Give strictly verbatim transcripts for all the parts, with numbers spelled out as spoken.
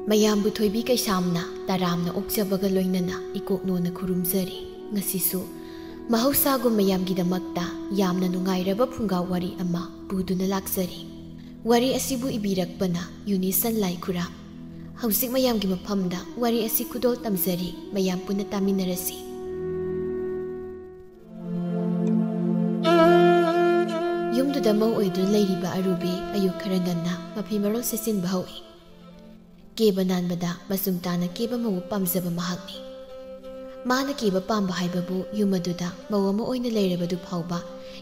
ꯃꯌꯥꯝꯕꯨ ꯊꯣꯏꯕꯤ ꯀꯩꯁꯥꯝꯅ ꯇꯔꯥꯝꯅ ꯑꯣꯛꯆꯕꯒ ꯂꯣꯏꯅꯅ ꯏꯀꯣꯛꯅꯣꯅ ꯈꯨꯔꯨꯝꯖꯔꯤ꯫ ꯉꯁꯤꯁꯨ ꯃꯍꯧꯁꯥꯒꯨꯝ ꯃꯌꯥꯝꯒꯤꯗꯃꯛꯇ ꯌꯥꯝꯅ ꯅꯨꯡꯉꯥꯏꯔꯕ ꯐꯨꯡꯒꯥ ꯋꯥꯔꯤ ꯑꯃ ꯄꯨꯗꯨꯅ ꯂꯥꯛꯆꯔꯤ꯫ ꯋꯥꯔꯤ ꯑꯁꯤꯕꯨ ꯏꯕꯤꯔꯛꯄꯅ ꯌꯨꯅꯤꯁꯟ ꯂꯥꯏꯈꯨꯔꯥ꯫ ꯍꯧꯖꯤꯛ ꯃꯌꯥꯝꯒꯤ ꯃꯐꯝꯗ ꯋꯥꯔꯤ ꯑꯁꯤ ꯈꯨꯗꯣꯜ ꯇꯝꯖꯔꯤ, ꯃꯌꯥꯝ ꯄꯨꯟꯅ ꯇꯥꯃꯤꯟꯅꯔꯁꯤ꯫ ꯌꯨꯝꯗꯨꯗ ꯃꯧ ꯑꯣꯏꯗꯨꯅ ꯂꯩꯔꯤꯕ ꯑꯔꯨꯕꯤ ꯑꯌꯨꯛ ꯈꯔ ꯉꯟꯅ ꯃꯐꯤ ꯃꯔꯣꯜ ꯁꯦꯠꯆꯤꯟꯕ ꯍꯧꯏ꯫ ꯀꯦꯕ ꯅꯥꯟꯕꯗ ꯃꯆꯨꯝ ꯇꯥꯅ ꯀꯦꯕ ꯃꯧ ꯄꯥꯝꯖꯕ ꯃꯍꯥꯛꯅꯤ꯫ ꯃꯥꯅ ꯀꯦꯕ ꯄꯥꯝꯕ ꯍꯥꯏꯕꯕꯨ ꯌꯨꯝ ꯑꯗꯨꯗ ꯃꯧ ꯑꯃ ꯑꯣꯏꯅ ꯂꯩꯔꯕꯗꯨ ꯐꯥꯎꯕ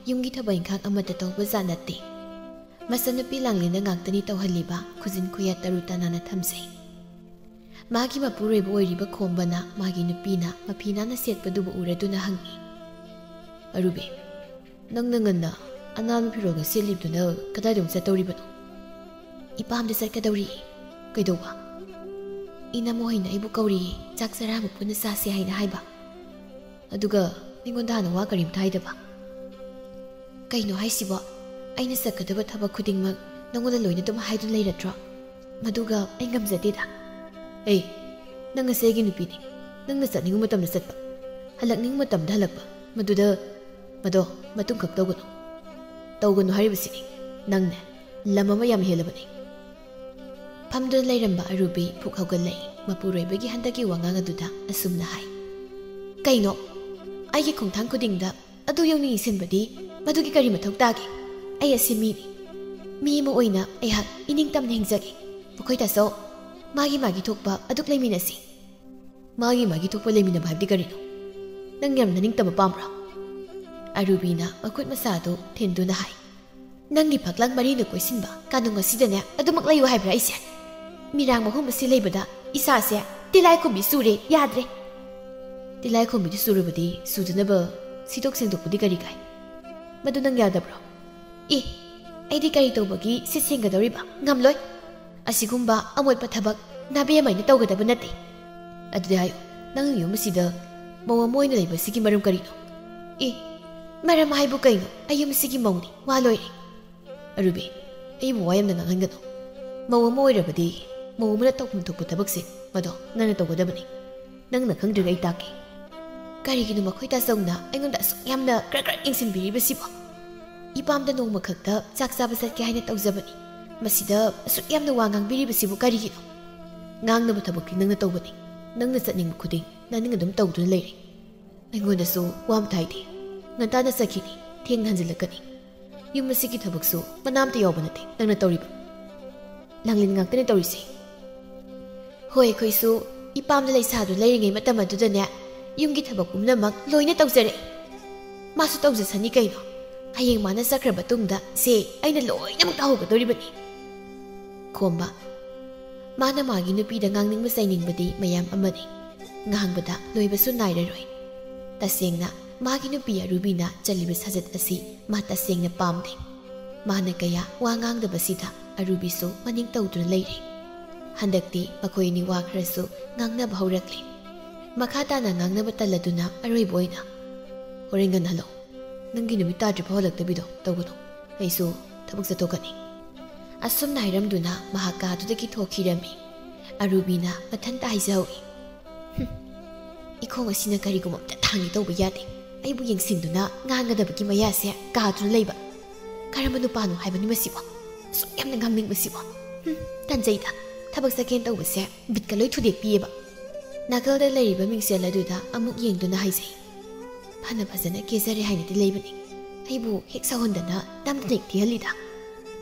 ꯌꯨꯝꯒꯤ ꯊꯕꯛ ꯏꯪꯈꯥꯡ ꯑꯃꯠꯇ ꯇꯧꯕ ꯖꯥꯠ ꯅꯠꯇꯦ꯫ ꯃꯆꯟꯅꯨꯄꯤ ꯂꯥꯡꯂꯦꯟꯗ ꯉꯥꯛꯇꯅꯤ ꯇꯧꯍꯜꯂꯤꯕ ꯈꯨꯖꯤꯟ ꯈꯨꯌꯥ ꯇꯔꯨ ꯇꯅꯥꯟꯅ ꯊꯝꯖꯩ꯫ ꯃꯥꯒꯤ ꯃꯄꯨꯔꯣꯏꯕ ꯑꯣꯏꯔꯤꯕ ꯈꯣꯝꯕꯅ ꯃꯥꯒꯤ ꯅꯨꯄꯤꯅ ꯃꯐꯤ ꯅꯥꯟꯅ ꯁꯦꯠꯄꯗꯨꯕꯨ ꯎꯔꯗꯨꯅ ꯍꯪꯉꯤ, "ꯑꯔꯨꯕꯤ, ꯅꯪꯅ ꯉꯟꯅ ꯑꯅꯥꯟꯕ ꯐꯤꯔꯣꯜꯒ ꯁꯦꯠꯂꯤꯕꯗꯨꯅ ꯀꯗꯥꯏꯗ ꯑꯃꯨꯛ ꯆꯠꯇꯧꯔꯤꯕꯅꯣ?" "ꯏꯄꯥꯝꯗ ꯆꯠꯀꯗꯧꯔꯤ꯫ ꯀꯩꯗꯧꯕ?" "ꯏꯅꯝꯃ ꯍꯣꯏꯅ ꯑꯩꯕꯨ ꯀꯧꯔꯤꯌꯦ, ꯆꯥꯛ ꯆꯔꯥ ꯑꯃ ꯄꯨꯟꯅ ꯆꯥꯁꯦ ꯍꯥꯏꯅ ꯍꯥꯏꯕ꯫ ꯑꯗꯨꯒ ꯑꯩꯉꯣꯟꯗ ꯍꯥꯟꯅ ꯋꯥ ꯀꯔꯤꯝꯇ ꯍꯥꯏꯗꯕ?" "ꯀꯩꯅꯣ ꯍꯥꯏꯁꯤꯕꯣ? ꯑꯩꯅ ꯆꯠꯀꯗꯕ ꯊꯕꯛ ꯈꯨꯗꯤꯡꯃꯛ ꯅꯪꯉꯣꯟꯗ ꯂꯣꯏꯅ ꯑꯗꯨꯝ ꯍꯥꯏꯗꯨꯅ ꯂꯩꯔꯗ꯭ꯔꯣ? ꯃꯗꯨꯒ ꯑꯩ ꯉꯝꯖꯗꯦꯗ꯫ ꯑꯦ, ꯅꯪ ꯑꯁꯤ ꯑꯩꯒꯤ ꯅꯨꯄꯤꯅꯤ꯫ ꯅꯪꯅ ꯆꯠꯅꯤꯡꯕ ꯃꯇꯝꯗ ꯆꯠꯄ, ꯍꯜꯂꯛꯅꯤꯡꯕ ꯃꯇꯝꯗ ꯍꯜꯂꯛꯄ, ꯃꯗꯨꯗ, ꯃꯗꯣ ꯃꯇꯨꯡ ꯈꯛ ꯇꯧꯒꯅꯨ꯫ ꯇꯧꯒꯅꯨ ꯍꯥꯏꯔꯤꯕꯁꯤꯅꯤ꯫ ꯅꯪꯅꯦ, ꯂꯝ ꯑꯃ ꯌꯥꯝ ꯍꯦꯜꯂꯕꯅꯤ꯫" ꯐꯝꯗꯨꯅ ꯂꯩꯔꯝꯕ ꯑꯔꯨꯕꯤ ꯐꯨꯛ ꯍꯧꯒꯠꯂꯛꯏ꯫ ꯃꯄꯨꯔꯣꯏꯕꯒꯤ ꯍꯟꯗꯛꯀꯤ ꯋꯥꯉꯥꯡ ꯑꯗꯨꯗ ꯑꯁꯨꯝꯅ ꯍꯥꯏ, "ꯀꯩꯅꯣ? ꯑꯩꯒꯤ ꯈꯣꯡꯊꯥꯡ ꯈꯨꯗꯤꯡꯗ ꯑꯗꯨ ꯌꯧꯅ ꯌꯦꯡꯁꯤꯟꯕꯗꯤ ꯃꯗꯨꯒꯤ ꯀꯔꯤ ꯃꯊꯧ ꯇꯥꯒꯦ? ꯑꯩ ꯑꯁꯤ ꯃꯤꯅꯤ꯫ ꯃꯤ ꯑꯃ ꯑꯣꯏꯅ ꯑꯩꯍꯥꯛ ꯏꯅꯤꯡ ꯇꯝꯅ ꯍꯤꯡꯖꯒꯦ꯫ ꯃꯈꯣꯏ ꯇꯥꯆꯧ, ꯃꯥꯒꯤ ꯃꯥꯒꯤ ꯊꯣꯛꯄ ꯑꯗꯨꯛ ꯂꯩꯃꯤꯟꯅꯁꯤ꯫" "ꯃꯥꯒꯤ ꯃꯥꯒꯤ ꯊꯣꯛꯄ ꯂꯩꯃꯤꯟꯅꯕ ꯍꯥꯏꯕꯗꯤ ꯀꯔꯤꯅꯣ? ꯅꯪ ꯌꯥꯝ ꯅꯅꯤꯡꯇꯝꯕ ꯄꯥꯝꯕ꯭ꯔꯣ?" ꯑꯔꯨꯕꯤꯅ ꯃꯈꯨꯠ ꯃꯁꯥꯗꯨ ꯊꯤꯟꯗꯨꯅ ꯍꯥꯏ, "ꯅꯪꯒꯤ ꯐꯛꯂꯥꯡ ꯃꯔꯤꯅ ꯀꯣꯏꯁꯤꯟꯕ ꯀꯥꯅꯨꯡ ꯑꯁꯤꯗꯅꯦ ꯑꯗꯨꯃꯛ ꯂꯩꯌꯨ ꯍꯥꯏꯕ꯭ꯔꯥ ꯑꯩꯁꯦ? ꯃꯤꯔꯥꯡ ꯃꯍꯨꯝ ꯑꯁꯤ ꯂꯩꯕꯗ ꯏꯁꯥꯁꯦ ꯇꯤꯜꯂꯥꯏꯈꯣꯝꯕꯤ ꯆꯨꯔꯦ, ꯌꯥꯗ꯭ꯔꯦ꯫" "ꯇꯤꯜꯂꯥꯏꯈꯣꯝꯕꯤꯗꯨ ꯆꯨꯔꯕꯗꯤ ꯆꯨꯗꯅꯕ ꯁꯤꯗꯣꯛ ꯁꯦꯡꯗꯣꯛꯄꯗꯤ ꯀꯔꯤ ꯀꯥꯏ? ꯃꯗꯨ ꯅꯪ ꯌꯥꯗꯕ꯭ꯔꯣ?" "ꯑꯦ, ꯑꯩꯗꯤ ꯀꯔꯤ ꯇꯧꯕꯒꯤ ꯁꯤꯠ ꯁꯦꯡꯒꯗꯧꯔꯤꯕ? ꯉꯝꯂꯣꯏ꯫ ꯑꯁꯤꯒꯨꯝꯕ ꯑꯃꯣꯠꯄ ꯊꯕꯛ ꯅꯥꯕꯦꯝꯃ ꯑꯩꯅ ꯇꯧꯒꯗꯕ ꯅꯠꯇꯦ꯫" "ꯑꯗꯨꯗꯤ ꯍꯥꯏꯌꯨ, ꯅꯪ ꯌꯨꯝ ꯑꯁꯤꯗ ꯃꯧ ꯑꯃ ꯑꯣꯏꯅ ꯂꯩꯕꯁꯤꯒꯤ ꯃꯔꯝ ꯀꯔꯤꯅꯣ?" "ꯑꯦ, ꯃꯔꯝ ꯍꯥꯏꯕꯨ ꯀꯩꯅꯣ? ꯑꯩ ꯌꯨꯝ ꯑꯁꯤꯒꯤ ꯃꯧꯅꯤ, ꯋꯥ ꯂꯣꯏꯔꯦ꯫" "ꯑꯔꯨꯕꯤ, ꯑꯩꯕꯨ ꯋꯥ ꯌꯥꯝꯅ ꯉꯥꯡꯍꯟꯒꯅꯨ꯫ ꯃꯧ ꯑꯃ ꯑꯣꯏꯔꯕꯗꯤ ꯃꯧ ꯑꯃꯅ ꯇꯧꯐꯝ ꯊꯣꯛꯄ ꯊꯕꯛꯁꯦ ꯃꯗꯣ ꯅꯪꯅ ꯇꯧꯒꯗꯕꯅꯤ꯫ ꯅꯪꯅ ꯈꯪꯗ꯭ꯔꯒ ꯑꯩ ꯇꯥꯛꯀꯦ꯫ ꯀꯔꯤꯒꯤꯅꯣ ꯃꯈꯣꯏ ꯇꯥꯆꯧꯅ ꯑꯩꯉꯣꯟꯗ ꯑꯁꯨꯛ ꯌꯥꯝꯅ ꯀ꯭ꯔꯛ ꯀ꯭ꯔꯛ ꯌꯦꯡꯁꯤꯟꯕꯤꯔꯤꯕꯁꯤꯕꯣ? ꯏꯄꯥꯝꯗ ꯅꯣꯡꯃꯈꯛꯇ ꯆꯥꯛ ꯆꯥꯕ ꯆꯠꯀꯦ ꯍꯥꯏꯅ ꯇꯧꯖꯕꯅꯤ꯫ ꯃꯁꯤꯗ ꯑꯁꯨꯛ ꯌꯥꯝꯅ ꯋꯥ ꯉꯥꯡꯕꯤꯔꯤꯕꯁꯤꯕꯨ ꯀꯔꯤꯒꯤꯅꯣ? ꯉꯥꯡꯅꯕ ꯊꯕꯛꯇꯤ ꯅꯪꯅ ꯇꯧꯕꯅꯤ꯫ ꯅꯪꯅ ꯆꯠꯅꯤꯡꯕ ꯈꯨꯗꯤꯡ ꯅꯅꯤꯡ ꯑꯗꯨꯝ ꯇꯧꯗꯨꯅ ꯂꯩꯔꯦ꯫ ꯑꯩꯉꯣꯟꯗꯁꯨ ꯋꯥ ꯑꯃ ꯇꯥꯏꯗꯦ꯫ ꯉꯟꯇꯥꯅ ꯆꯠꯈꯤꯅꯤ, ꯊꯦꯡꯅ ꯍꯟꯖꯤꯜꯂꯛꯀꯅꯤ꯫ ꯌꯨꯝ ꯑꯁꯤꯒꯤ ꯊꯕꯛꯁꯨ ꯃꯅꯥ ꯑꯃꯇ ꯌꯥꯎꯕ ꯅꯠꯇꯦ ꯅꯪꯅ ꯇꯧꯔꯤꯕ꯫ ꯂꯥꯡꯂꯦꯟ ꯉꯥꯛꯇꯅ ꯇꯧꯔꯤꯁꯦ꯫ ꯍꯣꯏ, ꯑꯩꯈꯣꯏꯁꯨ ꯏꯄꯥꯝꯗ ꯂꯩꯁꯥꯗꯨ ꯂꯩꯔꯤꯉꯩ ꯃꯇꯝ ꯑꯗꯨꯗꯅꯦ, ꯌꯨꯝꯒꯤ ꯊꯕꯛ ꯄꯨꯝꯅꯃꯛ ꯂꯣꯏꯅ ꯇꯧꯖꯔꯛꯏ꯫ ꯃꯥꯁꯨ ꯇꯧꯖꯁꯅꯤ ꯀꯩꯅꯣ꯫ ꯍꯌꯦꯡ ꯃꯥꯅ ꯆꯠꯈ꯭ꯔꯕ ꯇꯨꯡꯗ ꯁꯦ ꯑꯩꯅ ꯂꯣꯏꯅꯃꯛ ꯇꯧꯍꯧꯒꯗꯧꯔꯤꯕꯅꯤ꯫ ꯈꯣꯝꯕ꯫ ꯃꯥꯅ ꯃꯥꯒꯤ ꯅꯨꯄꯤꯗ ꯉꯥꯡꯅꯤꯡꯕ ꯆꯩꯅꯤꯡꯕꯗꯤ ꯃꯌꯥꯝ ꯑꯃꯅꯤ꯫ ꯉꯥꯡꯕꯗ ꯂꯣꯏꯕꯁꯨ ꯅꯥꯏꯔꯔꯣꯏ꯫ ꯇꯁꯦꯡꯅ, ꯃꯥꯒꯤ ꯅꯨꯄꯤ ꯑꯔꯨꯕꯤꯅ ꯆꯠꯂꯤꯕ ꯁꯥꯖꯠ ꯑꯁꯤ ꯃꯥ ꯇꯁꯦꯡꯅ ꯄꯥꯝꯗꯦ꯫ ꯃꯥꯅ ꯀꯌꯥ ꯋꯥ ꯉꯥꯡꯗꯕꯁꯤꯗ ꯑꯔꯨꯕꯤꯁꯨ ꯃꯅꯤꯡ ꯇꯧꯗꯨꯅ ꯂꯩꯔꯦ꯫ ꯍꯟꯗꯛꯇꯤ ꯃꯈꯣꯏ ꯑꯅꯤ ꯋꯥ ꯈꯔꯁꯨ ꯉꯥꯡꯅꯕ ꯍꯧꯔꯛꯂꯦ꯫ ꯃꯈꯥ ꯇꯥꯅ ꯉꯥꯡꯅꯕ ꯇꯜꯂꯗꯨꯅ ꯑꯔꯣꯏꯕ ꯑꯣꯏꯅ, "ꯍꯣꯔꯦꯟ ꯉꯟꯅ ꯍꯜꯂꯛꯎ꯫ ꯅꯪꯒꯤ ꯅꯨꯃꯤꯠ ꯇꯥꯗ꯭ꯔꯤꯐꯥꯎ ꯍꯜꯂꯛꯇꯕꯤꯗꯣ ꯇꯧꯒꯅꯨ꯫ ꯑꯩꯁꯨ ꯊꯕꯛ ꯆꯠꯊꯣꯛꯀꯅꯤ꯫" ꯑꯁꯨꯝꯅ ꯍꯥꯏꯔꯝꯗꯨꯅ ꯃꯍꯥꯛ ꯀꯥꯗꯨꯗꯒꯤ ꯊꯣꯛꯈꯤꯔꯝꯃꯤ꯫ ꯑꯔꯨꯕꯤꯅ ꯃꯊꯟꯇ ꯍꯥꯏꯖꯍꯧꯏ, "ꯍꯨꯝ, ꯏꯈꯣꯡ ꯑꯁꯤꯅ ꯀꯔꯤꯒꯨꯝꯕ ꯑꯝꯇ ꯊꯥꯡꯉꯤ ꯇꯧꯕ ꯌꯥꯗꯦ꯫ ꯑꯩꯕꯨ ꯌꯦꯡꯁꯤꯟꯗꯨꯅ ꯉꯥꯡꯒꯗꯕꯒꯤ ꯃꯌꯥꯁꯦ ꯀꯥꯗꯨꯅ ꯂꯩꯕ꯫ ꯀꯔꯝꯕ ꯅꯨꯄꯥꯅꯣ ꯍꯥꯏꯕꯅꯤ ꯃꯁꯤꯕꯣ? ꯑꯁꯨꯛ ꯌꯥꯝꯅ ꯉꯥꯡꯅꯤꯡꯕꯁꯤꯕꯣ? ꯍꯨꯝ, ꯇꯟꯖꯩꯗ꯫ ꯊꯕꯛ ꯆꯠꯀꯦꯅ ꯇꯧꯕꯁꯦ ꯕꯤꯠꯀ ꯂꯣꯏ ꯊꯨꯗꯦꯛꯄꯤꯌꯦꯕ꯫" ꯅꯥꯀꯜꯗ ꯂꯩꯔꯤꯕ ꯃꯤꯡꯁꯦꯜ ꯑꯗꯨꯗ ꯑꯃꯨꯛ ꯌꯦꯡꯗꯨꯅ ꯍꯥꯏꯖꯩ, "ꯐꯅ ꯐꯖꯅ ꯀꯦꯖꯔꯦ ꯍꯥꯏꯅꯗꯤ ꯂꯩꯕꯅꯤ꯫ ꯑꯩꯕꯨ ꯍꯦꯛ ꯁꯥꯎꯍꯟꯗꯅ ꯅꯝꯗꯅ ꯍꯦꯛ ꯊꯤꯍꯜꯂꯤꯗ꯫"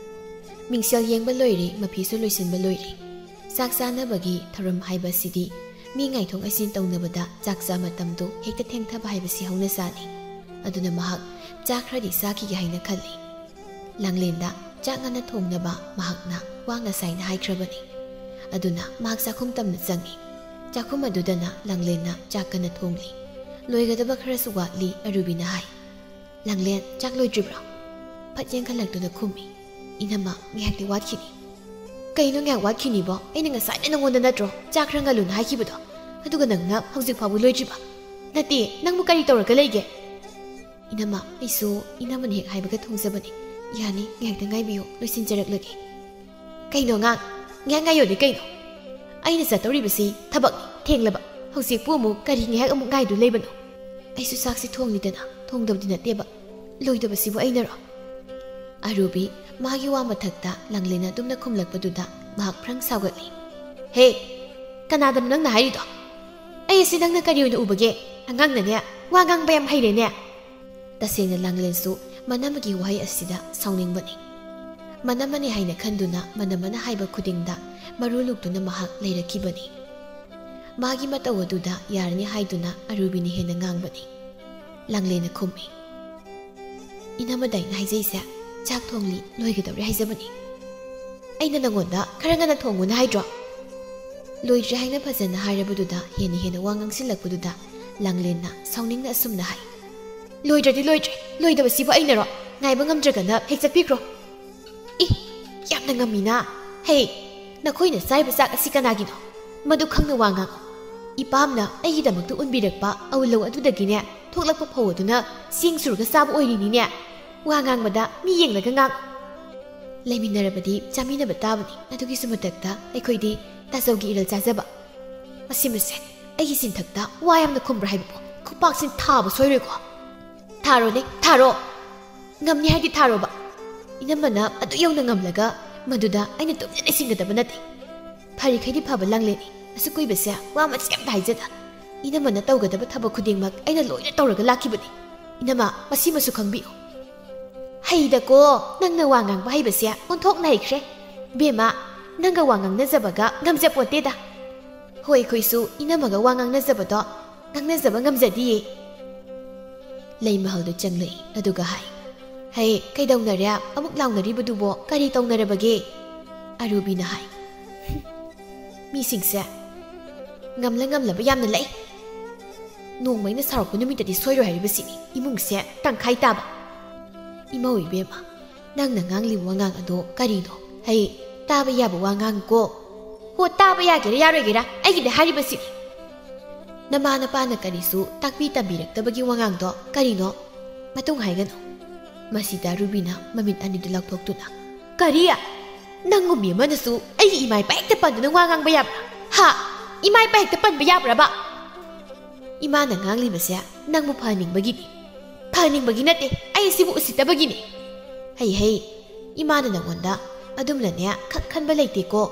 ꯃꯤꯡꯁꯦꯜ ꯌꯦꯡꯕ ꯂꯣꯏꯔꯦ, ꯃꯐꯤꯁꯨ ꯂꯣꯏꯁꯤꯟꯕ ꯂꯣꯏꯔꯦ꯫ ꯆꯥꯛ ꯆꯥꯅꯕꯒꯤ ꯊꯧꯔꯝ ꯍꯥꯏꯕꯁꯤꯗꯤ ꯃꯤ ꯉꯥꯏꯊꯣꯛ ꯉꯥꯏꯁꯤꯟ ꯇꯧꯅꯕꯗ ꯆꯥꯛ ꯆꯥ ꯃꯇꯝꯗꯨ ꯍꯦꯛꯇ ꯊꯦꯡꯊꯕ ꯍꯥꯏꯕꯁꯤ ꯍꯧꯅꯁꯥꯅꯤ꯫ ꯑꯗꯨꯅ ꯃꯍꯥꯛ ꯆꯥꯛ ꯈꯔꯗꯤ ꯆꯥꯈꯤꯒꯦ ꯍꯥꯏꯅ ꯈꯜꯂꯤ꯫ ꯂꯥꯡꯂꯦꯟꯗ ꯆꯥꯛ ꯉꯟꯅ ꯊꯣꯡꯅꯕ ꯃꯍꯥꯛꯅ ꯋꯥ ꯉꯁꯥꯏꯅ ꯍꯥꯏꯈ꯭ꯔꯕꯅꯤ꯫ ꯑꯗꯨꯅ ꯃꯍꯥꯛ ꯆꯥꯛꯈꯨꯝ ꯇꯝꯅ ꯆꯪꯏ꯫ ꯆꯥꯛꯈꯨꯝ ꯑꯗꯨꯗꯅ ꯂꯥꯡꯂꯦꯟꯅ ꯆꯥꯛ ꯀꯟꯅ ꯊꯣꯡꯂꯤ꯫ ꯂꯣꯏꯒꯗꯕ ꯈꯔꯁꯨ ꯋꯥꯠꯂꯤ꯫ ꯑꯔꯨꯕꯤꯅ ꯍꯥꯏ, "ꯂꯥꯡꯂꯦꯟ, ꯆꯥꯛ ꯂꯣꯏꯗ꯭ꯔꯤꯕ꯭ꯔꯣ? ꯐꯠ ꯌꯦꯡꯈꯠꯂꯛꯇꯨꯅ ꯈꯨꯝꯃꯤ, "ꯏꯅꯝꯃ, ꯉꯥꯏꯍꯥꯛꯇꯤ ꯋꯥꯠꯈꯤꯅꯤ꯫" "ꯀꯩꯅꯣ ꯉꯥꯏꯍꯥꯛ ꯋꯥꯠꯈꯤꯅꯤꯕꯣ? ꯑꯩꯅ ꯉꯁꯥꯏꯅ ꯅꯉꯣꯟꯗ ꯅꯠꯇ꯭ꯔꯣ ꯆꯥꯛ ꯈꯔ ꯉꯜꯂꯨꯅ ꯍꯥꯏꯈꯤꯕꯗꯣ? ꯑꯗꯨꯒ ꯅꯪꯅ ꯍꯧꯖꯤꯛ ꯐꯥꯎꯕ ꯂꯣꯏꯗ꯭ꯔꯤꯕ?" "ꯅꯠꯇꯦ, ꯅꯪꯕꯨ ꯀꯔꯤ ꯇꯧꯔꯒ ꯂꯩꯒꯦ?" "ꯏꯅꯝꯃ, ꯑꯩꯁꯨ ꯏꯅꯝꯃꯅ ꯍꯦꯛ ꯍꯥꯏꯕꯒ ꯊꯣꯡꯖꯕꯅꯤ꯫ ꯌꯥꯅꯤ, ꯉꯥꯏꯍꯥꯛꯇ ꯉꯥꯏꯕꯤꯌꯨ, ꯂꯣꯏꯁꯤꯟꯖꯔꯛꯂꯒꯦ꯫" "ꯀꯩꯅꯣ ꯑꯉꯥꯡ?" ꯉꯥꯏꯍꯥꯛ ꯉꯥꯏꯌꯣꯅꯦ ꯀꯩꯅꯣ? ꯑꯩꯅ ꯆꯠꯇꯧꯔꯤꯕꯁꯤ ꯊꯕꯛꯅꯤ, ꯊꯦꯡꯂꯕ꯫ ꯍꯧꯖꯤꯛꯄꯨ ꯑꯃꯨꯛ ꯀꯔꯤ ꯉꯥꯏꯍꯥꯛ ꯑꯃꯨꯛ ꯉꯥꯏꯗꯨ ꯂꯩꯕꯅꯣ? ꯑꯩꯁꯨ ꯆꯥꯛꯁꯤ ꯊꯣꯡꯂꯤꯗꯅ, ꯊꯣꯡꯗꯕꯗꯤ ꯅꯠꯇꯦꯕ꯫ ꯂꯣꯏꯗꯕꯁꯤꯕꯨ ꯑꯩꯅꯔꯣ? ꯑꯔꯨꯕꯤ ꯃꯥꯒꯤ ꯋꯥ ꯃꯊꯛꯇ ꯂꯥꯡꯂꯦꯟꯅ ꯑꯗꯨꯝꯅ ꯈꯨꯝꯂꯛꯄꯗꯨꯗ ꯃꯍꯥꯛ ꯐ꯭ꯔꯪ ꯁꯥꯎꯒꯠꯂꯤ꯫ "ꯍꯦ, ꯀꯅꯥꯗꯅꯣ ꯅꯪꯅ ꯍꯥꯏꯔꯤꯗꯣ? ꯑꯩ ꯑꯁꯤ ꯅꯪꯅ ꯀꯔꯤ ꯑꯣꯏꯅ ꯎꯕꯒꯦ? ꯑꯉꯥꯡꯅꯅꯦ, ꯋꯥ ꯉꯥꯡꯕ ꯌꯥꯝ ꯍꯩꯔꯦꯅꯦ!" ꯇꯁꯦꯡꯅ ꯂꯥꯡꯂꯦꯟꯁꯨ ꯃꯅꯝꯃꯒꯤ ꯋꯥꯍꯩ ꯑꯁꯤꯗ ꯁꯥꯎꯅꯤꯡꯕꯅꯤ꯫ ꯃꯅꯝꯃꯅꯤ ꯍꯥꯏꯅ ꯈꯟꯗꯨꯅ ꯃꯅꯝꯃꯅ ꯍꯥꯏꯕ ꯈꯨꯗꯤꯡꯗ ꯃꯔꯨ ꯂꯨꯛꯇꯨꯅ ꯃꯍꯥꯛ ꯂꯩꯔꯛꯈꯤꯕꯅꯤ꯫ ꯃꯥꯒꯤ ꯃꯇꯧ ꯑꯗꯨꯗ ꯌꯥꯔꯅꯤ ꯍꯥꯏꯗꯨꯅ ꯑꯔꯨꯕꯤꯅ ꯍꯦꯟꯅ ꯉꯥꯡꯕꯅꯤ꯫ ꯂꯥꯡꯂꯦꯟꯅ ꯈꯨꯝꯃꯤ꯫ "ꯏꯅꯝꯃꯗ ꯑꯩꯅ ꯍꯥꯏꯖꯩꯁꯦ, ꯆꯥꯛ ꯊꯣꯡꯂꯤ, ꯂꯣꯏꯒꯗꯧꯔꯦ ꯍꯥꯏꯖꯕꯅꯤ꯫ ꯑꯩꯅ ꯅꯉꯣꯟꯗ ꯈꯔ ꯉꯟꯅ ꯊꯣꯡꯉꯨꯅ ꯍꯥꯏꯗ꯭ꯔꯣ?" ꯂꯣꯏꯗ꯭ꯔꯤ ꯍꯥꯏꯅ ꯐꯖꯅ ꯍꯥꯏꯔꯕꯗꯨꯗ ꯍꯦꯟꯅ ꯍꯦꯟꯅ ꯋꯥ ꯉꯥꯡꯁꯤꯜꯂꯛꯄꯗꯨꯗ ꯂꯥꯡꯂꯦꯟꯅ ꯁꯥꯎꯅꯤꯡꯅ ꯑꯁꯨꯝꯅ ꯍꯥꯏ꯫ "ꯂꯣꯏꯗ꯭ꯔꯗꯤ ꯂꯣꯏꯗ꯭ꯔꯦ, ꯂꯣꯏꯗꯕꯁꯤꯕꯨ ꯑꯩꯅꯔꯣ? ꯉꯥꯏꯕ ꯉꯝꯗ꯭ꯔꯒꯅ ꯍꯦꯛ ꯆꯠꯄꯤꯈ꯭ꯔꯣ꯫ ꯏ, ꯌꯥꯝꯅ ꯉꯝꯃꯤꯅ꯫ ꯍꯦ, ꯅꯈꯣꯏꯅ ꯆꯥꯔꯤꯕ ꯆꯥꯛ ꯑꯁꯤ ꯀꯅꯥꯒꯤꯅꯣ? ꯃꯗꯨ ꯈꯪꯅ ꯋꯥ ꯉꯥꯡꯉꯨ꯫ ꯏꯄꯥꯝꯅ ꯑꯩꯒꯤꯗꯃꯛꯇ ꯎꯟꯕꯤꯔꯛꯄ ꯑꯋꯨꯜꯂꯧ ꯑꯗꯨꯗꯒꯤꯅꯦ ꯊꯣꯛꯂꯛꯄ ꯐꯧ ꯑꯗꯨꯅ ꯆꯦꯡ ꯁꯨꯔꯒ ꯆꯥꯕ ꯑꯣꯏꯔꯤꯅꯤꯅꯦ꯫ ꯋꯥ ꯉꯥꯡꯕꯗ ꯃꯤ ꯌꯦꯡꯂꯒ ꯉꯥꯡꯉꯨ꯫ ꯂꯩꯃꯤꯟꯅꯔꯕꯗꯤ ꯆꯥꯃꯤꯟꯅꯕ ꯇꯥꯕꯅꯤ꯫ ꯑꯗꯨꯒꯤꯁꯨ ꯃꯊꯛꯇ ꯑꯩꯈꯣꯏꯗꯤ ꯇꯥꯖꯧꯒꯤ ꯏꯔꯜ ꯆꯥꯖꯕ꯫ ꯃꯁꯤ ꯃꯁꯦ ꯑꯩꯒꯤ ꯆꯤꯟꯊꯛꯇ ꯋꯥ ꯌꯥꯝꯅ ꯈꯨꯝꯕ꯭ꯔꯥ ꯍꯥꯏꯕꯕꯨ ꯈꯨꯄꯥꯛꯁꯤꯅ ꯊꯥꯕ ꯁꯣꯏꯔꯣꯏꯀꯣ꯫ ꯊꯥꯔꯣꯅꯦ, ꯊꯥꯔꯣ꯫ ꯉꯝꯅꯤ ꯍꯥꯏꯗꯤ ꯊꯥꯔꯣꯕ꯫ ꯏꯅꯝꯃꯅ ꯑꯗꯨ ꯌꯧꯅ ꯉꯝꯂꯒ ꯃꯗꯨꯗ ꯑꯩꯅ ꯇꯨꯃꯤꯟꯅ ꯂꯩꯁꯤꯟꯒꯗꯕ ꯅꯠꯇꯦ꯫ ꯐꯔꯤꯈꯩꯗꯤ ꯐꯕ ꯂꯥꯡꯂꯦꯟꯅꯤ꯫ ꯑꯁꯨꯛ ꯀꯨꯏꯕꯁꯦ ꯋꯥ ꯃꯆꯦꯠ ꯑꯝꯇ ꯍꯥꯏꯖꯗ꯫ ꯏꯅꯝꯃꯅ ꯇꯧꯒꯗꯕ ꯊꯕꯛ ꯈꯨꯗꯤꯡꯃꯛ ꯑꯩꯅ ꯂꯣꯏꯅ ꯇꯧꯔꯒ ꯂꯥꯛꯈꯤꯕꯅꯤ꯫ ꯏꯅꯝꯃ, ꯃꯁꯤꯃꯁꯨ ꯈꯪꯕꯤꯌꯨ꯫ ꯍꯩꯗꯀꯣ, ꯅꯪꯅ ꯋꯥ ꯉꯥꯡꯕ ꯍꯩꯕꯁꯦ ꯑꯣꯟꯊꯣꯛꯅ ꯍꯩꯈ꯭ꯔꯦ꯫ ꯕꯦꯝꯃ, ꯅꯪꯒ ꯋꯥ ꯉꯥꯡꯅꯖꯕꯒ ꯉꯝꯖꯄꯣꯠꯇꯦꯗ꯫ ꯍꯣꯏ, ꯑꯩꯈꯣꯏꯁꯨ ꯏꯅꯝꯃꯒ ꯋꯥ ꯉꯥꯡꯅꯖꯕꯗꯣ ꯉꯥꯡꯅꯖꯕ ꯉꯝꯖꯗꯤꯌꯦ꯫ ꯂꯩꯃꯍꯜꯗꯨ ꯆꯪꯂꯛꯏ, ꯑꯗꯨꯒ ꯍꯥꯏ, "ꯍꯩ, ꯀꯩꯗꯧꯅꯔꯦ? ꯑꯃꯨꯛ ꯂꯥꯎꯅꯔꯤꯕꯗꯨꯕꯣ ꯀꯔꯤ ꯇꯧꯅꯔꯕꯒꯦ?" ꯑꯔꯨꯕꯤꯅ ꯍꯥꯏ, "ꯃꯤꯁꯤꯡꯁꯦ ꯉꯝꯂ ꯉꯝꯂꯕ ꯌꯥꯝꯅ ꯂꯩ꯫ ꯅꯣꯡꯃ ꯑꯩꯅ ꯁꯥꯎꯔꯛꯄ ꯅꯨꯃꯤꯠꯇꯗꯤ ꯁꯣꯏꯔꯣꯏ ꯍꯥꯏꯔꯤꯕꯁꯤꯅꯤ ꯏꯃꯨꯡꯁꯦ ꯇꯪꯈꯥꯏ ꯇꯥꯕ꯫" "ꯏꯃꯧ ꯏꯕꯦꯝꯃ, ꯅꯪꯅ ꯉꯥꯡꯂꯤꯕ ꯋꯥꯉꯥꯡ ꯑꯗꯣ ꯀꯔꯤꯅꯣ? ꯍꯩ, ꯇꯥꯕ ꯌꯥꯕ ꯋꯥ ꯉꯥꯡꯉꯨꯀꯣ꯫" "ꯍꯣ, ꯇꯥꯕ ꯌꯥꯒꯦꯔꯥ ꯌꯥꯔꯣꯏꯒꯦꯔꯥ, ꯑꯩꯒꯤꯗꯤ ꯍꯥꯏꯔꯤꯕꯁꯤꯅꯤ꯫ ꯅꯃꯥ ꯅꯄꯥꯅ ꯀꯔꯤꯁꯨ ꯇꯥꯛꯄꯤ ꯇꯝꯕꯤꯔꯛꯇꯕꯒꯤ ꯋꯥꯉꯥꯡꯗꯣ ꯀꯔꯤꯅꯣ? ꯃꯇꯨꯡ ꯍꯥꯏꯒꯅꯨ꯫" ꯃꯁꯤꯗ ꯔꯨꯕꯤꯅ ꯃꯃꯤꯠ ꯑꯅꯤꯗꯨ ꯂꯥꯎꯊꯣꯛꯇꯨꯅ, "ꯀꯔꯤ?" ꯅꯪꯒꯨꯝꯕꯤ ꯑꯃꯅꯁꯨ ꯑꯩꯒꯤ ꯏꯃꯥ ꯏꯄꯥ ꯍꯦꯛꯇ ꯄꯟꯗꯨꯅ ꯋꯥ ꯉꯥꯡꯕ ꯌꯥꯕ꯭ꯔꯥ? ꯍꯥ? ꯏꯃꯥ ꯏꯄꯥ ꯍꯦꯛꯇ ꯄꯟꯕ ꯌꯥꯕ꯭ꯔꯕ? ꯏꯃꯥꯅ ꯉꯥꯡꯂꯤꯕꯁꯦ ꯅꯪꯕꯨ ꯐꯍꯟꯅꯤꯡꯕꯒꯤꯅꯤ, ꯐꯍꯟꯅꯤꯡꯕꯒꯤ ꯅꯠꯇꯦ꯫ ꯑꯩ ꯁꯤꯕꯨ ꯎꯁꯤꯠꯇꯕꯒꯤꯅꯤ꯫ ꯍꯩ ꯍꯩ, ꯏꯃꯥꯅ ꯅꯪꯉꯣꯟꯗ ꯑꯗꯨꯝꯅꯅꯦ ꯈꯛ ꯈꯟꯕ ꯂꯩꯇꯦꯀꯣ꯫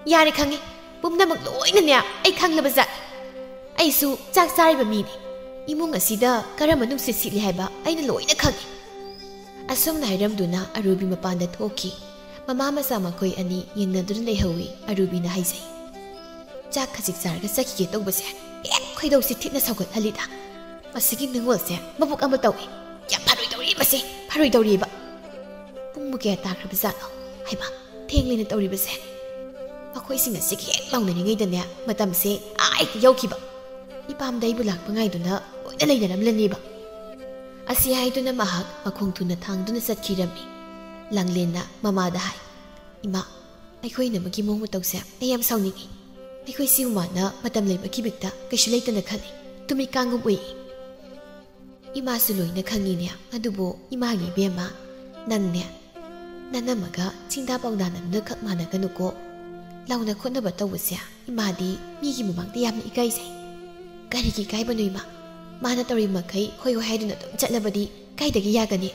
ꯌꯥꯔꯦ, ꯈꯪꯉꯦ꯫ ꯄꯨꯝꯅꯃꯛ ꯂꯣꯏꯅꯅꯦ ꯑꯩ ꯈꯪꯂꯕ ꯖꯥꯠꯅꯤ꯫ ꯑꯩꯁꯨ ꯆꯥꯛ ꯆꯥꯔꯤꯕ ꯃꯤꯅꯤ꯫ ꯏꯃꯨꯡ ꯑꯁꯤꯗ ꯀꯔꯝꯕ ꯅꯨꯡꯁꯤꯠ ꯁꯤꯠꯂꯤ ꯍꯥꯏꯕ ꯑꯩꯅ ꯂꯣꯏꯅ ꯈꯪꯉꯤ꯫ ꯑꯁꯨꯝꯅ ꯍꯥꯏꯔꯝꯗꯨꯅ ꯑꯔꯨꯕꯤ ꯃꯄꯥꯟꯗ ꯊꯣꯛꯈꯤ꯫ ꯃꯃꯥ ꯃꯆꯥ ꯃꯈꯣꯏ ꯑꯅꯤ ꯌꯦꯡꯅꯗꯨꯅ ꯂꯩꯍꯧꯏ꯫ ꯑꯔꯨꯕꯤꯅ ꯍꯥꯏꯖꯩ, "ꯆꯥꯛ ꯈꯖꯤꯛ ꯆꯥꯔꯒ ꯆꯠꯈꯤꯒꯦ ꯇꯧꯕꯁꯦ ꯍꯦꯛ ꯈꯣꯏꯗꯧꯁꯤ ꯊꯤꯠꯅ ꯁꯧꯒꯠꯍꯜꯂꯤꯗ꯫ ꯃꯁꯤꯒꯤ ꯅꯤꯡꯉꯣꯜꯁꯦ ꯃꯕꯨꯛ ꯑꯃ ꯇꯧꯏ꯫ ꯌꯥꯝ ꯐꯔꯣꯏꯗꯧꯔꯤ ꯃꯁꯤ, ꯐꯔꯣꯏꯗꯧꯔꯤꯕ꯫ ꯄꯨꯡꯕꯨ ꯀꯌꯥ ꯇꯥꯈ꯭ꯔꯕ ꯖꯥꯠꯅꯣ? ꯍꯩꯃꯥ, ꯊꯦꯡꯂꯦꯅ ꯇꯧꯔꯤꯕꯁꯦ꯫" ꯃꯈꯣꯏꯁꯤꯡ ꯑꯁꯤꯒꯤ ꯍꯦꯛ ꯂꯥꯎꯅꯔꯤꯉꯩꯗꯅꯦ ꯃꯇꯝꯁꯦ ꯑꯥ ꯍꯦꯛꯇ ꯌꯧꯈꯤꯕ꯫ ꯏꯄꯥꯝꯗ ꯑꯩꯕꯨ ꯂꯥꯛꯄ ꯉꯥꯏꯗꯨꯅ ꯂꯣꯏꯅ ꯂꯩꯅꯔꯝꯂꯅꯦꯕ꯫ ꯑꯁꯤ ꯍꯥꯏꯗꯨꯅ ꯃꯍꯥꯛ ꯃꯈꯣꯡ ꯊꯨꯅ ꯊꯥꯡꯗꯨꯅ ꯆꯠꯈꯤꯔꯝꯃꯤ꯫ ꯂꯥꯡꯂꯦꯟꯅ ꯃꯃꯥꯗ ꯍꯥꯏ, "ꯏꯃꯥ, ꯑꯩꯈꯣꯏ ꯏꯅꯝꯃꯒꯤ ꯃꯑꯣꯡ ꯃꯇꯧꯁꯦ ꯑꯩ ꯌꯥꯝ ꯁꯥꯎꯅꯤꯡꯉꯤ꯫ ꯑꯩꯈꯣꯏ ꯁꯤꯕꯨ ꯃꯥꯅ ꯃꯇꯝ ꯂꯩꯕ ꯀꯤꯕꯤꯛꯇ ꯀꯩꯁꯨ ꯂꯩꯇꯅ ꯈꯜꯂꯤ꯫ ꯇꯨꯃꯤꯠ ꯀꯥꯡꯒꯨꯝ ꯎꯏ꯫" "ꯏꯃꯥꯁꯨ ꯂꯣꯏꯅ ꯈꯪꯉꯤꯅꯦ, ꯑꯗꯨꯕꯨ ꯏꯃꯥꯒꯤ ꯏꯕꯦꯝꯃ, ꯅꯪꯅꯦ ꯅꯅꯝꯃꯒ ꯆꯤꯡꯗꯥ ꯄꯥꯎꯗꯥꯅꯗꯨꯅ ꯈꯛ ꯃꯥꯟꯅꯒꯅꯨꯀꯣ꯫ ꯂꯥꯎꯅ ꯈꯣꯠꯅꯕ ꯇꯧꯕꯁꯦ ꯏꯃꯥꯗꯤ ꯃꯤꯒꯤ ꯃꯃꯥꯡꯗ ꯌꯥꯝꯅ ꯏꯀꯥꯏꯖꯩ꯫" "ꯀꯔꯤꯒꯤ ꯏꯀꯥꯏꯕꯅꯣ ꯏꯃꯥ? ꯃꯥꯅ ꯇꯧꯔꯤ ꯃꯈꯩ ꯍꯣꯏ ꯍꯣꯏ ꯍꯥꯏꯗꯨꯅ ꯑꯗꯨꯝ ꯆꯠꯂꯕꯗꯤ ꯀꯥꯏꯗꯒꯤ ꯌꯥꯒꯅꯤ?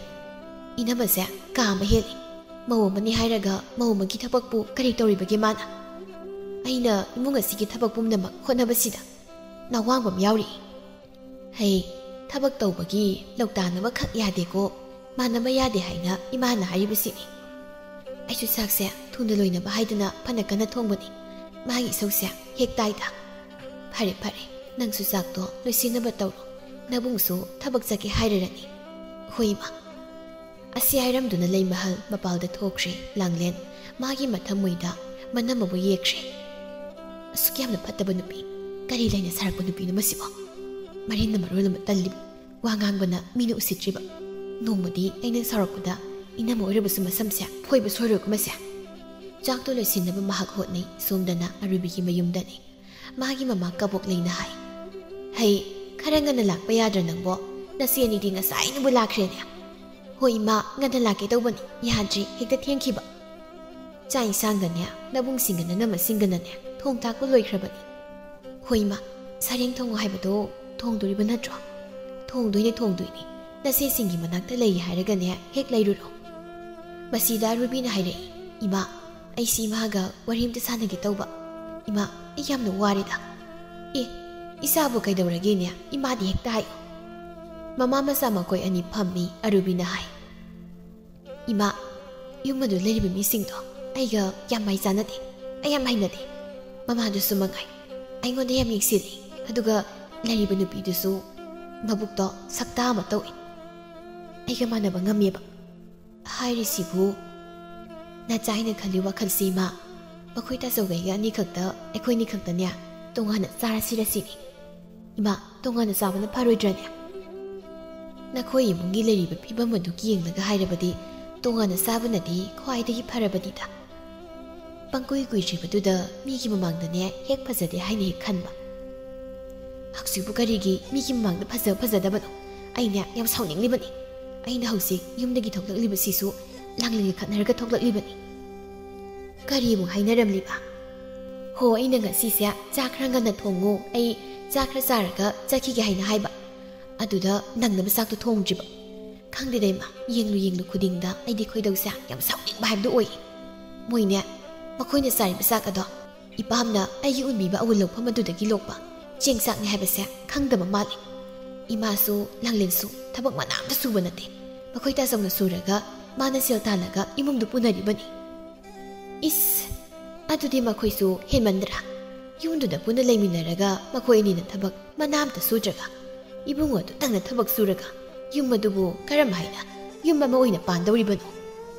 ꯏꯅꯝꯃꯁꯦ ꯀꯥ ꯑꯃ ꯍꯦꯜꯂꯤ꯫ ꯃꯧ ꯑꯃꯅꯤ ꯍꯥꯏꯔꯒ ꯃꯧ ꯑꯃꯒꯤ ꯊꯕꯛꯄꯨ ꯀꯔꯤ ꯇꯧꯔꯤꯕꯒꯦ ꯃꯥꯅ? ꯑꯩꯅ ꯏꯃꯨꯡ ꯑꯁꯤꯒꯤ ꯊꯕꯛ ꯄꯨꯝꯅꯃꯛ ꯍꯣꯠꯅꯕꯁꯤꯗ ꯅꯋꯥꯡꯕ ꯑꯃ ꯌꯥꯎꯔꯤ꯫" "ꯍꯩ, ꯊꯕꯛ ꯇꯧꯕꯒꯤ ꯂꯧꯇꯥꯅꯕ ꯈꯛ ꯌꯥꯗꯦꯀꯣ, ꯃꯥꯟꯅꯕ ꯌꯥꯗꯦ ꯍꯥꯏꯅ ꯏꯃꯥꯅ ꯍꯥꯏꯔꯤꯕꯁꯤꯅꯤ꯫ ꯑꯩꯁꯨ ꯆꯥꯛꯁꯦ ꯊꯨꯅ ꯂꯣꯏꯅꯕ ꯍꯥꯏꯗꯨꯅ ꯐꯅ ꯀꯟꯅ ꯊꯣꯡꯕꯅꯤ꯫ ꯃꯥꯒꯤ ꯏꯁꯧꯁꯦ ꯍꯦꯛ ꯇꯥꯏꯗ꯫ ꯐꯔꯦ, ꯐꯔꯦ, ꯅꯪꯁꯨ ꯆꯥꯛꯇꯣ ꯂꯣꯏꯁꯤꯟꯅꯕ ꯇꯧꯔꯣ꯫ ꯅꯕꯨꯡꯁꯨ ꯊꯕꯛ ꯆꯠꯀꯦ ꯍꯥꯏꯔꯔꯅꯤ꯫" "ꯍꯣꯏ, ꯏꯃꯥ꯫" ꯑꯁꯤ ꯍꯥꯏꯔꯝꯗꯨꯅ ꯂꯩꯃꯍꯜ ꯃꯄꯥꯜꯗ ꯊꯣꯛꯈ꯭ꯔꯦ꯫ ꯂꯥꯡꯂꯦꯟ ꯃꯥꯒꯤ ꯃꯊꯃꯣꯏꯗ ꯃꯅꯝ ꯑꯃ ꯌꯦꯛꯈ꯭ꯔꯦ꯫ "ꯑꯁꯨꯛ ꯌꯥꯝꯅ ꯐꯠꯇꯕ ꯅꯨꯄꯤ, ꯀꯔꯤ ꯂꯩꯅ ꯁꯥꯔꯛꯄ ꯅꯨꯄꯤꯅꯣ ꯃꯁꯤꯕꯣ? ꯃꯔꯤꯟꯅ ꯃꯔꯣꯜ ꯑꯃ ꯇꯜꯂꯤꯕ, ꯋꯥ ꯉꯥꯡꯕꯅ ꯃꯤꯅ ꯎꯁꯤꯠꯇ꯭ꯔꯤꯕ꯫ ꯅꯣꯡꯃꯗꯤ ꯑꯩꯅ ꯁꯥꯎꯔꯛꯄꯗ ꯏꯅꯝꯃ ꯑꯣꯏꯔꯕꯁꯨ ꯃꯁꯝꯁꯦ ꯐꯣꯏꯕ ꯁꯣꯏꯔꯣꯏꯀꯣ ꯃꯁꯦ꯫" ꯆꯥꯛꯇꯣ ꯂꯣꯏꯁꯤꯟꯅꯕ ꯃꯍꯥꯛ ꯍꯣꯠꯅꯩ꯫ ꯁꯣꯝꯗꯅ ꯑꯔꯨꯕꯤꯒꯤ ꯃꯌꯨꯝꯗꯅꯤ꯫ ꯃꯥꯒꯤ ꯃꯃꯥ ꯀꯕꯣꯛꯂꯩꯅ ꯍꯥꯏ, "ꯍꯩ, ꯈꯔ ꯉꯟꯅ ꯂꯥꯛꯄ ꯌꯥꯗ꯭ꯔꯥ ꯅꯪꯕꯣ? ꯅꯆꯦ ꯑꯅꯤꯗꯤ ꯉꯁꯥꯏꯅꯕꯨ ꯂꯥꯛꯈ꯭ꯔꯦꯅꯦ꯫" "ꯍꯣꯏ ꯏꯃꯥ, ꯉꯟꯅ ꯂꯥꯛꯀꯦ ꯇꯧꯕꯅꯤ, ꯌꯥꯗ꯭ꯔꯤ, ꯍꯦꯛꯇ ꯊꯦꯡꯈꯤꯕ꯫" ꯆꯥꯛ ꯏꯟꯁꯥꯡꯗꯅꯦ ꯅꯕꯨꯡꯁꯤꯡꯒ ꯅꯅꯝꯃꯁꯤꯡꯒꯅꯅꯦ ꯊꯣꯡ ꯊꯥꯛꯄ ꯂꯣꯏꯈ꯭ꯔꯕꯅꯤ꯫ ꯍꯣꯏ ꯏꯃꯥ, ꯁꯔꯦꯡ ꯊꯣꯡꯉꯣ ꯍꯥꯏꯕꯗꯣ ꯊꯣꯡꯗꯣꯔꯤꯕ ꯅꯠꯇ꯭ꯔꯣ? ꯊꯣꯡꯗꯣꯏꯅꯦ, ꯊꯣꯡꯗꯣꯏꯅꯦ꯫ ꯅꯆꯦꯁꯤꯡꯒꯤ ꯃꯅꯥꯛꯇ ꯂꯩ ꯍꯥꯏꯔꯒꯅꯦ ꯍꯦꯛ ꯂꯩꯔꯨꯔꯣ꯫ ꯃꯁꯤꯗ ꯔꯨꯕꯤꯅ ꯍꯥꯏꯔꯛꯏ, "ꯏꯃꯥ, ꯑꯩꯁꯤ ꯏꯃꯥꯒ ꯋꯥꯔꯤ ꯑꯝꯇ ꯁꯥꯟꯅꯒꯦ ꯇꯧꯕ꯫ ꯏꯃꯥ, ꯑꯩ ꯌꯥꯝꯅ ꯋꯥꯔꯦꯗ꯫" "ꯑꯦ, ꯏꯆꯥꯕꯨ ꯀꯩꯗꯧꯔꯒꯦꯅꯦ? ꯏꯃꯥꯗꯤ ꯍꯦꯛꯇ ꯍꯥꯏꯌꯨ꯫" ꯃꯃꯥ ꯃꯆꯥ ꯃꯈꯣꯏ ꯑꯅꯤ ꯐꯝꯃꯤ꯫ ꯑꯔꯨꯕꯤꯅ ꯍꯥꯏ, "ꯏꯃꯥ, ꯌꯨꯝ ꯑꯗꯨ ꯂꯩꯔꯤꯕ ꯃꯤꯁꯤꯡꯗꯣ ꯑꯩꯒ ꯌꯥꯝ ꯃꯥꯏ ꯆꯥꯟꯅꯗꯦ꯫ ꯑꯩ ꯌꯥꯝ ꯍꯩꯅꯗꯦ꯫ ꯃꯃꯥꯗꯨꯁꯨ ꯃꯉꯥꯏ, ꯑꯩꯉꯣꯟꯗ ꯌꯥꯝ ꯌꯦꯡꯁꯤꯜꯂꯤ꯫ ꯑꯗꯨꯒ ꯂꯩꯔꯤꯕ ꯅꯨꯄꯤꯗꯨꯁꯨ ꯃꯕꯨꯛꯇꯣ ꯁꯛꯇꯥ ꯑꯃ ꯇꯧꯏ꯫ ꯑꯩꯒ ꯃꯥꯟꯅꯕ ꯉꯝꯃꯦꯕ꯫" ꯍꯥꯏꯔꯤꯁꯤꯕꯨ ꯅꯆꯥ ꯑꯩꯅ ꯈꯜꯂꯤ ꯋꯥꯈꯜꯁꯤ, ꯏꯃꯥ, ꯃꯈꯣꯏ ꯇꯥꯆꯧꯒꯩꯒ ꯑꯅꯤꯈꯛꯇ, ꯑꯩꯈꯣꯏ ꯑꯅꯤꯈꯛꯇꯅꯦ ꯇꯣꯉꯥꯟꯅ ꯆꯥꯔꯁꯤꯔ ꯁꯤꯅꯤ꯫ ꯏꯃꯥ, ꯇꯣꯉꯥꯟꯅ ꯆꯥꯕꯅ ꯐꯔꯣꯏꯗ꯭ꯔꯅꯦ? ꯅꯈꯣꯏ ꯏꯃꯨꯡꯒꯤ ꯂꯩꯔꯤꯕ ꯐꯤꯕꯝ ꯑꯗꯨ ꯌꯦꯡꯂꯒ ꯍꯥꯏꯔꯕꯗꯤ ꯇꯣꯉꯥꯟꯅ ꯆꯥꯕꯅꯗꯤ ꯈ꯭ꯋꯥꯏꯗꯒꯤ ꯐꯔꯕꯅꯤꯗ꯫ ꯄꯪꯀꯨꯏ ꯀꯨꯏꯗ꯭ꯔꯤꯕꯗꯨꯗ ꯃꯤꯒꯤ ꯃꯃꯥꯡꯗꯅꯦ ꯍꯦꯛ ꯐꯖꯗꯦ ꯍꯥꯏꯅ ꯍꯦꯛ ꯈꯟꯕ꯫ ꯍꯧꯖꯤꯛꯄꯨ ꯀꯔꯤꯒꯤ ꯃꯤꯒꯤ ꯃꯃꯥꯡꯗ ꯐꯖ ꯐꯖꯗꯕꯅꯣ? ꯑꯩꯅꯦ ꯌꯥꯝ ꯁꯥꯎꯅꯤꯡꯂꯤꯕꯅꯤ꯫ ꯑꯩꯅ ꯍꯧꯖꯤꯛ ꯌꯨꯝꯗꯒꯤ ꯊꯣꯛꯂꯛꯂꯤꯕꯁꯤꯁꯨ ꯂꯥꯡꯂꯩꯒ ꯈꯠꯅꯔꯒ ꯊꯣꯛꯂꯛꯂꯤꯕꯅꯤ꯫ ꯀꯔꯤ ꯑꯃꯨꯛ ꯍꯥꯏꯅꯔꯝꯂꯤꯕ? "ꯍꯣ, ꯑꯩꯅ ꯉꯁꯤꯁꯦ ꯆꯥꯛ ꯈꯔ ꯉꯟꯅ ꯊꯣꯡꯉꯨ, ꯑꯩ ꯆꯥꯛ ꯈꯔ ꯆꯥꯔꯒ ꯆꯠꯈꯤꯒꯦ" ꯍꯥꯏꯅ ꯍꯥꯏꯕ꯫ ꯑꯗꯨꯗ ꯅꯪꯅꯕ ꯆꯥꯛꯇꯣ ꯊꯣꯡꯗ꯭ꯔꯤꯕ꯫ ꯈꯪꯗꯦꯗ ꯏꯃꯥ, ꯌꯦꯡꯂꯨ ꯌꯦꯡꯂꯨ ꯈꯨꯗꯤꯡꯗ ꯑꯩꯗꯤ ꯈꯣꯏꯗꯧꯁꯦ ꯌꯥꯝ ꯁꯥꯎꯅꯤꯡꯕ ꯍꯥꯏꯕꯗꯨ ꯑꯣꯏ꯫ ꯃꯣꯏꯅꯦ, ꯃꯈꯣꯏꯅ ꯆꯥꯔꯤꯕ ꯆꯥꯛ ꯑꯗꯣ ꯏꯄꯥꯝꯅ ꯑꯩꯒꯤ ꯎꯟꯕꯤꯕ ꯑꯋꯨꯜ ꯂꯧꯐꯝ ꯑꯗꯨꯗꯒꯤ ꯂꯣꯛꯄ ꯆꯦꯡ ꯆꯥꯛꯅꯤ ꯍꯥꯏꯕꯁꯦ ꯈꯪꯗꯕ ꯃꯥꯜꯂꯤ꯫ ꯏꯃꯥꯁꯨ ꯂꯥꯡꯂꯦꯟꯁꯨ ꯊꯕꯛ ꯃꯅꯥ ꯑꯝꯇ ꯁꯨꯕ ꯅꯠꯇꯦ꯫ ꯃꯈꯣꯏ ꯇꯥꯆꯧꯅ ꯁꯨꯔꯒ ꯃꯥꯅ ꯁꯦꯜ ꯇꯥꯜꯂꯒ ꯏꯃꯨꯡꯗꯨ ꯄꯨꯅꯔꯤꯕꯅꯤ꯫ ꯏꯁ, ꯑꯗꯨꯗꯤ ꯃꯈꯣꯏꯁꯨ ꯍꯦꯟꯃꯟꯗ꯭ꯔꯥ? ꯌꯨꯝꯗꯨꯗ ꯄꯨꯟꯅ ꯂꯩꯃꯤꯟꯅꯔꯒ ꯃꯈꯣꯏ ꯑꯅꯤꯅ ꯊꯕꯛ ꯃꯅꯥ ꯑꯝꯇ ꯁꯨꯗ꯭ꯔꯒ, ꯏꯕꯨꯡꯉꯣ ꯑꯗꯨꯇꯪꯅ ꯊꯕꯛ ꯁꯨꯔꯒ ꯌꯨꯝ ꯑꯗꯨꯕꯨ ꯀꯔꯝ ꯍꯥꯏꯅ ꯌꯨꯝ ꯑꯃ ꯑꯣꯏꯅ ꯄꯥꯟꯗꯧꯔꯤꯕꯅꯣ?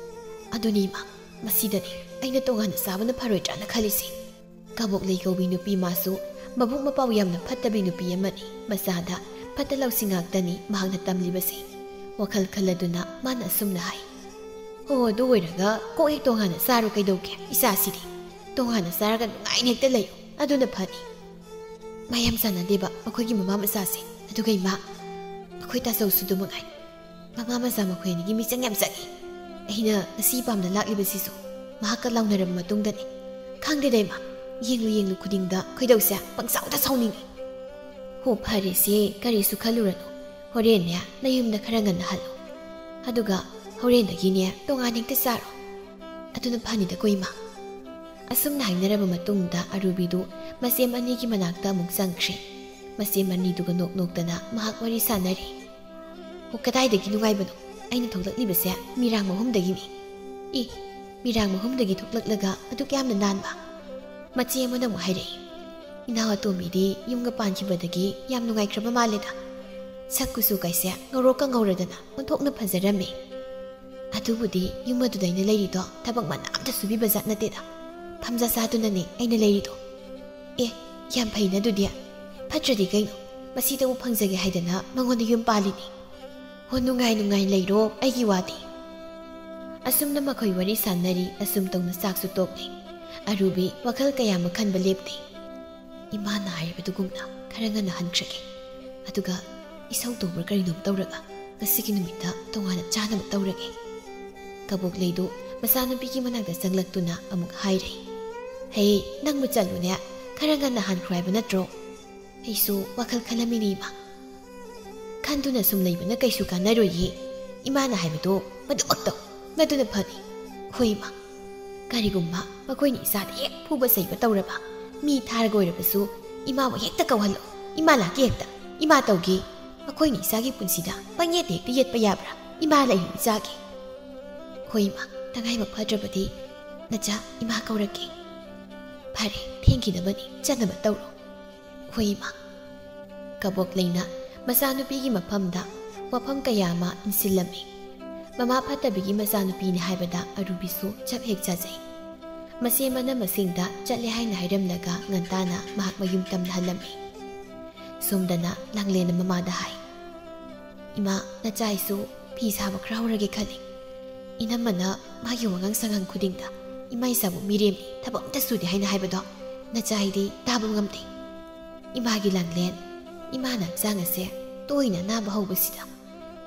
ꯑꯗꯨꯅꯤ ꯏꯃꯥ, ꯃꯁꯤꯗꯅꯤ ꯑꯩꯅ ꯇꯣꯉꯥꯟꯅ ꯆꯥꯕꯅ ꯐꯔꯣꯏꯗ꯭ꯔꯥꯅ ꯈꯜꯂꯤꯁꯤ꯫ ꯀꯕꯣꯛꯂꯩ ꯀꯧꯕꯤ ꯅꯨꯄꯤ ꯃꯥꯁꯨ ꯃꯕꯨꯛ ꯃꯄꯥꯎ ꯌꯥꯝꯅ ꯐꯠꯇꯕꯤ ꯅꯨꯄꯤ ꯑꯃꯅꯤ꯫ ꯃꯆꯥꯗ ꯐꯠꯇ ꯂꯧꯁꯤꯡ ꯉꯥꯛꯇꯅꯤ ꯃꯍꯥꯛꯅ ꯇꯝꯂꯤꯕꯁꯤ꯫ ꯋꯥꯈꯜ ꯈꯜꯂꯗꯨꯅ ꯃꯥꯅ ꯑꯁꯨꯝꯅ ꯍꯥꯏ, "ꯑꯣ, ꯑꯗꯨ ꯑꯣꯏꯔꯒ ꯀꯣꯛ ꯍꯦꯛ ꯇꯣꯉꯥꯟꯅ ꯆꯥꯔꯣ ꯀꯩꯗꯧꯒꯦ? ꯏꯆꯥꯁꯤꯗꯤ ꯇꯣꯉꯥꯟꯅ ꯆꯥꯔꯒ ꯅꯨꯡꯉꯥꯏꯅ ꯍꯦꯛꯇ ꯂꯩꯌꯨ, ꯑꯗꯨꯅ ꯐꯅꯤ꯫ ꯃꯌꯥꯝ ꯆꯥꯟꯅꯗꯦꯕ ꯃꯈꯣꯏꯒꯤ ꯃꯃꯥ ꯃꯆꯥꯁꯦ꯫ ꯑꯗꯨꯒ ꯏꯃꯥ, ꯑꯩꯈꯣꯏ ꯇꯥꯆꯧꯁꯨ ꯑꯗꯨ ꯃꯉꯥꯏ꯫ ꯃꯃꯥ ꯃꯆꯥ ꯃꯈꯣꯏ ꯑꯅꯤꯒꯤ ꯃꯤꯆꯪ ꯌꯥꯝ ꯆꯪꯉꯤ꯫ ꯑꯩꯅ ꯉꯁꯤ ꯄꯥꯝꯅ ꯂꯥꯛꯂꯤꯕꯁꯤꯁꯨ ꯃꯍꯥꯛꯀ ꯂꯥꯎꯅꯔꯕ ꯃꯇꯨꯡꯗꯅꯤ꯫ ꯈꯪꯗꯦꯗ ꯏꯃꯥ, ꯌꯦꯡꯂꯨ ꯌꯦꯡꯂꯨ ꯈꯨꯗꯤꯡꯗ ꯈꯣꯏꯗꯧꯁꯦ ꯄꯪꯁꯥꯎꯗ ꯁꯥꯎꯅꯤꯡꯉꯤ꯫ ꯍꯣ, ꯐꯔꯦꯁꯦ, ꯀꯔꯤꯁꯨ ꯈꯜꯂꯨꯔꯅꯨ꯫ ꯍꯣꯔꯦꯟꯅꯦ ꯅꯌꯨꯝꯗ ꯈꯔ ꯉꯟꯅ ꯍꯜꯂꯣ꯫ ꯑꯗꯨꯒ ꯍꯣꯔꯦꯟꯗꯒꯤꯅꯦ ꯇꯣꯉꯥꯟ ꯍꯦꯛꯇ ꯆꯥꯔꯣ꯫ ꯑꯗꯨꯅ ꯐꯅꯤꯗꯀꯣ ꯏꯃꯥ꯫ ꯑꯁꯨꯝꯅ ꯍꯥꯏꯅꯔꯕ ꯃꯇꯨꯡꯗ ꯑꯔꯨꯕꯤꯗꯨ ꯃꯆꯦꯝ ꯑꯅꯤꯒꯤ ꯃꯅꯥꯛꯇ ꯑꯃꯨꯛ ꯆꯪꯈ꯭ꯔꯦ꯫ ꯃꯆꯦꯝ ꯑꯅꯤꯗꯨꯒ ꯅꯣꯛ ꯅꯣꯛꯇꯅ ꯃꯍꯥꯛ ꯋꯥꯔꯤ ꯁꯥꯟꯅꯔꯤ꯫ ꯑꯣ, ꯀꯗꯥꯏꯗꯒꯤ ꯅꯨꯡꯉꯥꯏꯕꯅꯣ? ꯑꯩꯅ ꯊꯣꯛꯂꯛꯂꯤꯕꯁꯦ ꯃꯤꯔꯥꯡ ꯃꯍꯨꯝꯗꯒꯤꯅꯤ꯫ ꯏ, ꯃꯤꯔꯥꯡ ꯃꯍꯨꯝꯗꯒꯤ ꯊꯣꯛꯂꯛꯂꯒ ꯑꯗꯨꯛ ꯌꯥꯝꯅ ꯅꯥꯟꯕ? ꯃꯆꯦ ꯑꯃꯅ ꯑꯃꯨꯛ ꯍꯥꯏꯔꯛꯏ꯫ ꯏꯅꯥꯎ ꯑꯇꯣꯝꯕꯤꯗꯤ ꯌꯨꯝꯒ ꯄꯥꯟꯈꯤꯕꯗꯒꯤ ꯌꯥꯝ ꯅꯨꯡꯉꯥꯏꯈ꯭ꯔꯕ ꯃꯥꯜꯂꯦꯗ꯫ ꯁꯛ ꯀꯨꯆꯨ ꯀꯥꯏꯁꯦ ꯉꯧꯔꯣꯛꯀ ꯉꯧꯔꯗꯅ ꯑꯣꯟꯊꯣꯛꯅ ꯐꯖꯔꯝꯃꯦ꯫ ꯑꯗꯨꯕꯨꯗꯤ ꯌꯨꯝ ꯑꯗꯨꯗ ꯑꯩꯅ ꯂꯩꯔꯤꯗꯣ ꯊꯕꯛ ꯃꯅꯥ ꯑꯝꯇ ꯁꯨꯕꯤꯕ ꯖꯥꯠ ꯅꯠꯇꯦꯗ꯫ ꯐꯝꯖꯥ ꯆꯥꯗꯨꯅꯅꯦ ꯑꯩꯅ ꯂꯩꯔꯤꯗꯣ꯫ ꯑꯦ, ꯌꯥꯝ ꯐꯩꯅ ꯑꯗꯨꯗꯤ꯫ ꯐꯠꯇ꯭ꯔꯗꯤ ꯀꯩꯅꯣ? ꯃꯁꯤꯗꯕꯨ ꯐꯪꯖꯒꯦ ꯍꯥꯏꯗꯅ ꯃꯉꯣꯟꯗ ꯌꯨꯝ ꯄꯥꯜꯂꯤꯅꯤ꯫ ꯍꯣ, ꯅꯨꯡꯉꯥꯏ ꯅꯨꯡꯉꯥꯏ ꯂꯩꯔꯣ, ꯑꯩꯒꯤ ꯋꯥꯗꯤ꯫ ꯑꯁꯨꯝꯅ ꯃꯈꯣꯏ ꯋꯥꯔꯤ ꯁꯥꯟꯅꯔꯤ, ꯑꯁꯨꯝ ꯇꯧꯅ ꯆꯥꯛꯁꯨ ꯇꯣꯛꯂꯦ꯫ ꯑꯔꯨꯕꯤ ꯋꯥꯈꯜ ꯀꯌꯥ ꯑꯃ ꯈꯟꯕ ꯂꯦꯞꯇꯦ꯫ ꯏꯃꯥꯅ ꯍꯥꯏꯔꯤꯕꯗꯨꯒꯨꯝꯅ ꯈꯔ ꯉꯟꯅ ꯍꯟꯈ꯭ꯔꯒꯦ꯫ ꯑꯗꯨꯒ ꯏꯁꯧ ꯇꯧꯕ꯭ꯔꯥ ꯀꯔꯤꯅꯣꯝ ꯇꯧꯔꯒ ꯉꯁꯤꯒꯤ ꯅꯨꯃꯤꯠꯇ ꯇꯣꯉꯥꯟꯅ ꯆꯥꯅꯕ ꯇꯧꯔꯒꯦ꯫ ꯀꯕꯣꯛꯂꯩꯗꯨ ꯃꯆꯥꯅꯨꯄꯤꯒꯤ ꯃꯅꯥꯛꯇ ꯆꯪꯂꯛꯇꯨꯅ ꯑꯃꯨꯛ ꯍꯥꯏꯔꯦ꯫ "ꯍꯦ, ꯅꯪꯕꯨ ꯆꯠꯂꯨꯅꯦ, ꯈꯔ ꯉꯟꯅ ꯍꯟꯈ꯭ꯔꯣ ꯍꯥꯏꯕ ꯅꯠꯇ꯭ꯔꯣ?" "ꯑꯩꯁꯨ ꯋꯥꯈꯜ ꯈꯜꯂꯝꯃꯤꯅꯤ ꯏꯃꯥ꯫ ꯈꯟꯗꯨꯅ ꯁꯨꯝ ꯂꯩꯕꯅ ꯀꯩꯁꯨ ꯀꯥꯟꯅꯔꯣꯏꯌꯦ꯫ ꯏꯃꯥꯅ ꯍꯥꯏꯕꯗꯣ ꯃꯗꯨꯃꯛ ꯇꯧ, ꯃꯗꯨꯅ ꯐꯅꯤ꯫ ꯍꯣꯏ ꯏꯃꯥ꯫ ꯀꯔꯤꯒꯨꯝꯕ ꯃꯈꯣꯏꯅ ꯏꯆꯥꯗ ꯍꯦꯛ ꯐꯨꯕ ꯆꯩꯕ ꯇꯧꯔꯕ, ꯃꯤ ꯊꯥꯔꯒ ꯑꯣꯏꯔꯕꯁꯨ ꯏꯃꯥꯕꯨ ꯍꯦꯛꯇ ꯀꯧꯍꯜꯂꯣ꯫ ꯏꯃꯥ ꯂꯥꯛꯀꯦ ꯍꯦꯛꯇ, ꯏꯃꯥ ꯇꯧꯒꯦ꯫ ꯃꯈꯣꯏꯅ ꯏꯆꯥꯒꯤ ꯄꯨꯟꯁꯤꯗ ꯄꯪꯌꯦꯠꯇ ꯍꯦꯛꯇ ꯌꯦꯠꯄ ꯌꯥꯕ꯭ꯔꯥ? ꯏꯃꯥ ꯂꯩꯔꯤ ꯏꯆꯥꯒꯤ꯫" "ꯍꯣꯏ ꯏꯃꯥ, ꯇꯉꯥꯏꯃꯛ ꯐꯗ꯭ꯔꯕꯗꯤ ꯅꯆꯥ ꯏꯃꯥ ꯀꯧꯔꯛꯀꯦ꯫" "ꯐꯔꯦ, ꯊꯦꯡꯈꯤꯅꯕꯅꯤ, ꯆꯠꯅꯕ ꯇꯧꯔꯣ꯫" "ꯍꯣꯏ ꯏꯃꯥ꯫" ꯀꯕꯣꯛꯂꯩꯅ ꯃꯆꯥꯅꯨꯄꯤꯒꯤ ꯃꯐꯝꯗ ꯋꯥꯐꯝ ꯀꯌꯥ ꯑꯃ ꯏꯟꯁꯤꯜꯂꯝꯃꯤ꯫ ꯃꯃꯥ ꯐꯠꯇꯕꯤꯒꯤ ꯃꯆꯥꯅꯨꯄꯤꯅꯤ ꯍꯥꯏꯕꯗ ꯑꯔꯨꯕꯤꯁꯨ ꯆꯞ ꯍꯦꯛ ꯆꯥꯖꯩ꯫ ꯃꯆꯦ ꯃꯅꯝꯃꯁꯤꯡꯗ ꯆꯠꯂꯦ ꯍꯥꯏꯅ ꯍꯥꯏꯔꯝꯂꯒ ꯉꯟꯇꯥꯅ ꯃꯍꯥꯛ ꯃꯌꯨꯝ ꯇꯝꯅꯍꯜꯂꯝꯃꯤ꯫ ꯁꯣꯝꯗꯅ ꯂꯥꯡꯂꯦꯟꯅ ꯃꯃꯥꯗ ꯍꯥꯏ, "ꯏꯃꯥ, ꯅꯆꯥ ꯑꯩꯁꯨ ꯐꯤ ꯁꯥꯕ ꯈꯔ ꯍꯧꯔꯒꯦ ꯈꯜꯂꯤ꯫ ꯏꯅꯝꯃꯅ ꯃꯥꯒꯤ ꯋꯥꯉꯥꯡ ꯁꯉꯥꯡ ꯈꯨꯗꯤꯡꯗ ꯏꯃꯥ ꯏꯆꯥꯕꯨ ꯃꯤꯔꯦꯝꯅꯤ, ꯊꯕꯛ ꯑꯝꯇ ꯁꯨꯗꯦ ꯍꯥꯏꯅ ꯍꯥꯏꯕꯗꯣ ꯅꯆꯥ ꯑꯩꯗꯤ ꯇꯥꯕ ꯉꯝꯗꯦ꯫ ꯏꯃꯥꯒꯤ ꯂꯥꯡꯂꯦꯟ, ꯏꯃꯥꯅ ꯍꯛꯆꯥꯡ ꯑꯁꯦ ꯇꯣꯏꯅ ꯑꯅꯥꯕ ꯍꯧꯕꯁꯤꯗ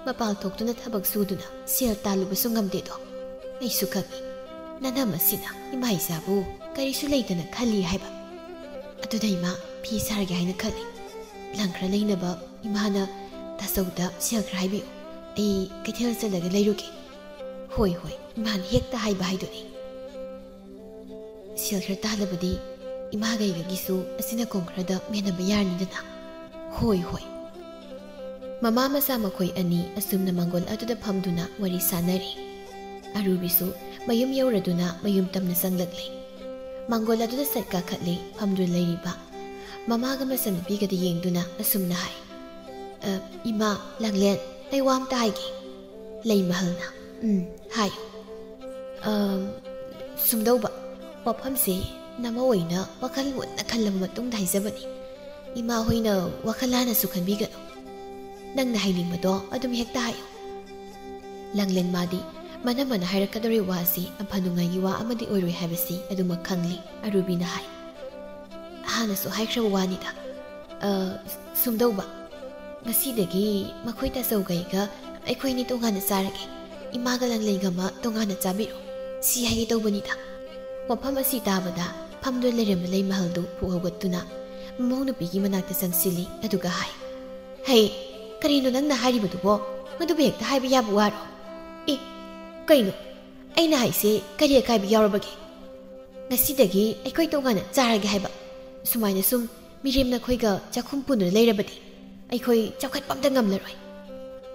ꯃꯄꯥꯜ ꯊꯣꯛꯇꯨꯅ ꯊꯕꯛ ꯁꯨꯗꯨꯅ ꯁꯦꯜ ꯇꯥꯜꯂꯨꯕꯁꯨ ꯉꯝꯗꯦꯗꯣ ꯑꯩꯁꯨ ꯈꯪꯏ꯫ ꯅꯅꯝ ꯑꯁꯤꯅ ꯏꯃꯥ ꯏꯆꯥꯕꯨ ꯀꯔꯤꯁꯨ ꯂꯩꯇꯅ ꯈꯜꯂꯤ ꯍꯥꯏꯕ꯫ ꯑꯗꯨꯗ ꯏꯃꯥ ꯐꯤ ꯁꯥꯔꯒꯦ ꯍꯥꯏꯅ ꯈꯜꯂꯤ꯫ ꯂꯪ ꯈꯔ ꯂꯩꯅꯕ ꯏꯃꯥꯅ ꯇꯥꯆꯧꯗ ꯁꯦꯜ ꯈꯔ ꯍꯥꯏꯕꯤꯌꯨ꯫ ꯑꯩ ꯀꯩꯊꯦꯜ ꯆꯠꯂꯒ ꯂꯩꯔꯨꯒꯦ꯫ ꯍꯣꯏ, ꯍꯣꯏ, ꯏꯃꯥꯅ ꯍꯦꯛꯇ ꯍꯥꯏꯕ ꯍꯥꯏꯗꯨꯅꯤ꯫ ꯁꯦꯜ ꯈꯔ ꯇꯥꯜꯂꯕꯗꯤ ꯏꯃꯥꯒ ꯑꯩꯒꯒꯤꯁꯨ ꯑꯆꯤꯟ ꯑꯀꯣꯝ ꯈꯔꯗ ꯃꯦꯟꯅꯕ ꯌꯥꯔꯅꯤꯗꯅ꯫ ꯍꯣꯏ, ꯍꯣꯏ꯫ ꯃꯃꯥ ꯃꯆꯥ ꯃꯈꯣꯏ ꯑꯅꯤ ꯑꯁꯨꯝꯅ ꯃꯥꯡꯒꯣꯜ ꯑꯗꯨꯗ ꯐꯝꯗꯨꯅ ꯋꯥꯔꯤ ꯁꯥꯟꯅꯔꯤ꯫ ꯑꯔꯨꯕꯤꯁꯨ ꯃꯌꯨꯝ ꯌꯧꯔꯗꯨꯅ ꯃꯌꯨꯝ ꯇꯝꯅ ꯆꯪꯂꯛꯂꯦ꯫ ꯃꯥꯡꯒꯣꯜ ꯑꯗꯨꯗ ꯁꯠ ꯀꯥꯈꯠꯂꯦ ꯐꯝꯗꯨꯅ ꯂꯩꯔꯤꯕ ꯃꯃꯥꯒ ꯃꯆꯟꯅꯨꯄꯤꯒꯗ ꯌꯦꯡꯗꯨꯅ ꯑꯁꯨꯝꯅ ꯍꯥꯏ, "ꯑ, ꯏꯃꯥ, ꯂꯥꯡꯂꯦꯟ, ꯑꯩ ꯋꯥ ꯑꯝꯇ ꯍꯥꯏꯒꯦ꯫" ꯂꯩꯃꯍꯜꯅ, "ꯎꯝ, ꯍꯥꯏꯌꯨ꯫" "ꯑꯝ, ꯁꯨꯝꯗꯧꯕ, ꯋꯥꯐꯝꯁꯦ ꯅꯃꯧ ꯑꯣꯏꯅ ꯋꯥꯈꯜ ꯃꯨꯟꯅ ꯈꯜꯂꯕ ꯃꯇꯨꯡꯗ ꯍꯥꯏꯖꯕꯅꯤ꯫ ꯏꯃꯥ ꯍꯣꯏꯅ ꯋꯥꯈꯜ ꯍꯥꯟꯅꯁꯨ ꯈꯟꯕꯤꯒꯅꯨ꯫ ꯅꯪꯅ ꯍꯥꯏꯅꯤꯡꯕꯗꯣ ꯑꯗꯨꯝ ꯍꯦꯛꯇ ꯍꯥꯏꯌꯨ꯫" ꯂꯥꯡꯂꯦꯟ ꯃꯥꯗꯤ ꯃꯅꯝꯃꯅ ꯍꯥꯏꯔꯛꯀꯗꯧꯔꯤꯕ ꯋꯥꯁꯤ ꯑꯐ ꯅꯨꯡꯉꯥꯏꯒꯤ ꯋꯥ ꯑꯃꯗꯤ ꯑꯣꯏꯔꯣꯏ ꯍꯥꯏꯕꯁꯤ ꯑꯗꯨꯃꯛ ꯈꯪꯂꯤ꯫ ꯑꯔꯨꯕꯤꯅ ꯍꯥꯏ, "ꯍꯥꯟꯅꯁꯨ ꯍꯥꯏꯈ꯭ꯔꯕ ꯋꯥꯅꯤꯗ꯫ ꯑ, ꯁꯨꯝꯗꯧꯕ, ꯉꯁꯤꯗꯒꯤ ꯃꯈꯣꯏ ꯇꯥꯆꯧꯒꯩꯒ ꯑꯩꯈꯣꯏꯅꯤ ꯇꯣꯉꯥꯟꯅ ꯆꯥꯔꯒꯦ꯫ ꯏꯃꯥꯒ ꯂꯥꯡꯂꯦꯟꯒꯃ ꯇꯣꯉꯥꯟꯅ ꯆꯥꯕꯤꯔꯣ꯫ ꯁꯤ ꯍꯥꯏꯒꯦ ꯇꯧꯕꯅꯤꯗ꯫" ꯋꯥꯐꯝ ꯑꯁꯤ ꯇꯥꯕꯗ ꯐꯝꯗꯨꯅ ꯂꯩꯔꯝꯕ ꯂꯩꯃꯍꯜꯗꯨ ꯐꯨꯛ ꯍꯧꯒꯠꯇꯨꯅ ꯃꯃꯧ ꯅꯨꯄꯤꯒꯤ ꯃꯅꯥꯛꯇ ꯆꯪꯁꯤꯜꯂꯤ꯫ ꯑꯗꯨꯒ ꯍꯥꯏ, "ꯍꯩ, ꯀꯔꯤꯅꯣ ꯅꯪꯅ ꯍꯥꯏꯔꯤꯕꯗꯨꯕꯣ? ꯃꯗꯨꯕꯨ ꯍꯦꯛꯇ ꯍꯥꯏꯕ ꯌꯥꯕ ꯋꯥꯔꯣ? ꯑꯦ, ꯀꯩꯅꯣ? ꯑꯩꯅ ꯍꯥꯏꯁꯦ ꯀꯔꯤ ꯑꯀꯥꯏꯕ ꯌꯥꯎꯔꯕꯒꯦ? ꯉꯁꯤꯗꯒꯤ ꯑꯩꯈꯣꯏ ꯇꯣꯉꯥꯟꯅ ꯆꯥꯔꯒꯦ ꯍꯥꯏꯕ꯫ ꯁꯨꯃꯥꯏꯅ ꯁꯨꯝ ꯃꯤꯔꯦꯝ ꯅꯈꯣꯏꯒ ꯆꯥꯛꯈꯨꯝ ꯄꯨꯟꯗꯨꯅ ꯂꯩꯔꯕꯗꯤ ꯑꯩꯈꯣꯏ ꯆꯥꯎꯈꯠꯄ ꯑꯝꯇ ꯉꯝꯂꯔꯣꯏ꯫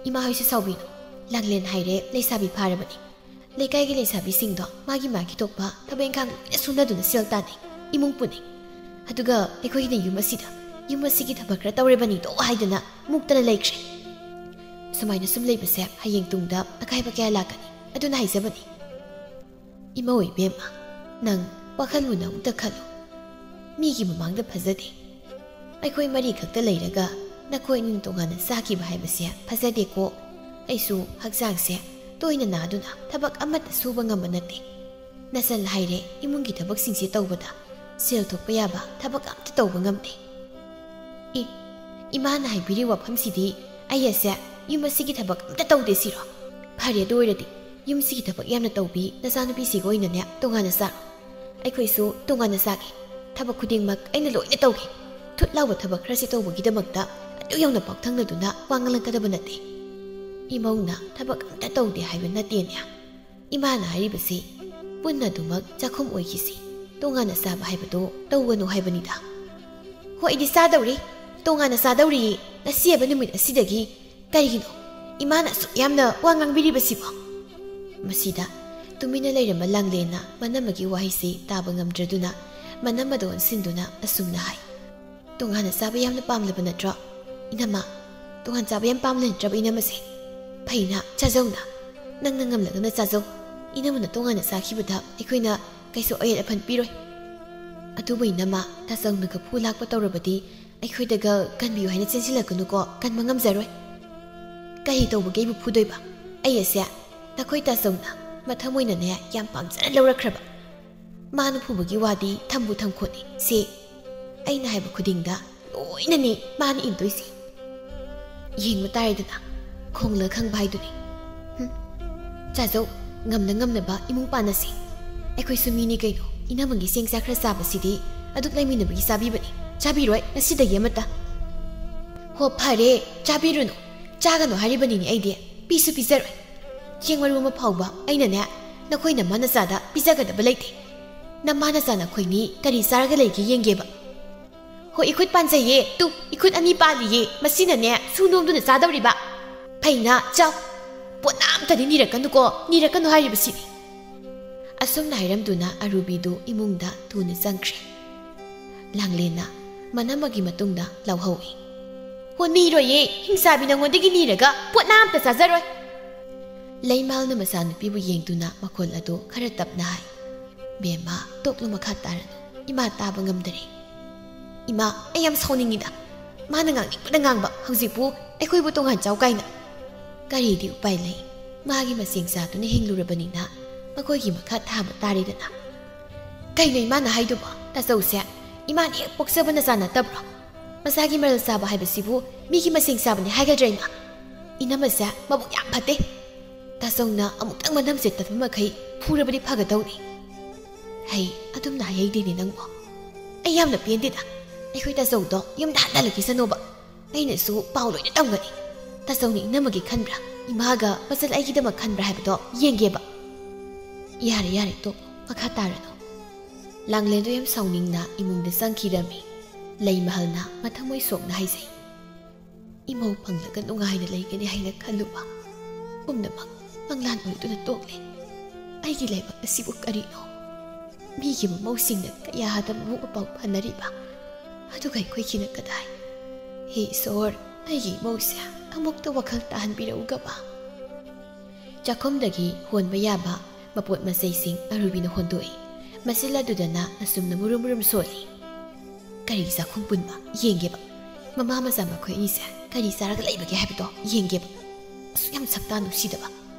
ꯏꯃꯥ ꯍꯣꯏꯁꯨ ꯁꯥꯎꯕꯤꯅꯨ꯫ ꯂꯥꯡꯂꯦꯟ ꯍꯥꯏꯔꯦ ꯂꯩꯁꯥꯕꯤ ꯐꯥꯔꯕꯅꯤ꯫ ꯂꯩꯀꯥꯏꯒꯤ ꯂꯩꯁꯥꯕꯤꯁꯤꯡꯗꯣ ꯃꯥꯒꯤ ꯃꯥꯒꯤ ꯊꯣꯛꯄ ꯊꯕꯛ ꯏꯪꯈꯥꯡ ꯂꯣꯏꯅ ꯁꯨꯅꯗꯨꯅ ꯁꯦꯜ ꯇꯥꯟꯅꯩ, ꯏꯃꯨꯡ ꯄꯨꯅꯩ꯫ ꯑꯗꯨꯒ ꯑꯩꯈꯣꯏꯒꯤꯅ ꯌꯨꯝ ꯑꯁꯤꯗ, ꯌꯨꯝ ꯑꯁꯤꯒꯤ ꯊꯕꯛ ꯈꯔ ꯇꯧꯔꯕꯅꯤꯗꯣ ꯍꯥꯏꯗꯅ ꯃꯨꯛꯇꯅ ꯂꯩꯈ꯭ꯔꯦ꯫ ꯁꯨꯃꯥꯏꯅ ꯁꯨꯝ ꯂꯩꯕꯁꯦ ꯍꯌꯦꯡ ꯇꯨꯡꯗ ꯑꯀꯥꯏꯕ ꯀꯌꯥ ꯂꯥꯛꯀꯅꯤ꯫ ꯑꯗꯨꯅ ꯍꯥꯏꯖꯕꯅꯤ꯫" "ꯏꯃꯧ ꯏꯕꯦꯝꯃ, ꯅꯪ ꯋꯥꯈꯜ ꯃꯨꯟꯅ ꯑꯃꯨꯛꯇ ꯈꯜꯂꯨ꯫ ꯃꯤꯒꯤ ꯃꯃꯥꯡꯗ ꯐꯖꯗꯦ꯫ ꯑꯩꯈꯣꯏ ꯃꯔꯤ ꯈꯛꯇ ꯂꯩꯔꯒ ꯅꯈꯣꯏ ꯑꯅꯤꯅ ꯇꯣꯉꯥꯟꯅ ꯆꯥꯈꯤꯕ ꯍꯥꯏꯕꯁꯦ ꯐꯖꯗꯦꯀꯣ꯫ ꯑꯩꯁꯨ ꯍꯛꯆꯥꯡꯁꯦ ꯇꯣꯏꯅ ꯅꯥꯗꯨꯅ ꯊꯕꯛ ꯑꯃꯠꯇ ꯁꯨꯕ ꯉꯝꯕ ꯅꯠꯇꯦ꯫ ꯅꯆꯜ ꯍꯥꯏꯔꯦ, ꯏꯃꯨꯡꯒꯤ ꯊꯕꯛꯁꯤꯡꯁꯦ ꯇꯧꯕꯗ ꯁꯦꯜ ꯊꯣꯛꯄ ꯌꯥꯕ ꯊꯕꯛ ꯑꯝꯇ ꯇꯧꯕ ꯉꯝꯗꯦ꯫" "ꯑꯦ, ꯏꯃꯥꯅ ꯍꯥꯏꯕꯤꯔꯤ ꯋꯥꯐꯝꯁꯤꯗꯤ ꯑꯩ ꯑꯁꯦ ꯌꯨꯝ ꯑꯁꯤꯒꯤ ꯊꯕꯛ ꯑꯝꯇ ꯇꯧꯗꯦ ꯁꯤꯔꯣ? ꯐꯔꯦ, ꯑꯗꯨ ꯑꯣꯏꯔꯗꯤ ꯌꯨꯝꯁꯤꯒꯤ ꯊꯕꯛ ꯌꯥꯝꯅ ꯇꯧꯕꯤ ꯅꯆꯥꯅꯨꯄꯤꯁꯤꯒ ꯑꯣꯏꯅꯅꯦ ꯇꯣꯉꯥꯟꯅ ꯆꯥꯔꯣ꯫ ꯑꯩꯈꯣꯏꯁꯨ ꯇꯣꯉꯥꯟꯅ ꯆꯥꯒꯦ꯫ ꯊꯕꯛ ꯈꯨꯗꯤꯡꯃꯛ ꯑꯩꯅ ꯂꯣꯏꯅ ꯇꯧꯒꯦ꯫ ꯊꯨꯠ ꯂꯥꯎꯕ ꯊꯕꯛ ꯈꯔꯁꯤ ꯇꯧꯕꯒꯤꯗꯃꯛꯇ ꯑꯗꯨꯛ ꯌꯧꯅ ꯄꯥꯎꯊꯪꯅꯗꯨꯅ ꯋꯥ ꯉꯥꯡꯂꯛꯀꯗꯕ ꯅꯠꯇꯦ꯫ ꯏꯃꯧꯅ ꯊꯕꯛ ꯑꯝꯇ ꯇꯧꯗꯦ ꯍꯥꯏꯕ ꯅꯠꯇꯦꯅꯦ꯫ ꯏꯃꯥꯅ ꯍꯥꯏꯔꯤꯕꯁꯤ ꯄꯨꯟꯅ ꯑꯗꯨꯃꯛ ꯆꯥꯛꯈꯨꯝ ꯑꯣꯏꯈꯤꯁꯤ, ꯇꯣꯉꯥꯟꯅ ꯆꯥꯕ ꯍꯥꯏꯕꯗꯣ ꯇꯧꯒꯅꯨ ꯍꯥꯏꯕꯅꯤꯗ꯫ ꯍꯣꯏ, ꯑꯩꯗꯤ ꯆꯥꯗꯧꯔꯤ, ꯇꯣꯉꯥꯟꯅ ꯆꯥꯗꯧꯔꯤꯌꯦ꯫ ꯉꯁꯤ ꯍꯥꯏꯕ ꯅꯨꯃꯤꯠ ꯑꯁꯤꯗꯒꯤ ꯀꯔꯤꯒꯤꯅꯣ ꯏꯃꯥꯅ ꯑꯁꯨꯛ ꯌꯥꯝꯅ ꯋꯥ ꯉꯥꯡꯕꯤꯔꯤꯕꯁꯤꯕꯣ? ꯃꯁꯤꯗ ꯇꯨꯃꯤꯟꯅ ꯂꯩꯔꯝꯕ ꯂꯥꯡꯂꯦꯟꯅ ꯃꯅꯝꯃꯒꯤ ꯋꯥꯍꯩꯁꯤ ꯇꯥꯕ ꯉꯝꯗ꯭ꯔꯗꯨꯅ ꯃꯅꯝꯃꯗ ꯑꯣꯟꯁꯤꯟꯗꯨꯅ ꯑꯁꯨꯝꯅ ꯍꯥꯏ, "ꯇꯣꯉꯥꯟꯅ ꯆꯥꯕ ꯌꯥꯝꯅ ꯄꯥꯝꯂꯕ ꯅꯠꯇ꯭ꯔꯣ? ꯏꯅꯝꯃ, ꯇꯣꯉꯥꯟ ꯆꯥꯕ ꯌꯥꯝ ꯄꯥꯝꯂ ꯅꯠꯇ꯭ꯔꯕ ꯏꯅꯝꯃꯁꯦ? ꯐꯩꯅ, ꯆꯥꯖꯧꯅ꯫ ꯅꯪꯅ ꯉꯝꯂꯒꯅ ꯆꯥꯖꯧ꯫ ꯏꯅꯝꯃꯅ ꯇꯣꯉꯥꯟꯅ ꯆꯥꯈꯤꯕꯗ ꯑꯩꯈꯣꯏꯅ ꯀꯩꯁꯨ ꯑꯌꯦꯠ ꯑꯄꯟ ꯄꯤꯔꯣꯏ꯫ ꯑꯗꯨꯕꯨ ꯏꯅꯝꯃ, ꯇꯥꯆꯧꯅꯒ ꯐꯨ ꯂꯥꯛꯄ ꯇꯧꯔꯕꯗꯤ ꯑꯩꯈꯣꯏꯗꯒ ꯀꯟꯕꯤꯌꯨ ꯍꯥꯏꯅ ꯆꯦꯟꯁꯤꯜꯂꯛꯀꯅꯨꯀꯣ, ꯀꯟꯕ ꯉꯝꯖꯔꯣꯏ꯫" "ꯀꯔꯤ ꯇꯧꯕꯒꯤ ꯑꯩꯕꯨ ꯐꯨꯗꯣꯏꯕ? ꯑꯩ ꯑꯁꯦ ꯅꯈꯣꯏ ꯇꯥꯆꯧꯅ ꯃꯊꯃꯣꯏꯅꯅꯦ ꯌꯥꯝ ꯄꯥꯝꯖꯅ ꯂꯧꯔꯛꯈ꯭ꯔꯕ꯫ ꯃꯥꯅ ꯐꯨꯕꯒꯤ ꯋꯥꯗꯤ ꯊꯝꯕꯨ ꯊꯝꯈꯣꯠꯅꯤ꯫ ꯁꯦ, ꯑꯩꯅ ꯍꯥꯏꯕ ꯈꯨꯗꯤꯡꯗ ꯂꯣꯏꯅꯅꯦ ꯃꯥꯅ ꯏꯟꯗꯣꯏꯁꯦ꯫ ꯌꯦꯡꯕ ꯇꯥꯔꯦꯗꯅ, ꯈꯣꯡꯂ ꯈꯪꯕ ꯍꯥꯏꯗꯨꯅꯤ꯫ ꯍꯨꯝ꯫ ꯆꯥꯖꯧ, ꯉꯝꯅ ꯉꯝꯅꯕ ꯏꯃꯨꯡ ꯄꯥꯟꯅꯁꯦ꯫ ꯑꯩꯈꯣꯏꯁꯨ ꯃꯤꯅꯤ ꯀꯩꯅꯣ, ꯏꯅꯝꯃꯒꯤ ꯆꯦꯡ ꯆꯥꯛ ꯈꯔ ꯆꯥꯕꯁꯤꯗꯤ ꯑꯗꯨꯛ ꯂꯩꯃꯤꯟꯅꯕꯒꯤ ꯆꯥꯕꯤꯕꯅꯤ꯫ ꯆꯥꯕꯤꯔꯣꯏ ꯉꯁꯤꯗꯒꯤ ꯑꯃꯠꯇ꯫ ꯍꯣ, ꯐꯔꯦ, ꯆꯥꯕꯤꯔꯨꯅꯨ꯫ ꯆꯥꯒꯅꯨ ꯍꯥꯏꯔꯤꯕꯅꯤꯅꯦ ꯑꯩꯗꯤ꯫ ꯄꯤꯁꯨ ꯄꯤꯖꯔꯣꯏ꯫ ꯆꯦꯡ ꯃꯔꯨ ꯑꯃ ꯐꯥꯎꯕ ꯑꯩꯅꯅꯦ ꯅꯈꯣꯏ ꯅꯃꯥ ꯅꯆꯥꯗ ꯄꯤꯖꯒꯗꯕ ꯂꯩꯇꯦ꯫ ꯅꯃꯥ ꯅꯆꯥ ꯅꯈꯣꯏꯅꯤ ꯀꯔꯤ ꯆꯥꯔꯒ ꯂꯩꯒꯦ ꯌꯦꯡꯒꯦꯕ꯫ ꯍꯣꯏ, ꯏꯈꯨꯠ ꯄꯥꯟꯖꯩꯌꯦ꯫ ꯇꯨ, ꯏꯈꯨꯠ ꯑꯅꯤ ꯄꯥꯜꯂꯤꯌꯦ꯫ ꯃꯁꯤꯅꯅꯦ ꯁꯨ ꯅꯣꯝꯗꯨꯅ ꯆꯥꯗꯧꯔꯤꯕ꯫ ꯐꯩꯅ, ꯆꯥꯎ꯫ ꯄꯣꯠ ꯑꯝꯇꯗꯤ ꯅꯤꯔꯛꯀꯅꯨꯀꯣ, ꯅꯤꯔꯛꯀꯅꯨ ꯍꯥꯏꯔꯤꯕꯁꯤꯅꯤ꯫ ꯑꯁꯨꯝꯅ ꯍꯥꯏꯔꯝꯗꯨꯅ ꯑꯔꯨꯕꯤꯗꯨ ꯏꯃꯨꯡꯗ ꯊꯨꯅ ꯆꯪꯈ꯭ꯔꯦ꯫ ꯂꯥꯡꯂꯦꯟꯅ ꯃꯅꯝꯃꯒꯤ ꯃꯇꯨꯡꯗ ꯂꯥꯎꯍꯧꯏ, "ꯍꯣ, ꯅꯤꯔꯣꯏꯌꯦ, ꯍꯤꯡꯆꯥꯕꯤ ꯅꯉꯣꯟꯗꯒꯤ ꯅꯤꯔꯒ ꯄꯣꯠ ꯑꯝꯇ ꯆꯥꯖꯔꯣꯏ꯫" ꯂꯩꯃꯥꯜꯅ ꯃꯆꯥꯅꯨꯄꯤꯕꯨ ꯌꯦꯡꯗꯨꯅ ꯃꯈꯣꯜ ꯑꯗꯨ ꯈꯔ ꯇꯞꯅ ꯍꯥꯏ, "ꯕꯦꯝꯃ, ꯇꯣꯛꯂꯨ, ꯃꯈꯥ ꯇꯥꯔꯅꯨ꯫ ꯏꯃꯥ ꯇꯥꯕ ꯉꯝꯗꯔꯦ꯫ ꯏꯃꯥ, ꯑꯩ ꯌꯥꯝ ꯁꯥꯎꯅꯤꯡꯉꯤꯗ꯫ ꯃꯥꯅ ꯉꯥꯡꯅꯤꯡꯕꯗ ꯉꯥꯡꯕ, ꯍꯧꯖꯤꯛꯄꯨ ꯑꯩꯈꯣꯏꯕꯨ ꯇꯣꯉꯥꯟ ꯆꯥꯎ ꯀꯥꯏꯅ꯫ ꯀꯔꯤꯗꯤ ꯎꯄꯥꯏ ꯂꯩ? ꯃꯥꯒꯤ ꯃꯆꯦꯡ ꯆꯥꯗꯨꯅ ꯍꯤꯡꯂꯨꯔꯕꯅꯤꯅ ꯃꯈꯣꯏꯒꯤ ꯃꯈꯥ ꯊꯥꯕ ꯇꯥꯔꯦꯗꯅ꯫" "ꯀꯩꯅꯣ ꯏꯃꯥꯅ ꯍꯥꯏꯗꯨꯕꯣ, ꯇꯥꯆꯧꯁꯦ? ꯏꯃꯥꯅ ꯍꯦꯛ ꯄꯣꯛꯆꯕ ꯅꯆꯥ ꯅꯠꯇꯕ꯭ꯔꯣ? ꯃꯆꯥꯒꯤ ꯃꯔꯜ ꯆꯥꯕ ꯍꯥꯏꯕꯁꯤꯕꯨ ꯃꯤꯒꯤ ꯃꯆꯦꯡ ꯆꯥꯕꯅꯤ ꯍꯥꯏꯒꯗ꯭ꯔꯥ ꯏꯃꯥ? ꯏꯅꯝꯃꯁꯦ ꯃꯕꯨꯛ ꯌꯥꯝ ꯐꯠꯇꯦ꯫" ꯇꯥꯆꯧꯅ ꯑꯃꯨꯛꯇꯪ ꯃꯅꯝꯁꯦ ꯇꯠꯄ ꯃꯈꯩ ꯐꯨꯔꯕꯗꯤ ꯐꯒꯗꯧꯅꯤ꯫ ꯍꯩ, ꯑꯗꯨꯝꯅ ꯍꯥꯏꯍꯩꯗꯦꯅꯦ ꯅꯪꯕꯣ꯫ ꯑꯩ ꯌꯥꯝꯅ ꯄꯦꯟꯗꯦꯗ꯫ ꯑꯩꯈꯣꯏ ꯇꯥꯆꯧꯗꯣ ꯌꯨꯝꯗ ꯍꯟꯊꯍꯜꯂꯛꯈꯤꯁꯅꯣꯕ꯫ ꯑꯩꯅꯁꯨ ꯄꯥꯎ ꯂꯣꯏꯅ ꯇꯝꯒꯅꯤ꯫ ꯇꯥꯆꯧꯅ ꯏꯅꯝꯃꯒꯤ ꯈꯟꯕ꯭ꯔꯥ, ꯏꯃꯥꯒ ꯃꯆꯜ ꯑꯩꯒꯤꯗꯃꯛ ꯈꯟꯕ꯭ꯔꯥ ꯍꯥꯏꯕꯗꯣ ꯌꯦꯡꯒꯦꯕ꯫ ꯌꯥꯔꯦ, ꯌꯥꯔꯦ, ꯇꯣꯛ, ꯃꯈꯥ ꯇꯥꯔꯅꯨ꯫ ꯂꯥꯡꯂꯦꯟꯗꯣ ꯌꯥꯝ ꯁꯥꯎꯅꯤꯡꯅ ꯏꯃꯨꯡꯗ ꯆꯪꯈꯤꯔꯝꯃꯤ꯫ ꯂꯩꯃꯍꯜꯅ ꯃꯊꯃꯣꯏ ꯁꯣꯛꯅ ꯍꯥꯏꯖꯩ, "ꯏꯃꯧ ꯐꯪꯂꯒ ꯅꯨꯡꯉꯥꯏꯅ ꯂꯩꯒꯅꯤ ꯍꯥꯏꯅ ꯈꯜꯂꯨꯕ ꯄꯨꯝꯅꯃꯛ ꯃꯪꯂꯥꯟ ꯑꯣꯏꯗꯨꯅ ꯇꯣꯛꯂꯦ꯫ ꯑꯩꯒꯤ ꯂꯥꯏꯕꯛ ꯑꯁꯤꯕꯨ ꯀꯔꯤꯅꯣ? ꯃꯤꯒꯤ ꯃꯃꯧꯁꯤꯡꯅ ꯀꯌꯥꯗ ꯃꯕꯨꯛ ꯃꯄꯥꯎ ꯐꯅꯔꯤꯕ, ꯑꯗꯨꯒ ꯑꯩꯈꯣꯏꯒꯤꯅ ꯀꯗꯥꯏ? ꯍꯦ ꯏꯁꯣꯔ, ꯑꯩꯒꯤ ꯏꯃꯧꯁꯦ ꯑꯃꯨꯛꯇ ꯋꯥꯈꯜ ꯇꯥꯍꯟꯕꯤꯔꯛꯎꯒꯕ꯫" ꯆꯥꯛꯈꯨꯝꯗꯒꯤ ꯍꯣꯟꯕ ꯌꯥꯕ ꯃꯄꯣꯠ ꯃꯆꯩꯁꯤꯡ ꯑꯔꯨꯕꯤꯅ ꯍꯣꯟꯗꯣꯛꯏ꯫ ꯃꯆꯤꯜ ꯑꯗꯨꯗꯅ ꯑꯁꯨꯝꯅ ꯃꯨꯔꯨꯝ ꯃꯨꯔꯨꯝ ꯁꯣꯜꯂꯤ꯫ "ꯀꯔꯤ ꯆꯥꯛꯈꯨꯝ ꯄꯨꯟꯕ? ꯌꯦꯡꯒꯦꯕ꯫ ꯃꯃꯥ ꯃꯆꯥ ꯃꯈꯣꯏ ꯑꯅꯤꯁꯦ ꯀꯔꯤ ꯆꯥꯔꯒ ꯂꯩꯕꯒꯦ ꯍꯥꯏꯕꯗꯣ ꯌꯦꯡꯒꯦꯕ꯫ ꯑꯁꯨꯛ ꯌꯥꯝ ꯁꯛꯇꯥ ꯅꯨꯡꯁꯤꯗꯕ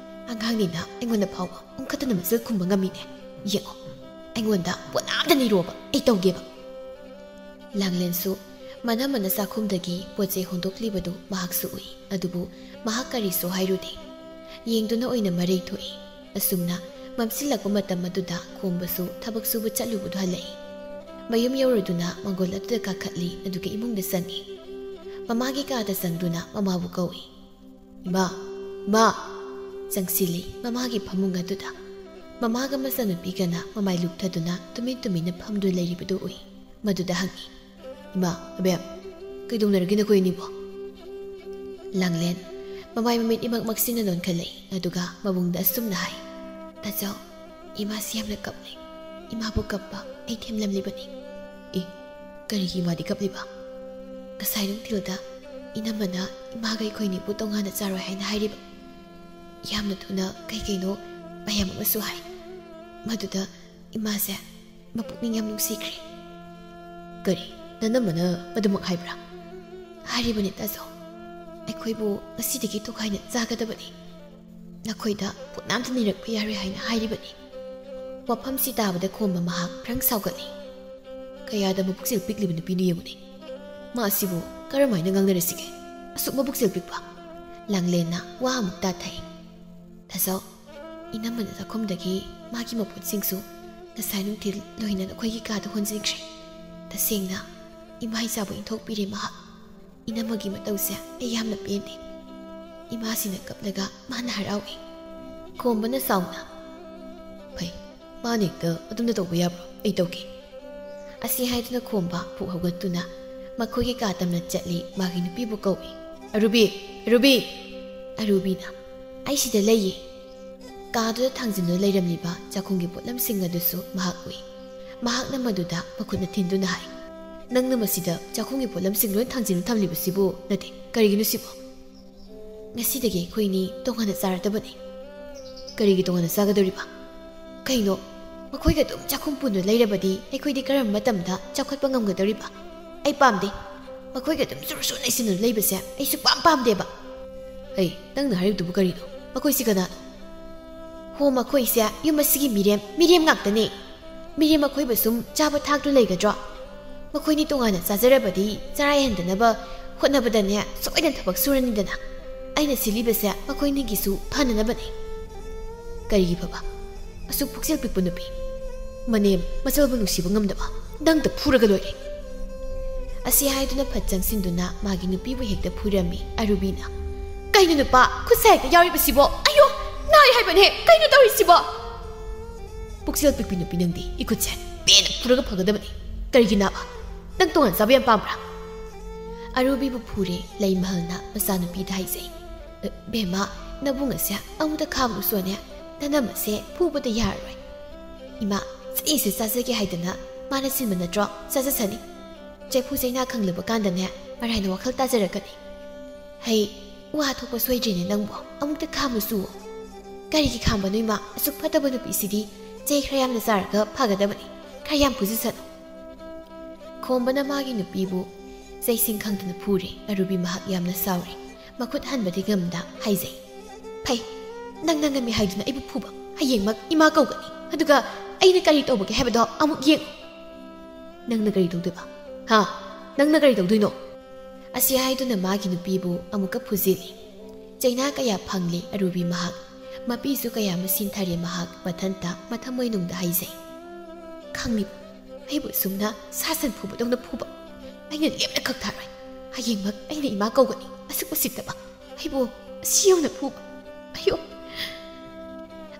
ꯑꯉꯥꯡꯅꯤꯅ ꯑꯩꯉꯣꯟꯗ ꯐꯥꯎꯕ ꯑꯣꯟꯈꯠꯇꯅ ꯃꯆꯤꯜ ꯈꯨꯝꯕ ꯉꯝꯃꯤꯅꯦ꯫ ꯌꯦꯡꯉꯣ, ꯑꯩꯉꯣꯟꯗ ꯄꯣꯠ ꯑꯃꯗ ꯅꯤꯔꯣꯕ, ꯑꯩ ꯇꯧꯒꯦꯕ꯫" ꯂꯥꯡꯂꯦꯟꯁꯨ ꯃꯅꯝꯃꯅ ꯆꯥꯛꯈꯨꯝꯗꯒꯤ ꯄꯣꯠ ꯆꯩ ꯍꯣꯟꯗꯣꯛꯂꯤꯕꯗꯨ ꯃꯍꯥꯛꯁꯨ ꯎꯏ, ꯑꯗꯨꯕꯨ ꯃꯍꯥꯛ ꯀꯔꯤꯁꯨ ꯍꯥꯏꯔꯨꯗꯦ꯫ ꯌꯦꯡꯗꯨꯅ ꯑꯣꯏꯅ ꯃꯔꯩ ꯊꯣꯛꯏ꯫ ꯑꯁꯨꯝꯅ ꯃꯝꯁꯤꯜꯂꯛꯄ ꯃꯇꯝ ꯑꯗꯨꯗ ꯈꯣꯝꯕꯁꯨ ꯊꯕꯛ ꯁꯨꯕ ꯆꯠꯂꯨꯕꯗꯨ ꯍꯜꯂꯛꯏ꯫ ꯃꯌꯨꯝ ꯌꯧꯔꯗꯨꯅ ꯃꯥꯡꯒꯣꯜ ꯑꯗꯨꯗ ꯀꯥꯈꯠꯂꯤ, ꯑꯗꯨꯒ ꯏꯃꯨꯡꯗ ꯆꯪꯏ꯫ ꯃꯃꯥꯒꯤ ꯀꯥꯗ ꯆꯪꯗꯨꯅ ꯃꯃꯥꯕꯨ ꯀꯧꯏ꯫ "ꯏꯃꯥ! ꯏꯃꯥ!" ꯆꯪꯁꯤꯜꯂꯤ ꯃꯃꯥꯒꯤ ꯐꯃꯨꯡ ꯑꯗꯨꯗ꯫ ꯃꯃꯥꯒ ꯃꯆꯥꯅꯨꯄꯤꯒꯅ ꯃꯃꯥꯏ ꯂꯨꯞꯊꯗꯨꯅ ꯇꯨꯃꯤꯟ ꯇꯨꯃꯤꯟꯅ ꯐꯝꯗꯨꯅ ꯂꯩꯔꯤꯕꯗꯨ ꯎꯏ꯫ ꯃꯗꯨꯗ ꯍꯪꯏ, "ꯏꯃꯥ, ꯑꯕꯦꯝ, ꯀꯩꯗꯧꯅꯔꯒꯦ ꯅꯈꯣꯏ ꯑꯅꯤꯕꯣ?" ꯂꯥꯡꯂꯦꯟ ꯃꯃꯥꯏ ꯃꯃꯤꯠ ꯏꯃꯛ ꯃꯛꯁꯤꯟꯅ ꯂꯣꯟꯈꯠꯂꯛꯏ, ꯑꯗꯨꯒ ꯃꯕꯨꯡꯗ ꯑꯁꯨꯝꯅ ꯍꯥꯏ, "ꯇꯥꯆꯧ, ꯏꯃꯥꯁꯤ ꯌꯥꯝꯅ ꯀꯞꯂꯦ꯫ ꯏꯃꯥꯕꯨ ꯀꯞꯄ ꯑꯩ ꯊꯦꯝꯂꯝꯂꯤꯕꯅꯤ꯫" "ꯏ, ꯀꯔꯤꯒꯤ ꯏꯃꯥꯗꯤ ꯀꯞꯂꯤꯕ?" "ꯉꯁꯥꯏ ꯅꯨꯡꯊꯤꯜꯗ ꯏꯅꯝꯃꯅ ꯏꯃꯥꯒ ꯑꯩꯈꯣꯏꯅꯤꯕꯨ ꯇꯣꯉꯥꯟꯅ ꯆꯥꯔꯣꯏ ꯍꯥꯏꯅ ꯍꯥꯏꯔꯤꯕ꯫ ꯌꯥꯝꯅ ꯊꯨꯅ ꯀꯩ ꯀꯩꯅꯣ ꯃꯌꯥꯝ ꯑꯃꯁꯨ ꯍꯥꯏ꯫ ꯃꯗꯨꯗ ꯏꯃꯥꯁꯦ ꯃꯄꯨꯛꯅꯤꯡ ꯌꯥꯝ ꯅꯨꯡꯁꯤꯈ꯭ꯔꯦ꯫" "ꯀꯔꯤ? ꯅꯅꯝꯃꯅ ꯑꯗꯨꯃꯛ ꯍꯥꯏꯕ꯭ꯔꯥ?" "ꯍꯥꯏꯔꯤꯕꯅꯤ ꯇꯥꯆꯧ꯫ ꯑꯩꯈꯣꯏꯕꯨ ꯉꯁꯤꯗꯒꯤ ꯇꯣꯈꯥꯏꯅ ꯆꯥꯒꯗꯕꯅꯤ꯫ ꯅꯈꯣꯏꯗ ꯄꯣꯠ ꯑꯝꯇ ꯅꯤꯔꯛꯄ ꯌꯥꯔꯣꯏ ꯍꯥꯏꯅ ꯍꯥꯏꯔꯤꯕꯅꯤ꯫" ꯋꯥꯐꯝꯁꯤ ꯇꯥꯕꯗ ꯈꯣꯝꯕ ꯃꯍꯥꯛ ꯈ꯭ꯔꯪ ꯁꯥꯎꯒꯠꯂꯤ꯫ "ꯀꯌꯥꯗ ꯃꯕꯨꯛꯆꯦꯜ ꯄꯤꯛꯂꯤꯕ ꯅꯨꯄꯤꯅꯣ ꯌꯦꯡꯉꯨꯅꯦ꯫ ꯃꯥ ꯑꯁꯤꯕꯨ ꯀꯔꯝꯍꯥꯏꯅ ꯉꯥꯡꯅꯔꯁꯤꯒꯦ? ꯑꯁꯨꯛ ꯃꯕꯨꯛꯆꯦꯜ ꯄꯤꯛꯄ?" ꯂꯥꯡꯂꯦꯟꯅ ꯋꯥ ꯑꯃꯨꯛ ꯇꯥꯊꯩ꯫ ꯇꯥꯖꯧ, ꯏꯅꯝꯃꯅ ꯆꯥꯛꯈꯨꯝꯗꯒꯤ ꯃꯥꯒꯤ ꯃꯄꯣꯠꯁꯤꯡꯁꯨ ꯉꯁꯥꯏ ꯅꯨꯡꯊꯤꯜ ꯂꯣꯏꯅ ꯅꯈꯣꯏꯒꯤ ꯀꯥꯗ ꯍꯣꯟꯖꯤꯟꯈ꯭ꯔꯦ꯫ ꯇꯁꯦꯡꯅ ꯏꯃꯥ ꯏꯆꯥꯕꯨ ꯏꯟꯊꯣꯛꯄꯤꯔꯦ ꯃꯍꯥꯛ꯫ ꯏꯅꯝꯃꯒꯤ ꯃꯇꯧꯁꯦ ꯑꯩ ꯌꯥꯝꯅ ꯄꯦꯟꯗꯦ꯫ ꯏꯃꯥꯁꯤꯅ ꯀꯞꯂꯒ ꯃꯥꯅ ꯍꯔꯥꯎꯏ꯫ ꯈꯣꯝꯕꯅ ꯁꯥꯎꯅ, "ꯐꯩ, ꯃꯥꯅ ꯍꯦꯛꯇ ꯑꯗꯨꯝꯅ ꯇꯧꯕ ꯌꯥꯕ꯭ꯔꯣ? ꯑꯩ ꯇꯧꯒꯦ꯫" ꯑꯁꯤ ꯍꯥꯏꯗꯨꯅ ꯈꯣꯝꯕ ꯐꯨꯛ ꯍꯧꯒꯠꯇꯨꯅ ꯃꯈꯣꯏꯒꯤ ꯀꯥ ꯇꯝꯅ ꯆꯠꯂꯤ꯫ ꯃꯥꯒꯤ ꯅꯨꯄꯤꯕꯨ ꯀꯧꯏ, "ꯑꯔꯨꯕꯤ! ꯑꯔꯨꯕꯤ!" ꯑꯔꯨꯕꯤꯅ, "ꯑꯩ ꯁꯤꯗ ꯂꯩꯌꯦ꯫" ꯀꯥꯗꯨꯗ ꯊꯥꯡꯖꯤꯟꯗꯨꯅ ꯂꯩꯔꯝꯂꯤꯕ ꯆꯥꯛꯈꯨꯝꯒꯤ ꯄꯣꯠꯂꯝꯁꯤꯡ ꯑꯗꯨꯁꯨ ꯃꯍꯥꯛ ꯎꯏ꯫ ꯃꯍꯥꯛꯅ ꯃꯗꯨꯗ ꯃꯈꯨꯠꯅ ꯊꯤꯟꯗꯨꯅ ꯍꯥꯏ, "ꯅꯪꯅ ꯃꯁꯤꯗ ꯆꯥꯛꯈꯨꯝꯒꯤ ꯄꯣꯠꯂꯝꯁꯤꯡ ꯂꯣꯏ ꯊꯥꯡꯖꯤꯟꯗꯨꯅ ꯊꯝꯂꯤꯕꯁꯤꯕꯨ? ꯅꯠꯇꯦ, ꯀꯔꯤꯒꯤꯅꯣ ꯁꯤꯕꯣ? ꯉꯁꯤꯗꯒꯤ ꯑꯩꯈꯣꯏꯅꯤ ꯇꯣꯉꯥꯟꯅ ꯆꯥꯔꯗꯕꯅꯤ꯫" "ꯀꯔꯤꯒꯤ ꯇꯣꯉꯥꯟꯅ ꯆꯥꯒꯗꯧꯔꯤꯕ?" "ꯀꯩꯅꯣ, ꯃꯈꯣꯏꯒ ꯑꯗꯨꯝ ꯆꯥꯛꯈꯨꯝ ꯄꯨꯟꯅ ꯂꯩꯔꯕꯗꯤ ꯑꯩꯈꯣꯏꯗꯤ ꯀꯔꯝꯕ ꯃꯇꯝꯗ ꯆꯥꯎꯈꯠꯄ ꯉꯝꯒꯗꯧꯔꯤꯕ? ꯑꯩ ꯄꯥꯝꯗꯦ꯫ ꯃꯈꯣꯏꯒ ꯑꯗꯨꯝ ꯆꯨꯔꯨ ꯆꯨꯔꯨ ꯂꯩꯁꯤꯟꯗꯨꯅ ꯂꯩꯕꯁꯦ ꯑꯩ ꯁꯨꯛꯄꯥꯝ ꯄꯥꯝꯗꯦꯕ꯫" "ꯍꯩ, ꯅꯪꯅ ꯍꯥꯏꯔꯤꯕꯗꯨꯕꯨ ꯀꯔꯤꯅꯣ? ꯃꯈꯣꯏꯁꯤ ꯀꯅꯥꯅꯣ?" "ꯍꯣ, ꯃꯈꯣꯏꯁꯦ ꯌꯨꯝ ꯑꯁꯤꯒꯤ ꯃꯤꯔꯦꯝ, ꯃꯤꯔꯦꯝ ꯉꯥꯛꯇꯅꯦ꯫ ꯃꯤꯔꯦꯝ ꯑꯩꯈꯣꯏꯕꯨ ꯁꯨꯝ ꯆꯥꯕ ꯊꯥꯛꯇꯨ ꯂꯩꯒꯗ꯭ꯔꯣ? ꯃꯈꯣꯏꯅꯤ ꯇꯣꯉꯥꯟꯅ ꯆꯥꯖꯔꯕꯗꯤ ꯆꯔꯥ ꯍꯦꯟꯗꯅꯕ ꯍꯣꯠꯅꯕꯗꯅꯦ ꯁꯣꯏꯗꯅ ꯊꯕꯛ ꯁꯨꯔꯅꯤꯗꯅ꯫ ꯑꯩꯅ ꯁꯤꯜꯂꯤꯕꯁꯦ ꯃꯈꯣꯏꯅꯤꯒꯤꯁꯨ ꯐꯅꯅꯕꯅꯦ꯫" "ꯀꯔꯤꯒꯤ ꯐꯕ? ꯑꯁꯨꯛ ꯄꯨꯛꯆꯦꯜ ꯄꯤꯛꯄ ꯅꯨꯄꯤ, ꯃꯅꯦꯝ ꯃꯆꯜꯕꯨ ꯅꯨꯡꯁꯤꯕ ꯉꯝꯗꯕ, ꯅꯪꯇ ꯐꯨꯔꯒ ꯂꯣꯏꯔꯦ꯫" ꯑꯁꯤ ꯍꯥꯏꯗꯨꯅ ꯐꯠ ꯆꯪꯁꯤꯟꯗꯨꯅ ꯃꯥꯒꯤ ꯅꯨꯄꯤꯕꯨ ꯍꯦꯛꯇ ꯐꯨꯔꯝꯃꯤ ꯑꯔꯨꯕꯤꯅ꯫ "ꯀꯩꯅꯣ ꯅꯨꯄꯥ, ꯈꯨꯠꯁꯥ ꯍꯦꯛꯇ ꯌꯥꯎꯔꯤꯕꯁꯤꯕꯣ? ꯑꯌꯣ, ꯅꯥꯏ ꯍꯥꯏꯕꯅꯦ, ꯀꯩꯅꯣ ꯇꯧꯔꯤꯁꯤꯕꯣ?" "ꯄꯨꯛꯆꯦꯜ ꯄꯤꯛꯄꯤ ꯅꯨꯄꯤ ꯅꯪꯗꯤ, ꯏꯈꯨꯠꯁꯦ ꯄꯦꯟꯅ ꯐꯨꯔꯒ ꯐꯒꯗꯕꯅꯤ꯫ ꯀꯔꯤꯒꯤ ꯅꯥꯕ? ꯅꯪ ꯇꯣꯉꯥꯟ ꯆꯥꯕ ꯌꯥꯝ ꯄꯥꯝꯕ꯭ꯔꯥ?" ꯑꯔꯨꯕꯤꯕꯨ ꯐꯨꯔꯦ꯫ ꯂꯩꯃꯍꯜꯅ ꯃꯆꯥꯅꯨꯄꯤꯗ ꯍꯥꯏꯖꯩ, "ꯕꯦꯝꯃ, ꯅꯕꯨꯡ ꯑꯁꯦ ꯑꯃꯨꯛꯇ ꯈꯥꯝꯃꯨꯁꯣꯅꯦ, ꯅꯅꯝ ꯑꯁꯦ ꯐꯨꯕꯗ ꯌꯥꯔꯔꯣꯏ꯫" "ꯏꯃꯥ, ꯆꯦꯁꯦ ꯆꯥꯖꯒꯦ ꯍꯥꯏꯗꯅ ꯃꯥꯅ ꯁꯤꯟꯕ ꯅꯠꯇ꯭ꯔꯣ? ꯆꯥꯖꯁꯅꯤ꯫ ꯆꯩꯐꯨ ꯆꯩꯅꯥ ꯈꯪꯂꯕ ꯀꯥꯟꯗꯅꯦ ꯃꯔꯥꯏꯅ ꯋꯥꯈꯜ ꯇꯥꯖꯔꯛꯀꯅꯤ꯫ ꯍꯩ, ꯋꯥ ꯊꯣꯛꯄ ꯁꯣꯏꯗ꯭ꯔꯦꯅꯦ ꯅꯪꯕꯨ, ꯑꯃꯨꯛꯇ ꯈꯥꯝꯃꯨꯁꯨ꯫ ꯀꯔꯤꯒꯤ ꯈꯥꯝꯕꯅꯣ ꯏꯃꯥ? ꯑꯁꯨꯛ ꯐꯠꯇꯕ ꯅꯨꯄꯤꯁꯤꯗꯤ ꯆꯩ ꯈꯔ ꯌꯥꯝꯅ ꯆꯥꯔꯒ ꯐꯒꯗꯕꯅꯤ꯫ ꯈꯔ ꯌꯥꯝ ꯐꯨꯖꯁꯅꯨ꯫" ꯈꯣꯝꯕꯅ ꯃꯥꯒꯤ ꯅꯨꯄꯤꯕꯨ ꯆꯩꯁꯤꯡ ꯈꯪꯗꯅ ꯐꯨꯔꯦ꯫ ꯑꯔꯨꯕꯤ ꯃꯍꯥꯛ ꯌꯥꯝꯅ ꯁꯥꯎꯔꯦ꯫ ꯃꯈꯨꯠ ꯍꯟꯕꯗꯤ ꯉꯝꯗ ꯍꯥꯏꯖꯩ, "ꯐꯩ, ꯅꯪꯅ ꯉꯝꯃꯤ ꯍꯥꯏꯗꯨꯅ ꯑꯩꯕꯨ ꯐꯨꯕ꯫ ꯍꯌꯦꯡꯃꯛ ꯏꯃꯥ ꯀꯧꯒꯅꯤ꯫ ꯑꯗꯨꯒ ꯑꯩꯅ ꯀꯔꯤ ꯇꯧꯕꯒꯦ ꯍꯥꯏꯕꯗꯣ ꯑꯃꯨꯛ ꯌꯦꯡꯉꯨ꯫" "ꯅꯪꯅ ꯀꯔꯤ ꯇꯧꯗꯣꯏꯕ? ꯍꯥ? ꯅꯪꯅ ꯀꯔꯤ ꯇꯧꯗꯣꯏꯅꯣ?" ꯑꯁꯤ ꯍꯥꯏꯗꯨꯅ ꯃꯥꯒꯤ ꯅꯨꯄꯤꯕꯨ ꯑꯃꯨꯛꯀ ꯐꯨꯖꯤꯜꯂꯤ꯫ ꯆꯩꯅꯥ ꯀꯌꯥ ꯐꯪꯂꯤ ꯑꯔꯨꯕꯤ ꯃꯍꯥꯛ꯫ ꯃꯄꯤꯁꯨ ꯀꯌꯥ ꯑꯃ ꯁꯤꯟꯊꯔꯦ ꯃꯍꯥꯛ ꯃꯊꯟꯇ ꯃꯊꯃꯣꯏꯅꯨꯡꯗ ꯍꯥꯏꯖꯩ꯫ "ꯈꯪꯂꯤꯕ, ꯑꯩꯕꯨ ꯑꯁꯨꯝꯅ ꯁꯥ ꯁꯟ ꯐꯨꯕꯗꯧꯅ ꯐꯨꯕ ꯑꯩꯅ ꯂꯦꯞꯅ ꯈꯛ ꯊꯥꯔꯣꯏ꯫ ꯍꯌꯦꯡꯃꯛ ꯑꯩꯅ ꯏꯃꯥ ꯀꯧꯒꯅꯤ꯫ ꯑꯁꯨꯛ ꯎꯁꯤꯠꯇꯕ ꯑꯩꯕꯨ ꯑꯁꯤ ꯌꯧꯅ ꯐꯨꯕ꯫ ꯑꯌꯣ!"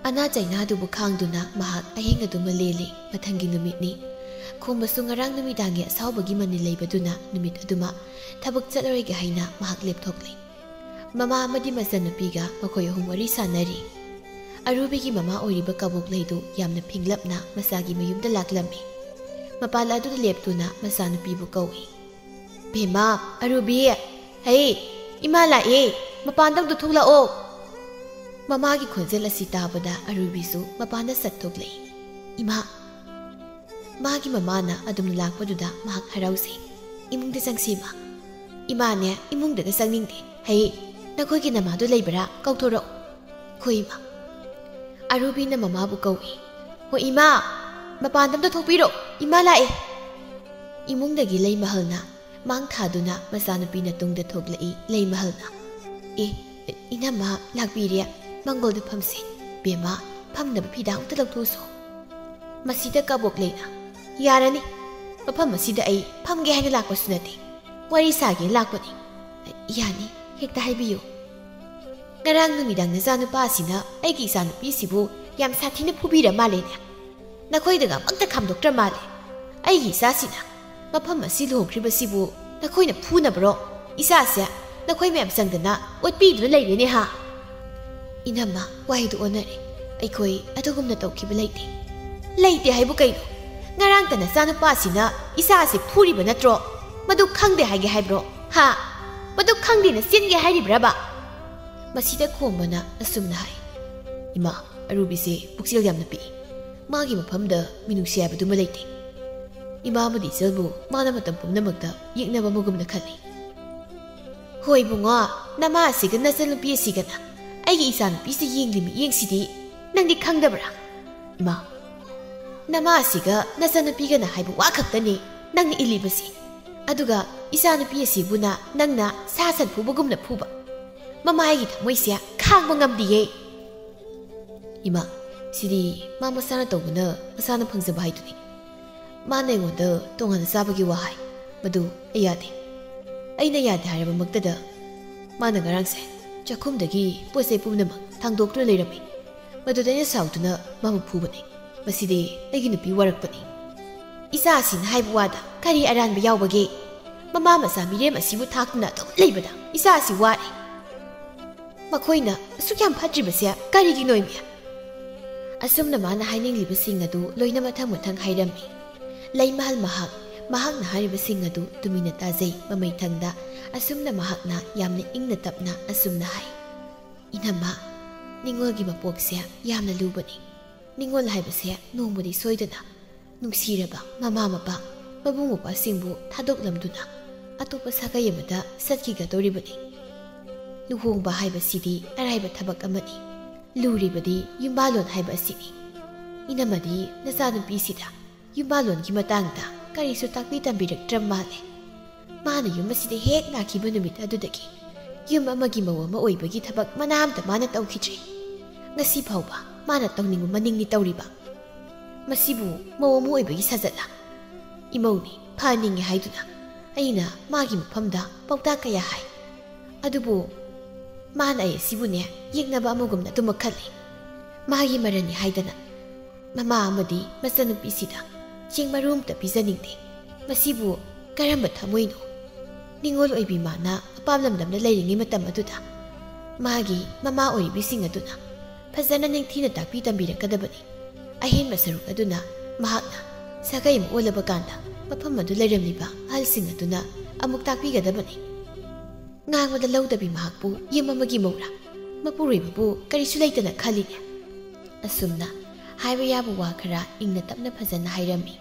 ꯑꯅꯥ ꯆꯩꯅꯥꯗꯨꯕꯨ ꯈꯥꯡꯗꯨꯅ ꯃꯍꯥꯛ ꯑꯍꯤꯡ ꯑꯗꯨꯃ ꯂꯦꯜꯂꯤ꯫ ꯃꯊꯪꯒꯤ ꯅꯨꯃꯤꯠꯅꯤ꯫ ꯈꯣꯝꯕꯁꯨ ꯉꯔꯥꯡ ꯅꯨꯃꯤꯗꯥꯡꯒꯤ ꯑꯁꯥꯎꯕꯒꯤ ꯃꯅꯤꯜ ꯂꯩꯕꯗꯨꯅ ꯅꯨꯃꯤꯠ ꯑꯗꯨꯃ ꯊꯕꯛ ꯆꯠꯂꯔꯣꯏꯒꯦ ꯍꯥꯏꯅ ꯃꯍꯥꯛ ꯂꯦꯞꯊꯣꯛꯂꯤ꯫ ꯃꯃꯥ ꯑꯃꯗꯤ ꯃꯆꯟꯅꯨꯄꯤꯒ ꯃꯈꯣꯏ ꯑꯍꯨꯝ ꯋꯥꯔꯤ ꯁꯥꯟꯅꯔꯤ꯫ ꯑꯔꯨꯕꯤꯒꯤ ꯃꯃꯥ ꯑꯣꯏꯔꯤꯕ ꯀꯕꯣꯛꯂꯩꯗꯨ ꯌꯥꯝꯅ ꯐꯤꯡꯂꯞꯅ ꯃꯆꯥꯒꯤ ꯃꯌꯨꯝꯗ ꯂꯥꯛꯂꯝꯃꯤ꯫ ꯃꯄꯥꯟ ꯑꯗꯨꯗ ꯂꯦꯞꯇꯨꯅ ꯃꯆꯥꯅꯨꯄꯤꯕꯨ ꯀꯧꯏ꯫ "ꯕꯦꯝꯃ, ꯑꯔꯨꯕꯤ, ꯍꯩ, ꯏꯃꯥ ꯂꯥꯛꯑꯦ, ꯃꯄꯥꯟꯗ ꯑꯝꯇ ꯊꯣꯛꯂꯛꯑꯣ꯫" ꯃꯃꯥꯒꯤ ꯈꯣꯟꯖꯦꯜ ꯑꯁꯤ ꯇꯥꯕꯗ ꯑꯔꯨꯕꯤꯁꯨ ꯃꯄꯥꯟꯗ ꯁꯠ ꯊꯣꯛꯂꯛꯏ꯫ "ꯏꯃꯥ!" ꯃꯥꯒꯤ ꯃꯃꯥꯅ ꯑꯗꯨꯝꯅ ꯂꯥꯛꯄꯗꯨꯗ ꯃꯍꯥꯛ ꯍꯔꯥꯎꯖꯩ꯫ "ꯏꯃꯨꯡꯗ ꯆꯪꯁꯤ, ꯏꯃꯥ꯫" "ꯏꯃꯥꯅꯦ, ꯏꯃꯨꯡꯗꯒ ꯆꯪꯅꯤꯡꯗꯦ꯫ ꯍꯩ, ꯅꯈꯣꯏꯒꯤ ꯅꯃꯥꯗꯣ ꯂꯩꯕ꯭ꯔꯥ? ꯀꯧꯊꯣꯔꯛꯎ꯫" "ꯍꯣꯏ, ꯏꯃꯥ꯫" ꯑꯔꯨꯕꯤꯅ ꯃꯃꯥꯕꯨ ꯀꯧꯏ꯫ "ꯍꯣꯏ, ꯏꯃꯥ, ꯃꯄꯥꯟꯗ ꯑꯝꯇ ꯊꯣꯛꯄꯤꯔꯣ, ꯏꯃꯥ ꯂꯥꯛꯑꯦ꯫" ꯏꯃꯨꯡꯗꯒꯤ ꯂꯩꯃꯍꯜꯅ ꯃꯥꯡ ꯊꯥꯗꯨꯅ ꯃꯆꯥꯅꯨꯄꯤꯅ ꯇꯨꯡꯗ ꯊꯣꯛꯂꯛꯏ꯫ ꯂꯩꯃꯍꯜꯅ, "ꯑꯦ, ꯏꯅꯝꯃ ꯂꯥꯛꯄꯤꯔꯦ, ꯃꯪꯒꯣꯜꯗ ꯐꯝꯁꯤ꯫ ꯕꯦꯝꯃ, ꯐꯝꯅꯕ ꯐꯤꯗꯥ ꯑꯝꯇ ꯂꯧꯊꯣꯛꯎꯁꯣ꯫" ꯃꯁꯤꯗ ꯀꯕꯣꯛꯂꯩꯅ, "ꯌꯥꯔꯅꯤ, ꯃꯐꯝ ꯑꯁꯤꯗ ꯑꯩ ꯐꯝꯒꯦ ꯍꯥꯏꯅ ꯂꯥꯛꯄꯁꯨ ꯅꯠꯇꯦ, ꯋꯥꯔꯤ ꯁꯥꯒꯦꯅ ꯂꯥꯛꯄꯅꯤ꯫" "ꯌꯥꯅꯤ, ꯍꯦꯛꯇ ꯍꯥꯏꯕꯤꯌꯨ꯫" "ꯉꯔꯥꯡ ꯅꯨꯃꯤꯗꯥꯡ ꯅꯆꯥꯅꯨꯄꯥ ꯑꯁꯤꯅ ꯑꯩꯒꯤ ꯏꯆꯥꯅꯨꯄꯤꯁꯤꯕꯨ ꯌꯥꯝ ꯁꯥꯊꯤꯅ ꯐꯨꯕꯤꯔ ꯃꯥꯜꯂꯦꯅꯦ꯫ ꯅꯈꯣꯏꯗꯒ ꯑꯃꯠꯇ ꯈꯥꯝꯗꯣꯛꯇ꯭ꯔ ꯃꯥꯜꯂꯦ꯫ ꯑꯩꯒꯤ ꯏꯆꯥꯁꯤꯅ ꯃꯐꯝ ꯑꯁꯤ ꯂꯨꯍꯣꯡꯈ꯭ꯔꯤꯕꯁꯤꯕꯨ ꯅꯈꯣꯏꯅ ꯐꯨꯅꯕ꯭ꯔꯣ? ꯏꯆꯥꯁꯦ ꯅꯈꯣꯏ ꯃꯌꯥꯝ ꯆꯪꯗꯅ ꯑꯣꯠꯄꯤꯗꯨꯅ ꯂꯩꯔꯦꯅꯦ ꯍꯥ?" "ꯏꯅꯝꯃ, ꯋꯥꯍꯩꯗꯨ ꯑꯣꯟꯅꯔꯦ꯫ ꯑꯩꯈꯣꯏ ꯑꯗꯨꯒꯨꯝꯅ ꯇꯧꯈꯤꯕ ꯂꯩꯇꯦ꯫" "ꯂꯩꯇꯦ ꯍꯥꯏꯕꯨ ꯀꯩꯅꯣ? ꯉꯔꯥꯡꯇ ꯅꯆꯥꯅꯨꯄꯥꯁꯤꯅ ꯏꯆꯥꯁꯦ ꯐꯨꯔꯤꯕ ꯅꯠꯇ꯭ꯔꯣ? ꯃꯗꯨ ꯈꯪꯗꯦ ꯍꯥꯏꯒꯦ ꯍꯥꯏꯕ꯭ꯔꯣ? ꯍꯥ? ꯃꯗꯨ ꯈꯪꯗꯦꯅ ꯆꯦꯟꯒꯦ ꯍꯥꯏꯔꯤꯕ꯭ꯔꯕ?" ꯃꯁꯤꯗ ꯈꯣꯝꯕꯅ ꯑꯁꯨꯝꯅ ꯍꯥꯏ, "ꯏꯃꯥ, ꯑꯔꯨꯕꯤꯁꯦ ꯄꯨꯛꯆꯦꯜ ꯌꯥꯝꯅ ꯄꯤꯛꯏ꯫ ꯃꯥꯒꯤ ꯃꯐꯝꯗ ꯃꯤꯅꯨꯡꯁꯤ ꯍꯥꯏꯕꯗꯨꯃ ꯂꯩꯇꯦ꯫ ꯏꯃꯥ ꯑꯃꯗꯤ ꯏꯆꯜꯕꯨ ꯃꯥꯅ ꯃꯇꯝ ꯄꯨꯝꯅꯃꯛꯇ ꯌꯦꯛꯅꯕ ꯑꯃꯒꯨꯝꯅ ꯈꯜꯂꯤ꯫" "ꯍꯣꯏ ꯏꯕꯨꯡꯉꯣ, ꯅꯃꯥ ꯑꯁꯤꯒ ꯅꯆꯟꯅꯨꯄꯤ ꯑꯁꯤꯒꯅ ꯑꯩꯒꯤ ꯏꯆꯥꯅꯨꯄꯤꯁꯤ ꯌꯦꯡꯂꯤ ꯃꯤꯠꯌꯦꯡꯁꯤꯗꯤ ꯅꯪꯗꯤ ꯈꯪꯗꯕ꯭ꯔꯥ?" "ꯏꯃꯥ, ꯅꯃꯥ ꯑꯁꯤꯒ ꯅꯆꯟꯅꯨꯄꯤꯒꯅ ꯍꯥꯏꯕ ꯋꯥ ꯈꯛꯇꯅꯤ ꯅꯪꯅ ꯏꯜꯂꯤꯕꯁꯤ꯫ ꯑꯗꯨꯒ ꯏꯆꯥꯅꯨꯄꯤ ꯑꯁꯤꯕꯨꯅ ꯅꯪꯅ ꯁꯥ ꯁꯟ ꯐꯨꯕꯒꯨꯝꯅ ꯐꯨꯕ꯫ ꯃꯃꯥꯒꯤ ꯊꯃꯣꯏꯁꯦ ꯈꯥꯡꯕ ꯉꯝꯗꯤꯌꯦ꯫" "ꯏꯃꯥ, ꯁꯤꯗꯤ ꯃꯥ ꯃꯁꯥꯅ ꯇꯧꯕꯅ ꯃꯁꯥꯅ ꯐꯪꯖꯕ ꯍꯥꯏꯗꯨꯅꯤ꯫ ꯃꯥꯅ ꯑꯩꯉꯣꯟꯗ ꯇꯣꯉꯥꯟꯅ ꯆꯥꯕꯒꯤ ꯋꯥ ꯍꯥꯏ, ꯃꯗꯨ ꯑꯩ ꯌꯥꯗꯦ꯫ ꯑꯩꯅ ꯌꯥꯗꯦ ꯍꯥꯏꯔꯕꯃꯛꯇꯗ ꯃꯥꯅ ꯉꯔꯥꯡꯁꯦ ꯆꯥꯛꯈꯨꯝꯗꯒꯤ ꯄꯣꯠ ꯆꯩ ꯄꯨꯝꯅꯃꯛ ꯊꯥꯡꯗꯣꯛꯇꯨꯅ ꯂꯩꯔꯝꯃꯤ꯫ ꯃꯗꯨꯗ ꯑꯩꯅ ꯁꯥꯎꯗꯨꯅ ꯃꯥꯕꯨ ꯐꯨꯕꯅꯤ꯫ ꯃꯁꯤꯗꯤ ꯑꯩꯒꯤ ꯅꯨꯄꯤ ꯋꯥꯔꯛꯄꯅꯤ꯫ ꯏꯆꯥ ꯑꯁꯤꯅ ꯍꯥꯏꯕ ꯋꯥꯗ ꯀꯔꯤ ꯑꯔꯥꯟꯕ ꯌꯥꯎꯕꯒꯦ? ꯃꯃꯥ ꯃꯆꯥ ꯃꯤꯔꯦꯝ ꯑꯁꯤꯕꯨ ꯊꯥꯛꯇꯨꯅ ꯑꯗꯨꯝ ꯂꯩꯕꯗ ꯏꯆꯥ ꯑꯁꯤ ꯋꯥꯔꯦ꯫ ꯃꯈꯣꯏꯅ ꯑꯁꯨꯛ ꯌꯥꯝ ꯐꯠꯇ꯭ꯔꯤꯕꯁꯦ ꯀꯔꯤꯒꯤꯅꯣ, ꯏꯃꯤ?" ꯑꯁꯨꯝꯅ ꯃꯥꯅ ꯍꯥꯏꯅꯤꯡꯂꯤꯕꯁꯤꯡ ꯑꯗꯨ ꯂꯣꯏꯅ ꯃꯊꯪ ꯃꯊꯪ ꯍꯥꯏꯔꯝꯃꯤ꯫ ꯂꯩꯃꯍꯜ ꯃꯍꯥꯛ, ꯃꯍꯥꯛꯅ ꯍꯥꯏꯔꯤꯕꯁꯤꯡ ꯑꯗꯨ ꯇꯨꯃꯤꯟꯅ ꯇꯥꯖꯩ꯫ ꯃꯃꯩꯊꯪꯗ ꯑꯁꯨꯝꯅ ꯃꯍꯥꯛꯅ ꯌꯥꯝꯅ ꯏꯪꯅ ꯇꯞꯅ ꯑꯁꯨꯝꯅ ꯍꯥꯏ, "ꯏꯅꯝꯃ, ꯅꯤꯡꯉꯣꯜꯒꯤ ꯃꯄꯣꯛꯁꯦ ꯌꯥꯝꯅ ꯂꯨꯕꯅꯤ꯫ ꯅꯤꯡꯉꯣꯜ ꯍꯥꯏꯕꯁꯦ ꯅꯣꯡꯃꯗꯤ ꯁꯣꯏꯗꯅ ꯅꯨꯡꯁꯤꯔꯕ ꯃꯃꯥ ꯃꯄꯥ, ꯃꯕꯨꯡ ꯃꯧꯄ꯭ꯋꯥꯁꯤꯡꯕꯨ ꯊꯥꯗꯣꯛꯂꯝꯗꯨꯅ ꯑꯇꯣꯞꯄ ꯁꯥꯒꯩ ꯑꯃꯗ ꯆꯠꯈꯤꯒꯗꯧꯔꯤꯕꯅꯤ꯫ ꯂꯨꯍꯣꯡꯕ ꯍꯥꯏꯕꯁꯤꯗꯤ ꯑꯔꯥꯏꯕ ꯊꯕꯛ ꯑꯃꯅꯤ꯫ ꯂꯨꯔꯤꯕꯗꯤ ꯌꯨꯝꯕꯥꯜꯂꯣꯟ ꯍꯥꯏꯕ ꯑꯁꯤꯅꯤ꯫ ꯏꯅꯝꯃꯗꯤ ꯅꯆꯥꯅꯨꯄꯤꯁꯤꯗ ꯌꯨꯝꯕꯥꯜꯂꯣꯟꯒꯤ ꯃꯇꯥꯡꯗ ꯀꯔꯤꯁꯨ ꯇꯥꯛꯄꯤ ꯇꯝꯕꯤꯔꯛꯇ꯭ꯔꯕ ꯃꯥꯜꯂꯦ꯫ ꯃꯥꯅ ꯌꯨꯝ ꯑꯁꯤꯗ ꯍꯦꯛ ꯂꯥꯛꯈꯤꯕ ꯅꯨꯃꯤꯠ ꯑꯗꯨꯗꯒꯤ ꯌꯨꯝ ꯑꯃꯒꯤ ꯃꯧ ꯑꯃ ꯑꯣꯏꯕꯒꯤ ꯊꯕꯛ ꯃꯅꯥ ꯑꯃꯇ ꯃꯥꯅ ꯇꯧꯈꯤꯗ꯭ꯔꯤ꯫ ꯉꯁꯤ ꯐꯥꯎꯕ ꯃꯥꯅ ꯇꯧꯅꯤꯡꯕ ꯃꯅꯤꯡꯅꯤ ꯇꯧꯔꯤꯕ꯫ ꯃꯁꯤꯕꯨ ꯃꯧ ꯑꯃ ꯑꯣꯏꯕꯒꯤ ꯁꯥꯖꯠꯂ? ꯏꯃꯧꯅꯤ, ꯐꯍꯟꯅꯤꯡꯉꯤ ꯍꯥꯏꯗꯨꯅ ꯑꯩꯅ ꯃꯥꯒꯤ ꯃꯐꯝꯗ ꯄꯥꯎꯇꯥꯛ ꯀꯌꯥ ꯍꯥꯏ꯫ ꯑꯗꯨꯕꯨ ꯃꯥꯅ ꯑꯩ ꯑꯁꯤꯕꯨꯅꯦ ꯌꯦꯛꯅꯕ ꯑꯃꯒꯨꯝꯅ ꯑꯗꯨꯃꯛ ꯈꯜꯂꯤ꯫ ꯃꯥꯒꯤ ꯃꯔꯟꯅꯤ ꯍꯥꯏꯗꯅ ꯃꯃꯥ ꯑꯃꯗꯤ ꯃꯆꯟꯅꯨꯄꯤꯁꯤꯗ ꯆꯦꯡ ꯃꯔꯨ ꯑꯃꯇ ꯄꯤꯖꯅꯤꯡꯗꯦ꯫ ꯃꯁꯤꯕꯨ ꯀꯔꯝꯕ ꯊꯃꯣꯏꯅꯣ? ꯅꯤꯡꯉꯣꯜ ꯑꯣꯏꯕꯤ ꯃꯥꯅ ꯑꯄꯥꯝ ꯂꯝꯗꯝꯗ ꯂꯩꯔꯤꯉꯩ ꯃꯇꯝ ꯑꯗꯨꯗ ꯃꯥꯒꯤ ꯃꯃꯥ ꯑꯣꯏꯔꯤꯕꯤꯁꯤꯡ ꯑꯗꯨꯅ ꯐꯖꯅ ꯅꯤꯡꯊꯤꯅ ꯇꯥꯛꯄꯤ ꯇꯝꯕꯤꯔꯛꯀꯗꯕꯅꯤ꯫ ꯑꯍꯦꯟꯕ ꯁꯔꯨꯛ ꯑꯗꯨꯅ ꯃꯍꯥꯛꯅ ꯁꯥꯒꯩ ꯑꯃ ꯑꯣꯜꯂꯕ ꯀꯥꯟꯗ ꯃꯐꯝ ꯑꯗꯨ ꯂꯩꯔꯝꯂꯤꯕ ꯑꯍꯜꯁꯤꯡ ꯑꯗꯨꯅ ꯑꯃꯨꯛ ꯇꯥꯛꯄꯤꯒꯗꯕꯅꯤ꯫ ꯉꯥꯡꯕꯗ ꯂꯧꯗꯕꯤ ꯃꯍꯥꯛꯄꯨ ꯌꯨꯝ ꯑꯃꯒꯤ ꯃꯧꯔꯥ? ꯃꯄꯨꯔꯣꯏꯕꯕꯨ ꯀꯔꯤꯁꯨ ꯂꯩꯇꯅ ꯈꯜꯂꯤꯅꯦ?" ꯑꯁꯨꯝꯅ ꯍꯥꯏꯕ ꯌꯥꯕ ꯋꯥ ꯈꯔ ꯏꯪꯅ ꯇꯞꯅ ꯐꯖꯅ ꯍꯥꯏꯔꯝꯃꯤ꯫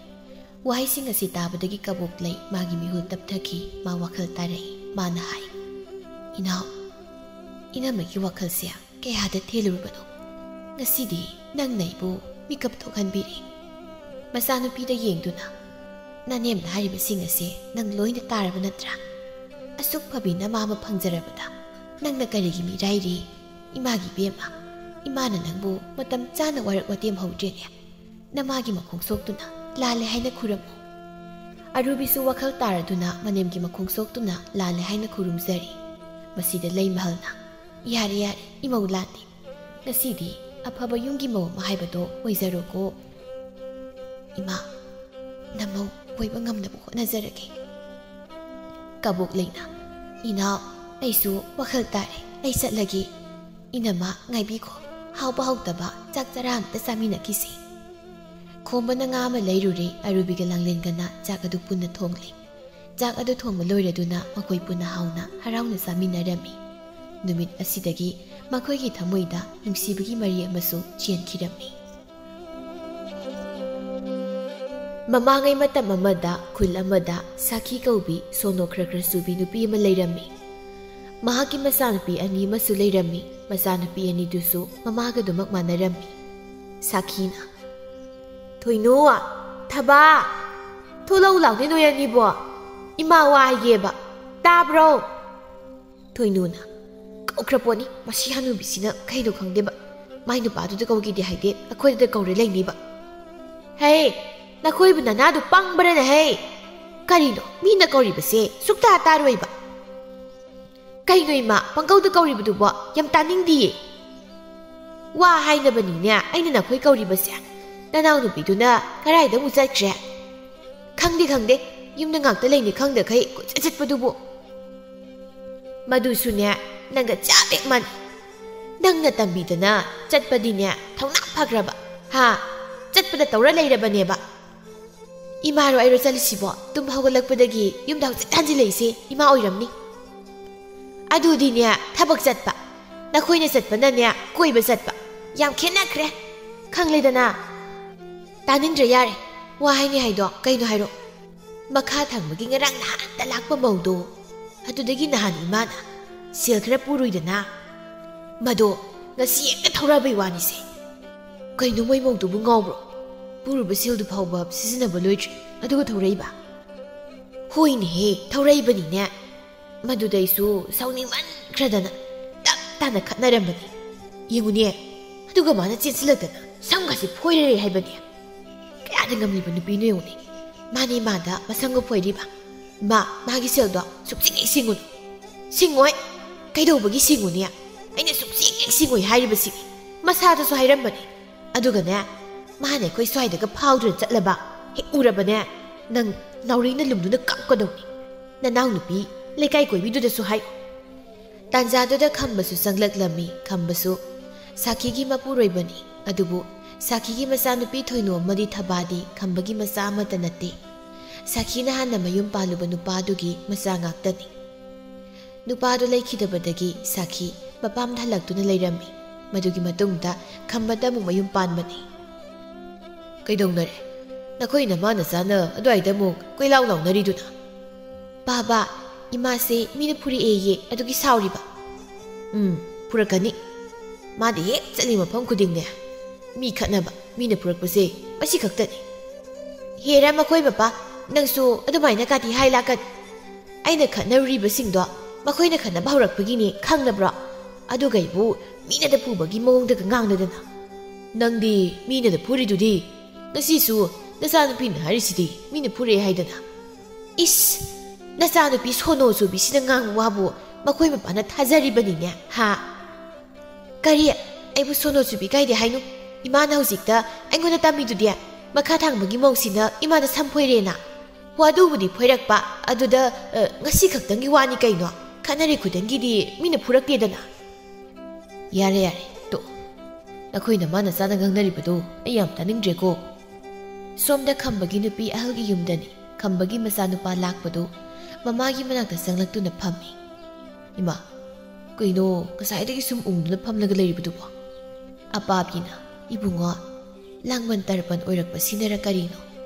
ꯋꯥꯍꯩꯁꯤꯡ ꯑꯁꯤ ꯇꯥꯕꯗꯒꯤ ꯀꯕꯣꯛꯂꯩ ꯃꯥꯒꯤ ꯃꯤꯍꯨꯜ ꯇꯞꯊꯈꯤ꯫ ꯃꯥ ꯋꯥꯈꯜ ꯇꯥꯔꯛꯏ꯫ ꯃꯥꯅ ꯍꯥꯏ, "ꯏꯅꯥꯎ, ꯏꯅꯝꯃꯒꯤ ꯋꯥꯈꯜꯁꯦ ꯀꯌꯥꯗ ꯊꯦꯜꯂꯨꯔꯕꯅꯣ? ꯉꯁꯤꯗꯤ ꯅꯪꯅ ꯑꯩꯕꯨ ꯃꯤꯀꯞ ꯊꯣꯛꯍꯟꯕꯤꯔꯦ꯫" ꯃꯆꯥꯅꯨꯄꯤꯗ ꯌꯦꯡꯗꯨꯅ, "ꯅꯅꯦꯝꯅ ꯍꯥꯏꯔꯤꯕꯁꯤꯡ ꯑꯁꯦ ꯅꯪ ꯂꯣꯏꯅ ꯇꯥꯔꯕ ꯅꯠꯇ꯭ꯔꯥ? ꯑꯁꯨꯛ ꯐꯕꯤ ꯅꯃꯥ ꯑꯃ ꯐꯪꯖꯔꯕꯗ ꯅꯪꯅ ꯀꯔꯤꯒꯤ ꯃꯤꯔꯥꯏꯔꯤ? ꯏꯃꯥꯒꯤ ꯏꯕꯦꯝꯃ, "ꯏꯃꯥꯅ ꯅꯪꯕꯨ ꯃꯇꯝ ꯆꯥꯅ ꯋꯥꯔꯛ ꯋꯥꯇꯦꯝꯍꯧꯗ꯭ꯔꯦꯅꯦ꯫ ꯅꯃꯥꯒꯤ ꯃꯈꯣꯡ ꯁꯣꯛꯇꯨꯅ ꯂꯥꯜꯂꯦ ꯍꯥꯏꯅ ꯈꯨꯔꯝꯃꯨ꯫" ꯑꯔꯨꯕꯤꯁꯨ ꯋꯥꯈꯜ ꯇꯥꯔꯗꯨꯅ ꯃꯅꯦꯝꯒꯤ ꯃꯈꯣꯡ ꯁꯣꯛꯇꯨꯅ ꯂꯥꯜꯂꯦ ꯍꯥꯏꯅ ꯈꯨꯔꯨꯝꯖꯔꯤ꯫ ꯃꯁꯤꯗ ꯂꯩꯃꯍꯜꯅ, "ꯌꯥꯔꯦ, ꯌꯥꯔꯦ, ꯏꯃꯧ ꯂꯥꯟꯗꯦ꯫ ꯉꯁꯤꯗꯤ ꯑꯐꯕ ꯌꯨꯝꯒꯤ ꯃꯧ ꯑꯃ ꯍꯥꯏꯕꯗꯣ ꯑꯣꯏꯖꯔꯣꯀꯣ꯫ ꯏꯃꯥ, ꯅꯃꯧ ꯑꯣꯏꯕ ꯉꯝꯅꯕ ꯍꯣꯠꯅꯖꯔꯒꯦ꯫" ꯀꯕꯣꯛ ꯂꯩꯅ, "ꯏꯅꯥꯎ, ꯑꯩꯁꯨ ꯋꯥꯈꯜ ꯇꯥꯔꯦ, ꯑꯩ ꯆꯠꯂꯒꯦ꯫ ꯏꯅꯝꯃ ꯉꯥꯏꯕꯤꯈꯣ, ꯍꯥꯎꯕ ꯍꯥꯎꯇꯕ ꯆꯥꯛ ꯆꯔꯥ ꯑꯝꯇ ꯆꯥꯃꯤꯟꯅꯈꯤꯁꯤ꯫" ꯈꯣꯝꯕꯅ ꯉꯥ ꯑꯃ ꯂꯩꯔꯨꯔꯦ, ꯑꯔꯨꯕꯤꯒ ꯂꯥꯡꯂꯦꯟꯒꯅ ꯆꯥꯛ ꯑꯗꯨ ꯄꯨꯟꯅ ꯊꯣꯡꯂꯦ꯫ ꯆꯥꯛ ꯑꯗꯨ ꯊꯣꯡꯕ ꯂꯣꯏꯔꯗꯨꯅ ꯃꯈꯣꯏ ꯄꯨꯟꯅ ꯍꯥꯎꯅ ꯍꯔꯥꯎꯅ ꯆꯥꯃꯤꯟꯅꯔꯝꯃꯤ꯫ ꯅꯨꯃꯤꯠ ꯑꯁꯤꯗꯒꯤ ꯃꯈꯣꯏꯒꯤ ꯊꯃꯣꯏꯗ ꯅꯨꯡꯁꯤꯕꯒꯤ ꯃꯔꯤ ꯑꯃꯁꯨ ꯆꯦꯟꯈꯤꯔꯝꯃꯤ꯫ ꯃꯃꯥꯡꯉꯩ ꯃꯇꯝ ꯑꯃꯗ ꯈꯨꯜ ꯑꯃꯗ ꯁꯥꯈꯤ ꯀꯧꯕꯤ ꯁꯣꯅꯣ ꯈꯔ ꯈꯔ ꯆꯨꯕꯤ ꯅꯨꯄꯤ ꯑꯃ ꯂꯩꯔꯝꯃꯤ꯫ ꯃꯍꯥꯛꯀꯤ ꯃꯆꯥꯅꯨꯄꯤ ꯑꯅꯤ ꯑꯃꯁꯨ ꯂꯩꯔꯝꯃꯤ꯫ ꯃꯆꯥꯅꯨꯄꯤ ꯑꯅꯤꯗꯨꯁꯨ ꯃꯃꯥꯒꯗꯨꯃꯛ ꯃꯥꯟꯅꯔꯝꯃꯤ꯫ ꯁꯥꯈꯤꯅ, "ꯊꯣꯏꯅꯨ, ꯊꯕꯥ, ꯊꯣꯛꯂꯛꯎ ꯂꯥꯎꯅꯦ ꯅꯣꯏ ꯑꯅꯤꯕꯣ꯫ ꯏꯃꯥ ꯋꯥ ꯍꯥꯏꯒꯦꯕ꯫ ꯇꯥꯕ꯭ꯔꯣ?" ꯊꯣꯏꯅꯨꯅ, "ꯀꯧꯈ꯭ꯔ ꯄꯣꯠꯅꯤ, ꯃꯁꯤ ꯍꯅꯨꯕꯤꯁꯤꯅ ꯀꯩꯅꯣ ꯈꯪꯗꯦꯕ꯫ ꯃꯥꯏ ꯅꯨꯄꯥꯗꯨꯗ ꯀꯧꯒꯦꯗꯤ ꯍꯥꯏꯗꯦ, ꯑꯩꯈꯣꯏꯗꯨꯗ ꯀꯧꯔꯦ ꯂꯩꯅꯤꯕ꯫ ꯍꯦ, ꯅꯈꯣꯏꯕꯨ ꯅꯅꯥꯗꯨ ꯄꯪꯕ꯭ꯔꯅ ꯍꯦ? ꯀꯔꯤꯅꯣ ꯃꯤꯅ ꯀꯧꯔꯤꯕꯁꯦ ꯁꯨꯛꯇꯥ ꯇꯥꯔꯣꯏꯕ? ꯀꯩꯅꯣ ꯏꯃꯥ, ꯄꯪꯀꯧꯗ ꯀꯧꯔꯤꯕꯗꯨꯕꯣ? ꯌꯥꯝ ꯇꯥꯅꯤꯡꯗꯤꯌꯦ꯫ ꯋꯥ ꯍꯥꯏꯅꯕꯅꯤꯅꯦ ꯑꯩꯅ ꯅꯈꯣꯏ ꯀꯧꯔꯤꯕꯁꯦ꯫ ꯅꯅꯥꯎꯅꯨꯄꯤꯗꯨꯅ ꯀꯗꯥꯏꯗ ꯑꯃꯨꯛ ꯆꯠꯈ꯭ꯔꯦ? ꯈꯪꯗꯦ, ꯈꯪꯗꯦ, ꯌꯨꯝꯗ ꯉꯥꯛꯇ ꯂꯩꯅꯤ ꯈꯪꯗꯈꯩ ꯀꯣꯏꯆꯠ ꯆꯠꯄꯗꯨꯕꯨ꯫ ꯃꯗꯨꯁꯨꯅꯦ, ꯅꯪꯒ ꯆꯞ ꯍꯦꯛ ꯃꯥꯟꯅꯩ꯫ ꯅꯪꯅ ꯇꯝꯕꯤꯗꯅ ꯆꯠꯄꯗꯤꯅꯦ ꯊꯧꯅꯥ ꯐꯈ꯭ꯔꯕ, ꯍꯥ? ꯆꯠꯄꯗ ꯇꯧꯔ ꯂꯩꯔꯕꯅꯦꯕ꯫ ꯏꯃꯥꯔꯣ ꯑꯩꯔꯣ ꯆꯠꯂꯤꯁꯤꯕꯣ? ꯇꯨꯝ ꯍꯧꯒꯠꯂꯛꯄꯗꯒꯤ ꯌꯨꯝꯗ ꯍꯧꯖꯤꯛ ꯍꯟꯖꯤꯜꯂꯛꯏꯁꯦ ꯏꯃꯥ ꯑꯣꯏꯔꯝꯅꯤ꯫ ꯑꯗꯨꯗꯤꯅꯦ ꯊꯕꯛ ꯆꯠꯄ, ꯅꯈꯣꯏꯅ ꯆꯠꯄꯅꯅꯦ ꯀꯣꯏꯕ ꯆꯠꯄ꯫ ꯌꯥꯝ ꯈꯦꯠꯅꯈ꯭ꯔꯦ, ꯈꯪꯂꯦꯗꯅ꯫ ꯇꯥꯅꯤꯡꯗ꯭ꯔꯦ, ꯌꯥꯔꯦ꯫ ꯋꯥ ꯍꯥꯏꯅꯤ ꯍꯥꯏꯗꯣ ꯀꯩꯅꯣ ꯍꯥꯏꯔꯣ꯫ ꯃꯈꯥ ꯊꯪꯕꯒꯤ ꯉꯔꯥꯡ ꯅꯍꯥꯟꯇ ꯂꯥꯛꯄ ꯃꯧꯗꯣ, ꯑꯗꯨꯗꯒꯤ ꯅꯍꯥꯟ ꯏꯃꯥꯅ ꯁꯦꯜ ꯈꯔ ꯄꯨꯔꯨꯏꯗꯅ, ꯃꯗꯣ ꯉꯁꯤ ꯍꯦꯛꯇ ꯊꯧꯔꯛꯑꯕꯩ ꯋꯥꯅꯤꯁꯦ꯫ ꯀꯩꯅꯣ ꯃꯣꯏ ꯃꯧꯗꯨꯕꯨ ꯉꯥꯎꯕ꯭ꯔꯣ? ꯄꯨꯔꯨꯕ ꯁꯦꯜꯗꯨ ꯐꯥꯎꯕ ꯁꯤꯖꯤꯟꯅꯕ ꯂꯣꯏꯗ꯭ꯔꯤ, ꯑꯗꯨꯒ ꯊꯧꯔꯛꯏꯕ? ꯍꯣꯏꯅꯦꯍꯦ, ꯊꯧꯔꯛꯏꯕꯅꯤꯅꯦ꯫ ꯃꯗꯨꯗ ꯑꯩꯁꯨ ꯁꯥꯎꯅꯤꯡꯃꯟꯈ꯭ꯔꯗꯅ ꯇꯞ ꯇꯥꯅ ꯈꯠꯅꯔꯝꯕꯅꯤ꯫ ꯌꯦꯡꯉꯨꯅꯦ, ꯑꯗꯨꯒ ꯃꯥꯅ ꯆꯦꯟꯁꯤꯜꯂꯛꯇꯅ ꯁꯝꯒꯁꯤ ꯐꯣꯏꯔꯦ ꯍꯥꯏꯕꯅꯤ꯫ ꯀꯌꯥꯗ ꯉꯝꯂꯤꯕ ꯅꯨꯄꯤꯅꯣ ꯌꯦꯡꯉꯨꯅꯦ꯫ ꯃꯥꯅꯦ ꯃꯥꯗ ꯃꯁꯝꯒ ꯐꯣꯏꯔꯤꯕ꯫ ꯏꯃꯥ, ꯃꯥꯒꯤ ꯁꯦꯜꯗꯣ ꯁꯨꯝ ꯁꯤꯡꯉꯦ ꯁꯤꯡꯉꯨꯅꯨ꯫ ꯁꯤꯡꯉꯣꯏ꯫ ꯀꯩꯗꯧꯕꯒꯤ ꯁꯤꯡꯉꯨꯅꯤ? ꯑꯩꯅ ꯁꯨꯝ ꯁꯤꯡꯉꯦ ꯁꯤꯡꯉꯣꯏ ꯍꯥꯏꯔꯤꯕꯁꯤꯅꯤ꯫ ꯃꯁꯥꯗꯁꯨ ꯍꯥꯏꯔꯝꯕꯅꯤ꯫ ꯑꯗꯨꯒꯅꯦ, ꯃꯥꯅ ꯑꯩꯈꯣꯏ ꯁ꯭ꯋꯥꯏꯗꯒ ꯐꯥꯎꯗꯨꯅ ꯆꯠꯂꯕ ꯍꯦꯛ ꯎꯔꯕꯅꯦ, ꯅꯪ ꯅꯥꯎꯔꯤꯅ ꯂꯨꯝꯗꯨꯅ ꯀꯞꯀꯗꯧꯅꯤ꯫ ꯅꯅꯥꯎꯅꯨꯄꯤ ꯂꯩꯀꯥꯏ ꯀꯣꯏꯕꯤꯗꯨꯗꯁꯨ ꯍꯥꯏꯌꯨ꯫ ꯇꯥꯟꯖꯥꯗꯨꯗ ꯈꯝꯕꯁꯨ ꯆꯪꯂꯛꯂꯝꯃꯤ꯫ ꯈꯝꯕꯁꯨ ꯁꯥꯈꯤꯒꯤ ꯃꯄꯨꯔꯣꯏꯕꯅꯤ꯫ ꯑꯗꯨꯕꯨ ꯁꯥꯈꯤꯒꯤ ꯃꯆꯥꯅꯨꯄꯤ ꯊꯣꯏꯅꯣ ꯑꯃꯗꯤ ꯊꯕꯥꯗꯤ ꯈꯝꯕꯒꯤ ꯃꯆꯥ ꯑꯃꯠꯇ ꯅꯠꯇꯦ꯫ ꯁꯥꯈꯤꯅ ꯍꯥꯟꯅ ꯃꯌꯨꯝ ꯄꯥꯜꯂꯨꯕ ꯅꯨꯄꯥꯗꯨꯒꯤ ꯃꯆꯥ ꯉꯥꯛꯇꯅꯤ꯫ ꯅꯨꯄꯥꯗꯨ ꯂꯩꯈꯤꯗꯕꯗꯒꯤ ꯁꯥꯈꯤ ꯃꯄꯥꯝꯗ ꯍꯜꯂꯛꯇꯨꯅ ꯂꯩꯔꯝꯃꯤ꯫ ꯃꯗꯨꯒꯤ ꯃꯇꯨꯡꯗ ꯈꯝꯕꯗ ꯑꯃꯨꯛ ꯃꯌꯨꯝ ꯄꯥꯟꯕꯅꯤ꯫ "ꯀꯩꯗꯧꯅꯔꯦ? ꯅꯈꯣꯏ ꯅꯃꯥ ꯅꯆꯥꯅ ꯑꯗꯨꯋꯥꯏꯗ ꯑꯃꯨꯛ ꯀꯣꯏꯂꯥꯎ ꯂꯥꯎꯅꯔꯤꯗꯨꯅ?" "ꯕꯥꯕꯥ, ꯏꯃꯥꯁꯦ ꯃꯤꯅ ꯐꯨꯔꯛꯑꯦꯌꯦ, ꯑꯗꯨꯒꯤ ꯁꯥꯎꯔꯤꯕ꯫" "ꯎꯝ, ꯐꯨꯔꯛꯀꯅꯤ꯫ ꯃꯥꯗꯤ ꯍꯦꯛ ꯆꯠꯂꯤ ꯃꯐꯝ ꯈꯨꯗꯤꯡꯅꯦ ꯃꯤ ꯈꯠꯅꯕ, ꯃꯤꯅ ꯐꯨꯔꯛꯄꯁꯦ ꯃꯁꯤ ꯈꯛꯇꯅꯤ꯫" "ꯍꯦꯔꯥ ꯃꯈꯣꯏ ꯃꯄꯥ, ꯅꯪꯁꯨ ꯑꯗꯨꯃꯥꯏꯅ ꯀꯥꯇꯤ ꯍꯥꯏ ꯂꯥꯛꯀꯅꯨ꯫ ꯑꯩꯅ ꯈꯠꯅꯔꯨꯔꯤꯕꯁꯤꯡꯗꯣ ꯃꯈꯣꯏꯅ ꯈꯠꯅꯕ ꯍꯧꯔꯛꯄꯒꯤꯅꯤ, ꯈꯪꯗꯕ꯭ꯔꯣ? ꯑꯗꯨꯒꯩꯕꯨ ꯃꯤꯅꯗ ꯄꯨꯕꯒꯤ ꯃꯑꯣꯡꯗꯒ ꯉꯥꯡꯗꯗꯅ꯫ ꯅꯪꯗꯤ ꯃꯤꯅꯗ ꯐꯨꯔꯤꯗꯨꯗꯤ? ꯉꯁꯤꯁꯨ ꯅꯆꯥꯅꯨꯄꯤꯅ ꯍꯥꯏꯔꯤꯁꯤꯗꯤ ꯃꯤꯅ ꯐꯨꯔꯛꯑꯦ ꯍꯥꯏꯗꯅ꯫" "ꯏꯁ, ꯅꯆꯥꯅꯨꯄꯤ ꯁꯣꯅꯣ ꯆꯨꯕꯤꯁꯤꯅ ꯉꯥꯡꯕ ꯋꯥꯕꯨ ꯃꯈꯣꯏ ꯃꯄꯥꯅ ꯊꯥꯖꯔꯤꯕꯅꯤꯅꯦ, ꯍꯥ?" "ꯀꯔꯤ? ꯑꯩꯕꯨ ꯁꯣꯅꯣ ꯆꯨꯕꯤ ꯀꯥꯏꯗꯦ ꯍꯥꯏꯅꯨ꯫ ꯏꯃꯥꯅ ꯍꯧꯖꯤꯛꯇ ꯑꯩꯉꯣꯟꯗ ꯇꯝꯃꯤꯗꯨꯗꯤ ꯃꯈꯥ ꯊꯪꯕꯒꯤ ꯃꯧꯁꯤꯅ ꯏꯃꯥꯗ ꯁꯝ ꯐꯣꯏꯔꯦꯅ꯫ ꯍꯣ, ꯑꯗꯨꯕꯨꯗꯤ ꯐꯣꯏꯔꯛꯄ, ꯑꯗꯨꯗ, ꯑ, ꯉꯁꯤ ꯈꯛꯇꯪꯒꯤ ꯋꯥꯅꯤ ꯀꯩꯅꯣ꯫ ꯈꯠꯅꯔꯤ ꯈꯨꯗꯤꯡꯒꯤꯗꯤ ꯃꯤꯅ ꯐꯨꯔꯛꯇꯦꯗꯅ꯫" "ꯌꯥꯔꯦ, ꯌꯥꯔꯦ, ꯇꯣꯛ꯫ ꯅꯈꯣꯏ ꯅꯃꯥ ꯅꯆꯥꯅ ꯉꯥꯡꯅꯔꯤꯕꯗꯣ ꯑꯩ ꯌꯥꯝ ꯇꯥꯅꯤꯡꯗ꯭ꯔꯦꯀꯣ꯫" ꯁꯣꯝꯗ ꯈꯝꯕꯒꯤ ꯅꯨꯄꯤ ꯑꯍꯜꯒꯤ ꯌꯨꯝꯗꯅꯤ꯫ ꯈꯝꯕꯒꯤ ꯃꯆꯥꯅꯨꯄꯥ ꯂꯥꯛꯄꯗꯨ ꯃꯃꯥꯒꯤ ꯃꯅꯥꯛꯇ ꯆꯪꯂꯛꯇꯨꯅ ꯐꯝꯃꯤ꯫ "ꯏꯃꯥ, ꯀꯩꯅꯣ ꯉꯁꯥꯏꯗꯒꯤ ꯁꯨꯝ ꯎꯪꯗꯨꯅ ꯐꯝꯂꯒ ꯂꯩꯔꯤꯕꯗꯨꯕꯣ?" "ꯑꯄꯥꯕꯤꯅ, ꯏꯕꯨꯡꯉꯣ, ꯂꯥꯡꯕꯟ ꯇꯔꯄꯟ ꯑꯣꯏꯔꯛꯄꯁꯤꯅꯔ ꯀꯔꯤꯅꯣ,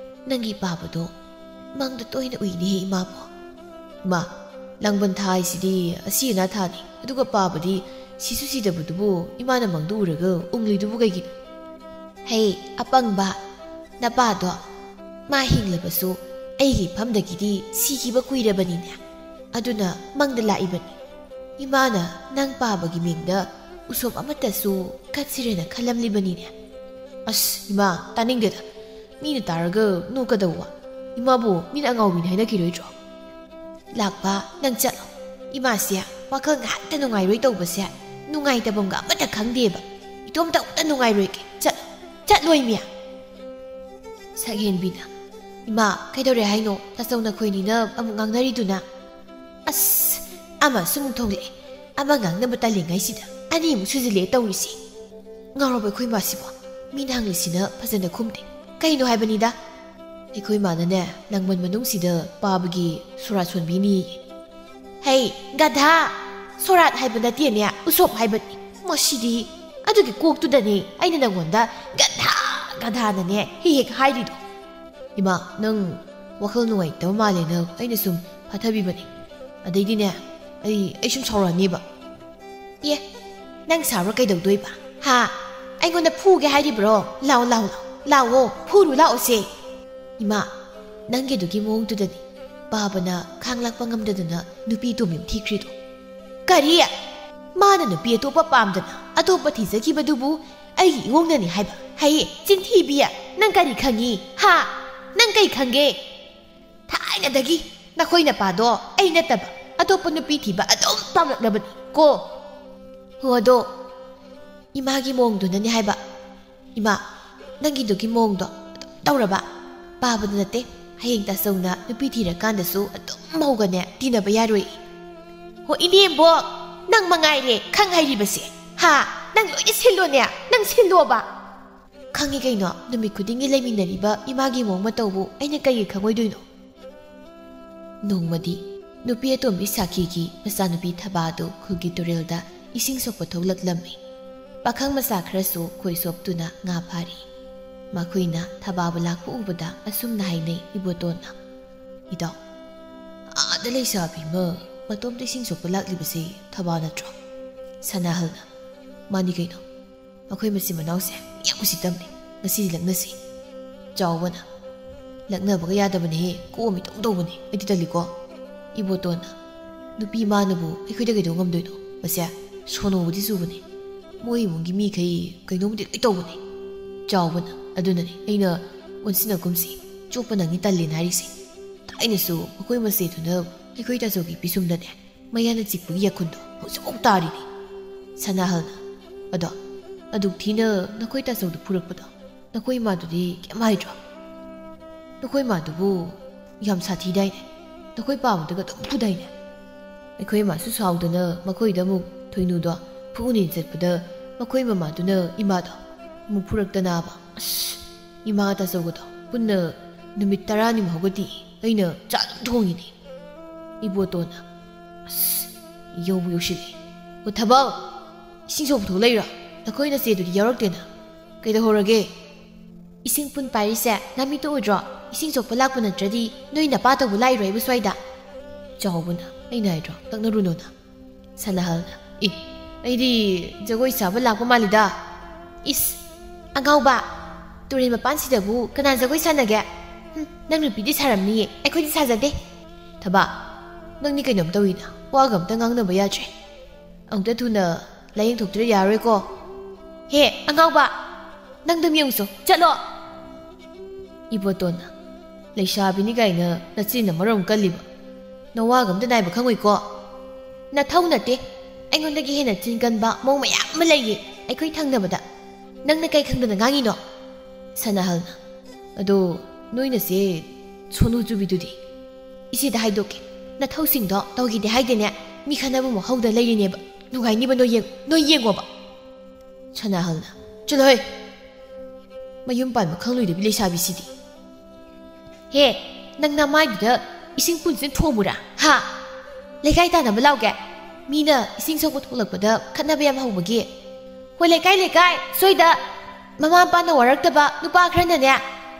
ꯅꯪꯒꯤ ꯄꯥꯕꯗꯣ ꯃꯪꯗ ꯇꯣꯏꯅ ꯎꯏꯅꯦꯍꯦ ꯏꯃꯥꯕꯣ꯫" "ꯏꯃꯥ, ꯂꯥꯡꯕꯟ ꯊꯥ ꯍꯥꯏꯁꯤꯗꯤ ꯑꯁꯤ ꯑꯅꯥ ꯊꯥꯅꯤ, ꯑꯗꯨꯒ ꯄꯥꯕꯗꯤ ꯁꯤꯁꯨ ꯁꯤꯗꯕꯗꯨꯕꯨ ꯏꯃꯥꯅ ꯃꯪꯗ ꯎꯔꯒ ꯎꯪꯂꯤꯗꯨꯕꯨ ꯀꯩꯒꯤꯅꯣ?" "ꯍꯦ, ꯑꯄꯪꯕ, ꯅꯄꯥꯗꯣ ꯃꯥ ꯍꯤꯡꯂꯕꯁꯨ ꯑꯩꯒꯤ ꯏꯐꯝꯗꯒꯤꯗꯤ ꯁꯤꯈꯤꯕ ꯀꯨꯏꯔꯕꯅꯤꯅꯦ꯫ ꯑꯗꯨꯅ ꯃꯪꯗ ꯂꯥꯛꯏꯕꯅꯤ꯫ ꯏꯃꯥꯅ ꯅꯪ ꯄꯥꯕꯒꯤ ꯃꯤꯡꯗ ꯎꯁꯣꯞ ꯑꯃꯠꯇꯁꯨ ꯀꯠꯁꯤꯔꯦꯅ ꯈꯜꯂꯝꯂꯤꯕꯅꯤꯅꯦ꯫ ꯑꯁ ꯏꯃꯥ, ꯇꯥꯅꯤꯡꯗꯦꯗ꯫ ꯃꯤꯅ ꯇꯥꯔꯒ ꯅꯣꯛꯀꯗꯧꯕ꯫ ꯏꯃꯥꯕꯨ ꯃꯤꯅ ꯑꯉꯥꯎꯕꯤꯅꯤ ꯍꯥꯏꯅꯈꯤꯔꯣꯏꯗ꯭ꯔꯣ? ꯂꯥꯛꯄ, ꯅꯪ ꯆꯠꯂꯣ꯫ ꯏꯃꯥꯁꯦ ꯋꯥꯈꯜ ꯉꯥꯏꯍꯥꯛꯇ ꯅꯨꯡꯉꯥꯏꯔꯣꯏ ꯇꯧꯕꯁꯦ ꯅꯨꯡꯉꯥꯏꯇꯕꯝꯒ ꯑꯃꯠꯇ ꯈꯪꯗꯦꯕ꯫ ꯏꯇꯣꯝꯇ ꯑꯃꯨꯛꯇ ꯅꯨꯡꯉꯥꯏꯔꯣꯏꯒꯦ꯫ ꯆꯠꯂꯣ, ꯆꯠꯂꯣ ꯏꯃꯤ꯫ ꯁꯛꯍꯦꯟꯕꯤꯅ, ꯏꯃꯥ, ꯀꯩꯗꯧꯔꯦ ꯍꯥꯏꯅꯣ? ꯇꯥꯆꯧ ꯅꯈꯣꯏꯅꯤꯅ ꯑꯃꯨꯛ ꯉꯥꯡꯅꯔꯤꯗꯨꯅ? ꯑꯁ, ꯑꯃꯁꯨ ꯑꯃꯨꯛ ꯊꯣꯛꯂꯛꯑꯦ꯫ ꯑꯃ ꯉꯥꯡꯅꯕ ꯇꯜꯂꯤꯉꯩꯁꯤꯗ ꯑꯅꯤꯃꯨꯛ ꯁꯨꯖꯤꯜꯂꯛꯑꯦ ꯇꯧꯔꯤꯁꯤ꯫ ꯉꯥꯎꯔꯕ ꯑꯩꯈꯣꯏ ꯃꯥꯁꯤꯕꯣ? ꯃꯤꯅ ꯍꯪꯂꯤꯁꯤꯅ ꯐꯖꯅ ꯈꯨꯝꯗꯦ꯫ ꯀꯩꯅꯣ ꯍꯥꯏꯕꯅꯤꯗ? ꯑꯩꯈꯣꯏ ꯃꯥꯅꯅꯦ, ꯂꯥꯡꯕꯟ ꯃꯅꯨꯡꯁꯤꯗ ꯄꯥꯕꯒꯤ ꯁꯣꯔꯥꯠ ꯁꯣꯟꯕꯤꯅꯤꯌꯦ꯫ ꯍꯩ, ꯒꯙꯥ! ꯁꯣꯔꯥꯠ ꯍꯥꯏꯕ ꯅꯠꯇꯦꯅꯦ, ꯎꯁꯣꯞ ꯍꯥꯏꯕꯅꯤ꯫ ꯃꯁꯤꯗꯤ ꯑꯗꯨꯒꯤ ꯀꯣꯛꯇꯨꯗꯅꯦ ꯑꯩꯅ ꯅꯪꯉꯣꯟꯗ ꯒꯙꯥ, ꯒꯙꯥꯅꯅꯦ ꯍꯦꯛ ꯍꯦꯛ ꯍꯥꯏꯔꯤꯗꯣ꯫ ꯏꯃꯥ, ꯅꯪ ꯋꯥꯈꯜ ꯅꯨꯡꯉꯥꯏꯇꯕ ꯃꯥꯜꯂꯦꯅ ꯑꯩꯅ ꯁꯨꯝ ꯐꯥꯊꯕꯤꯕꯅꯤ꯫ ꯑꯗꯩꯗꯤꯅꯦ, ꯑꯩ, ꯑꯩ ꯁꯨꯝ ꯁꯥꯎꯔꯛꯑꯅꯦꯕ꯫ ꯑꯦ, ꯅꯪ ꯁꯥꯎꯔ ꯀꯩꯗꯧꯗꯣꯏꯕ? ꯍꯥ? ꯑꯩꯉꯣꯟꯗ ꯐꯨꯒꯦ ꯍꯥꯏꯔꯤꯕ꯭ꯔꯣ? ꯂꯥꯎ, ꯂꯥꯎ, ꯂꯥꯎ, ꯂꯥꯎꯑꯣ, ꯐꯨꯔꯨ ꯂꯥꯎꯑꯣꯁꯦ꯫ ꯏꯃꯥ, ꯅꯪꯒꯤꯗꯨꯒꯤ ꯃꯑꯣꯡꯗꯨꯗꯅꯤ ꯄꯥꯕꯅ ꯈꯥꯡꯂꯥꯛꯄ ꯉꯝꯗꯗꯅ ꯅꯨꯄꯤ ꯑꯇꯣꯝꯕꯤ ꯑꯃ ꯊꯤꯈ꯭ꯔꯤꯗꯣ꯫ ꯀꯔꯤ? ꯃꯥꯅ ꯅꯨꯄꯤ ꯑꯇꯣꯞꯄ ꯄꯥꯝꯗꯅ ꯑꯇꯣꯞꯄ ꯊꯤꯖꯈꯤꯕꯗꯨꯕꯨ ꯑꯩꯒꯤ ꯏꯑꯣꯡꯅꯅꯤ ꯍꯥꯏꯕ? ꯍꯩ, ꯆꯤꯟꯊꯤꯕꯤ! ꯅꯪ ꯀꯔꯤ ꯈꯪꯉꯤ? ꯍꯥ? ꯅꯪ ꯀꯩ ꯈꯪꯒꯦ? ꯊꯥꯏꯅꯗꯒꯤ ꯅꯈꯣꯏ ꯅꯄꯥꯗꯣ ꯑꯩ ꯅꯠꯇꯕ ꯑꯇꯣꯞꯄ ꯅꯨꯄꯤ ꯊꯤꯕ ꯑꯗꯨꯝ ꯄꯥꯝꯂꯛꯂꯕꯅꯤ ꯀꯣ꯫ ꯍꯣ, ꯑꯗꯣ ꯏꯃꯥꯒꯤ ꯃꯑꯣꯡꯗꯨꯅꯅꯦ ꯍꯥꯏꯕ꯫ ꯏꯃꯥ, ꯅꯪꯒꯤꯗꯨꯒꯤ ꯃꯑꯣꯡꯗꯣ ꯑꯗꯨꯝ ꯇꯧꯔꯕ? ꯄꯥꯕꯗ ꯅꯠꯇꯦ, ꯍꯌꯦꯡ ꯇꯥꯆꯧꯅ ꯅꯨꯄꯤ ꯊꯤꯔꯀꯥꯟꯗꯁꯨ ꯑꯗꯨꯝ ꯃꯧꯒꯅꯦ ꯇꯤꯟꯅꯕ ꯌꯥꯔꯣꯏ꯫ ꯍꯣ ꯏꯅꯦꯝꯕꯣꯛ, ꯅꯪ ꯃꯉꯥꯏꯔꯦ ꯈꯪ ꯍꯩꯔꯤꯕꯁꯦ꯫ ꯍꯥ? ꯅꯪ ꯂꯣꯏꯅ ꯁꯤꯜꯂꯣꯅꯦ, ꯅꯪ ꯁꯤꯜꯂꯣꯕ꯫ ꯈꯪꯉꯤ ꯀꯩꯅꯣ, ꯅꯨꯃꯤꯠ ꯈꯨꯗꯤꯡꯒꯤ ꯂꯩꯃꯤꯟꯅꯔꯤꯕ ꯏꯃꯥꯒꯤ ꯃꯑꯣꯡ ꯃꯇꯧꯕꯨ ꯑꯩꯅ ꯀꯩꯒꯤ ꯈꯪꯉꯣꯏꯗꯣꯏꯅꯣ? ꯅꯣꯡꯃꯗꯤ ꯅꯨꯄꯤ ꯑꯇꯣꯝꯕꯤ ꯁꯥꯈꯤꯒꯤ ꯃꯆꯥꯅꯨꯄꯤ ꯊꯕꯥꯗꯨ ꯈꯨꯜꯒꯤ ꯇꯨꯔꯦꯜꯗ ꯏꯁꯤꯡ ꯁꯣꯛꯄ ꯊꯣꯛꯂꯛꯂꯝꯃꯤ꯫ ꯄꯥꯈꯪ ꯃꯆꯥ ꯈꯔꯁꯨ ꯈꯣꯏ ꯁꯣꯞꯇꯨꯅ ꯉꯥ ꯐꯥꯔꯤ꯫ ꯃꯈꯣꯏꯅ ꯊꯕꯥꯕꯨ ꯂꯥꯛꯄ ꯎꯕꯗ ꯑꯁꯨꯝꯅ ꯍꯥꯏꯅꯩ ꯏꯕꯣꯇꯣꯟꯅ, "ꯏꯇꯥꯎ, ꯑꯥꯗ ꯂꯩꯁꯥꯕꯤ ꯑꯃ ꯃꯇꯣꯝꯇ ꯏꯁꯤꯡ ꯁꯣꯛꯄ ꯂꯥꯛꯂꯤꯕꯁꯤ ꯊꯕꯥ ꯅꯠꯇ꯭ꯔꯣ?" ꯁꯅꯥꯍꯜꯅ, "ꯃꯥꯅꯤ ꯀꯩꯅꯣ꯫ ꯑꯩꯈꯣꯏ ꯃꯆꯤꯟ ꯃꯅꯥꯎꯁꯦ ꯌꯥꯝ ꯎꯁꯤꯠꯇꯝꯅꯤ꯫ ꯉꯁꯤꯗꯤ ꯂꯛꯅꯁꯤ꯫" ꯆꯥꯎꯕꯅ, "ꯂꯛꯅꯕꯒ ꯌꯥꯗꯕꯅꯦꯍꯦ, ꯀꯣꯛ ꯑꯃ ꯏꯇꯧ ꯇꯧꯕꯅꯦ, ꯑꯩꯗꯤ ꯇꯜꯂꯤꯀꯣ꯫" ꯏꯕꯣꯇꯣꯟꯅ, "ꯅꯨꯄꯤ ꯃꯥꯅꯕꯨ ꯑꯩꯈꯣꯏꯗ ꯀꯩꯗꯧ ꯉꯝꯗꯣꯏꯅꯣ? ꯃꯁꯦ ꯁꯣꯅꯣꯕꯨꯗꯤ ꯆꯨꯕꯅꯦ, ꯃꯣꯏ ꯏꯃꯨꯡꯒꯤ ꯃꯤꯈꯩ ꯀꯩꯅꯣꯝꯗꯤ ꯂꯣꯏ ꯇꯧꯕꯅꯦ꯫ ꯆꯥꯎꯕꯅ꯫ ꯑꯗꯨꯅꯅꯦ ꯑꯩꯅ ꯑꯣꯟꯁꯤꯟꯅꯒꯨꯝꯁꯤ, ꯆꯣꯞꯄ ꯅꯪꯉꯤ ꯇꯜꯂꯦꯅ ꯍꯥꯏꯔꯤꯁꯦ꯫ ꯊꯥꯏꯅꯁꯨ ꯃꯈꯣꯏ ꯃꯆꯦꯗꯨꯅ ꯑꯩꯈꯣꯏ ꯇꯥꯆꯧꯒꯤ ꯄꯤꯁꯨꯝꯗꯅꯦ ꯃꯌꯥꯅ ꯆꯤꯛꯄꯒꯤ ꯌꯥꯈꯨꯟꯗꯣ ꯍꯧꯖꯤꯛꯐꯥꯎ ꯇꯥꯔꯤꯅꯤ꯫ ꯁꯅꯥꯍꯜꯅ, "ꯑꯗꯣ ꯑꯗꯨꯛ ꯊꯤꯅ ꯅꯈꯣꯏ ꯇꯥꯆꯧꯗ ꯐꯨꯔꯛꯄꯗꯣ ꯅꯈꯣꯏ ꯏꯃꯥꯗꯨꯗꯤ ꯀꯩꯝ ꯍꯥꯏꯗ꯭ꯔꯣ? ꯅꯈꯣꯏ ꯏꯃꯥꯗꯨꯕꯨ ꯌꯥꯝ ꯁꯥꯊꯤꯗꯥꯏꯅꯦ? ꯅꯈꯣꯏ ꯄꯥꯕꯗꯒ ꯑꯗꯨꯝ ꯐꯨꯗꯥꯏꯅꯦ?" ꯑꯩꯈꯣꯏ ꯏꯃꯥꯁꯨ ꯁꯥꯎꯗꯅ ꯃꯈꯣꯏꯗ ꯑꯃꯨꯛ ꯊꯣꯏꯅꯨꯗꯣ ꯐꯨꯅꯦꯅ ꯆꯠꯄꯗ ꯃꯈꯣꯏ ꯃꯃꯥꯗꯨꯅ ꯏꯃꯥꯗꯣ ꯑꯃꯨꯛ ꯐꯨꯔꯛꯇꯅꯕ꯫ ꯑꯁ, ꯏꯃꯥ ꯇꯥꯆꯧꯒꯗꯣ ꯄꯨꯟꯅ ꯅꯨꯃꯤꯠ ꯇꯔꯥꯅꯤꯃꯨꯛ ꯍꯧꯒꯠꯇꯤ꯫ ꯑꯩꯅ ꯆꯥꯛ ꯑꯗꯨꯝ ꯊꯣꯡꯉꯤꯅꯤ꯫ ꯏꯕꯣꯇꯣꯟꯅ, "ꯑꯁ, ꯌꯧꯕꯨ ꯌꯧꯁꯤꯜꯂꯤ꯫ ꯑꯣ ꯊꯕꯛ, ꯏꯁꯤꯡ ꯁꯣꯛꯄ ꯊꯣꯛꯂꯛꯏꯔꯣ? ꯅꯈꯣꯏ ꯅꯆꯦꯗꯨꯗꯤ ꯌꯥꯎꯔꯛꯇꯦꯅ꯫ ꯀꯩꯗꯧꯍꯧꯔꯒꯦ?" "ꯏꯁꯤꯡ ꯄꯨꯟ ꯄꯥꯏꯔꯤꯁꯦ ꯅꯃꯤꯠꯇ ꯎꯗ꯭ꯔꯣ? ꯏꯁꯤꯡ ꯁꯣꯛꯄ ꯂꯥꯛꯄ ꯅꯠꯇ꯭ꯔꯗꯤ ꯅꯣꯏ ꯅꯄꯥ ꯇꯧꯕ ꯂꯥꯛꯏꯔꯣꯏꯕ ꯁ꯭ꯋꯥꯏꯗ?" ꯆꯥꯎꯕꯅ, "ꯑꯩꯅ ꯍꯥꯏꯗ꯭ꯔꯣ, ꯇꯛꯅꯔꯨꯅꯣꯅ?" ꯁꯅꯥꯍꯜꯅ, "ꯑꯦ, ꯑꯩꯗꯤ ꯖꯒꯣꯏ ꯁꯥꯕ ꯂꯥꯛꯄ ꯃꯥꯜꯂꯤꯗ꯫ ꯏꯁ, ꯑꯉꯥꯎꯕ, ꯇꯨꯔꯦꯜ ꯃꯄꯥꯟꯁꯤꯗꯕꯨ ꯀꯅꯥ ꯖꯒꯣꯏ ꯁꯥꯟꯅꯒꯦ? ꯍꯨꯝ, ꯅꯪ ꯅꯨꯄꯤꯗꯤ ꯁꯥꯔꯝꯅꯤꯌꯦ, ꯑꯩꯈꯣꯏꯗꯤ ꯁꯥꯖꯗꯦ꯫ ꯊꯕꯥ, ꯅꯪꯗꯤ ꯀꯩꯅꯣꯝ ꯇꯧꯏꯅ, ꯋꯥꯒ ꯑꯝꯇ ꯉꯥꯡꯅꯕ ꯌꯥꯗ꯭ꯔꯦ꯫ ꯑꯃꯨꯛꯇ ꯊꯨꯅ ꯂꯥꯏꯌꯦꯡꯊꯣꯛꯇ꯭ꯔꯗꯤ ꯌꯥꯔꯔꯣꯏꯀꯣ꯫ ꯍꯦ, ꯑꯉꯥꯎꯕ, ꯅꯪꯗꯝ ꯌꯦꯡꯉꯨꯆꯣ, ꯆꯠꯂꯣ!" ꯏꯕꯣꯇꯣꯟꯅ, "ꯂꯩꯁꯥꯕꯤꯅꯤ ꯀꯥꯏꯅ ꯅꯆꯤꯟꯅ ꯃꯔꯣꯝ ꯀꯜꯂꯤꯕ꯫ ꯅꯋꯥꯒ ꯑꯝꯇ ꯅꯥꯏꯕ ꯈꯪꯉꯣꯏꯀꯣ?" "ꯅꯊꯧ ꯅꯠꯇꯦ꯫ ꯑꯩꯉꯣꯟꯗꯒꯤ ꯍꯦꯟꯅ ꯆꯤꯟ ꯀꯟꯕ ꯃꯧ ꯃꯌꯥꯝ ꯑꯃ ꯂꯩꯌꯦ ꯑꯩꯈꯣꯏ ꯊꯪꯅꯕꯗ꯫ ꯅꯪꯅ ꯀꯩ ꯈꯪꯗꯅ ꯉꯥꯡꯉꯤꯅꯣ?" ꯁꯅꯥꯍꯜꯅ, "ꯑꯗꯣ ꯅꯣꯏꯅꯁꯦ ꯁꯣꯅꯨ ꯆꯨꯕꯤꯗꯨꯗꯤ?" "ꯏꯆꯦꯗ ꯍꯥꯏꯗꯣꯛꯀꯦ꯫ ꯅꯊꯧꯁꯤꯡꯗꯣ ꯇꯧꯈꯤꯗꯦ ꯍꯥꯏꯗꯦꯅꯦ꯫ ꯃꯤ ꯈꯟꯅꯕ ꯑꯃꯨꯛ ꯍꯧꯗ ꯂꯩꯔꯤꯅꯦꯕ꯫ ꯅꯨꯡꯉꯥꯏꯅꯤꯕ ꯅꯣꯏ ꯌꯦꯡ-, ꯅꯣꯏ ꯌꯦꯡꯉꯣꯕ꯫" ꯁꯅꯥꯍꯜꯅ, "ꯆꯠꯂꯣꯍꯦ! ꯃꯌꯨꯝ ꯄꯥꯟꯕ ꯈꯪꯂꯣꯏꯗꯕꯤ ꯂꯩꯁꯥꯕꯤꯁꯤꯗꯤ꯫" "ꯍꯦ, ꯅꯪ ꯅꯃꯥꯏꯗꯨꯗ ꯏꯁꯤꯡ ꯄꯨꯟꯁꯤꯅ ꯊꯣꯝꯃꯨꯔꯥ? ꯍꯥ? ꯂꯩꯀꯥꯏ ꯇꯥꯟꯅꯕ ꯂꯥꯎꯒꯦ? ꯃꯤꯅ ꯏꯁꯤꯡ ꯁꯣꯛꯄ ꯊꯣꯛꯂꯛꯄꯗ ꯈꯠꯅꯕ ꯌꯥꯝ ꯍꯧꯕꯒꯤ꯫ ꯍꯣ ꯂꯩꯀꯥꯏ, ꯂꯩꯀꯥꯏ, ꯁꯣꯏꯗ ꯃꯃꯥ ꯃꯄꯥꯅ ꯋꯥꯔꯛꯇꯕ ꯅꯨꯄꯥ ꯈꯔꯅꯅꯦ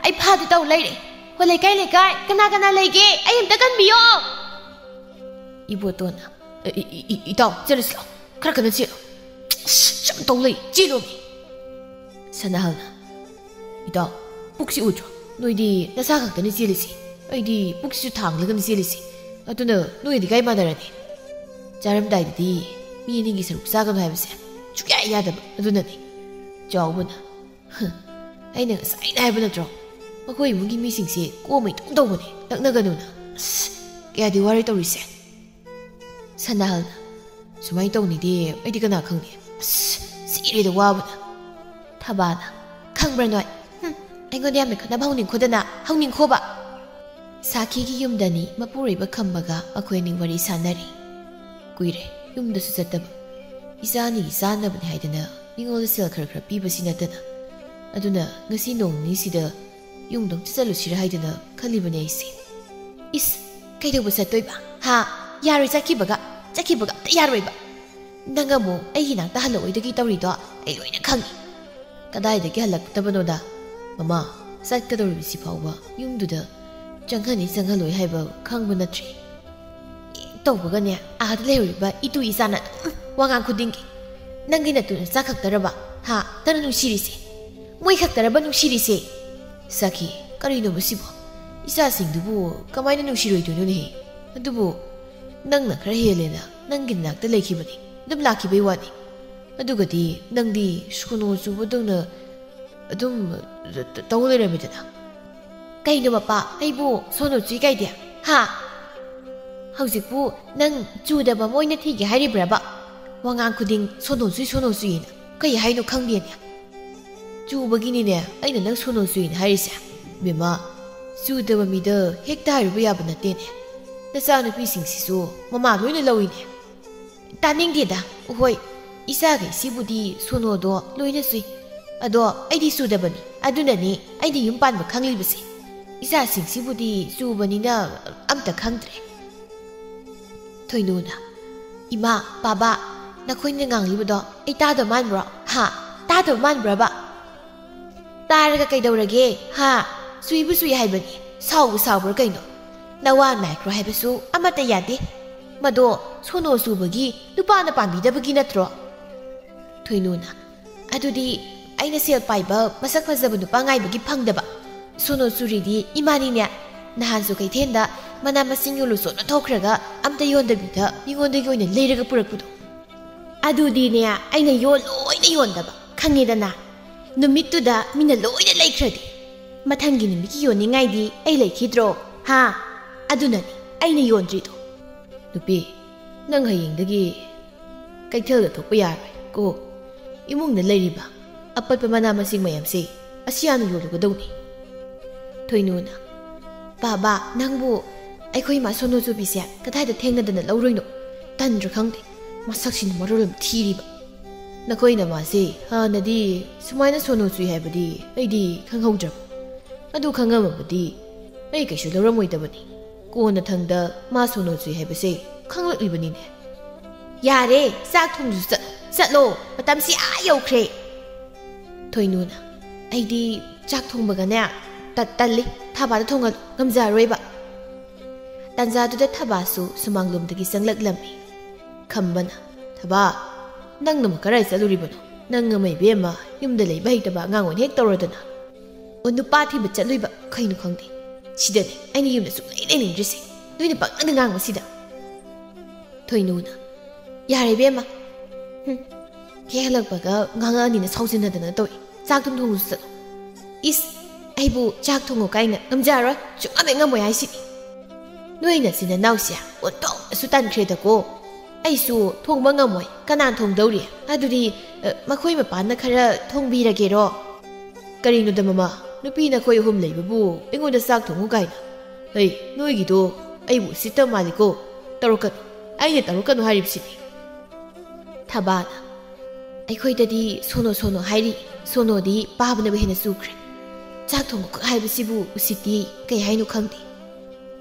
ꯑꯩ ꯐꯥꯗ ꯇꯧ ꯂꯩꯔꯦ꯫ ꯍꯣ ꯂꯩꯀꯥꯏ, ꯂꯩꯀꯥꯏ, ꯀꯅꯥ ꯀꯅꯥ ꯂꯩꯒꯦ? ꯑꯩ ꯑꯝꯇ ꯀꯟꯕꯤꯌꯣ!" ꯏꯕꯣꯇꯣꯟꯅ, "ꯏ-, ꯏ-, ꯏ-, ꯏꯇꯥꯎ, ꯆꯦꯜꯂꯁꯤ ꯂꯥꯎ꯫ ꯈꯔ ꯀꯟꯅ ꯆꯦꯜꯂꯨ꯫ ꯑꯁ, ꯌꯥꯝ ꯇꯧ ꯂꯩ꯫ ꯆꯦꯜꯂꯣꯃꯤ꯫" ꯁꯅꯥꯍꯜꯅ, "ꯏꯇꯥꯎ, ꯄꯨꯛꯁꯤ ꯎꯗ꯭ꯔꯣ? ꯅꯣꯏꯗꯤ ꯅꯁꯥ ꯈꯛꯇꯅꯤ ꯆꯦꯜꯂꯤꯁꯤ꯫ ꯑꯩꯗꯤ ꯄꯨꯛꯁꯤꯁꯨ ꯊꯥꯡꯂꯒꯅꯤ ꯆꯦꯜꯂꯤꯁꯤ꯫ ꯑꯗꯨꯅ ꯅꯣꯏꯗꯤ ꯀꯥꯏ ꯃꯥꯟꯅꯔꯅꯤ? ꯆꯥꯔꯝꯗꯥꯏꯗꯗꯤ ꯃꯤ ꯑꯅꯤꯒꯤ ꯁꯔꯨꯛ ꯆꯥꯒꯅꯨ ꯍꯥꯏꯕꯁꯦ ꯁꯨꯛꯌꯥ ꯌꯥꯗꯕ꯫ ꯑꯗꯨꯅꯅꯦ ꯆꯥꯎꯕꯅ, "ꯍ, ꯑꯩꯅ ꯉꯁꯥꯏꯅ ꯍꯥꯏꯕ ꯅꯠꯇ꯭ꯔꯣ? ꯃꯈꯣꯏ ꯏꯃꯨꯡꯒꯤ ꯃꯤꯁꯤꯡꯁꯦ ꯀꯣꯝꯃ ꯏꯇꯧ ꯇꯧꯕꯅꯦ, ꯂꯛꯅꯒꯅꯨꯅ꯫ ꯑꯁ, ꯀꯌꯥꯗꯤ ꯋꯥꯔꯦ ꯇꯧꯔꯤꯁꯦ꯫" ꯁꯅꯥꯍꯜꯅ, "ꯁꯨꯃꯥꯏꯅ ꯇꯧꯅꯤꯗꯤ ꯑꯩꯗꯤ ꯀꯅꯥ ꯈꯪꯅꯤ? ꯑꯁ, ꯁꯤꯔꯦꯗ ꯋꯥꯕꯅ꯫" ꯊꯕꯥꯅ, "ꯈꯪꯕ꯭ꯔꯥ ꯅꯣꯏ? ꯍꯨꯝ, ꯑꯩꯉꯣꯟꯗ ꯌꯥꯝꯅ ꯈꯠꯅꯕ ꯍꯧꯅꯤꯡꯈꯣꯗꯅ, ꯍꯧꯅꯤꯡꯈꯣꯕ꯫" ꯁꯥꯈꯤꯒꯤ ꯌꯨꯝꯗꯅꯤ ꯃꯄꯨꯔꯣꯏꯕ ꯈꯝꯕꯒ ꯃꯈꯣꯏ ꯑꯅꯤ ꯋꯥꯔꯤ ꯁꯥꯟꯅꯔꯤ꯫ ꯀꯨꯏꯔꯦ ꯌꯨꯝꯗꯁꯨ ꯆꯠꯇꯕ꯫ ꯏꯆꯥ ꯑꯅꯤꯒꯤ ꯆꯥꯅꯕꯅꯤ ꯍꯥꯏꯗꯅ ꯃꯤꯉꯣꯟꯗ ꯁꯦꯜ ꯈꯔ ꯈꯔ ꯄꯤꯕꯁꯤ ꯅꯠꯇꯅ꯫ ꯑꯗꯨꯅ ꯉꯁꯤ ꯅꯣꯡ ꯅꯤꯅꯤꯁꯤꯗ ꯌꯨꯝꯗ ꯑꯃꯨꯛꯇ ꯆꯠꯂꯨꯁꯤꯔꯥ ꯍꯥꯏꯗꯅ ꯈꯜꯂꯤꯕꯅꯦ ꯑꯩꯁꯦ꯫ "ꯏꯁ, ꯀꯩꯗꯧꯕ ꯆꯠꯇꯣꯏꯕ? ꯍꯥ? ꯌꯥꯔꯣꯏ ꯆꯠꯈꯤꯕꯒ꯫ ꯆꯠꯈꯤꯕꯒ ꯑꯝꯇ ꯌꯥꯔꯣꯏꯕ꯫ ꯅꯪ ꯑꯃꯨꯛ ꯑꯩꯒꯤ ꯅꯥꯛꯇ ꯍꯜꯂꯛꯑꯣꯏꯗꯒꯤ ꯇꯧꯔꯤꯗꯣ ꯑꯩ ꯂꯣꯏꯅ ꯈꯪꯉꯤ꯫" "ꯀꯗꯥꯏꯗꯒꯤ ꯍꯜꯂꯛꯇꯕꯅꯣꯗ? ꯃꯃꯥ, ꯆꯠꯀꯗꯧꯔꯤꯕꯁꯤ ꯐꯥꯎꯕ ꯌꯨꯝꯗꯨꯗ ꯆꯪꯍꯟꯅꯤ ꯆꯪꯍꯜꯂꯣꯏ ꯍꯥꯏꯕ ꯈꯪꯕ ꯅꯠꯇ꯭ꯔꯤ?" ꯍꯦꯛ ꯇꯧꯕꯒꯅꯦ, ꯑꯥꯗ ꯂꯩꯍꯧꯔꯤꯕ ꯏꯇꯨ ꯏꯆꯥꯅ ꯑꯗꯨꯝ ꯋꯥꯉꯥꯡ ꯈꯨꯗꯤꯡꯒꯤ, "ꯅꯪꯒꯤ ꯅꯇꯨ ꯅꯆꯥ ꯈꯛꯇꯔꯕ, ꯍꯥ, ꯅꯪꯅ ꯅꯨꯡꯁꯤꯔꯤꯁꯦ? ꯃꯣꯏ ꯈꯛꯇꯔꯕ ꯅꯨꯡꯁꯤꯔꯤꯁꯦ?" ꯁꯥꯈꯤ, "ꯀꯔꯤꯅꯣ ꯃꯁꯤꯕꯣ? ꯏꯆꯥꯁꯤꯡꯗꯨꯕꯨ ꯀꯃꯥꯏꯅ ꯅꯨꯡꯁꯤꯔꯣꯏꯗꯣꯏꯅꯣꯅꯦꯍꯦ? ꯑꯗꯨꯕꯨ ꯅꯪꯅ ꯈꯔ ꯍꯦꯜꯂꯦꯅ ꯅꯪꯒꯤ ꯅꯥꯛꯇ ꯂꯩꯈꯤꯕꯅꯤ, ꯑꯗꯨꯝ ꯂꯥꯛꯈꯤꯕꯩ ꯋꯥꯅꯤ꯫ ꯑꯗꯨꯒꯗꯤ ꯅꯪꯗꯤ ꯁꯣꯅꯣ ꯆꯨꯕꯗꯧꯅ ꯑꯗꯨꯝ ꯇ-, ꯇ-, ꯇꯧ ꯂꯩꯔꯝꯃꯤꯗꯅ꯫" "ꯀꯩꯅꯣ ꯃꯄꯥ, ꯑꯩꯕꯨ ꯁꯣꯅꯣ ꯆꯨꯏ ꯀꯥꯏꯗꯤ? ꯍꯥ? ꯍꯧꯖꯤꯛꯄꯨ ꯅꯪ ꯆꯨꯗꯕ ꯑꯃ ꯑꯣꯏꯅ ꯊꯤꯒꯦ ꯍꯥꯏꯔꯤꯕ꯭ꯔꯕ? ꯋꯥꯉꯥꯡ ꯈꯨꯗꯤꯡ ꯁꯣꯅꯣ ꯆꯨꯏ, ꯁꯣꯅꯣ ꯆꯨꯏꯅ꯫ ꯀꯩ ꯍꯥꯏꯅꯣ ꯈꯪꯗꯦꯅꯦ꯫" "ꯆꯨꯕꯒꯤꯅꯤꯅꯦ ꯑꯩꯅ ꯅꯪ ꯁꯣꯅꯣ ꯆꯨꯏꯅ ꯍꯥꯏꯔꯤꯁꯦ꯫ ꯕꯦꯝꯃ, ꯆꯨꯗꯕ ꯃꯤꯗ ꯍꯦꯛꯇ ꯍꯥꯏꯔꯨꯕ ꯌꯥꯕ ꯅꯠꯇꯦꯅꯦ꯫ ꯅꯆꯥꯅꯨꯄꯤꯁꯤꯡꯁꯤꯁꯨ ꯃꯃꯥ ꯂꯣꯏꯅ ꯂꯧꯏꯅꯦ꯫" "ꯇꯥꯅꯤꯡꯗꯦꯗ꯫ ꯍꯣꯏ, ꯏꯆꯥꯈꯩꯁꯤꯕꯨꯗꯤ ꯁꯣꯅꯣꯗꯣ ꯂꯣꯏꯅ ꯆꯨꯏ꯫ ꯑꯗꯣ ꯑꯩꯗꯤ ꯆꯨꯗꯕꯅꯤ꯫ ꯑꯗꯨꯅꯅꯤ ꯑꯩꯅ ꯌꯨꯝ ꯄꯥꯟꯕ ꯈꯪꯂꯤꯕꯁꯦ꯫ ꯏꯆꯥꯁꯤꯡꯁꯤꯕꯨꯗꯤ ꯆꯨꯕꯅꯤꯅ ꯑꯝꯇ ꯈꯪꯗ꯭ꯔꯦ꯫" ꯊꯣꯏꯅꯨꯅ, "ꯏꯃꯥ, ꯄꯥꯕ, ꯅꯈꯣꯏꯅ ꯉꯥꯡꯂꯤꯕꯗꯣ ꯑꯩ ꯇꯥꯗꯕ ꯃꯥꯟꯕ꯭ꯔꯣ? ꯍꯥ? ꯇꯥꯗꯕ ꯃꯥꯟꯕ꯭ꯔꯕ? ꯇꯥꯔꯒ ꯀꯩꯗꯧꯔꯒꯦ? ꯍꯥ? ꯆꯨꯏꯕꯨ ꯆꯨꯏ ꯍꯥꯏꯕꯅꯤ꯫ ꯁꯥꯎꯕꯨ ꯁꯥꯎꯕ꯭ꯔꯥ ꯀꯩꯅꯣ? ꯅꯋꯥ ꯅꯥꯏꯈ꯭ꯔꯣ ꯍꯥꯏꯕꯁꯨ ꯑꯃꯠꯇ ꯌꯥꯗꯦ꯫ ꯃꯗꯣ ꯁꯣꯅꯣ ꯆꯨꯕꯒꯤ, ꯅꯨꯄꯥꯅ ꯄꯥꯝꯕꯤꯗꯕꯒꯤ ꯅꯠꯇ꯭ꯔꯣ?" ꯊꯣꯏꯅꯨꯅ, "ꯑꯗꯨꯗꯤ ꯑꯩꯅ ꯁꯦꯜ ꯄꯥꯏꯕ, ꯃꯁꯛ ꯐꯖꯕ ꯅꯨꯄꯥ ꯉꯥꯏꯕꯒꯤ ꯐꯪꯗꯕ꯫ ꯁꯣꯅꯣ ꯆꯨꯔꯤꯗꯤ ꯏꯃꯥꯅꯤꯅꯦ꯫ ꯅꯍꯥꯟꯁꯨ ꯀꯩꯊꯦꯜꯗ ꯃꯅꯥ ꯃꯁꯤꯡ ꯌꯣꯜꯂꯨꯁꯣꯅ ꯊꯣꯛꯈ꯭ꯔꯒ ꯑꯝꯇ ꯌꯣꯟꯗꯕꯤꯗ ꯃꯤꯉꯣꯟꯗꯒꯤ ꯑꯣꯏꯅ ꯂꯩꯔꯒ ꯄꯨꯔꯛꯄꯗꯣ꯫ ꯑꯗꯨꯗꯤꯅꯦ, ꯑꯩꯅ ꯌꯣꯟ ꯂꯣꯏꯅ ꯌꯣꯟꯗꯕ, ꯈꯪꯉꯦꯗꯅ? ꯅꯨꯃꯤꯠꯇꯨꯗ ꯃꯤꯅ ꯂꯣꯏꯅ ꯂꯩꯈ꯭ꯔꯗꯤ, ꯃꯊꯪꯒꯤ ꯅꯨꯃꯤꯠꯀꯤ ꯌꯣꯟꯅꯤꯡꯉꯥꯏꯗꯤ ꯑꯩ ꯂꯩꯈꯤꯗ꯭ꯔꯣ? ꯍꯥ? ꯑꯗꯨꯅꯅꯤ ꯑꯩꯅ ꯌꯣꯟꯗ꯭ꯔꯤꯗꯣ꯫ ꯅꯨꯄꯤ, ꯅꯪ ꯍꯌꯦꯡꯗꯒꯤ ꯀꯩꯊꯦꯜꯗ ꯊꯣꯛꯄ ꯌꯥꯔꯣꯏ ꯀꯣ꯫ ꯏꯃꯨꯡꯗ ꯂꯩꯔꯤꯕ ꯑꯄꯠꯄ ꯃꯅꯥ ꯃꯁꯤꯡ ꯃꯌꯥꯝꯁꯦ ꯑꯁꯤ ꯍꯥꯟꯅ ꯌꯣꯜꯂꯨꯒꯗꯧꯅꯤ꯫ ꯊꯣꯏꯅꯨꯅ, "ꯕꯥꯕꯥ, ꯅꯪꯕꯨ ꯑꯩꯈꯣꯏ ꯏꯃꯥ ꯁꯣꯅꯣ ꯆꯨꯕꯤꯁꯦ ꯀꯗꯥꯏꯗ ꯊꯦꯡꯅꯗꯅ ꯂꯧꯔꯨꯏꯅꯣ? ꯇꯟꯗ꯭ꯔꯥ ꯈꯪꯗꯦ, ꯃꯁꯛꯁꯤꯅ ꯃꯔꯣꯜ ꯑꯃ ꯊꯤꯔꯤꯕ꯫ ꯅꯈꯣꯏ ꯅꯃꯥꯁꯦ ꯍꯥꯟꯅꯗꯤ ꯁꯨꯃꯥꯏꯅ ꯁꯣꯅꯣ ꯆꯨꯏ ꯍꯥꯏꯕꯗꯤ ꯑꯩꯗꯤ ꯈꯪꯍꯧꯗ꯭ꯔꯕ꯫ ꯑꯗꯨ ꯈꯪꯉꯝꯃꯕꯗꯤ ꯑꯩ ꯀꯩꯁꯨ ꯂꯧꯔꯝꯃꯣꯏꯗꯕꯅꯤ꯫ ꯀꯣꯟꯅꯊꯪꯗ ꯃꯥ ꯁꯣꯅꯣ ꯆꯨꯏ ꯍꯥꯏꯕꯁꯦ ꯈꯪꯂꯛꯂꯤꯕꯅꯤꯅꯦ꯫" "ꯌꯥꯔꯦ, ꯆꯥꯛ ꯊꯣꯡꯗꯨꯁꯨ ꯆꯠꯂꯣ, ꯆꯠꯂꯣ, ꯃꯇꯝꯁꯤ ꯑꯥ ꯌꯧꯈ꯭ꯔꯦ꯫" ꯊꯣꯏꯅꯨꯅ, "ꯑꯩꯗꯤ ꯆꯥꯛ ꯊꯣꯡꯕꯒꯅꯦ ꯇꯠ-, ꯇꯜꯂꯤ, ꯊꯥꯕꯥꯗ ꯊꯣꯡꯍꯜꯂꯨ, ꯉꯝꯖꯔꯔꯣꯏꯕ꯫" ꯇꯥꯟꯖꯥꯗꯨꯗ ꯊꯕꯥꯁꯨ ꯁꯨꯃꯥꯡꯂꯣꯝꯗꯒꯤ ꯆꯪꯂꯛꯂꯝꯃꯤ꯫ ꯈꯝꯕꯅ, "ꯊꯕꯥ, ꯅꯪꯅ ꯑꯃꯨꯛ ꯀꯔꯥꯏ ꯆꯠꯂꯨꯔꯤꯕꯅꯣ? ꯅꯪ ꯑꯃ ꯏꯕꯦꯝꯃ ꯌꯨꯝꯗ ꯂꯩꯕ ꯍꯩꯇꯕ ꯑꯉꯥꯡ ꯑꯣꯏꯅ ꯍꯦꯛ ꯇꯧꯔꯗꯅ꯫ ꯑꯣ, ꯅꯨꯄꯥ ꯊꯤꯕ ꯆꯠꯂꯨꯏꯕ ꯀꯩꯅꯣ ꯈꯪꯗꯦ꯫ ꯁꯤꯗꯅꯦ ꯑꯩꯅ ꯌꯨꯝꯗ ꯁꯨꯡꯂꯩ ꯂꯩꯅꯤꯡꯗ꯭ꯔꯤꯁꯦ, ꯅꯣꯏꯅ ꯄꯪꯉꯥꯡꯗ ꯉꯥꯡꯕꯁꯤꯗ꯫" ꯊꯣꯏꯅꯨꯅ, "ꯌꯥꯔꯦ ꯏꯕꯦꯝꯃ꯫ ꯍꯨꯝ, ꯍꯦꯛ ꯍꯜꯂꯛꯄꯒ ꯉꯥꯡꯉꯛꯑꯅꯤꯅ ꯁꯥꯎꯖꯤꯟꯅꯗꯅ ꯇꯧꯏ꯫ ꯆꯥꯛ ꯊꯨꯝ ꯊꯣꯡꯉꯨꯁꯨ ꯆꯠꯂꯣ꯫ ꯏꯁ, ꯑꯩꯕꯨ ꯆꯥꯛ ꯊꯣꯡꯉꯨ ꯀꯥꯏꯅ ꯉꯝꯖꯔꯣꯏ, ꯁꯨꯡꯉꯝ ꯍꯦꯛ ꯉꯝꯃꯣꯏ ꯍꯥꯏꯁꯤꯅꯤ꯫ ꯅꯣꯏ ꯅꯆꯤꯟ ꯅꯅꯥꯎꯁꯦ ꯑꯣꯟꯊꯣꯛꯅꯁꯨ ꯇꯟꯈ꯭ꯔꯦꯗꯀꯣ꯫ ꯑꯩꯁꯨ ꯊꯣꯡꯕ ꯉꯝꯃꯣꯏ, ꯀꯅꯥꯅ ꯊꯣꯡꯗꯧꯔꯤ? ꯑꯗꯨꯗꯤ, ꯑ, ꯃꯈꯣꯏ ꯃꯄꯥꯟꯅ ꯈꯔ ꯊꯣꯡꯕꯤꯔꯒꯦꯔꯣ?" "ꯀꯔꯤꯅꯣꯗ ꯃꯃꯥ, ꯅꯨꯄꯤ ꯅꯈꯣꯏ ꯑꯍꯨꯝ ꯂꯩꯕꯕꯨ ꯑꯩꯉꯣꯟꯗ ꯆꯥꯛ ꯊꯣꯡꯉꯨ ꯀꯥꯏꯅ? ꯍꯩ, ꯅꯣꯏꯒꯤꯗꯣ ꯑꯩꯕꯨ ꯎꯁꯤꯠꯇꯕ ꯃꯥꯜꯂꯤꯀꯣ꯫ ꯇꯧꯔꯛꯀꯅꯨ, ꯑꯩꯅ ꯇꯧꯔꯛꯀꯅꯨ ꯍꯥꯏꯔꯤꯕꯁꯤꯅꯤ꯫" ꯊꯕꯥꯅ, "ꯑꯩꯈꯣꯏꯗꯗꯤ ꯁꯣꯅꯣ ꯁꯣꯅꯣ ꯍꯥꯏꯔꯤ, ꯁꯣꯅꯣꯗꯤ ꯄꯥꯕꯅꯕꯨ ꯍꯦꯟꯅ ꯆꯨꯈ꯭ꯔꯦ꯫ ꯆꯥꯛ ꯊꯣꯡꯕ ꯈꯛ ꯍꯥꯏꯕꯁꯤꯕꯨ ꯎꯁꯤꯠꯇꯤ ꯀꯩ ꯍꯥꯏꯅꯣ ꯈꯪꯗꯦ꯫"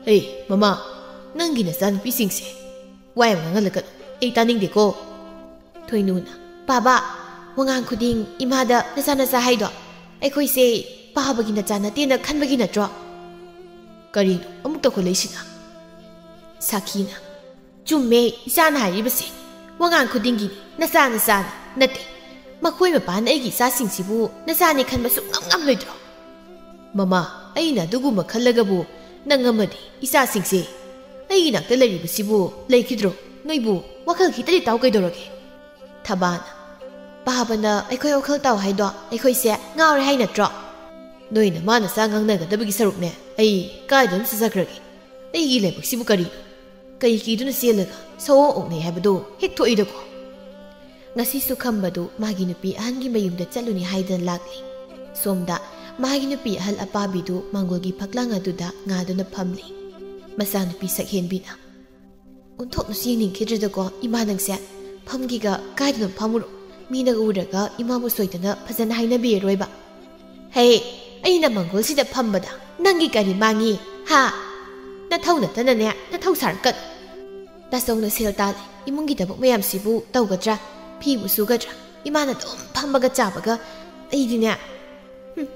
"ꯍꯦ, ꯃꯃꯥ, ꯅꯪꯒꯤ ꯅꯆꯥꯅꯨꯄꯤꯁꯤꯡꯁꯦ ꯋꯥ ꯌꯥꯝ ꯉꯥꯡꯍꯜꯂꯛꯀꯅꯨ, ꯑꯩ ꯇꯥꯅꯤꯡꯗꯦꯀꯣ꯫" ꯊꯣꯏꯅꯨꯅ, "ꯄꯥꯕ, ꯋꯥꯉꯥꯡ ꯈꯨꯗꯤꯡ ꯏꯃꯥꯗ ꯅꯆꯥ ꯅꯆꯥ ꯍꯥꯏꯗꯣ ꯑꯩꯈꯣꯏꯁꯦ ꯄꯥꯕꯒꯤ ꯅꯆꯥ ꯅꯠꯇꯦꯅ ꯈꯟꯕꯒꯤ ꯅꯠꯇ꯭ꯔꯣ?" ꯀꯔꯤꯅꯣ ꯑꯃꯨꯛ ꯇꯧꯈꯠꯂꯛꯏꯁꯤꯅ? ꯁꯥꯈꯤꯅ, "ꯆꯨꯝꯃꯦ, ꯏꯆꯥꯅ ꯍꯥꯏꯔꯤꯕꯁꯦ꯫ ꯋꯥꯉꯥꯡ ꯈꯨꯗꯤꯡꯒꯤ ꯅꯆꯥ ꯅꯆꯥꯅꯤ ꯅꯠꯇꯦ꯫ ꯃꯈꯣꯏ ꯃꯄꯥꯅ ꯑꯩꯒꯤ ꯏꯆꯥꯁꯤꯡꯁꯤꯕꯨ ꯅꯆꯥꯅꯤ ꯈꯟꯕ ꯁꯨꯡꯉꯝ ꯉꯝꯂꯣꯏꯗ꯭ꯔꯣ?" "ꯃꯃꯥ, ꯑꯩꯅ ꯑꯗꯨꯒꯨꯝꯕ ꯈꯜꯂꯒꯕꯨ ꯅꯪ ꯑꯃꯗꯤ ꯏꯆꯥꯁꯤꯡꯁꯦ ꯑꯩꯒꯤ ꯅꯥꯛꯇ ꯂꯩꯔꯤꯕꯁꯤꯕꯨ ꯂꯩꯈꯤꯗ꯭ꯔꯣ? ꯅꯣꯏꯕꯨ ꯋꯥꯈꯜ ꯈꯤꯇꯗꯤ ꯇꯥꯎ ꯀꯩꯗꯧꯔꯒꯦ?" ꯊꯕꯥꯅ, "ꯄꯥꯕꯅ ꯑꯩꯈꯣꯏ ꯋꯥꯈꯜ ꯇꯥꯎ ꯍꯥꯏꯗꯣ ꯑꯩꯈꯣꯏꯁꯦ ꯉꯥꯎꯔꯦ ꯍꯥꯏ ꯅꯠꯇ꯭ꯔꯣ? ꯅꯣꯏꯅ ꯃꯥꯅ ꯆꯥ ꯉꯥꯡꯅꯒꯗꯕꯒꯤ ꯁꯔꯨꯛꯅꯦ ꯑꯩ ꯀꯥꯏꯗꯅ ꯆꯠꯆꯈ꯭ꯔꯒꯦ? ꯑꯩꯒꯤ ꯂꯥꯏꯕꯛꯁꯤꯕꯨ ꯀꯔꯤꯅꯣ? ꯀꯩ ꯀꯤꯗꯨꯅ ꯆꯦꯜꯂꯒ ꯁꯑꯣꯡ ꯑꯣꯛꯅꯩ ꯍꯥꯏꯕꯗꯣ ꯍꯦꯛ ꯊꯣꯛꯏꯗꯀꯣ?" ꯉꯁꯤꯁꯨ ꯈꯝꯕꯗꯨ ꯃꯥꯒꯤ ꯅꯨꯄꯤ ꯑꯍꯟꯒꯤ ꯃꯌꯨꯝꯗ ꯆꯠꯂꯨꯅꯤ ꯍꯥꯏꯗꯅ ꯂꯥꯛꯂꯤ꯫ ꯁꯣꯝꯗ ꯃꯥꯒꯤ ꯅꯨꯄꯤ ꯑꯍꯜ ꯑꯄꯥꯕꯤꯗꯨ ꯃꯪꯒꯣꯜꯒꯤ ꯐꯛꯂꯥꯡ ꯑꯗꯨꯗ ꯉꯥꯗꯨꯅ ꯐꯝꯂꯤ꯫ ꯃꯆꯥꯅꯨꯄꯤ ꯁꯛꯍꯦꯟꯕꯤꯅ, "ꯑꯣꯟꯊꯣꯛꯅꯁꯨ ꯌꯦꯡꯅꯤꯡꯈꯤꯗ꯭ꯔꯦꯗꯀꯣ ꯏꯃꯥ ꯅꯪꯁꯦ꯫ ꯐꯝꯒꯤꯒ ꯀꯥꯏꯗꯅꯣ ꯐꯝꯃꯨꯔꯣ꯫ ꯃꯤꯅꯒ ꯎꯔꯒ ꯏꯃꯥꯕꯨ ꯁꯣꯏꯗꯅ ꯐꯖꯅ ꯍꯥꯏꯅꯕꯤꯔꯔꯣꯏꯕ꯫ ꯍꯦ, ꯑꯩꯅ ꯃꯪꯒꯣꯜꯁꯤꯗ ꯐꯝꯕꯗ ꯅꯪꯒꯤ ꯀꯔꯤ ꯃꯥꯡꯉꯤ? ꯍꯥ? ꯅꯊꯧ ꯅꯠꯇꯅꯅꯦ, ꯅꯊꯧ ꯁꯥꯔꯛꯀꯅꯨ꯫ ꯇꯥꯆꯧꯅ ꯁꯦꯜ ꯇꯥꯜꯂꯦ, ꯏꯃꯨꯡꯒꯤ ꯊꯕꯛ ꯃꯌꯥꯝꯁꯤꯕꯨ ꯇꯧꯒꯗ꯭ꯔꯥ? ꯐꯤꯕꯨ ꯁꯨꯒꯗ꯭ꯔꯥ? ꯏꯃꯥꯅ ꯑꯗꯨꯝ ꯐꯝꯃꯒ ꯆꯥꯕꯒ ꯑꯩꯗꯤꯅꯦ, ꯍꯨꯝ,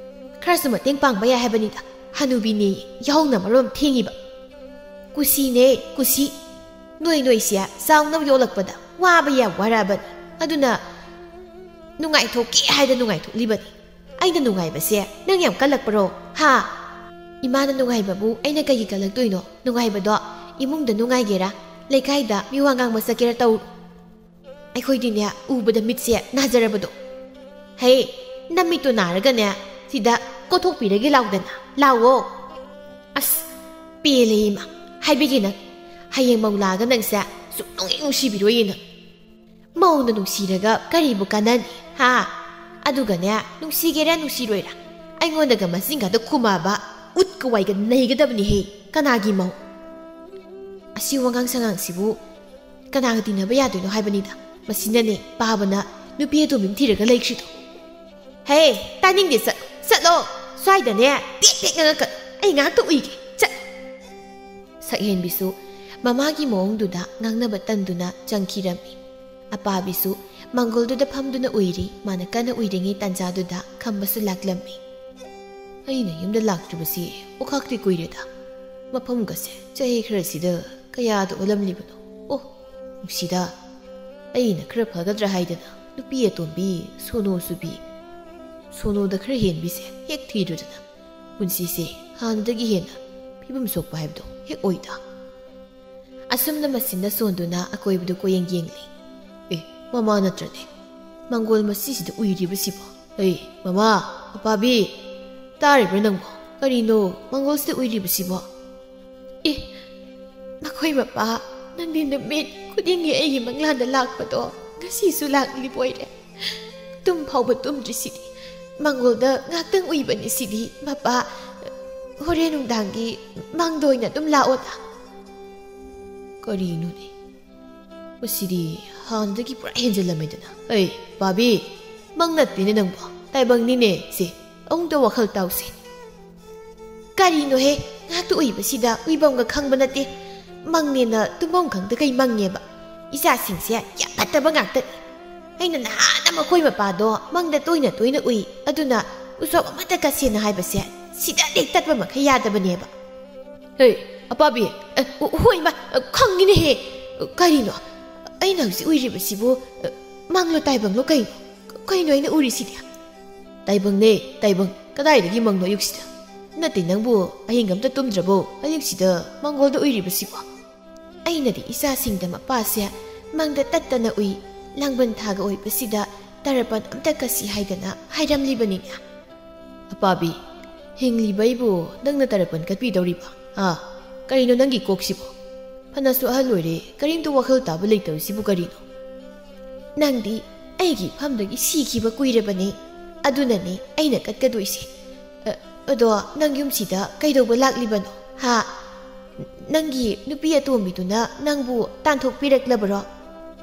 ꯈꯔꯁꯨ ꯃꯇꯦꯡ ꯄꯥꯡꯕ ꯌꯥꯏ ꯍꯥꯏꯕꯅꯤꯗ꯫ ꯍꯅꯨꯕꯤꯅꯦ, ꯌꯥꯍꯧꯅ ꯃꯔꯣꯝ ꯊꯦꯡꯉꯤꯕ꯫ ꯀꯨꯁꯤꯅꯦ, ꯀꯨꯁꯤ꯫ ꯅꯣꯏ ꯅꯣꯏꯁꯦ ꯆꯥꯎꯅꯕ ꯌꯣꯛꯂꯛꯄꯗ ꯋꯥꯕ ꯌꯥꯝ ꯋꯥꯔꯛꯑꯕꯅꯤ꯫ ꯑꯗꯨꯅ ꯅꯨꯡꯉꯥꯏꯊꯣꯛꯀꯦ ꯍꯥꯏꯗ ꯅꯨꯡꯉꯥꯏꯊꯣꯛꯂꯤꯕꯅꯤ꯫ ꯑꯩꯅ ꯅꯨꯡꯉꯥꯏꯕꯁꯦ ꯅꯪ ꯌꯥꯝ ꯀꯜꯂꯛꯄ꯭ꯔꯣ? ꯍꯥ? ꯏꯃꯥꯅ ꯅꯨꯡꯉꯥꯏꯕꯕꯨ ꯑꯩꯅ ꯀꯩꯒꯤ ꯀꯜꯂꯛꯇꯣꯏꯅꯣ? ꯅꯨꯡꯉꯥꯏꯕꯗꯣ ꯏꯃꯨꯡꯗ ꯅꯨꯡꯉꯥꯏꯒꯦꯔꯥ, ꯂꯩꯀꯥꯏꯗ ꯃꯤ ꯋꯥ ꯉꯥꯡꯕ ꯆꯠꯀꯦꯔꯥ ꯇꯧꯔꯣ꯫ ꯑꯩꯈꯣꯏꯗꯤꯅꯦ, ꯎꯕꯗ ꯃꯤꯠꯁꯦ ꯅꯥꯖꯔꯕꯗꯣ꯫ ꯍꯦ, ꯅꯃꯤꯠꯇꯣ ꯅꯥꯔꯒꯅꯦ, ꯁꯤꯗ ꯀꯣꯠꯊꯣꯛꯄꯤꯔꯒꯦ ꯂꯥꯎꯗꯅ꯫ ꯂꯥꯎꯋꯣ꯫ ꯑꯁ, ꯄꯦꯜꯂꯦ ꯏꯃꯥ꯫ ꯍꯥꯏꯕꯤꯒꯦ ꯅꯪ, ꯍꯌꯦꯡ ꯃꯧ ꯂꯥꯛꯑꯒ ꯅꯪꯁꯦ ꯁꯨꯛꯅꯨꯡ ꯍꯦꯛ ꯅꯨꯡꯁꯤꯕꯤꯔꯣꯏꯌꯦ ꯅꯪ꯫ ꯃꯧꯅ ꯅꯨꯡꯁꯤꯔꯒ ꯀꯔꯤꯕꯨ ꯀꯥꯟꯅꯅꯤ, ꯍꯥ? ꯑꯗꯨꯒꯅꯦ, ꯅꯨꯡꯁꯤꯒꯦꯔꯥ ꯅꯨꯡꯁꯤꯔꯣꯏꯔꯥ, ꯑꯩꯉꯣꯟꯗꯒ ꯃꯆꯤꯟ ꯀꯥꯗ ꯈꯨꯝꯃꯛꯑꯕ ꯎꯠꯀ ꯋꯥꯏꯒ ꯅꯩꯒꯗꯕꯅꯤꯍꯦ꯫ ꯀꯅꯥꯒꯤ ꯃꯧ? ꯑꯁꯤ ꯋꯥꯉꯥꯡ ꯁꯉꯥꯡꯁꯤꯕꯨ ꯀꯅꯥꯒ ꯇꯤꯟꯅꯕ ꯌꯥꯗꯣꯏꯅꯣ ꯍꯥꯏꯕꯅꯤꯗ꯫ ꯃꯁꯤꯅꯅꯦ ꯄꯥꯕꯅ ꯅꯨꯄꯤ ꯑꯇꯣꯝꯕꯤ ꯑꯃ ꯊꯤꯔꯒ ꯂꯩꯈ꯭ꯔꯤꯗꯣ꯫ ꯍꯦ, ꯇꯥꯅꯤꯡꯗꯦ, ꯆꯠ-, ꯆꯠꯂꯣ꯫ ꯁ꯭ꯋꯥꯏꯗꯅꯦ ꯄꯦꯛ ꯄꯦꯛ ꯉꯥꯡꯉꯛꯀꯅꯨ꯫ ꯑꯩ ꯉꯥꯏꯍꯥꯛꯇ ꯎꯏꯒꯦ꯫ ꯆꯠ꯫ ꯁꯛꯍꯦꯟꯕꯤꯁꯨ ꯃꯃꯥꯒꯤ ꯃꯑꯣꯡꯗꯨꯗ ꯉꯥꯡꯅꯕ ꯇꯟꯗꯨꯅ ꯆꯪꯈꯤꯔꯝꯃꯤ꯫ ꯑꯄꯥꯕꯤꯁꯨ ꯃꯪꯒꯣꯜꯗꯨꯗ ꯐꯝꯗꯨꯅ ꯎꯏꯔꯤ꯫ ꯃꯥꯅ ꯀꯟꯅ ꯎꯏꯔꯤꯉꯩ ꯇꯥꯟꯖꯥꯗꯨꯗ ꯈꯝꯕꯁꯨ ꯂꯥꯛꯂꯝꯃꯤ꯫ ꯑꯩꯅ ꯌꯨꯝꯗ ꯂꯥꯛꯇ꯭ꯔꯤꯕꯁꯤ ꯑꯣꯈꯥꯛꯇꯤ ꯀꯨꯏꯔꯦꯗ꯫ ꯃꯐꯝꯒꯁꯦ ꯆꯍꯤ ꯈꯔꯁꯤꯗ ꯀꯌꯥꯗ ꯑꯣꯜꯂꯝꯂꯤꯕꯅꯣ? ꯑꯣ, ꯅꯨꯡꯁꯤꯗ꯫ ꯑꯩꯅ ꯈꯔ ꯐꯒꯗ꯭ꯔꯥ ꯍꯥꯏꯗꯅ ꯅꯨꯄꯤ ꯑꯇꯣꯝꯕꯤ, ꯁꯣꯅꯣ ꯆꯨꯕꯤ, ꯁꯣꯅꯣꯗ ꯈꯔ ꯍꯦꯟꯕꯤꯁꯦ ꯍꯦꯛ ꯊꯤꯔꯨꯗꯅ ꯄꯨꯟꯁꯤꯁꯦ ꯍꯥꯟꯅꯗꯒꯤ ꯍꯦꯟꯅ ꯐꯤꯕꯝ ꯁꯣꯛꯄ ꯍꯥꯏꯕꯗꯣ ꯍꯦꯛ ꯑꯣꯏꯗ꯫ ꯑꯁꯨꯝꯅ ꯃꯁꯤꯟꯗ ꯁꯣꯟꯗꯨꯅ ꯑꯀꯣꯏꯕꯗꯨ ꯀꯣꯏꯌꯦꯡ ꯌꯦꯡꯂꯤ꯫ ꯑꯦ, ꯃꯃꯥ ꯅꯠꯇ꯭ꯔꯅꯦ ꯃꯪꯒꯣꯜ ꯃꯁꯤꯁꯤꯗ ꯎꯏꯔꯤꯕꯁꯤꯕꯣ? ꯑꯩ, ꯃꯃꯥ, ꯑꯄꯥꯕꯤ, ꯇꯥꯔꯤꯕ꯭ꯔꯥ ꯅꯪꯕꯣ? ꯀꯔꯤꯅꯣ ꯃꯪꯒꯣꯜꯁꯤꯗ ꯎꯏꯔꯤꯕꯁꯤꯕꯣ? ꯑꯦ, ꯅꯈꯣꯏ ꯃꯄꯥ, ꯅꯪꯗꯤ ꯅꯨꯃꯤꯠ ꯈꯨꯗꯤꯡꯒꯤ ꯑꯩꯒꯤ ꯃꯪꯂꯥꯟꯗ ꯂꯥꯛꯄꯗꯣ ꯉꯁꯤꯁꯨ ꯂꯥꯛꯂꯤꯕꯣꯏꯔꯦ꯫ ꯇꯨꯝ ꯐꯥꯎꯕ ꯇꯨꯝꯗ꯭ꯔꯤꯁꯤꯗꯤ꯫ ꯃꯪꯒꯣꯜꯗ ꯉꯥꯛꯇꯪ ꯎꯏꯕꯅꯤ ꯁꯤꯗꯤ, ꯃꯄꯥ꯫ ꯍꯣꯔꯦꯟ ꯅꯨꯡꯗꯥꯡꯒꯤ ꯃꯪꯗ ꯑꯣꯏꯅ ꯑꯗꯨꯝ ꯂꯥꯛꯑꯣꯗ꯫ ꯀꯔꯤꯅꯣꯅꯦ? ꯃꯁꯤꯗꯤ ꯍꯥꯟꯅꯗꯒꯤ ꯄꯨꯔꯥ ꯍꯦꯟꯖꯜꯂꯝꯃꯦꯗꯅ꯫ ꯑꯩ, ꯄꯥꯕꯤ, ꯃꯪ ꯅꯠꯇꯦꯅꯦ ꯅꯪꯕꯣ, ꯇꯥꯏꯕꯪꯅꯤꯅꯦ ꯁꯦ꯫ ꯑꯃꯨꯛꯇ ꯋꯥꯈꯜ ꯇꯥꯎꯁꯦ꯫ ꯀꯔꯤꯅꯣꯍꯦ? ꯉꯥꯏꯍꯥꯛꯇ ꯎꯏꯕꯁꯤꯗ ꯎꯏꯐꯝꯒ ꯈꯪꯕ ꯅꯠꯇꯦ꯫ ꯃꯪꯅꯦꯅ ꯇꯨꯝꯐꯝ ꯈꯪꯗꯈꯩ ꯃꯪꯉꯦꯕ꯫ ꯏꯆꯥꯁꯤꯡꯁꯦ ꯌꯥꯝ ꯐꯠꯇꯕ ꯉꯥꯛꯇꯅꯤ꯫ ꯑꯩꯅ ꯅꯍꯥꯟꯅ ꯃꯈꯣꯏ ꯃꯄꯥꯗꯣ ꯃꯪꯗ ꯇꯣꯏꯅ ꯇꯣꯏꯅ ꯎꯏ, ꯑꯗꯨꯅ ꯎꯁꯣꯞ ꯑꯃꯠꯇ ꯀꯠꯁꯦꯅ ꯍꯥꯏꯕꯁꯦ ꯁꯤꯗ ꯍꯦꯛ ꯇꯠꯄ ꯃꯈꯩ ꯌꯥꯗꯕꯅꯦꯕ꯫ ꯍꯦ, ꯑꯄꯥꯕꯤ, ꯑꯦ, ꯍꯣ-, ꯍꯣꯏ, ꯏꯃꯥ, ꯑꯦ, ꯈꯪꯉꯤꯅꯦꯍꯦ꯫ ꯀꯔꯤꯅꯣ? ꯑꯩꯅ ꯍꯧꯖꯤꯛ ꯎꯔꯤꯕꯁꯤꯕꯨ, ꯑꯦ, ꯃꯪꯂꯣ ꯇꯥꯏꯕꯪꯂꯣ ꯀꯩꯅꯣ? ꯀꯩꯅꯣ ꯑꯩꯅ ꯎꯔꯤꯁꯤꯗꯤ? ꯇꯥꯏꯕꯪꯅꯦ, ꯇꯥꯏꯕꯪ꯫ ꯀꯗꯥꯏꯗꯒꯤ ꯃꯪꯅꯣ ꯑꯌꯨꯛꯁꯤꯗ? ꯅꯠꯇꯦ, ꯅꯪꯕꯨ ꯑꯍꯤꯡ ꯑꯝꯇ ꯇꯨꯝꯗ꯭ꯔꯕꯣ? ꯑꯌꯨꯛꯁꯤꯗ ꯃꯪꯒꯣꯜꯗ ꯎꯏꯔꯤꯕꯁꯤꯕꯣ? ꯑꯩꯅꯗꯤ ꯏꯆꯥꯁꯤꯡꯗ ꯃꯄꯥꯁꯦ ꯃꯪꯗ ꯇꯠꯇꯅ ꯎꯏ, ꯂꯥꯡꯕꯟ ꯊꯥꯒ ꯑꯣꯏꯕꯁꯤꯗ ꯇꯔꯄꯟ ꯑꯝꯇ ꯀꯠꯁꯤ ꯍꯥꯏꯗꯅ ꯍꯥꯏꯔꯝꯂꯤꯕꯅꯤꯅꯦ꯫ ꯑꯄꯥꯕꯤ, ꯍꯤꯡꯂꯤꯕ ꯑꯩꯕꯨ ꯅꯪꯅ ꯇꯔꯄꯟ ꯀꯠꯄꯤꯗꯧꯔꯤꯕ? ꯑꯥ, ꯀꯔꯤꯅꯣ ꯅꯪꯒꯤ ꯀꯣꯛꯁꯤꯕꯣ? ꯐꯅꯁꯨ ꯑꯍꯜ ꯑꯣꯏꯔꯦ, ꯀꯔꯤꯝꯇ ꯋꯥꯈꯜ ꯇꯥꯕ ꯂꯩꯇꯕꯁꯤꯕꯨ ꯀꯔꯤꯅꯣ? ꯅꯪꯗꯤ ꯑꯩꯒꯤ ꯏꯐꯝꯗꯒꯤ ꯁꯤꯈꯤꯕ ꯀꯨꯏꯔꯕꯅꯤ, ꯑꯗꯨꯅꯅꯤ ꯑꯩꯅ ꯀꯠꯀꯗꯣꯏꯁꯦ꯫ ꯑ, ꯑꯗꯣ ꯅꯪ ꯌꯨꯝꯁꯤꯗ ꯀꯩꯗꯧꯕ ꯂꯥꯛꯂꯤꯕꯅꯣ? ꯍꯥ? ꯅꯪꯒꯤ ꯅꯨꯄꯤ ꯑꯇꯣꯝꯕꯤꯗꯨꯅ ꯅꯪꯕꯨ ꯇꯥꯟꯊꯣꯛꯄꯤꯔꯛꯂꯕꯔꯣ?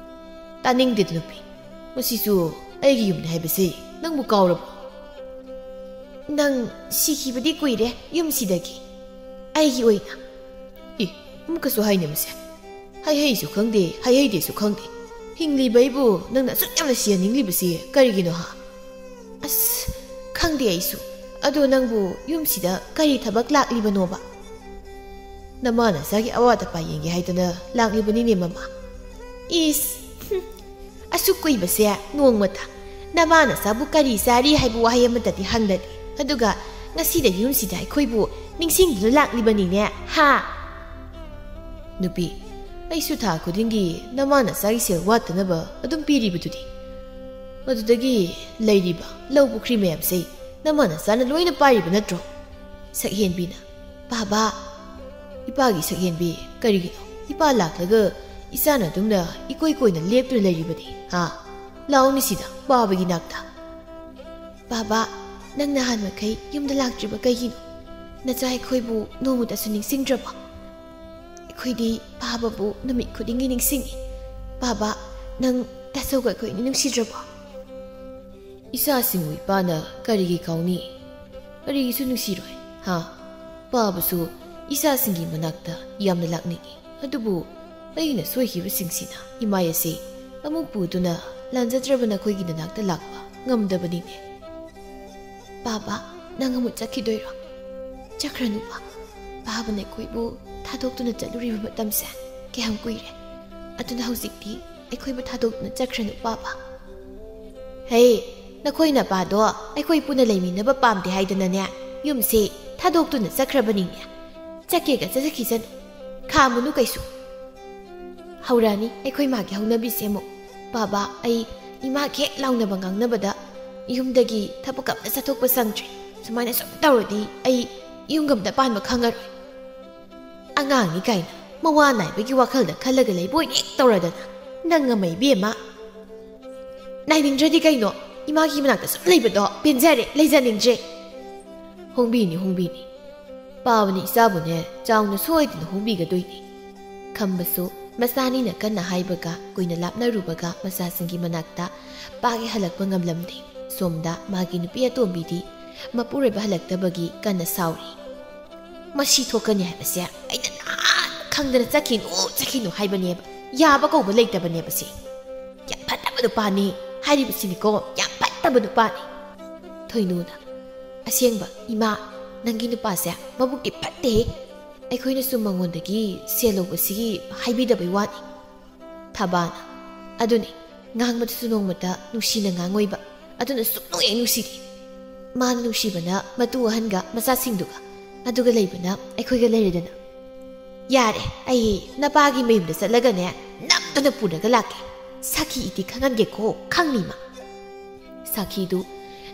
ꯇꯥꯅꯤꯡꯗꯦꯗ ꯅꯨꯄꯤ, ꯃꯁꯤꯁꯨ ꯑꯩꯒꯤ ꯌꯨꯝꯅꯤ ꯍꯥꯏꯕꯁꯦ ꯅꯪꯕꯨ ꯀꯥꯎꯔꯕꯣ? ꯅꯪ ꯁꯤꯈꯤꯕꯗꯤ ꯀꯨꯏꯔꯦ ꯌꯨꯝꯁꯤꯗꯒꯤ, ꯑꯩꯒꯤ ꯑꯣꯏꯅ꯫ ꯑꯦ, ꯑꯃꯨꯛꯀꯁꯨ ꯍꯥꯏꯅꯦ ꯃꯁꯦ꯫ ꯍꯥꯏꯍꯩꯁꯨ ꯈꯪꯗꯦ, ꯍꯥꯏꯍꯩꯗꯦꯁꯨ ꯈꯪꯗꯦ꯫ ꯍꯤꯡꯂꯤꯕ ꯑꯩꯕꯨ ꯅꯪꯅ ꯑꯁꯨꯛ ꯌꯥꯝꯅ ꯁꯤꯍꯟꯅꯤꯡꯂꯤꯕꯁꯤ ꯀꯔꯤꯒꯤꯅꯣ ꯍꯥ? ꯑꯁ, ꯈꯪꯗꯦ ꯑꯩꯁꯨ꯫ ꯑꯗꯣ ꯅꯪꯕꯨ ꯌꯨꯝꯁꯤꯗ ꯀꯔꯤ ꯊꯕꯛ ꯂꯥꯛꯂꯤꯕꯅꯣꯕ? ꯅꯃꯥ ꯅꯆꯥꯒꯤ ꯑꯋꯥꯠ ꯑꯄꯥ ꯌꯦꯡꯒꯦ ꯍꯥꯏꯗꯅ ꯂꯥꯛꯂꯤꯕꯅꯤꯅꯦ ꯃꯃꯥ꯫ ꯏꯁ, ꯍꯨꯝ, ꯑꯁꯨꯛ ꯀꯨꯏꯕꯁꯦ ꯅꯣꯡꯃꯇ ꯅꯃꯥ ꯅꯆꯥꯕꯨ ꯀꯔꯤ ꯆꯥꯔꯤ ꯍꯥꯏꯕ ꯋꯥꯍꯩ ꯑꯃꯠꯇꯗꯤ ꯍꯪꯗꯦ꯫ ꯑꯗꯨꯒ ꯉꯁꯤꯗ ꯌꯨꯝꯁꯤꯗ ꯑꯩꯈꯣꯏꯕꯨ ꯅꯤꯡꯁꯤꯡꯗꯨꯅ ꯂꯥꯛꯂꯤꯕꯅꯤꯅꯦ, ꯍꯥ? ꯅꯨꯄꯤ, ꯑꯩꯁꯨ ꯊꯥ ꯈꯨꯗꯤꯡꯒꯤ ꯅꯃꯥ ꯅꯆꯥꯒꯤ ꯁꯦꯜ ꯋꯥꯠꯇꯅꯕ ꯑꯗꯨꯝ ꯄꯤꯔꯤꯕꯗꯨꯗꯤ꯫ ꯃꯗꯨꯗꯒꯤ ꯂꯩꯔꯤꯕ ꯂꯧ ꯄꯨꯈ꯭ꯔꯤ ꯃꯌꯥꯝꯁꯦ ꯅꯃꯥ ꯅꯆꯥꯅ ꯂꯣꯏꯅ ꯄꯥꯏꯔꯤꯕ ꯅꯠꯇ꯭ꯔꯣ? ꯁꯛꯍꯦꯟꯕꯤꯅ, "ꯄꯥꯕ, ꯏꯄꯥꯒꯤ ꯁꯛꯍꯦꯟꯕꯤ, ꯀꯔꯤꯒꯤꯅꯣ? ꯏꯄꯥ ꯂꯥꯛꯂꯒ ꯏꯆꯥꯅ ꯑꯗꯨꯝꯅ ꯏꯀꯣꯏ ꯀꯣꯏꯅ ꯂꯦꯞꯇꯨꯅ ꯂꯩꯔꯤꯕꯗꯤ, ꯍꯥ? ꯂꯥꯛꯑꯣꯅꯦ ꯁꯤꯗ, ꯄꯥꯕꯒꯤ ꯅꯥꯛꯇ꯫" "ꯄꯥꯕ, ꯅꯪ ꯅꯍꯥꯟ ꯃꯈꯩ ꯌꯨꯝꯗ ꯂꯥꯛꯇ꯭ꯔꯤꯕ ꯀꯩꯒꯤꯅꯣ? ꯅꯆꯥ ꯑꯩꯈꯣꯏꯕꯨ ꯅꯣꯡꯃꯇꯁꯨ ꯅꯤꯡꯁꯤꯡꯗ꯭ꯔꯕꯣ? ꯑꯩꯈꯣꯏꯗꯤ ꯄꯥꯕꯕꯨ ꯅꯨꯃꯤꯠ ꯈꯨꯗꯤꯡꯒꯤ ꯅꯤꯡꯁꯤꯡꯉꯤ꯫ ꯄꯥꯕ, ꯅꯪ ꯇꯥꯆꯧꯒ ꯑꯩꯈꯣꯏ ꯑꯅꯤ ꯅꯨꯡꯁꯤꯗ꯭ꯔꯕꯣ?" ꯏꯆꯥꯁꯤꯡꯕꯨ ꯏꯄꯥꯅ ꯀꯔꯤꯒꯤ ꯀꯥꯎꯅꯤ? ꯀꯔꯤꯒꯤꯁꯨ ꯅꯨꯡꯁꯤꯔꯣꯏ, ꯍꯥ? ꯄꯥꯕꯁꯨ ꯏꯆꯥꯁꯤꯡꯒꯤ ꯃꯅꯥꯛꯇ ꯌꯥꯝꯅ ꯂꯥꯛꯅꯤꯡꯏ꯫ ꯑꯗꯨꯕꯨ ꯑꯩꯅ ꯁꯣꯏꯈꯤꯕꯁꯤꯡꯁꯤꯅ ꯏꯃꯥꯏ ꯑꯁꯤ ꯑꯃꯨꯛ ꯄꯨꯗꯨꯅ ꯂꯥꯟꯖꯗ꯭ꯔꯕ ꯅꯈꯣꯏꯒꯤ ꯅꯅꯥꯛꯇ ꯂꯥꯛꯄ ꯉꯝꯗꯕꯅꯤꯅꯦ꯫ "ꯄꯥꯕ, ꯅꯪ ꯑꯃꯨꯛ ꯆꯠꯈꯤꯗꯣꯏꯔꯣ?" "ꯆꯠꯈ꯭ꯔꯅꯨꯕ꯫ ꯄꯥꯕꯅ ꯑꯩꯈꯣꯏꯕꯨ ꯊꯥꯗꯣꯛꯇꯨꯅ ꯆꯠꯂꯨꯔꯤꯕ ꯃꯇꯝꯁꯦ ꯀꯌꯥꯝ ꯀꯨꯏꯔꯦ꯫ ꯑꯗꯨꯅ ꯍꯧꯖꯤꯛꯇꯤ ꯑꯩꯈꯣꯏꯕꯨ ꯊꯥꯗꯣꯛꯇꯨꯅ ꯆꯠꯈ꯭ꯔꯅꯨ, ꯄꯥꯕ꯫" "ꯍꯦ, ꯅꯈꯣꯏ ꯅꯄꯥꯗꯣ ꯑꯩꯈꯣꯏ ꯄꯨꯟꯅ ꯂꯩꯃꯤꯟꯅꯕ ꯄꯥꯝꯗꯦ ꯍꯥꯏꯗꯅꯅꯦ, ꯌꯨꯝꯁꯦ ꯊꯥꯗꯣꯛꯇꯨꯅ ꯆꯠꯈ꯭ꯔꯕꯅꯤꯅꯦ꯫ ꯆꯠꯀꯦꯒ ꯆꯠꯆꯈꯤꯁꯅꯨ꯫ ꯈꯥꯝꯃꯨꯅꯨ ꯀꯩꯁꯨ꯫" ꯍꯧꯔꯛꯑꯅꯤ ꯑꯩꯈꯣꯏ ꯃꯥꯒꯤ ꯍꯧꯅꯕꯤꯁꯦ ꯑꯃꯨꯛ꯫ "ꯄꯥꯕ, ꯑꯩ ꯏꯃꯥꯒ ꯍꯦꯛ ꯂꯥꯎꯅꯕ ꯉꯥꯡꯅꯕꯗ ꯌꯨꯝꯗꯒꯤ ꯊꯕꯛ ꯑꯝꯇ ꯆꯠꯊꯣꯛꯄ ꯁꯪꯗ꯭ꯔꯦ꯫ ꯁꯨꯃꯥꯏꯅ ꯁꯨꯝ ꯇꯧꯔꯗꯤ ꯑꯩ ꯌꯨꯝꯒ ꯑꯝꯇ ꯄꯥꯟꯕ ꯈꯪꯉꯔꯣꯏ꯫" "ꯑꯉꯥꯡꯅꯤ ꯀꯥꯏꯅ ꯃꯋꯥ ꯅꯥꯏꯕꯒꯤ ꯋꯥꯈꯜꯗ ꯈꯜꯂꯒ ꯂꯩꯕ ꯑꯣꯏꯅ ꯍꯦꯛ ꯇꯧꯔꯗꯅ꯫ ꯅꯪ ꯑꯃ ꯏꯕꯦꯝꯃ꯫ ꯅꯥꯏꯅꯤꯡꯗ꯭ꯔꯗꯤ ꯀꯩꯅꯣ? ꯏꯃꯥꯒꯤ ꯃꯅꯥꯛꯇ ꯁꯨꯝ ꯂꯩꯕꯗꯣ ꯄꯦꯟꯖꯔꯦ, ꯂꯩꯖꯅꯤꯡꯗ꯭ꯔꯦ꯫" "ꯍꯣꯡꯕꯤꯅꯤ, ꯍꯣꯡꯕꯤꯅꯤ꯫ ꯄꯥꯕꯅꯤ ꯏꯆꯥꯕꯨꯅꯦ ꯆꯥꯎꯅ ꯁꯣꯏꯗꯅ ꯍꯣꯡꯕꯤꯒꯗꯣꯏꯅꯤ꯫" ꯈꯝꯕꯁꯨ ꯃꯆꯥꯅꯤꯅ ꯀꯟꯅ ꯍꯥꯏꯕꯒ ꯀꯨꯏꯅ ꯂꯥꯞꯅꯔꯨꯕꯒ ꯃꯆꯥꯁꯤꯡꯒꯤ ꯃꯅꯥꯛꯇ ꯄꯥꯛ ꯍꯦꯛ ꯍꯜꯂꯛꯄ ꯉꯝꯂꯝꯗꯦ꯫ ꯁꯣꯝꯗ ꯃꯥꯒꯤ ꯅꯨꯄꯤ ꯑꯇꯣꯝꯕꯤꯗꯤ ꯃꯄꯨꯔꯣꯏꯕ ꯍꯜꯂꯛꯇꯕꯒꯤ ꯀꯟꯅ ꯁꯥꯎꯔꯤ꯫ "ꯃꯁꯤ ꯊꯣꯛꯀꯅꯤ ꯍꯥꯏꯕꯁꯦ ꯑꯩꯅ ꯅꯍꯥꯟ ꯈꯪꯗꯅ ꯆꯠꯈꯤꯅꯨ, ꯆꯠꯈꯤꯅꯨ ꯍꯥꯏꯕꯅꯦꯕ꯫ ꯌꯥꯕ ꯀꯧꯕ ꯂꯩꯇꯕꯅꯦꯕ ꯁꯤ꯫ ꯌꯥꯝ ꯐꯠꯇꯕ ꯅꯨꯄꯥꯅꯤ ꯍꯥꯏꯔꯤꯕꯁꯤꯅꯤꯀꯣ, ꯌꯥꯝ ꯐꯠꯇꯕ ꯅꯨꯄꯥꯅꯤ꯫" ꯊꯣꯏꯅꯨꯅ, "ꯑꯁꯦꯡꯕ ꯏꯃꯥ, ꯅꯪꯒꯤ ꯅꯨꯄꯥꯁꯦ ꯃꯕꯨꯛꯇꯤ ꯐꯠꯇꯦ꯫ ꯑꯩꯈꯣꯏꯅꯁꯨ ꯃꯉꯣꯟꯗꯒꯤ ꯁꯦꯜ ꯂꯧꯕꯁꯤꯒꯤ ꯍꯥꯏꯕꯤꯗꯕꯩ ꯋꯥꯅꯤ꯫" ꯊꯕꯥꯅ, "ꯑꯗꯨꯅꯤ, ꯉꯥꯡꯕꯗꯁꯨ ꯅꯣꯡꯃꯇ ꯅꯨꯡꯁꯤꯅ ꯉꯥꯡꯉꯣꯏꯕ꯫ ꯑꯗꯨꯅ ꯁꯨꯛꯅꯨꯡ ꯍꯦꯛ ꯅꯨꯡꯁꯤꯗꯦ꯫ ꯃꯥꯅ ꯅꯨꯡꯁꯤꯕꯅ ꯃꯇꯨ ꯑꯍꯟꯒ ꯃꯆꯥꯁꯤꯡꯗꯨꯒ, ꯑꯗꯨꯒ ꯂꯩꯕꯅ ꯑꯩꯈꯣꯏꯒ ꯂꯩꯔꯦꯗꯅ꯫" "ꯌꯥꯔꯦ, ꯑꯩ ꯅꯄꯥꯒꯤ ꯃꯌꯨꯝꯗ ꯆꯠꯂꯒꯅꯦ, ꯅꯝꯗꯅ ꯄꯨꯔꯒ ꯂꯥꯛꯀꯦ꯫ ꯁꯥꯈꯤ ꯏꯇꯤ ꯈꯪꯍꯟꯒꯦꯀꯣ, ꯈꯪꯅꯤꯃ?" ꯁꯥꯈꯤꯗꯨ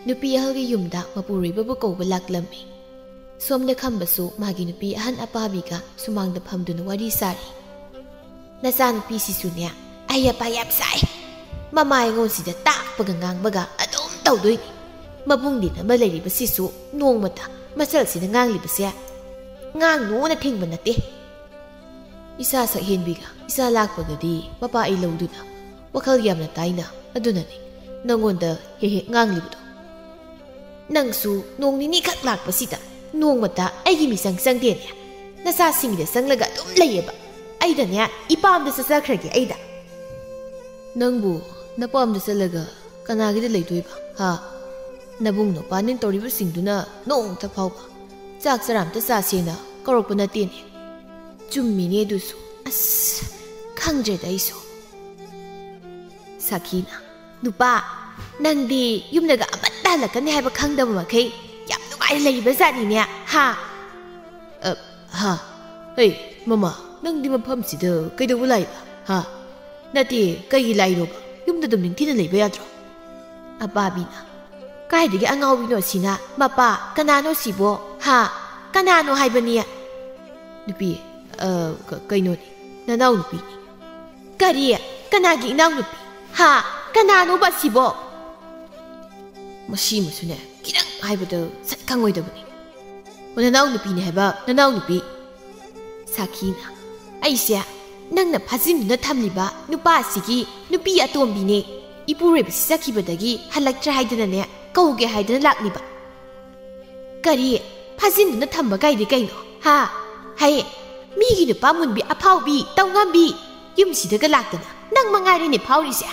ꯅꯨꯄꯤ ꯑꯍꯜꯒꯤ ꯌꯨꯝꯗ ꯃꯄꯨꯔꯣꯏꯕꯕꯨ ꯀꯧꯕ ꯂꯥꯛꯂꯝꯃꯤ꯫ ꯁꯣꯝꯗ ꯈꯝꯕꯁꯨ ꯃꯥꯒꯤ ꯅꯨꯄꯤ ꯑꯍꯟ ꯑꯄꯥꯕꯤꯒ ꯁꯨꯃꯥꯡꯗ ꯐꯝꯗꯨꯅ ꯋꯥꯔꯤ ꯁꯥꯔꯤ꯫ "ꯅꯆꯥꯅꯨꯄꯤꯁꯤꯁꯨꯅꯦ, ꯑꯍꯩ ꯑꯄꯥ ꯌꯥꯝ ꯁꯥꯏ꯫ ꯃꯃꯥ ꯑꯩꯉꯣꯟꯁꯤꯗ ꯇꯥꯛꯄꯒ ꯉꯥꯡꯕꯒ ꯑꯗꯨꯝ ꯇꯧꯗꯣꯏꯅꯤ꯫ ꯃꯕꯨꯡꯗꯤ ꯅꯃ ꯂꯩꯔꯤꯕꯁꯤꯁꯨ ꯅꯣꯡꯃꯇ ꯃꯆꯜꯁꯤꯅ ꯉꯥꯡꯂꯤꯕꯁꯦ ꯉꯥꯡꯅꯨꯅ ꯊꯤꯡꯕ ꯅꯠꯇꯦ꯫ ꯏꯆꯥ ꯁꯛꯍꯦꯟꯕꯤꯒ ꯏꯆꯥ ꯂꯥꯛꯄꯒꯗꯤ ꯃꯄꯥ ꯑꯩ ꯂꯧꯗꯨꯅ ꯋꯥꯈꯜ ꯌꯥꯝꯅ ꯇꯥꯏꯅ, ꯑꯗꯨꯅꯅꯤ ꯅꯪꯉꯣꯟꯗ ꯍꯦꯛ ꯍꯦꯛ ꯉꯥꯡꯂꯤꯕꯗꯣ꯫ ꯅꯪꯁꯨ ꯅꯣꯡ ꯅꯤꯅꯤꯈꯛ ꯂꯥꯛꯄꯁꯤꯗ ꯅꯣꯡꯃꯇ ꯑꯩꯒꯤ ꯃꯤꯆꯪ ꯆꯪꯗꯦꯅꯦ꯫ ꯅꯆꯥꯁꯤꯡꯒꯤꯗ ꯆꯪꯂꯒ ꯑꯗꯨꯝ ꯂꯩꯌꯦꯕ꯫ ꯑꯩꯗꯅꯦ, ꯏꯄꯥꯝꯗ ꯆꯠꯆꯈ꯭ꯔꯒꯦ ꯑꯩꯗ꯫ ꯅꯪꯕꯨ ꯅꯄꯥꯝꯗ ꯆꯠꯂꯒ ꯀꯅꯥꯒꯤꯗ ꯂꯩꯗꯣꯏꯕ, ꯍꯥ? ꯅꯕꯨꯡ ꯅꯄꯥꯅꯦ ꯇꯧꯔꯤꯕꯁꯤꯡꯗꯨꯅ ꯅꯣꯡꯃꯇ ꯐꯥꯎꯕ ꯆꯥꯛ ꯆꯔꯥ ꯑꯝꯇ ꯆꯥꯁꯦꯅ ꯀꯧꯔꯛꯄ ꯅꯠꯇꯦꯅꯦ꯫ ꯆꯨꯝꯃꯤꯅꯦ ꯑꯗꯨꯁꯨ꯫ ꯑꯁ, ꯈꯪꯗ꯭ꯔꯦꯗ ꯑꯩꯁꯨ꯫ ꯁꯥꯈꯤꯅ, "ꯅꯨꯄꯥ, ꯅꯪꯗꯤ ꯌꯨꯝꯗꯒ ꯑꯃꯠꯇ ꯍꯜꯂꯛꯀꯅꯤ ꯍꯥꯏꯕ ꯈꯪꯗꯕ ꯃꯈꯩ ꯌꯥꯝ ꯅꯨꯡꯉꯥꯏꯅ ꯂꯩꯔꯤꯕ ꯖꯥꯠꯅꯤꯅꯦ, ꯍꯥ?" "ꯑ, ꯍꯥ? ꯍꯩ, ꯃꯃꯥ, ꯅꯪꯗꯤ ꯃꯐꯝꯁꯤꯗ ꯀꯩꯗꯧꯕ ꯂꯥꯛꯏꯕ, ꯍꯥ? ꯅꯠꯇꯦ, ꯀꯩꯒꯤ ꯂꯥꯛꯏꯅꯣꯕ? ꯌꯨꯝꯗ ꯑꯗꯨꯝ ꯅꯤꯡꯊꯤꯅ ꯂꯩꯕ ꯌꯥꯗ꯭ꯔꯣ?" ꯑꯄꯥꯕꯤꯅ, "ꯀꯥꯏꯗꯒꯤ ꯑꯉꯥꯎꯕꯤꯅꯣ ꯁꯤꯅ? ꯃꯄꯥ, ꯀꯅꯥꯅꯣ ꯁꯤꯕꯣ? ꯍꯥ? ꯀꯅꯥꯅꯣ ꯍꯥꯏꯕꯅꯤ?" ꯅꯨꯄꯤ, "ꯑ, ꯀ-, ꯀꯩꯅꯣꯅꯤ, ꯅꯅꯥꯎ ꯅꯨꯄꯤꯅꯤ꯫" "ꯀꯔꯤ? ꯀꯅꯥꯒꯤ ꯏꯅꯥꯎꯅꯨꯄꯤ? ꯍꯥ? ꯀꯅꯥꯅꯣꯕ ꯁꯤꯕꯣ?" ꯃꯁꯤꯃꯁꯨꯅꯦ, ꯈꯤꯇꯪ ꯍꯥꯏꯕꯗ ꯁꯠ ꯈꯪꯉꯣꯏꯗꯕꯅꯤ꯫ "ꯑꯣ, ꯅꯅꯥꯎ ꯅꯨꯄꯤꯅꯦ ꯍꯥꯏꯕ, ꯅꯅꯥꯎ ꯅꯨꯄꯤ꯫" ꯁꯥꯈꯤꯅ, "ꯑꯩꯁꯦ ꯅꯪꯅ ꯐꯥꯖꯤꯟꯗꯨꯅ ꯊꯝꯂꯤꯕ ꯅꯨꯄꯥ ꯑꯁꯤꯒꯤ ꯅꯨꯄꯤ ꯑꯇꯣꯝꯕꯤꯅꯦ꯫ ꯏꯄꯨꯔꯣꯏꯕꯁꯤ ꯆꯠꯈꯤꯕꯗꯒꯤ ꯍꯜꯂꯛꯇ꯭ꯔꯦ ꯍꯥꯏꯗꯅꯅꯦ, ꯀꯧꯒꯦ ꯍꯥꯏꯗꯅ ꯂꯥꯛꯂꯤꯕ꯫" "ꯀꯔꯤ? ꯐꯥꯖꯤꯟꯗꯨꯅ ꯊꯝꯕ ꯀꯥꯏꯗꯤ ꯀꯩꯅꯣ? ꯍꯥ? ꯍꯩ, ꯃꯤꯒꯤ ꯅꯨꯄꯥ ꯃꯨꯟꯕꯤ ꯑꯐꯥꯎꯕꯤ, ꯇꯧꯉꯝꯕꯤ, ꯌꯨꯝꯁꯤꯗꯒ ꯂꯥꯛꯇꯅ ꯅꯪ ꯃꯉꯥꯏꯔꯦꯅꯦ ꯐꯥꯎꯔꯤꯁꯦ꯫"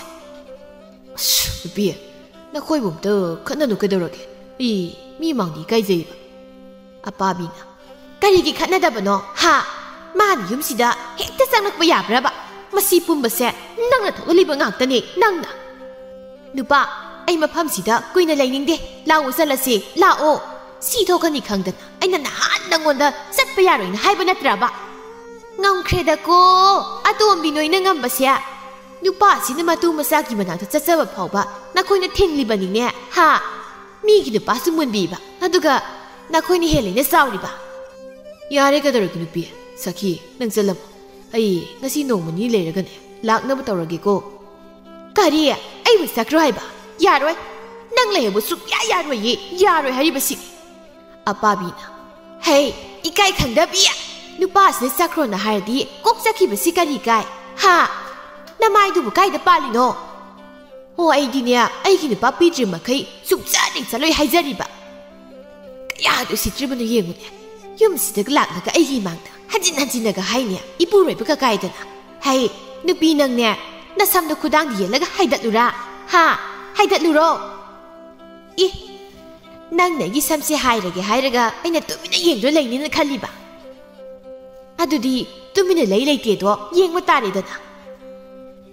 "ꯑꯁ, ꯅꯨꯄꯤ, ꯅꯈꯣꯏꯕꯨ ꯑꯝꯇ ꯈꯠꯅꯅꯨ ꯀꯩꯗꯧꯔꯒꯦ? ꯑꯩ ꯃꯤ ꯃꯥꯡꯗ ꯏꯀꯥꯏꯖꯩꯕ꯫" ꯑꯄꯥꯕꯤꯅ, "ꯀꯔꯤꯒꯤ ꯈꯠꯅꯗꯕꯅꯣ, ꯍꯥ? ꯃꯥꯅ ꯌꯨꯝꯁꯤꯗ ꯍꯦꯛꯇ ꯆꯪꯂꯛꯄ ꯌꯥꯕ꯭ꯔꯕ? ꯃꯁꯤ ꯄꯨꯝꯕꯁꯦ ꯅꯪꯅ ꯊꯣꯛꯍꯜꯂꯤꯕ ꯉꯥꯛꯇꯅꯦ, ꯅꯪꯅ꯫" "ꯅꯨꯄꯥ, ꯑꯩ ꯃꯐꯝꯁꯤꯗ ꯀꯨꯏꯅ ꯂꯩꯅꯤꯡꯗꯦ꯫ ꯂꯥꯛꯑꯣ, ꯆꯠꯂꯁꯤ, ꯂꯥꯛꯑꯣ꯫ ꯁꯤ ꯊꯣꯛꯀꯅꯤ ꯈꯪꯗꯅ ꯑꯩꯅ ꯅꯍꯥꯟ ꯅꯪꯉꯣꯟꯗ ꯆꯠꯄ ꯌꯥꯔꯣꯏꯅ ꯍꯥꯏꯕ ꯅꯠꯇ꯭ꯔꯕ?" ꯉꯝꯈ꯭ꯔꯦꯗꯀꯣ, ꯑꯇꯣꯝꯕꯤ ꯅꯣꯏꯅ ꯉꯝꯕꯁꯦ꯫ ꯅꯨꯄꯥꯁꯤꯅ ꯃꯇꯨ ꯃꯆꯥꯒꯤ ꯃꯅꯥꯛꯇ ꯆꯠꯆꯕ ꯐꯥꯎꯕ ꯅꯈꯣꯏꯅ ꯊꯤꯡꯂꯤꯕꯅꯤꯅꯦ, ꯍꯥ? ꯃꯤꯒꯤ ꯅꯨꯄꯥꯁꯨ ꯃꯨꯟꯕꯤꯕ, ꯑꯗꯨꯒ ꯅꯈꯣꯏꯅ ꯍꯦꯜꯂꯦꯅ ꯆꯥꯎꯔꯤꯕ꯫ ꯌꯥꯔꯦ, ꯀꯩꯗꯧꯔꯒꯦ ꯅꯨꯄꯤ? ꯁꯈꯤ, ꯅꯪ ꯆꯠꯂꯝꯃꯣ꯫ ꯑꯩ ꯉꯁꯤ ꯅꯣꯡꯃ ꯅꯤ ꯂꯩꯔꯒꯅꯦ ꯂꯥꯛꯅꯕ ꯇꯧꯔꯒꯦꯀꯣ꯫ ꯀꯔꯤ? ꯑꯩꯕꯨ ꯆꯠꯈ꯭ꯔꯣ ꯍꯥꯏꯕ? ꯌꯥꯔꯣꯏ꯫ ꯅꯪ ꯂꯩꯍꯧꯕ ꯁꯨꯛꯌꯥ ꯌꯥꯔꯣꯏꯌꯦ꯫ ꯌꯥꯔꯣꯏ ꯍꯥꯏꯔꯤꯕꯁꯤꯅꯤ꯫ ꯑꯄꯥꯕꯤꯅ, "ꯍꯦ, ꯏꯀꯥꯏ ꯈꯪꯗꯕꯤ! ꯅꯨꯄꯥꯁꯤꯅ ꯆꯠꯈ꯭ꯔꯣꯅ ꯍꯥꯏꯔꯗꯤ ꯀꯣꯛ ꯆꯠꯈꯤꯕꯁꯤ ꯀꯔꯤ ꯀꯥꯏ? ꯍꯥ? ꯅꯃꯥꯏꯗꯨꯕꯨ ꯀꯥꯏꯗ ꯄꯥꯜꯂꯤꯅꯣ?" "ꯑꯣ, ꯑꯩꯗꯤꯅꯦ, ꯑꯩꯒꯤ ꯅꯨꯄꯥ ꯄꯤꯗ꯭ꯔꯤ ꯃꯈꯩ ꯁꯨꯡꯆꯠ ꯍꯦꯛ ꯆꯠꯂꯣꯏ ꯍꯥꯏꯖꯔꯤꯕ꯫ ꯀꯌꯥꯗ ꯎꯁꯤꯠꯇ꯭ꯔꯤꯕꯅꯣ ꯌꯦꯡꯉꯨꯅꯦ꯫ ꯌꯨꯝꯁꯤꯗꯒ ꯂꯥꯛꯂꯒ ꯑꯩꯒꯤ ꯏꯃꯥꯡꯗ ꯍꯟꯖꯤꯟ ꯍꯟꯖꯤꯟꯅꯒ ꯍꯥꯏꯅꯦ, ꯏꯄꯨꯔꯣꯏꯕ ꯀꯀꯥꯏꯗꯅ꯫ ꯍꯩ, ꯅꯨꯄꯤ ꯅꯪꯅꯦ, ꯅꯁꯝꯗꯣ ꯈꯨꯗꯥꯡꯗ ꯌꯦꯜꯂꯒ ꯍꯥꯏꯗꯠꯂꯨꯔꯥ? ꯍꯥ? ꯍꯥꯏꯗꯠꯂꯨꯔꯣ?" ꯏ, ꯅꯪꯅ ꯑꯩꯒꯤ ꯁꯝꯁꯦ ꯍꯥꯏꯔꯒꯦ ꯍꯥꯏꯔꯒ ꯑꯩꯅ ꯇꯨꯃꯤꯟꯅ ꯌꯦꯡꯗꯨꯅ ꯂꯩꯅꯤꯅ ꯈꯜꯂꯤꯕ? ꯑꯗꯨꯗꯤ ꯇꯨꯃꯤꯟꯅ ꯂꯩ ꯂꯩꯇꯦꯗꯣ ꯌꯦꯡꯕ ꯇꯥꯔꯦꯗꯅ꯫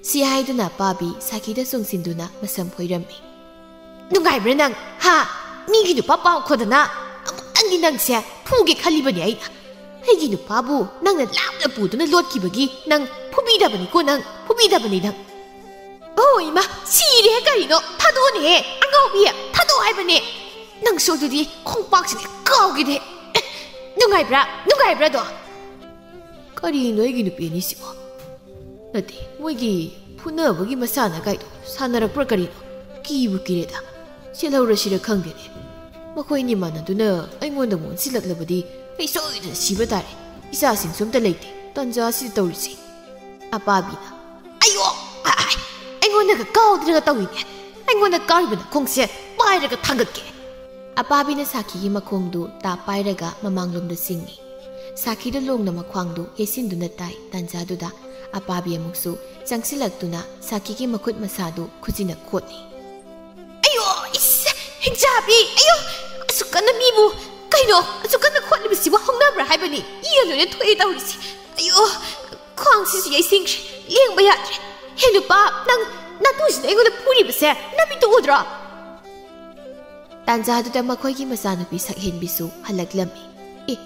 ꯁꯤ ꯍꯥꯏꯗꯨꯅ ꯑꯄꯥꯕꯤ ꯁꯥꯈꯤꯗ ꯆꯣꯡꯁꯤꯟꯗꯨꯅ ꯃꯁꯝ ꯐꯣꯏꯔꯝꯃꯤ꯫ "ꯅꯨꯡꯉꯥꯏꯕ꯭ꯔꯥ ꯅꯪ? ꯍꯥ? ꯃꯤꯒꯤ ꯅꯨꯄꯥ ꯄꯥꯎ ꯈꯣꯗꯅ ꯑꯃꯨꯛꯇꯪꯗꯤ ꯅꯪꯁꯦ ꯐꯨꯒꯦ ꯈꯜꯂꯤꯕꯅꯦ ꯑꯩꯅ꯫ ꯑꯩꯒꯤ ꯅꯨꯄꯥꯕꯨ ꯅꯪꯅ ꯂꯥꯞꯅ ꯄꯨꯗꯨꯅ ꯂꯣꯠꯈꯤꯕꯒꯤ ꯅꯪ ꯐꯨꯕꯤꯗꯕꯅꯤꯀꯣ ꯅꯪ, ꯐꯨꯕꯤꯗꯕꯅꯤ ꯅꯪ꯫" "ꯑꯣ ꯏꯃꯥ, ꯁꯤꯔꯦ ꯀꯔꯤꯅꯣ? ꯊꯥꯗꯣꯛꯑꯣꯅꯦꯍꯦ, ꯑꯉꯥꯎꯕꯤ, ꯊꯥꯗꯣꯛꯑꯣ ꯍꯥꯏꯕꯅꯦ꯫ ꯅꯪꯁꯨ ꯑꯗꯨꯗꯤ ꯈꯣꯡꯄꯥꯛꯁꯤꯗꯤ ꯀꯥꯎꯈꯤꯗꯦ꯫ ꯑꯦ, ꯅꯨꯡꯉꯥꯏꯕ꯭ꯔꯥ? ꯅꯨꯡꯉꯥꯏꯕ꯭ꯔꯥꯗꯣ?" ꯀꯔꯤꯅꯣ ꯑꯩꯒꯤ ꯅꯨꯄꯤ ꯑꯅꯤꯁꯤꯕꯣ? ꯅꯠꯇꯦ, ꯃꯣꯏꯒꯤ ꯐꯨꯅꯕꯒꯤ ꯃꯁꯥꯟꯅ ꯀꯥꯏꯗꯣ ꯁꯥꯟꯅꯔꯛꯄ꯭ꯔꯥ ꯀꯔꯤꯅꯣ? ꯀꯤꯕꯨ ꯀꯤꯔꯦꯗ꯫ ꯆꯦꯜꯍꯧꯔꯁꯤꯔ ꯈꯪꯗꯦꯅꯦ꯫ ꯃꯈꯣꯏ ꯑꯅꯤ ꯃꯥꯟꯅꯗꯨꯅ ꯑꯩꯉꯣꯟꯗ ꯑꯃꯨꯛ ꯑꯣꯟꯁꯤꯜꯂꯛꯂꯕꯗꯤ ꯑꯩ ꯁꯣꯏꯗꯅ ꯁꯤꯕ ꯇꯥꯔꯦ꯫ ꯏꯆꯥꯁꯤꯡꯁꯨ ꯑꯝꯇ ꯂꯩꯇꯦ꯫ ꯇꯟꯖꯥꯁꯤꯗ ꯇꯧꯔꯤꯁꯦ꯫ ꯑꯄꯥꯕꯤꯅ, "ꯑꯌꯣ! ꯑꯥꯏ! ꯑꯩꯉꯣꯟꯗꯒ ꯀꯥꯎꯗꯅꯒ ꯇꯧꯏꯅꯦ꯫ ꯑꯩꯉꯣꯟꯗ ꯀꯥꯎꯔꯤꯕ ꯅꯈꯣꯡꯁꯦ ꯄꯥꯏꯔꯒ ꯊꯥꯡꯒꯠꯀꯦ꯫" ꯑꯄꯥꯕꯤꯅ ꯁꯥꯈꯤꯒꯤ ꯃꯈꯣꯡꯗꯨ ꯇꯥꯞ ꯄꯥꯏꯔꯒ ꯃꯃꯥꯡꯂꯣꯝꯗ ꯆꯤꯡꯏ꯫ ꯁꯥꯈꯤꯗ ꯂꯣꯡꯅ ꯃꯈ꯭ꯋꯥꯡꯗꯨ ꯌꯩꯁꯤꯟꯗꯨꯅ ꯇꯥꯏ꯫ ꯇꯥꯟꯖꯥꯗꯨꯗ ꯑꯄꯥꯕꯤ ꯑꯃꯨꯛꯁꯨ ꯆꯪꯁꯤꯜꯂꯛꯇꯨꯅ ꯁꯥꯈꯤꯒꯤ ꯃꯈꯨꯠ ꯃꯁꯥꯗꯨ ꯈꯨꯖꯤꯟꯅ ꯈꯣꯠꯂꯤ꯫ "ꯑꯌꯣ! ꯏꯁ! ꯍꯤꯡꯆꯥꯕꯤ! ꯑꯌꯣ! ꯑꯁꯨꯛ ꯀꯟꯅ ꯃꯤꯕꯨ ꯀꯩꯅꯣ ꯑꯁꯨꯛ ꯀꯟꯅ ꯈꯣꯠꯂꯤꯕꯁꯤꯕꯨ ꯍꯧꯅꯕ꯭ꯔꯥ ꯍꯥꯏꯕꯅꯤ? ꯏ ꯂꯣꯏꯅ ꯊꯣꯛꯑꯦ ꯇꯧꯔꯤꯁꯤ꯫ ꯑꯌꯣ! ꯈ꯭ꯋꯥꯡꯁꯤꯁꯨ ꯌꯩꯁꯤꯟꯈ꯭ꯔꯦ꯫ ꯂꯦꯡꯕ ꯌꯥꯗ꯭ꯔꯦ꯫ ꯍꯦ ꯅꯨꯄꯥ, ꯅꯪ ꯅꯇꯨꯁꯤꯅ ꯑꯩꯉꯣꯟꯗ ꯐꯨꯔꯤꯕꯁꯦ ꯅꯃꯤꯠꯇꯨ ꯎꯗ꯭ꯔꯣ?" ꯇꯥꯟꯖꯥꯗꯨꯗ ꯃꯈꯣꯏꯒꯤ ꯃꯆꯥꯅꯨꯄꯤ ꯁꯛꯍꯦꯟꯕꯤꯁꯨ ꯍꯜꯂꯛꯂꯝꯃꯤ꯫ "ꯑꯦ,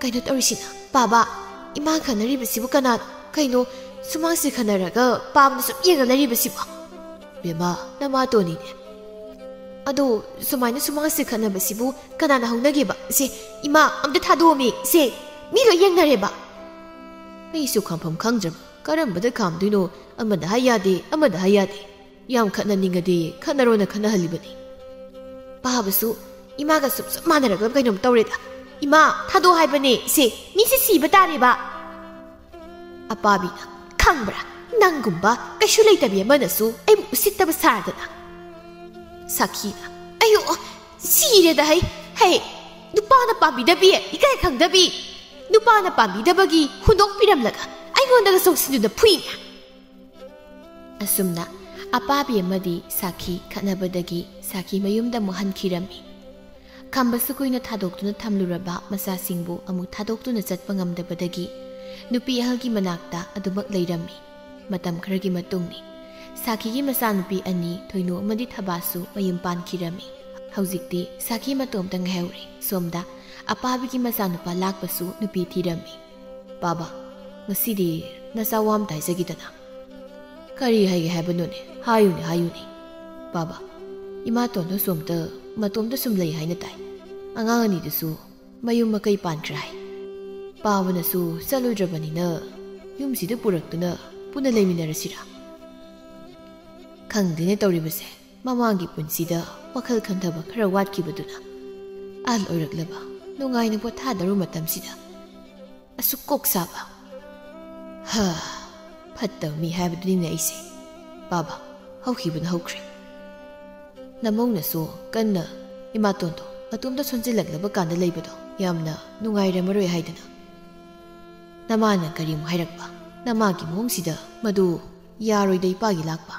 ꯀꯩꯅꯣ ꯇꯧꯔꯤꯁꯤꯅ? ꯕꯥꯕꯥ, ꯏꯃꯥ ꯈꯟꯅꯔꯤꯕꯁꯤꯕꯨ ꯀꯅꯥꯅꯣ? ꯀꯩꯅꯣ, ꯁꯨꯃꯥꯡꯁꯤ ꯈꯟꯅꯔꯒ ꯄꯥꯕꯅ ꯁꯨꯝ ꯌꯦꯡꯅ ꯂꯩꯔꯤꯕꯁꯤꯕꯣ? ꯕꯦꯝꯃ, ꯅꯃꯥꯇꯣꯟꯅꯤꯅꯦ꯫ ꯑꯗꯣ ꯁꯨꯃꯥꯏꯅ ꯁꯨꯃꯥꯡꯁꯤ ꯈꯟꯅꯕꯁꯤꯕꯨ ꯀꯅꯥꯅ ꯍꯧꯅꯒꯦꯕ? ꯁꯦ, ꯏꯃꯥ, ꯑꯝꯇ ꯊꯥꯗꯣꯛꯑꯝꯃꯤ꯫ ꯁꯦ, ꯃꯤ ꯂꯣꯏ ꯌꯦꯡꯅꯔꯦꯕ꯫ ꯑꯩꯁꯨ ꯈꯥꯝꯐꯝ ꯈꯪꯗ꯭ꯔꯕ꯫ ꯀꯔꯝꯕꯗ ꯈꯥꯝꯗꯣꯏꯅꯣ? ꯑꯃꯗ ꯍꯥꯏ ꯌꯥꯗꯦ, ꯑꯃꯗ ꯍꯥꯏ ꯌꯥꯗꯦ꯫ ꯌꯥꯝ ꯈꯠꯅꯅꯤꯡꯉꯗꯤ ꯈꯠꯅꯔꯣꯅ ꯈꯠꯅꯍꯜꯂꯤꯕꯅꯤ꯫ ꯄꯥꯕꯁꯨ ꯏꯃꯥꯒ ꯁꯨꯞ ꯁꯨꯞ ꯃꯥꯟꯅꯔꯛꯂꯕ ꯀꯩꯅꯣꯝ ꯇꯧꯔꯦꯗ꯫ ꯏꯃꯥ, ꯊꯥꯗꯣꯛ ꯍꯥꯏꯕꯅꯦ꯫ ꯁꯦ, ꯃꯤꯁꯦ ꯁꯤꯕ ꯇꯥꯔꯦꯕ꯫ ꯑꯄꯥꯕꯤꯅ, "ꯈꯪꯕ꯭ꯔꯥ, ꯅꯪꯒꯨꯝꯕ ꯀꯩꯁꯨ ꯂꯩꯇꯕꯤ ꯑꯃꯅꯁꯨ ꯑꯩꯕꯨ ꯎꯁꯤꯠꯇꯕ ꯁꯥꯔꯗꯅ꯫" ꯁꯥꯈꯤꯅ, "ꯑꯌꯣ, ꯁꯤꯔꯦꯗ ꯍꯩ, ꯍꯩ, ꯅꯨꯄꯥꯅ ꯄꯥꯝꯕꯤꯗꯕꯤ, ꯏꯀꯥꯏ ꯈꯪꯗꯕꯤ, ꯅꯨꯄꯥꯅ ꯄꯥꯝꯕꯤꯗꯕꯒꯤ ꯍꯨꯟꯗꯣꯛꯄꯤꯔꯝꯂꯒ ꯑꯩꯉꯣꯟꯗꯒ ꯆꯣꯡꯁꯤꯟꯗꯨꯅ ꯐꯨꯏꯅꯦ꯫" ꯑꯁꯨꯝꯅ ꯑꯄꯥꯕꯤ ꯑꯃꯗꯤ ꯁꯥꯈꯤ ꯈꯠꯅꯕꯗꯒꯤ ꯁꯥꯈꯤ ꯃꯌꯨꯝꯗ ꯑꯃꯨꯛ ꯍꯟꯈꯤꯔꯝꯃꯤ꯫ ꯈꯝꯕꯁꯨ ꯀꯨꯏꯅ ꯊꯥꯗꯣꯛꯇꯨꯅ ꯊꯝꯂꯨꯔꯕ ꯃꯆꯥꯁꯤꯡꯕꯨ ꯑꯃꯨꯛ ꯊꯥꯗꯣꯛꯇꯨꯅ ꯆꯠꯄ ꯉꯝꯗꯕꯗꯒꯤ ꯅꯨꯄꯤ ꯑꯍꯜꯒꯤ ꯃꯅꯥꯛꯇ ꯑꯗꯨꯃꯛ ꯂꯩꯔꯝꯃꯤ꯫ ꯃꯇꯝ ꯈꯔꯒꯤ ꯃꯇꯨꯡꯅꯤ꯫ ꯁꯥꯈꯤꯒꯤ ꯃꯆꯥꯅꯨꯄꯤ ꯑꯅꯤ ꯊꯣꯏꯅꯨ ꯑꯃꯗꯤ ꯊꯕꯥꯁꯨ ꯃꯌꯨꯝ ꯄꯥꯟꯈꯤꯔꯝꯃꯤ꯫ ꯍꯧꯖꯤꯛꯇꯤ ꯁꯥꯈꯤ ꯃꯇꯣꯝꯇ ꯉꯥꯏꯍꯧꯔꯦ꯫ ꯁꯣꯝꯗ ꯑꯄꯥꯕꯤꯒꯤ ꯃꯆꯥꯅꯨꯄꯥ ꯂꯥꯛꯄꯁꯨ ꯅꯨꯄꯤ ꯊꯤꯔꯝꯃꯤ꯫ "ꯄꯥꯕ, ꯉꯁꯤꯗꯤ ꯅꯆꯥ ꯋꯥ ꯑꯝꯇ ꯍꯥꯏꯖꯒꯦꯗꯅ꯫" "ꯀꯔꯤ ꯍꯥꯏꯒꯦ ꯍꯥꯏꯕꯅꯣꯅꯦ? ꯍꯥꯏꯌꯨꯅꯦ, ꯍꯥꯏꯌꯨꯅꯦ꯫" "ꯄꯥꯕ, ꯏꯃꯥꯇꯣꯟꯗꯣ ꯁꯣꯝꯇ ꯃꯇꯣꯝꯇ ꯁꯨꯝ ꯂꯩ ꯍꯥꯏꯅ ꯇꯥꯏ꯫ ꯑꯉꯥꯡ ꯑꯅꯤꯗꯨꯁꯨ ꯃꯌꯨꯝ ꯃꯀꯩ ꯄꯥꯟꯈ꯭ꯔꯦ ꯍꯥꯏ꯫ ꯄꯥꯕꯅꯁꯨ ꯆꯠꯂꯣꯏꯗ꯭ꯔꯕꯅꯤꯅ ꯌꯨꯝꯁꯤꯗ ꯄꯨꯔꯛꯇꯨꯅ ꯄꯨꯟꯅ ꯂꯩꯃꯤꯟꯅꯔꯁꯤꯔꯥ? ꯈꯪꯗꯦꯅꯦ ꯇꯧꯔꯤꯕꯁꯦ, ꯃꯃꯥꯡꯒꯤ ꯄꯨꯟꯁꯤꯗ ꯋꯥꯈꯜ ꯈꯟꯊꯕ ꯈꯔ ꯋꯥꯠꯈꯤꯕꯗꯨꯅ ꯑꯍꯜ ꯑꯣꯏꯔꯛꯂꯕ ꯅꯨꯡꯉꯥꯏꯅ ꯄꯣꯊꯥꯗꯧꯔꯨ ꯃꯇꯝꯁꯤꯗ ꯑꯁꯨꯛ ꯀꯣꯛ ꯁꯥꯕ꯫ ꯍꯥ, ꯐꯠꯇꯕ ꯃꯤ ꯍꯥꯏꯕꯗꯨꯅꯤꯅꯦ ꯑꯩꯁꯦ꯫ ꯄꯥꯕ, ꯍꯧꯈꯤꯕꯅ ꯍꯧꯈ꯭ꯔꯦ꯫ ꯅꯃꯧꯅꯁꯨ ꯀꯟꯅ ꯏꯃꯥꯇꯣꯟꯗꯣ ꯃꯇꯣꯝꯇ ꯁꯣꯟꯖꯤꯜꯂꯛꯂꯕ ꯀꯥꯟꯗ ꯂꯩꯕꯗꯣ ꯌꯥꯝꯅ ꯅꯨꯡꯉꯥꯏꯔꯝꯃꯔꯣꯏ ꯍꯥꯏꯗꯅ꯫ ꯅꯃꯥꯅ ꯀꯔꯤꯃꯨꯛ ꯍꯥꯏꯔꯛꯄ? ꯅꯃꯥꯒꯤ ꯃꯑꯣꯡꯁꯤꯗ ꯃꯗꯨ ꯌꯥꯔꯣꯏꯗ ꯏꯄꯥꯒꯤ ꯂꯥꯛꯄ꯫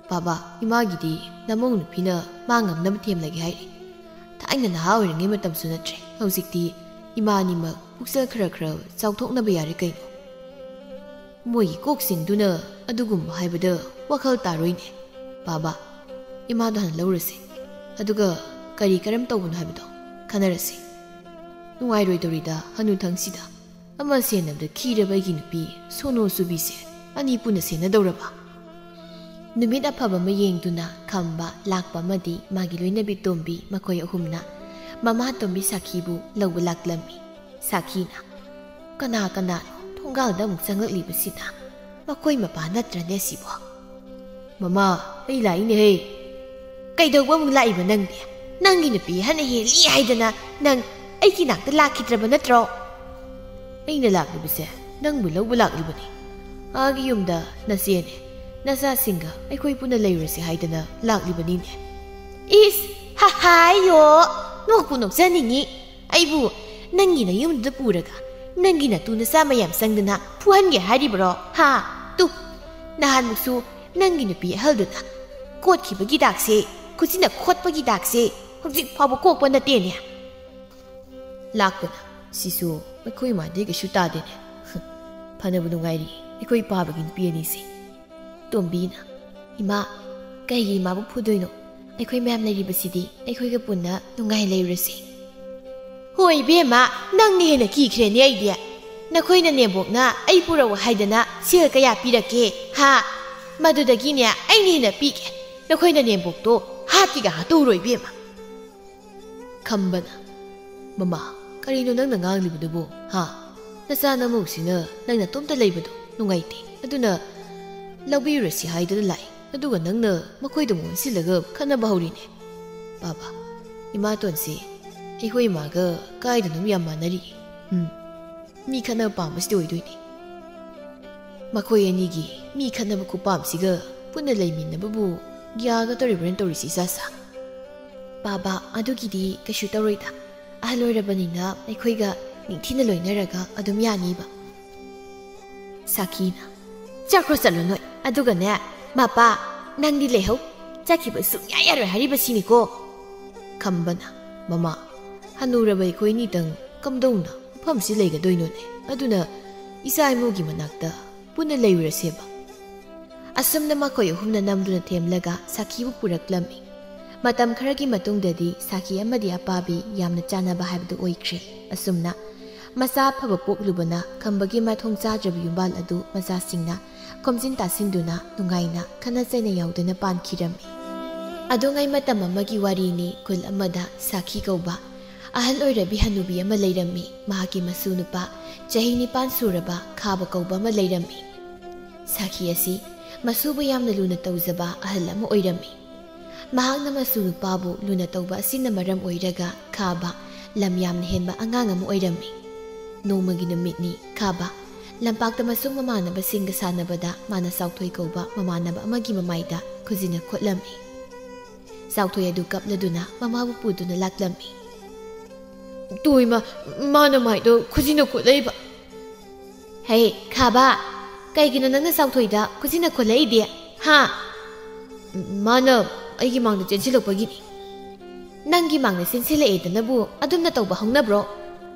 ꯄꯥꯕ, ꯏꯃꯥꯒꯤꯗꯤ ꯅꯃꯧ ꯅꯨꯄꯤꯅ ꯃꯥ ꯉꯝꯅꯕ ꯊꯦꯝꯂꯒꯦ ꯍꯥꯏꯔꯤ꯫ ꯊꯥꯏꯅ ꯅꯍꯥ ꯑꯣꯏꯔꯤꯉꯩ ꯃꯇꯝꯁꯨ ꯅꯠꯇ꯭ꯔꯦ꯫ ꯍꯧꯖꯤꯛꯇꯤ ꯏꯃꯥ ꯑꯅꯤꯃꯛ ꯄꯨꯛꯆꯦꯜ ꯈꯔ ꯈꯔ ꯆꯥꯎꯊꯣꯛꯅꯕ ꯌꯥꯔꯦ ꯀꯩꯅꯣ꯫ ꯃꯣꯏꯒꯤ ꯀꯣꯛꯁꯤꯡꯗꯨꯅ ꯑꯗꯨꯒꯨꯝꯕ ꯍꯥꯏꯕꯗ ꯋꯥꯈꯜ ꯇꯥꯔꯣꯏꯅꯦ꯫ ꯄꯥꯕ, ꯏꯃꯥꯗꯣ ꯍꯥꯟꯅ ꯂꯧꯔꯁꯦ꯫ ꯑꯗꯨꯒ ꯀꯔꯤ ꯀꯔꯝ ꯇꯧꯕꯅꯣ ꯍꯥꯏꯕꯗꯣ ꯈꯟꯅꯔꯁꯤ꯫ ꯅꯨꯡꯉꯥꯏꯔꯣꯏꯗꯧꯔꯤꯗ ꯍꯅꯨꯊꯪꯁꯤꯗ꯫ ꯑꯃ ꯁꯦꯟꯅꯕꯗ ꯈꯤꯔꯕ ꯑꯩꯒꯤ ꯅꯨꯄꯤ ꯁꯣꯅꯣ ꯆꯨꯕꯤꯁꯦ ꯑꯅꯤ ꯄꯨꯟꯅ ꯁꯦꯟꯅꯗꯧꯔꯕ? ꯅꯨꯃꯤꯠ ꯑꯐꯕ ꯑꯃ ꯌꯦꯡꯗꯨꯅ ꯈꯝꯕ, ꯂꯥꯛꯄ ꯑꯃꯗꯤ ꯃꯥꯒꯤ ꯂꯣꯏꯅꯕꯤ ꯇꯣꯝꯕꯤ, ꯃꯈꯣꯏ ꯑꯍꯨꯝꯅ ꯃꯃꯥ ꯇꯣꯝꯕꯤ ꯁꯥꯈꯤꯕꯨ ꯂꯧꯕ ꯂꯥꯛꯂꯝꯃꯤ꯫ ꯁꯥꯈꯤꯅ, "ꯀꯅꯥ ꯀꯅꯥꯅꯣ ꯊꯣꯡꯒꯥꯜꯗ ꯑꯃꯨꯛ ꯆꯪꯂꯛꯂꯤꯕꯁꯤꯅ? ꯃꯈꯣꯏ ꯃꯄꯥ ꯅꯠꯇ꯭ꯔꯅꯦ ꯁꯤꯕꯣ?" "ꯃꯃꯥ, ꯑꯩ ꯂꯥꯛꯏꯅꯦꯍꯦ!" "ꯀꯩꯗꯧꯕ ꯑꯃꯨꯛ ꯂꯥꯛꯏꯕ ꯅꯪꯗꯤ? ꯅꯪꯒꯤ ꯅꯨꯄꯤ ꯑꯍꯟꯅ ꯍꯦꯜꯂꯤ ꯍꯥꯏꯗꯅ ꯅꯪ ꯑꯩꯒꯤ ꯅꯥꯛꯇ ꯂꯥꯛꯈꯤꯗ꯭ꯔꯕ ꯅꯠꯇ꯭ꯔꯣ?" "ꯑꯩꯅ ꯂꯥꯛꯂꯤꯕꯁꯦ ꯅꯪꯕꯨ ꯂꯧꯕ ꯂꯥꯛꯂꯤꯕꯅꯤ꯫ ꯑꯥꯒꯤ ꯌꯨꯝꯗ ꯅꯆꯦꯅꯦ, ꯅꯆꯥꯁꯤꯡꯒ ꯑꯩꯈꯣꯏ ꯄꯨꯟꯅ ꯂꯩꯔꯨꯔꯁꯤ ꯍꯥꯏꯗꯅ ꯂꯥꯛꯂꯤꯕꯅꯤꯅꯦ꯫" "ꯏꯁ, ꯍꯍꯥꯏꯌꯣ, ꯅꯣꯛꯄꯨ ꯅꯣꯛꯆꯅꯤꯡꯉꯤ꯫ ꯑꯩꯕꯨ ꯅꯪꯒꯤ ꯅꯌꯨꯝꯗꯨꯗ ꯄꯨꯔꯒ ꯅꯪꯒꯤ ꯅꯇꯨ ꯅꯆꯥ ꯃꯌꯥꯝ ꯆꯪꯗꯅ ꯐꯨꯍꯟꯒꯦ ꯍꯥꯏꯔꯤꯕ꯭ꯔꯣ? ꯍꯥ? ꯇꯨ, ꯅꯍꯥꯟꯃꯨꯛꯁꯨ ꯅꯪꯒꯤ ꯅꯨꯄꯤ ꯑꯍꯜꯗꯨꯅ ꯀꯣꯠꯈꯤꯕꯒꯤ ꯗꯥꯛꯁꯦ, ꯈꯨꯖꯤꯟꯅ ꯈꯣꯠꯄꯒꯤ ꯗꯥꯛꯁꯦ ꯍꯧꯖꯤꯛ ꯐꯥꯎꯕ ꯀꯣꯛꯄ ꯅꯠꯇꯦꯅꯦ?" ꯂꯥꯛꯄꯅ, "ꯁꯤꯁꯨ ꯑꯩꯈꯣꯏ ꯏꯃꯥꯗꯤ ꯀꯩꯁꯨ ꯇꯥꯗꯦꯅꯦ꯫ ꯐꯅꯕꯨ ꯅꯨꯡꯉꯥꯏꯔꯤ ꯑꯩꯈꯣꯏ ꯄꯥꯕꯒꯤ ꯅꯨꯄꯤ ꯑꯅꯤꯁꯦ꯫" ꯇꯣꯝꯕꯤꯅ, "ꯏꯃꯥ, ꯀꯩꯒꯤ ꯏꯃꯥꯕꯨ ꯐꯨꯗꯣꯏꯅꯣ? ꯑꯩꯈꯣꯏ ꯃꯌꯥꯝ ꯂꯩꯔꯤꯕꯁꯤꯗꯤ ꯑꯩꯈꯣꯏꯒ ꯄꯨꯟꯅ ꯅꯨꯡꯉꯥꯏ ꯂꯩꯔꯨꯔꯁꯤ꯫" "ꯍꯣꯏ ꯏꯕꯦꯝꯃ, ꯅꯪꯅ ꯍꯦꯟꯅ ꯀꯤꯈ꯭ꯔꯦꯅꯦ ꯑꯩꯗꯤ꯫ ꯅꯈꯣꯏ ꯅꯅꯦꯝꯕꯣꯛꯅ ꯑꯩ ꯄꯨꯔꯛꯎ ꯍꯥꯏꯗꯅ ꯁꯦꯜ ꯀꯌꯥ ꯄꯤꯔꯛꯀꯦ, ꯍꯥ? ꯃꯗꯨꯗꯒꯤꯅꯦ ꯑꯩꯅ ꯍꯦꯟꯅ ꯄꯤꯒꯦ꯫ ꯅꯈꯣꯏ ꯅꯅꯦꯝꯕꯣꯛꯇꯣ ꯍꯥꯠꯀꯦꯒ ꯍꯥꯠꯇꯣꯛꯎꯔꯣ ꯏꯕꯦꯝꯃ꯫" ꯈꯝꯕꯅ, "ꯃꯃꯥ, ꯀꯔꯤꯅꯣ ꯅꯪꯅ ꯉꯥꯡꯂꯤꯕꯗꯨꯕꯨ, ꯍꯥ? ꯅꯆꯥ ꯅꯃꯧꯁꯤꯅ ꯅꯪ ꯅꯇꯣꯝꯇ ꯂꯩꯕꯗꯣ ꯅꯨꯡꯉꯥꯏꯇꯦ꯫ ꯑꯗꯨꯅ ꯂꯧꯕꯤꯔꯨꯔꯁꯤ ꯍꯥꯏꯗꯨꯅ ꯂꯥꯛꯏ꯫ ꯑꯗꯨꯒ ꯅꯪꯅ ꯃꯈꯣꯏꯗ ꯑꯃꯨꯛ ꯑꯣꯟꯁꯤꯜꯂꯒ ꯈꯠꯅꯕ ꯍꯧꯔꯤꯅꯦ꯫ ꯄꯥꯕ, ꯏꯃꯥꯇꯣꯟꯁꯤ ꯑꯩꯈꯣꯏ ꯏꯃꯥꯒ ꯀꯥꯏꯗꯅꯣꯝ ꯌꯥꯝ ꯃꯥꯟꯅꯔꯤ꯫ ꯎꯝ, ꯃꯤ ꯈꯠꯅꯕ ꯄꯥꯝꯕꯁꯤꯗꯤ ꯑꯣꯏꯗꯣꯏꯅꯤ꯫ ꯃꯈꯣꯏ ꯑꯅꯤꯒꯤ ꯃꯤ ꯈꯠꯅꯕ ꯈꯨꯄꯥꯝꯁꯤꯒ ꯄꯨꯟꯅ ꯂꯩꯃꯤꯟꯅꯕꯕꯨ ꯌꯥꯒꯗꯧꯔꯤꯕ꯭ꯔꯥꯅ ꯇꯧꯔꯤꯁꯤ ꯏꯆꯥꯁꯥ?" "ꯄꯥꯕ, ꯑꯗꯨꯒꯤꯗꯤ ꯀꯩꯁꯨ ꯇꯧꯔꯣꯏꯗ꯫ ꯑꯍꯜ ꯑꯣꯏꯔꯕꯅꯤꯅ ꯑꯩꯈꯣꯏꯒ ꯅꯤꯡꯊꯤꯅ ꯂꯣꯏꯅꯔꯒ ꯑꯗꯨꯝ ꯌꯥꯅꯤꯕ꯫" ꯁꯥꯈꯤꯅ, "ꯆꯠꯈ꯭ꯔꯣ ꯆꯠꯂꯣ ꯅꯣꯏ꯫ ꯑꯗꯨꯒꯅꯦ, ꯃꯄꯥ, ꯅꯪꯗꯤ ꯂꯩꯍꯧ꯫ ꯆꯠꯈꯤꯕ ꯁꯨꯡꯌꯥ ꯌꯥꯔꯣꯏ ꯍꯥꯏꯔꯤꯕꯁꯤꯅꯤꯀꯣ꯫" ꯈꯝꯕꯅ, "ꯃꯃꯥ, ꯍꯅꯨꯔꯕ ꯑꯩꯈꯣꯏꯅꯤꯇꯪ ꯀꯝꯗꯧꯅ ꯃꯐꯝꯁꯤ ꯂꯩꯒꯗꯣꯏꯅꯣꯅꯦ? ꯑꯗꯨꯅ ꯏꯆꯥ ꯏꯃꯧꯒꯤ ꯃꯅꯥꯛꯇ ꯄꯨꯟꯅ ꯂꯩꯔꯨꯔꯁꯦꯕ꯫" ꯑꯁꯨꯝꯅ ꯃꯈꯣꯏ ꯑꯍꯨꯝꯅ ꯅꯝꯗꯨꯅ ꯊꯦꯝꯂꯒ ꯁꯥꯈꯤꯕꯨ ꯄꯨꯔꯛꯂꯝꯃꯤ꯫ ꯃꯇꯝ ꯈꯔꯒꯤ ꯃꯇꯨꯡꯗꯗꯤ ꯁꯥꯈꯤ ꯑꯃꯗꯤ ꯑꯄꯥꯕꯤ ꯌꯥꯝꯅ ꯆꯥꯟꯅꯕ ꯍꯥꯏꯕꯗꯨ ꯑꯣꯏꯈ꯭ꯔꯦ꯫ ꯑꯁꯨꯝꯅ ꯃꯆꯥ ꯑꯐꯕ ꯄꯣꯛꯂꯨꯕꯅ ꯈꯝꯕꯒꯤ ꯃꯊꯣꯡ ꯆꯥꯗ꯭ꯔꯕ ꯌꯨꯝꯕꯥꯜ ꯑꯗꯨ ꯃꯆꯥꯁꯤꯡꯅ ꯈꯣꯝꯖꯤꯟ ꯇꯥꯁꯤꯟꯗꯨꯅ ꯅꯨꯡꯉꯥꯏꯅ ꯈꯠꯅ ꯆꯩꯅ ꯌꯥꯎꯗꯅ ꯄꯥꯟꯈꯤꯔꯝꯃꯤ꯫ ꯑꯗꯨꯉꯩ ꯃꯇꯝ ꯑꯃꯒꯤ ꯋꯥꯔꯤꯅꯤ꯫ ꯈꯨꯜ ꯑꯃꯗ ꯁꯥꯈꯤ ꯀꯧꯕ ꯑꯍꯜ ꯑꯣꯏꯔꯕꯤ ꯍꯅꯨꯕꯤ ꯑꯃ ꯂꯩꯔꯝꯃꯤ꯫ ꯃꯍꯥꯛꯀꯤ ꯃꯁꯨ ꯅꯨꯄꯥ ꯆꯍꯤ ꯅꯤꯄꯥꯟ ꯁꯨꯔꯕ ꯈꯥꯕ ꯀꯧꯕ ꯑꯃ ꯂꯩꯔꯝꯃꯤ꯫ ꯁꯥꯈꯤ ꯑꯁꯤ ꯃꯁꯨꯕꯨ ꯌꯥꯝꯅ ꯂꯨꯅ ꯇꯧꯖꯕ ꯑꯍꯜ ꯑꯃ ꯑꯣꯏꯔꯝꯃꯤ꯫ ꯃꯍꯥꯛꯅ ꯃꯁꯨ ꯅꯨꯄꯥꯕꯨ ꯂꯨꯅ ꯇꯧꯕ ꯑꯁꯤꯅ ꯃꯔꯝ ꯑꯣꯏꯔꯒ ꯈꯥꯕ ꯂꯝ ꯌꯥꯝꯅ ꯍꯦꯟꯕ ꯑꯉꯥꯡ ꯑꯃ ꯑꯣꯏꯔꯝꯃꯤ꯫ ꯅꯣꯡꯃꯒꯤ ꯅꯨꯃꯤꯠꯅꯤ꯫ ꯈꯥꯕ ꯂꯝꯄꯥꯛꯇ ꯃꯁꯨꯡ ꯃꯃꯥꯟꯅꯕꯁꯤꯡꯒ ꯁꯥꯟꯅꯕꯗ ꯃꯥꯅ ꯆꯥꯎꯊꯣꯏ ꯀꯧꯕ ꯃꯃꯥꯟꯅꯕ ꯑꯃꯒꯤ ꯃꯃꯥꯏꯗ ꯈꯨꯖꯤꯟꯅ ꯈꯣꯠꯂꯝꯃꯤ꯫ ꯆꯥꯎꯊꯣꯏ ꯑꯗꯨ ꯀꯞꯂꯗꯨꯅ ꯃꯃꯥꯕꯨ ꯄꯨꯗꯨꯅ ꯂꯥꯛꯂꯝꯃꯤ꯫ "ꯇꯨ ꯏꯃꯥ, ꯃꯥꯅ ꯃꯥꯏꯗꯣ ꯈꯨꯖꯤꯟꯅ ꯈꯣꯠꯂꯛꯏꯕ!" "ꯍꯦ, ꯈꯥꯕ, ꯀꯩꯒꯤꯅꯣ ꯅꯪꯅ ꯆꯥꯎꯊꯣꯏꯗ ꯈꯨꯖꯤꯟꯅ ꯈꯣꯠꯂꯛꯏꯗꯤ? ꯍꯥ?" "ꯃꯥꯅ ꯑꯩꯒꯤ ꯃꯥꯡꯗ ꯆꯦꯟꯁꯤꯜꯂꯛꯄꯒꯤꯅꯤ꯫" "ꯅꯪꯒꯤ ꯃꯥꯡꯗ ꯆꯦꯟꯁꯤꯜꯂꯛꯑꯦꯗꯅꯕꯨ ꯑꯗꯨꯝꯅ ꯇꯧꯕ ꯍꯧꯅꯕ꯭ꯔꯣ?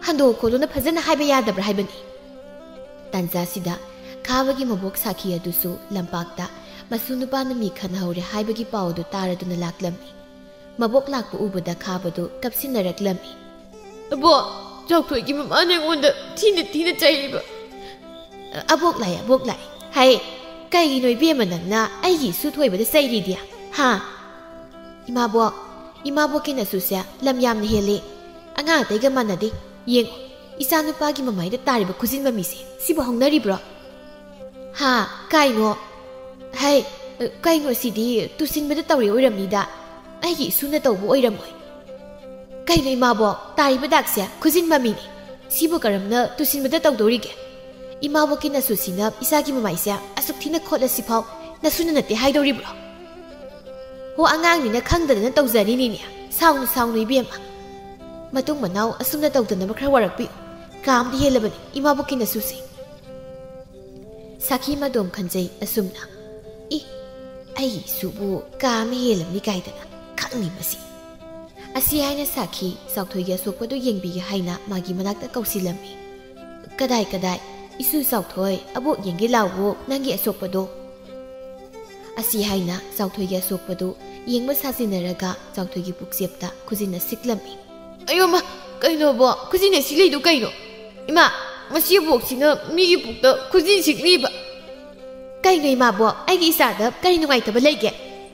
ꯍꯟꯗꯣꯛꯑꯣ ꯈꯣꯠꯂꯣꯅ ꯐꯖꯅ ꯍꯥꯏꯕ ꯌꯥꯗꯕ꯭ꯔꯥ ꯍꯥꯏꯕꯅꯤ?" ꯇꯥꯟꯖꯥꯁꯤꯗ ꯈꯥꯕꯒꯤ ꯃꯕꯣꯛ ꯁꯥꯈꯤ ꯑꯗꯨꯁꯨ ꯂꯝꯄꯥꯛꯇ ꯃꯁꯨ ꯅꯨꯄꯥꯅ ꯃꯤ ꯈꯠꯅꯍꯧꯔꯦ ꯍꯥꯏꯕꯒꯤ ꯄꯥꯎ ꯑꯗꯨ ꯇꯥꯔꯗꯨꯅ ꯂꯥꯛꯂꯝꯃꯤ꯫ ꯃꯕꯣꯛ ꯂꯥꯛꯄ ꯎꯕꯗ ꯈꯥꯕꯗꯨ ꯀꯞꯁꯤꯟꯅꯔꯛꯂꯝꯃꯤ꯫ "ꯑꯕꯣꯛ, ꯆꯥꯎꯊꯣꯏꯒꯤ ꯃꯃꯥꯅ ꯑꯩꯉꯣꯟꯗ ꯊꯤꯅ ꯊꯤꯅ ꯆꯩꯔꯤꯕ!" "ꯑꯕꯣꯛ ꯂꯥꯛꯑꯦ, ꯑꯕꯣꯛ ꯂꯥꯛꯑꯦ꯫ ꯍꯥꯏ, ꯀꯩꯒꯤꯅꯣ ꯏꯕꯦꯝꯃ ꯅꯪꯅ ꯑꯩꯒꯤ ꯏꯁꯨ ꯊꯣꯏꯕꯗ ꯆꯩꯔꯤꯗꯤ? ꯍꯥ?" "ꯏꯃꯥꯕꯣꯛ, ꯏꯃꯥꯕꯣꯛꯀꯤ ꯅꯁꯨꯁꯦ ꯂꯝ ꯌꯥꯝꯅ ꯍꯦꯜꯂꯤ꯫ ꯑꯉꯥꯡ ꯑꯇꯩꯒ ꯃꯥꯟꯅꯗꯦ꯫ ꯌꯦꯡꯉꯨ, ꯏꯆꯥ ꯅꯨꯄꯥꯒꯤ ꯃꯃꯥꯏꯗ ꯇꯥꯔꯤꯕ ꯈꯨꯖꯤꯟ ꯃꯃꯤꯁꯦ, ꯁꯤꯕꯨ ꯍꯧꯅꯔꯤꯕ꯭ꯔꯣ?" "ꯍꯥ? ꯀꯥꯏꯅꯣ? ꯍꯩ, ꯀꯩꯅꯣ ꯁꯤꯗꯤ? ꯇꯨꯁꯤꯟꯕꯗ ꯇꯧꯔꯤ ꯑꯣꯏꯔꯝꯅꯤꯗ꯫ ꯑꯩꯒꯤ ꯏꯁꯨꯅ ꯇꯧꯕ ꯑꯣꯏꯔꯝꯃꯣꯏ꯫ ꯀꯩꯅꯣ ꯏꯃꯥꯕꯣꯛ, ꯇꯥꯔꯤꯕ ꯗꯥꯛꯁꯦ ꯈꯨꯖꯤꯟ ꯃꯃꯤꯅꯤ꯫ ꯁꯤꯕꯨ ꯀꯔꯝꯅ ꯇꯨꯁꯤꯟꯕꯗ ꯇꯧꯗꯧꯔꯤꯒꯦ? ꯏꯃꯥꯕꯣꯛꯀꯤ ꯅꯁꯨꯁꯤꯅ ꯏꯆꯥꯒꯤ ꯃꯃꯥꯏꯁꯦ ꯑꯁꯨꯛ ꯊꯤꯅ ꯈꯣꯠꯂꯁꯤꯐꯥꯎ ꯅꯁꯨꯅ ꯅꯠꯇꯦ ꯍꯥꯏꯗꯧꯔꯤꯕ꯭ꯔꯣ?" "ꯍꯣ, ꯑꯉꯥꯡꯅꯤꯅ ꯈꯪꯗꯗꯅ ꯇꯧꯖꯔꯤꯅꯤꯅꯦ꯫ ꯁꯥꯎꯅꯨ, ꯁꯥꯎꯅꯨ ꯏꯕꯦꯝꯃ꯫ ꯃꯇꯨꯡ ꯃꯅꯥꯎ ꯑꯁꯨꯝꯅ ꯇꯧꯗꯅꯕ ꯈꯔ ꯋꯥꯔꯛꯄꯤꯌꯨ꯫ ꯀꯥ ꯑꯃꯗꯤ ꯍꯦꯜꯂꯕꯅꯤ ꯏꯃꯥꯕꯣꯛꯀꯤ ꯅꯁꯨꯁꯦ꯫" ꯁꯥꯈꯤ ꯃꯗꯣꯝ ꯈꯟꯖꯩ ꯑꯁꯨꯝꯅ, "ꯏ, ꯑꯩꯒꯤ ꯏꯁꯨꯕꯨ ꯀꯥ ꯑꯃ ꯍꯦꯜꯂꯝꯅꯤ ꯀꯥꯏꯗꯅ ꯈꯪꯅꯤ ꯃꯁꯤ꯫" ꯑꯁꯤ ꯍꯥꯏꯅ ꯁꯥꯈꯤ ꯆꯥꯎꯊꯣꯏꯒꯤ ꯑꯁꯣꯛꯄꯗꯨ ꯌꯦꯡꯕꯤꯒꯦ ꯍꯥꯏꯅ ꯃꯥꯒꯤ ꯃꯅꯥꯛꯇ ꯀꯧꯁꯤꯜꯂꯝꯃꯤ꯫ "ꯀꯗꯥꯏ, ꯀꯗꯥꯏ? ꯏꯁꯨ ꯆꯥꯎꯊꯣꯏ, ꯑꯕꯣꯛ ꯌꯦꯡꯒꯦ ꯂꯥꯎꯋꯣ ꯅꯪꯒꯤ ꯑꯁꯣꯛꯄꯗꯣ꯫" ꯑꯁꯤ ꯍꯥꯏꯅ ꯆꯥꯎꯊꯣꯏꯒꯤ ꯑꯁꯣꯛꯄꯗꯨ ꯌꯦꯡꯕ ꯁꯥꯖꯤꯟꯅꯔꯒ ꯆꯥꯎꯊꯣꯏꯒꯤ ꯄꯨꯛꯆꯦꯞꯇ ꯈꯨꯖꯤꯟꯅ ꯁꯤꯛꯂꯝꯃꯤ꯫ "ꯑꯌꯣ ꯃꯥ, ꯀꯩꯅꯣꯕꯣ? ꯈꯨꯖꯤꯟꯅ ꯁꯤꯛꯂꯤꯗꯨ ꯀꯩꯅꯣ?" ꯏꯃꯥ, ꯃꯁꯤ ꯕꯣꯛꯁꯤꯅ ꯃꯤꯒꯤ ꯄꯨꯛꯇ ꯈꯨꯖꯤꯟ ꯁꯤꯛꯂꯤꯕ꯫ ꯀꯩꯅꯣ ꯏꯃꯥꯕꯣ, ꯑꯩꯒꯤ ꯏꯆꯥꯗ ꯀꯔꯤ ꯅꯨꯡꯉꯥꯏꯇꯕ ꯂꯩꯒꯦ?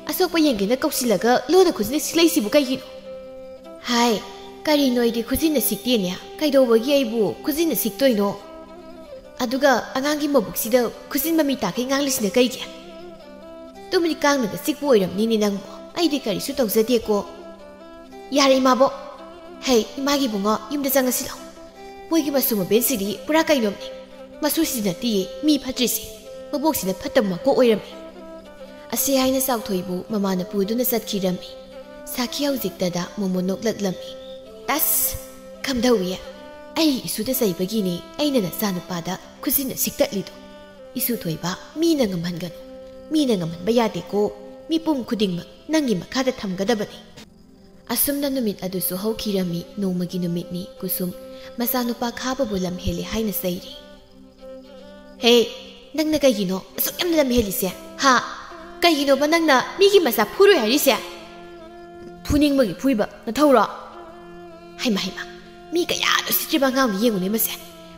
ꯑꯁꯣꯛꯄ ꯌꯦꯡꯒꯦꯅ ꯀꯧꯁꯤꯜꯂꯒ ꯂꯣꯟꯅ ꯈꯨꯖꯤꯟ ꯁꯤꯛꯂꯛꯏꯁꯤꯕꯨ ꯀꯩꯒꯤꯅꯣ? ꯍꯥꯏ, ꯀꯔꯤꯅꯣ ꯑꯩꯗꯤ ꯈꯨꯖꯤꯟꯅ ꯁꯤꯛꯇꯦꯅꯦ꯫ ꯀꯩꯗꯧꯕꯒꯤ ꯑꯩꯕꯨ ꯈꯨꯖꯤꯟꯅ ꯁꯤꯛꯇꯣꯏꯅꯣ? ꯑꯗꯨꯒ ꯑꯉꯥꯡꯒꯤ ꯃꯕꯨꯛꯁꯤꯗ ꯈꯨꯖꯤꯟ ꯃꯃꯤ ꯇꯥꯈꯩ ꯉꯥꯡꯂꯤꯁꯤꯅ ꯀꯩꯒꯤ? ꯇꯨꯝꯂꯤ ꯀꯥꯡꯅꯒ ꯆꯤꯛꯄ ꯑꯣꯏꯔꯝꯅꯤꯅꯦ ꯅꯪꯕꯨ꯫ ꯑꯩꯗꯤ ꯀꯔꯤꯁꯨ ꯇꯧꯖꯗꯦꯀꯣ꯫ ꯌꯥꯔꯦ ꯏꯃꯥꯕꯣꯛ꯫ ꯍꯩ, ꯏꯃꯥꯒꯤ ꯏꯕꯨꯡꯉꯣ, ꯌꯨꯝꯗ ꯆꯪꯉꯁꯤ ꯂꯥꯎ꯫ ꯃꯣꯏꯒꯤ ꯃꯁꯨ ꯃꯕꯦꯟꯁꯤꯗꯤ ꯄꯨꯔꯥ ꯀꯩꯅꯣꯝꯅꯤ꯫ ꯃꯁꯨꯁꯤꯗ ꯅꯠꯇꯤꯌꯦ ꯃꯤ ꯐꯠꯇ꯭ꯔꯤꯁꯤ, ꯃꯕꯣꯛꯁꯤꯅ ꯐꯠꯇꯕ ꯃꯀꯣꯛ ꯑꯣꯏꯔꯝꯃꯤ꯫ ꯑꯁꯤ ꯍꯥꯏꯅ ꯆꯥꯎꯊꯣꯏꯕꯨ ꯃꯃꯥꯅ ꯄꯨꯗꯨꯅ ꯆꯠꯈꯤꯔꯝꯃꯤ꯫ ꯁꯥꯈꯤ ꯍꯧꯖꯤꯛꯇꯗ ꯃꯣꯃꯣ ꯅꯣꯛꯂꯛꯂꯝꯃꯤ꯫ ꯑꯁ! ꯀꯝꯗꯧꯏ? ꯑꯩ ꯏꯁꯨꯗ ꯆꯩꯕꯒꯤꯅꯤ ꯑꯩꯅ ꯅꯆꯥꯅꯨꯄꯥꯗ ꯈꯨꯖꯤꯟꯅ ꯁꯤꯛꯇꯠꯂꯤꯗꯣ꯫ ꯏꯁꯨ ꯊꯣꯏꯕ, ꯃꯤꯅ ꯉꯝꯍꯟꯒꯅꯨ꯫ ꯃꯤꯅ ꯉꯝꯍꯟꯕ ꯌꯥꯗꯦꯀꯣ꯫ ꯃꯤꯄꯨꯝ ꯈꯨꯗꯤꯡꯃꯛ ꯅꯪꯒꯤ ꯃꯈꯥꯗ ꯊꯝꯒꯗꯕꯅꯤ꯫ ꯑꯁꯨꯝꯅ ꯅꯨꯃꯤꯠ ꯑꯗꯨꯁꯨ ꯍꯧꯈꯤꯔꯝꯃꯤ꯫ ꯅꯣꯡꯃꯒꯤ ꯅꯨꯃꯤꯠꯅꯤ꯫ ꯀꯨꯁꯨꯝ ꯃꯆꯥꯅꯨꯄꯥ ꯈꯥꯕꯕꯨ ꯂꯝ ꯍꯦꯜꯂꯦ ꯍꯥꯏꯅ ꯆꯩꯔꯤ꯫ ꯍꯦ, ꯅꯪꯅ ꯀꯩꯒꯤꯅꯣ ꯑꯁꯨꯛ ꯌꯥꯝꯅ ꯂꯝ ꯍꯦꯜꯂꯤꯁꯦ? ꯍꯥ? ꯀꯩꯒꯤꯅꯣꯕ ꯅꯪꯅ ꯃꯤꯒꯤ ꯃꯆꯥ ꯐꯨꯔꯣꯏ ꯍꯥꯏꯔꯤꯁꯦ? ꯐꯨꯅꯤꯡꯕꯒꯤ ꯐꯨꯏꯕ ꯅꯊꯧꯔꯣ? ꯍꯩꯃ, ꯍꯩꯃ, ꯃꯤ ꯀꯌꯥ ꯎꯁꯤꯠꯇ꯭ꯔꯤꯕ ꯑꯉꯥꯡꯗꯣ ꯌꯦꯡꯉꯨꯅꯦ ꯃꯁꯦ꯫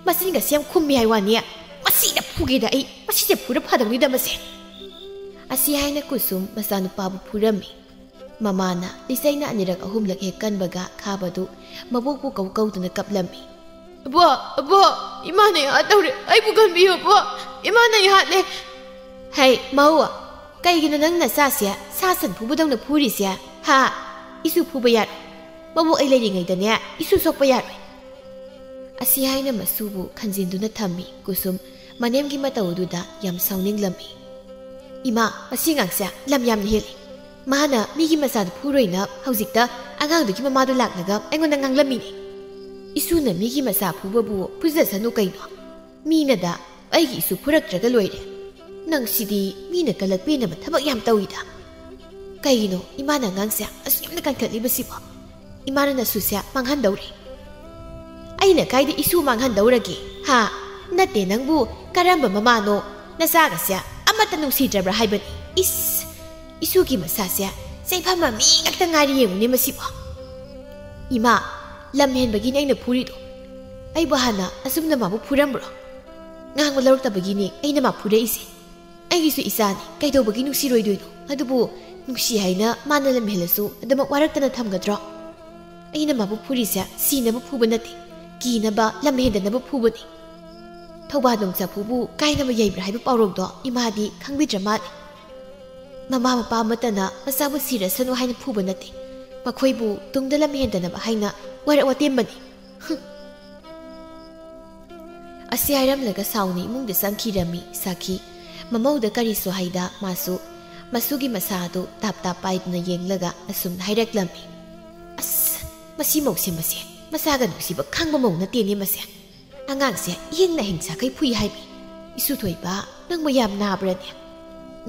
ꯃꯆꯤꯟꯒꯁꯦ ꯌꯥꯝ ꯈꯨꯝꯃꯤ ꯍꯥꯏ ꯋꯥꯅꯤ꯫ ꯃꯁꯤꯗ ꯐꯨꯒꯦꯗ ꯑꯩ, ꯃꯁꯤꯁꯦ ꯐꯨꯔ ꯐꯗꯧꯅꯤꯗ ꯃꯁꯦ꯫ ꯑꯁꯤ ꯍꯥꯏꯅ ꯀꯨꯁꯨꯝ ꯃꯆꯥꯅꯨꯄꯥꯕꯨ ꯐꯨꯔꯝꯃꯤ꯫ ꯃꯃꯥꯅ ꯂꯤꯆꯩꯅ ꯑꯅꯤꯔꯛ ꯑꯍꯨꯝꯂꯛ ꯍꯦꯛ ꯀꯟꯕꯒ ꯈꯥꯕꯗꯨ ꯃꯕꯣꯛꯄꯨ ꯀꯧ ꯀꯧꯗꯨꯅ ꯀꯞꯂꯝꯃꯤ꯫ ꯑꯕꯣ, ꯑꯕꯣ, ꯏꯃꯥꯅ ꯑꯩ ꯍꯥꯠꯇꯧꯔꯦ, ꯑꯩꯕꯨ ꯀꯟꯕꯤꯌꯨ ꯑꯕꯣ, ꯏꯃꯥꯅ ꯑꯩ ꯍꯥꯠꯂꯦ꯫ ꯍꯩ, ꯃꯧ, ꯀꯩꯒꯤꯅꯣ ꯅꯪ ꯅꯆꯥꯁꯦ ꯁꯥ ꯁꯟ ꯐꯨꯕꯗꯧꯅ ꯐꯨꯔꯤꯁꯦ? ꯍꯥ? ꯏꯁꯨ ꯐꯨꯕ ꯌꯥꯔꯣꯏ꯫ ꯃꯕꯣꯛ ꯑꯩ ꯂꯩꯔꯤꯉꯩꯗꯅꯦ, ꯏꯁꯨ ꯁꯣꯛꯄ ꯌꯥꯔꯣꯏ꯫ ꯑꯁꯤ ꯍꯥꯏꯅ ꯃꯁꯨꯕꯨ ꯈꯟꯖꯤꯟꯗꯨꯅ ꯊꯝꯃꯤ꯫ ꯀꯨꯁꯨꯝ ꯃꯅꯦꯝꯒꯤ ꯃꯇꯧ ꯑꯗꯨꯗ ꯌꯥꯝ ꯁꯥꯎꯅꯤꯡꯂꯝꯃꯤ꯫ ꯏꯃꯥ, ꯃꯁꯤ ꯑꯉꯥꯡꯁꯦ ꯂꯝ ꯌꯥꯝꯅ ꯍꯦꯜꯂꯤ꯫ ꯃꯥꯅ ꯃꯤꯒꯤ ꯃꯆꯥꯗꯨ ꯐꯨꯔꯣꯏꯅ ꯍꯧꯖꯤꯛꯇ ꯑꯉꯥꯡꯗꯨꯒꯤ ꯃꯃꯥꯗꯨ ꯂꯥꯛꯂꯒ ꯑꯩꯉꯣꯟꯗ ꯉꯥꯡꯂꯝꯃꯤꯅꯦ꯫ ꯏꯁꯨꯅ ꯃꯤꯒꯤ ꯃꯆꯥ ꯐꯨꯕꯕꯨ ꯐꯨꯖꯁꯅꯨ ꯀꯩꯅꯣ꯫ ꯃꯤꯅꯗ ꯑꯩꯒꯤ ꯏꯁꯨ ꯐꯨꯔꯛꯇ꯭ꯔꯒ ꯂꯣꯏꯔꯦ꯫ ꯅꯪꯁꯤꯗꯤ ꯃꯤꯅ ꯀꯂꯛꯄꯤꯅꯕ ꯊꯕꯛ ꯌꯥꯝ ꯇꯧꯏꯗ꯫ ꯀꯩꯒꯤꯅꯣ ꯏꯃꯥꯅ ꯑꯉꯥꯡꯁꯦ ꯑꯁꯨꯛ ꯌꯥꯝꯅ ꯀꯟꯈꯠꯂꯤꯕꯁꯤꯕꯣ? ꯏꯃꯥꯅ ꯅꯁꯨꯁꯦ ꯃꯥꯡꯍꯟꯗꯧꯔꯦ꯫ ꯑꯩꯅ ꯀꯥꯏꯗ ꯏꯁꯨ ꯃꯥꯡꯍꯟꯗꯧꯔꯒꯦ? ꯍꯥ? ꯅꯠꯇꯦ, ꯅꯪꯕꯨ ꯀꯔꯝꯕ ꯃꯃꯥꯅꯣ? ꯅꯆꯥꯒꯁꯦ ꯑꯃꯠꯇ ꯅꯨꯡꯁꯤꯗ꯭ꯔꯕ꯭ꯔꯥ ꯍꯥꯏꯕꯅꯤ꯫ ꯏꯁ! ꯏꯁꯨꯒꯤ ꯃꯁꯥꯁꯦ ꯆꯩꯐꯝ ꯃꯤ ꯉꯥꯛꯇ ꯉꯥꯏꯔꯤ, ꯌꯦꯡꯉꯨꯅꯦ ꯃꯁꯤꯕꯣ꯫ ꯏꯃꯥ, ꯂꯝ ꯍꯦꯟꯕꯒꯤꯅꯦ ꯑꯩꯅ ꯐꯨꯔꯤꯗꯣ꯫ ꯑꯩꯕꯨ ꯍꯥꯟꯅ ꯑꯁꯨꯝꯅ ꯃꯥꯕꯨ ꯐꯨꯔꯝꯕ꯭ꯔꯣ? ꯉꯥꯡꯕ ꯂꯧꯔꯛꯇꯕꯒꯤꯅꯦ ꯑꯩꯅ ꯃꯥ ꯐꯨꯔꯛꯏꯁꯦ꯫ ꯑꯩꯒꯤꯁꯨ ꯏꯆꯥꯅꯤ, ꯀꯩꯗꯧꯕꯒꯤ ꯅꯨꯡꯁꯤꯔꯣꯏꯗꯣꯏꯅꯣ? ꯑꯗꯨꯕꯨ ꯅꯨꯡꯁꯤ ꯍꯥꯏꯅ ꯃꯥꯅ ꯂꯝ ꯍꯦꯜꯂꯁꯨ ꯑꯗꯨꯃꯛ ꯋꯥꯔꯛꯇꯅ ꯊꯝꯒꯗ꯭ꯔꯣ? ꯑꯩꯅ ꯃꯥꯕꯨ ꯐꯨꯔꯤꯁꯦ ꯁꯤꯅꯕ ꯐꯨꯕ ꯅꯠꯇꯦ, ꯀꯤꯅꯕ, ꯂꯝ ꯍꯦꯟꯗꯅꯕ ꯐꯨꯕꯅꯤ꯫ ꯊꯧꯕꯥꯗꯣꯡ ꯆꯐꯨꯕꯨ ꯀꯥꯏꯅꯕ ꯌꯩꯕ꯭ꯔꯥ ꯍꯥꯏꯕ ꯄꯥꯎꯔꯧꯗꯣ ꯏꯃꯥꯗꯤ ꯈꯪꯕꯤꯗ꯭ꯔ ꯃꯥꯜꯂꯦ꯫ ꯃꯃꯥ ꯃꯄꯥ ꯑꯃꯠꯇꯅ ꯃꯆꯥꯕꯨ ꯁꯤꯔꯁꯅꯨ ꯍꯥꯏꯅ ꯐꯨꯕ ꯅꯠꯇꯦ, ꯃꯈꯣꯏꯕꯨ ꯇꯨꯡꯗ ꯂꯝ ꯍꯦꯟꯗꯅꯕ ꯍꯥꯏꯅ ꯋꯥꯔꯛ ꯋꯥꯇꯦꯝꯕꯅꯤ꯫ ꯍꯨꯝ꯫ ꯑꯁꯤ ꯍꯥꯏꯔꯝꯂꯒ ꯁꯥꯎꯅ ꯏꯃꯨꯡꯗ ꯆꯪꯈꯤꯔꯝꯃꯤ ꯁꯥꯈꯤ꯫ ꯃꯃꯧꯗ ꯀꯔꯤꯁꯨ ꯍꯥꯏꯗ ꯃꯥꯁꯨ ꯃꯁꯨꯒꯤ ꯃꯁꯥ ꯑꯗꯨ ꯇꯥꯞ ꯇꯥꯞ ꯄꯥꯏꯗꯨꯅ ꯌꯦꯡꯂꯒ ꯑꯁꯨꯝꯅ ꯍꯥꯏꯔꯛꯂꯝꯃꯤ꯫ "ꯑꯁ, ꯃꯁꯤ ꯃꯧꯁꯦ ꯃꯁꯦ, ꯃꯆꯥꯒ ꯅꯨꯡꯁꯤꯕ ꯈꯪꯕ ꯃꯧ ꯅꯠꯇꯦꯅꯦ ꯃꯁꯦ꯫ ꯑꯉꯥꯡꯁꯦ ꯏꯍꯤꯡꯅ ꯍꯤꯡꯁꯥꯈꯩ ꯐꯨꯏ ꯍꯥꯏꯕꯤ꯫ ꯏꯁꯨ ꯊꯣꯏꯕ, ꯅꯪꯕꯨ ꯌꯥꯝ ꯅꯥꯕ꯭ꯔꯅꯦ?"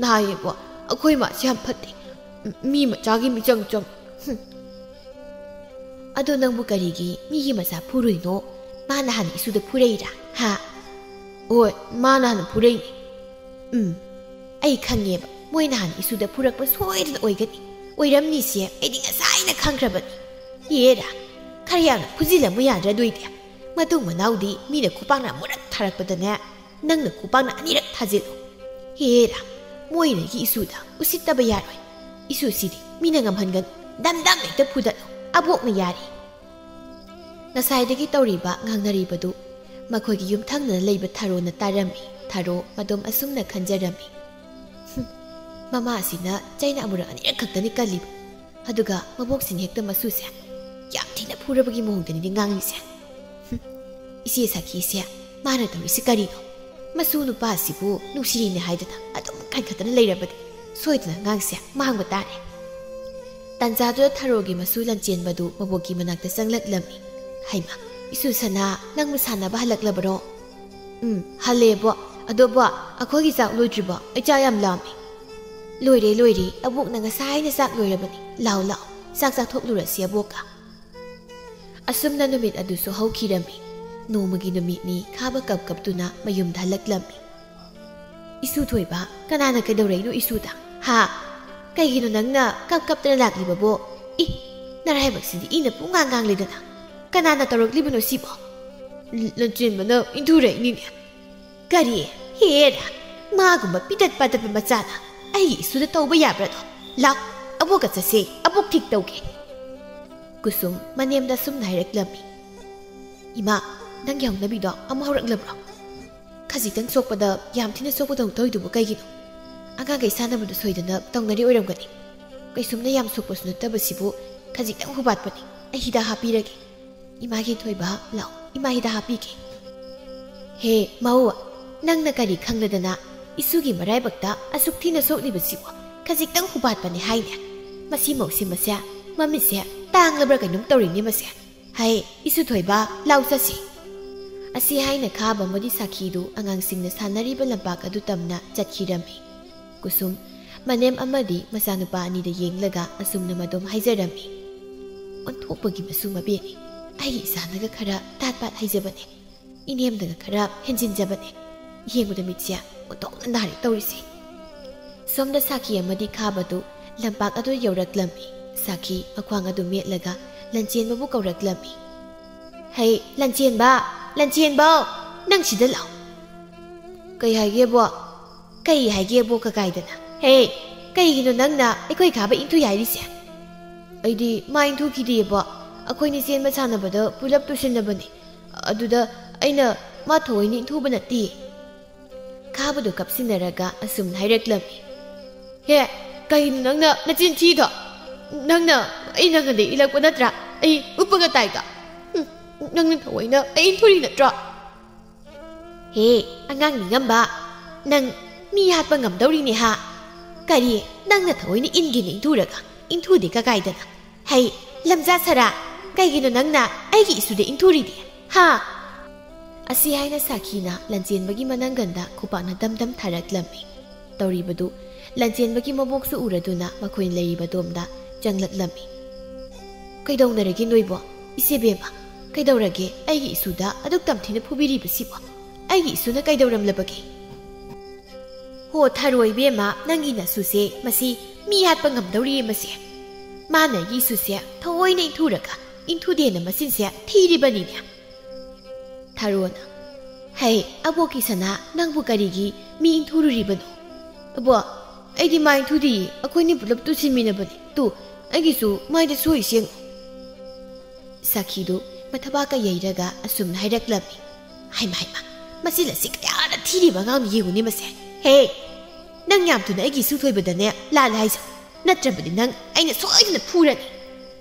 "ꯅꯥꯏꯌꯦꯕꯣ, ꯑꯩꯈꯣꯏ ꯃꯥꯁꯦ ꯌꯥꯝ ꯐꯠꯇꯦ꯫ ꯃꯤ ꯃꯆꯥꯒꯤ ꯃꯤꯆꯪ ꯆꯪ꯫ ꯍꯨꯝ꯫ ꯑꯗꯣ ꯅꯪꯕꯨ ꯀꯔꯤꯒꯤ ꯃꯤꯒꯤ ꯃꯆꯥ ꯐꯨꯔꯨꯏꯅꯣ? ꯃꯥꯅ ꯍꯥꯟꯅ ꯏꯁꯨꯗ ꯐꯨꯔꯛꯏꯔꯥ? ꯍꯥ?" "ꯍꯣꯏ, ꯃꯥꯅ ꯍꯥꯟꯅ ꯐꯨꯔꯛꯏꯅꯦ꯫" "ꯎꯝ, ꯑꯩ ꯈꯪꯉꯦꯕ, ꯃꯣꯏꯅ ꯍꯥꯟꯅ ꯏꯁꯨꯗ ꯐꯨꯔꯛꯄ ꯁꯣꯏꯗꯅ ꯑꯣꯏꯒꯅꯤ꯫ ꯑꯣꯏꯔꯝꯅꯤꯁꯦ ꯑꯩꯗꯤ ꯉꯁꯥꯏꯅ ꯈꯪꯈ꯭ꯔꯕꯅꯤ꯫ ꯌꯦꯔꯥ, ꯈꯔ ꯌꯥꯝꯅ ꯐꯨꯖꯤꯜꯂꯝꯃꯨ ꯌꯥꯗ꯭ꯔꯥ ꯑꯗꯨꯏꯗꯤ? ꯃꯇꯨꯡ ꯃꯅꯥꯎꯗꯤ ꯃꯤꯅ ꯈꯨꯄꯥꯛꯅ ꯑꯃꯨꯔꯛ ꯊꯥꯔꯛꯄꯗꯅꯦ, ꯅꯪꯅ ꯈꯨꯄꯥꯛꯅ ꯑꯅꯤꯔꯛ ꯊꯥꯖꯤꯜꯂꯨ꯫ ꯍꯦꯔꯥ, ꯃꯣꯏꯅꯒꯤ ꯏꯁꯨꯗ ꯎꯁꯤꯠꯇꯕ ꯌꯥꯔꯣꯏ꯫ ꯏꯁꯨꯁꯤꯗꯤ ꯃꯤꯅ ꯉꯝꯍꯟꯒꯅꯨ꯫ ꯗꯝ ꯗꯝ ꯍꯦꯛꯇ ꯐꯨꯗꯠꯂꯨ꯫ ꯑꯕꯣꯛꯅ ꯌꯥꯔꯤ꯫" ꯉꯁꯥꯏꯗꯒꯤ ꯇꯧꯔꯤꯕ ꯉꯥꯡꯅꯔꯤꯕꯗꯨ ꯃꯈꯣꯏꯒꯤ ꯌꯨꯝꯊꯪꯅꯅ ꯂꯩꯕ ꯊꯔꯣꯅ ꯇꯥꯔꯝꯃꯤ꯫ ꯊꯔꯣ ꯃꯗꯣꯝ ꯑꯁꯨꯝꯅ ꯈꯟꯖꯔꯝꯃꯤ꯫ "ꯍꯨꯝ, ꯃꯃꯥꯁꯤꯅ ꯆꯩꯅ ꯑꯃꯨꯔꯛ ꯑꯅꯤꯔꯛ ꯈꯛꯇꯅꯤ ꯀꯜꯂꯤꯕ꯫ ꯑꯗꯨꯒ ꯃꯕꯣꯛꯁꯤꯅ ꯍꯦꯛꯇ ꯃꯁꯨꯁꯦ ꯌꯥꯝ ꯊꯤꯅ ꯐꯨꯔꯕꯒꯤ ꯃꯑꯣꯡꯗꯅꯤꯅꯦ ꯉꯥꯡꯉꯤꯁꯦ꯫ ꯍꯨꯝ, ꯏꯆꯦ ꯁꯥꯈꯤꯁꯦ ꯃꯥꯅ ꯇꯧꯔꯤꯁꯤ ꯀꯔꯤꯅꯣ? ꯃꯁꯨ ꯅꯨꯄꯥꯁꯤꯕꯨ ꯅꯨꯡꯁꯤꯔꯤꯅꯦ ꯍꯥꯏꯗꯅ ꯑꯗꯨꯝ ꯀꯟꯈꯠꯇꯅ ꯂꯩꯔꯕꯗꯤ ꯁꯣꯏꯗꯅ ꯑꯉꯥꯡꯁꯦ ꯃꯥꯡꯕ ꯇꯥꯔꯦ꯫" ꯇꯥꯟꯖꯥꯗꯨꯗ ꯊꯔꯣꯒꯤ ꯃꯁꯨ ꯂꯟꯆꯦꯟꯕꯗꯨ ꯃꯕꯣꯛꯀꯤ ꯃꯅꯥꯛꯇ ꯆꯪꯂꯛꯂꯝꯃꯤ꯫ "ꯍꯩꯃꯥ, ꯏꯁꯨ ꯁꯅꯥ, ꯅꯪꯕꯨ ꯁꯥꯟꯅꯕ ꯍꯜꯂꯛꯂꯕꯔꯣ?" "ꯎꯝ, ꯍꯜꯂꯦꯕꯣ꯫ ꯑꯗꯣꯕꯣ, ꯑꯩꯈꯣꯏꯒꯤ ꯆꯥꯛ ꯂꯣꯏꯗ꯭ꯔꯤꯕꯣ? ꯑꯩ ꯆꯥꯛ ꯌꯥꯝ ꯂꯥꯝꯃꯦ꯫" "ꯂꯣꯏꯔꯦ, ꯂꯣꯏꯔꯦ꯫ ꯑꯕꯣꯛꯅ ꯉꯁꯥꯏꯅ ꯆꯥꯛ ꯂꯣꯏꯔꯕꯅꯤ꯫ ꯂꯥꯎ, ꯂꯥꯎ, ꯆꯥꯛ ꯆꯥꯊꯣꯛꯂꯨꯔꯁꯤ ꯑꯕꯣꯛꯀ꯫" ꯑꯁꯨꯝꯅ ꯅꯨꯃꯤꯠ ꯑꯗꯨꯁꯨ ꯍꯧꯈꯤꯔꯝꯃꯤ꯫ ꯅꯣꯡꯃꯒꯤ ꯅꯨꯃꯤꯠꯅꯤ ꯈꯥꯕ ꯀꯞ ꯀꯞꯇꯨꯅ ꯃꯌꯨꯝꯗ ꯍꯜꯂꯛꯂꯝꯃꯤ꯫ "ꯏꯁꯨ ꯊꯣꯏꯕ, ꯀꯅꯥꯅ ꯀꯩꯗꯧꯔꯛꯏꯅꯣ ꯏꯁꯨꯗ? ꯍꯥ? ꯀꯩꯒꯤꯅꯣ ꯅꯪꯅ ꯀꯞ ꯀꯞꯇꯅ ꯂꯥꯛꯂꯤꯕꯕꯣ? ꯏ, ꯅꯔꯥꯏꯕꯛꯁꯤꯗꯤ ꯏꯅ ꯄꯨꯡꯉꯥꯡ ꯉꯥꯡꯂꯦꯗꯅ꯫ ꯀꯅꯥꯅ ꯇꯧꯔꯛꯂꯤꯕꯅꯣ ꯁꯤꯕꯣ?" ꯂꯟꯆꯦꯟꯕꯅ ꯏꯟꯊꯨꯔꯛꯏꯅꯤꯅꯦ꯫ ꯀꯔꯤ? ꯍꯦꯔꯥ, ꯃꯥꯒꯨꯝꯕ ꯄꯤꯇꯠ ꯄꯥꯇꯠꯄ ꯃꯆꯥꯅ ꯑꯩꯒꯤ ꯏꯁꯨꯗ ꯇꯧꯕ ꯌꯥꯕ꯭ꯔꯥꯗꯣ? ꯂꯥꯎ, ꯑꯕꯣꯛꯀ ꯆꯠꯁꯦ, ꯑꯕꯣꯛ ꯊꯤꯛ ꯇꯧꯒꯦ꯫ ꯀꯨꯁꯨꯝ ꯃꯅꯦꯝꯗ ꯑꯁꯨꯝꯅ ꯍꯥꯏꯔꯛꯂꯝꯃꯤ꯫ ꯏꯃꯥ, ꯅꯪꯒꯤ ꯍꯧꯅꯕꯤꯗꯣ ꯑꯃꯨꯛ ꯍꯧꯔꯛꯂꯕ꯭ꯔꯣ? ꯈꯖꯤꯛꯇꯪ ꯁꯣꯛꯄꯗ ꯌꯥꯝ ꯊꯤꯅ ꯁꯣꯛꯄꯗꯧꯅ ꯇꯧꯔꯤꯗꯨꯕꯨ ꯀꯩꯒꯤꯅꯣ? ꯑꯉꯥꯡꯈꯩ ꯁꯥꯟꯅꯕꯗ ꯁꯣꯏꯗꯅ ꯇꯧꯅꯔꯤ ꯑꯣꯏꯔꯝꯒꯅꯤ꯫ ꯀꯩꯁꯨꯝꯅ ꯌꯥꯝ ꯁꯣꯛꯄꯁꯨ ꯅꯠꯇꯕꯁꯤꯕꯨ ꯈꯖꯤꯛꯇꯪ ꯍꯨꯕꯥꯠꯄꯅꯤ꯫ ꯑꯩ ꯍꯤꯗꯥꯛ ꯍꯥꯞꯄꯤꯔꯒꯦ꯫ ꯏꯃꯥꯒꯤ ꯊꯣꯏꯕ, ꯂꯥꯎ, ꯏꯃꯥ ꯍꯤꯗꯥꯛ ꯍꯥꯞꯄꯤꯒꯦ꯫ ꯍꯦ, ꯃꯧ, ꯅꯪꯅ ꯀꯔꯤ ꯈꯪꯂꯗꯅ ꯏꯁꯨꯒꯤ ꯃꯔꯥꯏꯕꯛꯇ ꯑꯁꯨꯛ ꯊꯤꯅ ꯁꯣꯛꯂꯤꯕꯁꯤꯕꯨ? ꯈꯖꯤꯛꯇꯪ ꯍꯨꯕꯥꯠꯄꯅꯤ ꯍꯥꯏꯅꯦ꯫ ꯃꯁꯤ ꯃꯧꯁꯤ ꯃꯁꯦ, ꯃꯃꯤꯠꯁꯦ ꯇꯥꯡꯂꯕ꯭ꯔꯥ ꯀꯩꯅꯣꯝ ꯇꯧꯔꯤꯅꯦ ꯃꯁꯦ꯫ ꯍꯩ, ꯏꯁꯨ ꯊꯣꯏꯕ, ꯂꯥꯎ ꯆꯠꯁꯤ꯫ ꯑꯁꯤ ꯍꯥꯏꯅ ꯈꯥꯕ ꯑꯃꯗꯤ ꯁꯥꯈꯤꯗꯨ ꯑꯉꯥꯡꯁꯤꯡꯅ ꯁꯥꯟꯅꯔꯤꯕ ꯂꯝꯄꯥꯛ ꯑꯗꯨ ꯇꯝꯅ ꯆꯠꯈꯤꯔꯝꯃꯤ꯫ ꯀꯨꯁꯨꯝ, ꯃꯅꯦꯝ ꯑꯃꯗꯤ ꯃꯆꯥꯅꯨꯄꯥ ꯑꯅꯤꯗ ꯌꯦꯡꯂꯒ ꯑꯁꯨꯝꯅ ꯃꯗꯣꯝ ꯍꯥꯏꯖꯔꯝꯃꯤ꯫ ꯑꯣꯟꯊꯣꯛꯄꯒꯤ ꯃꯆꯨ ꯃꯕꯦꯅꯤ꯫ ꯑꯩꯒꯤ ꯏꯆꯥꯅꯒ ꯈꯔ ꯇꯥꯠ ꯄꯥꯠ ꯍꯥꯏꯖꯕꯅꯦ꯫ ꯏꯅꯦꯝꯗꯒ ꯈꯔ ꯍꯦꯟꯖꯤꯟꯖꯕꯅꯦ꯫ ꯌꯦꯡꯕꯗ ꯃꯤꯠꯁꯦ ꯑꯣꯟꯊꯣꯛꯅ ꯅꯥꯔꯦ ꯇꯧꯔꯤꯁꯦ꯫ ꯁꯣꯝꯗ ꯁꯥꯈꯤ ꯑꯃꯗꯤ ꯈꯥꯕꯗꯨ ꯂꯝꯄꯥꯛ ꯑꯗꯨ ꯌꯧꯔꯛꯂꯝꯃꯤ꯫ ꯁꯥꯈꯤ ꯃꯈ꯭ꯋꯥꯡ ꯑꯗꯨ ꯃꯦꯠꯂꯒ ꯂꯟꯆꯦꯟꯕꯕꯨ ꯀꯧꯔꯛꯂꯝꯃꯤ꯫ "ꯍꯩ, ꯂꯟꯆꯦꯟꯕ, ꯂꯟꯆꯦꯟꯕꯧ, ꯅꯪ ꯁꯤꯗ ꯂꯥꯛꯑꯣ꯫" "ꯀꯩ ꯍꯥꯏꯒꯦꯕꯣ?" "ꯀꯩ ꯍꯥꯏꯒꯦꯕꯣ ꯀꯀꯥꯏꯗꯅ? ꯍꯦ, ꯀꯩꯒꯤꯅꯣ ꯅꯪꯅ ꯑꯩꯈꯣꯏ ꯈꯥꯕ ꯏꯟꯊꯨꯏ ꯍꯥꯏꯔꯤꯁꯦ?" "ꯑꯩꯗꯤ ꯃꯥ ꯏꯟꯊꯨꯈꯤꯗꯦꯕꯣ꯫ ꯑꯩꯈꯣꯏꯅꯤ ꯆꯦꯟꯕ ꯁꯥꯟꯅꯕꯗ ꯄꯨꯂꯞ ꯇꯨꯁꯤꯟꯅꯕꯅꯤ꯫ ꯑꯗꯨꯗ ꯑꯩꯅ ꯃꯥ ꯊꯑꯣꯏꯅ ꯏꯟꯊꯨꯕ ꯅꯠꯇꯦ꯫" ꯈꯥꯕꯗꯨ ꯀꯞꯁꯤꯟꯅꯔꯒ ꯑꯁꯨꯝꯅ ꯍꯥꯏꯔꯛꯂꯝꯃꯤ꯫ "ꯍꯦ, ꯀꯩꯅꯣ ꯅꯪꯅ ꯅꯆꯤꯟ ꯊꯤꯗꯣ? ꯅꯪꯅ ꯑꯩ ꯅꯪꯉꯣꯟꯗ ꯏꯜꯂꯛꯄ ꯅꯠꯇ꯭ꯔꯥ? ꯑꯩ ꯎꯞꯄꯒ ꯇꯥꯏꯗꯣ? ꯍꯨꯝ, ꯅꯪꯅ ꯊꯑꯣꯏꯅ ꯑꯩ ꯏꯟꯊꯨꯔꯤ ꯅꯠꯇ꯭ꯔꯣ?" "ꯍꯦ, ꯑꯉꯥꯡ ꯅꯤꯡꯉꯝꯕ, ꯅꯪ ꯃꯤ ꯍꯥꯠꯄ ꯉꯝꯗꯧꯔꯤꯅꯦ ꯍꯥ? ꯀꯔꯤ, ꯅꯪꯅ ꯊꯑꯣꯏꯅ ꯏꯟꯒꯦꯅ ꯏꯟꯊꯨꯔꯒ ꯏꯟꯊꯨꯗꯦ ꯀꯀꯥꯏꯗꯅ? ꯍꯩ, ꯂꯝꯖꯥ ꯁꯔꯥ, ꯀꯩꯒꯤꯅꯣ ꯅꯪꯅ ꯑꯩꯒꯤ ꯏꯁꯨꯗ ꯏꯟꯊꯨꯔꯤꯗꯤ? ꯍꯥ?" ꯑꯁꯤ ꯍꯥꯏꯅ ꯁꯥꯈꯤꯅ ꯂꯟꯆꯦꯟꯕꯒꯤ ꯃꯅꯪꯒꯟꯗ ꯈꯨꯄꯥꯛꯅ ꯗꯝ ꯗꯝ ꯊꯥꯔꯛꯂꯝꯃꯤ꯫ ꯇꯧꯔꯤꯕꯗꯨ ꯂꯟꯆꯦꯟꯕꯒꯤ ꯃꯕꯣꯛꯁꯨ ꯎꯔꯗꯨꯅ ꯃꯈꯣꯏꯅ ꯂꯩꯔꯤꯕ ꯑꯗꯣꯝꯗ ꯆꯪꯂꯛꯂꯝꯃꯤ꯫ "ꯀꯩꯗꯧꯅꯔꯒꯦ ꯅꯣꯏꯕꯣ? ꯏꯆꯦ ꯕꯦꯝꯃ, ꯀꯩꯗꯧꯔꯒꯦ? ꯑꯩꯒꯤ ꯏꯁꯨꯗ ꯑꯗꯨꯛ ꯇꯝꯊꯤꯅ ꯐꯨꯕꯤꯔꯤꯕꯁꯤꯕꯣ? ꯑꯩꯒꯤ ꯏꯁꯨꯅ ꯀꯩꯗꯧꯔꯝꯂꯕꯒꯦ?" "ꯍꯣ ꯊꯔꯣꯏ ꯕꯦꯝꯃ, ꯅꯪꯒꯤ ꯅꯁꯨꯁꯦ ꯃꯁꯤ ꯃꯤ ꯍꯥꯠꯄ ꯉꯝꯗꯧꯔꯤꯌꯦ ꯃꯁꯦ꯫ ꯃꯥꯅ ꯑꯩꯒꯤ ꯏꯁꯨꯁꯦ ꯊꯑꯣꯏꯅ ꯏꯟꯊꯨꯔꯒ ꯏꯟꯊꯨꯗꯦꯅ ꯃꯆꯤꯟꯁꯦ ꯊꯤꯔꯤꯕꯅꯤꯅꯦ꯫" ꯊꯥꯔꯣꯅ, "ꯍꯩ, ꯑꯕꯣꯛꯀꯤ ꯁꯅꯥ, ꯅꯪꯕꯨ ꯀꯔꯤꯒꯤ ꯃꯤ ꯏꯟꯊꯨꯔꯨꯔꯤꯕꯅꯣ?" "ꯑꯕꯣꯛ, ꯑꯩꯗꯤ ꯃꯥ ꯏꯟꯊꯨꯗꯤꯌꯦ, ꯑꯩꯈꯣꯏꯅꯤ ꯄꯨꯂꯞ ꯇꯨꯁꯤꯟꯃꯤꯟꯅꯕꯅꯤ꯫ ꯇꯨ, ꯑꯩꯒꯤꯁꯨ ꯃꯥꯏꯗ ꯁꯣꯛꯏꯁꯦ ꯌꯦꯡꯉꯨ꯫" ꯁꯥꯈꯤꯗꯨ ꯃꯊꯕꯥꯛꯀ ꯌꯩꯔꯒ ꯑꯁꯨꯝꯅ ꯍꯥꯏꯔꯛꯂꯝꯃꯤ꯫ "ꯍꯩꯃ, ꯍꯩꯃ, ꯃꯁꯤ ꯂꯁꯤ ꯀꯌꯥꯗ ꯊꯤꯔꯤꯕ ꯑꯉꯥꯡꯅꯣ ꯌꯦꯡꯉꯨꯅꯦ ꯃꯁꯦ꯫ ꯍꯦ, ꯅꯪ ꯌꯥꯝ ꯊꯨꯅ ꯑꯩꯒꯤ ꯏꯁꯨ ꯊꯣꯏꯕꯗꯅꯦ ꯂꯥꯜꯂꯦ ꯍꯥꯏꯖꯧ, ꯅꯠꯇ꯭ꯔꯕꯗꯤ ꯅꯪ ꯑꯩꯅ ꯁꯣꯏꯗꯅ ꯐꯨꯔꯅꯤ꯫"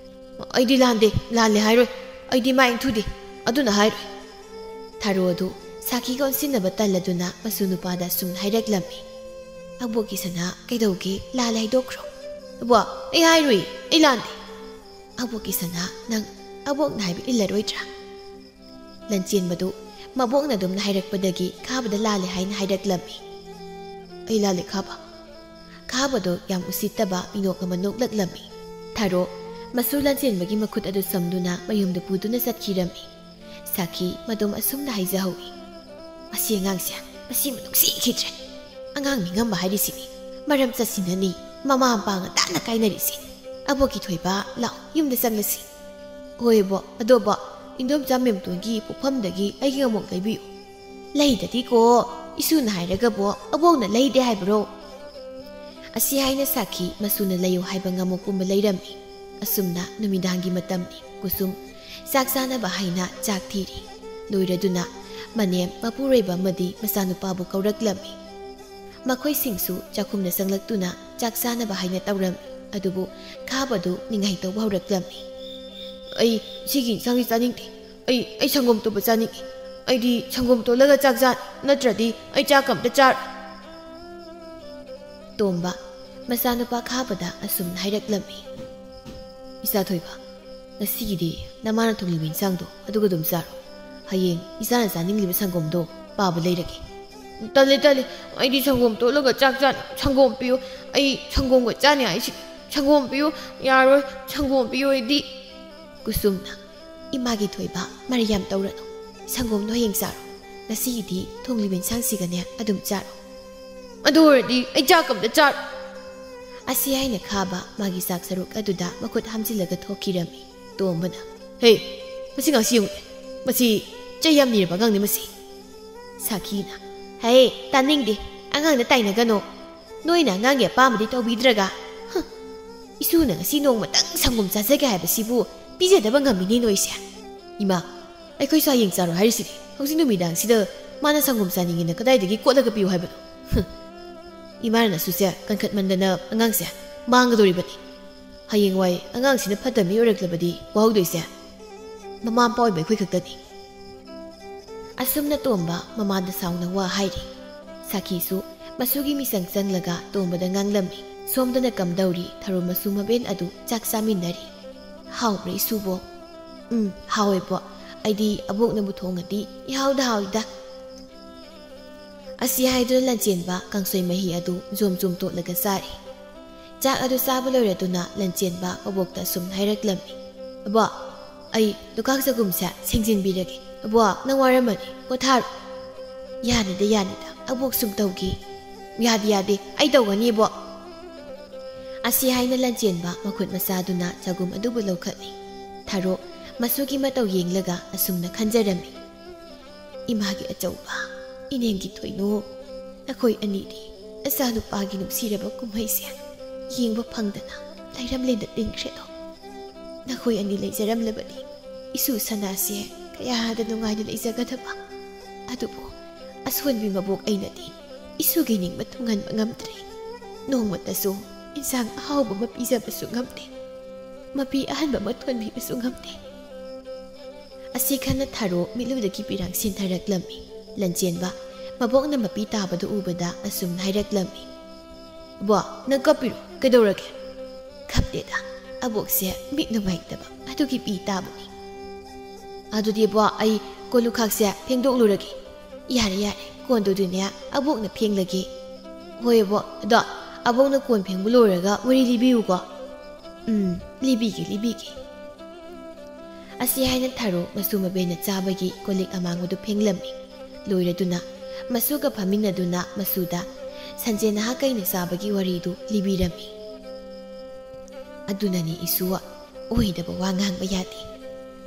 "ꯑꯩꯗꯤ ꯂꯥꯟꯗꯦ, ꯂꯥꯜꯂꯦ ꯍꯥꯏꯔꯣꯏ꯫ ꯑꯩꯗꯤ ꯃꯥ ꯏꯟꯊꯨꯗꯦ, ꯑꯗꯨꯅ ꯍꯥꯏꯔꯣꯏ꯫" ꯊꯥꯔꯣ ꯑꯗꯨ ꯁꯥꯈꯤꯒ ꯑꯣꯟꯁꯤꯟꯅꯕ ꯇꯜꯂꯗꯨꯅ ꯃꯁꯨ ꯅꯨꯄꯥꯗ ꯑꯁꯨꯝꯅ ꯍꯥꯏꯔꯛꯂꯝꯃꯤ꯫ "ꯑꯕꯣꯛꯀꯤ ꯁꯅꯥ, ꯀꯩꯗꯧꯒꯦ? ꯂꯥꯜꯂꯦ ꯍꯥꯏꯗꯣꯛꯈ꯭ꯔꯣ꯫" "ꯑꯕꯣꯛ, ꯑꯩ ꯍꯥꯏꯔꯨꯏ, ꯑꯩ ꯂꯥꯟꯗꯦ꯫" "ꯑꯕꯣꯛꯀꯤ ꯁꯅꯥ, ꯅꯪ ꯑꯕꯣꯛꯅ ꯍꯥꯏꯕ ꯏꯜꯂꯔꯣꯏꯗ꯭ꯔꯥ?" ꯂꯟꯆꯦꯟꯕꯗꯨ ꯃꯕꯣꯛꯅ ꯑꯗꯨꯝꯅ ꯍꯥꯏꯔꯛꯄꯗꯒꯤ ꯈꯥꯕꯗ ꯂꯥꯜꯂꯦ ꯍꯥꯏꯅ ꯍꯥꯏꯔꯛꯂꯝꯃꯤ꯫ "ꯑꯩ ꯂꯥꯜꯂꯦ ꯈꯥꯕ꯫" ꯈꯥꯕꯗꯣ ꯌꯥꯝ ꯎꯁꯤꯠꯇꯕ ꯃꯤꯅꯣꯛ ꯑꯃ ꯅꯣꯛꯂꯛꯂꯝꯃꯤ꯫ ꯊꯥꯔꯣ ꯃꯁꯨ ꯂꯟꯆꯦꯟꯕꯒꯤ ꯃꯈꯨꯠ ꯑꯗꯨ ꯁꯝꯗꯨꯅ ꯃꯌꯨꯝꯗ ꯄꯨꯗꯨꯅ ꯆꯠꯈꯤꯔꯝꯃꯤ꯫ ꯁꯥꯈꯤ ꯃꯗꯨꯝ ꯑꯁꯨꯝꯅ ꯍꯥꯏꯖꯍꯧꯏ꯫ "ꯃꯁꯤ ꯑꯉꯥꯡꯁꯦ ꯃꯁꯤ ꯃꯅꯨꯡꯁꯤꯈꯤꯗ꯭ꯔꯦ꯫ ꯑꯉꯥꯡ ꯃꯤꯉꯝꯕ ꯍꯥꯏꯔꯤꯁꯤꯅꯤ꯫ ꯃꯔꯝ ꯆꯠꯁꯤꯟꯅꯅꯤ ꯃꯃꯥ ꯃꯄꯥ ꯉꯟꯇꯥꯅ ꯀꯥꯏꯅꯔꯤꯁꯦ꯫ ꯑꯕꯣꯛꯀꯤ ꯊꯣꯏꯕ, ꯂꯥꯛꯑꯣ, ꯌꯨꯝꯗ ꯆꯪꯂꯁꯤ꯫" "ꯍꯣꯏ ꯕꯣ, ꯑꯗꯣ ꯕꯣ, ꯏꯟꯗꯣꯝꯆꯥ ꯃꯦꯝꯇꯣꯟꯒꯤ ꯄꯣꯛꯐꯝꯗꯒꯤ ꯑꯩꯒꯤ ꯉꯥꯃꯣꯛ ꯂꯩꯕꯤꯌꯨ꯫" "ꯂꯩꯗꯗꯤꯀꯣ, ꯏꯁꯨꯅ ꯍꯥꯏꯔꯒꯕꯣ ꯑꯕꯣꯛꯅ ꯂꯩꯗꯦ ꯍꯥꯏꯕ꯭ꯔꯣ?" ꯑꯁꯤ ꯍꯥꯏꯅ ꯁꯥꯈꯤ ꯃꯁꯨꯅ ꯂꯩꯌꯨ ꯍꯥꯏꯕ ꯉꯥꯃꯣꯛ ꯄꯨꯝꯕ ꯂꯩꯔꯝꯃꯤ꯫ ꯑꯁꯨꯝꯅ ꯅꯨꯃꯤꯗꯥꯡꯒꯤ ꯃꯇꯝꯅꯤ꯫ ꯀꯨꯁꯨꯝ ꯆꯥꯛ ꯆꯥꯅꯕ ꯍꯥꯏꯅ ꯆꯥꯛ ꯊꯤꯔꯤ꯫ ꯂꯣꯏꯔꯗꯨꯅ ꯃꯅꯦꯝ, ꯃꯄꯨꯔꯣꯏꯕ ꯑꯃꯗꯤ ꯃꯆꯥꯅꯨꯄꯥꯕꯨ ꯀꯧꯔꯛꯂꯝꯃꯤ꯫ ꯃꯈꯣꯏꯁꯤꯡꯁꯨ ꯆꯥꯛꯈꯨꯝꯗ ꯆꯪꯂꯛꯇꯨꯅ ꯆꯥꯛ ꯆꯥꯅꯕ ꯍꯥꯏꯅ ꯇꯧꯔꯝꯃꯤ꯫ ꯑꯗꯨꯕꯨ ꯈꯥꯕꯗꯨ ꯅꯤꯡꯉꯥꯏ ꯇꯧꯕ ꯍꯧꯔꯛꯂꯝꯃꯤ꯫ "ꯑꯩ ꯁꯤꯒꯤ ꯏꯟꯁꯥꯡꯁꯤ ꯆꯥꯅꯤꯡꯗꯦ꯫ ꯑꯩ, ꯑꯩ ꯁꯪꯒꯣꯝ ꯇꯣꯠꯄ ꯆꯥꯅꯤꯡꯉꯤ꯫ ꯑꯩꯗꯤ ꯁꯪꯒꯣꯝ ꯇꯣꯠꯂꯒ ꯆꯥꯛ ꯆꯥꯅꯤ, ꯅꯠꯇ꯭ꯔꯗꯤ ꯑꯩ ꯆꯥꯛ ꯑꯝꯇ ꯆꯥꯔꯣꯏ꯫" ꯇꯣꯝꯕ ꯃꯆꯥꯅꯨꯄꯥ ꯈꯥꯕꯗ ꯑꯁꯨꯝꯅ ꯍꯥꯏꯔꯛꯂꯝꯃꯤ꯫ "ꯏꯆꯥ ꯊꯣꯏꯕ, ꯉꯁꯤꯒꯤꯗꯤ ꯅꯃꯥꯅ ꯊꯣꯡꯂꯤꯕ ꯏꯟꯁꯥꯡꯗꯣ ꯑꯗꯨꯒ ꯑꯗꯨꯝ ꯆꯥꯔꯣ꯫ ꯍꯌꯦꯡ ꯏꯆꯥꯅ ꯆꯥꯅꯤꯡꯂꯤꯕ ꯁꯪꯒꯣꯝꯗꯣ ꯄꯥꯕ ꯂꯩꯔꯒꯦ꯫" "ꯇꯜꯂꯦ, ꯇꯜꯂꯦ, ꯑꯩꯗꯤ ꯁꯪꯒꯣꯝ ꯇꯣꯠꯂꯒ ꯆꯥꯛ ꯆꯥꯅꯤ꯫ ꯁꯪꯒꯣꯝ ꯄꯤꯌꯨ, ꯑꯩ ꯁꯪꯒꯣꯝꯒ ꯆꯥꯅꯤ ꯍꯥꯏꯁꯤ꯫ ꯁꯪꯒꯣꯝ ꯄꯤꯌꯨ, ꯌꯥꯔꯣꯏ, ꯁꯪꯒꯣꯝ ꯄꯤꯌꯨ ꯑꯩꯗꯤ꯫" ꯀꯨꯁꯨꯝꯅ, "ꯏꯃꯥꯒꯤ ꯊꯣꯏꯕ, ꯃꯔꯩ ꯌꯥꯝ ꯇꯧꯔꯅꯨ꯫ ꯁꯪꯒꯣꯝꯗꯣ ꯍꯌꯦꯡ ꯆꯥꯔꯣ꯫ ꯉꯁꯤꯒꯤꯗꯤ ꯊꯣꯡꯂꯤꯕ ꯏꯟꯁꯥꯡꯁꯤꯒꯅꯦ ꯑꯗꯨꯝ ꯆꯥꯔꯣ꯫" "ꯑꯗꯨ ꯑꯣꯏꯔꯗꯤ ꯑꯩ ꯆꯥꯛ ꯑꯝꯇ ꯆꯥꯔꯣꯏ꯫" ꯑꯁꯤ ꯍꯥꯏꯅ ꯈꯥꯕ ꯃꯥꯒꯤ ꯆꯥꯛ ꯁꯔꯨꯛ ꯑꯗꯨꯗ ꯃꯈꯨꯠ ꯍꯥꯝꯖꯤꯜꯂꯒ ꯊꯣꯛꯈꯤꯔꯝꯃꯤ꯫ ꯇꯣꯝꯕꯅ, "ꯍꯦ, ꯃꯁꯤ ꯉꯥꯁꯤ ꯌꯦꯡꯉꯨꯅꯦ꯫ ꯃꯁꯤ ꯆꯩ ꯌꯥꯝ ꯅꯤꯔꯕ ꯑꯉꯥꯡꯅꯤ ꯃꯁꯤ꯫ ꯁꯥꯈꯤꯅ, "ꯍꯩ, ꯇꯥꯅꯤꯡꯗꯦ, ꯑꯉꯥꯡꯗ ꯇꯥꯏꯅꯒꯅꯣ꯫ ꯅꯣꯏꯅ ꯑꯉꯥꯡꯒꯤ ꯑꯄꯥꯝꯕꯗꯤ ꯇꯧꯕꯤꯗ꯭ꯔꯒ꯫ ꯍꯨꯝ, ꯏꯁꯨꯅ ꯉꯁꯤ ꯅꯣꯡꯃꯇꯪ ꯁꯪꯒꯣꯝ ꯆꯥꯖꯒꯦ ꯍꯥꯏꯕꯁꯤꯕꯨ ꯄꯤꯖꯗꯕ ꯉꯝꯃꯤꯅꯦ ꯅꯣꯏꯁꯦ꯫ ꯏꯃꯥ, ꯑꯩꯈꯣꯏꯁꯨ ꯍꯌꯦꯡ ꯆꯥꯔꯣ ꯍꯥꯏꯔꯤꯁꯤꯗꯤ꯫ ꯍꯧꯖꯤꯛ ꯅꯨꯃꯤꯗꯥꯡꯁꯤꯗ ꯃꯥꯅ ꯁꯪꯒꯣꯝ ꯆꯥꯅꯤꯡꯉꯦꯅ ꯀꯗꯥꯏꯗꯒꯤ ꯀꯣꯠꯂꯒ ꯄꯤꯌꯨ ꯍꯥꯏꯕꯅꯣ?" ꯍꯨꯝ꯫ ꯏꯃꯥꯅ ꯅꯁꯨꯁꯦ ꯀꯟꯈꯠꯃꯟꯗꯅ ꯑꯉꯥꯡꯁꯦ ꯃꯥꯡꯒꯗꯧꯔꯤꯕꯅꯤ꯫ ꯍꯌꯦꯡꯋꯥꯏ ꯑꯉꯥꯡꯁꯤꯅ ꯐꯠꯇ ꯃꯤ ꯑꯣꯏꯔꯛꯂꯕꯗꯤ ꯋꯥꯍꯧꯗꯣꯏꯁꯦ ꯃꯃꯥ ꯃꯄꯥ ꯑꯣꯏꯕ ꯑꯩꯈꯣꯏ ꯈꯛꯇꯅꯤ꯫ ꯑꯁꯨꯝꯅ ꯇꯣꯝꯕ ꯃꯃꯥꯗ ꯁꯥꯎꯅ ꯋꯥ ꯍꯥꯏꯔꯤ꯫ ꯁꯥꯈꯤꯁꯨ ꯃꯁꯨꯒꯤ ꯃꯤꯆꯪ ꯆꯪꯂꯒ ꯇꯣꯝꯕꯗ ꯉꯥꯡꯂꯝꯃꯤ꯫ ꯁꯣꯝꯗꯅ ꯀꯝꯗꯧꯔꯤ, ꯊꯔꯣ ꯃꯁꯨ ꯃꯕꯦꯟ ꯑꯗꯨ ꯆꯥꯛ ꯆꯥꯃꯤꯟꯅꯔꯤ꯫ "ꯍꯥꯎꯕ꯭ꯔꯥ ꯏꯁꯨꯕꯣ?" "ꯎꯝ, ꯍꯥꯎꯋꯦꯕꯣ꯫ ꯑꯩꯗꯤ ꯑꯕꯣꯛꯅꯕꯨ ꯊꯣꯡꯉꯗꯤ ꯏꯍꯥꯎꯗ ꯍꯥꯎꯏꯗ꯫" ꯑꯁꯤ ꯍꯥꯏꯗꯨꯅ ꯂꯟꯆꯦꯟꯕ ꯀꯥꯡꯁꯣꯏ ꯃꯍꯤ ꯑꯗꯨ ꯖꯣꯝ ꯖꯣꯝ ꯇꯣꯠꯂꯒ ꯆꯥꯔꯤ꯫ ꯆꯥꯛ ꯑꯗꯨ ꯆꯥꯕ ꯂꯣꯏꯔꯗꯨꯅ ꯂꯟꯆꯦꯟꯕ ꯑꯕꯣꯛꯇ ꯑꯁꯨꯝ ꯍꯥꯏꯔꯛꯂꯝꯃꯤ, "ꯑꯕꯣꯛ, ꯑꯩ ꯂꯨꯈꯥꯛ ꯆꯒꯨꯝꯁꯦ ꯁꯦꯡꯖꯤꯟꯕꯤꯔꯒꯦ꯫ ꯑꯕꯣꯛ, ꯅꯪ ꯋꯥꯔꯝꯃꯅꯤ, ꯄꯣꯊꯥꯔꯣ꯫" "ꯌꯥꯅꯤꯗ, ꯌꯥꯅꯤꯗ, ꯑꯕꯣꯛ ꯁꯨꯝ ꯇꯧꯒꯦ꯫" "ꯌꯥꯗꯦ, ꯌꯥꯗꯦ, ꯑꯩ ꯇꯧꯒꯅꯤ, ꯑꯕꯣꯛ꯫" ꯑꯁꯤ ꯍꯥꯏꯅ ꯂꯟꯆꯦꯟꯕ ꯃꯈꯨꯠ ꯃꯆꯥꯗꯨꯅ ꯆꯒꯨꯝ ꯑꯗꯨꯕꯨ ꯂꯧꯈꯠꯂꯤ꯫ ꯊꯔꯣ ꯃꯁꯨꯒꯤ ꯃꯇꯧ ꯌꯦꯡꯂꯒ ꯑꯁꯨꯝꯅ ꯈꯟꯖꯔꯝꯃꯤ, "ꯏꯃꯥꯒꯤ ꯑꯆꯧꯕ, ꯏꯅꯦꯝꯒꯤ ꯊꯣꯏꯅꯨ, ꯅꯈꯣꯏ ꯑꯅꯤꯗꯤ ꯏꯆꯥꯅꯨꯄꯥꯒꯤ ꯅꯨꯡꯁꯤꯔꯕ ꯀꯨꯝꯍꯩꯁꯦ ꯌꯦꯡꯕ ꯐꯪꯗꯅ ꯂꯩꯔꯝꯂꯦꯅ ꯇꯤꯟꯈ꯭ꯔꯦꯗꯣ꯫ ꯅꯈꯣꯏ ꯑꯅꯤ ꯂꯩꯖꯔꯝꯂꯕꯗꯤ ꯏꯁꯨ ꯁꯅꯥꯁꯦ ꯀꯌꯥꯗ ꯅꯨꯡꯉꯥꯏꯅ ꯂꯩꯖꯒꯗꯕ꯫ ꯑꯗꯨꯕꯨ ꯑꯁꯣꯟꯕꯤ ꯃꯕꯣꯛ ꯑꯩꯅꯗꯤ ꯏꯁꯨꯒꯤ ꯅꯤꯡꯕ ꯊꯨꯡꯍꯟꯕ ꯉꯝꯗ꯭ꯔꯦ꯫ ꯅꯣꯡꯃꯇꯁꯨ ꯏꯟꯁꯥꯡ ꯑꯍꯥꯎꯕ ꯑꯃ ꯄꯤꯖꯕꯁꯨ ꯉꯝꯗꯦ꯫ ꯃꯄꯤ ꯑꯍꯟꯕ ꯑꯃ ꯊꯣꯟꯕꯤꯕꯁꯨ ꯉꯝꯗꯦ꯫" ꯑꯁꯤ ꯈꯟꯅ ꯊꯔꯣ ꯃꯤꯠꯂꯨꯗꯒꯤ ꯄꯤꯔꯥꯡ ꯁꯤꯟꯊꯔꯛꯂꯝꯃꯤ꯫ ꯂꯟꯆꯦꯟꯕ ꯃꯕꯣꯛꯅ ꯃꯄꯤ ꯇꯥꯕꯗꯨ ꯎꯕꯗ ꯑꯁꯨꯝ ꯍꯥꯏꯔꯛꯂꯝꯃꯤ, "ꯕꯣ, ꯅꯪ ꯀꯞꯄꯤꯔꯣ? ꯀꯩꯗꯧꯔꯒꯦ?" "ꯀꯞꯇꯦꯗ, ꯑꯕꯣꯛꯁꯦ ꯃꯤꯠ ꯅꯨꯡꯉꯥꯏꯇꯕ ꯑꯗꯨꯒꯤ ꯄꯤ ꯇꯥꯕꯅꯤ꯫" "ꯑꯗꯨꯗꯤ ꯕꯣ, ꯑꯩ ꯀꯣꯜ ꯂꯨꯈꯥꯛꯁꯦ ꯐꯦꯡꯗꯣꯛꯂꯨꯔꯒꯦ꯫" "ꯌꯥꯔꯦ, ꯌꯥꯔꯦ, ꯀꯣꯟꯗꯨꯗꯤꯅꯦ ꯑꯕꯣꯛꯅ ꯐꯦꯡꯂꯒꯦ꯫" "ꯍꯣꯏ ꯕꯣ, ꯑꯗꯣ ꯑꯕꯣꯛꯅ ꯀꯣꯟ ꯐꯦꯡꯕ ꯂꯣꯏꯔꯒ ꯋꯥꯔꯤ ꯂꯤꯕꯤꯌꯨꯀꯣ꯫" "ꯎꯝ, ꯂꯤꯕꯤꯒꯦ, ꯂꯤꯕꯤꯒꯦ꯫" ꯑꯁꯤ ꯍꯥꯏꯅ ꯊꯔꯣ ꯃꯁꯨ ꯃꯕꯦꯟꯅ ꯆꯥꯕꯒꯤ ꯀꯣꯜꯂꯤꯛ ꯑꯃꯥꯡꯕꯗꯨ ꯐꯦꯡꯂꯝꯃꯤ꯫ ꯂꯣꯏꯔꯗꯨꯅ ꯃꯁꯨꯒ ꯐꯝꯃꯤꯟꯅꯗꯨꯅ ꯃꯁꯨꯗ ꯁꯟꯖꯦ ꯅꯍꯥ ꯀꯩꯅ ꯆꯥꯕꯒꯤ ꯋꯥꯔꯤꯗꯨ ꯂꯤꯕꯤꯔꯝꯃꯤ꯫ "ꯑꯗꯨꯅꯅꯤ ꯏꯁꯨ, ꯑꯣꯏꯗꯕ ꯋꯥ ꯉꯥꯡꯕ ꯌꯥꯗꯦ꯫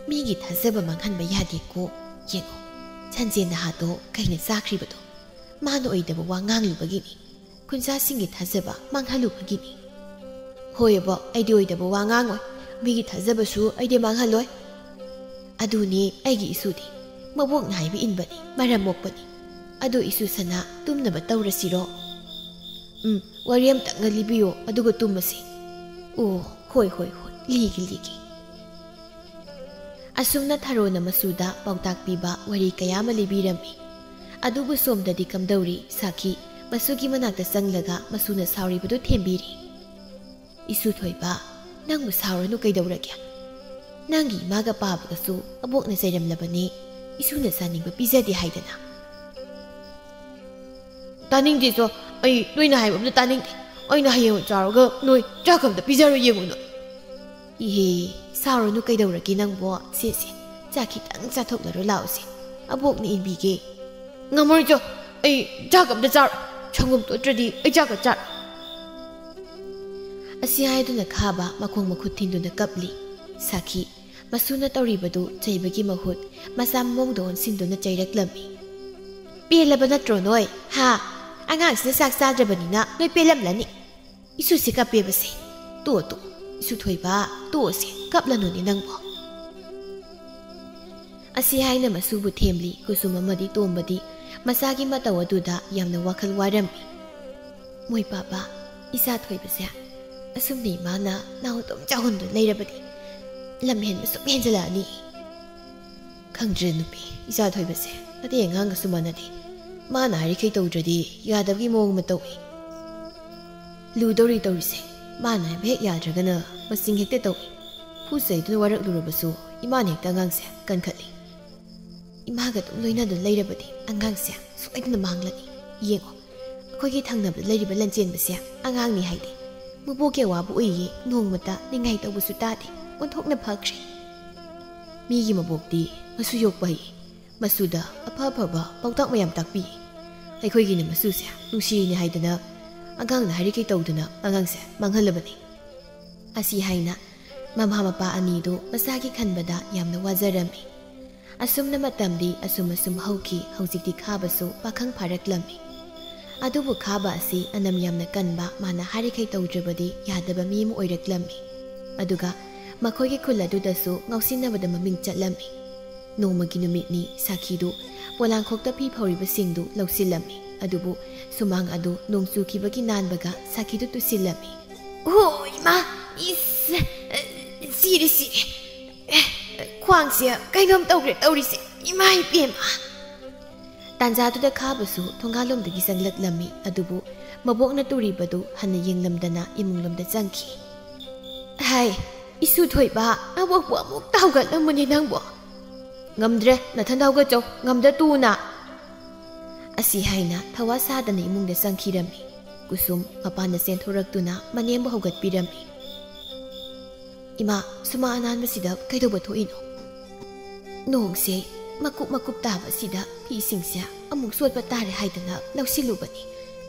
ꯃꯤꯒꯤ ꯊꯥꯖꯕ ꯃꯥꯡꯍꯟꯕ ꯌꯥꯗꯦꯀꯣ꯫ ꯌꯦꯡꯉꯣ, ꯁꯟꯖꯦꯟ ꯅꯍꯥꯗꯣ ꯀꯩꯅ ꯆꯥꯈ꯭ꯔꯤꯕꯗꯣ? ꯃꯥꯅ ꯑꯣꯏꯗꯕ ꯋꯥ ꯉꯥꯡꯂꯨꯕꯒꯤꯅꯤ꯫ ꯈꯨꯟꯖꯥꯁꯤꯡꯒꯤ ꯊꯥꯖꯕ ꯃꯥꯡꯍꯜꯂꯨꯕꯒꯤꯅꯤ꯫ ꯍꯣꯏ ꯑꯕꯣꯛ, ꯑꯩꯗꯤ ꯑꯣꯏꯗꯕ ꯋꯥ ꯉꯥꯡꯉꯣꯏ꯫ ꯃꯤꯒꯤ ꯊꯥꯖꯕꯁꯨ ꯑꯩꯗꯤ ꯃꯥꯡꯍꯜꯂꯣꯏ꯫ ꯑꯗꯨꯅꯦ ꯑꯩꯒꯤ ꯏꯁꯨꯗꯤ꯫ ꯃꯕꯣꯛꯅ ꯍꯥꯏꯕ ꯏꯟꯕꯅꯤ, ꯃꯔꯝ ꯃꯣꯛꯄꯅꯤ꯫ ꯑꯗꯣ ꯏꯁꯨ ꯁꯅꯥ, ꯇꯨꯝꯅꯕ ꯇꯧꯔꯁꯤꯔꯣ? ꯎꯝ, ꯋꯥꯔꯤ ꯑꯝꯇꯪꯒ ꯂꯤꯕꯤꯌꯣ, ꯑꯗꯨꯒ ꯇꯨꯝꯃꯁꯤ꯫ ꯑꯣ, ꯍꯣꯏ, ꯍꯣꯏ, ꯍꯣꯏ, ꯂꯤꯒꯦ, ꯂꯤꯒꯦ꯫ ꯑꯁꯨꯝꯅ ꯊꯔꯣꯅ ꯃꯁꯨꯗ ꯄꯥꯎꯇꯥꯛ ꯄꯤꯕ ꯋꯥꯔꯤ ꯀꯌꯥ ꯑꯃ ꯂꯤꯕꯤꯔꯝꯃꯤ꯫ ꯑꯗꯨꯕꯨ ꯁꯣꯝꯗꯗꯤ ꯀꯝꯗꯧꯔꯤ? ꯁꯥꯈꯤ ꯃꯁꯨꯒꯤ ꯃꯅꯥꯛꯇ ꯆꯪꯂꯒ ꯃꯁꯨꯅ ꯁꯥꯎꯔꯤꯕꯗꯨ ꯊꯦꯝꯕꯤꯔꯤ꯫ "ꯏꯁꯨ ꯊꯣꯏꯕ, ꯅꯪꯕꯨ ꯁꯥꯎꯔꯅꯨ ꯀꯩꯗꯧꯔꯒꯦ? ꯅꯪꯒꯤ ꯏꯃꯥꯒ ꯄꯥꯕꯒꯁꯨ ꯑꯕꯣꯛꯅ ꯆꯩꯔꯝꯂꯕꯅꯤ, ꯏꯁꯨꯅ ꯆꯥꯅꯤꯡꯕ ꯄꯤꯖꯗꯦ ꯍꯥꯏꯗꯅ꯫" "ꯇꯥꯅꯤꯡꯗꯦꯁꯣ, ꯑꯩ ꯅꯣꯏꯅ ꯍꯥꯏꯕ ꯑꯝꯇ ꯇꯥꯅꯤꯡꯗꯦ꯫ ꯑꯩꯅ ꯍꯌꯦꯡ ꯆꯥꯎꯔꯒ ꯅꯣꯏ ꯆꯥꯛ ꯑꯝꯇ ꯄꯤꯖꯔꯣꯏ, ꯌꯦꯡꯉꯨ ꯅꯣꯏ꯫" "ꯏꯍꯦ, ꯁꯥꯎꯔꯅꯨ ꯀꯩꯗꯧꯔꯒꯦ ꯅꯪꯕꯣ? ꯁꯦ, ꯁꯦ, ꯆꯥꯛ ꯈꯤꯇꯪ ꯆꯥꯊꯣꯛꯂꯔꯣ ꯂꯥꯛꯑꯣꯁꯦ, ꯑꯕꯣꯛꯅ ꯏꯟꯕꯤꯒꯦ꯫" "ꯉꯝꯃꯔꯣꯏ ꯆꯣ, ꯑꯩ ꯆꯥꯛ ꯑꯝꯇ ꯆꯥꯔꯣꯏ꯫ ꯁꯪꯒꯣꯝ ꯇꯣꯠꯇ꯭ꯔꯗꯤ ꯑꯩ ꯆꯥꯛꯀ ꯆꯥꯔꯣꯏ꯫" ꯑꯁꯤ ꯍꯥꯏꯗꯨꯅ ꯈꯥꯕ ꯃꯈꯣꯡ ꯃꯈꯨꯠ ꯊꯤꯟꯗꯨꯅ ꯀꯞꯂꯤ꯫ ꯁꯥꯈꯤ ꯃꯁꯨꯅ ꯇꯧꯔꯤꯕꯗꯨ ꯆꯩꯕꯒꯤ ꯃꯍꯨꯠ ꯃꯆꯥ ꯃꯑꯣꯡꯗ ꯑꯣꯟꯁꯤꯟꯗꯨꯅ ꯆꯩꯔꯛꯂꯝꯃꯤ꯫ "ꯄꯦꯜꯂꯕ ꯅꯠꯇ꯭ꯔꯣ ꯅꯣꯏ? ꯍꯥ? ꯑꯉꯥꯡꯁꯤꯅ ꯆꯥꯛ ꯆꯥꯗ꯭ꯔꯕꯅꯤꯅ ꯅꯣꯏ ꯄꯦꯜꯂꯝꯂꯅꯤ꯫ ꯏꯁꯨꯁꯤ ꯀꯞꯄꯦꯕꯁꯦ꯫ ꯇꯣꯛꯑꯣ, ꯇꯣꯛꯑꯣ, ꯏꯁꯨ ꯊꯣꯏꯕ, ꯇꯣꯛꯑꯣꯁꯦ, ꯀꯞꯂꯅꯨꯅꯦ ꯅꯪꯕꯣ꯫" ꯑꯁꯤ ꯍꯥꯏꯅ ꯃꯁꯨꯕꯨ ꯊꯦꯝꯂꯤ ꯀꯨꯁꯨꯝ ꯑꯃꯗꯤ ꯇꯣꯝꯕꯗꯤ ꯃꯆꯥꯒꯤ ꯃꯇꯧ ꯑꯗꯨꯗ ꯌꯥꯝꯅ ꯋꯥꯈꯜ ꯋꯥꯔꯝꯃꯤ꯫ "ꯃꯣꯏ ꯄꯥꯕ, ꯏꯆꯥ ꯊꯣꯏꯕꯁꯦ ꯑꯁꯨꯝꯅ ꯏꯃꯥꯅ ꯅꯥꯎ ꯑꯗꯨꯝ ꯆꯥꯎꯍꯟꯗꯨꯅ ꯂꯩꯔꯕꯗꯤ ꯂꯝ ꯍꯦꯟꯕ ꯁꯨꯝ ꯍꯦꯟꯖꯜꯂꯛꯑꯅꯤ꯫" "ꯈꯪꯗ꯭ꯔꯦ ꯅꯨꯄꯤ, ꯏꯆꯥ ꯊꯣꯏꯕꯁꯦ ꯑꯇꯩ ꯑꯉꯥꯡꯒꯁꯨ ꯃꯥꯟꯅꯗꯦ꯫ ꯃꯥꯅ ꯍꯥꯏꯔꯤꯈꯩ ꯇꯧꯗ꯭ꯔꯗꯤ ꯌꯥꯗꯕꯒꯤ ꯃꯑꯣꯡ ꯑꯃ ꯇꯧꯏ꯫ ꯂꯨꯗꯧꯔꯤ ꯇꯧꯔꯤꯁꯦ꯫ ꯃꯥꯅ ꯍꯥꯏꯕ ꯍꯦꯛ ꯌꯥꯗ꯭ꯔꯒꯅ ꯃꯆꯤꯡ ꯍꯦꯛꯇ ꯇꯧꯏ꯫ ꯐꯨ ꯆꯩꯗꯨꯅ ꯋꯥꯔꯛꯂꯨꯔꯕꯁꯨ ꯏꯃꯥꯅ ꯍꯦꯛꯇ ꯑꯉꯥꯡꯁꯦ ꯀꯟꯈꯠꯂꯤ꯫ ꯏꯃꯥꯒ ꯑꯗꯨꯝ ꯂꯣꯏꯅꯗꯨꯅ ꯂꯩꯔꯕꯗꯤ ꯑꯉꯥꯡꯁꯦ ꯁꯣꯏꯗꯅ ꯃꯥꯡꯂꯅꯤ꯫ ꯌꯦꯡꯉꯣ, ꯑꯩꯈꯣꯏꯒꯤ ꯊꯪꯅꯕꯗ ꯂꯩꯔꯤꯕ ꯂꯟꯆꯦꯟꯕꯁꯦ ꯑꯉꯥꯡꯅꯤ ꯍꯥꯏꯗꯦ꯫ ꯃꯕꯣꯛꯀꯤ ꯑꯋꯥꯕ ꯎꯏꯌꯦ, ꯅꯣꯡꯃꯇ ꯅꯤꯡꯉꯥꯏ ꯇꯧꯕꯁꯨ ꯇꯥꯗꯦ, ꯑꯣꯟꯊꯣꯛꯅ ꯐꯈ꯭ꯔꯦ꯫ ꯃꯤꯒꯤ ꯃꯕꯣꯛꯇꯤ ꯃꯁꯨ ꯌꯣꯛꯄ ꯍꯩ, ꯃꯁꯨꯗ ꯑꯐ ꯑꯐꯕ ꯄꯥꯎꯇꯥꯛ ꯃꯌꯥꯝ ꯇꯥꯛꯄꯤ꯫ ꯑꯩꯈꯣꯏꯒꯤꯅ ꯃꯁꯨꯁꯦ ꯅꯨꯡꯁꯤꯔꯤꯅꯦ ꯍꯥꯏꯗꯅ ꯑꯉꯥꯡꯅ ꯍꯥꯏꯔꯤꯈꯩ ꯇꯧꯗꯅ ꯑꯉꯥꯡꯁꯦ ꯃꯥꯡꯍꯜꯂꯕꯅꯤ꯫" ꯑꯁꯤ ꯍꯥꯏꯅ ꯃꯃꯥ ꯃꯄꯥ ꯑꯅꯤꯗꯨ ꯃꯆꯥꯒꯤ ꯈꯟꯕꯗ ꯌꯥꯝꯅ ꯋꯥꯖꯔꯝꯃꯤ꯫ ꯑꯁꯨꯝꯅ ꯃꯇꯝꯗꯤ ꯑꯁꯨꯝ ꯑꯁꯨꯝ ꯍꯧꯈꯤ꯫ ꯍꯧꯖꯤꯛꯇꯤ ꯈꯥꯕꯁꯨ ꯄꯥꯈꯪ ꯐꯥꯔꯛꯂꯝꯃꯤ꯫ ꯑꯗꯨꯕꯨ ꯈꯥꯕ ꯑꯁꯤ ꯑꯅꯝ ꯌꯥꯝꯅ ꯀꯟꯕ, ꯃꯥꯅ ꯍꯥꯏꯔꯤꯈꯩ ꯇꯧꯗ꯭ꯔꯕꯗꯤ ꯌꯥꯗꯕ ꯃꯤ ꯑꯃ ꯑꯣꯏꯔꯛꯂꯝꯃꯤ꯫ ꯑꯗꯨꯒ ꯃꯈꯣꯏꯒꯤ ꯈꯨꯜ ꯑꯗꯨꯗꯁꯨ ꯉꯥꯎꯁꯤꯟꯅꯕꯗ ꯃꯃꯤꯡ ꯆꯠꯂꯝꯃꯤ꯫ ꯅꯣꯡꯃꯒꯤ ꯅꯨꯃꯤꯠꯅꯤ꯫ ꯁꯥꯈꯤꯗꯨ ꯄꯣꯂꯥꯡꯈꯣꯛꯇ ꯐꯤ ꯐꯧꯔꯤꯕꯁꯤꯡꯗꯨ ꯂꯧꯁꯤꯜꯂꯝꯃꯤ꯫ ꯑꯗꯨꯕꯨ ꯁꯨꯃꯥꯡ ꯑꯗꯨ ꯅꯣꯡ ꯆꯨꯈꯤꯕꯒꯤ ꯅꯥꯟꯕꯒ ꯁꯥꯈꯤꯗꯨ ꯇꯨꯁꯤꯜꯂꯝꯃꯤ꯫ "ꯑꯣ ꯏꯃꯥ! ꯏꯁ! ꯁꯤꯔꯦ, ꯁꯤꯔꯦ! ꯑꯦ, ꯈ꯭ꯋꯥꯡꯁꯦ ꯀꯩꯅꯣꯝ ꯇꯧꯈ꯭ꯔꯦ ꯇꯧꯔꯤꯁꯦ, ꯏꯃꯥ ꯏꯕꯦꯝꯃ!" ꯇꯥꯟꯖꯥꯗꯨꯗ ꯈꯥꯕꯁꯨ ꯊꯣꯡꯒꯥꯜꯂꯣꯝꯗꯒꯤ ꯆꯪꯂꯛꯂꯝꯃꯤ꯫ ꯑꯗꯨꯕꯨ ꯃꯕꯣꯛꯅ ꯇꯨꯔꯤꯕꯗꯨ ꯍꯟꯅ ꯌꯦꯡꯂꯝꯗꯅ ꯏꯃꯨꯡꯂꯣꯝꯗ ꯆꯪꯈꯤ꯫ "ꯍꯥꯏ, ꯏꯁꯨ ꯊꯣꯏꯕ, ꯅꯕꯣꯛꯄꯨ ꯑꯃꯨꯛꯇ ꯍꯧꯒꯠꯂꯝꯃꯨꯅꯦ ꯅꯪꯕꯣ!" "ꯉꯝꯗ꯭ꯔꯦ, ꯅꯊꯟꯗ ꯍꯧꯒꯠꯆꯧ, ꯉꯝꯗ ꯇꯨꯅ!" ꯑꯁꯤ ꯍꯥꯏꯅ ꯊꯋꯥ ꯁꯥꯗꯅ ꯏꯃꯨꯡꯗ ꯆꯪꯈꯤꯔꯝꯃꯤ꯫ ꯀꯨꯁꯨꯝ ꯃꯄꯥꯟꯗ ꯆꯦꯟꯊꯣꯔꯛꯇꯨꯅ ꯃꯅꯦꯝꯕꯨ ꯍꯧꯒꯠꯄꯤꯔꯝꯃꯤ꯫ "ꯏꯃꯥ, ꯁꯨꯃꯥꯡ ꯑꯅꯥꯟꯕꯁꯤꯗ ꯀꯩꯗꯧꯕ ꯊꯣꯛꯏꯅꯣ?" "ꯅꯣꯡꯁꯦ ꯃꯀꯨꯞ ꯃꯀꯨꯞ ꯇꯥꯕꯁꯤꯗ ꯐꯤꯁꯤꯡꯁꯦ ꯑꯃꯨꯛ ꯆꯣꯠꯄ ꯇꯥꯔꯦ ꯍꯥꯏꯗꯅ ꯂꯧꯁꯤꯜꯂꯨꯕꯅꯤ꯫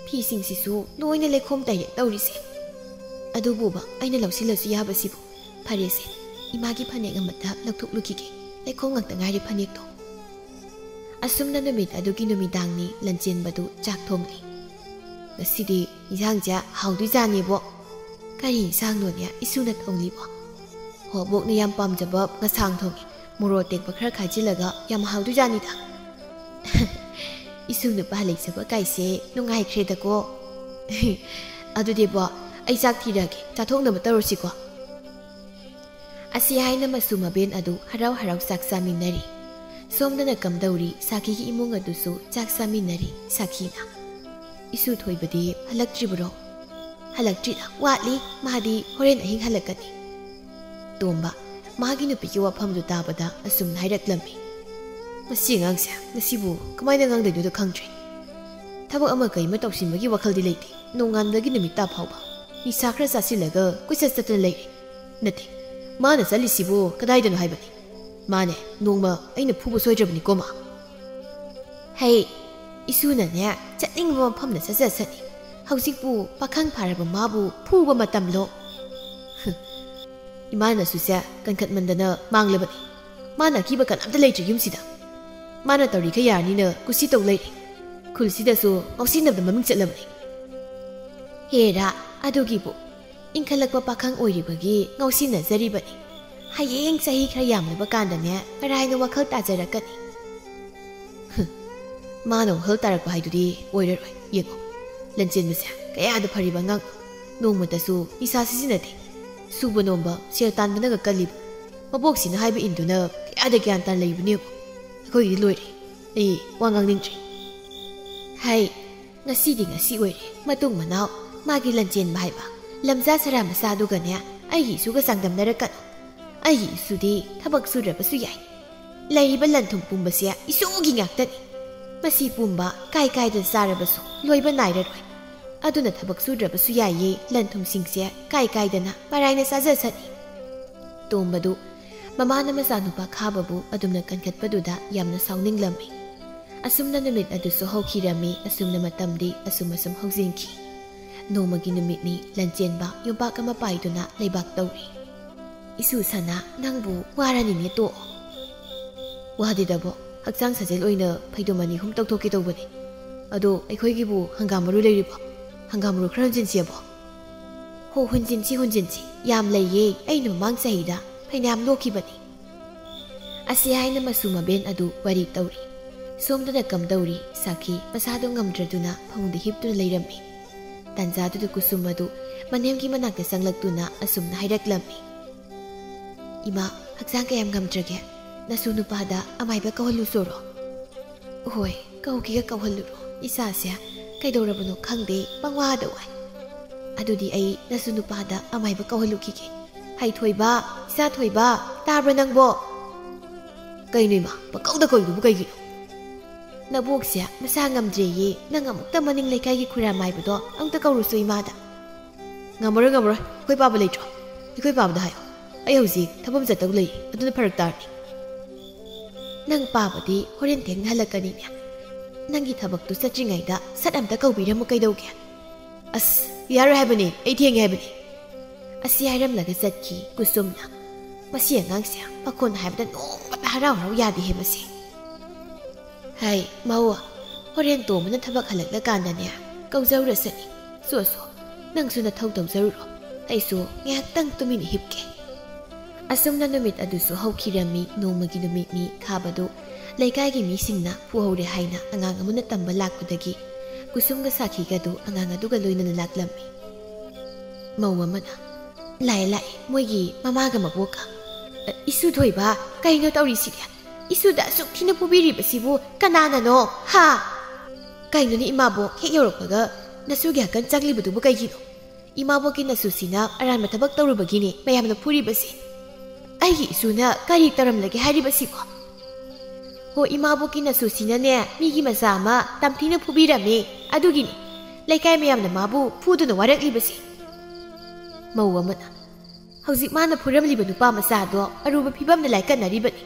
ꯐꯤꯁꯤꯡꯁꯤꯁꯨ ꯂꯣꯏꯅ ꯂꯩꯈꯣꯝ ꯇꯩꯔꯦ ꯇꯧꯔꯤꯁꯦ꯫ ꯑꯗꯨꯕꯨꯕ ꯑꯩꯅ ꯂꯧꯁꯤꯜꯂꯁꯨ ꯌꯥꯕꯁꯤꯕꯨ꯫ ꯐꯔꯦꯁꯦ, ꯏꯃꯥꯒꯤ ꯐꯅꯦꯛ ꯑꯃꯠꯇ ꯂꯧꯊꯣꯛꯂꯨꯈꯤꯒꯦ꯫ ꯂꯩꯈꯣꯝ ꯉꯥꯛꯇ ꯉꯥꯏꯔꯦ ꯐꯅꯦꯛꯇꯣ꯫" ꯑꯁꯨꯝꯅ ꯅꯨꯃꯤꯠ ꯑꯗꯨꯒꯤ ꯅꯨꯃꯤꯗꯥꯡꯅꯤ꯫ ꯂꯟꯆꯦꯟꯕꯗꯨ ꯆꯥꯛ ꯊꯣꯡꯂꯤ꯫ "ꯉꯁꯤꯗꯤ ꯏꯟꯁꯥꯡꯁꯦ ꯍꯥꯎꯗꯣꯏꯖꯥꯅꯤꯕꯣ꯫" "ꯀꯔꯤ ꯏꯟꯁꯥꯡꯅꯣꯅꯦ ꯏꯁꯨꯅ ꯊꯣꯡꯂꯤꯕꯣ?" "ꯍꯣ, ꯕꯣꯛꯅ ꯌꯥꯝ ꯄꯥꯝꯖꯕ ꯉꯁꯥꯡ ꯊꯣꯡꯉꯤ꯫ ꯃꯣꯔꯣꯛ ꯑꯇꯦꯛꯄ ꯈꯔ ꯈꯥꯏꯖꯤꯜꯂꯒ ꯌꯥꯝ ꯍꯥꯎꯗꯣꯏꯖꯥꯅꯤꯗ꯫" "ꯏꯁꯨ ꯅꯨꯄꯥ ꯂꯩꯖꯕ ꯀꯥꯏꯁꯦ ꯅꯨꯡꯉꯥꯏꯈ꯭ꯔꯦꯗꯀꯣ꯫" "ꯑꯗꯨꯗꯤꯕꯣ, ꯑꯩ ꯆꯥꯛ ꯊꯤꯔꯛꯑꯒꯦ, ꯆꯥꯊꯣꯛꯅꯕ ꯇꯧꯔꯁꯤꯀꯣ꯫" ꯑꯁꯤ ꯍꯥꯏꯅ ꯃꯁꯨ ꯃꯕꯦꯟ ꯑꯗꯨ ꯍꯔꯥꯎ ꯍꯔꯥꯎ ꯆꯥꯛ ꯆꯥꯃꯤꯟꯅꯔꯤ꯫ ꯁꯣꯝꯗꯅ ꯀꯝꯗꯧꯔꯤ, ꯁꯥꯈꯤꯒꯤ ꯏꯃꯨꯡ ꯑꯗꯨꯁꯨ ꯆꯥꯛ ꯆꯥꯃꯤꯟꯅꯔꯤ꯫ ꯁꯥꯈꯤꯅ, "ꯏꯁꯨ ꯊꯣꯏꯕꯗꯤ ꯍꯜꯂꯛꯇ꯭ꯔꯤꯕꯔꯣ?" "ꯍꯜꯂꯛꯇ꯭ꯔꯤꯗ, ꯋꯥꯠꯂꯤ, ꯃꯥꯗꯤ ꯍꯣꯔꯦꯟ ꯑꯍꯤꯡ ꯍꯜꯂꯛꯀꯅꯤ꯫" ꯇꯣꯝꯕ, ꯃꯥꯒꯤ ꯅꯨꯄꯤꯒꯤ ꯋꯥꯐꯝꯗꯨ ꯇꯥꯕꯗ ꯑꯁꯨꯝꯅ ꯍꯥꯏꯔꯛꯂꯝꯃꯤ꯫ "ꯃꯁꯤ ꯑꯉꯥꯡꯁꯦ ꯉꯁꯤꯕꯨ ꯀꯃꯥꯏꯅ ꯉꯥꯡꯗꯣꯏꯅꯣꯗ ꯈꯪꯗ꯭ꯔꯦ꯫ ꯊꯕꯛ ꯑꯃ ꯀꯩ ꯑꯃ ꯇꯧꯁꯤꯟꯕꯒꯤ ꯋꯥꯈꯜꯗꯤ ꯂꯩꯇꯦ꯫ ꯅꯣꯡꯉꯥꯟꯕꯗꯒꯤ ꯅꯨꯃꯤꯠ ꯇꯥ ꯐꯥꯎꯕ ꯅꯤꯁꯥ ꯈꯔ ꯆꯥꯁꯤꯜꯂꯒ ꯀꯣꯏꯆꯠ ꯆꯠꯇꯅ ꯂꯩꯔꯦ꯫ ꯅꯠꯇꯦ, ꯃꯥꯅ ꯆꯠꯂꯤꯁꯤꯕꯨ ꯀꯗꯥꯏꯗꯅꯣ ꯍꯥꯏꯕꯅꯤ? ꯃꯥꯅꯦ, ꯅꯣꯡꯃ ꯑꯩꯅ ꯐꯨꯕ ꯁꯣꯏꯗ꯭ꯔꯕꯅꯤꯀꯣ ꯃꯥ꯫" "ꯍꯩ, ꯏꯁꯨꯅꯅꯦ ꯆꯠꯅꯤꯡꯕ ꯃꯐꯝꯗ ꯆꯠꯆꯁꯅꯤ꯫ ꯍꯧꯖꯤꯛꯄꯨ ꯄꯥꯈꯪ ꯐꯥꯔꯕ ꯃꯥꯕꯨ ꯐꯨꯕ ꯃꯇꯝꯂꯣ?" "ꯏꯃꯥꯅꯁꯨꯁꯦ ꯀꯟꯈꯠꯃꯟꯗꯅ ꯃꯥꯡꯂꯕꯅꯤ꯫ ꯃꯥꯅ ꯑꯀꯤꯕ ꯀꯅꯥꯝꯇ ꯂꯩꯇ꯭ꯔꯤ ꯌꯨꯝꯁꯤꯗ꯫ ꯃꯥꯅ ꯇꯧꯔꯤꯈꯩ ꯌꯥꯔꯅꯤꯅ ꯀꯨꯁꯤ ꯇꯧ ꯂꯩꯔꯦ꯫ ꯈꯨꯜꯁꯤꯗꯁꯨ ꯉꯥꯎꯁꯤꯟꯅꯕꯗ ꯃꯃꯤꯡ ꯆꯠꯂꯕꯅꯤ꯫ ꯍꯦꯔꯥ, ꯑꯗꯨꯒꯤꯕꯨ ꯏꯟꯈꯠꯂꯛꯄ ꯄꯥꯈꯪ ꯑꯣꯏꯔꯤꯕꯒꯤ ꯉꯥꯎꯁꯤꯟꯅꯖꯔꯤꯕꯅꯤ꯫ ꯍꯌꯦꯡ ꯆꯍꯤ ꯈꯔ ꯌꯥꯝꯂꯕ ꯀꯥꯟꯗꯅꯦ ꯃꯔꯥꯏꯅ ꯋꯥꯈꯜ ꯇꯥꯖꯔꯛꯀꯅꯤ꯫ ꯍꯨꯝ, ꯃꯥꯅ ꯋꯥꯈꯜ ꯇꯥꯔꯛꯄ ꯍꯥꯏꯗꯨꯗꯤ ꯑꯣꯏꯔꯔꯣꯏ꯫ ꯌꯦꯡꯉꯣ, ꯂꯟꯆꯦꯟꯕꯁꯦ ꯀꯌꯥꯗ ꯐꯔꯤꯕ ꯑꯉꯥꯡꯅꯣ꯫ ꯅꯣꯡꯃꯇꯁꯨ ꯅꯤꯁꯥ ꯁꯤꯖꯤꯟꯅꯗꯦ꯫ ꯁꯨꯕ ꯅꯣꯝꯕ, ꯁꯦꯜ ꯇꯥꯟꯕꯅꯒ ꯀꯜꯂꯤꯕ꯫ ꯃꯕꯣꯛꯁꯤꯅ ꯍꯥꯏꯕ ꯏꯟꯗꯨꯅ ꯀꯌꯥꯗ ꯒ꯭ꯌꯥꯟ ꯇꯥꯅ ꯂꯩꯕꯅꯦꯕ꯫ ꯑꯩꯈꯣꯏꯒꯤꯗꯤ ꯂꯣꯏꯔꯦ꯫ ꯑꯩ ꯋꯥ ꯉꯥꯡꯅꯤꯡꯗ꯭ꯔꯦ꯫ ꯍꯩ, ꯉꯁꯤꯗꯤ ꯉꯁꯤ ꯑꯣꯏꯔꯦ꯫ ꯃꯇꯨꯡ ꯃꯅꯥꯎ ꯃꯥꯒꯤ ꯂꯟꯆꯦꯟꯕ ꯍꯥꯏꯕ ꯂꯝꯖꯥ ꯁꯔꯥ ꯃꯆꯥꯗꯨꯒꯅꯦ ꯑꯩꯒꯤ ꯏꯁꯨꯒ ꯆꯥꯡꯗꯝꯅꯔꯛꯀꯅꯨ꯫ ꯑꯩꯒꯤ ꯏꯁꯨꯗꯤ ꯊꯕꯛ ꯁꯨꯗ꯭ꯔꯕꯁꯨ ꯌꯥꯏ꯫ ꯂꯩꯔꯤꯕ ꯂꯟ ꯊꯨꯝ ꯄꯨꯝꯕꯁꯦ ꯏꯁꯨꯒꯤ ꯉꯥꯛꯇꯅꯤ꯫ ꯃꯁꯤ ꯄꯨꯝꯕ ꯀꯥꯏ ꯀꯥꯏꯗ ꯆꯥꯔꯕꯁꯨ ꯂꯣꯏꯕ ꯅꯥꯏꯔꯔꯣꯏ꯫ ꯑꯗꯨꯅ ꯊꯕꯛ ꯁꯨꯗ꯭ꯔꯕꯁꯨ ꯌꯥꯏꯌꯦ, ꯂꯟ ꯊꯨꯝꯁꯤꯡꯁꯦ ꯀꯥꯏ ꯀꯥꯏꯗꯅ ꯃꯔꯥꯏꯅ ꯆꯥꯖꯁꯅꯤ꯫ ꯇꯣꯝꯕꯗꯨ ꯃꯃꯥꯅ ꯃꯆꯥꯅꯨꯄꯥ ꯈꯥꯕꯕꯨ ꯑꯗꯨꯝꯅ ꯀꯟꯈꯠꯄꯗꯨꯗ ꯌꯥꯝꯅ ꯁꯥꯎꯅꯤꯡꯂꯝꯃꯤ꯫ ꯑꯁꯨꯝꯅ ꯅꯨꯃꯤꯠ ꯑꯗꯨꯁꯨ ꯍꯧꯈꯤꯔꯝꯃꯤ꯫ ꯑꯁꯨꯝꯅ ꯃꯇꯝꯗꯤ ꯑꯁꯨꯝ ꯑꯁꯨꯝ ꯍꯧꯖꯤꯟꯈꯤ꯫ ꯅꯣꯡꯃꯒꯤ ꯅꯨꯃꯤꯠꯅꯤ꯫ ꯂꯟꯆꯦꯟꯕ ꯌꯣꯝꯄꯥꯛ ꯑꯃ ꯄꯥꯏꯗꯨꯅ ꯂꯩꯕꯥꯛ ꯇꯧꯔꯤ꯫ "ꯏꯁꯨ ꯁꯅꯥ, ꯅꯪꯕꯨ ꯋꯥꯔꯅꯤꯅꯦ, ꯇꯣꯛꯑꯣ꯫" "ꯋꯥꯗꯦꯗꯕꯣ, ꯍꯛꯆꯥꯡ ꯁꯥꯖꯦꯜ ꯑꯣꯏꯅ ꯐꯩꯗꯣꯝ ꯑꯅꯤ ꯑꯍꯨꯝ ꯇꯧꯊꯣꯛꯀꯦ ꯇꯧꯕꯅꯤ꯫ ꯑꯗꯣ ꯑꯩꯈꯣꯏꯒꯤꯕꯨ ꯍꯪꯒꯥꯝ ꯃꯔꯨ ꯂꯩꯔꯤꯕꯣ? ꯍꯪꯒꯥꯝ ꯃꯔꯨ ꯈꯔ ꯍꯨꯟꯖꯤꯟꯁꯤꯑꯕꯣ?" "ꯍꯣ, ꯍꯨꯟꯖꯤꯟꯁꯤ, ꯍꯨꯟꯖꯤꯟꯁꯤ꯫ ꯌꯥꯝ ꯂꯩꯌꯦ, ꯑꯩꯅ ꯃꯃꯥꯡ ꯆꯍꯤꯗ ꯐꯅꯌꯥꯝ ꯂꯣꯛꯈꯤꯕꯅꯤ꯫" ꯑꯁꯤ ꯍꯥꯏꯅ ꯃꯁꯨ ꯃꯕꯦꯟ ꯑꯗꯨ ꯋꯥꯔꯤ ꯇꯧꯔꯤ꯫ ꯁꯣꯝꯗꯅ ꯀꯝꯗꯧꯔꯤ? ꯁꯥꯈꯤ ꯃꯁꯥꯗꯨ ꯉꯝꯗ꯭ꯔꯗꯨꯅ ꯐꯃꯨꯡꯗ ꯍꯤꯞꯇꯨꯅ ꯂꯩꯔꯝꯃꯤ꯫ ꯇꯥꯟꯖꯥꯗꯨꯗ ꯀꯨꯁꯨꯝ ꯑꯗꯨ ꯃꯅꯦꯝꯒꯤ ꯃꯅꯥꯛꯇ ꯆꯪꯂꯛꯇꯨꯅ ꯑꯁꯨꯝꯅ ꯍꯥꯏꯔꯛꯂꯝꯃꯤ꯫ "ꯏꯃꯥ, ꯍꯛꯆꯥꯡ ꯀꯌꯥꯝ ꯉꯝꯗ꯭ꯔꯒꯦ? ꯅꯁꯨ ꯅꯨꯄꯥꯗ ꯑꯃꯥꯏꯕ ꯀꯧꯍꯜꯂꯨꯁꯣꯔꯣ?" "ꯍꯣꯏ, ꯀꯧꯒꯦꯒ ꯀꯧꯍꯜꯂꯨꯔꯣ꯫ ꯏꯆꯥꯁꯦ ꯀꯩꯗꯧꯔꯕꯅꯣ ꯈꯪꯗꯦ, ꯄꯪꯋꯥꯗ ꯋꯥꯏ꯫ ꯑꯗꯨꯗꯤ ꯑꯩ ꯅꯁꯨ ꯅꯨꯄꯥꯗ ꯑꯃꯥꯏꯕ ꯀꯧꯍꯜꯂꯨꯈꯤꯒꯦ꯫ ꯍꯩꯊꯣꯏꯕ, ꯏꯆꯥꯊꯣꯏꯕ, ꯇꯥꯕ꯭ꯔꯥ ꯅꯪꯕꯣ?" "ꯀꯩꯅꯣ ꯏꯃꯥ, ꯄꯪꯀꯧꯗ ꯀꯧꯔꯤꯗꯨꯕꯨ ꯀꯩꯒꯤꯅꯣ?" "ꯅꯕꯣꯛꯁꯦ ꯃꯁꯥ ꯉꯝꯗ꯭ꯔꯦꯌꯦ, ꯅꯪ ꯑꯃꯨꯛꯇ ꯃꯅꯤꯡ ꯂꯩꯀꯥꯏꯒꯤ ꯈꯨꯔꯥ ꯃꯥꯏꯕꯗꯣ ꯑꯃꯨꯛꯇ ꯀꯧꯔꯨꯁꯣ ꯏꯃꯥꯗ꯫" "ꯉꯝꯃꯔꯣꯏ, ꯉꯝꯃꯔꯣꯏ꯫ ꯑꯩꯈꯣꯏ ꯄꯥꯕ ꯂꯩꯇ꯭ꯔꯣ? ꯑꯩꯈꯣꯏ ꯄꯥꯕꯗ ꯍꯥꯏꯌꯣ꯫ ꯑꯩ ꯍꯧꯖꯤꯛ ꯊꯕꯛ ꯑꯃ ꯆꯠꯇꯧ ꯂꯩ, ꯑꯗꯨꯅ ꯐꯔꯛ ꯇꯥꯔꯅꯤ꯫" "ꯅꯪ ꯄꯥꯕꯗꯤ ꯍꯣꯔꯦꯟ ꯊꯦꯡꯅ ꯍꯜꯂꯛꯀꯅꯤꯅꯦ꯫ ꯅꯪꯒꯤ ꯊꯕꯛꯇꯨ ꯆꯠꯇ꯭ꯔꯤꯉꯩꯗ ꯁꯠ ꯑꯝꯇ ꯀꯧꯕꯤꯔꯝꯃꯨ ꯀꯩꯗꯧꯒꯦ?" "ꯑꯁ, ꯌꯥꯔꯣꯏ ꯍꯥꯏꯕꯅꯦ, ꯑꯩ ꯊꯦꯡꯉꯦ ꯍꯥꯏꯕꯅꯦ꯫" ꯑꯁꯤ ꯍꯥꯏꯔꯝꯂꯒ ꯆꯠꯈꯤ ꯀꯨꯁꯨꯝꯅ꯫ ꯃꯁꯤ ꯑꯉꯥꯡꯁꯦ ꯃꯈꯣꯟ ꯍꯥꯏꯕꯗ ꯅꯣꯡꯃꯇ ꯍꯔꯥꯎ ꯍꯔꯥꯎ ꯌꯥꯗꯦꯍꯦ ꯃꯁꯤ꯫ ꯍꯥꯏ ꯃꯧ, ꯍꯣꯔꯦꯟ ꯇꯣꯝꯕꯅ ꯊꯕꯛ ꯍꯜꯂꯛꯂꯀꯥꯟꯗꯅꯦ ꯀꯧꯖꯧꯔꯁꯅꯤ꯫ ꯁꯣ ꯁꯣ, ꯅꯪꯁꯨ ꯅꯊꯧ ꯇꯧꯖꯔꯨꯔꯣ, ꯑꯩꯁꯨ ꯉꯥꯏꯍꯥꯛꯇꯪ ꯇꯨꯃꯤꯟꯅ ꯍꯤꯞꯀꯦ꯫ ꯑꯁꯨꯝꯅ ꯅꯨꯃꯤꯠ ꯑꯗꯨꯁꯨ ꯍꯧꯈꯤꯔꯝꯃꯤ꯫ ꯅꯣꯡꯃꯒꯤ ꯅꯨꯃꯤꯠꯅꯤ ꯈꯥꯕꯗꯨ ꯂꯩꯀꯥꯏꯒꯤ ꯃꯤꯁꯤꯡꯅ ꯐꯨꯍꯧꯔꯦ ꯍꯥꯏꯅ ꯑꯉꯥꯡ ꯑꯃꯅ ꯇꯝꯕ ꯂꯥꯛꯄꯗꯒꯤ ꯀꯨꯁꯨꯝꯒ ꯁꯥꯈꯤꯒꯗꯨ ꯑꯉꯥꯡ ꯑꯗꯨꯒ ꯂꯣꯏꯅꯅ ꯂꯥꯛꯂꯝꯃꯤ꯫ ꯃꯧ ꯑꯃꯅ, "ꯂꯥꯛꯑꯦ ꯂꯥꯛꯑꯦ, ꯃꯣꯏꯒꯤ ꯃꯃꯥꯒ ꯃꯕꯣꯛꯀ꯫" "ꯑ, ꯏꯁꯨ ꯊꯣꯏꯕ, ꯀꯩꯅꯣ ꯇꯧꯔꯤꯁꯤꯗꯤ? ꯏꯁꯨꯗ ꯑꯁꯨꯛ ꯊꯤꯅ ꯐꯨꯕꯤꯔꯤꯕꯁꯤꯕꯨ ꯀꯅꯥꯅꯅꯣ, ꯍꯥ?" "ꯀꯩꯅꯣꯅꯦ ꯏꯃꯥꯕꯣꯛ, ꯍꯦꯛ ꯌꯧꯔꯛꯄꯒ ꯅꯁꯨꯒꯤ ꯍꯥꯀꯟ ꯆꯪꯂꯤꯕꯗꯨꯕꯨ ꯀꯩꯒꯤꯅꯣ? ꯏꯃꯥꯕꯣꯛꯀꯤ ꯅꯁꯨꯁꯤꯅ ꯑꯔꯥꯟꯕ ꯊꯕꯛ ꯇꯧꯔꯨꯕꯒꯤꯅꯦ ꯃꯌꯥꯝꯅ ꯐꯨꯔꯤꯕꯁꯤ꯫ ꯑꯩꯒꯤ ꯏꯁꯨꯅ ꯀꯔꯤ ꯇꯧꯔꯝꯂꯒꯦ ꯍꯥꯏꯔꯤꯕꯁꯤꯕꯣ?" "ꯍꯣ, ꯏꯃꯥꯕꯣꯛꯀꯤ ꯅꯁꯨꯁꯤꯅꯅꯦ ꯃꯤꯒꯤ ꯃꯆꯥ ꯑꯃ ꯇꯝꯊꯤꯅ ꯐꯨꯕꯤꯔꯝꯃꯦ, ꯑꯗꯨꯒꯤꯅꯤ ꯂꯩꯀꯥꯏ ꯃꯌꯥꯝꯅ ꯃꯥꯕꯨ ꯐꯨꯗꯨꯅ ꯋꯥꯔꯛꯂꯤꯕꯁꯤ꯫" ꯃꯧ ꯑꯃꯅ, "ꯍꯧꯖꯤꯛ ꯃꯥꯅ ꯐꯨꯔꯝꯂꯤꯕ ꯅꯨꯄꯥ ꯃꯆꯥꯗꯣ ꯑꯔꯨꯕ ꯐꯤꯕꯝꯗ ꯂꯥꯏꯀꯠꯅꯔꯤꯕꯅꯤ꯫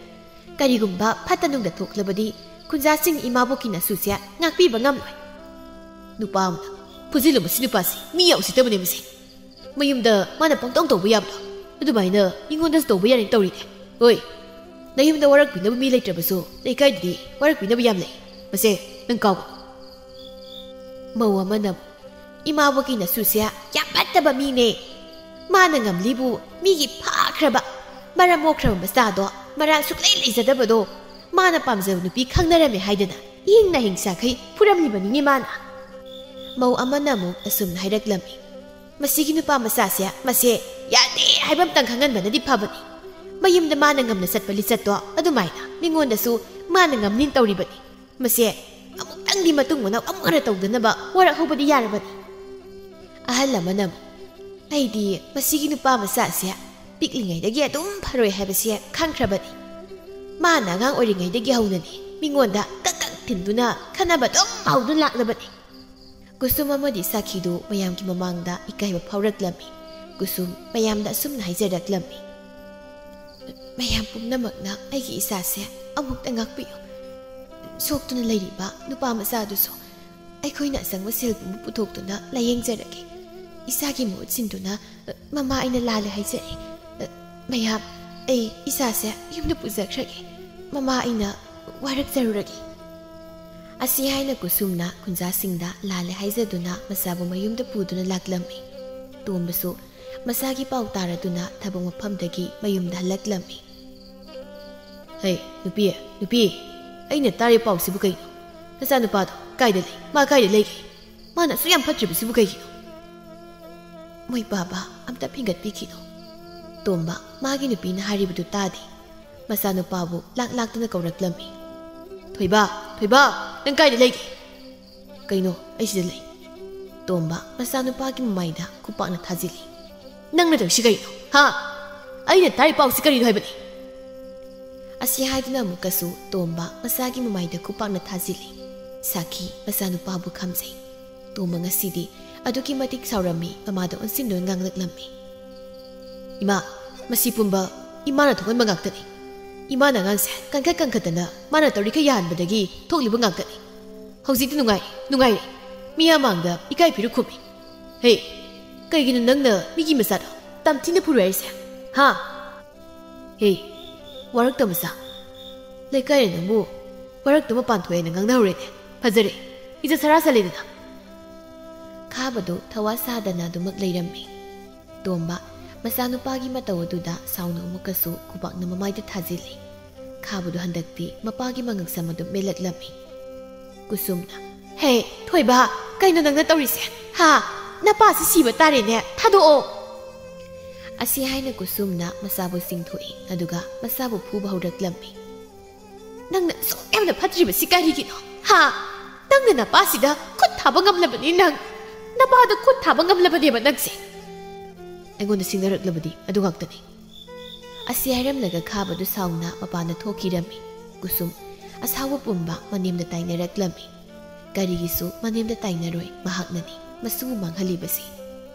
ꯀꯔꯤꯒꯨꯝꯕ ꯐꯠꯇ ꯅꯨꯡꯗ ꯊꯣꯛꯂꯕꯗꯤ ꯈꯨꯟꯖꯥꯁꯤꯡ ꯏꯃꯥꯕꯣꯛꯀꯤ ꯅꯁꯨꯁꯦ ꯉꯥꯛꯄꯤꯕ ꯉꯝꯂꯣꯏ꯫" ꯅꯨꯄꯥ ꯑꯃꯅ, "ꯐꯨꯖꯤꯜꯂꯨ ꯃꯁꯤ ꯅꯨꯄꯥꯁꯤ, ꯃꯤ ꯌꯥꯝ ꯎꯁꯤꯠꯇꯕꯅꯦ ꯃꯁꯤ꯫ ꯃꯌꯨꯝꯗ ꯃꯥꯅ ꯄꯪꯇꯧ ꯇꯧꯕ ꯌꯥꯕꯗꯣ ꯑꯗꯨꯃꯥꯏꯅ ꯃꯤꯉꯣꯟꯗꯁꯨ ꯇꯧꯕ ꯌꯥꯔꯦ ꯇꯧꯔꯤꯅꯦ꯫ ꯍꯣꯏ, ꯅꯌꯨꯝꯗ ꯋꯥꯔꯛꯄꯤꯅꯕ ꯃꯤ ꯂꯩꯇ꯭ꯔꯕꯁꯨ ꯂꯩꯀꯥꯏꯗꯗꯤ ꯋꯥꯔꯛꯄꯤꯅꯕ ꯌꯥꯝ ꯂꯩ꯫ ꯃꯁꯦ, ꯅꯪ ꯀꯥꯎꯒꯅꯨ꯫" ꯃꯧ ꯑꯃꯅ, "ꯏꯃꯥꯕꯣꯛꯀꯤ ꯅꯁꯨꯁꯦ ꯌꯥꯝ ꯐꯠꯇꯕ ꯃꯤꯅꯦ꯫ ꯃꯥꯅ ꯉꯝꯂꯤꯕꯨ ꯃꯤꯒꯤ ꯐꯥꯈ꯭ꯔꯕ, ꯃꯔꯝ ꯃꯣꯛꯈ꯭ꯔꯕ ꯃꯆꯥꯗꯣ, ꯃꯔꯥꯜ ꯁꯨꯛꯂꯩ ꯂꯩꯖꯗꯕꯗꯣ, ꯃꯥꯅ ꯄꯥꯝꯖꯕ ꯅꯨꯄꯤ ꯈꯪꯅꯔꯝꯃꯦ ꯍꯥꯏꯗꯅ ꯏꯍꯤꯡ ꯅꯥꯍꯤꯡ ꯁꯥꯈꯩ ꯐꯨꯔꯝꯂꯤꯕꯅꯤꯅꯦ ꯃꯥꯅ꯫" ꯃꯧ ꯑꯃꯅ ꯑꯃꯨꯛ ꯑꯁꯨꯝꯅ ꯍꯥꯏꯔꯛꯂꯝꯃꯤ, "ꯃꯁꯤꯒꯤ ꯅꯨꯄꯥ ꯃꯆꯥꯁꯦ, ꯃꯁꯦ ꯌꯥꯗꯦ ꯍꯥꯏꯕ ꯑꯝꯇꯪ ꯈꯪꯍꯟꯕꯅꯗꯤ ꯐꯕꯅꯤ꯫ ꯃꯌꯨꯝꯗ ꯃꯥꯅ ꯉꯝꯅ ꯆꯠꯄ ꯂꯤꯆꯠꯇꯣ ꯑꯗꯨꯃꯥꯏꯅ ꯃꯤꯉꯣꯟꯗꯁꯨ ꯃꯥꯅ ꯉꯝꯅꯤꯅ ꯇꯧꯔꯤꯕꯅꯤ꯫ ꯃꯁꯦ ꯑꯃꯨꯛꯇꯪꯗꯤ ꯃꯇꯨꯡ ꯃꯅꯥꯎ ꯑꯃꯨꯛ ꯍꯟꯅ ꯇꯧꯗꯅꯕ ꯋꯥꯔꯛꯍꯧꯕꯗꯤ ꯌꯥꯔꯕꯅꯤ꯫" ꯑꯍꯜ ꯑꯃꯅ ꯑꯃꯨꯛ, "ꯑꯩꯗꯤ ꯃꯁꯤꯒꯤ ꯅꯨꯄꯥ ꯃꯆꯥꯁꯦ ꯄꯤꯛꯂꯤꯉꯩꯗꯒꯤ ꯑꯗꯨꯝ ꯐꯔꯣꯏ ꯍꯥꯏꯕꯁꯦ ꯈꯪꯈ꯭ꯔꯕꯅꯤ꯫ ꯃꯥꯅ ꯑꯉꯥꯡ ꯑꯣꯏꯔꯤꯉꯩꯗꯒꯤ ꯍꯧꯅꯅꯦ ꯃꯤꯉꯣꯟꯗ ꯀꯛ ꯀꯛ ꯊꯤꯟꯗꯨꯅ ꯈꯠꯅꯕ ꯑꯗꯨꯝ ꯍꯧꯗꯨꯅ ꯂꯥꯛꯂꯕꯅꯤ꯫" ꯀꯨꯁꯨꯝ ꯑꯃꯗꯤ ꯁꯥꯈꯤꯗꯨ ꯃꯌꯥꯝꯒꯤ ꯃꯃꯥꯡꯗ ꯏꯀꯥꯏꯕ ꯐꯥꯎꯔꯛꯂꯝꯃꯤ꯫ ꯀꯨꯁꯨꯝ ꯃꯌꯥꯝꯗ ꯑꯁꯨꯝꯅ ꯍꯥꯏꯖꯔꯛꯂꯝꯃꯤ, "ꯃꯌꯥꯝ ꯄꯨꯝꯅꯃꯛꯅ ꯑꯩꯒꯤ ꯏꯆꯥꯁꯦ ꯑꯃꯨꯛꯇ ꯉꯥꯛꯄꯤꯌꯨ꯫ ꯁꯣꯛꯇꯨꯅ ꯂꯩꯔꯤꯕ ꯅꯨꯄꯥ ꯃꯆꯥꯗꯨꯁꯨ ꯑꯩꯈꯣꯏꯅ ꯑꯆꯪꯕ ꯁꯦꯜ ꯄꯨꯝꯕ ꯄꯨꯊꯣꯛꯇꯨꯅ ꯂꯥꯌꯦꯡꯖꯔꯒꯦ꯫ ꯏꯆꯥꯒꯤ ꯃꯍꯨꯠ ꯁꯤꯟꯗꯨꯅ, ꯃꯃꯥ ꯑꯩꯅ ꯂꯥꯜꯂꯦ ꯍꯥꯏꯖꯔꯦ꯫ ꯃꯌꯥꯝ, ꯑꯩ ꯏꯆꯥꯁꯦ ꯌꯨꯝꯗ ꯄꯨꯖꯈ꯭ꯔꯒꯦ꯫ ꯃꯃꯥ ꯑꯩꯅ ꯋꯥꯔꯛꯆꯔꯨꯔꯒꯦ꯫ ꯑꯁꯤ ꯍꯥꯏꯅ ꯀꯨꯁꯨꯝꯅ ꯈꯨꯟꯖꯥꯁꯤꯡꯗ ꯂꯥꯜꯂꯦ ꯍꯥꯏꯖꯗꯨꯅ ꯃꯆꯥꯕꯨ ꯃꯌꯨꯝꯗ ꯄꯨꯗꯨꯅ ꯂꯥꯛꯂꯝꯃꯤ꯫ ꯇꯣꯝꯕꯁꯨ ꯃꯆꯥꯒꯤ ꯄꯥꯎ ꯇꯥꯔꯗꯨꯅ ꯊꯕꯛ ꯃꯐꯝꯗꯒꯤ ꯃꯌꯨꯝꯗ ꯍꯜꯂꯛꯂꯝꯃꯤ꯫ "ꯍꯩ, ꯅꯨꯄꯤ, ꯅꯨꯄꯤ, ꯑꯩꯅ ꯇꯥꯔꯤꯕ ꯄꯥꯎꯁꯤꯕꯨ ꯀꯩꯅꯣ? ꯅꯆꯥꯅꯨꯄꯥꯗꯣ ꯀꯥꯏꯗ ꯂꯩ? ꯃꯥ ꯀꯥꯏꯗ ꯂꯩꯒꯦ? ꯃꯥꯅ ꯑꯁꯨꯛ ꯌꯥꯝ ꯐꯠꯇ꯭ꯔꯤꯕꯁꯤꯕꯨ ꯀꯩꯒꯤꯅꯣ?" "ꯃꯣꯏ ꯕꯥꯕꯥ, ꯑꯝꯇ ꯐꯤꯡꯒꯠꯄꯤꯈꯤꯅꯣ꯫" ꯇꯣꯝꯕ ꯃꯥꯒꯤ ꯅꯨꯄꯤꯅ ꯍꯥꯏꯔꯤꯕꯗꯨ ꯇꯥꯗꯦ꯫ ꯃꯆꯥꯅꯨꯄꯥꯕꯨ ꯂꯥꯛ ꯂꯥꯛꯇꯅ ꯀꯧꯔꯛꯂꯝꯃꯤ꯫ "ꯊꯣꯏꯕ, ꯊꯣꯏꯕ, ꯅꯪ ꯀꯥꯏꯗ ꯂꯩꯒꯦ?" "ꯀꯩꯅꯣ, ꯑꯩ ꯁꯤꯗ ꯂꯩ꯫" ꯇꯣꯝꯕ ꯃꯆꯥꯅꯨꯄꯥꯒꯤ ꯃꯃꯥꯏꯗ ꯈꯨꯄꯥꯛꯅ ꯊꯥꯖꯤꯜꯂꯤ꯫ "ꯅꯪꯅ ꯇꯧꯔꯤꯁꯤ ꯀꯔꯤꯅꯣ? ꯍꯥ? ꯑꯩꯅ ꯇꯥꯔꯤ ꯄꯥꯎꯁꯤ ꯀꯔꯤꯅꯣ ꯍꯥꯏꯕꯅꯤ?" ꯑꯁꯤ ꯍꯥꯏꯗꯨꯅ ꯑꯃꯨꯛꯀꯁꯨ ꯇꯣꯝꯕ ꯃꯆꯥꯒꯤ ꯃꯃꯥꯏꯗ ꯈꯨꯄꯥꯛꯅ ꯊꯥꯖꯤꯜꯂꯤ꯫ ꯁꯥꯈꯤ ꯃꯆꯥꯅꯨꯄꯥꯕꯨ ꯈꯝꯖꯩ꯫ ꯇꯣꯝꯕ ꯉꯁꯤꯗꯤ ꯑꯗꯨꯛꯀꯤ ꯃꯇꯤꯛ ꯁꯥꯎꯔꯝꯃꯤ, ꯃꯃꯥꯗ ꯑꯣꯟꯁꯤꯟꯗꯨꯅ ꯉꯥꯡꯂꯛꯂꯝꯃꯤ꯫ "ꯏꯃꯥ, ꯃꯁꯤ ꯄꯨꯝꯕ ꯏꯃꯥꯅ ꯊꯣꯛꯍꯟꯕ ꯉꯥꯛꯇꯅꯤ꯫ ꯏꯃꯥꯅ ꯑꯉꯥꯡꯁꯦ ꯀꯟꯈꯠ ꯀꯟꯈꯠꯇꯅ ꯃꯥꯅ ꯇꯧꯔꯤꯈꯩ ꯌꯥꯍꯟꯕꯗꯒꯤ ꯊꯣꯛꯂꯤꯕ ꯉꯥꯛꯇꯅꯤ꯫ ꯍꯧꯖꯤꯛꯇꯤ ꯅꯨꯡꯉꯥꯏꯔꯦ, ꯅꯨꯡꯉꯥꯏꯔꯦ꯫ ꯃꯤꯌꯥꯝ ꯃꯥꯡꯗ ꯏꯀꯥꯏ ꯐꯤꯔꯨꯛ ꯈꯨꯝꯃꯤ꯫ ꯍꯦ, ꯀꯩꯒꯤꯅꯣ ꯅꯪꯅ ꯃꯤꯒꯤ ꯃꯆꯥꯗꯣ ꯇꯝꯊꯤꯅ ꯐꯨꯔꯨ ꯍꯥꯏꯔꯤꯁꯦ? ꯍꯥ? ꯍꯦ, ꯋꯥꯔꯛꯇ ꯃꯆꯥ꯫ ꯂꯩꯀꯥꯏꯅ ꯅꯪꯕꯨ ꯋꯥꯔꯛꯇ ꯃꯄꯥꯟ ꯊꯣꯛꯑꯦꯅ ꯉꯥꯡꯅꯍꯧꯔꯦꯅꯦ꯫ ꯐꯖꯔꯦ꯫ ꯏꯖꯠ ꯁꯔꯥ ꯁꯜꯂꯦꯗꯅ꯫" ꯈꯥꯕꯗꯨ ꯊꯋꯥ ꯁꯥꯗꯅ ꯑꯗꯨꯃꯛ ꯂꯩꯔꯝꯃꯤ꯫ ꯇꯣꯝꯕ ꯃꯆꯥꯅꯨꯄꯥꯒꯤ ꯃꯇꯧ ꯑꯗꯨꯗ ꯁꯥꯎꯅ ꯑꯃꯨꯛꯀꯁꯨ ꯈꯨꯕꯥꯛꯅ ꯃꯃꯥꯏꯗ ꯊꯥꯖꯤꯜꯂꯤ꯫ ꯈꯥꯕꯗꯨ ꯍꯟꯗꯛꯇꯤ ꯃꯄꯥꯒꯤ ꯃꯉꯛꯁꯝ ꯑꯗꯨ ꯃꯦꯜꯂꯛꯂꯝꯃꯤ꯫ ꯀꯨꯁꯨꯝꯅ, "ꯍꯦ, ꯊꯣꯏꯕ, ꯀꯩꯅꯣ ꯅꯪꯅ ꯇꯧꯔꯤꯁꯦ? ꯍꯥ? ꯅꯄꯥꯁꯤ ꯁꯤꯕ ꯇꯥꯔꯦꯅꯦ, ꯊꯥꯗꯣꯛꯑꯣ!" ꯑꯁꯤ ꯍꯥꯏꯅ ꯀꯨꯁꯨꯝꯅ ꯃꯆꯥꯕꯨ ꯆꯤꯡꯊꯣꯛꯏ, ꯑꯗꯨꯒ ꯃꯆꯥꯕꯨ ꯐꯨꯕ ꯍꯧꯔꯛꯂꯝꯃꯤ꯫ "ꯅꯪꯅ ꯑꯁꯨꯛ ꯌꯥꯝꯅ ꯐꯠꯇ꯭ꯔꯤꯕꯁꯤ ꯀꯔꯤꯒꯤꯅꯣ? ꯍꯥ? ꯅꯪꯅ ꯅꯄꯥꯁꯤꯗ ꯈꯨꯠ ꯊꯥꯕ ꯉꯝꯂꯕꯅꯤ ꯅꯪ꯫ ꯅꯄꯥꯗ ꯈꯨꯠ ꯊꯥꯕ ꯉꯝꯂꯕꯅꯦꯕ ꯅꯪꯁꯦ꯫ ꯑꯩꯉꯣꯟꯗ ꯁꯤꯡꯅꯔꯛꯂꯕꯗꯤ ꯑꯗꯨ ꯉꯥꯛꯇꯅꯤ꯫" ꯑꯁꯤ ꯍꯥꯏꯔꯝꯂꯒ ꯈꯥꯕꯗꯨ ꯁꯥꯎꯅ ꯃꯄꯥꯟꯗ ꯊꯣꯛꯈꯤꯔꯝꯃꯤ꯫ ꯀꯨꯁꯨꯝ ꯑꯁꯥꯎꯕ ꯄꯨꯝꯕ ꯃꯅꯦꯝꯗ ꯇꯥꯏꯅꯔꯛꯂꯝꯃꯤ꯫ ꯀꯔꯤꯒꯤꯁꯨ ꯃꯅꯦꯝꯗ ꯇꯥꯏꯅꯔꯣꯏ ꯃꯍꯥꯛꯅꯅꯤ ꯃꯁꯨ ꯃꯥꯡꯍꯜꯂꯤꯕꯁꯤ꯫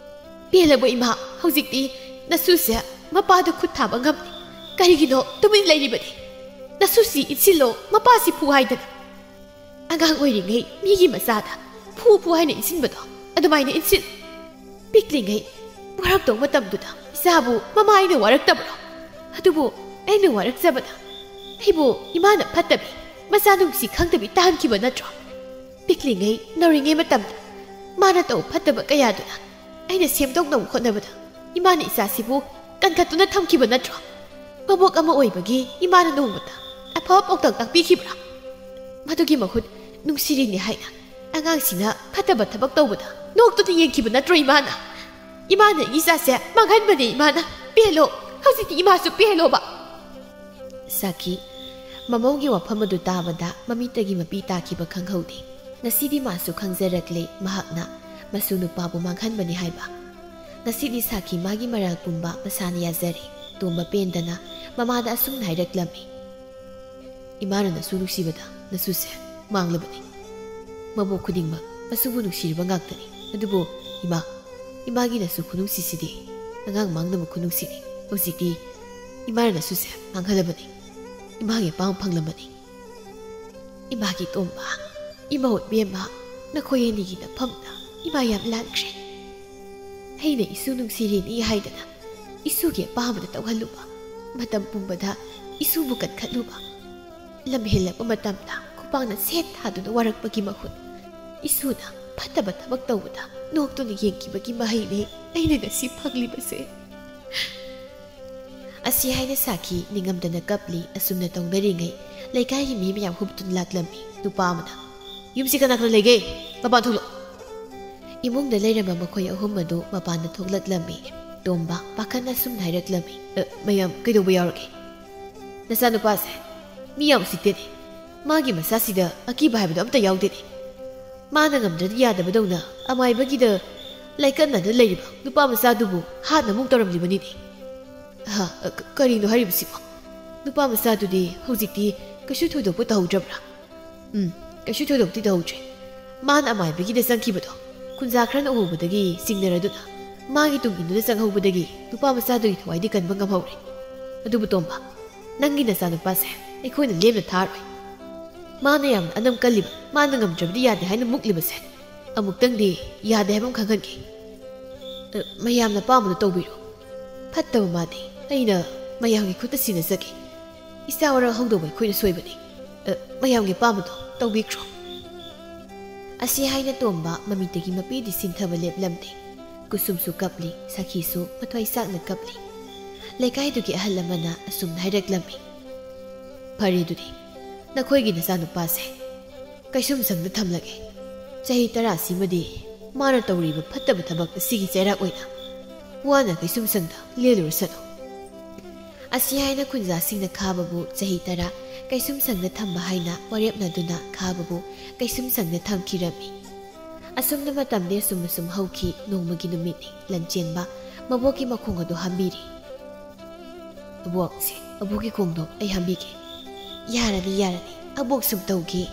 "ꯄꯦꯜꯂꯕꯣ ꯏꯃꯥ? ꯍꯧꯖꯤꯛꯇꯤ ꯅꯁꯨꯁꯦ ꯃꯄꯥꯗ ꯈꯨꯠ ꯊꯥꯕ ꯉꯝꯗꯦ꯫ ꯀꯔꯤꯒꯤꯅꯣ ꯇꯨꯃꯤꯟ ꯂꯩꯔꯤꯕꯗꯤ? ꯅꯁꯨꯁꯤ ꯏꯟꯁꯤꯜꯂꯣ, ꯃꯄꯥꯁꯤ ꯐꯨ ꯍꯥꯏꯗꯅ꯫ ꯑꯉꯥꯡ ꯑꯣꯏꯔꯤꯉꯩ ꯃꯤꯒꯤ ꯃꯆꯥꯗ ꯐꯨ ꯐꯨ ꯍꯥꯏꯅ ꯏꯟꯁꯤꯟꯕꯗꯣ ꯑꯗꯨꯃꯥꯏꯅ ꯏꯟꯁꯤꯜꯂꯨ꯫ ꯄꯤꯛꯂꯤꯉꯩ ꯋꯥꯔꯛꯇꯧ ꯃꯇꯝꯗꯨꯗ ꯏꯆꯥꯕꯨ ꯃꯃꯥ ꯑꯩꯅ ꯋꯥꯔꯛꯇꯕ꯭ꯔꯣ? ꯑꯗꯨꯕꯨ ꯑꯩꯅ ꯋꯥꯔꯛꯆꯕꯗ ꯑꯩꯕꯨ ꯏꯃꯥꯅ ꯐꯠꯇꯕꯤ, ꯃꯆꯥ ꯅꯨꯡꯁꯤ ꯈꯪꯗꯕꯤ ꯇꯥꯍꯟꯈꯤꯕ ꯅꯠꯇ꯭ꯔꯣ? ꯄꯤꯛꯂꯤꯉꯩ ꯅꯧꯔꯤꯉꯩ ꯃꯇꯝꯗ ꯃꯥꯅ ꯇꯧꯕ ꯐꯠꯇꯕ ꯀꯌꯥꯗꯨꯅ ꯑꯩꯅ ꯁꯦꯝꯗꯣꯛꯅꯕ ꯍꯣꯠꯅꯕꯗ ꯏꯃꯥꯅ ꯏꯆꯥꯁꯤꯕꯨ ꯀꯟꯈꯠꯇꯨꯅ ꯊꯝꯈꯤꯕ ꯅꯠꯇ꯭ꯔꯣ? ꯃꯕꯣꯛ ꯑꯃ ꯑꯣꯏꯕꯒꯤ ꯏꯃꯥꯅ ꯅꯣꯡꯃꯇ ꯑꯐꯕ ꯄꯥꯎꯇꯥꯛ ꯇꯥꯛꯄꯤꯈꯤꯕ꯭ꯔꯥ? ꯃꯗꯨꯒꯤ ꯃꯍꯨꯠ ꯅꯨꯡꯁꯤꯔꯤꯅꯤ ꯍꯥꯏꯅ ꯑꯉꯥꯡꯁꯤꯅ ꯐꯠꯇꯕ ꯊꯕꯛ ꯇꯧꯕꯗ ꯅꯣꯛꯇꯨꯅ ꯌꯦꯡꯈꯤꯕ ꯅꯠꯇ꯭ꯔꯣ ꯏꯃꯥꯅ? ꯏꯃꯥꯅ ꯑꯩꯒꯤ ꯏꯆꯥꯁꯦ ꯃꯥꯡꯍꯟꯕꯅꯦ ꯏꯃꯥꯅ꯫ ꯄꯦꯜꯂꯣ, ꯍꯧꯖꯤꯛꯇꯤ ꯏꯃꯥꯁꯨ ꯄꯦꯜꯂꯣꯕ꯫ ꯁꯥꯈꯤ, ꯃꯃꯧꯒꯤ ꯋꯥꯐꯝ ꯑꯗꯨ ꯇꯥꯕꯗ ꯃꯃꯤꯠꯇꯒꯤ ꯃꯄꯤ ꯇꯥꯈꯤꯕ ꯈꯪꯍꯧꯗꯦ꯫ ꯉꯁꯤꯗꯤ ꯃꯥꯁꯨ ꯈꯪꯖꯔꯛꯂꯦ ꯃꯍꯥꯛꯅ ꯃꯁꯨ ꯅꯨꯄꯥꯕꯨ ꯃꯥꯡꯍꯟꯕꯅꯤ ꯍꯥꯏꯕ꯫ ꯉꯁꯤꯗꯤ ꯁꯥꯈꯤ ꯃꯥꯒꯤ ꯃꯔꯥꯜ ꯄꯨꯝꯕ ꯃꯁꯥꯅ ꯌꯥꯖꯔꯦ꯫ ꯇꯣꯝꯕ ꯄꯦꯟꯗꯅ ꯃꯃꯥꯗ ꯑꯁꯨꯝꯅ ꯍꯥꯏꯔꯛꯂꯝꯃꯤ, "ꯏꯃꯥꯅ ꯅꯁꯨ ꯅꯨꯡꯁꯤꯕꯗ ꯅꯁꯨꯁꯦ ꯃꯥꯡꯂꯕꯅꯤ꯫ ꯃꯕꯣꯛ ꯈꯨꯗꯤꯡꯃꯛ ꯃꯁꯨꯕꯨ ꯅꯨꯡꯁꯤꯔꯤꯕ ꯉꯥꯛꯇꯅꯤ꯫ ꯑꯗꯨꯕꯨ ꯏꯃꯥ, ꯏꯃꯥꯒꯤ ꯅꯁꯨ ꯈꯨꯅꯨꯡꯁꯤꯁꯤꯗꯤ ꯑꯉꯥꯡ ꯃꯥꯡꯗꯕ ꯈꯨꯅꯨꯡꯁꯤꯅꯤ꯫ ꯍꯧꯖꯤꯛꯇꯤ ꯏꯃꯥꯅ ꯅꯁꯨꯁꯦ ꯃꯥꯡꯍꯜꯂꯕꯅꯤ꯫ ꯏꯃꯥꯒꯤ ꯑꯄꯥꯝꯕ ꯐꯪꯂꯕꯅꯤ꯫ ꯏꯃꯥꯒꯤ ꯇꯣꯝꯕ, ꯏꯃꯥ ꯑꯣꯏꯕꯦꯝꯃ, ꯅꯈꯣꯏ ꯑꯅꯤꯒꯤ ꯅꯐꯝꯗ ꯏꯃꯥ ꯌꯥꯝ ꯂꯥꯟꯈ꯭ꯔꯦ꯫ ꯑꯩꯅ ꯏꯁꯨ ꯅꯨꯡꯁꯤꯔꯤꯅꯤ ꯍꯥꯏꯗꯅ ꯏꯁꯨꯒꯤ ꯑꯄꯥꯝꯕꯗ ꯇꯧꯍꯜꯂꯨꯕ, ꯃꯇꯝ ꯄꯨꯝꯕꯗ ꯏꯁꯨꯕꯨ ꯀꯟꯈꯠꯂꯨꯕ, ꯂꯝ ꯍꯦꯜꯂꯛꯄ ꯃꯇꯝꯗ ꯈꯨꯄꯥꯛꯅ ꯁꯦꯠ ꯊꯥꯗꯨꯅ ꯋꯥꯔꯛꯄꯒꯤ ꯃꯍꯨꯠ ꯏꯁꯨꯅ ꯐꯠꯇꯕ ꯊꯕꯛ ꯇꯧꯕꯗ ꯅꯣꯛꯇꯨꯅ ꯌꯦꯡꯈꯤꯕꯒꯤ ꯃꯍꯩꯅꯤ ꯑꯩꯅ ꯉꯁꯤ ꯐꯪꯂꯤꯕꯁꯦ꯫" ꯑꯁꯤ ꯍꯥꯏꯅ ꯁꯥꯈꯤ ꯅꯤꯡꯉꯝꯗꯅ ꯀꯞꯂꯤ꯫ ꯑꯁꯨꯝꯅ ꯇꯧꯅꯔꯤꯉꯩ ꯂꯩꯀꯥꯏꯒꯤ ꯃꯤ ꯃꯌꯥꯝ ꯍꯨꯞꯇꯨꯅ ꯂꯥꯛꯂꯝꯃꯤ꯫ ꯅꯨꯄꯥ ꯑꯃꯅ, "ꯌꯨꯝꯁꯤ ꯀꯅꯥ ꯀꯅꯥ ꯂꯩꯒꯦ? ꯃꯄꯥꯟ ꯊꯣꯛꯂꯛꯑꯣ!" ꯏꯃꯨꯡꯗ ꯂꯩꯔꯝꯕ ꯃꯈꯣꯏ ꯑꯍꯨꯝ ꯑꯗꯨ ꯃꯄꯥꯟꯗ ꯊꯣꯛꯂꯛꯂꯝꯃꯤ꯫ ꯇꯣꯝꯕ ꯄꯥꯈꯠꯅ ꯑꯁꯨꯝꯅ ꯍꯥꯏꯔꯛꯂꯝꯃꯤ, "ꯑ, ꯃꯌꯥꯝ ꯀꯩꯗꯧꯕ ꯌꯥꯎꯔꯒꯦ? ꯅꯆꯥꯅꯨꯄꯥꯁꯦ ꯃꯤ ꯌꯥꯝ ꯎꯁꯤꯠꯇꯦꯅꯦ꯫ ꯃꯥꯒꯤ ꯃꯆꯥꯁꯤꯗ ꯑꯀꯤꯕ ꯍꯥꯏꯕꯗꯣ ꯑꯝꯇ ꯌꯥꯎꯗꯦꯅꯦ꯫ ꯃꯥꯅ ꯉꯝꯗ꯭ꯔꯗꯤ ꯌꯥꯗꯕꯗꯧꯅ ꯑꯃꯥꯏꯕꯒꯤꯗ ꯂꯥꯏꯀꯠꯅꯗꯅ ꯂꯩꯔꯤꯕ ꯅꯨꯄꯥ ꯃꯆꯥꯗꯨꯕꯨ ꯍꯥꯠꯅ ꯑꯃꯨꯛ ꯇꯧꯔꯝꯂꯤꯕꯅꯤꯅꯦ꯫" "ꯍꯥ, ꯀ-, ꯀꯔꯤꯅꯣ ꯍꯥꯏꯔꯤꯕꯁꯤꯕꯣ? ꯅꯨꯄꯥ ꯃꯆꯥꯗꯨꯗꯤ ꯍꯧꯖꯤꯛꯇꯤ ꯀꯩꯁꯨ ꯊꯣꯏꯗꯣꯛꯄ ꯇꯧꯍꯧꯗ꯭ꯔꯕ꯭ꯔꯥ?" "ꯎꯝ, ꯀꯩꯁꯨ ꯊꯣꯏꯗꯣꯛꯇꯤ ꯇꯧꯍꯧꯗ꯭ꯔꯦ꯫ ꯃꯥꯅ ꯑꯃꯥꯏꯕꯒꯤꯗ ꯆꯪꯈꯤꯕꯗꯣ ꯈꯨꯟꯖꯥ ꯈꯔꯅ ꯎꯍꯧꯕꯗꯒꯤ ꯆꯤꯡꯅꯔꯗꯨꯅ ꯃꯥꯒꯤ ꯇꯨꯡ ꯏꯟꯗꯨꯅ ꯆꯪꯍꯧꯕꯗꯒꯤ ꯅꯨꯄꯥ ꯃꯆꯥꯗꯨꯒꯤ ꯊꯋꯥꯏꯗꯤ ꯀꯟꯕ ꯉꯝꯍꯧꯔꯦ꯫ ꯑꯗꯨꯕꯨ ꯇꯣꯝꯕ, ꯅꯪꯒꯤ ꯅꯆꯥꯅꯨꯄꯥꯁꯦ ꯑꯩꯈꯣꯏꯅ ꯂꯦꯝꯅ ꯊꯥꯔꯣꯏ꯫ ꯃꯥꯅ ꯌꯥꯝꯅ ꯑꯅꯝ ꯀꯜꯂꯤꯕ, ꯃꯥꯅ ꯉꯝꯗ꯭ꯔꯕꯗꯤ ꯌꯥꯗꯦ ꯍꯥꯏꯅ ꯃꯨꯛꯂꯤꯕꯁꯦ ꯑꯃꯨꯛꯇꯪꯗꯤ ꯌꯥꯗꯦ ꯍꯥꯏꯕ ꯑꯃ ꯈꯪꯍꯟꯒꯦ꯫ ꯑ, ꯃꯌꯥꯝꯅ ꯑꯄꯥꯝꯕꯗꯣ ꯇꯧꯕꯤꯔꯣ꯫ ꯐꯠꯇꯕ ꯃꯥꯗꯤ ꯑꯩꯅ ꯃꯌꯥꯝꯒꯤ ꯈꯨꯠꯇ ꯁꯤꯟꯅꯖꯒꯦ꯫ ꯏꯆꯥ ꯋꯥꯔꯛ ꯍꯧꯗꯧꯕ ꯑꯩꯈꯣꯏꯅ ꯁꯣꯏꯕꯅꯤ꯫ ꯑ, ꯃꯌꯥꯝꯒꯤ ꯑꯄꯥꯝꯕꯗꯣ ꯇꯧꯕꯤꯈ꯭ꯔꯣ꯫ ꯑꯁꯤ ꯍꯥꯏꯅ ꯇꯣꯝꯕ ꯃꯃꯤꯠꯇꯒꯤ ꯃꯄꯤꯗꯤ ꯁꯤꯟꯊꯕ ꯂꯦꯞꯂꯝꯗꯦ꯫ ꯀꯨꯁꯨꯝꯁꯨ ꯀꯞꯂꯤ, ꯁꯥꯈꯤꯁꯨ ꯃꯊ꯭ꯋꯥꯏ ꯆꯥꯛꯅ ꯀꯞꯂꯤ꯫ ꯂꯩꯀꯥꯏꯗꯨꯒꯤ ꯑꯍꯜ ꯑꯃꯅ ꯑꯁꯨꯝꯅ ꯍꯥꯏꯔꯛꯂꯝꯃꯤ, "ꯐꯔꯦ ꯑꯗꯨꯗꯤ, ꯅꯈꯣꯏꯒꯤ ꯅꯆꯥꯅꯨꯄꯥꯁꯦ ꯀꯩꯁꯨꯝꯁꯪꯗ ꯊꯝꯂꯒꯦ꯫ ꯆꯍꯤ ꯇꯔꯥꯁꯤꯃꯗꯤ ꯃꯥꯅ ꯇꯧꯔꯤꯕ ꯐꯠꯇꯕ ꯊꯕꯛ ꯑꯁꯤꯒꯤ ꯆꯩꯔꯥꯛ ꯑꯣꯏꯅ ꯋꯥꯅ ꯀꯩꯁꯨꯝꯁꯪꯗ ꯂꯦꯜꯂꯨꯔꯁꯅꯨ"꯫ ꯑꯁꯤ ꯍꯥꯏꯅ ꯈꯨꯟꯖꯥꯁꯤꯡꯅ ꯈꯥꯕꯕꯨ ꯆꯍꯤ ꯇꯔꯥ ꯀꯩꯁꯨꯝꯁꯪꯗ ꯊꯝꯕ ꯍꯥꯏꯅ ꯋꯥꯔꯦꯞꯅꯗꯨꯅ ꯈꯥꯕꯕꯨ ꯀꯩꯁꯨꯝꯁꯪꯗ ꯊꯝꯈꯤꯔꯝꯃꯤ꯫ ꯑꯁꯨꯝꯅ ꯃꯇꯝꯗꯤ ꯑꯁꯨꯝ ꯑꯁꯨꯝ ꯍꯧꯈꯤ꯫ ꯅꯣꯡꯃꯒꯤ ꯅꯨꯃꯤꯠꯅꯤ꯫ ꯂꯟꯆꯦꯟꯕ ꯃꯕꯣꯛꯀꯤ ꯃꯈꯣꯡ ꯑꯗꯨ ꯍꯥꯝꯕꯤꯔꯤ꯫ "ꯑꯕꯣꯛꯁꯦ, ꯑꯕꯣꯛꯀꯤ ꯈꯣꯡꯗꯣ ꯑꯩ ꯍꯥꯝꯕꯤꯒꯦ"꯫ "ꯌꯥꯔꯅꯤ, ꯌꯥꯔꯅꯤ, ꯑꯕꯣꯛ ꯁꯨꯝ ꯇꯧꯒꯦ"꯫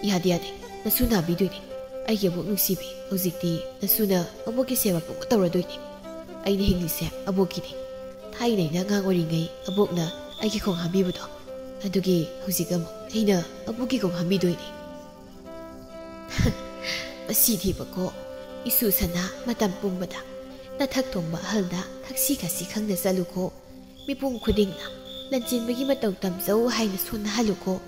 "ꯌꯥꯗꯦ, ꯌꯥꯗꯦ, ꯅꯁꯨ ꯅꯥꯕꯤꯗꯣꯏꯅꯤ꯫ ꯑꯩꯒꯤ ꯑꯕꯣꯛ ꯅꯨꯡꯁꯤꯕꯤ, ꯍꯧꯖꯤꯛꯇꯤ ꯅꯁꯨꯅ ꯑꯕꯣꯛꯀꯤ ꯁꯦꯕꯥ ꯄꯨꯡꯇꯧ ꯇꯧꯔꯗꯣꯏꯅꯤ꯫ ꯑꯩꯅ ꯍꯤꯡꯂꯤꯁꯦ ꯑꯕꯣꯛꯀꯤꯅꯤ꯫ ꯊꯥꯏꯅ ꯑꯩꯅ ꯑꯉꯥꯡ ꯑꯣꯏꯔꯤꯉꯩ ꯑꯕꯣꯛꯅ ꯑꯩꯒꯤ ꯈꯣꯡ ꯍꯥꯝꯕꯤꯕꯗꯣ, ꯑꯗꯨꯒꯤ ꯍꯧꯖꯤꯛ ꯑꯃꯨꯛ ꯑꯩꯅ ꯑꯕꯣꯛꯀꯤ ꯈꯣꯡ ꯍꯥꯝꯕꯤꯗꯣꯏꯅꯤ"꯫ ꯃꯁꯤꯗꯤꯕꯀꯣ, ꯏꯁꯨ ꯁꯅꯥ, ꯃꯇꯝ ꯄꯨꯝꯕꯗ ꯅꯊꯛ ꯊꯣꯡꯕ ꯑꯍꯜꯗ ꯊꯛꯁꯤ ꯈꯥꯁꯤ ꯈꯪꯅ ꯆꯠꯂꯨꯀꯣ꯫ ꯃꯤꯄꯨꯝ ꯈꯨꯗꯤꯡꯅ ꯂꯟꯆꯦꯟꯕꯒꯤ ꯃꯇꯧ ꯇꯝꯖꯧ ꯍꯥꯏꯅ ꯁꯣꯟꯅꯍꯜꯂꯨꯀꯣ꯫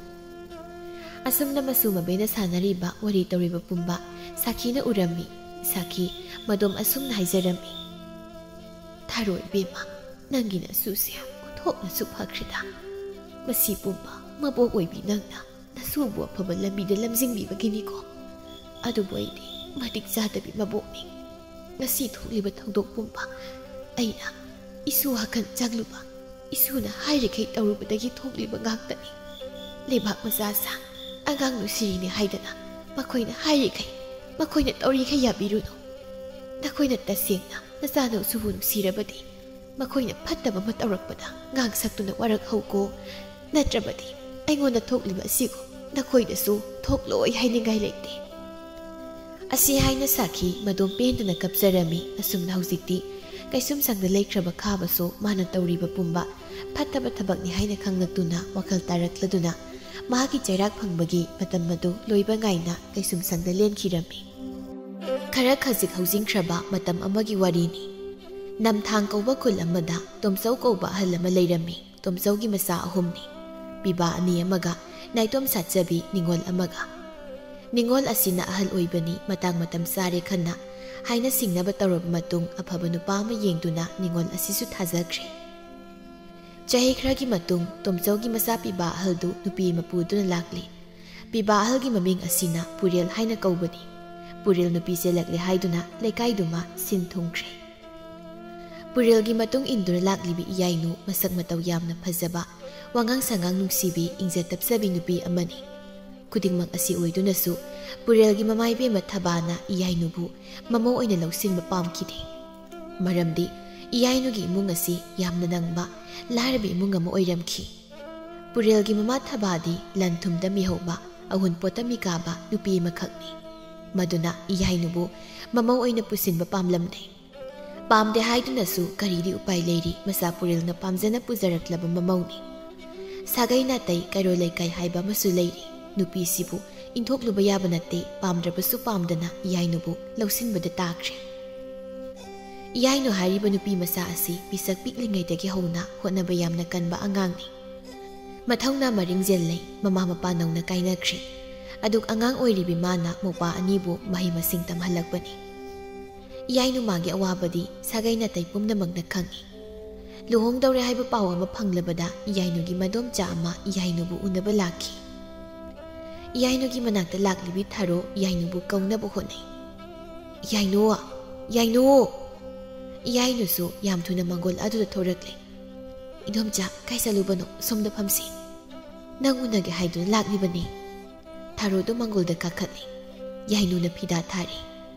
ꯑꯁꯨꯝꯅ ꯃꯁꯨ ꯃꯕꯦꯅ ꯁꯥꯟꯅꯔꯤꯕ, ꯋꯥꯔꯤ ꯇꯧꯔꯤꯕ ꯄꯨꯝꯕ ꯁꯥꯈꯤꯅ ꯎꯔꯝꯃꯤ꯫ ꯁꯥꯈꯤ ꯃꯗꯣꯝ ꯑꯁꯨꯝꯅ ꯍꯥꯏꯖꯔꯝꯃꯤ, "ꯊꯥꯔꯣ ꯏꯕꯦꯝꯃ, ꯅꯪꯒꯤ ꯅꯁꯨꯁꯦ ꯑꯣꯟꯊꯣꯛꯅꯁꯨ ꯐꯈ꯭ꯔꯦꯗ꯫ ꯃꯁꯤ ꯄꯨꯝꯕ ꯃꯕꯣꯛ ꯑꯣꯏꯕꯤ ꯅꯪꯅ ꯅꯁꯨꯕꯨ ꯑꯐꯕ ꯂꯝꯕꯤꯗ ꯂꯝꯖꯤꯡꯕꯤꯕꯒꯤꯅꯤꯀꯣ꯫ ꯑꯗꯨꯕꯨ ꯑꯩꯗꯤ ꯃꯇꯤꯛ ꯆꯥꯗꯕꯤ ꯃꯕꯣꯛꯅꯤ꯫ ꯉꯁꯤ ꯊꯣꯛꯂꯤꯕ ꯊꯧꯗꯣꯛ ꯄꯨꯝꯕ ꯑꯩꯅ ꯏꯁꯨ ꯍꯥꯈꯟ ꯆꯪꯂꯨꯕ, ꯏꯁꯨꯅ ꯍꯥꯏꯔꯤꯈꯩ ꯇꯧꯔꯨꯕꯗꯒꯤ ꯊꯣꯛꯂꯤꯕ ꯉꯥꯛꯇꯅꯤ꯫ ꯂꯩꯕꯥꯛ ꯃꯆꯥ ꯁꯥ ꯑꯉꯥꯡ ꯅꯨꯡꯁꯤꯔꯤꯅꯤ ꯍꯥꯏꯗꯅ ꯃꯈꯣꯏꯅ ꯍꯥꯏꯔꯤꯈꯩ, ꯃꯈꯣꯏꯅ ꯇꯧꯔꯤꯈꯩ ꯌꯥꯕꯤꯔꯨꯅꯨ꯫ ꯅꯈꯣꯏꯅ ꯇꯁꯦꯡꯅ ꯅꯆꯥꯅꯁꯨꯕꯨ ꯅꯨꯡꯁꯤꯔꯕꯗꯤ ꯃꯈꯣꯏꯅ ꯐꯠꯇꯕ ꯑꯃ ꯇꯧꯔꯛꯄꯗ ꯉꯥꯡ ꯁꯛꯇꯨꯅ ꯋꯥꯔꯛꯍꯧꯀꯣ꯫ ꯅꯠꯇ꯭ꯔꯕꯗꯤ ꯑꯩꯉꯣꯟꯗ ꯊꯣꯛꯂꯤꯕ ꯑꯁꯤꯒꯨꯝ ꯅꯈꯣꯏꯗꯁꯨ ꯊꯣꯛꯂꯣꯏ ꯍꯥꯏꯅꯤꯡꯉꯥꯏ ꯂꯩꯇꯦ"꯫ ꯑꯁꯤ ꯍꯥꯏꯅ ꯁꯥꯈꯤ ꯃꯗꯣꯝ ꯄꯦꯟꯗꯅ ꯀꯞꯆꯔꯝꯃꯤ꯫ ꯑꯁꯨꯝꯅ ꯍꯧꯖꯤꯛꯇꯤ ꯀꯩꯁꯨꯝꯁꯪꯗ ꯂꯩꯈ꯭ꯔꯕ ꯈꯥꯕꯁꯨ ꯃꯥꯅ ꯇꯧꯔꯤꯕ ꯄꯨꯝꯕ ꯐꯠꯇꯕ ꯊꯕꯛꯅꯤ ꯍꯥꯏꯅ ꯈꯪꯂꯛꯇꯨꯅ ꯋꯥꯈꯜ ꯇꯥꯔꯛꯂꯗꯨꯅ ꯃꯍꯥꯛꯀꯤ ꯆꯩꯔꯥꯛ ꯐꯪꯕꯒꯤ ꯃꯇꯝ ꯑꯗꯨ ꯂꯣꯏꯕ ꯉꯥꯏꯅ ꯀꯩꯁꯨꯝꯁꯪꯗ ꯂꯦꯟꯈꯤꯔꯝꯃꯤ꯫ ꯈꯔ ꯈꯖꯤꯛ ꯍꯧꯖꯤꯟꯈ꯭ꯔꯕ ꯃꯇꯝ ꯑꯃꯒꯤ ꯋꯥꯔꯤꯅꯤ꯫ ꯅꯝꯊꯥꯡ ꯀꯧꯕ ꯈꯨꯜ ꯑꯃꯗ ꯇꯣꯝꯆꯧ ꯀꯧꯕ ꯑꯍꯜ ꯑꯃ ꯂꯩꯔꯝꯃꯤ꯫ ꯇꯣꯝꯆꯧꯒꯤ ꯃꯆꯥ ꯑꯍꯨꯝꯅꯤ, ꯄꯤꯕꯥ ꯑꯅꯤ ꯑꯃꯒ ꯅꯥꯏꯇꯣꯝ ꯁꯥꯠꯆꯕꯤ ꯅꯤꯉꯣꯜ ꯑꯃꯒ꯫ ꯅꯤꯉꯣꯜ ꯑꯁꯤꯅ ꯑꯍꯜ ꯑꯣꯏꯕꯅꯤ, ꯃꯇꯥꯡ ꯃꯇꯝ ꯆꯥꯔꯦ ꯈꯟꯅ ꯍꯥꯏꯅ ꯁꯤꯡꯅꯕ ꯇꯧꯔꯕ ꯃꯇꯨꯡ, ꯑꯐꯕ ꯅꯨꯄꯥ ꯑꯃ ꯌꯦꯡꯗꯨꯅ ꯅꯤꯉꯣꯜ ꯑꯁꯤꯁꯨ ꯊꯥꯖꯈ꯭ꯔꯦ꯫ ꯆꯍꯤ ꯈꯔꯒꯤ ꯃꯇꯨꯡ ꯇꯣꯝꯆꯧꯒꯤ ꯃꯆꯥ ꯄꯤꯕꯥ ꯑꯍꯜꯗꯨ ꯅꯨꯄꯤ ꯑꯃ ꯄꯨꯗꯨꯅ ꯂꯥꯛꯂꯤ꯫ ꯄꯤꯕꯥ ꯑꯍꯜꯒꯤ ꯃꯃꯤꯡ ꯑꯁꯤꯅ ꯄꯨꯔꯦꯜ ꯍꯥꯏꯅ ꯀꯧꯕꯅꯤ꯫ ꯄꯨꯔꯦꯜ ꯅꯨꯄꯤ ꯆꯦꯜꯂꯛꯂꯦ ꯍꯥꯏꯗꯨꯅ ꯂꯩꯀꯥꯏꯗꯨꯃ ꯁꯤꯟ ꯊꯨꯡꯈ꯭ꯔꯦ꯫ ꯄꯨꯔꯦꯜꯒꯤ ꯃꯇꯨꯡ ꯏꯟꯗꯨꯅ ꯂꯥꯛꯂꯤꯕꯤ ꯏꯌꯥꯏꯅꯨ ꯃꯁꯛ ꯃꯇꯧ ꯌꯥꯝꯅ ꯐꯖꯕ, ꯋꯥꯉꯥꯡ ꯁꯉꯥꯡ ꯅꯨꯡꯁꯤꯕꯤ, ꯏꯪꯖ ꯇꯞꯆꯕꯤ ꯅꯨꯄꯤ ꯑꯃꯅꯤ꯫ ꯈꯨꯗꯤꯡꯃꯛ ꯑꯁꯤ ꯑꯣꯏꯗꯨꯅꯁꯨ ꯄꯨꯔꯦꯜꯒꯤ ꯃꯃꯥ ꯏꯕꯦꯝꯃ ꯊꯕꯥꯅ ꯏꯌꯥꯏꯅꯨꯕꯨ ꯃꯃꯧ ꯑꯣꯏꯅ ꯂꯧꯁꯤꯟꯕ ꯄꯥꯝꯈꯤꯗꯦ꯫ ꯃꯔꯝꯗꯤ ꯏꯌꯥꯏꯅꯨꯒꯤ ꯏꯃꯨꯡ ꯑꯁꯤ ꯌꯥꯝꯅ ꯅꯪꯕ, ꯂꯥꯏꯔꯕ ꯏꯃꯨꯡ ꯑꯃ ꯑꯣꯏꯔꯝꯈꯤ꯫ ꯄꯨꯔꯦꯜꯒꯤ ꯃꯃꯥ ꯊꯕꯥꯗꯤ ꯂꯟ ꯊꯨꯝꯗ ꯃꯤꯍꯧꯕ, ꯑꯍꯨꯟꯄꯣꯠꯇ ꯃꯤꯀꯥꯕ ꯅꯨꯄꯤ ꯑꯃꯈꯛꯅꯤ꯫ ꯃꯗꯨꯅ ꯏꯌꯥꯏꯅꯨꯕꯨ ꯃꯃꯧ ꯑꯣꯏꯅ ꯄꯨꯁꯤꯟꯕ ꯄꯥꯝꯂꯝꯗꯦ꯫ ꯄꯥꯝꯗꯦ ꯍꯥꯏꯗꯨꯅꯁꯨ ꯀꯔꯤꯗꯤ ꯎꯄꯥꯏ ꯂꯩꯔꯤ, ꯃꯆꯥ ꯄꯨꯔꯦꯜꯅ ꯄꯥꯝꯖꯅ ꯄꯨꯖꯔꯛꯂꯕ ꯃꯃꯧꯅꯤ꯫ ꯁꯥꯒꯩ ꯅꯥꯇꯩ ꯀꯩꯔꯣꯜ ꯂꯩꯀꯥꯏ ꯍꯥꯏꯕ ꯑꯃꯁꯨ ꯂꯩꯔꯤ꯫ ꯅꯨꯄꯤꯁꯤꯕꯨ ꯏꯟꯊꯣꯛꯂꯨꯕ ꯌꯥꯕ ꯅꯠꯇꯦ, ꯄꯥꯝꯗ꯭ꯔꯕꯁꯨ ꯄꯥꯝꯗꯅ ꯏꯌꯥꯏꯅꯨꯕꯨ ꯂꯧꯁꯤꯟꯕꯗ ꯇꯥꯈ꯭ꯔꯦ꯫ ꯏꯌꯥꯏꯅꯨ ꯍꯥꯏꯔꯤꯕ ꯅꯨꯄꯤ ꯃꯆꯥ ꯑꯁꯤ ꯄꯤꯁꯛ ꯄꯤꯛꯂꯤꯉꯩꯗꯒꯤ ꯍꯧꯅ ꯍꯣꯠꯅꯕ ꯌꯥꯝꯅ ꯀꯟꯕ ꯑꯉꯥꯡꯅꯤ꯫ ꯃꯊꯧꯅꯥ ꯃꯔꯤꯡ ꯖꯦꯜ ꯂꯩ, ꯃꯃꯥ ꯃꯄꯥ ꯅꯧꯅ ꯀꯥꯏꯅꯈ꯭ꯔꯦ꯫ ꯑꯗꯨꯛ ꯑꯉꯥꯡ ꯑꯣꯏꯔꯤꯕꯤ ꯃꯥꯅ ꯃꯧꯄꯥ ꯑꯅꯤꯕꯨ ꯃꯍꯩ ꯃꯁꯤꯡ ꯇꯝꯍꯜꯂꯛꯄꯅꯤ꯫ ꯏꯌꯥꯏꯅꯨ ꯃꯥꯒꯤ ꯑꯋꯥꯕꯗꯤ ꯁꯥꯒꯩ ꯅꯥꯇꯩ ꯄꯨꯝꯅꯃꯛꯅ ꯈꯪꯏ꯫ ꯂꯨꯍꯣꯡꯗꯧꯔꯦ ꯍꯥꯏꯕ ꯄꯥꯎ ꯑꯃ ꯐꯪꯂꯕꯗ ꯏꯌꯥꯏꯅꯨꯒꯤ ꯃꯗꯣꯝꯆꯥ ꯑꯃ ꯏꯌꯥꯏꯅꯨꯕꯨ ꯎꯅꯕ ꯂꯥꯛꯈꯤ꯫ ꯏꯌꯥꯏꯅꯨꯒꯤ ꯃꯅꯥꯛꯇ ꯂꯥꯛꯂꯤꯕꯤ ꯊꯥꯔꯣ ꯏꯌꯥꯏꯅꯨꯕꯨ ꯀꯧꯅꯕ ꯍꯣꯠꯅꯩ꯫ "ꯏꯌꯥꯏꯅꯨ! ꯏꯌꯥꯏꯅꯨ!" ꯏꯌꯥꯏꯅꯨꯁꯨ ꯌꯥꯝ ꯊꯨꯅ ꯃꯪꯒꯣꯜ ꯑꯗꯨꯗ ꯊꯣꯔꯛꯂꯦ꯫ "ꯏꯗꯣꯝꯆꯥ, ꯀꯥꯏ ꯆꯠꯂꯨꯕꯅꯣ? ꯁꯣꯝꯗ ꯐꯝꯁꯤ꯫ ꯅꯪ ꯎꯅꯒꯦ ꯍꯥꯏꯗꯨꯅ ꯂꯥꯛꯂꯤꯕꯅꯤ꯫" ꯊꯥꯔꯣꯗꯨ ꯃꯪꯒꯣꯜꯗ ꯀꯥꯈꯠꯂꯤ꯫ ꯏꯌꯥꯏꯅꯨꯅ ꯐꯤꯗꯥ ꯊꯥꯔꯤ꯫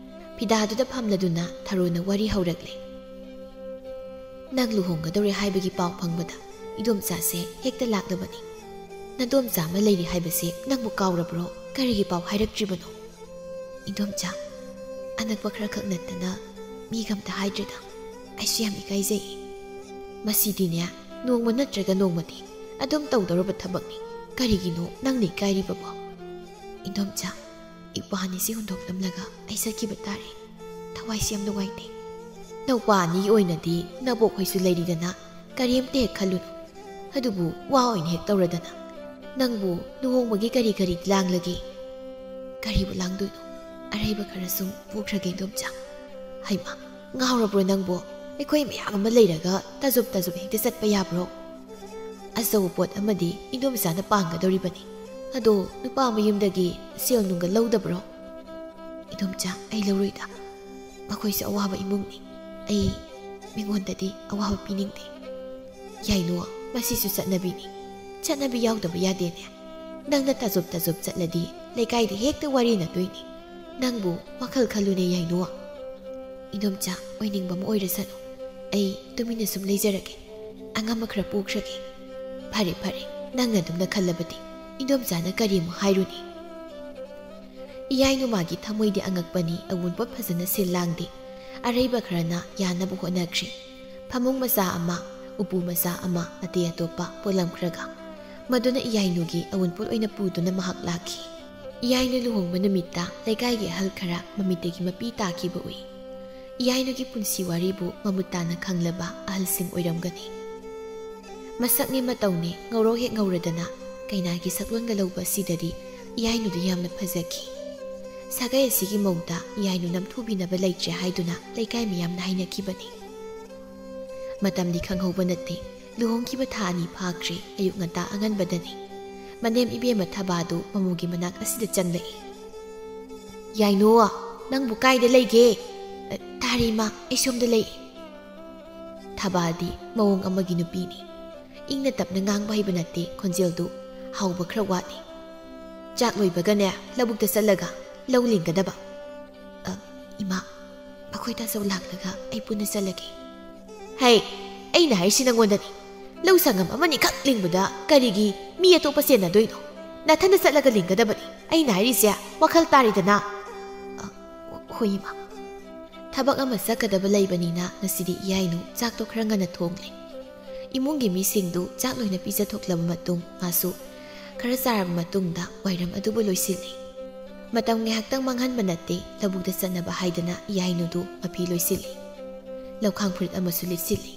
ꯐꯤꯗꯥꯗꯨꯗ ꯐꯝꯂꯗꯨꯅ ꯊꯥꯔꯣꯅ ꯋꯥꯔꯤ ꯍꯧꯔꯛꯂꯤ꯫ "ꯅꯪ ꯂꯨꯍꯣꯡꯒꯗꯧꯔꯦ ꯍꯥꯏꯕꯒꯤ ꯄꯥꯎ ꯐꯪꯕꯗ ꯏꯗꯣꯝꯆꯥꯁꯦ ꯍꯦꯛꯇ ꯂꯥꯛꯂꯕꯅꯤ꯫ ꯅꯗꯣꯝꯆꯥ ꯑꯃ ꯂꯩꯔꯤ ꯍꯥꯏꯕꯁꯦ ꯅꯪꯕꯨ ꯀꯥꯎꯔꯕ꯭ꯔꯣ? ꯀꯔꯤꯒꯤ ꯄꯥꯎ ꯍꯥꯏꯔꯛꯇ꯭ꯔꯤꯕꯅꯣ?" "ꯏꯗꯣꯝꯆꯥ, ꯑꯅꯛꯄ ꯈꯔꯈꯛ ꯅꯠꯇꯅ ꯃꯤꯒ ꯑꯝꯇ ꯍꯥꯏꯗ꯭ꯔꯤꯗ꯫ ꯑꯩꯁꯨ ꯌꯥꯝ ꯏꯀꯥꯏꯖꯩ꯫ ꯃꯁꯤꯗꯤꯅꯦ, ꯅꯣꯡꯃ ꯅꯠꯇ꯭ꯔꯒ ꯅꯣꯡꯃꯗꯤ ꯑꯗꯨꯝ ꯇꯧꯗꯧꯔꯕ ꯊꯕꯛꯅꯤ꯫ ꯀꯔꯤꯒꯤꯅꯣ ꯅꯪꯅ ꯏꯀꯥꯏꯔꯤꯕꯕꯣ?" "ꯏꯗꯣꯝꯆꯥ, ꯏꯄꯥ ꯑꯅꯤꯁꯤ ꯍꯨꯟꯗꯣꯛꯂꯝꯂꯒ ꯑꯩ ꯆꯠꯈꯤꯕ ꯇꯥꯔꯦ꯫ ꯊꯋꯥꯏꯁꯤ ꯌꯥꯝ ꯅꯨꯡꯉꯥꯏꯇꯦ꯫" ꯅꯧꯄꯥ ꯑꯅꯤꯒꯤ ꯑꯣꯏꯅꯗꯤ ꯅꯕꯣꯛ ꯍꯣꯏꯁꯨ ꯂꯩꯔꯤꯗꯅ, ꯀꯔꯤꯝꯇ ꯍꯦꯛ ꯈꯜꯂꯨꯅꯨ꯫ ꯑꯗꯨꯕꯨ ꯋꯥ ꯑꯣꯏꯅ ꯍꯦꯛ ꯇꯧꯔꯗꯅ, ꯅꯪꯕꯨ ꯂꯨꯍꯣꯡꯕꯒꯤ ꯀꯔꯤ ꯀꯔꯤ ꯂꯥꯡꯂꯒꯦ? ꯀꯔꯤꯕꯨ ꯂꯥꯡꯗꯣꯏꯅꯣ? ꯑꯔꯩꯕ ꯈꯔ ꯁꯨꯝ ꯄꯨꯈ꯭ꯔꯒꯦ, ꯏꯗꯣꯝꯆꯥ꯫ ꯍꯩꯃꯥ, ꯉꯥꯎꯔꯕ꯭ꯔꯣ ꯅꯪꯕꯣ? ꯑꯩꯈꯣꯏ ꯃꯌꯥꯝ ꯑꯃ ꯂꯩꯔꯒ ꯇꯥꯖꯨꯞ ꯇꯥꯖꯨꯞ ꯍꯦꯛꯇ ꯆꯠꯄ ꯌꯥꯕ꯭ꯔꯣ? ꯑꯆꯧꯕ ꯄꯣꯠ ꯑꯃꯗꯤ ꯏꯗꯣꯝꯆꯥꯅ ꯄꯥꯡꯒꯗꯧꯔꯤꯕꯅꯤ꯫ ꯑꯗꯣ ꯅꯨꯄꯥ ꯃꯌꯨꯝꯗꯒꯤ ꯁꯦꯜ ꯅꯨꯡꯒ ꯂꯧꯗꯕ꯭ꯔꯣ? ꯏꯗꯣꯝꯆꯥ, ꯑꯩ ꯂꯧꯔꯣꯏꯗ꯫ ꯃꯈꯣꯏꯁꯨ ꯑꯋꯥꯕ ꯏꯃꯨꯡꯅꯤ꯫ ꯑꯩ ꯃꯤꯉꯣꯟꯗꯗꯤ ꯑꯋꯥꯕ ꯄꯤꯅꯤꯡꯗꯦ꯫ ꯌꯥꯏꯅꯣ, ꯃꯁꯤꯁꯨ ꯆꯠꯅꯕꯤꯅꯤ꯫ ꯆꯠꯅꯕꯤ ꯌꯥꯎꯗꯕ ꯌꯥꯗꯦꯅꯦ꯫ ꯅꯪꯅ ꯇꯥꯖꯨꯞ ꯇꯥꯖꯨꯞ ꯆꯠꯂꯗꯤ ꯂꯩꯀꯥꯏꯗ ꯍꯦꯛꯇ ꯋꯥꯔꯤꯅꯗꯣꯏꯅꯤ꯫ ꯅꯪꯕꯨ ꯋꯥꯈꯜ ꯈꯜꯂꯨꯅꯦ, ꯌꯥꯏꯅꯣ꯫ ꯏꯗꯣꯝꯆꯥ, ꯑꯣꯏꯅꯤꯡꯕ ꯑꯃ ꯑꯣꯏꯔꯁꯅꯨ꯫ ꯑꯩ ꯇꯨꯃꯤꯟꯅ ꯁꯨꯝ ꯂꯩꯖꯔꯒꯦ꯫ ꯑꯉꯝꯕ ꯈꯔ ꯄꯨꯈ꯭ꯔꯒꯦ꯫ ꯐꯔꯦ, ꯐꯔꯦ, ꯅꯪꯅ ꯑꯗꯨꯝꯅ ꯈꯜꯂꯕꯗꯤ ꯏꯗꯣꯝꯆꯥꯅ ꯀꯔꯤ ꯑꯃꯨꯛ ꯍꯥꯏꯔꯨꯅꯤ? ꯏꯌꯥꯏꯅꯨꯃꯥꯒꯤ ꯊꯃꯣꯏꯗꯤ ꯑꯉꯛꯄꯅꯤ, ꯑꯋꯨꯟꯄꯣꯠ ꯐꯖꯅ ꯁꯤꯜ ꯂꯥꯡꯗꯦ꯫ ꯑꯔꯩꯕ ꯈꯔꯅ ꯌꯥꯅꯕ ꯍꯣꯠꯅꯈ꯭ꯔꯤ꯫ ꯐꯃꯨꯡ ꯃꯆꯥ ꯑꯃ, ꯎꯄꯨ ꯃꯆꯥ ꯑꯃ, ꯑꯇꯩ ꯑꯇꯣꯞꯄ ꯄꯣꯠꯂꯝ ꯈꯔꯒ꯫ ꯃꯗꯨꯅ ꯏꯌꯥꯏꯅꯨꯒꯤ ꯑꯋꯨꯟꯄꯣꯠ ꯑꯣꯏꯅ ꯄꯨꯗꯨꯅ ꯃꯍꯥꯛ ꯂꯥꯛꯈꯤ꯫ ꯏꯌꯥꯏꯅꯨ ꯂꯨꯍꯣꯡꯕ ꯅꯨꯃꯤꯠꯇ ꯂꯩꯀꯥꯏꯒꯤ ꯑꯍꯜ ꯈꯔ ꯃꯃꯤꯠꯇꯒꯤ ꯃꯄꯤ ꯇꯥꯈꯤꯕ ꯎꯏ꯫ ꯏꯌꯥꯏꯅꯨꯒꯤ ꯄꯨꯟꯁꯤ ꯋꯥꯔꯤꯕꯨ ꯃꯃꯨꯠ ꯇꯥꯅ ꯈꯪꯂꯕ ꯑꯍꯜꯁꯤꯡ ꯑꯣꯏꯔꯝꯒꯅꯤ꯫ ꯃꯁꯛꯅꯦ ꯃꯇꯧꯅꯦ ꯉꯧꯔꯣꯛ ꯍꯦꯛ ꯉꯧꯔꯗꯅ ꯀꯩꯅꯥꯒꯤ ꯁꯛꯂꯣꯟꯒ ꯂꯧꯕ ꯑꯁꯤꯗꯗꯤ ꯏꯌꯥꯏꯅꯨꯗꯤ ꯌꯥꯝꯅ ꯐꯖꯈꯤ꯫ ꯁꯥꯒꯩ ꯑꯁꯤꯒꯤ ꯃꯧꯗ ꯏꯌꯥꯏꯅꯨ ꯅꯝꯊꯨꯕꯤꯅꯕ ꯂꯩꯇ꯭ꯔꯦ ꯍꯥꯏꯗꯨꯅ ꯂꯩꯀꯥꯏ ꯃꯤꯌꯥꯝꯅ ꯍꯥꯏꯅꯈꯤꯕꯅꯤ꯫ ꯃꯇꯝꯗꯤ ꯈꯪꯍꯧꯕ ꯅꯠꯇꯦ꯫ ꯂꯨꯍꯣꯡꯈꯤꯕ ꯊꯥ ꯑꯅꯤ ꯐꯥꯈ꯭ꯔꯦ꯫ ꯑꯌꯨꯛ ꯉꯟꯇꯥ ꯑꯉꯟꯕꯗꯅꯤ꯫ ꯃꯅꯦꯝ ꯏꯕꯦꯝꯃ ꯊꯕꯥꯗꯨ ꯃꯃꯨꯒꯤ ꯃꯅꯥꯛ ꯑꯁꯤꯗ ꯆꯪꯂꯛꯏ꯫ "ꯌꯥꯏꯅꯣ, ꯅꯪꯕꯨ ꯀꯥꯏꯗ ꯂꯩꯒꯦ?" "ꯑ, ꯇꯥꯔꯤ ꯏꯃꯥ, ꯑꯩ ꯁꯣꯝꯗ ꯂꯩ꯫" ꯊꯕꯥꯗꯤ ꯃꯑꯣꯡ ꯑꯃꯒꯤ ꯅꯨꯄꯤꯅꯤ꯫ ꯏꯪꯅ ꯇꯞꯅ ꯉꯥꯡꯕ ꯍꯩꯕ ꯅꯠꯇꯦ, ꯈꯣꯟꯖꯦꯜꯗꯨ ꯍꯥꯎꯕ ꯈꯔ ꯋꯥꯠꯂꯤ꯫ "ꯆꯥꯛ ꯂꯣꯏꯕꯒꯅꯦ ꯂꯧꯕꯨꯛꯇ ꯆꯠꯂꯒ ꯂꯧ ꯂꯤꯡꯒꯗꯕ꯫" "ꯑ, ꯏꯃꯥ, ꯃꯈꯣꯏ ꯇꯥꯆꯧ ꯂꯥꯛꯂꯒ ꯑꯩ ꯄꯨꯟꯅ ꯆꯠꯂꯒꯦ꯫" "ꯍꯩ, ꯑꯩꯅ ꯍꯥꯏꯔꯤꯁꯤ ꯅꯪꯉꯣꯟꯗꯅꯤ꯫ ꯂꯧ ꯁꯪꯒꯝ ꯑꯃꯅꯤꯈꯛ ꯂꯤꯡꯕꯗ ꯀꯔꯤꯒꯤ ꯃꯤ ꯑꯇꯣꯞꯄ ꯆꯦꯟꯅꯗꯣꯏꯅꯣ? ꯅꯊꯟꯗ ꯆꯠꯂꯒ ꯂꯤꯡꯒꯗꯕꯅꯤ꯫ ꯑꯩꯅ ꯍꯥꯏꯔꯤꯁꯦ ꯋꯥꯈꯜ ꯇꯥꯔꯦꯗꯅ꯫" "ꯑ, ꯍꯣꯏ, ꯏꯃꯥ꯫" ꯊꯕꯛ ꯑꯃ ꯆꯠꯀꯗꯕ ꯂꯩꯕꯅꯤꯅ ꯉꯁꯤꯗꯤ ꯏꯌꯥꯏꯅꯨ ꯆꯥꯛꯇꯣ ꯈꯔ ꯉꯟꯅ ꯊꯣꯡꯂꯦ꯫ ꯏꯃꯨꯡꯒꯤ ꯃꯤꯁꯤꯡꯗꯨ ꯆꯥꯛ ꯂꯣꯏꯅ ꯄꯤꯖꯊꯣꯛꯂꯕ ꯃꯇꯨꯡ ꯃꯥꯁꯨ ꯈꯔ ꯆꯥꯔꯕ ꯃꯇꯨꯡꯗ ꯋꯥꯏꯔꯝ ꯑꯗꯨꯕꯨ ꯂꯣꯏꯁꯤꯜꯂꯤ꯫ ꯃꯇꯝ ꯉꯥꯏꯍꯥꯛꯇꯪ ꯃꯥꯡꯍꯟꯕ ꯅꯠꯇꯦ, ꯂꯧꯕꯨꯛꯇ ꯆꯠꯅꯕ ꯍꯥꯏꯗꯅ ꯏꯌꯥꯏꯅꯨꯗꯨ ꯃꯐꯤ ꯂꯣꯏꯁꯤꯜꯂꯤ꯫ ꯂꯧꯈꯥꯡ ꯐꯨꯔꯤꯠ ꯑꯃꯁꯨ ꯂꯤꯠꯁꯤꯜꯂꯤ꯫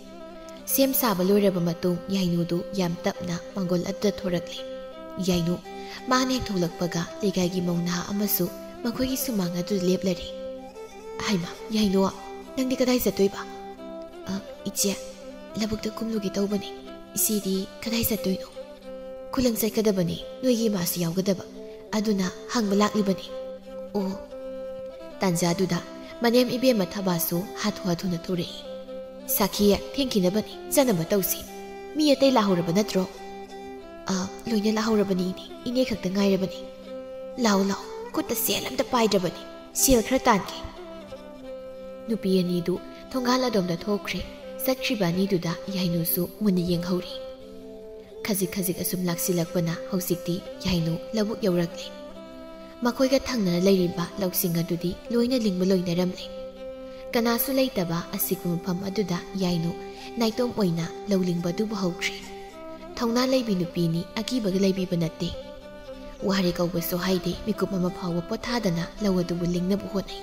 ꯁꯦꯝ ꯁꯥꯕ ꯂꯣꯏꯔꯕ ꯃꯇꯨꯡ ꯌꯥꯏꯅꯨꯗꯨ ꯌꯥꯝ ꯇꯞꯅ ꯃꯥꯡꯒꯣꯜ ꯑꯗꯨꯗ ꯊꯣꯔꯛꯂꯤ꯫ ꯌꯥꯏꯅꯨ, ꯃꯥꯅ ꯍꯦꯛ ꯊꯣꯛꯂꯛꯄꯒ ꯂꯩꯀꯥꯏꯒꯤ ꯃꯧ ꯅꯍꯥ ꯑꯃꯁꯨ ꯃꯈꯣꯏꯒꯤ ꯁꯨꯃꯥꯡ ꯑꯗꯨꯗ ꯂꯦꯞꯂꯔꯦ꯫ "ꯍꯩꯃꯥ, ꯌꯥꯏꯅꯨ, ꯅꯪꯗꯤ ꯀꯗꯥꯏ ꯆꯠꯇꯣꯏꯕ?" "ꯑ, ꯏꯆꯦ, ꯂꯧꯕꯨꯛꯇ ꯀꯨꯝꯂꯨꯒꯦ ꯇꯧꯕꯅꯤ꯫ ꯏꯆꯦꯗꯤ ꯀꯗꯥꯏ ꯆꯠꯇꯣꯏꯅꯣ?" "ꯈꯨꯂꯪ ꯆꯠꯀꯗꯕꯅꯤ, ꯅꯣꯏꯒꯤ ꯏꯃꯥꯁꯨ ꯌꯥꯎꯒꯗꯕ꯫ ꯑꯗꯨꯅ ꯍꯪꯕ ꯂꯥꯛꯂꯤꯕꯅꯤ꯫" "ꯑꯣ꯫" ꯇꯥꯟꯖꯥꯗꯨꯗ ꯃꯅꯦꯝ ꯏꯕꯦꯝꯃ ꯊꯕꯥꯁꯨ ꯍꯥꯊꯨ ꯍꯥꯊꯨꯅ ꯊꯣꯔꯛꯏ꯫ "ꯁꯥꯈꯤ, ꯊꯦꯡꯈꯤꯅꯕꯅꯤ, ꯆꯠꯅꯕ ꯇꯧꯁꯤ꯫ ꯃꯤ ꯑꯇꯩ ꯂꯥꯛꯍꯧꯔꯕ ꯅꯠꯇ꯭ꯔꯣ?" "ꯑ, ꯂꯣꯏꯅ ꯂꯥꯛꯍꯧꯔꯕꯅꯤ ꯏꯅꯦ, ꯏꯅꯦ ꯈꯛꯇ ꯉꯥꯏꯔꯕꯅꯤ꯫ ꯂꯥꯛꯑꯣ, ꯂꯥꯛꯑꯣ, ꯈꯨꯠꯇ ꯁꯦꯜ ꯑꯝꯇ ꯄꯥꯏꯗ꯭ꯔꯕꯅꯤ, ꯁꯦꯜ ꯈꯔ ꯇꯥꯟꯒꯦ꯫" ꯅꯨꯄꯤ ꯑꯅꯤꯗꯨ ꯊꯣꯡꯒꯥꯜ ꯑꯗꯣꯝꯗ ꯊꯣꯛꯈ꯭ꯔꯦ꯫ ꯆꯠꯈ꯭ꯔꯤꯕ ꯑꯅꯤꯗꯨꯗ ꯌꯥꯏꯅꯨꯁꯨ ꯃꯨꯟꯅ ꯌꯦꯡꯍꯧꯔꯤ꯫ ꯈꯖꯤꯛ ꯈꯖꯤꯛ ꯑꯁꯨꯝ ꯂꯥꯛꯁꯤꯜꯂꯛꯄꯅ ꯍꯧꯖꯤꯛꯇꯤ ꯌꯥꯏꯅꯨ ꯂꯧꯕꯨꯛ ꯌꯧꯔꯛꯂꯦ꯫ ꯃꯈꯣꯏꯒ ꯊꯪꯅꯅ ꯂꯩꯔꯤꯕ ꯂꯧꯁꯤꯡ ꯑꯗꯨꯗꯤ ꯂꯣꯏꯅ ꯂꯤꯡꯕ ꯂꯣꯏꯅꯔꯝꯂꯦ꯫ ꯀꯅꯥꯁꯨ ꯂꯩꯇꯕ ꯑꯁꯤꯒꯨꯝꯕ ꯃꯐꯝ ꯑꯗꯨꯗ ꯌꯥꯏꯅꯨ ꯅꯥꯏꯇꯣꯝ ꯑꯣꯏꯅ ꯂꯧ ꯂꯤꯡꯕ ꯑꯗꯨꯕꯨ ꯍꯧꯈ꯭ꯔꯦ꯫ ꯊꯧꯅꯥ ꯂꯩꯕꯤ ꯅꯨꯄꯤꯅꯤ, ꯑꯀꯤꯕꯒ ꯂꯩꯕꯤꯕ ꯅꯠꯇꯦ꯫ ꯋꯥꯔꯦ ꯀꯧꯕꯁꯨ ꯍꯥꯏꯗꯦ, ꯃꯤꯀꯨꯞ ꯑꯃ ꯐꯥꯎꯕ ꯄꯣꯊꯥꯗꯅ ꯂꯧ ꯑꯗꯨꯕꯨ ꯂꯤꯡꯅꯕ ꯍꯣꯠꯅꯩ꯫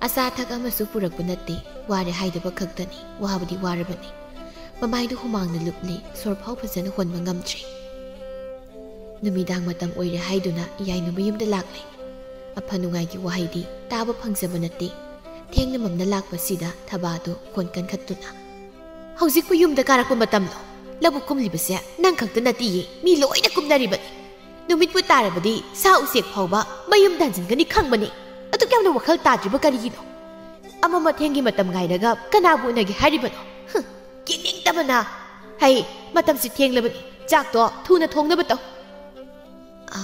ꯑꯆꯥ ꯑꯊꯛ ꯑꯃꯁꯨ ꯄꯨꯔꯛꯄ ꯅꯠꯇꯦ, ꯋꯥꯔꯦ ꯍꯥꯏꯗꯕ ꯈꯛꯇꯅꯤ, ꯋꯥꯕꯗꯤ ꯋꯥꯔꯕꯅꯤ꯫ ꯃꯃꯥꯏꯗꯨ ꯍꯨꯃꯥꯡꯅ ꯂꯨꯞꯂꯤ, ꯁꯣꯔ ꯐꯥꯎ ꯐꯖꯅ ꯍꯣꯟꯕ ꯉꯝꯗ꯭ꯔꯦ꯫ ꯅꯨꯃꯤꯗꯥꯡ ꯃꯇꯝ ꯑꯣꯏꯔꯦ ꯍꯥꯏꯗꯨꯅ ꯌꯥꯏꯅꯨ ꯃꯌꯨꯝꯗ ꯂꯥꯛꯂꯦ꯫ ꯑꯐ ꯅꯨꯡꯉꯥꯏꯒꯤ ꯋꯥꯍꯩꯗꯤ ꯇꯥꯕ ꯐꯪꯖꯕ ꯅꯠꯇꯦ꯫ ꯊꯦꯡꯅ ꯃꯝꯅ ꯂꯥꯛꯄꯁꯤꯗ ꯊꯕꯥꯗꯨ ꯈꯣꯟ ꯀꯟꯈꯠꯇꯨꯅ, "ꯍꯧꯖꯤꯛꯄꯨ ꯌꯨꯝꯗ ꯀꯥꯔꯛꯄ ꯃꯇꯝꯂꯣ? ꯂꯧꯕꯨꯛ ꯀꯨꯝꯂꯤꯕꯁꯦ ꯅꯪ ꯈꯛꯇ ꯅꯠꯇꯤꯌꯦ, ꯃꯤ ꯂꯣꯏꯅ ꯀꯨꯝꯅꯔꯤꯕꯅꯤ꯫ ꯅꯨꯃꯤꯠꯄꯨ ꯇꯥꯔꯕꯗꯤ ꯁꯥ ꯎꯆꯦꯛ ꯐꯥꯎꯕ ꯃꯌꯨꯝꯗ ꯍꯟꯖꯤꯟꯒꯅꯤ ꯈꯪꯕꯅꯤ꯫ ꯑꯗꯨꯛ ꯌꯥꯝꯅ ꯋꯥꯈꯜ ꯇꯥꯗ꯭ꯔꯤꯕ ꯀꯔꯤꯒꯤꯅꯣ? ꯑꯃ ꯃꯊꯦꯡꯒꯤ ꯃꯇꯝ ꯉꯥꯏꯔꯒ ꯀꯅꯥꯕꯨ ꯎꯅꯒꯦ ꯍꯥꯏꯔꯤꯕꯅꯣ? ꯍꯨꯝ, ꯌꯦꯡꯅꯤꯡꯗꯕꯅ꯫ ꯍꯩ, ꯃꯇꯝꯁꯤ ꯊꯦꯡꯂꯕꯅꯤ꯫ ꯆꯥꯛꯇꯣ ꯊꯨꯅ ꯊꯣꯡꯅꯕ ꯇꯧ꯫" "ꯑ,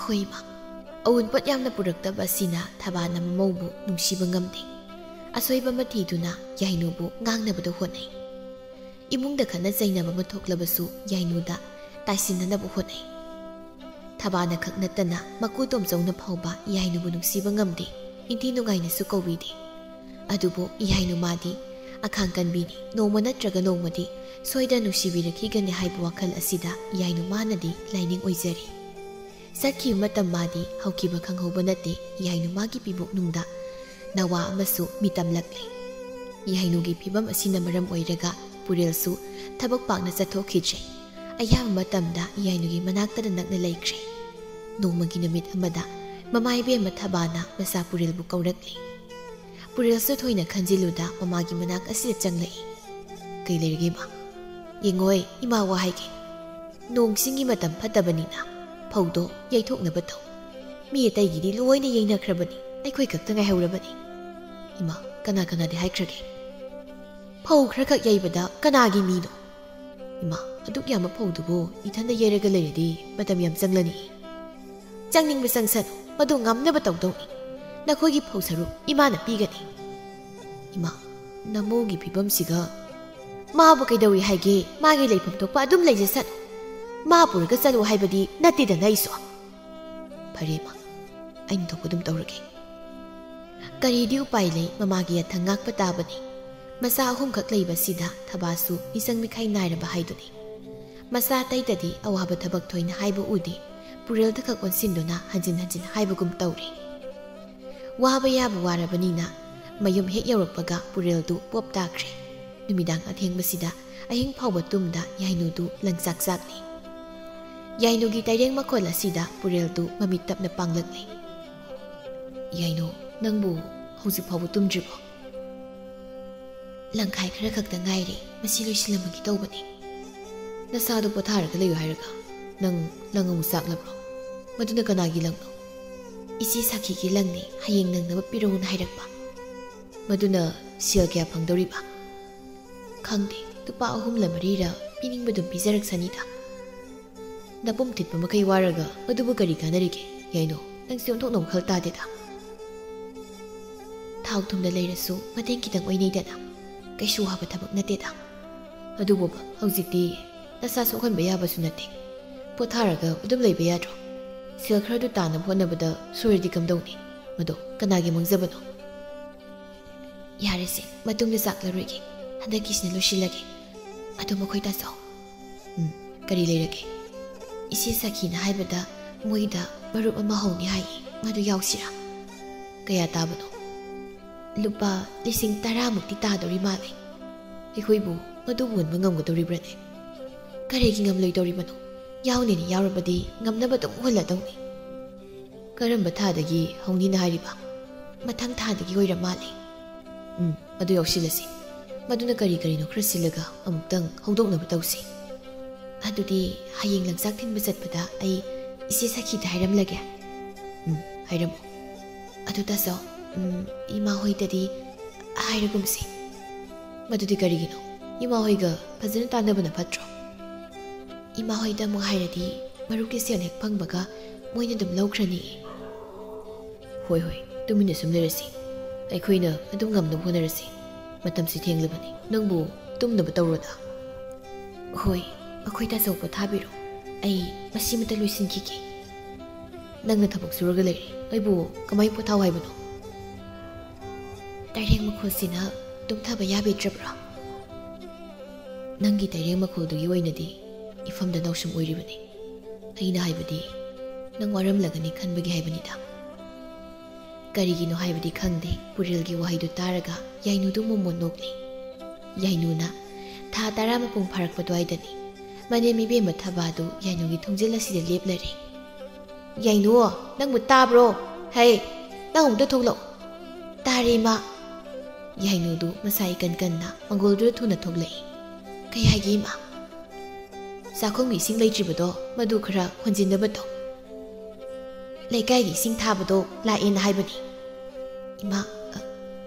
ꯍꯣꯏ, ꯏꯃꯥ꯫" ꯑꯋꯨꯟꯄꯣꯠ ꯌꯥꯝꯅ ꯄꯨꯔꯛꯇꯕ ꯑꯁꯤꯅ ꯊꯕꯥꯅ ꯃꯃꯧꯕꯨ ꯅꯨꯡꯁꯤꯕ ꯉꯝꯗꯦ꯫ ꯑꯁꯣꯏꯕ ꯑꯃ ꯊꯤꯗꯨꯅ ꯌꯥꯏꯅꯨꯕꯨ ꯉꯥꯡꯅꯕꯗ ꯍꯣꯠꯅꯩ꯫ ꯏꯃꯨꯡꯗ ꯈꯠꯅ ꯆꯩꯅꯕ ꯑꯃ ꯊꯣꯛꯂꯕꯁꯨ ꯌꯥꯏꯅꯨꯗ ꯇꯥꯏꯁꯤꯟꯅꯅꯕ ꯍꯣꯠꯅꯩ꯫ ꯊꯕꯥꯅ ꯈꯛ ꯅꯠꯇꯅ ꯃꯀꯨ ꯇꯣꯝꯆꯧꯅ ꯐꯥꯎꯕ ꯌꯥꯏꯅꯨꯕꯨ ꯅꯨꯡꯁꯤꯕ ꯉꯝꯗꯦ, ꯏꯟꯊꯤ ꯅꯨꯡꯉꯥꯏꯅꯁꯨ ꯀꯧꯕꯤꯗꯦ꯫ ꯑꯗꯨꯕꯨ ꯌꯥꯏꯅꯨ ꯃꯥꯗꯤ ꯑꯈꯥꯡ ꯀꯟꯕꯤꯅꯤ, ꯅꯣꯡꯃ ꯅꯠꯇ꯭ꯔꯒ ꯅꯣꯡꯃꯗꯤ ꯁꯣꯏꯗꯅ ꯅꯨꯡꯁꯤꯕꯤꯔꯛꯈꯤꯒꯅꯤ ꯍꯥꯏꯕ ꯋꯥꯈꯜ ꯑꯁꯤꯗ ꯌꯥꯏꯅꯨ ꯃꯥꯅꯗꯤ ꯂꯥꯏꯅꯤꯡ ꯑꯣꯏꯖꯔꯤ꯫ ꯆꯠꯈꯤꯕ ꯃꯇꯝ ꯃꯥꯗꯤ ꯍꯧꯈꯤꯕ ꯈꯪꯍꯧꯕ ꯅꯠꯇꯦ, ꯌꯥꯏꯅꯨ ꯃꯥꯒꯤ ꯄꯤꯕꯨꯛꯅꯨꯡꯗ ꯅꯋꯥ ꯑꯃꯁꯨ ꯃꯤꯇꯝꯂꯛꯂꯦ꯫ ꯌꯥꯏꯅꯨꯒꯤ ꯐꯤꯕꯝ ꯑꯁꯤꯅ ꯃꯔꯝ ꯑꯣꯏꯔꯒ ꯄꯨꯔꯦꯜꯁꯨ ꯊꯕꯛ ꯄꯥꯛꯅ ꯆꯠꯊꯣꯛꯈꯤꯗ꯭ꯔꯦ꯫ ꯑꯌꯥꯝꯕ ꯃꯇꯝꯗ ꯌꯥꯏꯅꯨꯒꯤ ꯃꯅꯥꯛꯇꯗ ꯅꯛꯅ ꯂꯩꯈ꯭ꯔꯦ꯫ ꯅꯣꯡꯃꯒꯤ ꯅꯨꯃꯤꯠ ꯑꯃꯗ ꯃꯃꯥ ꯏꯕꯦꯝꯃ ꯊꯕꯥꯅ ꯃꯆꯥ ꯄꯨꯔꯦꯜꯕꯨ ꯀꯧꯔꯛꯂꯤ꯫ ꯄꯨꯔꯦꯜꯁꯨ ꯊꯣꯏꯅ ꯈꯟꯖꯤꯜꯂꯨꯗ ꯃꯃꯥꯒꯤ ꯃꯅꯥꯛ ꯑꯁꯤꯗ ꯆꯪꯂꯛꯏ꯫ "ꯀꯩ ꯂꯩꯔꯒꯦ, ꯏꯃꯥ?" "ꯌꯦꯡꯉꯣꯏ, ꯏꯃꯥ ꯋꯥ ꯍꯥꯏꯒꯦ꯫ ꯅꯣꯡ ꯆꯤꯡꯒꯤ ꯃꯇꯝ ꯐꯠꯇꯕꯅꯤꯅ ꯐꯧꯗꯣ ꯌꯩꯊꯣꯛꯅꯕ ꯇꯧ꯫ ꯃꯤ ꯑꯇꯩꯒꯤꯗꯤ ꯂꯣꯏꯅ ꯌꯩꯅꯈ꯭ꯔꯕꯅꯤ, ꯑꯩꯈꯣꯏ ꯈꯛꯇ ꯉꯥꯏꯍꯧꯔꯕꯅꯤ꯫" "ꯏꯃꯥ, ꯀꯅꯥ ꯀꯅꯥꯗꯤ ꯍꯥꯏꯈ꯭ꯔꯒꯦ?" "ꯐꯧ ꯈꯔꯈꯛ ꯌꯩꯕꯗ ꯀꯅꯥꯒꯤ ꯃꯤꯅꯣ?" "ꯏꯃꯥ, ꯑꯗꯨꯛ ꯌꯥꯝꯕ ꯐꯧꯗꯨꯕꯨ ꯏꯊꯟꯗ ꯌꯩꯔꯒ ꯂꯩꯔꯗꯤ ꯃꯇꯝ ꯌꯥꯝ ꯆꯪꯂꯅꯤ꯫" "ꯆꯪꯅꯤꯡꯕ ꯆꯪꯁꯅꯨ, ꯃꯗꯨ ꯉꯝꯅꯕ ꯇꯧꯗꯧꯅꯤ꯫ ꯅꯈꯣꯏꯒꯤ ꯐꯧ ꯁꯔꯨꯛ ꯏꯃꯥꯅ ꯄꯤꯒꯅꯤ꯫" "ꯏꯃꯥ, ꯅꯃꯣꯒꯤ ꯐꯤꯕꯝꯁꯤꯒ꯫" "ꯃꯥꯕꯨ ꯀꯩꯗꯧꯏ ꯍꯥꯏꯒꯦ? ꯃꯥꯒꯤ ꯂꯩꯐꯝ ꯊꯣꯛꯄ ꯑꯗꯨꯝ ꯂꯩꯖꯁꯅꯨ꯫ ꯃꯥ ꯄꯨꯔꯒ ꯆꯠꯂꯨ ꯍꯥꯏꯕꯗꯤ ꯅꯠꯇꯦꯗꯅ ꯑꯩꯁꯨ꯫" "ꯐꯔꯦ ꯏꯃꯥ, ꯑꯩꯅ ꯊꯣꯛꯄ ꯑꯗꯨꯝ ꯇꯧꯔꯒꯦ꯫" ꯀꯔꯤꯗꯤ ꯎꯄꯥꯏ ꯂꯩ, ꯃꯃꯥꯒꯤ ꯌꯥꯊꯪ ꯉꯥꯛꯄ ꯇꯥꯕꯅꯤ꯫ ꯃꯆꯥ ꯑꯍꯨꯝꯈꯛ ꯂꯩꯕꯁꯤꯗ ꯊꯕꯥꯁꯨ ꯃꯤꯆꯪ ꯃꯤꯈꯥꯏ ꯅꯥꯏꯔꯕ ꯍꯥꯏꯗꯨꯅꯤ꯫ ꯃꯆꯥ ꯑꯇꯩꯗꯗꯤ ꯑꯋꯥꯕ ꯊꯕꯛ ꯊꯣꯏꯅ ꯍꯥꯏꯕ ꯎꯗꯦ꯫ ꯄꯨꯔꯦꯜꯗ ꯈꯛ ꯑꯣꯟꯁꯤꯟꯗꯨꯅ ꯍꯟꯖꯤꯟ ꯍꯟꯖꯤꯟ ꯍꯥꯏꯕꯒꯨꯝ ꯇꯧꯔꯤ꯫ ꯋꯥꯕ ꯌꯥꯕ ꯋꯥꯔꯕꯅꯤꯅ ꯃꯌꯨꯝ ꯍꯦꯛ ꯌꯧꯔꯛꯄꯒ ꯄꯨꯔꯦꯜꯗꯨ ꯄꯣꯞ ꯇꯥꯈ꯭ꯔꯦ꯫ ꯅꯨꯃꯤꯗꯥꯡ ꯑꯊꯦꯡꯕꯁꯤꯗ ꯑꯍꯤꯡ ꯐꯥꯎꯕ ꯇꯨꯝꯗ ꯌꯥꯏꯅꯨꯗꯨ ꯂꯪꯆꯥꯛ ꯆꯥꯛꯂꯤ꯫ ꯌꯥꯏꯅꯨꯒꯤ ꯇꯩꯔꯦꯡ ꯃꯈꯣꯜ ꯑꯁꯤꯗ ꯄꯨꯔꯦꯜꯗꯨ ꯃꯃꯤꯠ ꯇꯞꯅ ꯄꯥꯡꯂꯛꯂꯤ꯫ "ꯌꯥꯏꯅꯨ, ꯅꯪꯕꯨ ꯍꯧꯖꯤꯛ ꯐꯥꯎꯕ ꯇꯨꯝꯗ꯭ꯔꯤꯕꯣ?" "ꯂꯪꯈꯥꯏ ꯈꯔ ꯈꯛꯇ ꯉꯥꯏꯔꯦ, ꯃꯁꯤ ꯂꯣꯏꯁꯤꯜꯂꯝꯃꯒꯦ ꯇꯧꯕꯅꯤ꯫" "ꯅꯁꯥꯗꯣ ꯄꯣꯊꯥꯔꯒ ꯂꯩꯌꯨ ꯍꯥꯏꯔꯒ ꯅꯪ ꯂꯪ ꯑꯃꯨꯛ ꯆꯥꯛꯂꯕ꯭ꯔꯣ? ꯃꯗꯨꯅ ꯀꯅꯥꯒꯤ ꯂꯪꯅꯣ?" "ꯏꯆꯦ ꯁꯥꯈꯤꯒꯤ ꯂꯪꯅꯤ, ꯍꯌꯦꯡ ꯅꯪꯅꯕ ꯄꯤꯔꯛꯎꯅ ꯍꯥꯏꯔꯛꯄ꯫" "ꯃꯗꯨꯅ ꯁꯦꯜ ꯀꯌꯥ ꯐꯪꯗꯧꯔꯤꯕ?" "ꯈꯪꯗꯦ, ꯂꯨꯄꯥ ꯑꯍꯨꯝꯂ ꯃꯔꯤꯔ ꯄꯤꯅꯤꯡꯕꯗꯨꯝ ꯄꯤꯖꯔꯛꯁꯅꯤꯗ꯫" "ꯅꯄꯨꯝ ꯊꯤꯠꯄ ꯃꯈꯩ ꯋꯥꯔꯒ ꯃꯗꯨꯕꯨ ꯀꯔꯤ ꯀꯥꯟꯅꯔꯤꯒꯦ? ꯌꯥꯏꯅꯣ, ꯅꯪꯁꯦ ꯑꯣꯟꯊꯣꯛꯅ ꯋꯥꯈꯜ ꯇꯥꯗꯦꯗ꯫ ꯊꯥꯎ ꯊꯨꯝꯗ ꯂꯩꯔꯁꯨ ꯃꯇꯦꯡ ꯈꯤꯇꯪ ꯑꯣꯏꯅꯩꯗꯅ꯫ ꯀꯩꯁꯨ ꯋꯥꯕ ꯊꯕꯛ ꯅꯠꯇꯦꯗ꯫ ꯑꯗꯨꯕꯨ ꯍꯧꯖꯤꯛꯇꯤ ꯅꯁꯥ ꯁꯣꯛꯍꯟꯕ ꯌꯥꯕꯁꯨ ꯅꯠꯇꯦ꯫ ꯄꯣꯊꯥꯔꯒ ꯑꯗꯨꯝ ꯂꯩꯕ ꯌꯥꯗ꯭ꯔꯣ? ꯁꯦꯜ ꯈꯔꯗꯨ ꯇꯥꯅꯕ ꯍꯣꯠꯅꯕꯗ ꯁꯣꯏꯔꯗꯤ ꯀꯝꯗꯧꯅꯤ? ꯃꯗꯣ ꯀꯅꯥꯒꯤ ꯃꯥꯡꯖꯕꯅꯣ?" "ꯌꯥꯔꯦꯁꯦ, ꯃꯇꯨꯡꯗ ꯆꯥꯛꯂꯔꯣꯏꯒꯦ꯫ ꯍꯟꯗꯛꯀꯤꯁꯤꯅ ꯂꯣꯏꯁꯤꯜꯂꯒꯦ꯫ ꯑꯗꯣ ꯃꯈꯣꯏ ꯇꯥꯆꯧ꯫" "ꯎꯝ, ꯀꯔꯤ ꯂꯩꯔꯒꯦ?" "ꯏꯆꯦ ꯁꯈꯤꯅ ꯍꯥꯏꯕꯗ ꯃꯣꯏꯗ ꯃꯔꯨꯞ ꯑꯃ ꯍꯧꯅꯤ ꯍꯥꯏꯌꯦ, ꯃꯗꯨ ꯌꯥꯎꯁꯤꯔꯥ?" "ꯀꯌꯥ ꯇꯥꯕꯅꯣ?" ꯂꯨꯄꯥ ꯂꯤꯁꯤꯡ ꯇꯔꯥꯃꯨꯛꯇꯤ ꯇꯥꯗꯧꯔꯤ ꯃꯥꯜꯂꯦ꯫ ꯑꯩꯈꯣꯏꯕꯨ ꯃꯗꯨꯕꯨ ꯍꯨꯟꯕ ꯉꯝꯒꯗꯧꯔꯤꯕ꯭ꯔꯅꯦ? ꯀꯔꯤꯒꯤ ꯉꯝꯂꯣꯏꯗꯧꯔꯤꯕꯅꯣ? ꯌꯥꯎꯅꯤꯅ ꯌꯥꯎꯔꯕꯗꯤ ꯉꯝꯅꯕ ꯑꯗꯨꯝ ꯍꯨꯜꯂꯗꯧꯅꯤ꯫ ꯀꯔꯝꯕ ꯊꯥꯗꯒꯤ ꯍꯧꯅꯤꯅ ꯍꯥꯏꯔꯤꯕ? ꯃꯊꯪ ꯊꯥꯗꯒꯤ ꯑꯣꯏꯔ ꯃꯥꯜꯂꯦ꯫ ꯎꯝ, ꯑꯗꯨ ꯌꯥꯎꯁꯤꯜꯂꯁꯤ꯫ ꯃꯗꯨꯅ ꯀꯔꯤ ꯀꯔꯤꯅꯣ ꯈꯔ ꯁꯤꯜꯂꯒ ꯑꯃꯨꯛꯇꯪ ꯍꯧꯗꯣꯛꯅꯕ ꯇꯧꯁꯤ꯫ ꯑꯗꯨꯗꯤ ꯍꯌꯦꯡ ꯂꯪꯆꯥꯛ ꯊꯤꯟꯕ ꯆꯠꯄꯗ ꯑꯩ ꯏꯆꯦ ꯁꯈꯤꯗ ꯍꯥꯏꯔꯝꯂꯒꯦ꯫ ꯎꯝ, ꯍꯥꯏꯔꯝꯃꯨ꯫ ꯑꯗꯨ ꯇꯥꯆꯧ, ꯎꯝ, ꯏꯃꯥ ꯍꯣꯏꯗꯗꯤ ꯍꯥꯏꯔꯒꯨꯝꯁꯤ꯫ ꯃꯗꯨꯗꯤ ꯀꯔꯤꯒꯤꯅꯣ? ꯏꯃꯥ ꯍꯣꯏꯒ ꯐꯖꯅ ꯇꯥꯟꯅꯕꯅ ꯐꯠꯇ꯭ꯔꯣ? ꯏꯃꯥ ꯍꯣꯏꯗ ꯑꯃꯨꯛ ꯍꯥꯏꯔꯗꯤ ꯃꯔꯨꯞꯀꯤ ꯁꯦꯜ ꯍꯦꯛ ꯐꯪꯕꯒ ꯃꯣꯏꯅ ꯑꯗꯨꯝ ꯂꯧꯈ꯭ꯔꯅꯤ꯫ ꯍꯣꯏ, ꯍꯣꯏ, ꯇꯨꯃꯤꯟꯅ ꯁꯨꯝ ꯂꯩꯔꯁꯤ꯫ ꯑꯩꯈꯣꯏꯅ ꯑꯗꯨꯝ ꯉꯝꯅꯕ ꯍꯣꯠꯅꯔꯁꯤ꯫ ꯃꯇꯝꯁꯤ ꯊꯦꯡꯂꯕꯅꯤ꯫ ꯅꯪꯕꯨ ꯇꯨꯝꯅꯕ ꯇꯧꯔꯣꯗ꯫ ꯍꯣꯏ, ꯑꯩꯈꯣꯏ ꯇꯥꯆꯧ ꯄꯣꯊꯥꯕꯤꯔꯣ꯫ ꯑꯩ ꯃꯁꯤꯃꯇ ꯂꯣꯏꯁꯤꯟꯈꯤꯒꯦ꯫ ꯅꯪꯅ ꯊꯕꯛ ꯁꯨꯔꯒ ꯂꯩꯔꯦ꯫ ꯑꯩꯕꯨ ꯀꯃꯥꯏ ꯄꯣꯊꯥꯎ ꯍꯥꯏꯕꯅꯣ? ꯇꯥꯏꯔꯦꯡ ꯃꯈꯣꯜꯁꯤꯅ ꯇꯨꯝꯊꯕ ꯌꯥꯕꯤꯗ꯭ꯔꯕ꯭ꯔꯥ? ꯅꯪꯒꯤ ꯇꯥꯏꯔꯦꯡ ꯃꯈꯣꯜꯗꯨꯒꯤ ꯑꯣꯏꯅꯗꯤ ꯏꯐꯝꯗ ꯅꯥꯎꯁꯨꯝ ꯑꯣꯏꯔꯤꯕꯅꯤ꯫ ꯑꯩꯅ ꯍꯥꯏꯕꯗꯤ, ꯅꯪ ꯋꯥꯔꯝꯂꯒꯅꯤ ꯈꯟꯕꯒꯤ ꯍꯥꯏꯕꯅꯤꯗ꯫ ꯀꯔꯤꯒꯤꯅꯣ ꯍꯥꯏꯕꯗꯤ ꯈꯪꯗꯦ, ꯄꯨꯔꯦꯜꯒꯤ ꯋꯥꯍꯩꯗꯨ ꯇꯥꯔꯒ ꯌꯥꯏꯅꯨꯗꯨ ꯃꯣꯃꯣꯟ ꯅꯣꯛꯂꯤ꯫ ꯌꯥꯏꯅꯨꯅ ꯊꯥ ꯇꯔꯥ ꯃꯄꯨꯡ ꯐꯥꯔꯛꯄ ꯑꯗꯨꯋꯥꯏꯗꯅꯤ꯫ ꯃꯅꯦꯝ ꯏꯕꯦꯝꯃ ꯊꯕꯥꯗꯨ ꯌꯥꯏꯅꯨꯒꯤ ꯊꯣꯡꯖꯤꯜ ꯑꯁꯤꯗ ꯂꯦꯞꯂꯔꯦ꯫ "ꯌꯥꯏꯅꯨ, ꯅꯪꯕꯨ ꯇꯥꯕ꯭ꯔꯣ? ꯍꯩ, ꯅꯪ ꯑꯃꯨꯛꯇ ꯊꯣꯛꯂꯛꯎ꯫" "ꯇꯥꯔꯦ, ꯏꯃꯥ꯫" ꯌꯥꯏꯅꯨꯗꯨ ꯃꯁꯥ ꯏꯀꯟ ꯀꯟꯅ ꯃꯪꯒꯣꯜꯗꯨꯗ ꯊꯨꯅ ꯊꯣꯛꯂꯛꯏ꯫ "ꯀꯩ ꯍꯥꯏꯒꯦ, ꯏꯃꯥ?" "ꯆꯥꯛꯈꯨꯝꯒꯤ ꯏꯁꯤꯡ ꯂꯩꯇ꯭ꯔꯤꯕꯗꯣ, ꯃꯗꯨ ꯈꯔ ꯍꯣꯟꯖꯤꯟꯅꯕ ꯇꯧ꯫" "ꯂꯩꯀꯥꯏꯒꯤ ꯏꯁꯤꯡ ꯊꯥꯕꯗꯣ ꯂꯥꯛꯑꯦꯅ ꯍꯥꯏꯕꯅꯤ꯫" "ꯏꯃꯥ, ꯑ,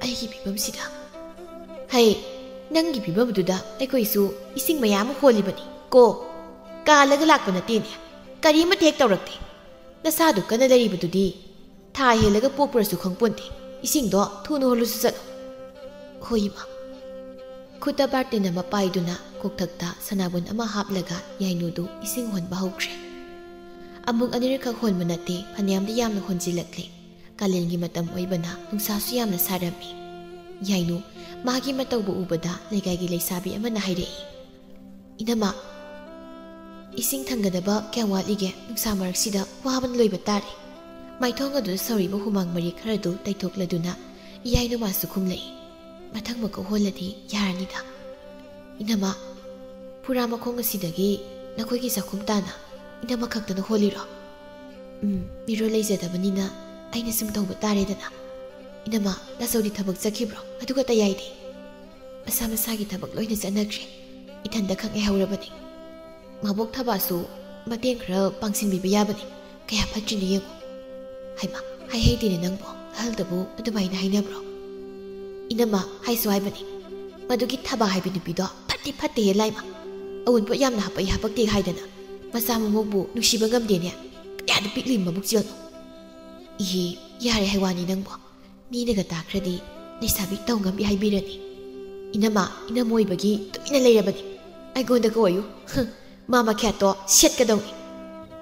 ꯑꯩꯒꯤ ꯐꯤꯕꯝꯁꯤꯗ꯫" "ꯍꯩ, ꯅꯪꯒꯤ ꯐꯤꯕꯝꯗꯨꯗ ꯑꯩꯈꯣꯏꯁꯨ ꯏꯁꯤꯡ ꯃꯌꯥꯝ ꯑꯃ ꯍꯣꯜꯂꯤꯕꯅꯤ ꯀꯣ꯫ ꯀꯥꯜꯂꯒ ꯂꯥꯛꯄ ꯅꯠꯇꯦꯅꯦ꯫ ꯀꯔꯤꯃꯠꯇ ꯍꯦꯛ ꯇꯧꯔꯛꯇꯦ꯫ ꯅꯁꯥꯗꯨ ꯀꯟꯅ ꯂꯩꯔꯤꯕꯗꯨꯗꯤ ꯊꯥ ꯍꯦꯜꯂꯒ ꯄꯣꯛꯄ꯭ꯔꯁꯨ ꯈꯪꯄꯣꯟꯇꯦ꯫ ꯏꯁꯤꯡꯗꯣ ꯊꯨꯅ ꯍꯣꯜꯂꯨꯁꯨ ꯆꯠꯂꯨ꯫" "ꯍꯣꯏ, ꯏꯃꯥ꯫" ꯈꯨꯠꯇ ꯕꯥꯔꯇꯤꯟ ꯑꯃ ꯄꯥꯏꯗꯨꯅ ꯀꯣꯛꯊꯛꯇ ꯁꯅꯥꯕꯨꯟ ꯑꯃ ꯍꯥꯞꯂꯒ ꯌꯥꯏꯅꯨꯗꯨ ꯏꯁꯤꯡ ꯍꯣꯟꯕ ꯍꯧꯈ꯭ꯔꯦ꯫ ꯑꯃꯨꯛ ꯑꯅꯤꯔꯛꯈꯛ ꯍꯣꯟꯕ ꯅꯠꯇꯦ, ꯐꯅꯌꯥꯝꯗꯤ ꯌꯥꯝꯅ ꯍꯣꯟꯖꯤꯜꯂꯛꯂꯦ꯫ ꯀꯥꯂꯦꯟꯒꯤ ꯃꯇꯝ ꯑꯣꯏꯕꯅ ꯅꯨꯡꯁꯥꯁꯨ ꯌꯥꯝꯅ ꯁꯥꯔꯝꯃꯤ꯫ ꯌꯥꯏꯅꯨ, ꯃꯥꯒꯤ ꯃꯇꯧꯕꯨ ꯎꯕꯗ ꯂꯩꯀꯥꯏꯒꯤ ꯂꯩꯁꯥꯕꯤ ꯑꯃꯅ ꯍꯥꯏꯔꯛꯏ, "ꯏꯅꯝꯃ, ꯏꯁꯤꯡ ꯊꯥꯡꯒꯗꯕ ꯀꯌꯥꯝ ꯋꯥꯠꯂꯤꯒꯦ? ꯅꯨꯡꯁꯥ ꯃꯔꯛꯁꯤꯗ ꯋꯥꯕꯅ ꯂꯣꯏꯕ ꯇꯥꯔꯦ꯫" ꯃꯥꯏꯊꯣꯡ ꯑꯗꯨꯗ ꯁꯧꯔꯤꯕ ꯍꯨꯃꯥꯡ ꯃꯔꯤ ꯈꯔꯗꯨ ꯇꯩꯊꯣꯛꯂꯗꯨꯅ ꯏꯌꯥꯏ ꯅꯨꯃꯥꯁꯨ ꯈꯨꯝꯂꯛꯏ꯫ "ꯃꯊꯪ ꯃꯀꯧ ꯍꯣꯜꯂꯗꯤ ꯌꯥꯔꯅꯤꯗ꯫ ꯏꯅꯝꯃ, ꯐꯨꯔꯥ ꯃꯈꯣꯡ ꯑꯁꯤꯗꯒꯤ ꯅꯈꯣꯏꯒꯤ ꯆꯥꯛꯈꯨꯝ ꯇꯥꯅ ꯏꯅꯝꯃ ꯈꯛꯇꯅ ꯍꯣꯜꯂꯤꯔꯣ? ꯎꯝ, ꯃꯤꯔꯣꯜ ꯂꯩꯖꯗꯕꯅꯤꯅ ꯑꯩꯅ ꯁꯨꯝ ꯇꯧꯕ ꯇꯥꯔꯦꯗꯅ꯫ ꯏꯅꯝꯃ, ꯗꯥꯆꯧꯗꯤ ꯊꯕꯛ ꯆꯠꯈꯤꯕ꯭ꯔꯣ? ꯑꯗꯨꯒ ꯇꯌꯥꯏꯗꯤ?" "ꯃꯁꯥ ꯃꯁꯥꯒꯤ ꯊꯕꯛ ꯂꯣꯏꯅ ꯆꯠꯅꯈ꯭ꯔꯦ꯫ ꯏꯊꯟꯗ ꯈꯛ ꯉꯥꯏꯍꯧꯔꯕꯅꯤ꯫ ꯃꯕꯣꯛ ꯊꯕꯥꯁꯨ ꯃꯇꯦꯡ ꯈꯔ ꯄꯥꯡꯁꯤꯟꯕꯤꯕ ꯌꯥꯕꯅꯤ꯫ ꯀꯌꯥ ꯐꯠꯇ꯭ꯔꯤꯅꯣ ꯌꯦꯡꯉꯨ꯫" "ꯍꯩꯃꯥ, ꯍꯥꯏ ꯍꯩꯇꯦꯅꯦ ꯅꯪꯕꯣ꯫ ꯑꯍꯜꯗꯕꯨ ꯑꯗꯨꯃꯥꯏꯅ ꯍꯥꯏꯅꯕ꯭ꯔꯣ?" "ꯏꯅꯝꯃ, ꯍꯥꯏꯁꯨ ꯍꯥꯏꯕꯅꯤ꯫ ꯃꯗꯨꯒꯤ ꯊꯕꯥ ꯍꯥꯏꯕꯤ ꯅꯨꯄꯤꯗꯣ ꯐꯠꯇꯤ ꯐꯠꯇꯦꯍꯦ ꯂꯥꯏꯃ꯫ ꯑꯋꯨꯟꯄꯣꯠ ꯌꯥꯝꯅ ꯍꯥꯄꯛꯏ ꯍꯥꯄꯛꯇꯦ ꯍꯥꯏꯗꯅ ꯃꯆꯥ ꯃꯃꯧꯕꯨ ꯅꯨꯡꯁꯤꯕ ꯉꯝꯗꯦꯅꯦ꯫ ꯀꯌꯥꯗ ꯄꯤꯛꯂꯤ ꯃꯕꯨꯛ ꯆꯦꯜꯅꯣ꯫ ꯏꯍꯦ, ꯌꯥꯔꯦ ꯍꯥꯏꯋꯥꯅꯤ ꯅꯪꯕꯣ꯫ ꯃꯤꯅꯒ ꯇꯥꯈ꯭ꯔꯗꯤ ꯂꯩꯁꯥꯕꯤ ꯇꯧ ꯉꯝꯕꯤ ꯍꯥꯏꯕꯤꯔꯅꯤ꯫ ꯏꯅꯝꯃ, ꯏꯅꯝꯃ ꯑꯣꯏꯕꯒꯤ ꯇꯨꯃꯤꯟꯅ ꯂꯩꯔꯕꯅꯤ꯫ ꯑꯩꯉꯣꯟꯗꯒ ꯑꯣꯏꯌꯨ꯫ ꯍ, ꯃꯥ ꯃꯈ꯭ꯌꯥꯠꯇꯣ ꯁꯦꯠꯀꯗꯧꯅꯤ꯫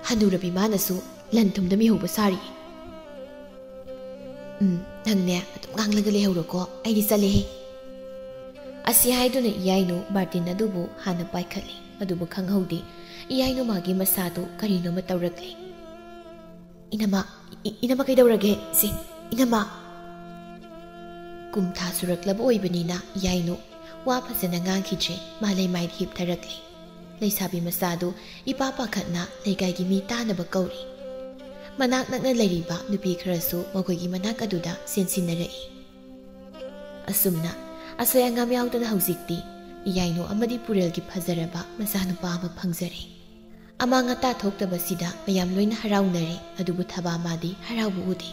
ꯍꯅꯨꯔꯕꯤ ꯃꯥꯅꯁꯨ ꯂꯟ ꯊꯨꯝꯗ ꯃꯤꯍꯧꯕ ꯁꯥꯔꯤ꯫" "ꯎꯝ, ꯅꯪꯅꯦ ꯑꯗꯨꯝ ꯉꯥꯡꯂꯒ ꯂꯩꯍꯧꯔꯣꯀꯣ, ꯑꯩꯗꯤ ꯆꯠꯂꯦꯍꯦ꯫" ꯑꯁꯤ ꯍꯥꯏꯗꯨꯅ ꯏꯌꯥꯏꯅꯨ ꯕꯥꯔꯇꯤꯟ ꯑꯗꯨꯕꯨ ꯍꯥꯟꯅ ꯄꯥꯏꯈꯠꯂꯤ꯫ ꯑꯗꯨꯕꯨ ꯈꯪꯍꯧꯗꯦ, ꯏꯌꯥꯏꯅꯨ ꯃꯥꯒꯤ ꯃꯁꯥꯗꯨ ꯀꯔꯤꯅꯣꯃ ꯇꯧꯔꯛꯂꯤ꯫ "ꯏꯅꯝꯃ, ꯏ-, ꯏꯅꯝꯃ ꯀꯩꯗꯧꯔꯒꯦ? ꯁꯤ, ꯏꯅꯝꯃ!" ꯀꯨꯝꯊꯥ ꯁꯨꯔꯛꯂꯕ ꯑꯣꯏꯕꯅꯤꯅ ꯏꯌꯥꯏꯅꯨ ꯋꯥ ꯐꯖꯅ ꯉꯥꯡꯈꯤꯗ꯭ꯔꯦ꯫ ꯃꯥ ꯂꯩꯃꯥꯏꯗ ꯍꯤꯞꯊꯔꯛꯂꯤ꯫ ꯂꯩꯁꯥꯕꯤ ꯃꯆꯥꯗꯨ ꯏꯄꯥ ꯄꯥꯈꯠꯅ ꯂꯩꯀꯥꯏꯒꯤ ꯃꯤ ꯇꯥꯅꯕ ꯀꯧꯔꯤ꯫ ꯃꯅꯥꯛ ꯅꯛꯅ ꯂꯩꯔꯤꯕ ꯅꯨꯄꯤ ꯈꯔꯁꯨ ꯃꯈꯣꯏꯒꯤ ꯃꯅꯥꯛ ꯑꯗꯨꯗ ꯆꯦꯟꯁꯤꯟꯅꯔꯛꯏ꯫ ꯑꯁꯨꯝꯅ ꯑꯁꯣꯏ ꯑꯉꯥꯝ ꯌꯥꯎꯗꯅ ꯍꯧꯖꯤꯛꯇꯤ ꯏꯌꯥꯏꯅꯨ ꯑꯃꯗꯤ ꯄꯨꯔꯦꯜꯒꯤ ꯐꯖꯔꯕ ꯃꯆꯥꯅꯨꯄꯥ ꯑꯃ ꯐꯪꯖꯔꯦ꯫ ꯑꯃꯥꯡ ꯑꯇꯥ ꯊꯣꯛꯇꯕꯁꯤꯗ ꯃꯌꯥꯝ ꯂꯣꯏꯅ ꯍꯔꯥꯎꯅꯔꯦ, ꯑꯗꯨꯕꯨ ꯊꯕꯥꯃꯥꯗꯤ ꯍꯔꯥꯎꯕ ꯎꯗꯦ꯫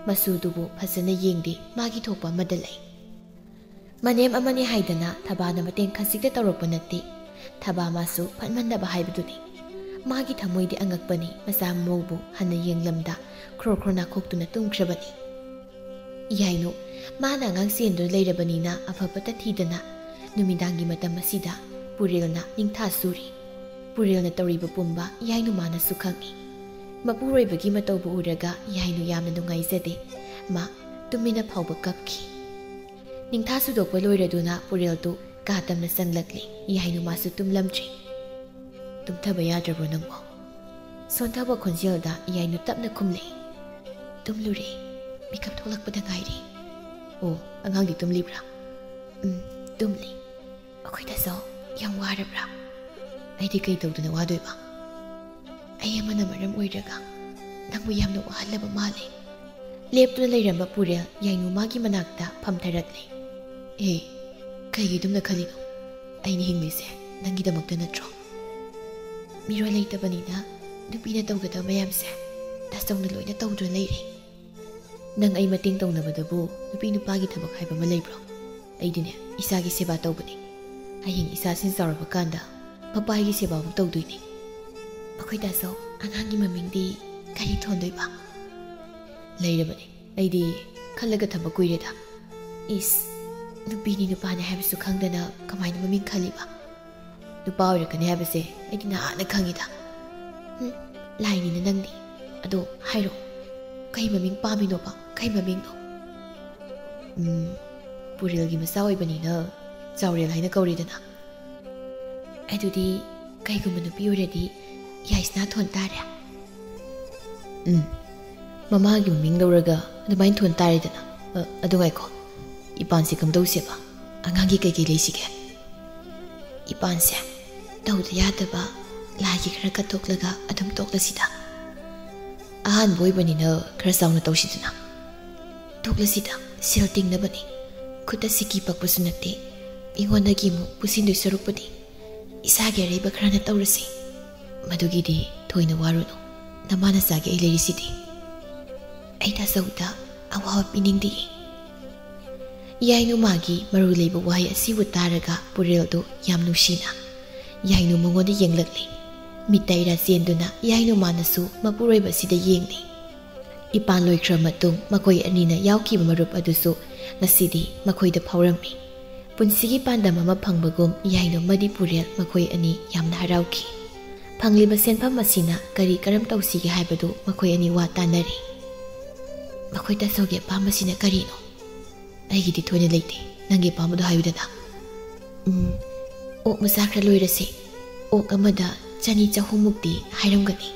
ꯃꯆꯨꯗꯨꯕꯨ ꯐꯖꯅ ꯌꯦꯡꯗꯦ, ꯃꯥꯒꯤ ꯊꯣꯛꯄ ꯑꯃꯗ ꯂꯩ꯫ ꯃꯅꯦꯝ ꯑꯃꯅꯤ ꯍꯥꯏꯗꯅ ꯊꯕꯥꯅ ꯃꯇꯦꯡ ꯈꯖꯤꯛꯇ ꯇꯧꯔꯛꯄ ꯅꯠꯇꯦ꯫ ꯊꯕꯥꯃꯥꯁꯨ ꯐꯠꯃꯟꯗꯕ ꯍꯥꯏꯕꯗꯨꯅꯤ꯫ ꯃꯥꯒꯤ ꯊꯃꯣꯏꯗꯤ ꯑꯉꯛꯄꯅꯤ, ꯃꯆꯥ ꯃꯃꯧꯕꯨ ꯍꯟꯅ ꯌꯦꯡꯂꯝꯗ ꯈ꯭ꯔꯣ ꯈ꯭ꯔꯣ ꯅꯥꯈꯣꯛꯇꯨꯅ ꯇꯨꯝꯈ꯭ꯔꯕꯅꯤ꯫ ꯏꯌꯥꯏꯅꯨ, ꯃꯥꯅ ꯑꯉꯥꯡ ꯆꯦꯟꯗꯨꯅ ꯂꯩꯔꯕꯅꯤꯅ ꯑꯐꯕꯇ ꯊꯤꯗꯅ ꯅꯨꯃꯤꯗꯥꯡꯒꯤ ꯃꯇꯝ ꯑꯁꯤꯗ ꯄꯨꯔꯦꯜꯅ ꯅꯤꯡꯊꯥ ꯁꯨꯔꯤ꯫ ꯄꯨꯔꯦꯜꯅ ꯇꯧꯔꯤꯕ ꯄꯨꯝꯕ ꯏꯌꯥꯏꯅꯨ ꯃꯥꯅꯁꯨ ꯈꯪꯏ꯫ ꯃꯄꯨꯔꯣꯏꯕꯒꯤ ꯃꯇꯧꯕꯨ ꯎꯔꯒ ꯏꯌꯥꯏꯅꯨ ꯌꯥꯝꯅ ꯅꯨꯡꯉꯥꯏꯖꯗꯦ꯫ ꯃꯥ ꯇꯨꯃꯤꯟꯅ ꯐꯥꯎꯕ ꯀꯞꯈꯤ꯫ ꯅꯤꯡꯊꯥ ꯁꯨꯗꯣꯛꯄ ꯂꯣꯏꯔꯗꯨꯅ ꯄꯨꯔꯦꯜꯗꯨ ꯀꯥ ꯇꯝꯅ ꯆꯪꯂꯛꯂꯤ꯫ ꯏꯌꯥꯏꯅꯨ ꯃꯥꯁꯨ ꯇꯨꯝꯂꯝꯗ꯭ꯔꯤ꯫ "ꯇꯨꯝꯊꯕ ꯌꯥꯗ꯭ꯔꯕ꯭ꯔꯣ ꯅꯪꯕꯣ?" ꯁꯣꯟꯊꯕ ꯈꯣꯟꯖꯦꯜꯗ ꯏꯌꯥꯏꯅꯨ ꯇꯞꯅ ꯈꯨꯝꯂꯛꯏ꯫ "ꯇꯨꯝꯂꯨꯔꯦ꯫ ꯃꯤꯀꯞ ꯊꯣꯛꯂꯛꯄꯗ ꯉꯥꯏꯔꯤ꯫" ꯑꯣ, ꯑꯉꯥꯡꯗꯤ ꯇꯨꯝꯂꯤꯕ꯭ꯔꯥ? ꯎꯝ, ꯇꯨꯝꯂꯤ꯫ ꯑꯩꯈꯣꯏ ꯇꯥꯆꯧ ꯌꯥꯝ ꯋꯥꯔꯕ꯭ꯔꯥ? ꯑꯩꯗꯤ ꯀꯩ ꯇꯧꯗꯅ ꯋꯥꯗꯣꯏꯕ? ꯑꯩ ꯑꯃꯅ ꯃꯔꯝ ꯑꯣꯏꯔꯒ ꯅꯪꯕꯨ ꯌꯥꯝꯅ ꯋꯥꯍꯜꯂꯕ ꯃꯥꯜꯂꯦ꯫ ꯂꯦꯞꯇꯨꯅ ꯂꯩꯔꯝꯕ ꯄꯨꯔꯦꯜ ꯌꯥꯏꯅꯨꯃꯥꯒꯤ ꯃꯅꯥꯛꯇ ꯐꯝꯊꯔꯛꯂꯦ꯫ ꯑꯦ, ꯀꯩꯒꯤ ꯑꯗꯨꯝꯅ ꯈꯜꯂꯤꯅꯣ? ꯑꯩꯅ ꯍꯤꯡꯂꯤꯁꯦ ꯅꯪꯒꯤꯗꯃꯛꯇ ꯅꯠꯇ꯭ꯔꯣ? ꯃꯤꯔꯣꯜ ꯂꯩꯇꯕꯅꯤꯅ ꯅꯨꯄꯤꯅ ꯇꯧꯒꯗꯕ ꯃꯌꯥꯝꯁꯦ ꯇꯥꯆꯧꯅ ꯂꯣꯏꯅ ꯇꯧꯗꯨꯅ ꯂꯩꯔꯦ꯫ ꯅꯪ ꯑꯩ ꯃꯇꯦꯡ ꯇꯧꯅꯕꯗꯕꯨ ꯅꯨꯄꯤ ꯅꯨꯄꯥꯒꯤ ꯊꯕꯛ ꯍꯥꯏꯕ ꯑꯃ ꯂꯩꯕ꯭ꯔꯣ? ꯑꯩꯗꯤꯅꯦ, ꯏꯆꯥꯒꯤ ꯁꯦꯕꯥ ꯇꯧꯕꯅꯤ꯫ ꯍꯌꯦꯡ ꯏꯆꯥꯁꯤꯡ ꯆꯥꯎꯔꯕ ꯀꯥꯟꯗ ꯃꯄꯥꯒꯤ ꯁꯦꯕꯥꯕꯨ ꯇꯧꯗꯣꯏꯅꯤ꯫ ꯑꯩꯈꯣꯏ ꯇꯥꯆꯧ, ꯑꯉꯥꯡꯒꯤ ꯃꯃꯤꯡꯗꯤ ꯀꯔꯤ ꯊꯣꯟꯗꯣꯏꯕ? ꯂꯩꯔꯕꯅꯤ, ꯑꯩꯗꯤ ꯈꯜꯂꯒ ꯊꯝꯕ ꯀꯨꯏꯔꯦꯗ꯫ ꯏꯁ, ꯅꯨꯄꯤꯅꯤ ꯅꯨꯄꯥꯅꯤ ꯍꯥꯏꯕꯁꯨ ꯈꯪꯗꯅ ꯀꯃꯥꯏꯅ ꯃꯃꯤꯡ ꯈꯜꯂꯤꯕ? ꯅꯨꯄꯥ ꯑꯣꯏꯔꯛꯀꯅꯤ ꯍꯥꯏꯕꯁꯦ ꯑꯩꯗꯤ ꯅꯍꯥꯟꯅ ꯈꯪꯉꯤꯗ꯫ ꯍꯨꯝ, ꯂꯥꯏꯅꯤꯅ ꯅꯪꯗꯤ꯫ ꯑꯗꯣ ꯍꯥꯏꯔꯣ, ꯀꯩ ꯃꯃꯤꯡ ꯄꯥꯝꯃꯤꯅꯣꯕ? ꯀꯩ ꯃꯃꯤꯡꯅꯣ? ꯎꯝ, ꯄꯨꯔꯦꯜꯒꯤ ꯃꯆꯥ ꯑꯣꯏꯕꯅꯤꯅ ꯆꯥꯎꯔꯦꯜ ꯍꯥꯏꯅ ꯀꯧꯔꯦꯗꯅ꯫ ꯑꯗꯨꯗꯤ ꯀꯩꯒꯨꯝꯕ ꯅꯨꯄꯤ ꯑꯣꯏꯔꯗꯤ ꯌꯥꯏꯁꯅꯥ ꯊꯣꯟ ꯇꯥꯔꯦ꯫ ꯎꯝ, ꯃꯃꯥꯒꯤ ꯃꯃꯤꯡ ꯂꯧꯔꯒ ꯑꯗꯨꯃꯥꯏꯅ ꯊꯣꯟ ꯇꯥꯔꯦꯗꯅ꯫ ꯑ, ꯑꯗꯨ ꯉꯥꯏꯈꯣ, ꯏꯄꯥꯟꯁꯦ ꯀꯝꯗꯧꯁꯦꯕ? ꯑꯉꯥꯡꯒꯤ ꯀꯩꯀꯩ ꯂꯩꯁꯤꯒꯦ? ꯏꯄꯥꯟꯁꯦ ꯇꯧꯗ ꯌꯥꯗꯕ ꯂꯥꯏꯒꯤ ꯈꯔ ꯀꯠꯊꯣꯛꯂꯒ ꯑꯗꯨꯝ ꯇꯣꯛꯂꯁꯤꯗ꯫ ꯑꯍꯥꯟꯕ ꯑꯣꯏꯕꯅꯤꯅ ꯈꯔ ꯆꯥꯎꯅ ꯇꯧꯁꯤꯗꯅ꯫ ꯇꯣꯛꯂꯁꯤꯗ, ꯁꯦꯜ ꯇꯤꯡꯅꯕꯅꯤ꯫ ꯈꯨꯠꯇ ꯁꯤꯀꯤ ꯄꯛꯄꯁꯨ ꯅꯠꯇꯦ꯫ ꯃꯤꯉꯣꯟꯗꯒꯤ ꯑꯃꯨꯛ ꯄꯨꯁꯤꯟꯗꯣꯏ ꯁꯔꯨꯛꯄꯨꯗꯤ ꯏꯁꯥꯒꯤ ꯑꯔꯩꯕ ꯈꯔꯅ ꯇꯧꯔꯁꯤ꯫ ꯃꯗꯨꯒꯤꯗꯤ ꯊꯣꯏꯅ ꯋꯥꯔꯨꯅꯨ꯫ ꯅꯃꯥ ꯅꯆꯥꯒꯤ ꯑꯩ ꯂꯩꯔꯤꯁꯤꯗꯤ꯫ ꯑꯩ ꯇꯥꯆꯧꯗ ꯑꯋꯥꯕ ꯄꯤꯅꯤꯡꯗꯦ꯫ ꯌꯥꯏꯅꯨꯃꯥꯒꯤ ꯃꯔꯨ ꯂꯩꯕ ꯋꯥꯍꯩ ꯑꯁꯤꯕꯨ ꯇꯥꯔꯒ ꯄꯨꯔꯦꯜꯗꯨ ꯌꯥꯝ ꯅꯨꯡꯁꯤꯅ ꯌꯥꯏꯅꯨ ꯃꯉꯣꯟꯗ ꯌꯦꯡꯂꯛꯂꯤ꯫ ꯃꯤꯠꯇ ꯏꯔꯥ ꯆꯦꯟꯗꯨꯅ ꯌꯥꯏꯅꯨꯃꯥꯅꯁꯨ ꯃꯄꯨꯔꯣꯏꯕ ꯑꯁꯤꯗ ꯌꯦꯡꯂꯤ꯫ ꯏꯄꯥꯟ ꯂꯣꯏꯈ꯭ꯔ ꯃꯇꯨꯡ ꯃꯈꯣꯏ ꯑꯅꯤꯅ ꯌꯥꯎꯈꯤꯕ ꯃꯔꯨꯞ ꯑꯗꯨꯁꯨ ꯉꯁꯤꯗꯤ ꯃꯈꯣꯏꯗ ꯐꯥꯎꯔꯝꯃꯤ꯫ ꯄꯨꯟꯁꯤꯒꯤ ꯄꯥꯟꯗꯝ ꯑꯃ ꯐꯪꯕꯒꯨꯝ ꯌꯥꯏꯅꯨ ꯑꯃꯗꯤ ꯄꯨꯔꯦꯜ ꯃꯈꯣꯏ ꯑꯅꯤ ꯌꯥꯝꯅ ꯍꯔꯥꯎꯈꯤ꯫ ꯐꯪꯂꯤꯕ ꯁꯦꯟꯐꯝ ꯑꯁꯤꯅ ꯀꯔꯤ ꯀꯔꯝ ꯇꯧꯁꯤꯒꯦ ꯍꯥꯏꯕꯗꯨ ꯃꯈꯣꯏ ꯑꯅꯤ ꯋꯥ ꯇꯥꯅꯔꯤ꯫ ꯃꯈꯣꯏ ꯇꯥꯆꯧꯒꯤ ꯑꯄꯥꯝꯕꯁꯤꯅ ꯀꯔꯤꯅꯣ? ꯑꯩꯒꯤꯗꯤ ꯊꯣꯏꯅ ꯂꯩꯇꯦ, ꯅꯪꯒꯤ ꯑꯄꯥꯝꯕꯗꯣ ꯍꯥꯏꯌꯨꯗꯅ꯫ ꯎꯝ, ꯑꯣꯛ ꯃꯆꯥ ꯈꯔ ꯂꯣꯏꯔꯁꯦ꯫ ꯑꯣꯛ ꯑꯃꯗ ꯆꯅꯤ ꯆꯍꯨꯝꯃꯨꯛꯇꯤ ꯍꯥꯏꯔꯝꯒꯅꯤ꯫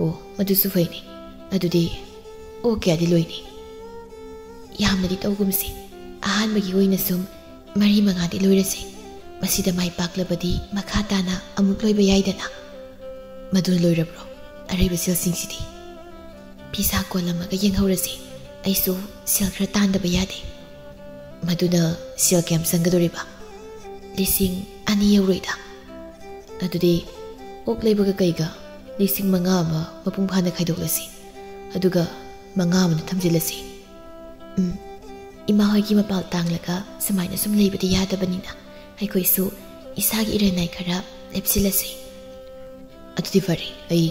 ꯑꯣ, ꯃꯗꯨꯁꯨ ꯐꯩꯅꯦ꯫ ꯑꯗꯨꯗꯤ ꯑꯣꯛ ꯀꯌꯥꯗꯤ ꯂꯣꯏꯅꯤ? ꯌꯥꯝꯅꯗꯤ ꯇꯧꯒꯨꯝꯁꯤ꯫ ꯑꯍꯥꯟꯕꯒꯤ ꯑꯣꯏꯅ ꯁꯨꯝ ꯃꯔꯤ ꯃꯉꯥꯗꯤ ꯂꯣꯏꯔꯁꯤ꯫ ꯃꯁꯤꯗ ꯃꯥꯏ ꯄꯥꯛꯂꯕꯗꯤ ꯃꯈꯥ ꯇꯥꯅ ꯑꯃꯨꯛ ꯂꯣꯏꯕ ꯌꯥꯏꯗꯅ꯫ ꯃꯗꯨ ꯂꯣꯏꯔꯕ꯭ꯔꯣ? ꯑꯔꯩꯕ ꯁꯦꯜꯁꯤꯡꯁꯤꯗꯤ ꯐꯤꯁꯥ ꯀꯣꯜꯂꯝꯃꯒ ꯌꯦꯡꯍꯧꯔꯁꯤ꯫ ꯑꯩꯁꯨ ꯁꯦꯜ ꯈꯔ ꯇꯥꯟꯗꯕ ꯌꯥꯗꯦ꯫ ꯃꯗꯨꯅ ꯁꯦꯜ ꯀꯌꯥꯝ ꯆꯪꯒꯗꯧꯔꯤꯕ? ꯂꯤꯁꯤꯡ ꯑꯅꯤ ꯌꯧꯔꯣꯏꯗ꯫ ꯑꯗꯨꯗꯤ ꯑꯣꯛ ꯂꯩꯕꯒ ꯀꯩꯒ ꯂꯤꯁꯤꯡ ꯃꯉꯥ ꯑꯃ ꯃꯄꯨꯡ ꯐꯥꯅ ꯈꯥꯏꯗꯣꯛꯂꯁꯤ, ꯑꯗꯨꯒ ꯃꯉꯥ ꯑꯃꯅ ꯊꯝꯖꯤꯜꯂꯁꯤ꯫ ꯎꯝ, ꯏꯃꯥ ꯍꯣꯏꯒꯤ ꯃꯄꯥꯜ ꯇꯥꯡꯂꯒ ꯁꯨꯃꯥꯏꯅ ꯁꯨꯝ ꯂꯩꯕꯗꯤ ꯌꯥꯗꯕꯅꯤꯅ ꯑꯩꯈꯣꯏꯁꯨ ꯏꯁꯥꯒꯤ ꯏꯔꯟꯅꯥꯏ ꯈꯔ ꯂꯦꯞꯁꯤꯜꯂꯁꯤ꯫ ꯑꯗꯨꯗꯤ ꯐꯔꯦ, ꯑꯩ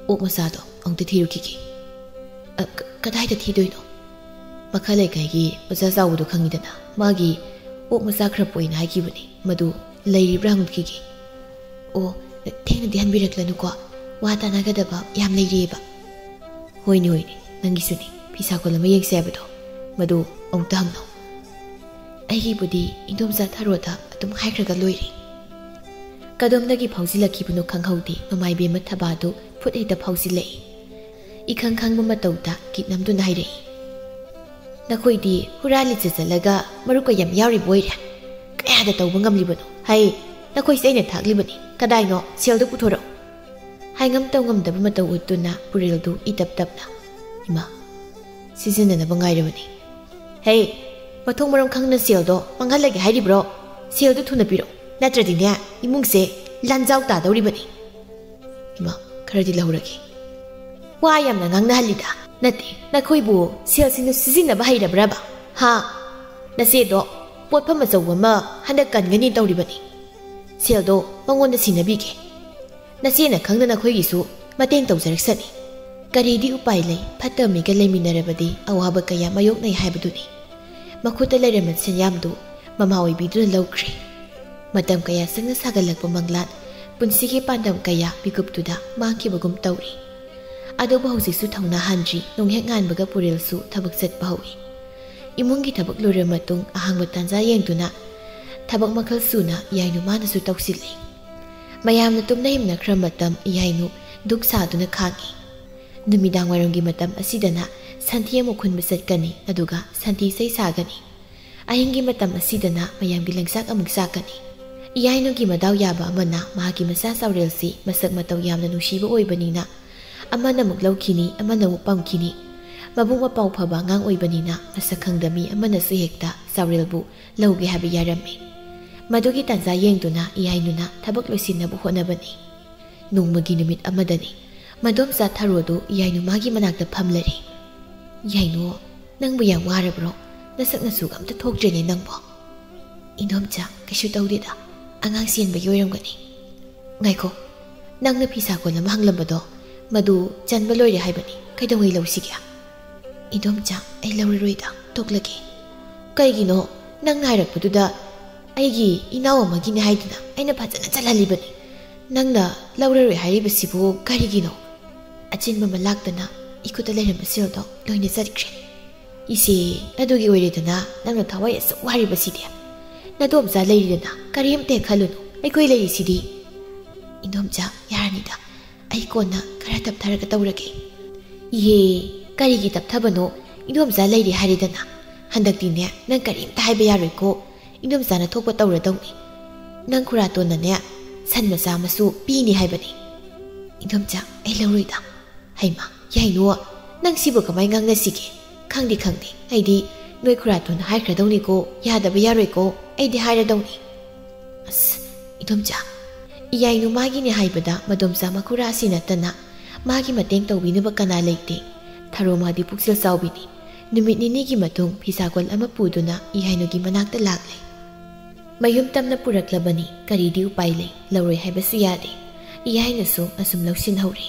ꯑꯣꯛ ꯃꯆꯥꯗꯣ ꯑꯃꯨꯛꯇ ꯊꯤꯔꯨꯈꯤꯒꯦ꯫ ꯑ, ꯀ-, ꯀꯗꯥꯏꯗ ꯊꯤꯗꯣꯏꯅꯣ? ꯃꯈꯥ ꯂꯩꯀꯥꯏꯒꯤ ꯑꯣꯖꯥ ꯆꯥꯎꯕꯗꯣ ꯈꯪꯉꯤꯗꯅ, ꯃꯥꯒꯤ ꯑꯣꯛ ꯃꯆꯥ ꯈꯔ ꯄꯣꯛꯏꯅ ꯍꯥꯏꯈꯤꯕꯅꯤ, ꯃꯗꯨ ꯂꯩꯔꯤꯕ꯭ꯔꯥ ꯍꯪꯉꯨꯈꯤꯒꯦ꯫ ꯑꯣ, ꯊꯦꯡꯅꯗꯤ ꯍꯟꯕꯤꯔꯛꯂꯅꯨꯀꯣ, ꯋꯥ ꯇꯥꯟꯅꯒꯗꯕ ꯌꯥꯝ ꯂꯩꯔꯤꯑꯕ꯫ ꯍꯣꯏꯅꯦ, ꯍꯣꯏꯅꯦ, ꯅꯪꯒꯤꯁꯨꯅꯦ ꯐꯤ ꯁꯥꯀꯣꯜ ꯑꯃ ꯌꯦꯡꯁꯦ ꯍꯥꯏꯕꯗꯣ, ꯃꯗꯨ ꯑꯃꯨꯛꯇ ꯍꯪꯅꯧ꯫ ꯑꯩꯒꯤꯕꯨꯗꯤ ꯏꯟꯗꯣꯝꯆꯥ ꯊꯔꯣꯗ ꯑꯗꯨꯝ ꯍꯥꯏꯈ꯭ꯔꯒ ꯂꯣꯏꯔꯦ꯫ ꯀꯗꯣꯝꯗꯒꯤ ꯐꯥꯎꯖꯤꯜꯂꯛꯈꯤꯕꯅꯣ ꯈꯪꯍꯧꯗꯦ, ꯃꯃꯥ ꯏꯕꯦꯝꯃ ꯊꯕꯥꯗꯨ ꯈꯨꯠ ꯍꯦꯛꯇ ꯐꯥꯎꯖꯤꯜꯂꯛꯏ꯫ ꯏꯈꯪ ꯈꯪꯕ ꯃꯇꯧꯗ ꯀꯤꯠ ꯅꯝꯗꯨꯅ ꯍꯥꯏꯔꯛꯏ, "ꯅꯈꯣꯏꯗꯤ ꯍꯨꯔꯥꯟꯂꯤ ꯆꯠꯆꯠꯂꯒ ꯃꯔꯨꯞꯀ ꯌꯥꯝ ꯌꯥꯎꯔꯤꯕ ꯑꯣꯏꯔꯦ꯫ ꯀꯌꯥꯗ ꯇꯧꯕ ꯉꯝꯂꯤꯕꯅꯣ? ꯍꯩ, ꯅꯈꯣꯏꯁꯦ ꯑꯩꯅ ꯊꯥꯛꯂꯤꯕꯅꯤ꯫ ꯀꯗꯥꯏꯅꯣ? ꯁꯦꯜꯗꯨ ꯄꯨꯊꯣꯔꯛꯎ!" ꯍꯥꯏꯉꯝ ꯇꯧꯉꯝꯗꯕ ꯃꯇꯧ ꯎꯠꯇꯨꯅ ꯄꯨꯔꯦꯜꯗꯨ ꯏꯇꯞ ꯇꯞꯅ, "ꯏꯃꯥ, ꯁꯤꯖꯤꯟꯅꯅꯕ ꯉꯥꯏꯔꯕꯅꯤ꯫ ꯍꯦ, ꯃꯊꯣꯡ ꯃꯔꯝ ꯈꯪꯗꯅ ꯁꯦꯜꯗꯣ ꯃꯥꯡꯍꯜꯂꯒꯦ ꯍꯥꯏꯔꯤꯕ꯭ꯔꯣ? ꯁꯦꯜꯗꯨ ꯊꯨꯅ ꯄꯤꯔꯛꯎ, ꯅꯠꯇ꯭ꯔꯗꯤꯅꯦ, ꯏꯃꯨꯡꯁꯦ ꯂꯥꯟꯖꯥꯎ ꯇꯥꯗꯧꯔꯤꯕꯅꯤ꯫" "ꯏꯃꯥ, ꯈꯔꯗꯤ ꯂꯧꯔꯒꯦ꯫" "ꯋꯥ ꯌꯥꯝꯅ ꯉꯥꯡꯅꯍꯜꯂꯤꯗ꯫ ꯅꯠꯇꯦ, ꯅꯈꯣꯏꯕꯨ ꯁꯦꯜꯁꯤꯡꯗꯨ ꯁꯤꯖꯤꯟꯅꯕ ꯍꯩꯔꯕ꯭ꯔꯕ? ꯍꯥ? ꯅꯆꯦꯗꯣ ꯄꯣꯠꯐꯝ ꯑꯆꯧꯕ ꯑꯃ ꯍꯟꯗꯛ ꯀꯟꯒꯅꯤ ꯇꯧꯔꯤꯕꯅꯤ꯫ ꯁꯦꯜꯗꯣ ꯃꯉꯣꯟꯗ ꯁꯤꯟꯅꯕꯤꯒꯦ꯫ ꯅꯆꯦꯅ ꯈꯪꯗꯅ ꯑꯩꯈꯣꯏꯒꯤꯁꯨ ꯃꯇꯦꯡ ꯇꯧꯖꯔꯛꯁꯅꯤ꯫ ꯀꯔꯤꯗꯤ ꯎꯄꯥꯏ ꯂꯩ, ꯐꯠꯇꯕ ꯃꯤꯒ ꯂꯩꯃꯤꯟꯅꯔꯕꯗꯤ ꯑꯋꯥꯕ ꯀꯌꯥ ꯃꯥꯌꯣꯛꯅꯩ ꯍꯥꯏꯕꯗꯨꯅꯤ꯫" ꯃꯈꯨꯠꯇ ꯂꯩꯔꯝꯕ ꯁꯦꯟꯌꯥꯝꯗꯨ ꯃꯃꯥ ꯑꯣꯏꯕꯤꯗꯨꯅ ꯂꯧꯈ꯭ꯔꯦ꯫ ꯃꯇꯝ ꯀꯌꯥ ꯆꯪꯅ ꯁꯥꯒꯠꯂꯛꯄ ꯃꯪꯂꯥꯟ, ꯄꯨꯟꯁꯤꯒꯤ ꯄꯥꯟꯗꯝ ꯀꯌꯥ ꯃꯤꯀꯨꯞꯇꯨꯗ ꯃꯥꯡꯈꯤꯕꯒꯨꯝ ꯇꯧꯔꯤ꯫ ꯑꯗꯨꯕꯨ ꯍꯧꯖꯤꯛꯁꯨ ꯊꯧꯅꯥ ꯍꯟꯗ꯭ꯔꯤ, ꯅꯣꯡꯍꯦꯛ ꯉꯥꯟꯕꯒ ꯄꯨꯔꯦꯜꯁꯨ ꯊꯕꯛ ꯆꯠꯄ ꯍꯧꯏ꯫ ꯏꯃꯨꯡꯒꯤ ꯊꯕꯛ ꯂꯣꯏꯔꯕ ꯃꯇꯨꯡ ꯑꯍꯥꯡꯕ ꯇꯥꯟꯖꯥ ꯌꯦꯡꯗꯨꯅ ꯊꯕꯛ ꯃꯈꯜ ꯁꯨꯅ ꯏꯌꯥꯏꯅꯨ ꯃꯥꯅꯁꯨ ꯇꯧꯁꯤꯜꯂꯤ꯫ ꯃꯌꯥꯝꯅ ꯇꯨꯝꯅ ꯍꯤꯞꯅꯈ꯭ꯔ ꯃꯇꯝ ꯏꯌꯥꯏꯅꯨ ꯙꯨꯛ ꯁꯥꯗꯨꯅ ꯈꯥꯡꯏ꯫ ꯅꯨꯃꯤꯗꯥꯡ ꯋꯥꯏꯔꯝꯒꯤ ꯃꯇꯝ ꯑꯁꯤꯗꯅ ꯁꯟꯊꯤ ꯑꯃꯨꯛ ꯈꯨꯟꯕ ꯆꯠꯀꯅꯤ, ꯑꯗꯨꯒ ꯁꯟꯊꯤ ꯏꯁꯩ ꯁꯥꯒꯅꯤ꯫ ꯑꯍꯤꯡꯒꯤ ꯃꯇꯝ ꯑꯁꯤꯗꯅ ꯃꯌꯥꯝꯒꯤ ꯂꯪꯆꯥꯛ ꯑꯃꯨꯛ ꯆꯥꯛꯀꯅꯤ꯫ ꯏꯌꯥꯏꯅꯨꯒꯤ ꯃꯗꯥꯎ ꯌꯥꯕ ꯑꯃꯅ ꯃꯍꯥꯛꯀꯤ ꯃꯆꯥ ꯆꯥꯎꯔꯦꯜꯁꯤ ꯃꯁꯛ ꯃꯇꯧ ꯌꯥꯝꯅ ꯅꯨꯡꯁꯤꯕ ꯑꯣꯏꯕꯅꯤꯅ, ꯑꯃꯅ ꯑꯃꯨꯛ ꯂꯧꯈꯤꯅꯤ, ꯑꯃꯅ ꯑꯃꯨꯛ ꯄꯝꯈꯤꯅꯤ꯫ ꯃꯕꯨꯛ ꯃꯄꯥꯎ ꯐꯕ ꯑꯉꯥꯡ ꯑꯣꯏꯕꯅꯤꯅ ꯃꯁꯛ ꯈꯪꯗ ꯃꯤ ꯑꯃꯅꯁꯨ ꯍꯦꯛꯇ ꯆꯥꯎꯔꯦꯜꯕꯨ ꯂꯧꯒꯦ ꯍꯥꯏꯕ ꯌꯥꯔꯝꯃꯤ꯫ ꯃꯗꯨꯒꯤ ꯇꯥꯟꯖꯥ ꯌꯦꯡꯗꯨꯅ ꯏꯌꯥꯏꯅꯨꯅ ꯊꯕꯛ ꯂꯣꯏꯁꯤꯟꯅꯕ ꯍꯣꯠꯅꯕꯅꯤ꯫ ꯅꯣꯡꯃꯒꯤ ꯅꯨꯃꯤꯠ ꯑꯃꯗꯅꯤ꯫ ꯃꯗꯣꯝꯆꯥ ꯊꯔꯣꯗꯨ ꯏꯌꯥꯏꯅꯨ ꯃꯥꯒꯤ ꯃꯅꯥꯛꯇ ꯐꯝꯂꯔꯦ꯫ "ꯏꯌꯥꯏꯅꯨ, ꯅꯪꯕꯨ ꯌꯥꯝ ꯋꯥꯔꯕ꯭ꯔꯣ? ꯅꯁꯛ ꯅꯁꯨꯒ ꯑꯝꯇ ꯊꯣꯛꯇ꯭ꯔꯦꯅꯦ ꯅꯪꯕꯣ?" "ꯏꯟꯗꯣꯝꯆꯥ, ꯀꯩꯁꯨ ꯇꯧꯗꯦꯗ, ꯑꯉꯥꯡ ꯆꯦꯟꯕꯒꯤ ꯑꯣꯏꯔꯝꯒꯅꯤ꯫ ꯉꯥꯏꯈꯣ, ꯅꯪꯅ ꯐꯤ ꯁꯥꯀꯣꯟ ꯑꯃ ꯍꯪꯂꯝꯕꯗꯣ, ꯃꯗꯨ ꯆꯟꯕ ꯂꯣꯏꯔꯦ ꯍꯥꯏꯕꯅꯤ, ꯀꯩꯗꯧꯉꯩ ꯂꯧꯁꯤꯒꯦ?" "ꯏꯟꯗꯣꯝꯆꯥ, ꯑꯩ ꯂꯧꯔꯔꯣꯏꯗ, ꯇꯣꯛꯂꯒꯦ꯫ ꯀꯩꯒꯤꯅꯣ? ꯅꯪꯅ ꯍꯥꯏꯔꯛꯄꯗꯨꯗ ꯑꯩꯒꯤ ꯏꯅꯥꯎ ꯑꯃꯒꯤꯅꯦ ꯍꯥꯏꯗꯨꯅ ꯑꯩꯅ ꯐꯖꯅ ꯆꯜꯍꯜꯂꯤꯕꯅꯤ꯫ ꯅꯪꯅ ꯂꯧꯔꯔꯣꯏ ꯍꯥꯏꯔꯤꯕꯁꯤꯕꯨ ꯀꯔꯤꯒꯤꯅꯣ?" ꯑꯆꯤꯟꯕ ꯑꯃ ꯂꯥꯛꯇꯅ ꯏꯈꯨꯠꯇ ꯂꯩꯔꯝꯕ ꯁꯦꯜꯗꯣ ꯂꯣꯏꯅ ꯆꯠꯈ꯭ꯔꯦ꯫ "ꯏꯆꯦ, ꯑꯗꯨꯒꯤ ꯑꯣꯏꯔꯦꯗꯅ ꯅꯪꯅ ꯊꯋꯥꯏ ꯑꯁꯨꯛ ꯋꯥꯔꯤꯕꯁꯤꯗꯤ꯫ ꯅꯗꯣꯝꯆꯥ ꯂꯩꯔꯤꯗꯅ, ꯀꯔꯤꯝꯇ ꯍꯦꯛ ꯈꯜꯂꯨꯅꯨ, ꯑꯩꯈꯣꯏ ꯂꯩꯔꯤꯁꯤꯗꯤ꯫" "ꯏꯟꯗꯣꯝꯆꯥ, ꯌꯥꯔꯅꯤꯗ, ꯑꯩ ꯀꯣꯟꯅ ꯈꯔ ꯇꯞꯊꯔꯒ ꯇꯧꯔꯒꯦ꯫" "ꯏꯍꯦ, ꯀꯔꯤꯒꯤ ꯇꯞꯊꯕꯅꯣ? ꯏꯟꯗꯣꯝꯆꯥ ꯂꯩꯔꯤ ꯍꯥꯏꯔꯦꯗꯅ꯫ ꯍꯟꯗꯛꯇꯤꯅꯦ, ꯅꯪ ꯀꯔꯤꯝꯇ ꯍꯥꯏꯕ ꯌꯥꯔꯣꯏꯀꯣ꯫ ꯏꯟꯗꯣꯝꯆꯥꯅ ꯊꯣꯛꯄ ꯇꯧꯔꯗꯧꯅꯤ꯫ ꯅꯪ ꯈꯨꯔꯥꯇꯣꯟꯅꯅꯦ, ꯁꯟ ꯃꯆꯥ ꯑꯃꯁꯨ ꯄꯤꯅꯤ ꯍꯥꯏꯕꯅꯤ꯫" "ꯏꯟꯗꯣꯝꯆꯥ, ꯑꯩ ꯂꯧꯔꯣꯏꯗ꯫" "ꯍꯩꯃꯥ, ꯌꯥꯏꯅꯨ, ꯅꯪ ꯁꯤꯕꯨ ꯀꯃꯥꯏ ꯉꯥꯡꯅꯁꯤꯒꯦ? ꯈꯪꯗꯦ, ꯈꯪꯗꯦ, ꯑꯩꯗꯤ ꯅꯣꯏ ꯈꯨꯔꯥꯇꯣꯟꯅ ꯍꯥꯏꯈ꯭ꯔꯗꯧꯅꯤꯀꯣ, ꯌꯥꯗꯕ ꯌꯥꯔꯣꯏꯀꯣ, ꯑꯩꯗꯤ ꯍꯥꯏꯔꯗꯧꯅꯤ꯫" "ꯑꯁ, ꯏꯗꯣꯝꯆꯥ, ꯏꯌꯥꯏꯅꯨ ꯃꯥꯒꯤꯅꯦ ꯍꯥꯏꯕꯗ ꯃꯗꯣꯝꯆꯥ ꯃꯈꯨꯔꯥ ꯑꯁꯤ ꯅꯠꯇꯅ ꯃꯥꯒꯤ ꯃꯇꯦꯡ ꯇꯧꯕꯤꯅꯕ ꯀꯅꯥ ꯂꯩꯇꯦ꯫ ꯊꯔꯣ ꯃꯥꯗꯤ ꯄꯨꯛꯆꯦꯜ ꯆꯥꯎꯕꯤꯅꯤ꯫ ꯅꯨꯃꯤꯠ ꯅꯤꯅꯤꯒꯤ ꯃꯇꯨꯡ ꯐꯤꯁꯥꯀꯣꯜ ꯑꯃ ꯄꯨꯗꯨꯅ ꯏꯌꯥꯏꯅꯨꯒꯤ ꯃꯅꯥꯛꯇ ꯂꯥꯛꯂꯦ꯫ ꯃꯌꯨꯝ ꯇꯝꯅ ꯄꯨꯔꯛꯂꯕꯅꯤ, ꯀꯔꯤꯗꯤ ꯎꯄꯥꯏ ꯂꯩ, ꯂꯧꯔꯣꯏ ꯍꯥꯏꯕꯁꯨ ꯌꯥꯗꯦ꯫ ꯏꯌꯥꯏꯅꯁꯨ ꯑꯁꯨꯝ ꯂꯧꯁꯤꯟꯍꯧꯔꯦ꯫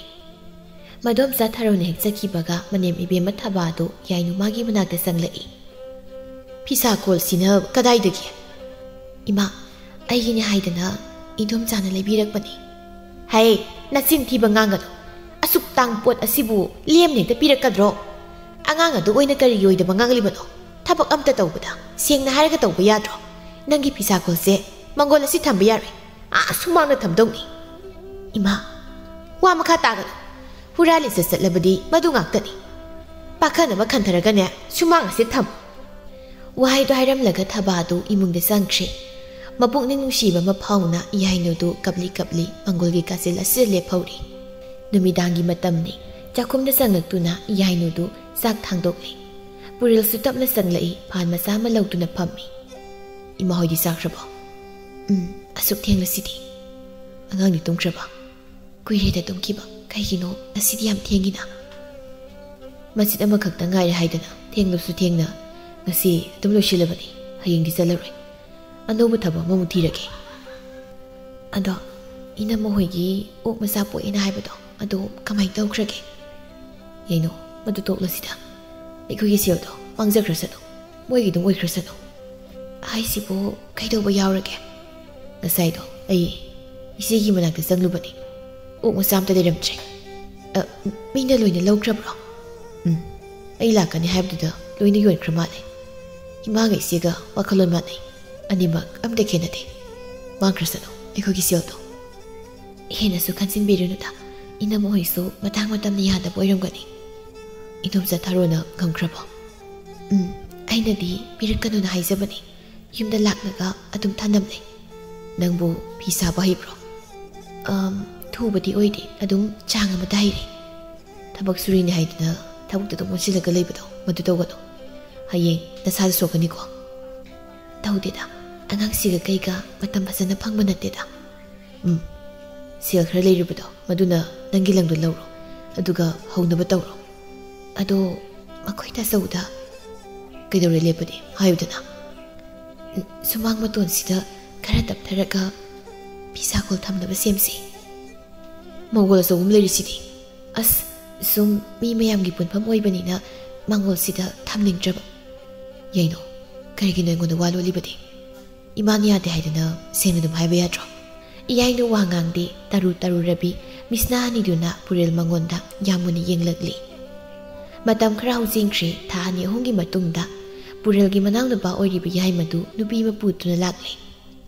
ꯃꯗꯣꯝꯆꯥ ꯊꯔꯣꯅ ꯍꯦꯛ ꯆꯠꯈꯤꯕꯒ ꯃꯅꯦꯝ ꯏꯕꯦꯝꯃ ꯊꯕꯥꯗꯨ ꯏꯌꯥꯏꯅꯨ ꯃꯥꯒꯤ ꯃꯅꯥꯛꯇ ꯆꯪꯂꯛꯏ꯫ "ꯐꯤꯁꯥꯀꯣꯜꯁꯤꯅ ꯀꯗꯥꯏꯗꯒꯤ?" "ꯏꯃꯥ, ꯑꯩꯒꯤꯅꯦ ꯍꯥꯏꯗꯅ ꯏꯗꯣꯝꯆꯥꯅ ꯂꯩꯕꯤꯔꯛꯄꯅꯤ꯫" "ꯍꯩ, ꯅꯆꯤꯟ ꯊꯤꯕ ꯉꯥꯡꯒꯅꯨ꯫ ꯑꯁꯨꯛ ꯇꯥꯡꯕ ꯄꯣꯠ ꯑꯁꯤꯕꯨ ꯂꯦꯝꯅ ꯍꯦꯛꯇ ꯄꯤꯔꯛꯀꯗ꯭ꯔꯣ? ꯑꯉꯥꯡ ꯑꯗꯨ ꯑꯣꯏꯅ ꯀꯔꯤꯒꯤ ꯑꯣꯏꯗꯕ ꯉꯥꯡꯂꯤꯕꯅꯣ? ꯊꯕꯛ ꯑꯝꯇ ꯇꯧꯕꯗ ꯁꯦꯡꯅ ꯍꯥꯏꯔꯒ ꯇꯧꯕ ꯌꯥꯗ꯭ꯔꯣ? ꯅꯪꯒꯤ ꯐꯤꯁꯥꯀꯣꯜꯁꯦ ꯃꯪꯒꯣꯜ ꯑꯁꯤ ꯊꯝꯕ ꯌꯥꯔꯣꯏ꯫ ꯑꯥ ꯁꯨꯃꯥꯡꯗ ꯊꯝꯗꯧꯅꯤ꯫" "ꯏꯃꯥ, ꯋꯥ ꯃꯈꯥ ꯇꯥꯒꯅꯨ꯫ ꯍꯨꯔꯥꯜꯂꯤ ꯆꯠ ꯆꯠꯂꯕꯗꯤ ꯃꯗꯨ ꯉꯥꯛꯇꯅꯤ꯫ ꯄꯥꯈꯟ ꯑꯃ ꯈꯟꯊꯔꯒꯅꯦ, ꯁꯨꯃꯥꯡ ꯑꯁꯤ ꯊꯝ꯫ ꯋꯥꯍꯩꯗꯣ ꯍꯥꯏꯔꯝꯂꯒ ꯊꯕꯥꯗꯨ ꯏꯃꯨꯡꯗ ꯆꯪꯈ꯭ꯔꯦ꯫ ꯃꯄꯨꯛꯅꯤꯡ ꯅꯨꯡꯁꯤꯕ ꯑꯃ ꯐꯥꯎꯅ ꯏꯌꯥꯏꯅꯨꯗꯨ ꯀꯞꯂꯤ ꯀꯞꯂꯤ ꯃꯪꯒꯣꯜꯒꯤ ꯀꯥꯆꯤꯜ ꯑꯁꯤꯗ ꯂꯦꯞꯍꯧꯔꯤ꯫ ꯅꯨꯃꯤꯗꯥꯡꯒꯤ ꯃꯇꯝꯅꯤ꯫ ꯆꯥꯛꯈꯨꯝꯗ ꯆꯪꯂꯛꯇꯨꯅ ꯏꯌꯥꯏꯅꯨꯗꯨ ꯆꯥꯛ ꯊꯥꯡꯗꯣꯛꯂꯤ꯫ ꯄꯨꯔꯦꯜꯁꯨ ꯇꯞꯅ ꯆꯪꯂꯛꯏ, ꯐꯥꯟ ꯃꯆꯥ ꯑꯃ ꯂꯧꯗꯨꯅ ꯐꯝꯃꯤ꯫ "ꯏꯃꯥ ꯍꯣꯏꯗꯤ ꯆꯥꯈ꯭ꯔꯕꯣ?" "ꯎꯝ, ꯑꯁꯨꯛ ꯊꯦꯡꯂꯁꯤꯗꯤ꯫ ꯑꯉꯥꯡꯗꯤ ꯇꯨꯝꯈ꯭ꯔꯕ?" "ꯀꯨꯏꯔꯦꯗ ꯇꯨꯝꯈꯤꯕ꯫ ꯀꯩꯒꯤꯅꯣ ꯉꯁꯤꯗꯤ ꯌꯥꯝ ꯊꯦꯡꯉꯤꯅ?" "ꯃꯆꯤꯠ ꯑꯃꯈꯛꯇ ꯉꯥꯏꯔꯦ ꯍꯥꯏꯗꯅ ꯊꯦꯡꯂꯁꯨ ꯊꯦꯡꯅ ꯉꯁꯤ ꯑꯗꯨꯝ ꯂꯣꯏꯁꯤꯜꯂꯕꯅꯤ꯫ ꯍꯌꯦꯡꯗꯤ ꯆꯠꯂꯔꯣꯏ꯫ ꯑꯅꯧꯕ ꯊꯕꯛ ꯑꯃꯃꯨꯛ ꯊꯤꯔꯒꯦ꯫ ꯑꯗꯣ ꯏꯅꯝꯃ ꯍꯣꯏꯒꯤ ꯑꯣꯛ ꯃꯆꯥ ꯄꯣꯛꯑꯦꯅ ꯍꯥꯏꯕꯗꯣ, ꯑꯗꯣ ꯀꯃꯥꯏꯅ ꯇꯧꯈ꯭ꯔꯒꯦ?" "ꯌꯥꯏꯅꯨ, ꯃꯗꯨ ꯇꯣꯛꯂꯁꯤꯗ꯫ ꯑꯩꯈꯣꯏꯒꯤ ꯁꯦꯜꯗꯣ ꯃꯥꯡꯖꯈ꯭ꯔꯁꯅꯨ, ꯃꯣꯏꯒꯤ ꯑꯗꯨꯝ ꯑꯣꯏꯈ꯭ꯔꯁꯅꯨ꯫" "ꯍꯥꯏꯁꯤꯕꯨ ꯀꯩꯗꯧꯕ ꯌꯥꯎꯔꯒꯦ?" "ꯉꯁꯥꯏꯗꯣ ꯑꯩ ꯏꯆꯦꯒꯤ ꯃꯅꯥꯛꯇ ꯆꯪꯂꯨꯕꯅꯤ꯫ ꯑꯣꯛ ꯃꯆꯥ ꯑꯝꯇ ꯂꯩꯔꯝꯗ꯭ꯔꯦ꯫" "ꯑ, ꯃꯤꯅ ꯂꯣꯏꯅ ꯂꯧꯈ꯭ꯔꯕ꯭ꯔꯣ?" "ꯎꯝ, ꯑꯩ ꯂꯥꯛꯀꯅꯤ ꯍꯥꯏꯕꯗꯨꯗ ꯂꯣꯏꯅ ꯌꯣꯟꯈ꯭ꯔ ꯃꯥꯜꯂꯦ꯫ ꯏꯃꯥꯒ ꯏꯆꯦꯒ ꯋꯥꯈꯜꯂꯣꯟ ꯃꯥꯟꯅꯩ꯫ ꯑꯅꯤꯃꯛ ꯑꯝꯇ ꯈꯦꯠꯅꯗꯦ꯫ ꯃꯥꯡꯈ꯭ꯔꯁꯅꯨ ꯑꯩꯈꯣꯏꯒꯤ ꯁꯦꯜꯗꯣ꯫" "ꯍꯦꯟꯅꯁꯨ ꯈꯟꯖꯤꯟꯕꯤꯔꯨꯅꯨꯗ꯫ ꯏꯅꯝꯃ ꯍꯣꯏꯁꯨ ꯃꯇꯥꯡ ꯃꯇꯝꯅ ꯌꯥꯗꯕ ꯑꯣꯏꯔꯝꯒꯅꯤ꯫" "ꯏꯗꯣꯝꯆꯥ ꯊꯥꯔꯣꯅ ꯉꯝꯈ꯭ꯔꯕꯣ?" "ꯎꯝ, ꯑꯩꯅꯗꯤ ꯄꯤꯔꯛꯀꯅꯨꯅ ꯍꯥꯏꯖꯕꯅꯤ꯫ ꯌꯨꯝꯗ ꯂꯥꯛꯂꯒ ꯑꯗꯨꯝ ꯊꯅꯝꯂꯦ꯫" "ꯅꯪꯕꯨ ꯐꯤ ꯁꯥꯕ ꯍꯩꯕ꯭ꯔꯣ?" "ꯑꯝ, ꯊꯨꯕꯗꯤ ꯑꯣꯏꯗꯦ, ꯑꯗꯨꯝ ꯆꯥꯡ ꯑꯃꯗ ꯍꯩꯔꯦ꯫ ꯊꯕꯛ ꯁꯨꯔꯤꯅꯤ ꯍꯥꯏꯗꯨꯅ ꯊꯕꯛꯇ ꯑꯗꯨꯝ ꯑꯣꯟꯁꯤꯜꯂꯒ ꯂꯩꯕꯗꯣ, ꯃꯗꯨ ꯇꯧꯒꯅꯨ꯫ ꯍꯌꯦꯡ ꯅꯁꯥꯗ ꯁꯣꯛꯀꯅꯤꯀꯣ꯫" "ꯇꯧꯗꯦꯗ, ꯑꯉꯥꯡꯁꯤꯒ ꯀꯩꯒ ꯃꯇꯝ ꯐꯖꯅ ꯐꯪꯕ ꯅꯠꯇꯦꯗ꯫" "ꯎꯝ, ꯁꯦꯜ ꯈꯔ ꯂꯩꯔꯤꯕꯗꯣ, ꯃꯗꯨꯅ ꯅꯪꯒꯤ ꯂꯪꯗꯣ ꯂꯧꯔꯣ, ꯑꯗꯨꯒ ꯍꯧꯅꯕ ꯇꯧꯔꯣ꯫" "ꯑꯗꯣ ꯃꯈꯣꯏ ꯇꯥꯆꯧꯗ꯫" "ꯀꯩꯗꯧꯔꯦ ꯂꯦꯞꯄꯗꯤ? ꯍꯥꯏꯌꯨꯗꯅ꯫" "ꯁꯨꯃꯥꯡ ꯃꯇꯣꯟꯁꯤꯗ ꯈꯔ ꯇꯞꯊꯔꯒ ꯐꯤꯁꯥꯀꯣꯜ ꯊꯝꯅꯕ ꯁꯦꯝꯁꯤ꯫ ꯃꯪꯒꯣꯜ ꯑꯆꯧꯕ ꯑꯃ ꯂꯩꯔꯤꯁꯤꯗꯤ꯫" "ꯑꯁ, ꯁꯨꯝ ꯃꯤ ꯃꯌꯥꯝꯒꯤ ꯄꯨꯟꯐꯝ ꯑꯣꯏꯕꯅꯤꯅ ꯃꯪꯒꯣꯜꯁꯤꯗ ꯊꯝꯅꯤꯡꯗ꯭ꯔꯕ꯫" "ꯌꯥꯏꯅꯨ, ꯀꯔꯤꯒꯤꯅꯣ ꯑꯩꯉꯣꯟꯗ ꯋꯥ ꯂꯣꯠꯂꯤꯕꯗꯤ? ꯏꯃꯥꯅ ꯌꯥꯗꯦ ꯍꯥꯏꯗꯅ ꯁꯦꯡꯅ ꯑꯗꯨꯝ ꯍꯥꯏꯕ ꯌꯥꯗ꯭ꯔꯣ?" ꯏꯌꯥꯏꯅꯨ ꯋꯥ ꯉꯥꯡꯗꯦ, ꯇꯔꯨ ꯇꯔꯨ ꯔꯕꯤ ꯃꯤꯠꯁꯅꯥ ꯑꯅꯤꯗꯨꯅ ꯄꯨꯔꯦꯜ ꯃꯉꯣꯟꯗ ꯌꯥꯝ ꯃꯨꯟꯅ ꯌꯦꯡꯂꯛꯂꯤ꯫ ꯃꯇꯝ ꯈꯔ ꯍꯧꯖꯤꯟꯈ꯭ꯔꯦ꯫ ꯊꯥ ꯑꯅꯤ ꯑꯍꯨꯝꯒꯤ ꯃꯇꯨꯡꯗ ꯄꯨꯔꯦꯜꯒꯤ ꯃꯅꯥꯎꯅꯨꯄꯥ ꯑꯣꯏꯔꯤꯕ ꯌꯥꯏꯃꯗꯨ ꯅꯨꯄꯤ ꯑꯃ ꯄꯨꯗꯨꯅ ꯂꯥꯛꯂꯦ꯫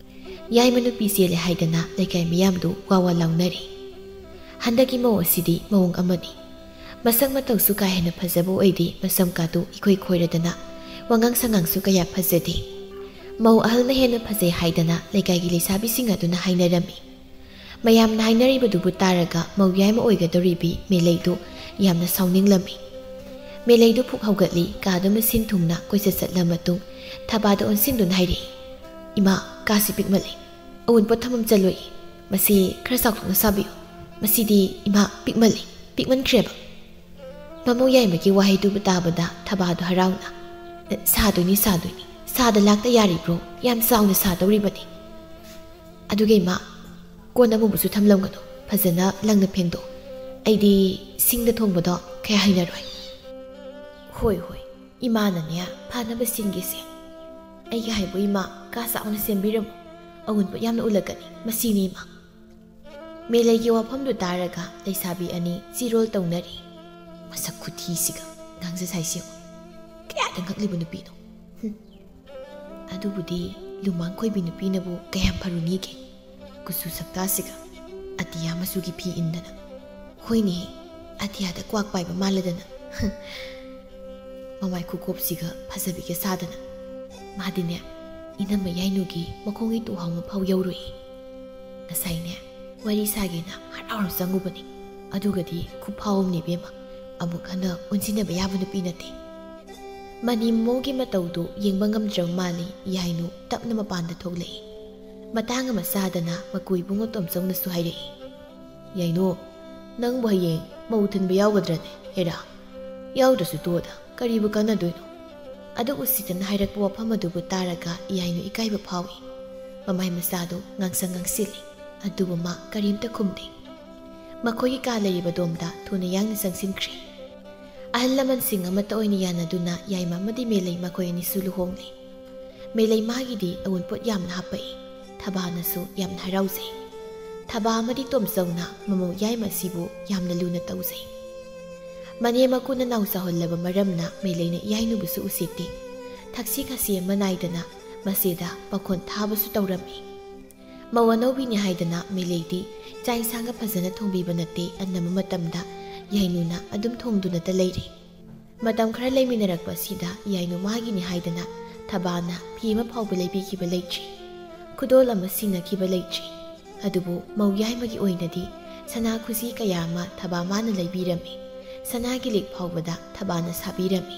ꯌꯥꯏꯃ ꯅꯨꯄꯤ ꯆꯦꯜꯂꯦ ꯍꯥꯏꯗꯅ ꯂꯩꯀꯥꯏ ꯃꯤꯌꯥꯝꯗꯨ ꯋꯥ ꯋꯥ ꯂꯥꯎꯅꯔꯤ꯫ ꯍꯟꯗꯛꯀꯤ ꯃꯧ ꯑꯁꯤꯗꯤ ꯃꯑꯣꯡ ꯑꯃꯅꯤ꯫ ꯃꯁꯛ ꯃꯇꯧꯁꯨ ꯀꯥ ꯍꯦꯟꯅ ꯐꯖꯕ ꯑꯣꯏꯗꯦ, ꯃꯁꯝ ꯀꯥꯗꯨ ꯏꯈꯣꯏ ꯈꯣꯏꯔꯗꯅ ꯋꯥꯉꯥꯡ ꯁꯉꯥꯡꯁꯨ ꯀꯌꯥ ꯐꯖꯗꯦ꯫ ꯃꯧ ꯑꯍꯜꯅ ꯍꯦꯟꯅ ꯐꯖꯩ ꯍꯥꯏꯗꯅ ꯂꯩꯀꯥꯏꯒꯤ ꯂꯩꯁꯥꯕꯤꯁꯤꯡ ꯑꯗꯨꯅ ꯍꯥꯏꯅꯔꯝꯃꯤ꯫ ꯃꯌꯥꯝꯅ ꯍꯥꯏꯅꯔꯤꯕꯗꯨꯕꯨ ꯇꯥꯔꯒ ꯃꯧ ꯌꯥꯏꯃ ꯑꯣꯏꯒꯗꯧꯔꯤꯕꯤ ꯃꯦꯂꯩꯗꯨ ꯌꯥꯝꯅ ꯁꯥꯎꯅꯤꯡꯂꯝꯃꯤ꯫ ꯃꯦꯂꯩꯗꯨ ꯐꯨꯛ ꯍꯧꯒꯠꯂꯤ, ꯀꯥꯗꯨ ꯃꯁꯤꯟ ꯊꯨꯡꯅ ꯀꯣꯏꯆꯠ ꯆꯠꯂ ꯃꯇꯨꯡ ꯊꯕꯥꯗ ꯑꯣꯟꯁꯤꯟꯗꯨꯅ ꯍꯥꯏꯔꯛꯏ, "ꯏꯃꯥ, ꯀꯥꯁꯤ ꯄꯤꯛꯃꯜꯂꯤ꯫ ꯑꯋꯨꯟꯄꯣꯠ ꯊꯝꯐꯝ ꯆꯠꯂꯣꯏ꯫ ꯃꯁꯤ ꯈꯔ ꯆꯥꯎꯊꯣꯛꯅ ꯁꯥꯕꯤꯌꯨ꯫ ꯃꯁꯤꯗꯤ ꯏꯃꯥ ꯄꯤꯛꯃꯜꯂꯤ, ꯄꯤꯛꯃꯟꯈ꯭ꯔꯦꯕ꯫" ꯃꯃꯧ ꯌꯥꯏꯃꯒꯤ ꯋꯥꯍꯩꯗꯨꯕꯨ ꯇꯥꯕꯗ ꯊꯕꯥꯗꯨ ꯍꯔꯥꯎꯅ, "ꯑꯦ, ꯁꯥꯗꯣꯏꯅꯤ, ꯁꯥꯗꯣꯏꯅꯤ꯫ ꯁꯥꯗ ꯂꯥꯛꯇ ꯌꯥꯔꯤꯕ꯭ꯔꯣ? ꯌꯥꯝ ꯆꯥꯎꯅ ꯁꯥꯗꯧꯔꯤꯕꯅꯤ꯫ ꯑꯗꯨꯒ ꯏꯃꯥ, ꯀꯣꯟ ꯑꯃꯨꯕꯁꯨ ꯊꯝꯂꯝꯒꯅꯨ꯫ ꯐꯖꯅ ꯂꯪꯅ ꯐꯦꯡꯗꯣꯛ꯫ ꯑꯩꯗꯤ ꯁꯤꯡꯗ ꯊꯣꯡꯕꯗꯣ ꯀꯌꯥ ꯍꯩꯅꯔꯣꯏ꯫" "ꯍꯣꯏ, ꯍꯣꯏ, ꯏꯃꯥꯅꯅꯦ ꯐꯅꯕ ꯁꯤꯟꯒꯦꯁꯦ꯫ ꯑꯩꯒꯤ ꯍꯥꯏꯕꯨ ꯏꯃꯥ, ꯀꯥ ꯆꯥꯎꯅ ꯁꯦꯝꯕꯤꯔꯝꯃꯨ꯫ ꯑꯋꯨꯟꯄꯣꯠ ꯌꯥꯝꯅ ꯎꯜꯂꯛꯀꯅꯤ꯫ ꯃꯁꯤꯅꯤ ꯏꯃꯥ꯫" ꯃꯦꯂꯩꯒꯤ ꯋꯥꯐꯝꯗꯨ ꯇꯥꯔꯒ ꯂꯩꯁꯥꯕꯤ ꯑꯅꯤ ꯆꯤꯔꯣꯜ ꯇꯧꯅꯔꯤ꯫ "ꯃꯁꯛ ꯈꯨꯊꯤꯁꯤꯒ ꯉꯥꯡꯖ ꯁꯥꯏꯁꯤ ꯌꯦꯡꯉꯨ꯫ ꯀꯌꯥꯗ ꯉꯛꯂꯤꯕ ꯅꯨꯄꯤꯅꯣ꯫ ꯍꯨꯝ꯫ ꯑꯗꯨꯕꯨꯗꯤ ꯂꯨꯃꯥꯡ ꯈꯣꯏꯕꯤ ꯅꯨꯄꯤꯅꯕꯨ ꯀꯌꯥꯝ ꯐꯔꯨꯅꯤꯒꯦ? ꯀꯨꯆꯨ ꯁꯛꯇꯥꯁꯤꯒ ꯑꯇꯤꯌꯥ ꯃꯆꯨꯒꯤ ꯐꯤ ꯏꯟꯗꯅ꯫ ꯍꯣꯏꯅꯦꯍꯦ, ꯑꯇꯤꯌꯥꯗ ꯀ꯭ꯋꯥꯛ ꯄꯥꯏꯕ ꯃꯥꯜꯂꯗꯅ꯫" ꯃꯃꯥꯏ ꯈꯨꯀꯣꯞꯁꯤꯒ ꯐꯖꯕꯤꯒ ꯁꯥꯗꯅ꯫ ꯃꯥꯗꯤꯅꯦ, ꯏꯅꯝꯃ ꯌꯥꯏꯅꯨꯒꯤ ꯃꯈꯣꯡꯒꯤ ꯇꯨꯍꯥꯎ ꯑꯃ ꯐꯥꯎ ꯌꯧꯔꯨꯏ꯫ ꯉꯁꯥꯏꯅꯦ, ꯋꯥꯔꯤ ꯁꯥꯒꯦꯅ ꯍꯔꯥꯎ ꯍꯔꯥꯎ ꯆꯪꯉꯨꯕꯅꯤ꯫ ꯑꯗꯨꯒꯗꯤ ꯈꯨꯐꯥꯎ ꯑꯃꯅꯤ ꯏꯕꯦꯝꯃ, ꯑꯃꯨꯛ ꯍꯟꯅ ꯑꯣꯟꯁꯤꯟꯅꯕ ꯌꯥꯕ ꯅꯨꯄꯤ ꯅꯠꯇꯦ꯫ ꯃꯅꯤ ꯃꯃꯧꯒꯤ ꯃꯇꯧꯗꯨ ꯌꯦꯡꯕ ꯉꯝꯗ꯭ꯔꯕ ꯃꯥꯜꯂꯤ꯫ ꯌꯥꯏꯅꯨ ꯇꯞꯅ ꯃꯄꯥꯟꯗ ꯊꯣꯛꯂꯛꯏ꯫ ꯃꯇꯥꯡ ꯑꯃ ꯆꯥꯗꯅ ꯃꯀꯨ ꯏꯕꯨꯡꯉꯣ ꯇꯣꯝꯆꯧꯅꯁꯨ ꯍꯥꯏꯔꯛꯏ, "ꯌꯥꯏꯅꯨ, ꯅꯪꯕꯨ ꯍꯌꯦꯡ ꯃꯧ ꯊꯤꯟꯕ ꯌꯥꯎꯒꯗ꯭ꯔꯅꯦ? ꯍꯦꯔꯥ, ꯌꯥꯎꯗ꯭ꯔꯁꯨ ꯇꯣꯛꯑꯣꯗ, ꯀꯔꯤꯕꯨ ꯀꯥꯟꯅꯗꯣꯏꯅꯣ?" ꯑꯗꯨ ꯎꯁꯤꯠꯇꯅ ꯍꯥꯏꯔꯛꯄ ꯋꯥꯐꯝ ꯑꯗꯨꯕꯨ ꯇꯥꯔꯒ ꯌꯥꯏꯅꯨ ꯏꯀꯥꯏꯕ ꯐꯥꯎꯏ꯫ ꯃꯃꯥꯏ ꯃꯆꯥꯗꯨ ꯉꯥꯡꯁꯪ ꯉꯥꯡꯁꯤꯜꯂꯤ, ꯑꯗꯨꯕꯨ ꯃꯥ ꯀꯔꯤꯝꯇ ꯈꯨꯝꯗꯦ꯫ ꯃꯈꯣꯏꯒꯤ ꯀꯥ ꯂꯩꯔꯤꯕ ꯗꯣꯝꯗ ꯊꯨꯅ ꯌꯥꯡꯅ ꯆꯪꯁꯤꯟꯈ꯭ꯔꯦ꯫ ꯑꯍꯜ ꯂꯃꯟꯁꯤꯡ ꯑꯃꯠꯇ ꯑꯣꯏꯅ ꯌꯥꯅꯗꯨꯅ ꯌꯥꯏꯃ ꯑꯃꯗꯤ ꯃꯦꯂꯩ ꯃꯈꯣꯏ ꯑꯅꯤꯁꯨ ꯂꯨꯍꯣꯡꯂꯦ꯫ ꯃꯦꯂꯩ ꯃꯥꯒꯤꯗꯤ ꯑꯋꯨꯟꯄꯣꯠ ꯌꯥꯝꯅ ꯍꯥꯞꯄꯛꯏ꯫ ꯊꯕꯥꯅꯁꯨ ꯌꯥꯝꯅ ꯍꯔꯥꯎꯖꯩ꯫ ꯊꯕꯥ ꯑꯃꯗꯤ ꯇꯣꯝꯆꯧꯅ ꯃꯃꯧ ꯌꯥꯏꯃ ꯑꯁꯤꯕꯨ ꯌꯥꯝꯅ ꯂꯨꯅ ꯇꯧꯖꯩ꯫ ꯃꯅꯦ ꯃꯀꯨꯅ ꯅꯥꯎ ꯆꯥꯎꯍꯜꯂꯕ ꯃꯔꯝꯅ ꯃꯦꯂꯩꯅ ꯌꯥꯏꯅꯨꯕꯨꯁꯨ ꯎꯁꯤꯠꯇꯦ꯫ ꯊꯛꯁꯤ ꯈꯥꯁꯤ ꯑꯃ ꯅꯥꯏꯗꯅ ꯃꯆꯦꯗ ꯄꯥꯈꯣꯟ ꯊꯥꯕꯁꯨ ꯇꯧꯔꯝꯃꯤ꯫ ꯃꯧ ꯑꯅꯧꯕꯤꯅꯤ ꯍꯥꯏꯗꯅ ꯃꯦꯂꯩꯗꯤ ꯆꯥꯛ ꯏꯟꯁꯥꯡꯒ ꯐꯖꯅ ꯊꯣꯡꯕꯤꯕ ꯅꯠꯇꯦ꯫ ꯑꯅꯝꯕ ꯃꯇꯝꯗ ꯌꯥꯏꯅꯨꯅ ꯑꯗꯨꯝ ꯊꯣꯡꯗꯨꯅꯇ ꯂꯩꯔꯦ꯫ ꯃꯇꯝ ꯈꯔ ꯂꯩꯃꯤꯟꯅꯔꯛꯄ ꯑꯁꯤꯗ ꯌꯥꯏꯅꯨ ꯃꯥꯒꯤꯅꯤ ꯍꯥꯏꯗꯅ ꯊꯕꯥꯅ ꯐꯤ ꯑꯃ ꯐꯥꯎꯕ ꯂꯩꯕꯤꯈꯤꯕ ꯂꯩꯇ꯭ꯔꯤ꯫ ꯈꯨꯗꯣꯜ ꯑꯃ ꯁꯤꯟꯅꯈꯤꯕ ꯂꯩꯇ꯭ꯔꯤ꯫ ꯑꯗꯨꯕꯨ ꯃꯧ ꯌꯥꯏꯃꯒꯤ ꯑꯣꯏꯅꯗꯤ ꯁꯅꯥ ꯈꯨꯖꯤ ꯀꯌꯥ ꯑꯃ ꯊꯕꯥ ꯃꯥꯅ ꯂꯩꯕꯤꯔꯝꯃꯤ꯫ ꯁꯅꯥꯒꯤ ꯂꯤꯛ ꯐꯥꯎꯕꯗ ꯊꯕꯥꯅ ꯁꯥꯕꯤꯔꯝꯃꯤ꯫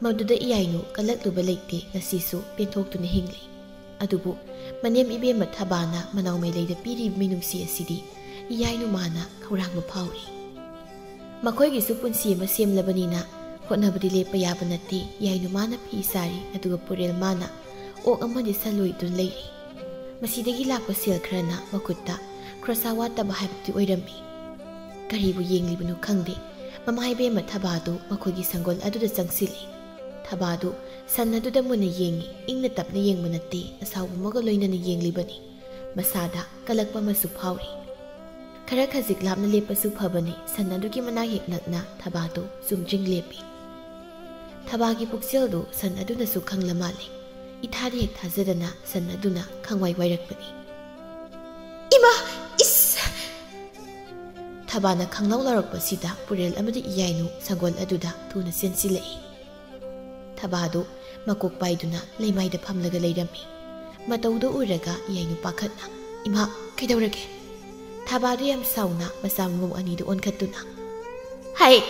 ꯃꯗꯨꯗ ꯏꯌꯥꯏꯅꯨ ꯀꯜꯂꯛꯂꯨꯕ ꯂꯩꯇꯦ, ꯉꯁꯤꯁꯨ ꯄꯦꯟꯊꯣꯛꯇꯨꯅ ꯍꯤꯡꯂꯤ꯫ ꯑꯗꯨꯕꯨ ꯃꯅꯦꯝ ꯏꯕꯦꯝꯃ ꯊꯕꯥꯅ ꯃꯅꯥꯎ ꯃꯦꯂꯩꯗ ꯄꯤꯔꯤꯕ ꯃꯤꯅꯨꯡꯁꯤ ꯑꯁꯤꯗꯤ ꯏꯌꯥꯏꯅꯨ ꯃꯥꯅ ꯈꯧꯔꯥꯡꯕ ꯐꯥꯎꯔꯤ꯫ ꯃꯈꯣꯏꯒꯤꯁꯨ ꯄꯨꯟꯁꯤ ꯑꯃ ꯁꯦꯝꯂꯕꯅꯤꯅ ꯍꯣꯠꯅꯕꯗꯤ ꯂꯦꯞꯄ ꯌꯥꯕ ꯅꯠꯇꯦ꯫ ꯏꯌꯥꯏꯅꯨ ꯃꯥꯅ ꯐꯤ ꯁꯥꯔꯤ, ꯑꯗꯨꯒ ꯄꯨꯔꯦꯜ ꯃꯥꯅ ꯑꯣꯛ ꯑꯃꯗꯤ ꯁꯟ ꯂꯣꯏꯗꯨꯅ ꯂꯩꯔꯤ꯫ ꯃꯁꯤꯗꯒꯤ ꯂꯥꯛꯄ ꯁꯦꯜ ꯈꯔꯅ ꯃꯈꯨꯠꯇ ꯈꯣꯔꯁꯥ ꯋꯥꯠꯇꯕ ꯍꯥꯏꯕꯗꯨ ꯑꯣꯏꯔꯝꯃꯤ꯫ ꯀꯔꯤꯕꯨ ꯌꯦꯡꯂꯤꯕꯅꯣ ꯈꯪꯗꯦ, ꯃꯃꯥ ꯏꯕꯦꯝꯃ ꯊꯕꯥꯗꯨ ꯃꯈꯣꯏꯒꯤ ꯁꯪꯒꯣꯜ ꯑꯗꯨꯗ ꯆꯪꯁꯤꯜꯂꯤ꯫ ꯊꯕꯥꯗꯨ ꯁꯟ ꯑꯗꯨꯗ ꯃꯨꯟꯅ ꯌꯦꯡꯉꯤ꯫ ꯏꯪꯅ ꯇꯞꯅ ꯌꯦꯡꯕ ꯅꯠꯇꯦ, ꯑꯁꯥꯎꯕ ꯑꯃꯒ ꯂꯣꯏꯅꯅ ꯌꯦꯡꯂꯤꯕꯅꯤ꯫ ꯃꯁꯥꯗ ꯀꯜꯂꯛꯄ ꯑꯃꯁꯨ ꯐꯥꯎꯔꯤ꯫ ꯈꯔ ꯈꯖꯤꯛ ꯂꯥꯞꯅ ꯂꯦꯞꯄꯁꯨ ꯐꯕꯅꯤ꯫ ꯁꯟ ꯑꯗꯨꯒꯤ ꯃꯅꯥꯛ ꯍꯦꯛ ꯅꯛꯅ ꯊꯕꯥꯗꯨ ꯆꯨꯝꯗ꯭ꯔꯤꯡ ꯂꯦꯞꯄꯤ꯫ ꯊꯕꯥꯒꯤ ꯄꯨꯛꯆꯦꯜꯗꯨ ꯁꯟ ꯑꯗꯨꯅꯁꯨ ꯈꯪꯂ ꯃꯥꯜꯂꯦ꯫ ꯏꯊꯥꯗꯤ ꯍꯦꯛ ꯊꯥꯖꯗꯅ ꯁꯟ ꯑꯗꯨꯅ ꯈꯪꯋꯥꯏ ꯋꯥꯏꯔꯛꯄꯅꯤ꯫ "ꯏꯃꯥ! ꯏꯁ!" ꯊꯕꯥꯅ ꯈꯪꯂꯥꯎ ꯂꯥꯎꯔꯛꯄꯁꯤꯗ ꯄꯨꯔꯦꯜ ꯑꯃꯗꯤ ꯏꯌꯥꯏꯅꯨ ꯁꯪꯒꯣꯜ ꯑꯗꯨꯗ ꯊꯨꯅ ꯆꯦꯟꯁꯤꯜꯂꯛꯏ꯫ ꯊꯕꯥꯗꯨ ꯃꯀꯣꯛ ꯄꯥꯏꯗꯨꯅ ꯂꯩꯃꯥꯏꯗ ꯐꯝꯂꯒ ꯂꯩꯔꯝꯃꯤ꯫ ꯃꯇꯧꯗꯨ ꯎꯔꯒ ꯏꯌꯥꯏꯅꯨ ꯄꯥꯈꯠꯅ, "ꯏꯃꯥ, ꯀꯩꯗꯧꯔꯒꯦ?" ꯊꯕꯥꯗꯨ ꯌꯥꯝ ꯁꯥꯎꯅ ꯃꯆꯥ ꯃꯃꯧ ꯑꯅꯤꯗꯨ ꯑꯣꯟꯈꯠꯇꯨꯅ, "ꯍꯥꯏ,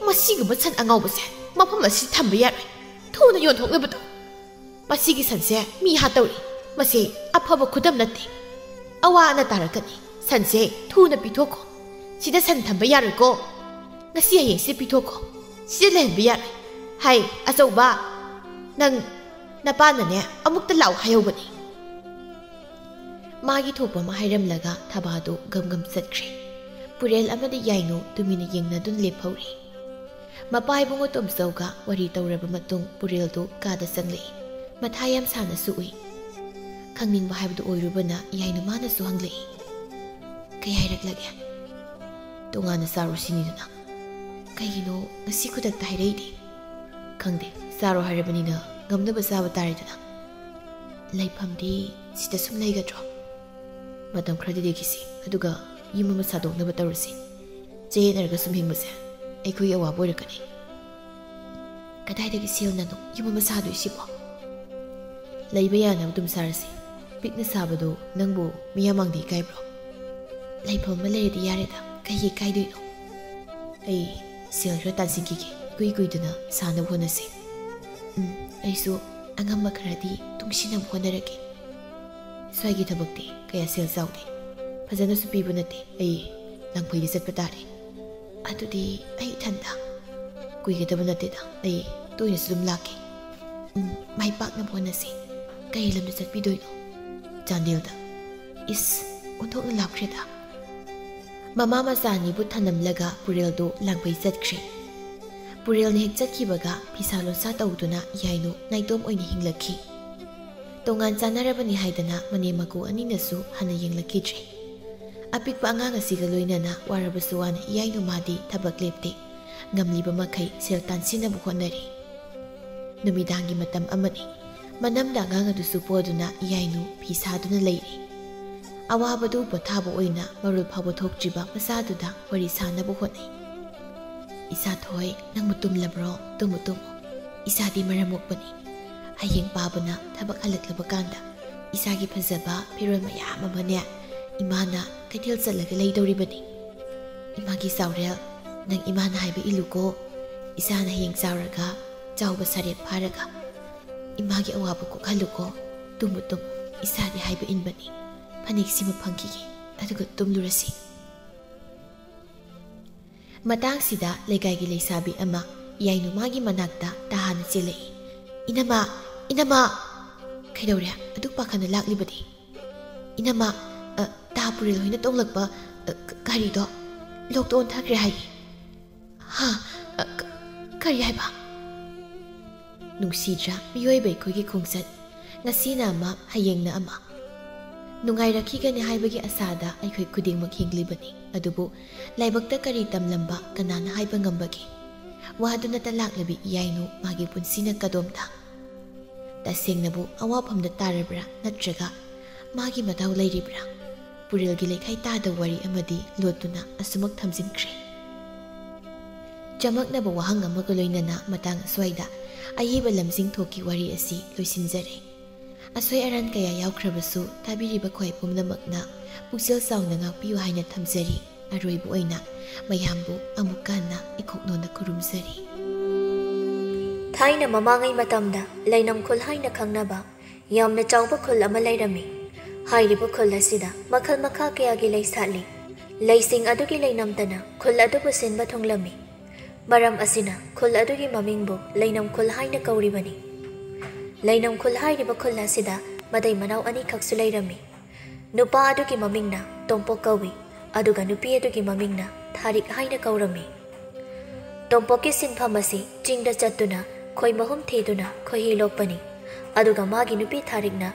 ꯃꯁꯤꯒꯨꯝꯕ ꯁꯟ ꯑꯉꯥꯎꯕꯁꯦ ꯃꯐꯝ ꯑꯁꯤꯗ ꯊꯝꯕ ꯌꯥꯔꯣꯏ꯫ ꯊꯨꯅ ꯌꯣꯟꯊꯣꯛꯅꯕ ꯇꯧ꯫ ꯃꯁꯤꯒꯤ ꯁꯟꯁꯦ ꯃꯤ ꯍꯥꯠꯇꯧꯔꯤ꯫ ꯃꯁꯤ ꯑꯐꯕ ꯈꯨꯗꯝ ꯅꯠꯇꯦ꯫ ꯑꯋꯥ ꯑꯅꯥ ꯇꯥꯔꯛꯀꯅꯤ꯫ ꯁꯟꯁꯦ ꯊꯨꯅ ꯄꯤꯊꯣꯛꯈꯣ꯫ ꯁꯤꯗ ꯁꯟ ꯊꯝꯕ ꯌꯥꯔꯣꯏꯀꯣ꯫ ꯉꯁꯤ ꯍꯌꯦꯡꯁꯤꯗ ꯄꯤꯊꯣꯛꯈꯣ꯫ ꯁꯤꯗ ꯂꯩꯍꯟꯕ ꯌꯥꯔꯣꯏ꯫ ꯍꯥꯏ, ꯑꯆꯧꯕ, ꯅꯪ ꯅꯄꯥꯅꯅꯦ ꯑꯃꯨꯛꯇ ꯂꯥꯛꯑꯣ ꯍꯥꯏꯍꯧꯕꯅꯤ꯫" ꯃꯥꯒꯤ ꯊꯣꯛꯄ ꯑꯃ ꯍꯥꯏꯔꯝꯂꯒ ꯊꯕꯥꯗꯨ ꯒꯝ ꯒꯝ ꯆꯠꯈ꯭ꯔꯦ꯫ ꯄꯨꯔꯦꯜ ꯑꯃꯗꯤ ꯌꯥꯏꯅꯨ ꯇꯨꯃꯤꯟꯅ ꯌꯦꯡꯅꯗꯨꯅ ꯂꯦꯞꯍꯧꯔꯤ꯫ ꯃꯄꯥ ꯏꯕꯨꯡꯉꯣ ꯇꯣꯝꯆꯧꯒ ꯋꯥꯔꯤ ꯇꯧꯔꯕ ꯃꯇꯨꯡ ꯄꯨꯔꯦꯜꯗꯨ ꯀꯥꯗ ꯆꯪꯂꯛꯏ꯫ ꯃꯊꯥ ꯌꯥꯝ ꯁꯥꯅꯁꯨ ꯎꯏ꯫ ꯈꯪꯅꯤꯡꯕ ꯍꯥꯏꯕꯗꯨ ꯑꯣꯏꯔꯨꯕꯅ ꯌꯥꯏꯅꯨ ꯃꯥꯅꯁꯨ ꯍꯪꯂꯛꯏ, "ꯀꯩ ꯍꯥꯏꯔꯛꯂꯒꯦ?" "ꯇꯣꯉꯥꯟꯅ ꯆꯥꯔꯨꯁꯤꯅꯤꯗꯅ꯫ ꯀꯩꯒꯤꯅꯣ ꯉꯁꯤ ꯈꯨꯗꯛꯇ ꯍꯥꯏꯔꯛꯏꯗꯤ?" "ꯈꯪꯗꯦ, ꯆꯥꯔꯣ ꯍꯥꯏꯔꯕꯅꯤꯅ ꯉꯝꯅꯕ ꯆꯥꯕ ꯇꯥꯔꯦꯗꯅ꯫ ꯂꯩꯐꯝꯗꯤ ꯁꯤꯗ ꯁꯨꯝ ꯂꯩꯒꯗ꯭ꯔꯣ?" ꯃꯇꯝ ꯈꯔꯗꯤ ꯂꯩꯈꯤꯁꯤ, ꯑꯗꯨꯒ ꯌꯨꯝ ꯑꯃ ꯁꯥꯗꯣꯛꯅꯕ ꯇꯧꯔꯁꯤ꯫ ꯆꯌꯦꯠꯅꯔꯒ ꯁꯨꯝ ꯍꯤꯡꯕꯁꯦ ꯑꯩꯈꯣꯏꯒꯤ ꯑꯋꯥꯕ ꯑꯣꯏꯔꯛꯀꯅꯤ꯫ ꯀꯗꯥꯏꯗꯒꯤ ꯁꯦꯜꯅꯅꯣ ꯌꯨꯝ ꯑꯃ ꯁꯥꯗꯣꯏꯁꯤꯕꯣ? ꯂꯩꯕ ꯌꯥꯅꯕ ꯑꯗꯨꯝ ꯁꯥꯔꯁꯤ꯫ ꯄꯤꯛꯅ ꯁꯥꯕꯗꯣ ꯅꯪꯕꯨ ꯃꯤꯌꯥꯝ ꯃꯥꯡꯗ ꯏꯀꯥꯏꯕ꯭ꯔꯣ? ꯂꯩꯐꯝ ꯑꯃ ꯂꯩꯔꯗꯤ ꯌꯥꯔꯦꯗ, ꯀꯩꯒꯤ ꯏꯀꯥꯏꯗꯣꯏꯅꯣ? ꯑꯩ ꯁꯦꯜ ꯈꯔ ꯇꯥꯟꯁꯤꯟꯈꯤꯒꯦ, ꯏꯀꯨꯏ ꯀꯨꯏꯗꯅ ꯁꯥꯅꯕ ꯍꯣꯠꯅꯁꯤ꯫ ꯎꯝ, ꯑꯩꯁꯨ ꯑꯉꯝꯕ ꯈꯔꯗꯤ ꯇꯨꯡꯁꯤꯟꯅꯕ ꯍꯣꯠꯅꯔꯒꯦ꯫ ꯁ꯭ꯋꯥꯏꯒꯤ ꯊꯕꯛꯇꯤ ꯀꯌꯥ ꯁꯦꯜ ꯆꯥꯎꯗꯦ, ꯐꯖꯅꯁꯨ ꯄꯤꯕ ꯅꯠꯇꯦ꯫ ꯑꯩ ꯂꯥꯡꯐꯩꯗ ꯆꯠꯄ ꯇꯥꯔꯦ꯫ ꯑꯗꯨꯗꯤ ꯑꯩ ꯏꯊꯟꯇ? ꯀꯨꯏꯒꯗꯕ ꯅꯠꯇꯦꯗ, ꯑꯩ ꯇꯣꯏꯅꯁꯨ ꯑꯗꯨꯝ ꯂꯥꯛꯀꯦ꯫ ꯎꯝ, ꯃꯥꯏ ꯄꯥꯛꯅꯕ ꯍꯣꯠꯅꯁꯤ꯫ ꯀꯔꯤ ꯂꯝꯗ ꯆꯠꯄꯤꯗꯣꯏꯅꯣ? ꯆꯥꯟꯗꯦꯜꯗ꯫ ꯏꯁ, ꯑꯣꯟꯊꯣꯛꯅ ꯂꯥꯞꯈ꯭ꯔꯦꯗ꯫ ꯃꯃꯥ ꯃꯆꯥ ꯑꯅꯤꯕꯨ ꯊꯅꯝꯂꯒ ꯄꯨꯔꯦꯜꯗꯨ ꯂꯥꯡꯐꯩ ꯆꯠꯈ꯭ꯔꯦ꯫ ꯄꯨꯔꯦꯜꯅ ꯍꯦꯛ ꯆꯠꯈꯤꯕꯒ ꯐꯤꯁꯥ ꯂꯣꯟꯁꯥ ꯇꯧꯗꯨꯅ ꯌꯥꯏꯅꯨ ꯅꯥꯏꯇꯣꯝ ꯑꯣꯏꯅ ꯍꯤꯡꯂꯛꯈꯤ꯫ ꯇꯣꯉꯥꯟ ꯆꯥꯟꯅꯔꯕꯅꯤ ꯍꯥꯏꯗꯅ ꯃꯅꯦꯝ ꯃꯀꯨ ꯑꯅꯤꯅꯁꯨ ꯍꯟꯅ ꯌꯦꯡꯂꯛꯈꯤꯗ꯭ꯔꯦ꯫ ꯑꯄꯤꯛꯄ ꯑꯉꯥꯡ ꯑꯁꯤꯒ ꯂꯣꯏꯅꯅ ꯋꯥꯔꯕꯁꯨ ꯋꯥꯅ ꯌꯥꯏꯅꯨ ꯃꯥꯗꯤ ꯊꯕꯛ ꯂꯦꯞꯇꯦ꯫ ꯉꯝꯂꯤꯕ ꯃꯈꯩ ꯁꯦꯜ ꯇꯥꯟꯁꯤꯟꯅꯕ ꯍꯣꯠꯅꯔꯤ꯫ ꯅꯨꯃꯤꯗꯥꯡꯒꯤ ꯃꯇꯝ ꯑꯃꯅꯤ꯫ ꯃꯅꯝꯗ ꯑꯉꯥꯡ ꯑꯗꯨꯁꯨ ꯄꯣꯗꯨꯅ ꯌꯥꯏꯅꯨ ꯐꯤ ꯁꯥꯗꯨꯅ ꯂꯩꯔꯤ꯫ ꯑꯋꯥꯕꯗꯨ ꯄꯣꯊꯥꯕ ꯑꯣꯏꯅ ꯃꯔꯣꯜ ꯐꯥꯎꯕ ꯊꯣꯛꯇ꯭ꯔꯤꯕ ꯃꯆꯥꯗꯨꯗ ꯋꯥꯔꯤ ꯁꯥꯅꯕ ꯍꯣꯠꯅꯩ꯫ "ꯏꯁꯥ ꯊꯣꯏ, ꯅꯪꯕꯨ ꯇꯨꯝꯂꯕ꯭ꯔꯣ? Tamu, Tamu. ꯏꯁꯥꯗꯤ ꯃꯔꯝ ꯃꯣꯛꯄꯅꯤ꯫ ꯍꯌꯦꯡ ꯄꯥꯕꯅ ꯊꯕꯛ ꯍꯜꯂꯛꯂꯕ ꯀꯥꯟꯗ ꯏꯁꯥꯒꯤ ꯐꯖꯕ ꯐꯤꯔꯣꯜ ꯃꯌꯥꯝ ꯑꯃꯅꯦ ꯏꯃꯥꯅ ꯀꯩꯊꯦꯜ ꯆꯠꯂꯒ ꯂꯩꯗꯧꯔꯤꯕꯅꯤ꯫ ꯏꯃꯥꯒꯤ ꯆꯥꯎꯔꯦꯜ, ꯅꯪ ꯏꯃꯥꯅ ꯍꯥꯏꯕ ꯏꯜꯂꯨꯀꯣ꯫ ꯏꯁꯥꯅ ꯍꯌꯦꯡ ꯆꯥꯎꯔꯒ ꯆꯥꯎꯕ ꯁꯥꯔꯦꯞ ꯐꯥꯔꯒ ꯏꯃꯥꯒꯤ ꯑꯋꯥꯕ ꯀꯣꯛꯍꯜꯂꯨꯀꯣ꯫ Tamu, Tamu. ꯏꯁꯥꯗꯤ ꯍꯥꯏꯕ ꯏꯟꯕꯅꯤ꯫ ꯐꯅꯦꯛꯁꯤꯃ ꯐꯪꯈꯤꯒꯦ, ꯑꯗꯨꯒ ꯇꯨꯝꯂꯨꯔꯁꯤ꯫" ꯃꯇꯥꯡꯁꯤꯗ ꯂꯩꯀꯥꯏꯒꯤ ꯂꯩꯁꯥꯕꯤ ꯑꯃ ꯌꯥꯏꯅꯨꯃꯥꯒꯤ ꯃꯅꯥꯛꯇ ꯇꯍꯥꯅ ꯆꯦꯜꯂꯛꯏ꯫ "ꯏꯅꯝꯃ, ꯏꯅꯝꯃ!" "ꯀꯩꯗꯧꯔꯦ? ꯑꯗꯨꯛ ꯄꯥꯈꯠꯅ ꯂꯥꯛꯂꯤꯕꯗꯤ?" "ꯏꯅꯝꯃ, ꯑ, ꯇꯥ ꯄꯨꯔꯦꯜ ꯍꯣꯏꯅ ꯇꯣꯡꯂꯛꯄ, ꯑ, ꯒ-, ꯒꯥꯔꯤꯗꯣ ꯂꯣꯛꯇ ꯑꯣꯟꯊꯈ꯭ꯔꯦ ꯍꯥꯏꯌꯦ꯫" "ꯍꯥ? ꯑ, ꯀ-, ꯀꯔꯤ ꯍꯥꯏꯕ?" ꯅꯨꯡꯁꯤꯗ꯭ꯔꯥ ꯃꯤꯑꯣꯏꯕ ꯑꯩꯈꯣꯏꯒꯤ ꯈꯣꯡꯆꯠ? ꯉꯁꯤꯅ ꯑꯃ, ꯍꯌꯦꯡꯅ ꯑꯃ꯫ ꯅꯨꯡꯉꯥꯏꯔꯛꯈꯤꯒꯅꯤ ꯍꯥꯏꯕꯒꯤ ꯑꯁꯥꯗ ꯑꯩꯈꯣꯏ ꯈꯨꯗꯤꯡꯃꯛ ꯍꯤꯡꯂꯤꯕꯅꯤ꯫ ꯑꯗꯨꯕꯨ ꯂꯥꯏꯕꯛꯇ ꯀꯔꯤ ꯇꯝꯂꯝꯕ ꯀꯅꯥꯅ ꯍꯥꯏꯕ ꯉꯝꯕꯒꯦ? ꯋꯥꯗꯨꯅꯇ ꯂꯥꯛꯂꯕꯤ ꯏꯌꯥꯏꯅꯨ ꯃꯥꯒꯤ ꯄꯨꯟꯁꯤꯅ ꯀꯗꯣꯝꯗ? ꯇꯁꯦꯡꯅꯕꯨ ꯑꯋꯥꯐꯝꯗ ꯇꯥꯔꯕ꯭ꯔꯥ, ꯅꯠꯇ꯭ꯔꯒ ꯃꯥꯒꯤ ꯃꯗꯥꯎ ꯂꯩꯔꯤꯕ꯭ꯔꯥ? ꯄꯨꯔꯦꯜꯒꯤ ꯂꯩꯈꯥꯏ ꯇꯥꯗ ꯋꯥꯔꯤ ꯑꯃꯗꯤ ꯂꯣꯠꯇꯨꯅ ꯑꯁꯨꯃꯛ ꯊꯝꯖꯤꯟꯈ꯭ꯔꯦ꯫ ꯆꯃꯛꯅꯕ ꯋꯥꯍꯪ ꯑꯃꯒ ꯂꯣꯏꯅꯅ ꯃꯇꯥꯡ ꯑꯁ꯭ꯋꯥꯏꯗ ꯑꯏꯕ ꯂꯝꯖꯤꯡ ꯊꯣꯛꯀꯤ ꯋꯥꯔꯤ ꯑꯁꯤ ꯂꯣꯏꯁꯤꯟꯖꯔꯦ꯫ ꯑꯁꯣꯏ ꯑꯔꯥꯟ ꯀꯌꯥ ꯌꯥꯎꯈ꯭ꯔꯕꯁꯨ ꯇꯥꯕꯤꯔꯤꯕ ꯈ꯭ꯋꯥꯏ ꯄꯨꯝꯅꯃꯛꯅ ꯄꯨꯛꯆꯦꯜ ꯆꯥꯎꯅ ꯉꯥꯛꯄꯤꯌꯨ ꯍꯥꯏꯅ ꯊꯝꯖꯔꯤ꯫ ꯑꯔꯣꯏꯕ ꯑꯣꯏꯅ ꯃꯌꯥꯝꯕꯨ ꯑꯃꯨꯛꯀ ꯍꯟꯅ ꯏꯈꯣꯛꯅꯣꯅ ꯈꯨꯔꯨꯝꯖꯔꯤ꯫ ꯊꯥꯏꯅ ꯃꯃꯥꯡꯉꯩ ꯃꯇꯝꯗ ꯂꯩꯅꯝ ꯈꯨꯜ ꯍꯥꯏꯅ ꯈꯪꯅꯕ ꯌꯥꯝꯅ ꯆꯥꯎꯕ ꯈꯨꯜ ꯑꯃ ꯂꯩꯔꯝꯃꯤ꯫ ꯍꯥꯏꯔꯤꯕ ꯈꯨꯜ ꯑꯁꯤꯗ ꯃꯈꯜ ꯃꯈꯥ ꯀꯌꯥꯒꯤ ꯂꯩ ꯁꯥꯠꯂꯤ꯫ ꯂꯩꯁꯤꯡ ꯑꯗꯨꯒꯤ ꯂꯩꯅꯝꯇꯅ ꯈꯨꯜ ꯑꯗꯨꯕꯨ ꯁꯤꯟꯕ ꯊꯨꯡꯂꯝꯃꯤ꯫ ꯃꯔꯝ ꯑꯁꯤꯅ ꯈꯨꯜ ꯑꯗꯨꯒꯤ ꯃꯃꯤꯡꯕꯨ ꯂꯩꯅꯝ ꯈꯨꯜ ꯍꯥꯏꯅ ꯀꯧꯔꯤꯕꯅꯤ꯫ ꯂꯩꯅꯝ ꯈꯨꯜ ꯍꯥꯏꯔꯤꯕ ꯈꯨꯜ ꯑꯁꯤꯗ ꯃꯇꯩ ꯃꯅꯥꯎ ꯑꯅꯤꯈꯛꯁꯨ ꯂꯩꯔꯝꯃꯤ꯫ ꯅꯨꯄꯥ ꯑꯗꯨꯒꯤ ꯃꯃꯤꯡꯅ ꯇꯣꯝꯄꯣꯛ ꯀꯧꯏ, ꯑꯗꯨꯒ ꯅꯨꯄꯤ ꯑꯗꯨꯒꯤ ꯃꯃꯤꯡꯅ ꯊꯥꯔꯤꯛ ꯍꯥꯏꯅ ꯀꯧꯔꯝꯃꯤ꯫ ꯇꯣꯝꯄꯣꯛꯀꯤ ꯁꯤꯟꯐꯝ ꯑꯁꯤ ꯆꯤꯡꯗ ꯆꯠꯇꯨꯅ ꯈꯣꯏ ꯃꯍꯨꯝ ꯊꯤꯗꯨꯅ ꯈꯣꯏꯍꯤ ꯂꯣꯛꯄꯅꯤ, ꯑꯗꯨꯒ ꯃꯥꯒꯤ ꯅꯨꯄꯤ ꯊꯥꯔꯤꯛꯅ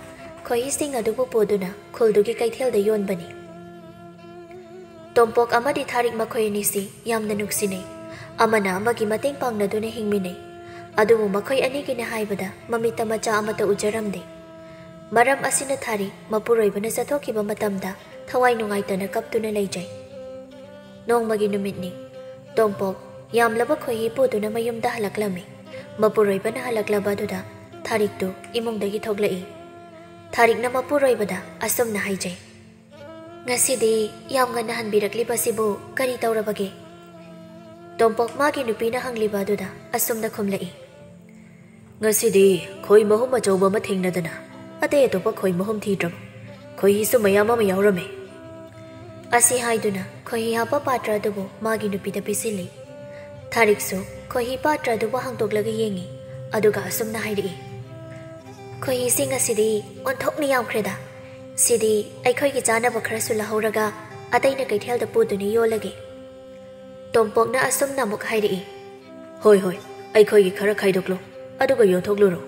ꯈꯣꯏꯍꯤꯁꯤꯡ ꯑꯗꯨꯕꯨ ꯄꯨꯗꯨꯅ ꯈꯨꯜꯗꯨꯒꯤ ꯀꯩꯊꯦꯜꯗ ꯌꯣꯟꯕꯅꯤ꯫ ꯇꯣꯝꯄꯣꯛ ꯑꯃꯗꯤ ꯊꯥꯔꯤꯛ ꯃꯈꯣꯏ ꯑꯅꯤꯁꯤ ꯌꯥꯝꯅ ꯅꯨꯡꯁꯤꯅꯩ꯫ ꯑꯃꯅ ꯑꯃꯒꯤ ꯃꯇꯦꯡ ꯄꯥꯡꯅꯗꯨꯅ ꯍꯤꯡꯃꯤꯟꯅꯩ꯫ ꯑꯗꯨꯕꯨ ꯃꯈꯣꯏ ꯑꯅꯤꯒꯤꯅ ꯍꯥꯏꯕꯗ ꯃꯃꯤꯠꯇ ꯃꯆꯥ ꯑꯃꯠꯇ ꯎꯖꯔꯝꯗꯦ꯫ ꯃꯔꯝ ꯑꯁꯤꯅ ꯊꯥꯔꯤꯛ ꯃꯄꯨꯔꯣꯏꯕꯅ ꯆꯠꯊꯣꯛꯈꯤꯕ ꯃꯇꯝꯗ ꯊꯋꯥꯏ ꯅꯨꯡꯉꯥꯏꯇꯅ ꯀꯞꯇꯨꯅ ꯂꯩꯖꯩ꯫ ꯅꯣꯡꯃꯒꯤ ꯅꯨꯃꯤꯠꯅꯤ꯫ ꯇꯣꯝꯄꯣꯛ ꯌꯥꯝꯂꯕ ꯈꯣꯏꯍꯤ ꯄꯨꯗꯨꯅ ꯃꯌꯨꯝꯗ ꯍꯜꯂꯛꯂꯝꯃꯤ꯫ ꯃꯄꯨꯔꯣꯏꯕꯅ ꯍꯜꯂꯛꯂꯕ ꯑꯗꯨꯗ ꯊꯥꯔꯤꯛꯇꯨ ꯏꯃꯨꯡꯗꯒꯤ ꯊꯣꯛꯂꯛꯏ꯫ ꯊꯥꯔꯤꯛꯅ ꯃꯄꯨꯔꯣꯏꯕꯗ ꯑꯁꯨꯝꯅ ꯍꯥꯏꯖꯩ, "ꯉꯁꯤꯗꯤ ꯌꯥꯝ ꯉꯟꯅ ꯍꯟꯕꯤꯔꯛꯂꯤꯕꯁꯤꯕꯨ ꯀꯔꯤ ꯇꯧꯔꯕꯒꯦ?" ꯇꯣꯝꯄꯣꯛ ꯃꯥꯒꯤ ꯅꯨꯄꯤꯅ ꯍꯪꯂꯤꯕ ꯑꯗꯨꯗ ꯑꯁꯨꯝꯅ ꯈꯨꯝꯂꯛꯏ, "ꯉꯁꯤꯗꯤ ꯈꯣꯏ ꯃꯍꯨꯝ ꯑꯆꯧꯕ ꯑꯃ ꯊꯦꯡꯅꯗꯅ ꯑꯇꯩ ꯑꯇꯣꯞꯄ ꯈꯣꯏ ꯃꯍꯨꯝ ꯊꯤꯗ꯭ꯔꯕ꯫ ꯈꯣꯏꯍꯤꯁꯨ ꯃꯌꯥꯝ ꯑꯃ ꯌꯥꯎꯔꯝꯃꯦ꯫" ꯑꯁꯤ ꯍꯥꯏꯗꯨꯅ ꯈꯣꯏꯍꯤ ꯍꯥꯞꯄ ꯄꯥꯇ꯭ꯔ ꯑꯗꯨꯕꯨ ꯃꯥꯒꯤ ꯅꯨꯄꯤꯗ ꯄꯤꯁꯤꯜꯂꯤ꯫ ꯊꯥꯔꯤꯛꯁꯨ ꯈꯣꯏꯍꯤ ꯄꯥꯇ꯭ꯔ ꯑꯗꯨꯕꯨ ꯍꯥꯡꯗꯣꯛꯂꯒ ꯌꯦꯡꯉꯤ, ꯑꯗꯨꯒ ꯑꯁꯨꯝꯅ ꯍꯥꯏꯔꯛꯏ, "ꯈꯣꯏꯍꯤꯁꯤ ꯉꯁꯤꯗꯤ ꯑꯣꯟꯊꯣꯛꯅ ꯌꯥꯝꯈ꯭ꯔꯦꯗ꯫ ꯁꯤꯗꯤ ꯑꯩꯈꯣꯏꯒꯤ ꯆꯥꯅꯕ ꯈꯔꯁꯨ ꯂꯧꯍꯧꯔꯒ ꯑꯇꯩꯅ ꯀꯩꯊꯦꯜꯗ ꯄꯨꯗꯨꯅ ꯌꯣꯜꯂꯒꯦ꯫" ꯇꯣꯝꯄꯣꯛꯅ ꯑꯁꯨꯝꯅ ꯑꯃꯨꯛ ꯍꯥꯏꯔꯛꯏ, "ꯍꯣꯏ, ꯍꯣꯏ, ꯑꯩꯈꯣꯏꯒꯤ ꯈꯔ ꯈꯥꯏꯗꯣꯛꯂꯣ, ꯑꯗꯨꯒ ꯌꯣꯟꯊꯣꯛꯂꯨꯔꯣ꯫"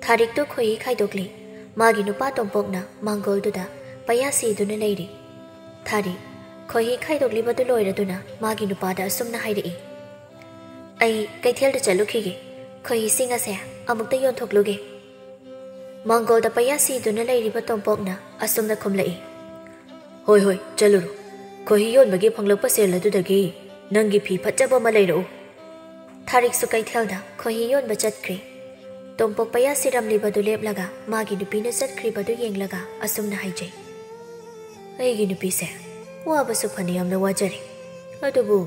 ꯊꯥꯔꯤꯛꯇꯨ ꯈꯣꯏꯍꯤ ꯈꯥꯏꯗꯣꯛꯂꯤ꯫ ꯃꯥꯒꯤ ꯅꯨꯄꯥ ꯇꯣꯝꯄꯣꯛꯅ ꯃꯥꯡꯒꯣꯜꯗꯨꯗ ꯄꯩꯌꯥ ꯁꯤꯗꯨꯅ ꯂꯩꯔꯤ꯫ ꯊꯥꯔꯤꯛ ꯈꯣꯏꯍꯤ ꯈꯥꯏꯗꯣꯛꯂꯤꯕꯗꯨ ꯂꯣꯏꯔꯗꯨꯅ ꯃꯥꯒꯤ ꯅꯨꯄꯥꯗ ꯑꯁꯨꯝꯅ ꯍꯥꯏꯔꯛꯏ, "ꯑꯩ ꯀꯩꯊꯦꯜꯗ ꯆꯠꯂꯨꯈꯤꯒꯦ꯫ ꯈꯣꯏꯍꯤꯁꯤꯡ ꯑꯁꯦ ꯑꯃꯨꯛꯇ ꯌꯣꯟꯊꯣꯛꯂꯨꯒꯦ꯫" ꯃꯥꯡꯒꯣꯜꯗ ꯄꯩꯌꯥ ꯁꯤꯗꯨꯅ ꯂꯩꯔꯤꯕ ꯇꯣꯝꯄꯣꯛꯅ ꯑꯁꯨꯝꯅ ꯈꯨꯝꯂꯛꯏ, "ꯍꯣꯏ, ꯍꯣꯏ, ꯆꯠꯂꯨꯔꯣ꯫ ꯈꯣꯏꯍꯤ ꯌꯣꯟꯕꯒꯤ ꯐꯪꯂꯛꯄ ꯁꯦꯜ ꯑꯗꯨꯗꯒꯤ ꯅꯪꯒꯤ ꯐꯤ ꯐꯠꯖꯕ ꯑꯃ ꯂꯩꯔꯛꯎ꯫" ꯊꯥꯔꯤꯛꯁꯨ ꯀꯩꯊꯦꯜꯗ ꯈꯣꯏꯍꯤ ꯌꯣꯟꯕ ꯆꯠꯈ꯭ꯔꯦ꯫ ꯇꯣꯝꯄꯣꯛ ꯄꯩꯌꯥ ꯁꯤꯔꯝꯂꯤꯕꯗꯨ ꯂꯦꯞꯂꯒ ꯃꯥꯒꯤ ꯅꯨꯄꯤꯅ ꯆꯠꯈ꯭ꯔꯤꯕꯗꯨ ꯌꯦꯡꯂꯒ ꯑꯁꯨꯝꯅ ꯍꯥꯏꯖꯩ, "ꯑꯩꯒꯤ ꯅꯨꯄꯤꯁꯦ ꯋꯥꯕꯁꯨ ꯐꯅ ꯌꯥꯝꯅ ꯋꯥꯖꯔꯦ, ꯑꯗꯨꯕꯨ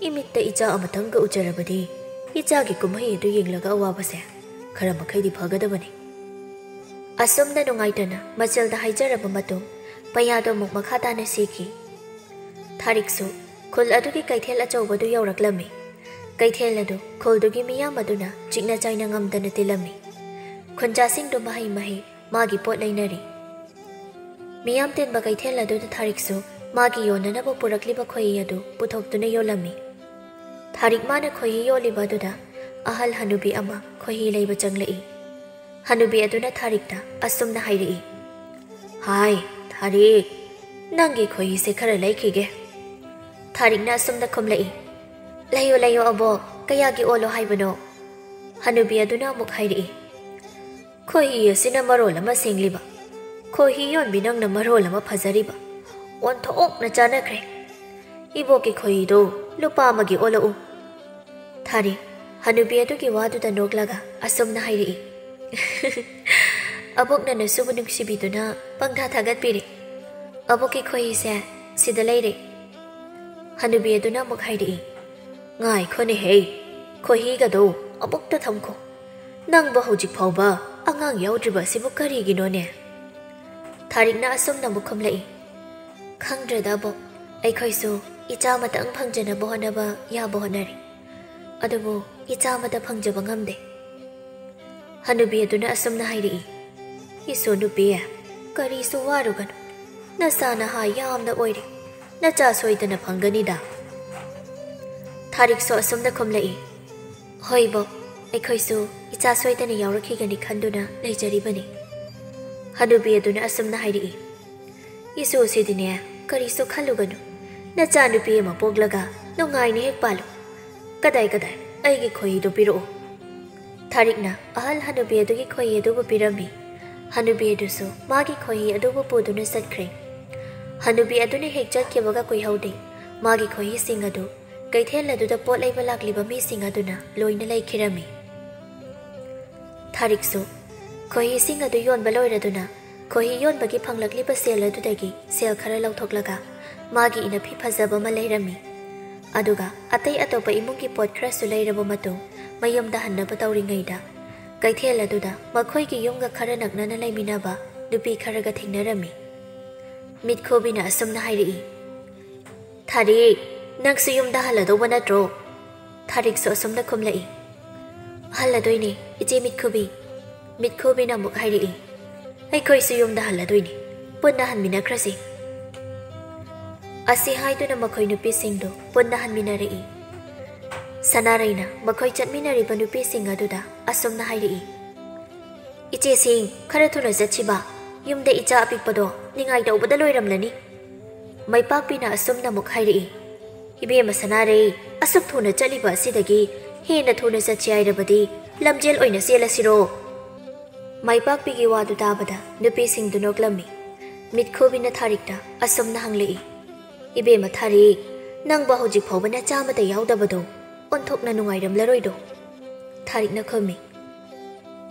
ꯏꯃꯤꯠꯇ ꯏꯆꯥ ꯑꯃꯇꯪꯒ ꯎꯖꯔꯕꯗꯤ ꯏꯆꯥꯒꯤ ꯀꯨꯝꯍꯩ ꯑꯗꯨ ꯌꯦꯡꯂꯒ ꯑꯋꯥꯕꯁꯦ ꯈꯔ ꯃꯈꯩꯗꯤ ꯐꯒꯗꯕꯅꯤ꯫" ꯑꯁꯨꯝꯅ ꯅꯨꯡꯉꯥꯏꯇꯅ ꯃꯆꯦꯜꯗ ꯍꯥꯏꯖꯔꯕ ꯃꯇꯨꯡ, ꯄꯩꯌꯥꯗꯣ ꯑꯃꯨꯛ ꯃꯈꯥ ꯇꯥꯅ ꯁꯤꯈꯤ꯫ ꯊꯥꯔꯤꯛꯁꯨ ꯈꯨꯜ ꯑꯗꯨꯒꯤ ꯀꯩꯊꯦꯜ ꯑꯆꯧꯕꯗꯨ ꯌꯧꯔꯛꯂꯝꯃꯤ꯫ ꯀꯩꯊꯦꯜ ꯑꯗꯨ ꯈꯨꯜꯗꯨꯒꯤ ꯃꯤꯌꯥꯝ ꯑꯗꯨꯅ ꯆꯤꯛꯅ ꯆꯥꯏꯅ ꯉꯝꯗꯅ ꯇꯤꯜꯂꯝꯃꯤ꯫ ꯈꯨꯟꯖꯥꯁꯤꯡꯗꯨ ꯃꯍꯩ ꯃꯍꯩ ꯃꯥꯒꯤ ꯄꯣꯠ ꯂꯩꯅꯔꯤ꯫ ꯃꯤꯌꯥꯝ ꯇꯤꯟꯕ ꯀꯩꯊꯦꯜ ꯑꯗꯨꯗ ꯊꯥꯔꯤꯛꯁꯨ ꯃꯥꯒꯤ ꯌꯣꯟꯅꯅꯕ ꯄꯨꯔꯛꯂꯤꯕ ꯈꯣꯏꯍꯤ ꯑꯗꯨ ꯄꯨꯊꯣꯛꯇꯨꯅ ꯌꯣꯜꯂꯝꯃꯤ꯫ ꯊꯥꯔꯤꯛ ꯃꯥꯅ ꯈꯣꯏꯍꯤ ꯌꯣꯜꯂꯤꯕ ꯑꯗꯨꯗ ꯑꯍꯜ ꯍꯅꯨꯕꯤ ꯑꯃ ꯈꯣꯏꯍꯤ ꯂꯩꯕ ꯆꯪꯂꯛꯏ꯫ ꯍꯅꯨꯕꯤ ꯑꯗꯨꯅ ꯊꯥꯔꯤꯛꯇ ꯑꯁꯨꯝꯅ ꯍꯥꯏꯔꯛꯏ, "ꯍꯥꯏ, ꯊꯥꯔꯤꯛ, ꯅꯪꯒꯤ ꯈꯣꯏꯍꯤꯁꯦ ꯈꯔ ꯂꯩꯈꯤꯒꯦ꯫" ꯊꯥꯔꯤꯛꯅ ꯑꯁꯨꯝꯅ ꯈꯨꯝꯂꯛꯏ, "ꯂꯩꯌꯣ, ꯂꯩꯌꯣ ꯑꯕꯣꯛ, ꯀꯌꯥꯒꯤ ꯑꯣꯜꯂꯣ ꯍꯥꯏꯕꯅꯣ?" ꯍꯅꯨꯕꯤ ꯑꯗꯨꯅ ꯑꯃꯨꯛ ꯍꯥꯏꯔꯛꯏ, "ꯈꯣꯏꯍꯤ ꯑꯁꯤꯅ ꯃꯔꯣꯜ ꯑꯃ ꯁꯦꯡꯂꯤꯕ, ꯈꯣꯏꯍꯤ ꯌꯣꯟꯕꯤ ꯅꯪꯅ ꯃꯔꯣꯜ ꯑꯃ ꯐꯖꯔꯤꯕ, ꯑꯣꯟꯊꯣꯛꯅ ꯆꯥꯟꯅꯈ꯭ꯔꯦ꯫ ꯏꯕꯣꯛꯀꯤ ꯈꯣꯏꯍꯤꯗꯣ ꯂꯨꯄꯥ ꯑꯃꯒꯤ ꯑꯣꯜꯂꯛꯎ꯫" ꯊꯥꯔꯤꯛ ꯍꯅꯨꯕꯤ ꯑꯗꯨꯒꯤ ꯋꯥꯗꯨꯗ ꯅꯣꯛꯂꯒ ꯑꯁꯨꯝꯅ ꯍꯥꯏꯔꯛꯏ, "ꯑꯕꯣꯛꯅ ꯅꯁꯨꯕꯨ ꯅꯨꯡꯁꯤꯕꯤꯗꯨꯅ ꯄꯪꯊꯥ ꯊꯥꯒꯠꯄꯤꯔꯦ꯫ ꯑꯕꯣꯛꯀꯤ ꯈꯣꯏꯍꯤꯁꯦ ꯁꯤꯗ ꯂꯩꯔꯦ꯫" ꯍꯅꯨꯕꯤ ꯑꯗꯨꯅ ꯑꯃꯨꯛ ꯍꯥꯏꯔꯛꯏ, "ꯉꯥꯏꯈꯣꯅꯦꯍꯦ, ꯈꯣꯏꯍꯤꯒꯗꯣ ꯑꯃꯨꯛꯇ ꯊꯝꯈꯣ꯫ ꯅꯪꯕꯨ ꯍꯧꯖꯤꯛ ꯐꯥꯎꯕ ꯑꯉꯥꯡ ꯌꯥꯎꯗ꯭ꯔꯤꯕ ꯑꯁꯤꯕꯨ ꯀꯔꯤꯒꯤꯅꯣꯅꯦ?" ꯊꯥꯔꯤꯛꯅ ꯑꯁꯨꯝꯅ ꯑꯃꯨꯛ ꯈꯨꯝꯂꯛꯏ, "ꯈꯪꯗ꯭ꯔꯦꯗ ꯑꯕꯣꯛ, ꯑꯩꯈꯣꯏꯁꯨ ꯏꯆꯥ ꯑꯃꯇꯪ ꯐꯪꯖꯅꯕ ꯍꯣꯠꯅꯕ ꯌꯥꯕ ꯍꯣꯠꯅꯔꯤ, ꯑꯗꯨꯕꯨ ꯏꯆꯥ ꯑꯃꯇ ꯐꯪꯖꯕ ꯉꯝꯗꯦ꯫" ꯍꯅꯨꯕꯤ ꯑꯗꯨꯅ ꯑꯁꯨꯝꯅ ꯍꯥꯏꯔꯛꯏ, "ꯏꯁꯨ ꯅꯨꯄꯤ, ꯀꯔꯤꯁꯨ ꯋꯥꯔꯨꯒꯅꯨ, ꯅꯆꯥ ꯅꯍꯥ ꯌꯥꯝꯅ ꯑꯣꯏꯔꯤ, ꯅꯆꯥ ꯁꯣꯏꯗꯅ ꯐꯪꯒꯅꯤꯗ꯫" ꯊꯥꯔꯤꯛꯁꯨ ꯑꯁꯨꯝꯅ ꯈꯨꯝꯂꯛꯏ, "ꯍꯣꯏ ꯕꯣꯛ, ꯑꯩꯈꯣꯏꯁꯨ ꯏꯆꯥ ꯁꯣꯏꯗꯅ ꯌꯥꯎꯔꯛꯈꯤꯒꯅꯤ ꯈꯟꯗꯨꯅ ꯂꯩꯖꯔꯤꯕꯅꯤ꯫" ꯍꯅꯨꯕꯤ ꯑꯗꯨꯅ ꯑꯁꯨꯝꯅ ꯍꯥꯏꯔꯛꯏ, "ꯏꯁꯨꯁꯤꯗꯤꯅꯦ, ꯀꯔꯤꯁꯨ ꯈꯜꯂꯨꯒꯅꯨ, ꯅꯆꯥꯅꯨꯄꯤ ꯑꯃ ꯄꯣꯛꯂꯒ ꯅꯨꯡꯉꯥꯏꯅ ꯍꯦꯛ ꯄꯥꯜꯂꯨ꯫ ꯀꯗꯥꯏ ꯀꯗꯥꯏ, ꯑꯩꯒꯤ ꯈꯣꯏꯍꯤꯗꯨ ꯄꯤꯔꯛꯎ꯫" ꯊꯥꯔꯤꯛꯅ ꯑꯍꯜ ꯍꯅꯨꯕꯤ ꯑꯗꯨꯒꯤ ꯈꯣꯏꯍꯤ ꯑꯗꯨꯕꯨ ꯄꯤꯔꯝꯃꯤ꯫ ꯍꯅꯨꯕꯤ ꯑꯗꯨꯁꯨ ꯃꯥꯒꯤ ꯈꯣꯏꯍꯤ ꯑꯗꯨꯕꯨ ꯄꯨꯗꯨꯅ ꯆꯠꯈ꯭ꯔꯦ꯫ ꯍꯅꯨꯕꯤ ꯑꯗꯨꯅ ꯍꯦꯛ ꯆꯠꯈꯤꯕꯒ ꯀꯨꯏꯍꯧꯗꯦ, ꯃꯥꯒꯤ ꯈꯣꯏꯍꯤꯁꯤꯡ ꯑꯗꯨ ꯀꯩꯊꯦꯜ ꯑꯗꯨꯗ ꯄꯣꯠ ꯂꯩꯕ ꯂꯥꯛꯂꯤꯕ ꯃꯤꯁꯤꯡ ꯑꯗꯨꯅ ꯂꯣꯏꯅ ꯂꯩꯈꯤꯔꯝꯃꯤ꯫ ꯊꯥꯔꯤꯛꯁꯨ ꯈꯣꯏꯍꯤꯁꯤꯡ ꯑꯗꯨ ꯌꯣꯟꯕ ꯂꯣꯏꯔꯗꯨꯅ, ꯈꯣꯏꯍꯤ ꯌꯣꯟꯕꯒꯤ ꯐꯪꯂꯛꯂꯤꯕ ꯁꯦꯜ ꯑꯗꯨꯗꯒꯤ ꯁꯦꯜ ꯈꯔ ꯂꯧꯊꯣꯛꯂꯒ ꯃꯥꯒꯤ ꯏꯅꯐꯤ ꯐꯖꯕ ꯑꯃ ꯂꯩꯔꯝꯃꯤ꯫ ꯑꯗꯨꯒ ꯑꯇꯩ ꯑꯇꯣꯞꯄ ꯏꯃꯨꯡꯒꯤ ꯄꯣꯠ ꯈꯔꯁꯨ ꯂꯩꯔꯕ ꯃꯇꯨꯡ, ꯃꯌꯨꯝꯗ ꯍꯟꯅꯕ ꯇꯧꯔꯤꯉꯩꯗ, ꯀꯩꯊꯦꯜ ꯑꯗꯨꯗ ꯃꯈꯣꯏꯒꯤ ꯌꯨꯝꯒ ꯈꯔ ꯅꯛꯅꯅ ꯂꯩꯃꯤꯟꯅꯕ ꯅꯨꯄꯤ ꯈꯔꯒ ꯊꯦꯡꯅꯔꯝꯃꯤ꯫ ꯃꯤꯠꯈꯨꯕꯤꯅ ꯑꯁꯨꯝꯅ ꯍꯥꯏꯔꯛꯏ, "ꯊꯥꯔꯤꯛ, ꯅꯪꯁꯨ ꯌꯨꯝꯗ ꯍꯜꯂꯗꯧꯕ ꯅꯠꯇ꯭ꯔꯣ?" ꯊꯥꯔꯤꯛꯁꯨ ꯑꯁꯨꯝꯅ ꯈꯨꯝꯂꯛꯏ, "ꯍꯜꯂꯗꯣꯏꯅꯦ, ꯏꯆꯦ ꯃꯤꯠꯈꯨꯕꯤ꯫" ꯃꯤꯠꯈꯨꯕꯤꯅ ꯑꯃꯨꯛ ꯍꯥꯏꯔꯛꯏ, "ꯑꯩꯈꯣꯏꯁꯨ ꯌꯨꯝꯗ ꯍꯜꯂꯗꯣꯏꯅꯦ, ꯄꯨꯟꯅ ꯍꯟꯃꯤꯟꯅꯈ꯭ꯔꯁꯤ꯫" ꯑꯁꯤ ꯍꯥꯏꯗꯨꯅ ꯃꯈꯣꯏ ꯅꯨꯄꯤꯁꯤꯡꯗꯨ ꯄꯨꯟꯅ ꯍꯟꯃꯤꯟꯅꯔꯛꯏ꯫ ꯁꯅꯥꯔꯩꯅ ꯃꯈꯣꯏ ꯆꯠꯃꯤꯟꯅꯔꯤꯕ ꯅꯨꯄꯤꯁꯤꯡ ꯑꯗꯨꯗ ꯑꯁꯨꯝꯅ ꯍꯥꯏꯔꯛꯏ, "ꯏꯆꯦꯁꯤꯡ, ꯈꯔ ꯊꯨꯅ ꯆꯠꯁꯤꯕ, ꯌꯨꯝꯗ ꯏꯆꯥ ꯑꯄꯤꯛꯄꯗꯣ ꯅꯤꯡꯉꯥꯏ ꯇꯧꯕꯗ ꯂꯣꯏꯔꯝꯂꯅꯤ꯫" ꯃꯩꯄꯥꯛꯄꯤꯅ ꯑꯁꯨꯝꯅ ꯑꯃꯨꯛ ꯍꯥꯏꯔꯛꯏ, "ꯏꯕꯦꯝꯃ ꯁꯅꯥꯔꯩ, ꯑꯁꯨꯛ ꯊꯨꯅ ꯆꯠꯂꯤꯕ ꯑꯁꯤꯗꯒꯤ ꯍꯦꯟꯅ ꯊꯨꯅ ꯆꯠꯁꯤ ꯍꯥꯏꯔꯕꯗꯤ ꯂꯝꯖꯦꯜ ꯑꯣꯏꯅ ꯆꯦꯜꯂꯁꯤꯔꯣ?" ꯃꯩꯄꯥꯛꯄꯤꯒꯤ ꯋꯥꯗꯨ ꯇꯥꯕꯗ ꯅꯨꯄꯤꯁꯤꯡꯗꯨ ꯅꯣꯛꯂꯝꯃꯤ꯫ ꯃꯤꯠꯈꯨꯕꯤꯅ ꯊꯥꯔꯤꯛꯇ ꯑꯁꯨꯝꯅ ꯍꯪꯂꯛꯏ, "ꯏꯕꯦꯝꯃ ꯊꯥꯔꯤꯛ, ꯅꯪꯕꯨ ꯍꯧꯖꯤꯛ ꯐꯥꯎꯕ ꯅꯆꯥ ꯑꯃꯠꯇ ꯌꯥꯎꯗꯕꯗꯣ ꯑꯣꯟꯊꯣꯛꯅ ꯅꯨꯡꯉꯥꯏꯔꯝꯂꯔꯣꯏꯗꯣ?" ꯊꯥꯔꯤꯛꯅ ꯈꯨꯝꯃꯤ,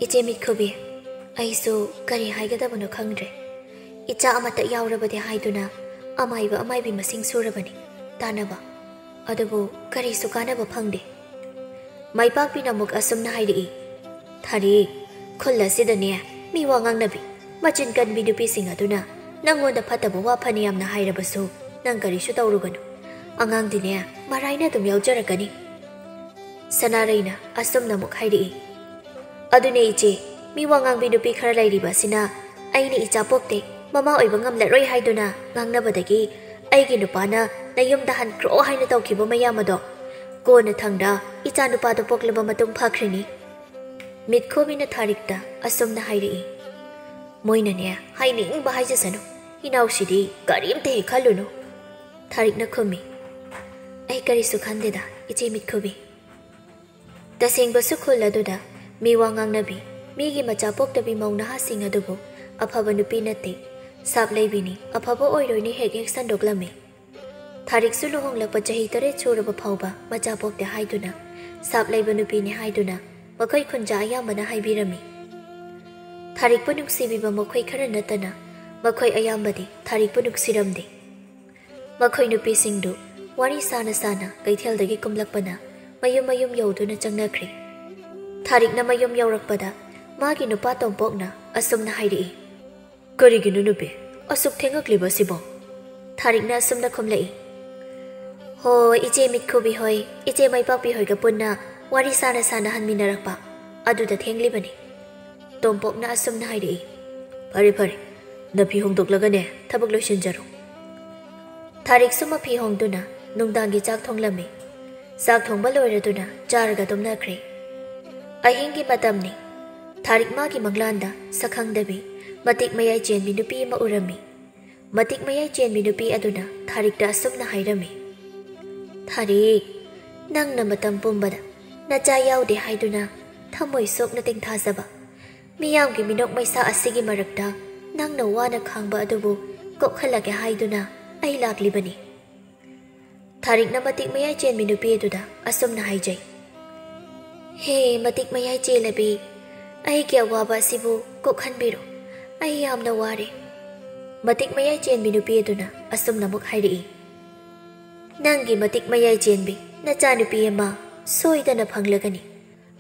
"ꯏꯆꯦ ꯃꯤꯠꯈꯨꯕꯤ, ꯑꯩꯁꯨ ꯀꯔꯤ ꯍꯥꯏꯒꯗꯕꯅꯣ ꯈꯪꯗ꯭ꯔꯦ꯫ ꯏꯆꯥ ꯑꯃꯠꯇ ꯌꯥꯎꯔꯕꯗꯤ ꯍꯥꯏꯗꯨꯅ ꯑꯃꯥꯏꯕ ꯑꯃꯥꯏꯕꯤ ꯃꯁꯤꯡ ꯁꯨꯔꯕꯅꯤ ꯇꯥꯟꯅꯕ, ꯑꯗꯨꯕꯨ ꯀꯔꯤꯁꯨ ꯀꯥꯟꯅꯕ ꯐꯪꯗꯦ꯫" ꯃꯩꯄꯥꯛꯄꯤꯅ ꯑꯃꯨꯛ ꯑꯁꯨꯝꯅ ꯍꯥꯏꯔꯛꯏ, "ꯊꯥꯔꯤꯛ, ꯈꯨꯜ ꯑꯁꯤꯗꯅꯦ ꯃꯤ ꯋꯥ ꯉꯥꯡꯅꯕꯤ, ꯃꯆꯤꯟ ꯀꯟꯕꯤ ꯅꯨꯄꯤꯁꯤꯡ ꯑꯗꯨꯅ ꯅꯪꯉꯣꯟꯗ ꯐꯠꯇꯕ ꯋꯥ ꯐꯅ ꯌꯥꯝꯅ ꯍꯥꯏꯔꯕꯁꯨ ꯅꯪ ꯀꯔꯤꯁꯨ ꯇꯧꯔꯨꯒꯅꯨ꯫ ꯑꯉꯥꯡꯗꯤꯅꯦ ꯃꯔꯥꯏꯅ ꯑꯗꯨꯝ ꯌꯥꯎꯖꯔꯛꯀꯅꯤ꯫" ꯁꯅꯥꯔꯩꯅ ꯑꯁꯨꯝꯅ ꯑꯃꯨꯛ ꯍꯥꯏꯔꯛꯏ, "ꯑꯗꯨꯅꯦ ꯏꯆꯦ, ꯃꯤ ꯋꯥ ꯉꯥꯡꯕꯤ ꯅꯨꯄꯤ ꯈꯔ ꯂꯩꯔꯤꯕ ꯑꯁꯤꯅ ꯑꯩꯅ ꯏꯆꯥ ꯄꯣꯛꯇꯦ, ꯃꯃꯥ ꯑꯣꯏꯕ ꯉꯝꯂꯔꯣꯏ ꯍꯥꯏꯗꯨꯅ ꯉꯥꯡꯅꯕꯗꯒꯤ ꯑꯩꯒꯤ ꯅꯨꯄꯥꯅ ꯅꯌꯨꯝꯗ ꯍꯟꯈ꯭ꯔꯣ ꯍꯥꯏꯅ ꯇꯧꯈꯤꯕ ꯃꯌꯥꯝ ꯑꯗꯣ ꯀꯣꯟꯅ ꯊꯪꯗ ꯏꯆꯥ ꯅꯨꯄꯥꯗꯣ ꯄꯣꯛꯂꯕ ꯃꯇꯨꯡ ꯐꯈ꯭ꯔꯤꯅꯤ꯫" ꯃꯤꯠꯈꯨꯕꯤꯅ ꯊꯥꯔꯤꯛꯇ ꯑꯁꯨꯝꯅ ꯍꯥꯏꯔꯛꯏ, "ꯃꯣꯏꯅꯅꯦ ꯍꯥꯏꯅꯤꯡꯕ ꯍꯥꯏꯖꯁꯅꯨ, ꯏꯅꯥꯎꯁꯤꯗꯤ ꯀꯔꯤꯝꯇ ꯍꯦꯛ ꯈꯜꯂꯨꯅꯨ꯫" ꯊꯥꯔꯤꯛꯅ ꯈꯨꯝꯃꯤ, "ꯑꯩ ꯀꯔꯤꯁꯨ ꯈꯟꯗꯦꯗ, ꯏꯆꯦ ꯃꯤꯠꯈꯨꯕꯤ꯫" ꯇꯁꯦꯡꯕꯁꯨ ꯈꯨꯜ ꯑꯗꯨꯗ ꯃꯤ ꯋꯥ ꯉꯥꯡꯅꯕꯤ, ꯃꯤꯒꯤ ꯃꯆꯥ ꯄꯣꯛꯇꯕꯤ ꯃꯧ ꯅꯍꯥꯁꯤꯡ ꯑꯗꯨꯕꯨ ꯑꯐꯕ ꯅꯨꯄꯤ ꯅꯠꯇꯦ, ꯁꯥꯞ ꯂꯩꯕꯤꯅꯤ, ꯑꯐꯕ ꯑꯣꯏꯔꯣꯏꯅꯦ ꯍꯦꯛ ꯍꯦꯛ ꯁꯟꯗꯣꯛꯂꯝꯃꯤ꯫ ꯊꯥꯔꯤꯛꯁꯨ ꯂꯨꯍꯣꯡꯂꯛꯄ ꯆꯍꯤ ꯇꯔꯦꯠ ꯁꯨꯔꯕ ꯐꯥꯎꯕ ꯃꯆꯥ ꯄꯣꯛꯇꯦ ꯍꯥꯏꯗꯨꯅ, ꯁꯥꯞ ꯂꯩꯕ ꯅꯨꯄꯤꯅꯤ ꯍꯥꯏꯗꯨꯅ ꯃꯈꯣꯏ ꯈꯨꯟꯖꯥ ꯑꯌꯥꯝꯕꯅ ꯍꯥꯏꯕꯤꯔꯝꯃꯤ꯫ ꯊꯥꯔꯤꯛꯄꯨ ꯅꯨꯡꯁꯤꯕꯤꯕ ꯃꯈꯣꯏ ꯈꯔ ꯅꯠꯇꯅ ꯃꯈꯣꯏ ꯑꯌꯥꯝꯕꯗꯤ ꯊꯥꯔꯤꯛꯄꯨ ꯅꯨꯡꯁꯤꯔꯝꯗꯦ꯫ ꯃꯈꯣꯏ ꯅꯨꯄꯤꯁꯤꯡꯗꯨ ꯋꯥꯔꯤ ꯁꯥꯅ ꯁꯥꯅ ꯀꯩꯊꯦꯜꯗꯒꯤ ꯀꯨꯝꯂꯛꯄꯅ ꯃꯌꯨꯝ ꯃꯌꯨꯝ ꯌꯧꯗꯨꯅ ꯆꯪꯅꯈ꯭ꯔꯦ꯫ ꯊꯥꯔꯤꯛꯅ ꯃꯌꯨꯝ ꯌꯧꯔꯛꯄꯗ ꯃꯥꯒꯤ ꯅꯨꯄꯥ ꯇꯣꯝꯄꯣꯛꯅ ꯑꯁꯨꯝꯅ ꯍꯥꯏꯔꯛꯏ, "ꯀꯔꯤꯒꯤꯅꯣ ꯅꯨꯄꯤ, ꯑꯁꯨꯛ ꯊꯦꯡꯉꯛꯂꯤꯕ ꯑꯁꯤꯕꯣ?" ꯊꯥꯔꯤꯛꯅ ꯑꯁꯨꯝꯅ ꯈꯨꯝꯂꯛꯏ, "ꯍꯣ, ꯏꯆꯦ ꯃꯤꯠꯈꯨꯕꯤ ꯍꯣꯏ, ꯏꯆꯦ ꯃꯩꯄꯥꯛꯄꯤ ꯍꯣꯏꯒ ꯄꯨꯟꯅ ꯋꯥꯔꯤ ꯁꯥꯅ ꯁꯥꯅ ꯍꯟꯃꯤꯟꯅꯔꯛꯄ, ꯑꯗꯨꯗ ꯊꯦꯡꯂꯤꯕꯅꯤ꯫" ꯇꯣꯝꯄꯣꯛꯅ ꯑꯁꯨꯝꯅ ꯍꯥꯏꯔꯛꯏ, "ꯐꯔꯦ ꯐꯔꯦ, ꯅꯐꯤ ꯍꯣꯡꯗꯣꯛꯂꯒꯅꯦ ꯊꯕꯛ ꯂꯣꯏꯁꯤꯟꯖꯔꯣ꯫" ꯊꯥꯔꯤꯛꯁꯨ ꯃꯐꯤ ꯍꯣꯡꯗꯨꯅ ꯅꯨꯡꯗꯥꯡꯒꯤ ꯆꯥꯛ ꯊꯣꯡꯂꯝꯃꯤ꯫ ꯆꯥꯛ ꯊꯣꯡꯕ ꯂꯣꯏꯔꯗꯨꯅ ꯆꯥꯔꯒ ꯇꯨꯝꯅꯈ꯭ꯔꯦ꯫ ꯑꯍꯤꯡꯒꯤ ꯃꯇꯝꯅꯤ꯫ ꯊꯥꯔꯤꯛ ꯃꯥꯒꯤ ꯃꯪꯂꯥꯟꯗ ꯁꯛꯈꯪꯗꯕꯤ ꯃꯇꯤꯛ ꯃꯌꯥꯏ ꯆꯦꯟꯕꯤ ꯅꯨꯄꯤ ꯑꯃ ꯎꯔꯝꯃꯤ꯫ ꯃꯇꯤꯛ ꯃꯌꯥꯏ ꯆꯦꯟꯕꯤ ꯅꯨꯄꯤ ꯑꯗꯨꯅ ꯊꯥꯔꯤꯛꯇ ꯑꯁꯨꯝꯅ ꯍꯥꯏꯔꯝꯃꯤ, "ꯊꯥꯔꯤꯛ, ꯅꯪꯅ ꯃꯇꯝ ꯄꯨꯝꯕꯗ ꯅꯆꯥ ꯌꯥꯎꯗꯦ ꯍꯥꯏꯗꯨꯅ ꯊꯃꯣꯏ ꯁꯣꯛꯅ ꯇꯦꯡꯊꯥꯖꯕ ꯃꯤꯌꯥꯝꯒꯤ ꯃꯤꯅꯣꯛ ꯃꯩꯁꯥ ꯑꯁꯤꯒꯤ ꯃꯔꯛꯇ ꯅꯪꯅ ꯋꯥꯅ ꯈꯥꯡꯕ ꯑꯗꯨꯕꯨ ꯀꯣꯛꯍꯜꯂꯒꯦ ꯍꯥꯏꯗꯨꯅ ꯑꯩ ꯂꯥꯛꯂꯤꯕꯅꯤ꯫" ꯊꯥꯔꯤꯛꯅ ꯃꯇꯤꯛ ꯃꯌꯥꯏ ꯆꯦꯟꯕꯤ ꯅꯨꯄꯤ ꯑꯗꯨꯗ ꯑꯁꯨꯝꯅ ꯍꯥꯏꯖꯩ, "ꯍꯦ ꯃꯇꯤꯛ ꯃꯌꯥꯏ ꯆꯦꯜꯂꯕꯤ, ꯑꯩꯒꯤ ꯑꯋꯥꯕ ꯑꯁꯤꯕꯨ ꯀꯣꯛꯍꯟꯕꯤꯔꯣ꯫ ꯑꯩ ꯌꯥꯝꯅ ꯋꯥꯔꯦ꯫" ꯃꯇꯤꯛ ꯃꯌꯥꯏ ꯆꯦꯟꯕꯤ ꯅꯨꯄꯤ ꯑꯗꯨꯅ ꯑꯁꯨꯝꯅ ꯑꯃꯨꯛ ꯍꯥꯏꯔꯛꯏ, "ꯅꯪꯒꯤ ꯃꯇꯤꯛ ꯃꯌꯥꯏ ꯆꯦꯟꯕꯤ ꯅꯆꯥꯅꯨꯄꯤ ꯑꯃ ꯁꯣꯏꯗꯅ ꯐꯪꯂꯒꯅꯤ꯫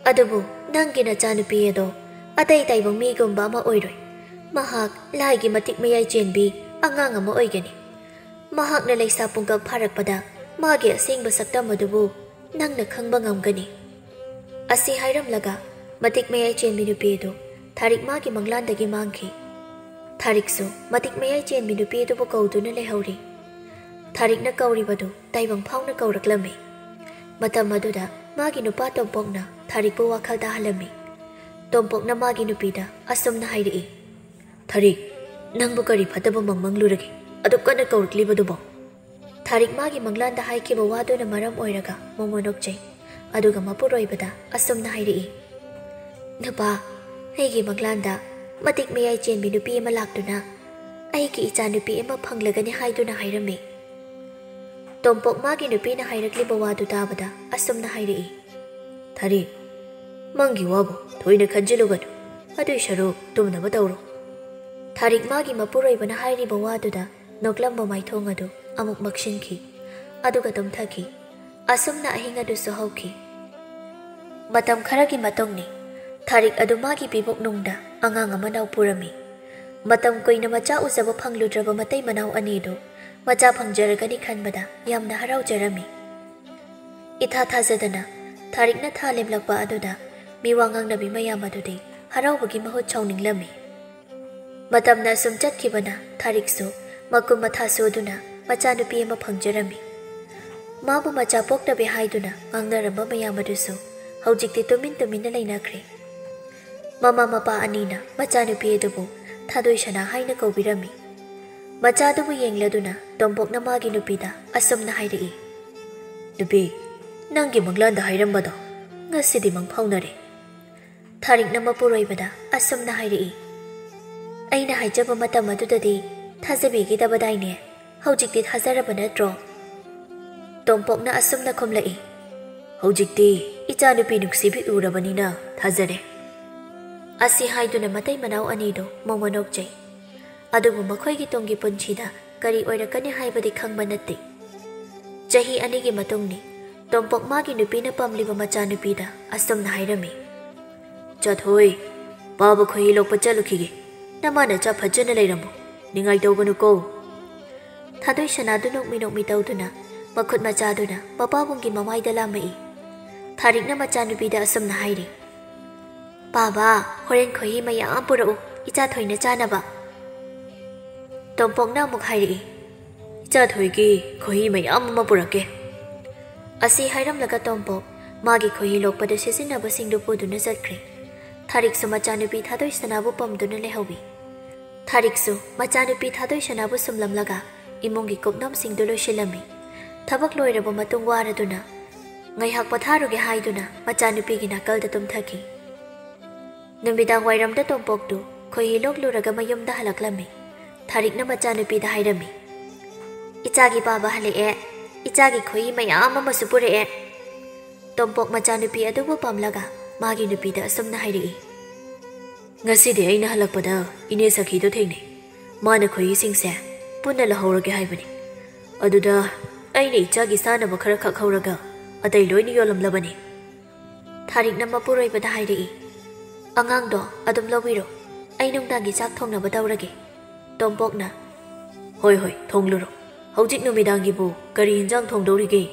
ꯑꯗꯨꯕꯨ ꯅꯪꯒꯤ ꯅꯆꯥꯅꯨꯄꯤ ꯑꯗꯣ ꯑꯇꯩ ꯇꯥꯏꯕꯪ ꯃꯤꯒꯨꯝꯕ ꯑꯃ ꯑꯣꯏꯔꯣꯏ꯫ ꯃꯍꯥꯛ ꯂꯥꯏꯒꯤ ꯃꯇꯤꯛ ꯃꯌꯥꯏ ꯆꯦꯟꯕꯤ ꯑꯉꯥꯡ ꯑꯃ ꯑꯣꯏꯒꯅꯤ꯫ ꯃꯍꯥꯛꯅ ꯂꯩꯁꯥ ꯄꯨꯡꯀꯛ ꯐꯥꯔꯛꯄꯗ ꯃꯥꯒꯤ ꯑꯁꯦꯡꯕ ꯁꯛꯇꯝ ꯑꯗꯨꯕꯨ ꯅꯪꯅ ꯈꯪꯕ ꯉꯝꯒꯅꯤ꯫" ꯑꯁꯤ ꯍꯥꯏꯔꯝꯂꯒ ꯃꯇꯤꯛ ꯃꯌꯥꯏ ꯆꯦꯟꯕꯤ ꯅꯨꯄꯤ ꯑꯗꯨ ꯊꯥꯔꯤꯛ ꯃꯥꯒꯤ ꯃꯪꯂꯥꯟꯗꯒꯤ ꯃꯥꯡꯈꯤ꯫ ꯊꯥꯔꯤꯛꯁꯨ ꯃꯇꯤꯛ ꯃꯌꯥꯏ ꯆꯦꯟꯕꯤ ꯅꯨꯄꯤ ꯑꯗꯨꯕꯨ ꯀꯧꯗꯨꯅ ꯂꯩꯍꯧꯔꯤ꯫ ꯊꯥꯔꯤꯛꯅ ꯀꯧꯔꯤꯕꯗꯨ ꯇꯥꯏꯕꯪ ꯐꯥꯎꯅ ꯀꯧꯔꯛꯂꯝꯃꯤ꯫ ꯃꯇꯝ ꯑꯗꯨꯗ ꯃꯥꯒꯤ ꯅꯨꯄꯥ ꯇꯣꯝꯄꯣꯛꯅ ꯊꯥꯔꯤꯛꯄꯨ ꯋꯥꯈꯜ ꯇꯥꯍꯜꯂꯝꯃꯤ꯫ ꯇꯣꯝꯄꯣꯛꯅ ꯃꯥꯒꯤ ꯅꯨꯄꯤꯗ ꯑꯁꯨꯝꯅ ꯍꯥꯏꯔꯛꯏ, "ꯊꯥꯔꯤꯛ, ꯅꯪꯕꯨ ꯀꯔꯤ ꯐꯠꯇꯕ ꯃꯪ ꯃꯪꯂꯨꯔꯒꯦ? ꯑꯗꯨꯛ ꯀꯟꯅ ꯀꯧꯔꯛꯂꯤꯕꯗꯨꯕꯣ?" ꯊꯥꯔꯤꯛ ꯃꯥꯒꯤ ꯃꯪꯂꯥꯟꯗ ꯍꯥꯏꯈꯤꯕ ꯋꯥꯗꯨꯅ ꯃꯔꯝ ꯑꯣꯏꯔꯒ ꯃꯣꯃꯣ ꯅꯣꯛꯆꯩ꯫ ꯑꯗꯨꯒ ꯃꯄꯨꯔꯣꯏꯕꯗ ꯑꯁꯨꯝꯅ ꯍꯥꯏꯔꯛꯏ, "ꯅꯨꯄꯥ, ꯑꯩꯒꯤ ꯃꯪꯂꯥꯟꯗ ꯃꯇꯤꯛ ꯃꯌꯥꯏ ꯆꯦꯟꯕꯤ ꯅꯨꯄꯤ ꯑꯃ ꯂꯥꯛꯇꯨꯅ "ꯑꯩꯒꯤ ꯏꯆꯥꯅꯨꯄꯤ ꯑꯃ ꯐꯪꯂꯒꯅꯤ" ꯍꯥꯏꯗꯨꯅ ꯍꯥꯏꯔꯝꯃꯤ꯫ ꯇꯣꯝꯄꯣꯛ ꯃꯥꯒꯤ ꯅꯨꯄꯤꯅ ꯍꯥꯏꯔꯛꯂꯤꯕ ꯋꯥꯗꯨ ꯇꯥꯕꯗ ꯑꯁꯨꯝꯅ ꯍꯥꯏꯔꯛꯏ, "ꯊꯥꯔꯤꯛ, ꯃꯪꯒꯤ ꯋꯥꯕꯨ ꯊꯣꯏꯅ ꯈꯟꯖꯤꯜꯂꯨꯒꯅꯨ꯫ ꯑꯗꯨꯏ ꯁꯔꯨꯛ ꯇꯨꯝꯅꯕ ꯇꯧꯔꯣ꯫" ꯊꯥꯔꯤꯛ ꯃꯥꯒꯤ ꯃꯄꯨꯔꯣꯏꯕꯅ ꯍꯥꯏꯔꯤꯕ ꯋꯥꯗꯨꯗ ꯅꯣꯛꯂꯝꯕ ꯃꯥꯏꯊꯣꯡ ꯑꯗꯨ ꯑꯃꯨꯛ ꯃꯛꯁꯤꯟꯈꯤ꯫ ꯑꯗꯨꯒ ꯇꯨꯝꯊꯈꯤ꯫ ꯑꯁꯨꯝꯅ ꯑꯍꯤꯡ ꯑꯗꯨꯁꯨ ꯍꯧꯈꯤ꯫ ꯃꯇꯝ ꯈꯔꯒꯤ ꯃꯇꯨꯡꯅꯤ꯫ ꯊꯥꯔꯤꯛ ꯑꯗꯨ ꯃꯥꯒꯤ ꯄꯤꯕꯨꯛꯅꯨꯡꯗ ꯑꯉꯥꯡ ꯑꯃ ꯅꯥꯎ ꯄꯨꯔꯝꯃꯤ꯫ ꯃꯇꯝ ꯀꯨꯏꯅ ꯃꯆꯥ ꯎꯖꯕ ꯐꯪꯂꯨꯗ꯭ꯔꯕ ꯃꯇꯩ ꯃꯅꯥꯎ ꯑꯅꯤꯗꯨ ꯃꯆꯥ ꯐꯪꯖꯔꯒꯅꯤ ꯈꯟꯕꯗ ꯌꯥꯝꯅ ꯍꯔꯥꯎꯖꯔꯝꯃꯤ꯫ ꯏꯊꯥ ꯊꯥꯖꯗꯅ ꯊꯥꯔꯤꯛꯅ ꯊꯥ ꯂꯦꯝꯂꯛꯄ ꯑꯗꯨꯗ ꯃꯤꯋꯥ ꯉꯥꯡꯅꯕꯤ ꯃꯌꯥꯝ ꯑꯗꯨꯗꯤ ꯍꯔꯥꯎꯕꯒꯤ ꯃꯍꯨꯠ ꯁꯥꯎꯅꯤꯡꯂꯝꯃꯤ꯫ ꯃꯇꯝꯅ ꯑꯁꯨꯝ ꯆꯠꯈꯤꯕꯅ ꯊꯥꯔꯤꯛꯁꯨ ꯃꯀꯨꯝ ꯃꯊꯥ ꯁꯨꯗꯨꯅ ꯃꯆꯥꯅꯨꯄꯤ ꯑꯃ ꯐꯪꯖꯔꯝꯃꯤ꯫ ꯃꯥꯕꯨ ꯃꯆꯥ ꯄꯣꯛꯇꯕꯤ ꯍꯥꯏꯗꯨꯅ ꯉꯥꯡꯅꯔꯝꯕ ꯃꯌꯥꯝ ꯑꯗꯨꯁꯨ ꯍꯧꯖꯤꯛꯇꯤ ꯇꯨꯃꯤꯟ ꯇꯨꯃꯤꯟꯅ ꯂꯩꯅꯈ꯭ꯔꯦ꯫ ꯃꯃꯥ ꯃꯄꯥ ꯑꯅꯤꯅ ꯃꯆꯥꯅꯨꯄꯤ ꯑꯗꯨꯕꯨ ꯊꯥꯗꯣꯏ ꯁꯅꯥ ꯍꯥꯏꯅ ꯀꯧꯕꯤꯔꯝꯃꯤ꯫ ꯃꯆꯥꯗꯨꯕꯨ ꯌꯦꯡꯂꯗꯨꯅ ꯇꯣꯝꯄꯣꯛꯅ ꯃꯥꯒꯤ ꯅꯨꯄꯤꯗ ꯑꯁꯨꯝꯅ ꯍꯥꯏꯔꯛꯏ, "ꯅꯨꯄꯤ, ꯅꯪꯒꯤ ꯃꯪꯂꯥꯟꯗ ꯍꯥꯏꯔꯝꯕꯗꯣ ꯉꯁꯤꯗꯤ ꯃꯪ ꯐꯥꯎꯅꯔꯦ꯫" ꯊꯥꯔꯤꯛꯅ ꯃꯄꯨꯔꯣꯏꯕꯗ ꯑꯁꯨꯝꯅ ꯍꯥꯏꯔꯛꯏ, "ꯑꯩꯅ ꯍꯥꯏꯖꯕ ꯃꯇꯝ ꯑꯗꯨꯗꯗꯤ ꯊꯥꯖꯕꯤꯈꯤꯗꯕꯗꯥꯏꯅꯦ? ꯍꯧꯖꯤꯛꯇꯤ ꯊꯥꯖꯔꯕ ꯅꯠꯇ꯭ꯔꯣ?" ꯇꯣꯝꯄꯣꯛꯅ ꯑꯁꯨꯝꯅ ꯈꯨꯝꯂꯛꯏ, "ꯍꯧꯖꯤꯛꯇꯤ ꯏꯆꯥꯅꯨꯄꯤ ꯅꯨꯡꯁꯤꯕꯤ ꯎꯔꯕꯅꯤꯅ ꯊꯥꯖꯔꯦ꯫" ꯑꯁꯤ ꯍꯥꯏꯗꯨꯅ ꯃꯇꯩ ꯃꯅꯥꯎ ꯑꯅꯤꯗꯨ ꯃꯣꯃꯣ ꯅꯣꯛꯆꯩ꯫ ꯑꯗꯨꯕꯨ ꯃꯈꯣꯏꯒꯤ ꯇꯨꯡꯒꯤ ꯄꯨꯟꯁꯤꯗ ꯀꯔꯤ ꯑꯣꯏꯔꯛꯀꯅꯤ ꯍꯥꯏꯕꯗꯤ ꯈꯪꯕ ꯅꯠꯇꯦ꯫ ꯆꯍꯤ ꯑꯅꯤꯒꯤ ꯃꯇꯨꯡꯅꯤ꯫ ꯇꯣꯝꯄꯣꯛ ꯃꯥꯒꯤ ꯅꯨꯄꯤꯅ ꯄꯥꯝꯂꯤꯕ ꯃꯆꯥꯅꯨꯄꯤꯗ ꯑꯁꯨꯝꯅ ꯍꯥꯏꯔꯝꯃꯤ, "ꯆꯥꯊꯣꯏ, ꯄꯥꯕ ꯈꯣꯏꯍꯤ ꯂꯣꯛꯄ ꯆꯠꯂꯨꯈꯤꯒꯦ꯫ ꯅꯃꯥ ꯅꯆꯥ ꯐꯖꯅ ꯂꯩꯔꯝꯃꯨ꯫ ꯅꯤꯡꯉꯥꯏ ꯇꯧꯒꯅꯨꯀꯣ꯫" ꯊꯥꯗꯣꯏ ꯁꯅꯥꯗꯨ ꯅꯣꯛꯃꯤ ꯅꯣꯛꯃꯤ ꯇꯧꯗꯨꯅ ꯃꯈꯨꯠ ꯃꯆꯥꯗꯨꯅ ꯃꯄꯥꯕꯨꯡꯒꯤ ꯃꯃꯥꯏꯗ ꯂꯥꯝꯃꯛꯏ꯫ ꯊꯥꯔꯤꯛꯅ ꯃꯆꯥꯅꯨꯄꯤꯗ ꯑꯁꯨꯝꯅ ꯍꯥꯏꯔꯤ, "ꯄꯥꯕ, ꯍꯣꯔꯦꯟ ꯈꯣꯏꯍꯤ ꯃꯌꯥꯝ ꯄꯨꯔꯛꯎ, ꯏꯆꯥ ꯊꯣꯏꯅ ꯆꯥꯅꯕ꯫" ꯇꯣꯝꯄꯣꯛꯅ ꯑꯃꯨꯛ ꯍꯥꯏꯔꯛꯏ, "ꯏꯆꯥ ꯊꯣꯏꯒꯤ ꯈꯣꯏꯍꯤ ꯃꯌꯥꯝ ꯑꯃ ꯄꯨꯔꯛꯀꯦ꯫" ꯑꯁꯤ ꯍꯥꯏꯔꯝꯂꯒ ꯇꯣꯝꯄꯣꯛ ꯃꯥꯒꯤ ꯈꯣꯏꯍꯤ ꯂꯣꯛꯄꯗ ꯁꯤꯖꯤꯟꯅꯕꯁꯤꯡꯗꯨ ꯄꯨꯗꯨꯅ ꯆꯠꯈ꯭ꯔꯦ꯫ ꯊꯥꯔꯤꯛꯁꯨ ꯃꯆꯥꯅꯨꯄꯤ ꯊꯥꯗꯣꯏ ꯁꯅꯥꯕꯨ ꯄꯝꯗꯨꯅ ꯂꯩꯍꯧꯏ꯫ ꯊꯥꯔꯤꯛꯁꯨ ꯃꯆꯥꯅꯨꯄꯤ ꯊꯥꯗꯣꯏ ꯁꯅꯥꯕꯨ ꯁꯨꯝꯂꯝꯂꯒ ꯏꯃꯨꯡꯒꯤ ꯀꯨꯞꯅꯣꯝꯁꯤꯡꯗꯨ ꯂꯣꯏꯁꯤꯜꯂꯝꯃꯤ꯫ ꯊꯕꯛ ꯂꯣꯏꯔꯕ ꯃꯇꯨꯡ ꯋꯥꯔꯗꯨꯅ ꯉꯥꯏꯍꯥꯛ ꯄꯣꯊꯥꯔꯨꯒꯦ ꯍꯥꯏꯗꯨꯅ ꯃꯆꯥꯅꯨꯄꯤꯒꯤ ꯅꯥꯀꯜꯗ ꯇꯨꯝꯊꯈꯤ꯫ ꯅꯨꯃꯤꯗꯥꯡ ꯋꯥꯏꯔꯝꯗ ꯇꯣꯝꯄꯣꯛꯇꯨ ꯈꯣꯏꯍꯤ ꯂꯣꯛꯂꯨꯔꯒ ꯃꯌꯨꯝꯗ ꯍꯜꯂꯛꯂꯝꯃꯤ꯫ ꯊꯥꯔꯤꯛꯅ ꯃꯆꯥꯅꯨꯄꯤꯗ ꯍꯥꯏꯔꯝꯃꯤ, "ꯏꯆꯥꯒꯤ ꯄꯥꯕ ꯍꯜꯂꯛꯑꯦ, ꯏꯆꯥꯒꯤ ꯈꯣꯏꯍꯤ ꯃꯌꯥꯝ ꯑꯃꯁꯨ ꯄꯨꯔꯛꯑꯦ꯫" ꯇꯣꯝꯄꯣꯛ ꯃꯆꯥꯅꯨꯄꯤ ꯑꯗꯨꯕꯨ ꯄꯥꯝꯂꯒ ꯃꯥꯒꯤ ꯅꯨꯄꯤꯗ ꯑꯁꯨꯝꯅ ꯍꯥꯏꯔꯛꯏ, "ꯉꯁꯤꯗꯤ ꯑꯩꯅ ꯍꯜꯂꯛꯄꯗ ꯏꯅꯦ ꯁꯈꯤꯗꯣ ꯊꯦꯡꯅꯩ꯫ ꯃꯥꯅ ꯈꯣꯏꯍꯤꯁꯤꯡꯁꯦ ꯄꯨꯟꯅ ꯂꯧꯍꯧꯔꯒꯦ ꯍꯥꯏꯕꯅꯤ꯫ ꯑꯗꯨꯗ ꯑꯩꯅ ꯏꯆꯥꯒꯤ ꯆꯥꯅꯕ ꯈꯔ ꯈꯛ ꯍꯧꯔꯒ ꯑꯇꯩ ꯂꯣꯏꯅ ꯌꯣꯜꯂꯝꯂꯕꯅꯤ꯫" ꯊꯥꯔꯤꯛꯅ ꯃꯄꯨꯔꯣꯏꯕꯗ ꯍꯥꯏꯔꯛꯏ, "ꯑꯉꯥꯡꯗꯣ ꯑꯗꯨꯝ ꯂꯧꯕꯤꯔꯣ, ꯑꯩ ꯅꯨꯡꯗꯥꯡꯒꯤ ꯆꯥꯛ ꯊꯣꯡꯅꯕ ꯇꯧꯔꯒꯦ꯫" ꯇꯣꯝꯄꯣꯛꯅ, "ꯍꯣꯏ ꯍꯣꯏ, ꯊꯣꯡꯂꯨꯔꯣ꯫ ꯍꯧꯖꯤꯛ ꯅꯨꯃꯤꯗꯥꯡꯒꯤꯕꯨ ꯀꯔꯤ ꯏꯟꯖꯥꯡ ꯊꯣꯡꯗꯧꯔꯤꯒꯦ?"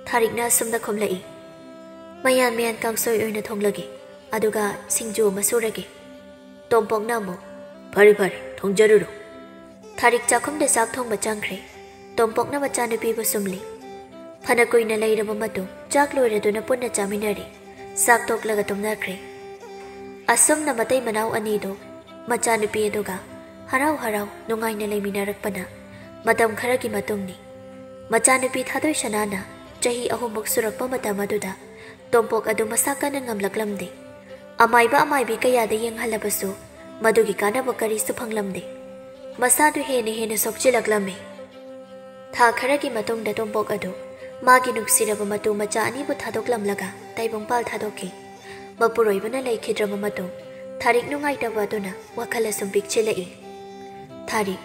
ꯊꯥꯔꯤꯛꯅ ꯑꯁꯨꯝꯅ ꯈꯨꯝꯂꯛꯏ, "ꯃꯌꯥꯟ ꯃꯌꯥꯟ ꯀꯥꯡꯁꯣꯏ ꯑꯣꯏꯅ ꯊꯣꯡꯂꯒꯦ, ꯑꯗꯨꯒ ꯁꯤꯡꯖꯨ ꯑꯃ ꯁꯨꯔꯒꯦ꯫" ꯇꯣꯝꯄꯣꯛꯅ ꯑꯃꯨꯛ, "ꯐꯔꯦ ꯐꯔꯦ, ꯊꯣꯡꯖꯔꯨꯔꯣ꯫" ꯊꯥꯔꯤꯛ ꯆꯥꯛꯈꯨꯝꯗ ꯆꯥꯛ ꯊꯣꯡꯕ ꯆꯪꯈ꯭ꯔꯦ꯫ ꯇꯣꯝꯄꯣꯛꯅ ꯃꯆꯥꯅꯨꯄꯤꯕꯨ ꯁꯨꯝꯂꯤ꯫ ꯐꯅ ꯀꯨꯏꯅ ꯂꯩꯔꯕ ꯃꯇꯨꯡ ꯆꯥꯛ ꯂꯣꯏꯔꯗꯨꯅ ꯄꯨꯟꯅ ꯆꯥꯃꯤꯟꯅꯔꯦ꯫ ꯆꯥꯛ ꯇꯣꯛꯂꯒ ꯇꯨꯝꯅꯈ꯭ꯔꯦ꯫ ꯑꯁꯨꯝꯅ ꯃꯇꯩ ꯃꯅꯥꯎ ꯑꯅꯤꯗꯨ ꯃꯆꯥꯅꯨꯄꯤ ꯑꯗꯨꯒ ꯍꯔꯥꯎ ꯍꯔꯥꯎ ꯅꯨꯡꯉꯥꯏꯅ ꯂꯩꯃꯤꯟꯅꯔꯛꯄꯅ ꯃꯇꯝ ꯈꯔꯒꯤ ꯃꯇꯨꯡꯅꯤ꯫ ꯃꯆꯥꯅꯨꯄꯤ ꯊꯥꯗꯣꯏ ꯁꯅꯥꯅ ꯆꯍꯤ ꯑꯍꯨꯝꯃꯨꯛ ꯁꯨꯔꯛꯄ ꯃꯇꯝ ꯑꯗꯨꯗ ꯇꯣꯝꯄꯣꯛ ꯑꯗꯨ ꯃꯁꯥ ꯀꯟꯅ ꯉꯝꯂꯛꯂꯝꯗꯦ꯫ ꯑꯃꯥꯏꯕ ꯑꯃꯥꯏꯕꯤ ꯀꯌꯥꯗ ꯌꯦꯡꯍꯜꯂꯕꯁꯨ ꯃꯗꯨꯒꯤ ꯀꯥꯟꯅꯕ ꯀꯔꯤꯁꯨ ꯐꯪꯂꯝꯗꯦ꯫ ꯃꯁꯥꯗꯨ ꯍꯦꯟꯅ ꯍꯦꯟꯅ ꯁꯣꯛꯆꯤꯜꯂꯛꯂꯝꯃꯤ꯫ ꯊꯥ ꯈꯔꯒꯤ ꯃꯇꯨꯡꯗ ꯇꯣꯝꯄꯣꯛ ꯑꯗꯨ ꯃꯥꯒꯤ ꯅꯨꯡꯁꯤꯔꯕ ꯃꯇꯨ ꯃꯆꯥ ꯑꯅꯤꯕꯨ ꯊꯥꯗꯣꯛꯂꯝꯂꯒ ꯇꯥꯏꯕꯪꯄꯥꯜ ꯊꯥꯗꯣꯛꯈꯤ꯫ ꯃꯄꯨꯔꯣꯏꯕꯅ ꯂꯩꯈꯤꯗ꯭ꯔꯕ ꯃꯇꯨꯡ ꯊꯥꯔꯤꯛ ꯅꯨꯡꯉꯥꯏꯇꯕ ꯑꯗꯨꯅ ꯋꯥꯈꯜ ꯑꯁꯨꯝ ꯄꯤꯛꯁꯤꯜꯂꯛꯏ꯫ ꯊꯥꯔꯤꯛ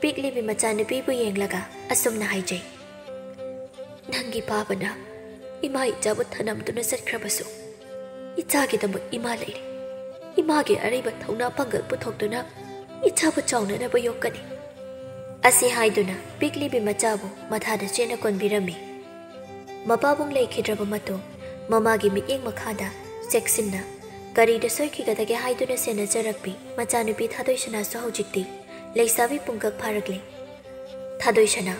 ꯄꯤꯛꯂꯤꯕꯤ ꯃꯆꯥꯅꯨꯄꯤꯕꯨ ꯌꯦꯡꯂꯒ ꯑꯁꯨꯝꯅ ꯍꯥꯏꯖꯩ, "ꯅꯪꯒꯤ ꯄꯥꯕꯅ ꯏꯃꯥ ꯏꯆꯥꯕꯨ ꯊꯅꯝꯗꯨꯅ ꯆꯠꯈ꯭ꯔꯕꯁꯨ, ꯏꯆꯥꯒꯤꯗꯃꯛ ꯏꯃꯥ ꯂꯩꯔꯤ꯫ ꯏꯃꯥꯒꯤ ꯑꯔꯩꯕ ꯊꯧꯅꯥ ꯄꯥꯡꯒꯜ ꯄꯨꯊꯣꯛꯇꯨꯅ ꯏꯆꯥꯕꯨ ꯆꯥꯎꯅꯅꯕ ꯌꯣꯛꯀꯅꯤ꯫" ꯑꯁꯤ ꯍꯥꯏꯗꯨꯅ ꯄꯤꯛꯂꯤꯕꯤ ꯃꯆꯥꯕꯨ ꯃꯊꯥꯗ ꯆꯦꯠꯅ ꯀꯣꯟꯕꯤꯔꯝꯃꯤ꯫ ꯃꯄꯥꯕꯨꯡ ꯂꯩꯈꯤꯗ꯭ꯔꯕ ꯃꯇꯨꯡ ꯃꯃꯥꯒꯤ ꯃꯤꯠꯌꯦꯡ ꯃꯈꯥꯗ ꯆꯦꯛꯁꯤꯟꯅ ꯀꯔꯤꯗ ꯁꯣꯏꯈꯤꯒꯗꯒꯦ ꯍꯥꯏꯗꯨꯅ ꯁꯦꯟꯅꯖꯔꯛꯄꯤ ꯃꯆꯥꯅꯨꯄꯤ ꯊꯥꯗꯣꯏ ꯁꯅꯥꯁꯨ ꯍꯧꯖꯤꯛꯇꯤ ꯂꯩꯁꯥꯕꯤ ꯄꯨꯡꯀꯛ ꯐꯥꯔꯛꯂꯦ꯫ ꯊꯥꯗꯣꯏ ꯁꯅꯥ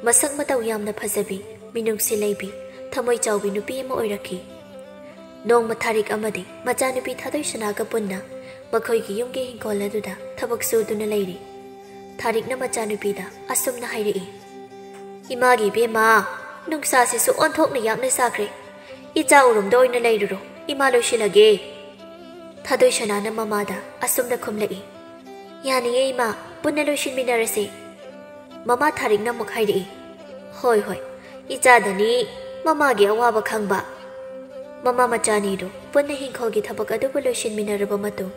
ꯃꯁꯛ ꯃꯇꯧ ꯌꯥꯝꯅ ꯐꯖꯕꯤ, ꯃꯤꯅꯨꯡꯁꯤ ꯂꯩꯕꯤ, ꯊꯃꯣꯏ ꯆꯥꯎꯕꯤ ꯅꯨꯄꯤ ꯑꯃ ꯑꯣꯏꯔꯛꯈꯤ꯫ ꯅꯣꯡꯃ ꯊꯥꯔꯤꯛ ꯑꯃꯗꯤ ꯃꯆꯥꯅꯨꯄꯤ ꯊꯥꯗꯣꯏ ꯁꯅꯥꯒ ꯄꯨꯟꯅ ꯃꯈꯣꯏꯒꯤ ꯌꯨꯝꯒꯤ ꯍꯤꯡꯈꯣꯜ ꯑꯗꯨꯗ ꯊꯕꯛ ꯁꯨꯗꯨꯅ ꯂꯩꯔꯤ꯫ ꯊꯥꯔꯤꯛꯅ ꯃꯆꯥꯅꯨꯄꯤꯗ ꯑꯁꯨꯝꯅ ꯍꯥꯏꯔꯛꯏ, "ꯏꯃꯥꯒꯤ ꯏꯕꯦꯝꯃ, ꯅꯨꯡꯁꯥꯁꯤꯁꯨ ꯑꯣꯟꯊꯣꯛꯅ ꯌꯥꯛꯅ ꯁꯥꯈ꯭ꯔꯦ꯫ ꯏꯆꯥ ꯎꯔꯨꯝꯗ ꯑꯣꯏꯅ ꯂꯩꯔꯨꯔꯣ, ꯏꯃꯥ ꯂꯣꯏꯁꯤꯜꯂꯒꯦ꯫" ꯊꯥꯗꯣꯏ ꯁꯅꯥꯅ ꯃꯃꯥꯗ ꯑꯁꯨꯝꯅ ꯈꯨꯝꯂꯛꯏ, "ꯌꯥꯅꯤꯡꯉꯦ ꯏꯃꯥ, ꯄꯨꯟꯅ ꯂꯣꯏꯁꯤꯟꯃꯤꯟꯅꯔꯁꯤ꯫ ꯃꯃꯥ ꯊꯥꯔꯤꯛꯅ ꯑꯃꯨꯛ ꯍꯥꯏꯔꯛꯏ, "ꯍꯣꯏ, ꯍꯣꯏ, ꯏꯆꯥꯗꯅꯤ ꯃꯃꯥꯒꯤ ꯑꯋꯥꯕ ꯈꯪꯕ꯫" ꯃꯃꯥ ꯃꯆꯥꯅꯤꯗꯨ ꯄꯨꯟꯅ ꯍꯤꯡꯈꯣꯜꯒꯤ ꯊꯕꯛ ꯑꯗꯨꯕꯨ ꯂꯣꯏꯁꯤꯟꯃꯤꯟꯅꯔꯕ ꯃꯇꯨꯡ,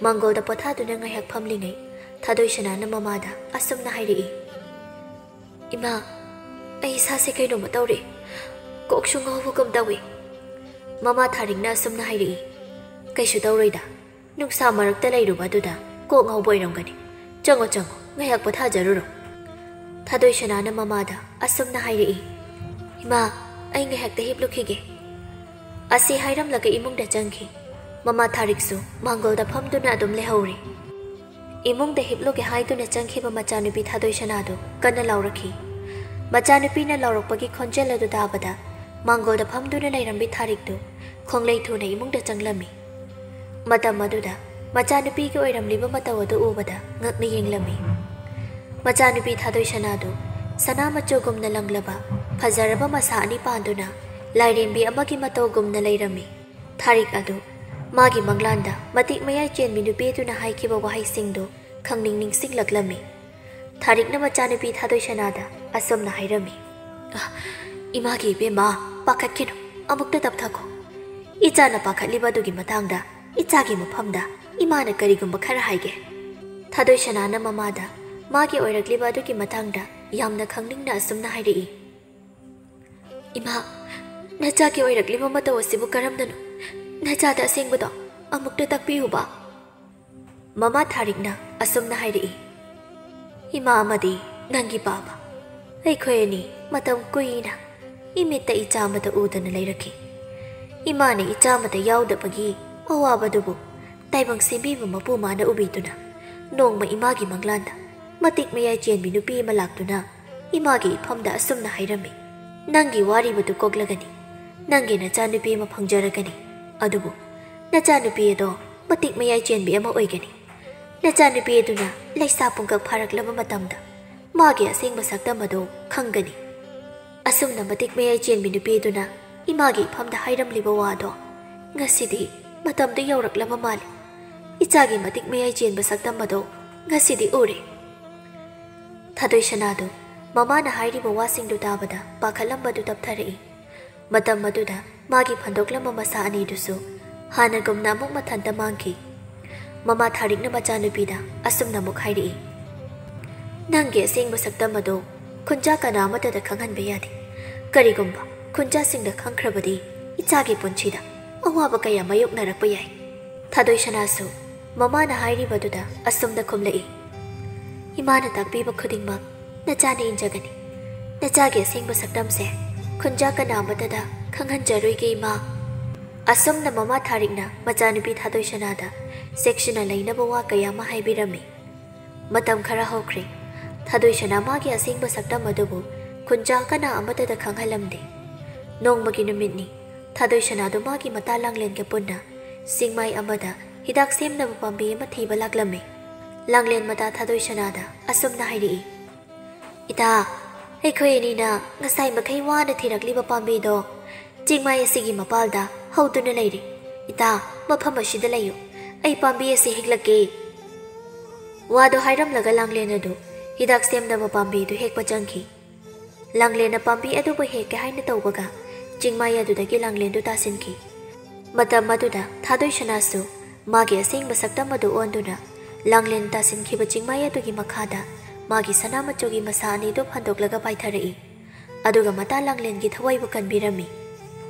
ꯃꯥꯡꯒꯣꯜꯗ ꯄꯣꯊꯥꯗꯨꯅ ꯉꯥꯏꯍꯥꯛ ꯐꯝꯂꯤꯉꯩ, ꯊꯥꯗꯣꯏ ꯁꯅꯥꯅ ꯃꯃꯥꯗ ꯑꯁꯨꯝꯅ ꯍꯥꯏꯔꯛꯏ, "ꯏꯃꯥ, ꯑꯩ ꯏꯁꯥꯁꯦ ꯀꯩꯅꯣꯝꯃ ꯇꯧꯔꯦ꯫ ꯀꯣꯛꯁꯨ ꯉꯥꯎꯕꯒꯨꯝ ꯇꯧꯏ꯫" ꯃꯃꯥ ꯊꯥꯔꯤꯛꯅ ꯑꯁꯨꯝꯅ ꯍꯥꯏꯔꯛꯏ, "ꯀꯩꯁꯨ ꯇꯧꯔꯣꯏꯗ꯫ ꯅꯨꯡꯁꯥ ꯃꯔꯛꯇ ꯂꯩꯔꯨꯕ ꯑꯗꯨꯗ ꯀꯣꯛ ꯉꯥꯎꯕ ꯑꯣꯏꯔꯝꯒꯅꯤ꯫ ꯆꯪꯉꯣ, ꯆꯪꯉꯣ, ꯉꯥꯏꯍꯥꯛ ꯄꯣꯊꯥꯖꯔꯨꯔꯣ꯫" ꯊꯥꯗꯣꯏ ꯁꯅꯥꯅ ꯃꯃꯥꯗ ꯑꯁꯨꯝꯅ ꯍꯥꯏꯔꯛꯏ, "ꯏꯃꯥ, ꯑꯩ ꯉꯥꯏꯍꯥꯛꯇ ꯍꯤꯞꯂꯨꯈꯤꯒꯦ꯫" ꯑꯁꯤ ꯍꯥꯏꯔꯝꯂꯒ ꯏꯃꯨꯡꯗ ꯆꯪꯈꯤ꯫ ꯃꯃꯥ ꯊꯥꯔꯤꯛꯁꯨ ꯃꯥꯡꯒꯣꯜꯗ ꯐꯝꯗꯨꯅ ꯑꯗꯨꯝ ꯂꯩꯍꯧꯔꯦ꯫ ꯏꯃꯨꯡꯗ ꯍꯤꯞꯂꯨꯒꯦ ꯍꯥꯏꯗꯨꯅ ꯆꯪꯈꯤꯕ ꯃꯆꯥꯅꯨꯄꯤ ꯊꯥꯗꯣꯏ ꯁꯅꯥꯗꯨ ꯀꯟꯅ ꯂꯥꯎꯔꯛꯈꯤ꯫ ꯃꯆꯥꯅꯨꯄꯤꯅ ꯂꯥꯎꯔꯛꯄꯒꯤ ꯈꯣꯟꯖꯦꯜ ꯑꯗꯨ ꯇꯥꯕꯗ, ꯃꯥꯡꯒꯣꯜꯗ ꯐꯝꯗꯨꯅ ꯂꯩꯔꯝꯕꯤ ꯊꯥꯔꯤꯛꯇꯨ ꯈꯣꯡꯂꯩ ꯊꯨꯅ ꯏꯃꯨꯡꯗ ꯆꯪꯂꯝꯃꯤ꯫ ꯃꯇꯝ ꯑꯗꯨꯗ ꯃꯆꯥꯅꯨꯄꯤꯒꯤ ꯑꯣꯏꯔꯝꯂꯤꯕ ꯃꯇꯧ ꯑꯗꯨ ꯎꯕꯗ ꯉꯛꯅ ꯌꯦꯡꯂꯝꯃꯤ꯫ ꯃꯆꯥꯅꯨꯄꯤ ꯊꯥꯗꯣꯏ ꯁꯅꯥꯗꯨ ꯁꯅꯥ ꯃꯆꯨꯒꯨꯝꯅ ꯂꯪꯂꯕ ꯐꯖꯔꯕ ꯃꯁꯥ ꯑꯅꯤ ꯄꯥꯟꯗꯨꯅ ꯂꯥꯏꯔꯦꯝꯕꯤ ꯑꯃꯒꯤ ꯃꯇꯧꯒꯨꯝꯅ ꯂꯩꯔꯝꯃꯤ꯫ ꯊꯥꯔꯤꯛ ꯑꯗꯨ ꯃꯥꯒꯤ ꯃꯪꯂꯥꯟꯗ ꯃꯇꯤꯛ ꯃꯌꯥꯏ ꯆꯦꯟꯕꯤ ꯅꯨꯄꯤ ꯑꯗꯨꯅ ꯍꯥꯏꯈꯤꯕ ꯋꯥꯍꯩꯁꯤꯡꯗꯨ ꯈꯪꯅꯤꯡ ꯅꯤꯡꯁꯤꯡꯂꯛꯂꯝꯃꯤ꯫ ꯊꯥꯔꯤꯛꯅ ꯃꯆꯥꯅꯨꯄꯤ ꯊꯥꯗꯣꯏ ꯁꯅꯥꯗ ꯑꯁꯨꯝꯅ ꯍꯥꯏꯔꯝꯃꯤ, "ꯑ, ꯏꯃꯥꯒꯤ ꯏꯕꯦꯝꯃ, ꯄꯥꯈꯠꯈꯤꯅꯨ, ꯑꯃꯨꯛꯇ ꯇꯞꯊꯈꯣ꯫ ꯏꯆꯥꯅ ꯄꯥꯈꯠꯂꯤꯕ ꯑꯗꯨꯒꯤ ꯃꯇꯥꯡꯗ ꯏꯆꯥꯒꯤ ꯃꯐꯝꯗ ꯏꯃꯥꯅ ꯀꯔꯤꯒꯨꯝꯕ ꯈꯔ ꯍꯥꯏꯒꯦ꯫" ꯊꯥꯗꯣꯏ ꯁꯅꯥꯅ ꯃꯃꯥꯗ ꯃꯥꯒꯤ ꯑꯣꯏꯔꯛꯂꯤꯕ ꯑꯗꯨꯒꯤ ꯃꯇꯥꯡꯗ ꯌꯥꯝꯅ ꯈꯪꯅꯤꯡꯅ ꯑꯁꯨꯝꯅ ꯍꯥꯏꯔꯛꯏ, "ꯏꯃꯥ, ꯅꯆꯥꯒꯤ ꯑꯣꯏꯔꯛꯂꯤꯕ ꯃꯇꯧ ꯑꯁꯤꯕꯨ ꯀꯔꯝꯅꯅꯣ? ꯅꯆꯥꯗ ꯑꯁꯦꯡꯕꯗꯣ ꯑꯃꯨꯛꯇ ꯇꯥꯛꯄꯤꯌꯨꯕ꯫" ꯃꯃꯥ ꯊꯥꯔꯤꯛꯅ ꯑꯁꯨꯝꯅ ꯍꯥꯏꯔꯛꯏ, "ꯏꯃꯥ ꯑꯃꯗꯤ ꯅꯪꯒꯤ ꯄꯥꯕ, ꯑꯩꯈꯣꯏ ꯑꯅꯤ ꯃꯇꯝ ꯀꯨꯏꯅ ꯏꯃꯤꯠꯇ ꯏꯆꯥ ꯑꯃꯇ ꯎꯗꯅ ꯂꯩꯔꯛꯈꯤ꯫ ꯏꯃꯥꯅ ꯏꯆꯥ ꯑꯃꯇ ꯌꯥꯎꯗꯕꯒꯤ ꯑꯋꯥꯕꯗꯨꯕꯨ ꯇꯥꯏꯕꯪ ꯁꯦꯝꯕꯤꯕ ꯃꯄꯨ ꯃꯥꯅ ꯎꯕꯤꯗꯨꯅ, ꯅꯣꯡꯃ ꯏꯃꯥꯒꯤ ꯃꯪꯂꯥꯟꯗ ꯃꯇꯤꯛ ꯃꯌꯥꯏ ꯆꯦꯟꯕꯤ ꯅꯨꯄꯤ ꯑꯃ ꯂꯥꯛꯇꯨꯅ ꯏꯃꯥꯒꯤ ꯏꯐꯝꯗ ꯑꯁꯨꯝꯅ ꯍꯥꯏꯔꯝꯃꯤ, 'ꯅꯪꯒꯤ ꯋꯥꯔꯤꯕꯗꯨ ꯀꯣꯛꯂꯒꯅꯤ, ꯅꯪꯒꯤ ꯅꯆꯥꯅꯨꯄꯤ ꯑꯃ ꯐꯪꯖꯔꯒꯅꯤ꯫ ꯑꯗꯨꯕꯨ ꯅꯆꯥꯅꯨꯄꯤ ꯑꯗꯣ ꯃꯇꯤꯛ ꯃꯌꯥꯏ ꯆꯦꯟꯕꯤ ꯑꯃ ꯑꯣꯏꯒꯅꯤ꯫ ꯅꯆꯥꯅꯨꯄꯤ ꯑꯗꯨꯅ ꯂꯩꯁꯥ ꯄꯨꯡꯀꯛ ꯐꯥꯔꯛꯂꯕ ꯃꯇꯝꯗ ꯃꯥꯒꯤ ꯑꯁꯦꯡꯕ ꯁꯛꯇꯝ ꯑꯗꯣ ꯈꯪꯒꯅꯤ.'" ꯑꯁꯨꯝꯅ ꯃꯇꯤꯛ ꯃꯌꯥꯏ ꯆꯦꯟꯕꯤ ꯅꯨꯄꯤ ꯑꯗꯨꯅ ꯏꯃꯥꯒꯤ ꯏꯐꯝꯗ ꯍꯥꯏꯔꯝꯂꯤꯕ ꯋꯥꯗꯣ ꯉꯁꯤꯗꯤ ꯃꯇꯝꯗꯨ ꯌꯧꯔꯛꯂꯕ ꯃꯥꯜꯂꯤ꯫ ꯏꯆꯥꯒꯤ ꯃꯇꯤꯛ ꯃꯌꯥꯏ ꯆꯦꯟꯕ ꯁꯛꯇꯝ ꯑꯗꯣ ꯉꯁꯤꯗꯤ ꯎꯔꯦ꯫ ꯊꯥꯗꯣꯏ ꯁꯅꯥꯗꯨ ꯃꯃꯥꯅ ꯍꯥꯏꯔꯤꯕ ꯋꯥꯁꯤꯡꯗꯨ ꯇꯥꯕꯗ ꯄꯥꯈꯠꯂꯝꯕꯗꯨ ꯇꯞꯊꯔꯛꯏ꯫ ꯃꯇꯝ ꯑꯗꯨꯗ ꯃꯥꯒꯤ ꯐꯟꯗꯣꯛꯂꯝꯕ ꯃꯁꯥ ꯑꯅꯤꯗꯨꯁꯨ ꯍꯥꯟꯅꯒꯨꯝꯅ ꯑꯃꯨꯛ ꯃꯊꯟꯇ ꯃꯥꯡꯈꯤ꯫ ꯃꯃꯥ ꯊꯥꯔꯤꯛꯅ ꯃꯆꯥꯅꯨꯄꯤꯗ ꯑꯁꯨꯝꯅ ꯑꯃꯨꯛ ꯍꯥꯏꯔꯛꯏ, "ꯅꯪꯒꯤ ꯑꯁꯦꯡꯕ ꯁꯛꯇꯝ ꯑꯗꯨ ꯈꯨꯟꯖꯥ ꯀꯅꯥ ꯑꯃꯠꯇꯗ ꯈꯪꯍꯟꯕ ꯌꯥꯗꯦ꯫ ꯀꯔꯤꯒꯨꯝꯕ ꯈꯨꯟꯖꯥꯁꯤꯡꯗ ꯈꯪꯈ꯭ꯔꯕꯗꯤ ꯏꯆꯥꯒꯤ ꯄꯨꯟꯁꯤꯗ ꯑꯋꯥꯕ ꯀꯌꯥ ꯃꯥꯌꯣꯛꯅꯔꯛꯄ ꯌꯥꯏ꯫" ꯊꯥꯗꯣꯏ ꯁꯅꯥꯁꯨ ꯃꯃꯥꯅ ꯍꯥꯏꯔꯤꯕꯗꯨꯗ ꯑꯁꯨꯝꯅ ꯈꯨꯝꯂꯛꯏ, "ꯏꯃꯥꯅ ꯇꯥꯛꯄꯤꯕ ꯈꯨꯗꯤꯡꯃꯛ ꯅꯆꯥꯅ ꯏꯟꯖꯒꯅꯤ꯫ ꯅꯆꯥꯒꯤ ꯑꯁꯦꯡꯕ ꯁꯛꯇꯝꯁꯦ ꯈꯨꯟꯖꯥ ꯀꯅꯥ ꯑꯃꯠꯇꯗ ꯈꯪꯍꯟꯖꯔꯣꯏꯒꯦ, ꯏꯃꯥ꯫" ꯑꯁꯨꯝꯅ ꯃꯃꯥ ꯊꯥꯔꯤꯛꯅ ꯃꯆꯥꯅꯨꯄꯤ ꯊꯥꯗꯣꯏ ꯁꯅꯥꯗ ꯆꯦꯛꯁꯤꯟꯅ ꯂꯩꯅꯕ ꯋꯥ ꯀꯌꯥ ꯑꯃ ꯍꯥꯏꯕꯤꯔꯝꯃꯤ꯫ ꯃꯇꯝ ꯈꯔ ꯍꯧꯈ꯭ꯔꯦ꯫ ꯊꯥꯗꯣꯏ ꯁꯅꯥ ꯃꯥꯒꯤ ꯑꯁꯦꯡꯕ ꯁꯛꯇꯝ ꯑꯗꯨꯕꯨ ꯈꯨꯟꯖꯥ ꯀꯅꯥ ꯑꯃꯠꯇꯗ ꯈꯪꯍꯜꯂꯝꯗꯦ꯫ ꯅꯣꯡꯃꯒꯤ ꯅꯨꯃꯤꯠꯅꯤ꯫ ꯊꯥꯗꯣꯏ ꯁꯅꯥꯗꯨ ꯃꯥꯒꯤ ꯃꯇꯥ ꯂꯥꯡꯂꯦꯟꯒ ꯄꯨꯟꯅ ꯆꯤꯡꯃꯥꯏ ꯑꯃꯗ ꯍꯤꯗꯥꯛ ꯁꯦꯝꯅꯕ ꯄꯥꯝꯕꯤ ꯑꯃ ꯊꯤꯕ ꯂꯥꯛꯂꯝꯃꯤ꯫ ꯂꯥꯡꯂꯦꯟ ꯃꯇꯥ ꯊꯥꯗꯣꯏ ꯁꯅꯥꯗ ꯑꯁꯨꯝꯅ ꯍꯥꯏꯔꯛꯏ, "ꯏꯇꯥ, ꯑꯩꯈꯣꯏ ꯑꯅꯤꯅ ꯉꯁꯥꯏ ꯃꯈꯩ ꯋꯥꯅ ꯊꯤꯔꯛꯂꯤꯕ ꯄꯥꯝꯕꯤꯗꯣ ꯆꯤꯡꯃꯥꯏ ꯑꯁꯤꯒꯤ ꯃꯄꯥꯜꯗ ꯍꯧꯗꯨꯅ ꯂꯩꯔꯦ꯫ ꯏꯇꯥ, ꯃꯐꯝ ꯑꯁꯤꯗ ꯂꯩꯌꯨ꯫ ꯑꯩ ꯄꯥꯝꯕꯤ ꯑꯁꯤ ꯍꯦꯛꯂꯛꯀꯦ꯫" ꯋꯥꯗꯣ ꯍꯥꯏꯔꯝꯂꯒ ꯂꯥꯡꯂꯦꯟ ꯑꯗꯨ ꯍꯤꯗꯥꯛ ꯁꯦꯝꯅꯕ ꯄꯥꯝꯕꯤꯗꯨ ꯍꯦꯛꯄ ꯆꯪꯈꯤ꯫ ꯂꯥꯡꯂꯦꯟꯅ ꯄꯥꯝꯕꯤ ꯑꯗꯨꯕꯨ ꯍꯦꯛꯀꯦ ꯍꯥꯏꯅ ꯇꯧꯕꯒ ꯆꯤꯡꯃꯥꯏ ꯑꯗꯨꯗꯒꯤ ꯂꯥꯡꯂꯦꯟꯗꯨ ꯇꯥꯁꯤꯟꯈꯤ꯫ ꯃꯇꯝ ꯑꯗꯨꯗ ꯊꯥꯗꯣꯏ ꯁꯅꯥꯁꯨ ꯃꯥꯒꯤ ꯑꯁꯦꯡꯕ ꯁꯛꯇꯝ ꯑꯗꯨ ꯑꯣꯟꯗꯨꯅ ꯂꯥꯡꯂꯦꯟ ꯇꯥꯁꯤꯟꯈꯤꯕ ꯆꯤꯡꯃꯥꯏ ꯑꯗꯨꯒꯤ ꯃꯈꯥꯗ ꯃꯥꯒꯤ ꯁꯅꯥ ꯃꯆꯨꯒꯤ ꯃꯁꯥ ꯑꯅꯤꯗꯨ ꯐꯟꯗꯣꯛꯂꯒ ꯄꯥꯏꯊꯔꯛꯏ꯫ ꯑꯗꯨꯒ ꯃꯇꯥ ꯂꯥꯡꯂꯦꯟꯒꯤ ꯊꯋꯥꯏꯕꯨ ꯀꯟꯕꯤꯔꯝꯃꯤ꯫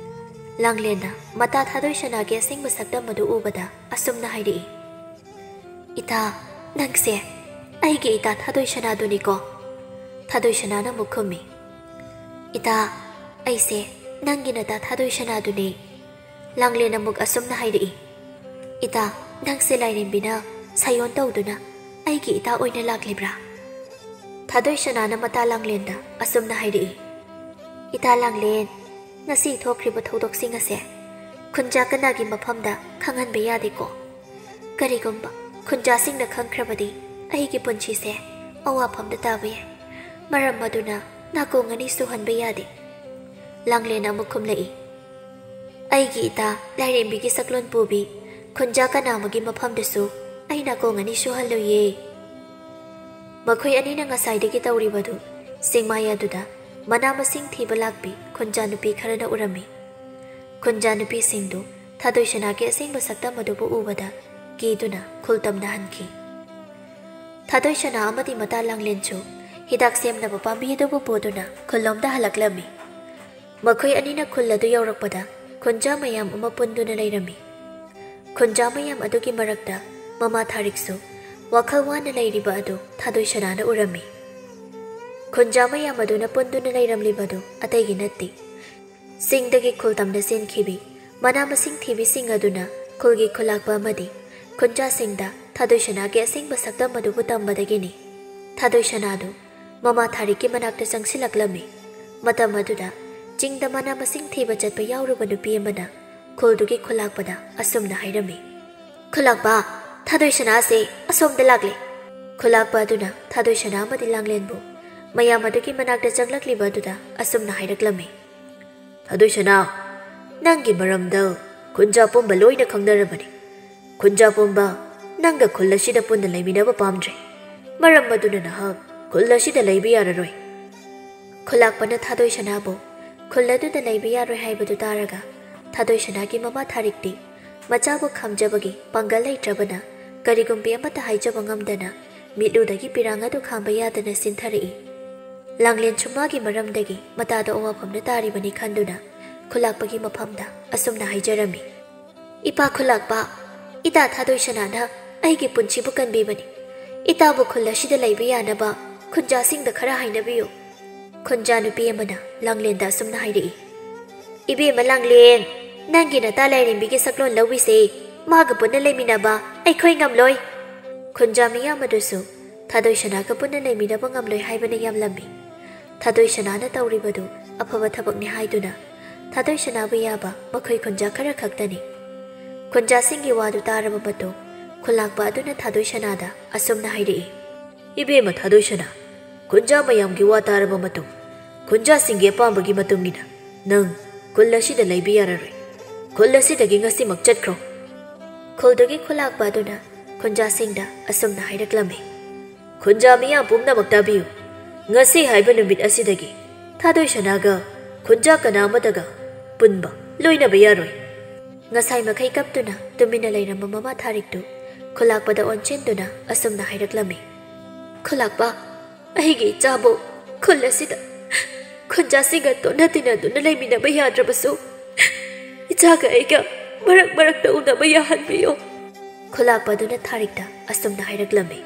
ꯂꯥꯡꯂꯦꯟꯅ ꯃꯇꯥ ꯊꯥꯗꯣꯏ ꯁꯅꯥꯒꯤ ꯑꯁꯦꯡꯕ ꯁꯛꯇꯝ ꯑꯗꯨ ꯎꯕꯗ ꯑꯁꯨꯝꯅ ꯍꯥꯏꯔꯛꯏ, "ꯏꯇꯥ, ꯅꯪꯁꯦ ꯑꯩꯒꯤ ꯏꯇꯥ ꯊꯥꯗꯣꯏ ꯁꯅꯥꯗꯨꯅꯤꯀꯣ?" ꯊꯥꯗꯣꯏ ꯁꯅꯥꯅ ꯑꯃꯨꯛ ꯈꯨꯝꯃꯤ, "ꯏꯇꯥ, ꯑꯩꯁꯦ ꯅꯪꯒꯤ ꯅꯇꯥ ꯊꯥꯗꯣꯏ ꯁꯅꯥꯗꯨꯅꯦ꯫" ꯂꯥꯡꯂꯦꯟ ꯑꯃꯨꯛ ꯑꯁꯨꯝꯅ ꯍꯥꯏꯔꯛꯏ, "ꯏꯇꯥ, ꯅꯪꯁꯦ ꯂꯥꯏꯔꯦꯝꯕꯤꯅ ꯁꯥꯌꯣꯟ ꯇꯧꯗꯨꯅ ꯑꯩꯒꯤ ꯏꯇꯥ ꯑꯣꯏꯅ ꯂꯥꯛꯂꯤꯕ꯭ꯔꯥ?" ꯊꯥꯗꯣꯏ ꯁꯅꯥꯅ ꯃꯇꯥ ꯂꯥꯡꯂꯦꯟꯗ ꯑꯁꯨꯝꯅ ꯍꯥꯏꯔꯛꯏ, "ꯏꯇꯥ ꯂꯥꯡꯂꯦꯟ, ꯉꯁꯤ ꯊꯣꯛꯈ꯭ꯔꯤꯕ ꯊꯧꯗꯣꯛꯁꯤꯡ ꯑꯁꯦ ꯈꯨꯟꯖꯥ ꯀꯅꯥꯒꯤ ꯃꯐꯝꯗ ꯈꯪꯍꯟꯕ ꯌꯥꯗꯦꯀꯣ꯫ ꯀꯔꯤꯒꯨꯝꯕ ꯈꯨꯟꯖꯥꯁꯤꯡꯅ ꯈꯪꯈ꯭ꯔꯕꯗꯤ ꯑꯩꯒꯤ ꯄꯨꯟꯁꯤꯁꯦ ꯑꯋꯥꯐꯝꯗ ꯇꯥꯕ ꯌꯥꯏ꯫ ꯃꯔꯝ ꯑꯗꯨꯅ ꯅꯥꯀꯣꯡ ꯑꯅꯤ ꯁꯨꯍꯟꯕ ꯌꯥꯗꯦ꯫" ꯂꯥꯡꯂꯦꯟ ꯑꯃꯨꯛ ꯈꯨꯝꯂꯛꯏ, "ꯑꯩꯒꯤ ꯏꯇꯥ ꯂꯥꯏꯔꯦꯝꯕꯤꯒꯤ ꯁꯛꯂꯣꯟ ꯄꯨꯕꯤ ꯈꯨꯟꯖꯥ ꯀꯅꯥ ꯑꯃꯒꯤ ꯃꯐꯝꯗꯁꯨ ꯑꯩ ꯅꯥꯀꯣꯡ ꯑꯅꯤ ꯁꯨꯍꯜꯂꯣꯏꯌꯦ꯫" ꯃꯈꯣꯏ ꯑꯅꯤꯅ ꯉꯁꯥꯏꯗꯒꯤ ꯇꯧꯔꯤꯕꯗꯨ ꯆꯤꯡꯃꯥꯏ ꯑꯗꯨꯗ ꯃꯅꯥ ꯃꯁꯤꯡ ꯊꯤꯕ ꯂꯥꯛꯄꯤ ꯈꯨꯟꯖꯥ ꯅꯨꯄꯤ ꯈꯔꯅ ꯎꯔꯝꯃꯤ꯫ ꯈꯨꯟꯖꯥ ꯅꯨꯄꯤꯁꯤꯡꯗꯨ ꯊꯥꯗꯣꯏ ꯁꯅꯥꯒꯤ ꯑꯁꯦꯡꯕ ꯁꯛꯇꯝ ꯑꯗꯨꯕꯨ ꯎꯕꯗ ꯀꯤꯗꯨꯅ ꯈꯨꯜ ꯇꯝꯅ ꯍꯟꯈꯤ꯫ ꯊꯥꯗꯣꯏ ꯁꯅꯥ ꯑꯃꯗꯤ ꯃꯇꯥ ꯂꯥꯡꯂꯦꯟꯁꯨ ꯍꯤꯗꯥꯛ ꯁꯦꯝꯅꯕ ꯄꯥꯝꯕꯤ ꯑꯗꯨꯕꯨ ꯄꯨꯗꯨꯅ ꯈꯨꯜꯂꯣꯝꯗ ꯍꯜꯂꯛꯂꯝꯃꯤ꯫ ꯃꯈꯣꯏ ꯑꯅꯤꯅ ꯈꯨꯜ ꯑꯗꯨ ꯌꯧꯔꯛꯄꯗ ꯈꯨꯟꯖꯥ ꯃꯌꯥꯝ ꯑꯃ ꯄꯨꯟꯗꯨꯅ ꯂꯩꯔꯝꯃꯤ꯫ ꯈꯨꯟꯖꯥ ꯃꯌꯥꯝ ꯑꯗꯨꯒꯤ ꯃꯔꯛꯇ ꯃꯃꯥ ꯊꯥꯔꯤꯛꯁꯨ ꯋꯥꯈꯜ ꯋꯥꯅ ꯂꯩꯔꯤꯕ ꯑꯗꯨ ꯊꯥꯗꯣꯏ ꯁꯅꯥꯅ ꯎꯔꯝꯃꯤ꯫ ꯈꯨꯟꯖꯥ ꯃꯌꯥꯝ ꯑꯗꯨꯅ ꯄꯨꯟꯗꯨꯅ ꯂꯩꯔꯝꯂꯤꯕꯗꯨ ꯑꯇꯩꯒꯤ ꯅꯠꯇꯦ, ꯆꯤꯡꯗꯒꯤ ꯈꯨꯜ ꯇꯝꯅ ꯆꯦꯟꯈꯤꯕꯤ ꯃꯅꯥ ꯃꯁꯤꯡ ꯊꯤꯕꯤꯁꯤꯡ ꯑꯗꯨꯅ ꯈꯨꯜꯒꯤ ꯈꯨꯂꯥꯛꯄ ꯑꯃꯗꯤ ꯈꯨꯟꯖꯥꯁꯤꯡꯗ ꯊꯥꯗꯣꯏ ꯁꯅꯥꯒꯤ ꯑꯁꯦꯡꯕ ꯁꯛꯇꯝ ꯑꯗꯨꯕꯨ ꯇꯝꯕꯗꯒꯤꯅꯤ꯫ ꯊꯥꯗꯣꯏ ꯁꯅꯥꯗꯨ ꯃꯃꯥ ꯊꯥꯔꯤꯛꯀꯤ ꯃꯅꯥꯛꯇ ꯆꯪꯁꯤꯜꯂꯛꯂꯝꯃꯤ꯫ ꯃꯇꯝ ꯑꯗꯨꯗ ꯆꯤꯡꯗ ꯃꯅꯥ ꯃꯁꯤꯡ ꯊꯤꯕ ꯆꯠꯄ ꯌꯥꯎꯔꯨꯕ ꯅꯨꯄꯤ ꯑꯃꯅ ꯈꯨꯜꯗꯨꯒꯤ ꯈꯨꯂꯥꯛꯄꯗ ꯑꯁꯨꯝꯅ ꯍꯥꯏꯔꯝꯃꯤ, "ꯈꯨꯂꯥꯛꯄ, ꯊꯥꯗꯣꯏ ꯁꯅꯥ ꯑꯁꯤ ꯑꯁꯣꯝꯗ ꯂꯥꯛꯂꯦ꯫" ꯈꯨꯂꯥꯛꯄ ꯑꯗꯨꯅ ꯊꯥꯗꯣꯏ ꯁꯅꯥ ꯑꯃꯗꯤ ꯂꯥꯡꯂꯦꯟꯕꯨ ꯃꯌꯥꯝ ꯑꯗꯨꯒꯤ ꯃꯅꯥꯛꯇ ꯆꯪꯂꯛꯂꯤꯕ ꯑꯗꯨꯗ ꯑꯁꯨꯝꯅ ꯍꯥꯏꯔꯛꯂꯝꯃꯤ, "ꯊꯥꯗꯣꯏ ꯁꯅꯥ, ꯅꯪꯒꯤ ꯃꯔꯝꯗ ꯈꯨꯟꯖꯥ ꯄꯨꯝꯕ ꯂꯣꯏꯅ ꯈꯪꯅꯔꯕꯅꯤ꯫ ꯈꯨꯟꯖꯥ ꯄꯨꯝꯕ ꯅꯪꯒ ꯈꯨꯜ ꯑꯁꯤꯗ ꯄꯨꯟꯅ ꯂꯩꯃꯤꯟꯅꯕ ꯄꯥꯝꯗ꯭ꯔꯦ꯫ ꯃꯔꯝ ꯑꯗꯨꯅ ꯅꯍꯥꯛ ꯈꯨꯜ ꯑꯁꯤꯗ ꯂꯩꯕ ꯌꯥꯔꯔꯣꯏ꯫" ꯈꯨꯂꯥꯛꯄꯅ ꯊꯥꯗꯣꯏ ꯁꯅꯥꯕꯨ ꯈꯨꯜ ꯑꯗꯨꯗ ꯂꯩꯕ ꯌꯥꯔꯣꯏ ꯍꯥꯏꯕꯗꯨ ꯇꯥꯔꯒ ꯊꯥꯗꯣꯏ ꯁꯅꯥꯒꯤ ꯃꯃꯥ ꯊꯥꯔꯤꯛꯇꯤ ꯃꯆꯥꯕꯨ ꯈꯥꯝꯖꯕꯒꯤ ꯄꯥꯡꯒꯜ ꯂꯩꯇ꯭ꯔꯕꯅ ꯀꯔꯤꯒꯨꯝꯕꯤ ꯑꯃꯠꯇ ꯍꯥꯏꯖꯕ ꯉꯝꯗꯅ ꯃꯤꯠꯂꯨꯗꯒꯤ ꯄꯤꯔꯥꯡ ꯑꯗꯨ ꯈꯥꯝꯕ ꯌꯥꯗꯅ ꯆꯤꯟꯊꯔꯛꯏ꯫ ꯂꯥꯡꯂꯦꯟꯁꯨ ꯃꯥꯒꯤ ꯃꯔꯝꯗꯒꯤ ꯃꯇꯥꯗ ꯑꯋꯥꯐꯝꯅ ꯇꯥꯔꯤꯕꯅꯤ ꯈꯟꯗꯨꯅ ꯈꯨꯂꯥꯛꯄꯒꯤ ꯃꯐꯝꯗ ꯑꯁꯨꯝꯅ ꯍꯥꯏꯖꯔꯝꯃꯤ, "ꯏꯄꯥ ꯈꯨꯂꯥꯛꯄ, ꯏꯇꯥ ꯊꯥꯗꯣꯏ ꯁꯅꯥꯅ ꯑꯩꯒꯤ ꯄꯨꯟꯁꯤꯕꯨ ꯀꯟꯕꯤꯕꯅꯤ꯫ ꯏꯇꯥꯕꯨ ꯈꯨꯜ ꯑꯁꯤꯗ ꯂꯩꯕ ꯌꯥꯅꯕ ꯈꯨꯟꯖꯥꯁꯤꯡꯗ ꯈꯔ ꯍꯥꯏꯅꯕꯤꯌꯨ꯫" ꯈꯨꯟꯖꯥ ꯅꯨꯄꯤ ꯑꯃꯅ ꯂꯥꯡꯂꯦꯟꯗ ꯑꯁꯨꯝꯅ ꯍꯥꯏꯔꯛꯏ, "ꯏꯕꯦꯝꯃ ꯂꯥꯡꯂꯦꯟ, ꯅꯪꯒꯤ ꯅꯇꯥ ꯂꯥꯏꯔꯦꯝꯕꯤꯒꯤ ꯁꯛꯂꯣꯟ ꯂꯧꯕꯤꯁꯦ꯫ ꯃꯥꯒ ꯄꯨꯟꯅ ꯂꯩꯃꯤꯟꯅꯕ ꯑꯩꯈꯣꯏ ꯉꯝꯂꯣꯏ꯫" ꯈꯨꯟꯖꯥ ꯃꯤꯌꯥꯝ ꯑꯗꯨꯁꯨ ꯊꯥꯗꯣꯏ ꯁꯅꯥꯒ ꯄꯨꯟꯅ ꯂꯩꯃꯤꯟꯅꯕ ꯉꯝꯂꯣꯏ ꯍꯥꯏꯕꯅ ꯌꯥꯝꯂꯝꯃꯤ꯫ ꯊꯥꯗꯣꯏ ꯁꯅꯥꯅ ꯇꯧꯔꯤꯕꯗꯨ ꯑꯐꯕ ꯊꯕꯛꯅꯤ ꯍꯥꯏꯗꯨꯅ ꯊꯥꯗꯣꯏ ꯁꯅꯥꯕꯨ ꯌꯥꯕ ꯃꯈꯣꯏ ꯈꯨꯟꯖꯥ ꯈꯔ ꯈꯛꯇꯅꯤ꯫ ꯈꯨꯟꯖꯥꯁꯤꯡꯒꯤ ꯋꯥꯗꯨ ꯇꯥꯔꯕ ꯃꯇꯨꯡ ꯈꯨꯂꯥꯛꯄ ꯑꯗꯨꯅ ꯊꯥꯗꯣꯏ ꯁꯅꯥꯗ ꯑꯁꯨꯝꯅ ꯍꯥꯏꯔꯛꯏ, "ꯏꯕꯦꯝꯃ ꯊꯥꯗꯣꯏ ꯁꯅꯥ, ꯈꯨꯟꯖꯥ ꯃꯌꯥꯝꯒꯤ ꯋꯥ ꯇꯥꯔꯕ ꯃꯇꯨꯡ ꯈꯨꯟꯖꯥꯁꯤꯡꯒꯤ ꯑꯄꯥꯝꯕꯒꯤ ꯃꯇꯨꯡ ꯏꯟꯅ ꯅꯪ ꯈꯨꯜ ꯑꯁꯤꯗ ꯂꯩꯕ ꯌꯥꯔꯔꯣꯏ꯫ ꯈꯨꯜ ꯑꯁꯤꯗꯒꯤ ꯉꯁꯤꯃꯛ ꯆꯠꯈ꯭ꯔꯣ꯫" ꯈꯨꯜꯗꯨꯒꯤ ꯈꯨꯂꯥꯛꯄ ꯑꯗꯨꯅ ꯈꯨꯟꯖꯥꯁꯤꯡꯗ ꯑꯁꯨꯝꯅ ꯍꯥꯏꯔꯛꯂꯝꯃꯤ, "ꯈꯨꯟꯖꯥ ꯃꯤꯌꯥꯝ ꯄꯨꯝꯅꯃꯛ ꯇꯥꯕꯤꯌꯨ꯫ ꯉꯁꯤ ꯍꯥꯏꯕ ꯅꯨꯃꯤꯠ ꯑꯁꯤꯗꯒꯤ ꯊꯥꯗꯣꯏ ꯁꯅꯥꯒ ꯈꯨꯟꯖꯥ ꯀꯅꯥ ꯑꯃꯠꯇꯒ ꯄꯨꯟꯕ, ꯂꯣꯏꯅꯕ ꯌꯥꯔꯣꯏ꯫" ꯉꯁꯥꯏ ꯃꯈꯩ ꯀꯞꯇꯨꯅ ꯇꯨꯃꯤꯟꯅ ꯂꯩꯔꯝꯕ ꯃꯃꯥ ꯊꯥꯔꯤꯛꯇꯨ ꯈꯨꯂꯥꯛꯄꯗ ꯑꯣꯟꯁꯤꯟꯗꯨꯅ ꯑꯁꯨꯝꯅ ꯍꯥꯏꯔꯛꯂꯝꯃꯤ꯫ "ꯈꯨꯂꯥꯛꯄ, ꯑꯩꯒꯤ ꯏꯆꯥꯕꯨ ꯈꯨꯜ ꯑꯁꯤꯗ ꯈꯨꯟꯖꯥꯁꯤꯡꯒ ꯇꯣꯠꯅ ꯇꯤꯟꯅꯗꯨꯅ ꯂꯩꯃꯤꯟꯅꯕ ꯌꯥꯗ꯭ꯔꯕꯁꯨ, ꯏꯆꯥꯒ ꯑꯩꯒ ꯃꯔꯛ ꯃꯔꯛꯇ ꯎꯅꯕ ꯌꯥꯍꯟꯕꯤꯌꯨ꯫" ꯈꯨꯂꯥꯛꯄꯗꯨꯅ ꯊꯥꯔꯤꯛꯇ ꯑꯁꯨꯝꯅ ꯍꯥꯏꯔꯛꯂꯝꯃꯤ꯫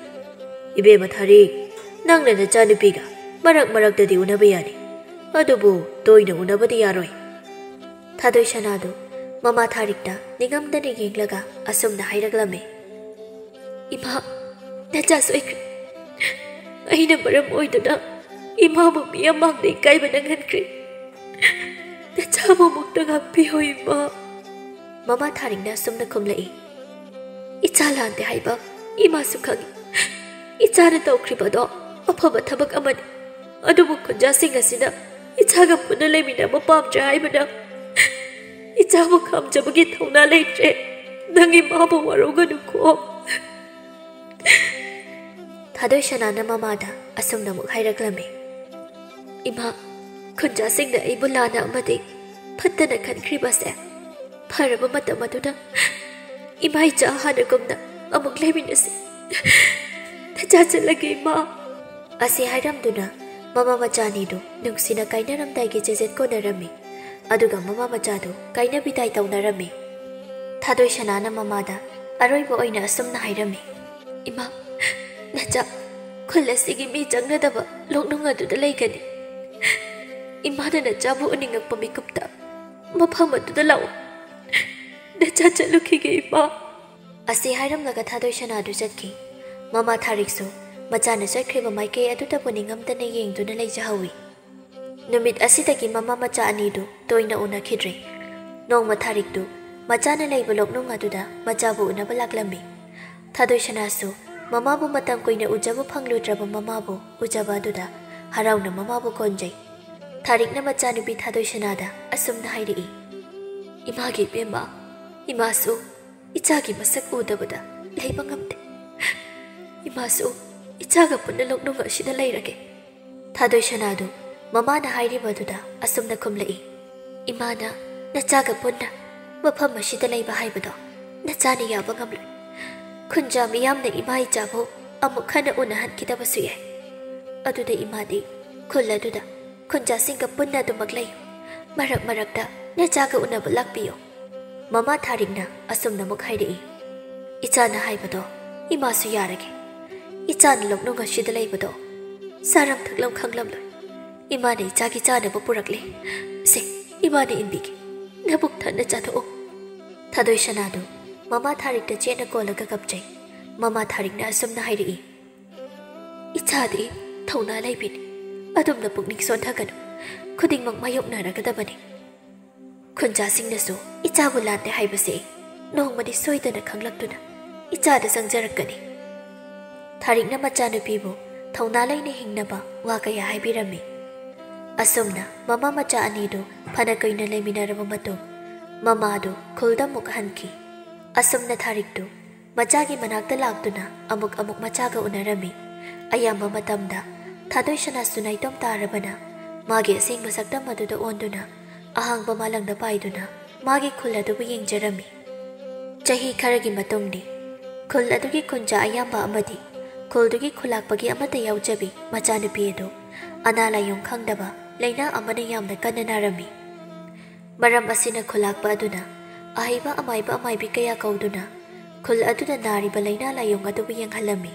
"ꯏꯕꯦꯝꯃ ꯊꯥꯔꯤꯛ, ꯅꯪꯅ ꯅꯆꯥꯅꯨꯄꯤꯒ ꯃꯔꯛ ꯃꯔꯛꯇꯗꯤ ꯎꯅꯕ ꯌꯥꯅꯤ, ꯑꯗꯨꯕꯨ ꯇꯣꯏꯅ ꯎꯅꯕꯗꯤ ꯌꯥꯔꯣꯏ꯫" ꯊꯥꯗꯣꯏ ꯁꯅꯥꯗꯨ ꯃꯃꯥ ꯊꯥꯔꯤꯛꯇ ꯅꯤꯡꯉꯝꯗꯅ ꯌꯦꯡꯂꯒ ꯑꯁꯨꯝꯅ ꯍꯥꯏꯔꯛꯂꯝꯃꯤ꯫ "ꯏꯃꯥ, ꯅꯆꯥ ꯁꯣꯏꯈ꯭ꯔꯦ꯫ ꯑꯩꯅ ꯃꯔꯝ ꯑꯣꯏꯗꯨꯅ ꯏꯃꯥꯕꯨ ꯃꯤꯌꯥꯝ ꯃꯥꯡꯗ ꯏꯀꯥꯏꯕ ꯅꯪꯍꯟꯈ꯭ꯔꯦ꯫ ꯅꯆꯥꯕꯨ ꯑꯃꯨꯛꯇ ꯉꯥꯛꯄꯤꯌꯨ, ꯏꯃꯥ꯫" ꯃꯃꯥ ꯊꯥꯔꯤꯛꯅ ꯑꯁꯨꯝꯅ ꯈꯨꯝꯂꯛꯏ꯫ "ꯏꯆꯥ ꯂꯥꯟꯗꯦ ꯍꯥꯏꯕ ꯏꯃꯥꯁꯨ ꯈꯪꯏ꯫ ꯏꯆꯥꯅ ꯇꯧꯈ꯭ꯔꯤꯕꯗꯣ ꯑꯐꯕ ꯊꯕꯛ ꯑꯃꯅꯤ꯫ ꯑꯗꯨꯕꯨ ꯈꯨꯟꯖꯥꯁꯤꯡ ꯑꯁꯤꯅ ꯏꯆꯥꯒ ꯄꯨꯟꯅ ꯂꯩꯃꯤꯟꯅꯕ ꯄꯥꯝꯗ꯭ꯔꯦ ꯍꯥꯏꯕꯅ ꯏꯆꯥꯕꯨ ꯈꯥꯝꯖꯕꯒꯤ ꯊꯧꯅꯥ ꯂꯩꯇ꯭ꯔꯦ꯫ ꯅꯪ ꯏꯃꯥꯕꯨ ꯋꯥꯔꯧꯒꯅꯨꯀꯣ꯫" ꯊꯥꯗꯣꯏ ꯁꯅꯥꯅ ꯃꯃꯥꯗ ꯑꯁꯨꯝꯅ ꯑꯃꯨꯛ ꯍꯥꯏꯔꯛꯂꯝꯃꯤ꯫ "ꯏꯃꯥ, ꯈꯨꯟꯖꯥꯁꯤꯡꯅ ꯑꯩꯕꯨ ꯂꯥꯟꯅ ꯑꯃꯗꯤ ꯐꯠꯇꯅ ꯈꯟꯈ꯭ꯔꯤꯕꯁꯦ ꯐꯔꯕ ꯃꯇꯝ ꯑꯗꯨꯗ ꯏꯃꯥ ꯏꯆꯥ ꯍꯥꯟꯅꯒꯨꯝꯅ ꯑꯃꯨꯛ ꯂꯩꯃꯤꯟꯅꯁꯤ꯫ ꯅꯆꯥ ꯆꯠꯂꯒꯦ, ꯏꯃꯥ꯫" ꯑꯁꯤ ꯍꯥꯏꯔꯝꯗꯨꯅ ꯃꯃꯥ ꯃꯆꯥ ꯑꯅꯤꯗꯨ ꯅꯨꯡꯁꯤꯅ ꯀꯥꯏꯅꯔꯝꯗꯥꯏꯒꯤ ꯆꯦꯖꯦꯠ ꯀꯣꯟꯅꯔꯝꯃꯤ꯫ ꯑꯗꯨꯒ ꯃꯃꯥ ꯃꯆꯥꯗꯨ ꯀꯥꯏꯅ ꯕꯤꯗꯥꯏ ꯇꯧꯅꯔꯝꯃꯤ꯫ ꯊꯥꯗꯣꯏ ꯁꯅꯥꯅ ꯃꯃꯥꯗ ꯑꯔꯣꯏꯕ ꯑꯣꯏꯅ ꯑꯁꯨꯝꯅ ꯍꯥꯏꯔꯝꯃꯤ꯫ "ꯏꯃꯥ, ꯅꯆꯥ ꯈꯨꯜ ꯑꯁꯤꯒꯤ ꯃꯤ ꯆꯪꯅꯗꯕ ꯂꯣꯛꯅꯨꯡ ꯑꯗꯨꯗ ꯂꯩꯒꯅꯤ꯫ ꯏꯃꯥꯅ ꯅꯆꯥꯕꯨ ꯎꯅꯤꯡꯉꯛꯄ ꯃꯤꯀꯨꯞꯇ ꯃꯐꯝ ꯑꯗꯨꯗ ꯂꯥꯛꯑꯣ꯫ ꯅꯆꯥ ꯆꯠꯂꯨꯈꯤꯒꯦ, ꯏꯃꯥ꯫" ꯑꯁꯤ ꯍꯥꯏꯔꯝꯂꯒ ꯊꯥꯗꯣꯏ ꯁꯅꯥꯗꯨ ꯆꯠꯈꯤ꯫ ꯃꯃꯥ ꯊꯥꯔꯤꯛꯁꯨ ꯃꯆꯥꯅ ꯆꯠꯈ꯭ꯔꯤꯕ ꯃꯥꯏꯀꯩ ꯑꯗꯨꯗꯕꯨ ꯅꯤꯡꯉꯝꯗꯅ ꯌꯦꯡꯗꯨꯅ ꯂꯩꯖꯍꯧꯏ꯫ ꯅꯨꯃꯤꯠ ꯑꯁꯤꯗꯒꯤ ꯃꯃꯥ ꯃꯆꯥ ꯑꯅꯤꯗꯨ ꯇꯣꯏꯅ ꯎꯅꯈꯤꯗ꯭ꯔꯦ꯫ ꯅꯣꯡꯃ ꯊꯥꯔꯤꯛꯇꯨ ꯃꯆꯥꯅ ꯂꯩꯕ ꯂꯣꯛꯅꯨꯡ ꯑꯗꯨꯗ ꯃꯆꯥꯕꯨ ꯎꯅꯕ ꯂꯥꯛꯂꯝꯃꯤ꯫ ꯊꯥꯗꯣꯏ ꯁꯅꯥꯁꯨ ꯃꯃꯥꯕꯨ ꯃꯇꯝ ꯀꯨꯏꯅ ꯎꯖꯕ ꯐꯪꯂꯨꯗ꯭ꯔꯕ ꯃꯃꯥꯕꯨ ꯎꯖꯕ ꯑꯗꯨꯗ ꯍꯔꯥꯎꯅ ꯃꯃꯥꯕꯨ ꯀꯣꯟꯖꯩ꯫ ꯊꯥꯔꯤꯛꯅ ꯃꯆꯥꯅꯨꯄꯤ ꯊꯥꯗꯣꯏ ꯁꯅꯥꯗ ꯑꯁꯨꯝꯅ ꯍꯥꯏꯔꯛꯏ, "ꯏꯃꯥꯒꯤ ꯏꯕꯦꯝꯃ, ꯏꯃꯥꯁꯨ ꯏꯆꯥꯒꯤ ꯃꯁꯛ ꯎꯗꯕꯗ ꯂꯩꯕ ꯉꯝꯗꯦ꯫ ꯏꯃꯥꯁꯨ "ꯏꯆꯥꯒ ꯄꯨꯟꯅ ꯂꯣꯛꯅꯨꯡ ꯑꯁꯤꯗ ꯂꯩꯔꯒꯦ"꯫ ꯊꯥꯗꯣꯏ ꯁꯅꯥꯗꯨ ꯃꯃꯥꯅ ꯍꯥꯏꯔꯤꯕ ꯑꯗꯨꯗ ꯑꯁꯨꯝꯅ ꯈꯨꯝꯂꯛꯏ, "ꯏꯃꯥꯅ ꯅꯆꯥꯒ ꯄꯨꯟꯅ ꯃꯐꯝ ꯑꯁꯤꯗ ꯂꯩꯕ ꯍꯥꯏꯕꯗꯣ ꯅꯆꯥꯅ ꯌꯥꯕ ꯉꯝꯂꯣꯏ꯫ ꯈꯨꯟꯖꯥ ꯃꯤꯌꯥꯝꯅ ꯏꯃꯥ ꯏꯆꯥꯕꯨ ꯑꯃꯨꯛ ꯍꯟꯅ ꯎꯅꯍꯟꯈꯤꯗꯕꯁꯨ ꯌꯥꯏ꯫ ꯑꯗꯨꯗ ꯏꯃꯥꯗꯤ ꯈꯨꯜ ꯑꯗꯨꯗ ꯈꯨꯟꯖꯥꯁꯤꯡꯒ ꯄꯨꯟꯅ ꯑꯗꯨꯃꯛ ꯂꯩꯌꯨ꯫ ꯃꯔꯛ ꯃꯔꯛꯇ ꯅꯆꯥꯒ ꯎꯅꯕ ꯂꯥꯛꯄꯤꯌꯨ"꯫ ꯃꯃꯥ ꯊꯥꯔꯤꯛꯅ ꯑꯁꯨꯝꯅ ꯑꯃꯨꯛ ꯍꯥꯏꯔꯛꯏ, "ꯏꯆꯥꯅ ꯍꯥꯏꯕꯗꯣ ꯏꯃꯥꯁꯨ ꯌꯥꯔꯒꯦ꯫ ꯏꯆꯥꯅ ꯂꯣꯛꯅꯨꯡ ꯑꯁꯤꯗ ꯂꯩꯕꯗꯣ ꯆꯥꯔꯝ ꯊꯛꯂꯝ ꯈꯪꯂꯝꯂꯣꯏ꯫ ꯏꯃꯥꯅ ꯏꯆꯥꯒꯤ ꯆꯥꯅꯕ ꯄꯨꯔꯛꯂꯦ꯫ ꯁꯦ, ꯏꯃꯥꯅ ꯏꯟꯕꯤꯒꯦ꯫ ꯅꯕꯨꯛ ꯊꯟꯅ ꯆꯥꯊꯣꯛꯑꯣ"꯫ ꯊꯥꯗꯣꯏ ꯁꯅꯥꯗꯨ ꯃꯃꯥ ꯊꯥꯔꯤꯛꯇ ꯆꯦꯠꯅ ꯀꯣꯜꯂꯒ ꯀꯞꯆꯩ꯫ ꯃꯃꯥ ꯊꯥꯔꯤꯛꯅ ꯑꯁꯨꯝꯅ ꯍꯥꯏꯔꯛꯏ, "ꯏꯆꯥꯗꯤ ꯊꯧꯅꯥ ꯂꯩꯕꯤꯅꯤ꯫ ꯑꯗꯨꯝꯅ ꯄꯨꯛꯅꯤꯡ ꯁꯣꯟꯊꯒꯅꯨ꯫ ꯈꯨꯗꯤꯡꯃꯛ ꯃꯥꯌꯣꯛꯅꯔꯒꯗꯕꯅꯤ꯫ ꯈꯨꯟꯖꯥꯁꯤꯡꯅꯁꯨ ꯏꯆꯥꯕꯨ ꯂꯥꯟꯗꯦ ꯍꯥꯏꯕꯁꯦ ꯅꯣꯡꯃꯗꯤ ꯁꯣꯏꯗꯅ ꯈꯪꯂꯛꯇꯨꯅ ꯏꯆꯥꯗ ꯆꯪꯖꯔꯛꯀꯅꯤ"꯫ ꯊꯥꯔꯤꯛꯅ ꯃꯆꯥꯅꯨꯄꯤꯕꯨ ꯊꯧꯅꯥ ꯂꯩꯅ ꯍꯤꯡꯅꯕ ꯋꯥ ꯀꯌꯥ ꯍꯥꯏꯕꯤꯔꯝꯃꯤ꯫ ꯑꯁꯨꯝꯅ ꯃꯃꯥ ꯃꯆꯥ ꯑꯅꯤꯗꯨ ꯐꯅ ꯀꯨꯏꯅ ꯂꯩꯃꯤꯟꯅꯔꯕ ꯃꯇꯨꯡ, ꯃꯃꯥꯗꯨ ꯈꯨꯜꯗ ꯑꯃꯨꯛ ꯍꯟꯈꯤ꯫ ꯑꯁꯨꯝꯅ ꯊꯥꯔꯤꯛꯇꯨ ꯃꯆꯥꯒꯤ ꯃꯅꯥꯛꯇ ꯂꯥꯛꯇꯨꯅ ꯑꯃꯨꯛ ꯑꯃꯨꯛ ꯃꯆꯥꯒ ꯎꯅꯔꯝꯃꯤ꯫ ꯑꯌꯥꯝꯕ ꯃꯇꯝꯗ ꯊꯥꯗꯣꯏ ꯁꯅꯥꯁꯨ ꯅꯥꯏꯇꯣꯝ ꯇꯥꯔꯕꯅ ꯃꯥꯒꯤ ꯑꯁꯦꯡꯕ ꯁꯛꯇꯝ ꯑꯗꯨꯗ ꯑꯣꯟꯗꯨꯅ ꯑꯍꯥꯡꯕ ꯃꯥꯂꯪꯗ ꯄꯥꯏꯗꯨꯅ ꯃꯥꯒꯤ ꯈꯨꯜ ꯑꯗꯨꯕꯨ ꯌꯦꯡꯖꯔꯝꯃꯤ꯫ ꯆꯍꯤ ꯈꯔꯒꯤ ꯃꯇꯨꯡꯗꯤ ꯈꯨꯜ ꯑꯗꯨꯒꯤ ꯈꯨꯟꯖꯥ ꯑꯌꯥꯝꯕ ꯑꯃꯗꯤ ꯈꯨꯜꯗꯨꯒꯤ ꯈꯨꯂꯥꯛꯄꯒꯤ ꯑꯃꯠꯇ ꯌꯥꯎꯖꯕꯤ ꯃꯆꯥꯅꯨꯄꯤ ꯑꯗꯨ ꯑꯅꯥ ꯂꯥꯏꯌꯣꯡ ꯈꯪꯗꯕ ꯂꯥꯏꯅꯥ ꯑꯃꯅ ꯌꯥꯝꯅ ꯀꯟꯅ ꯅꯥꯔꯝꯃꯤ꯫ ꯃꯔꯝ ꯑꯁꯤꯅ ꯈꯨꯂꯥꯛꯄ ꯑꯗꯨꯅ ꯑꯍꯩꯕ ꯑꯃꯥꯏꯕ ꯑꯃꯥꯏꯕꯤ ꯀꯌꯥ ꯀꯧꯗꯨꯅ ꯈꯨꯜ ꯑꯗꯨꯗ ꯅꯥꯔꯤꯕ ꯂꯥꯏꯅꯥ ꯂꯥꯏꯌꯣꯡ ꯑꯗꯨꯕꯨ ꯌꯦꯡꯍꯜꯂꯝꯃꯤ꯫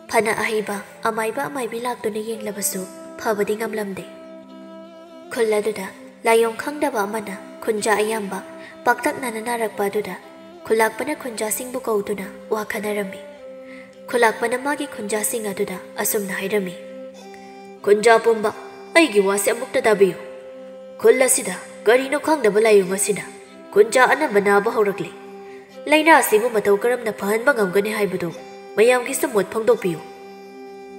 ꯐꯅ ꯑꯍꯩꯕ ꯑꯃꯥꯏꯕ ꯑꯃꯥꯏꯕꯤ ꯂꯥꯛꯇꯨꯅ ꯌꯦꯡꯂꯕꯁꯨ ꯐꯕꯗꯤ ꯉꯝꯂꯝꯗꯦ꯫ ꯈꯨꯜ ꯑꯗꯨꯗ ꯂꯥꯏꯌꯣꯡ ꯈꯪꯗꯕ ꯑꯃꯅ ꯈꯨꯟꯖꯥ ꯑꯌꯥꯝꯕ ꯄꯥꯛꯇꯛꯅꯅ ꯅꯥꯔꯛꯄ ꯑꯗꯨꯗ ꯈꯨꯂꯥꯛꯄꯅ ꯈꯨꯟꯖꯥꯁꯤꯡꯕꯨ ꯀꯧꯗꯨꯅ ꯋꯥ ꯈꯟꯅꯔꯝꯃꯤ꯫ ꯈꯨꯂꯥꯛꯄꯅ ꯃꯥꯒꯤ ꯈꯨꯟꯖꯥꯁꯤꯡ ꯑꯗꯨꯗ ꯑꯁꯨꯝꯅ ꯍꯥꯏꯔꯝꯃꯤ, "ꯈꯨꯟꯖꯥ ꯄꯨꯝꯕ, ꯑꯩꯒꯤ ꯋꯥꯁꯦ ꯑꯃꯨꯛꯇ ꯇꯥꯕꯤꯌꯨ꯫ ꯈꯨꯜ ꯑꯁꯤꯗ ꯀꯔꯤꯅꯣ ꯈꯪꯗꯕ ꯂꯥꯏꯌꯣꯡ ꯑꯁꯤꯅ ꯈꯨꯟꯖꯥ ꯑꯅꯝꯕ ꯅꯥꯕ ꯍꯧꯔꯛꯂꯤ꯫ ꯂꯥꯏꯅꯥ ꯑꯁꯤꯕꯨ ꯃꯇꯧ ꯀꯔꯝꯅ ꯐꯍꯟꯕ ꯉꯝꯒꯅꯤ ꯍꯥꯏꯕꯗꯨ ꯃꯌꯥꯝꯒꯤꯁꯨ ꯃꯣꯠ ꯐꯣꯡꯗꯣꯛꯄꯤꯌꯨ"꯫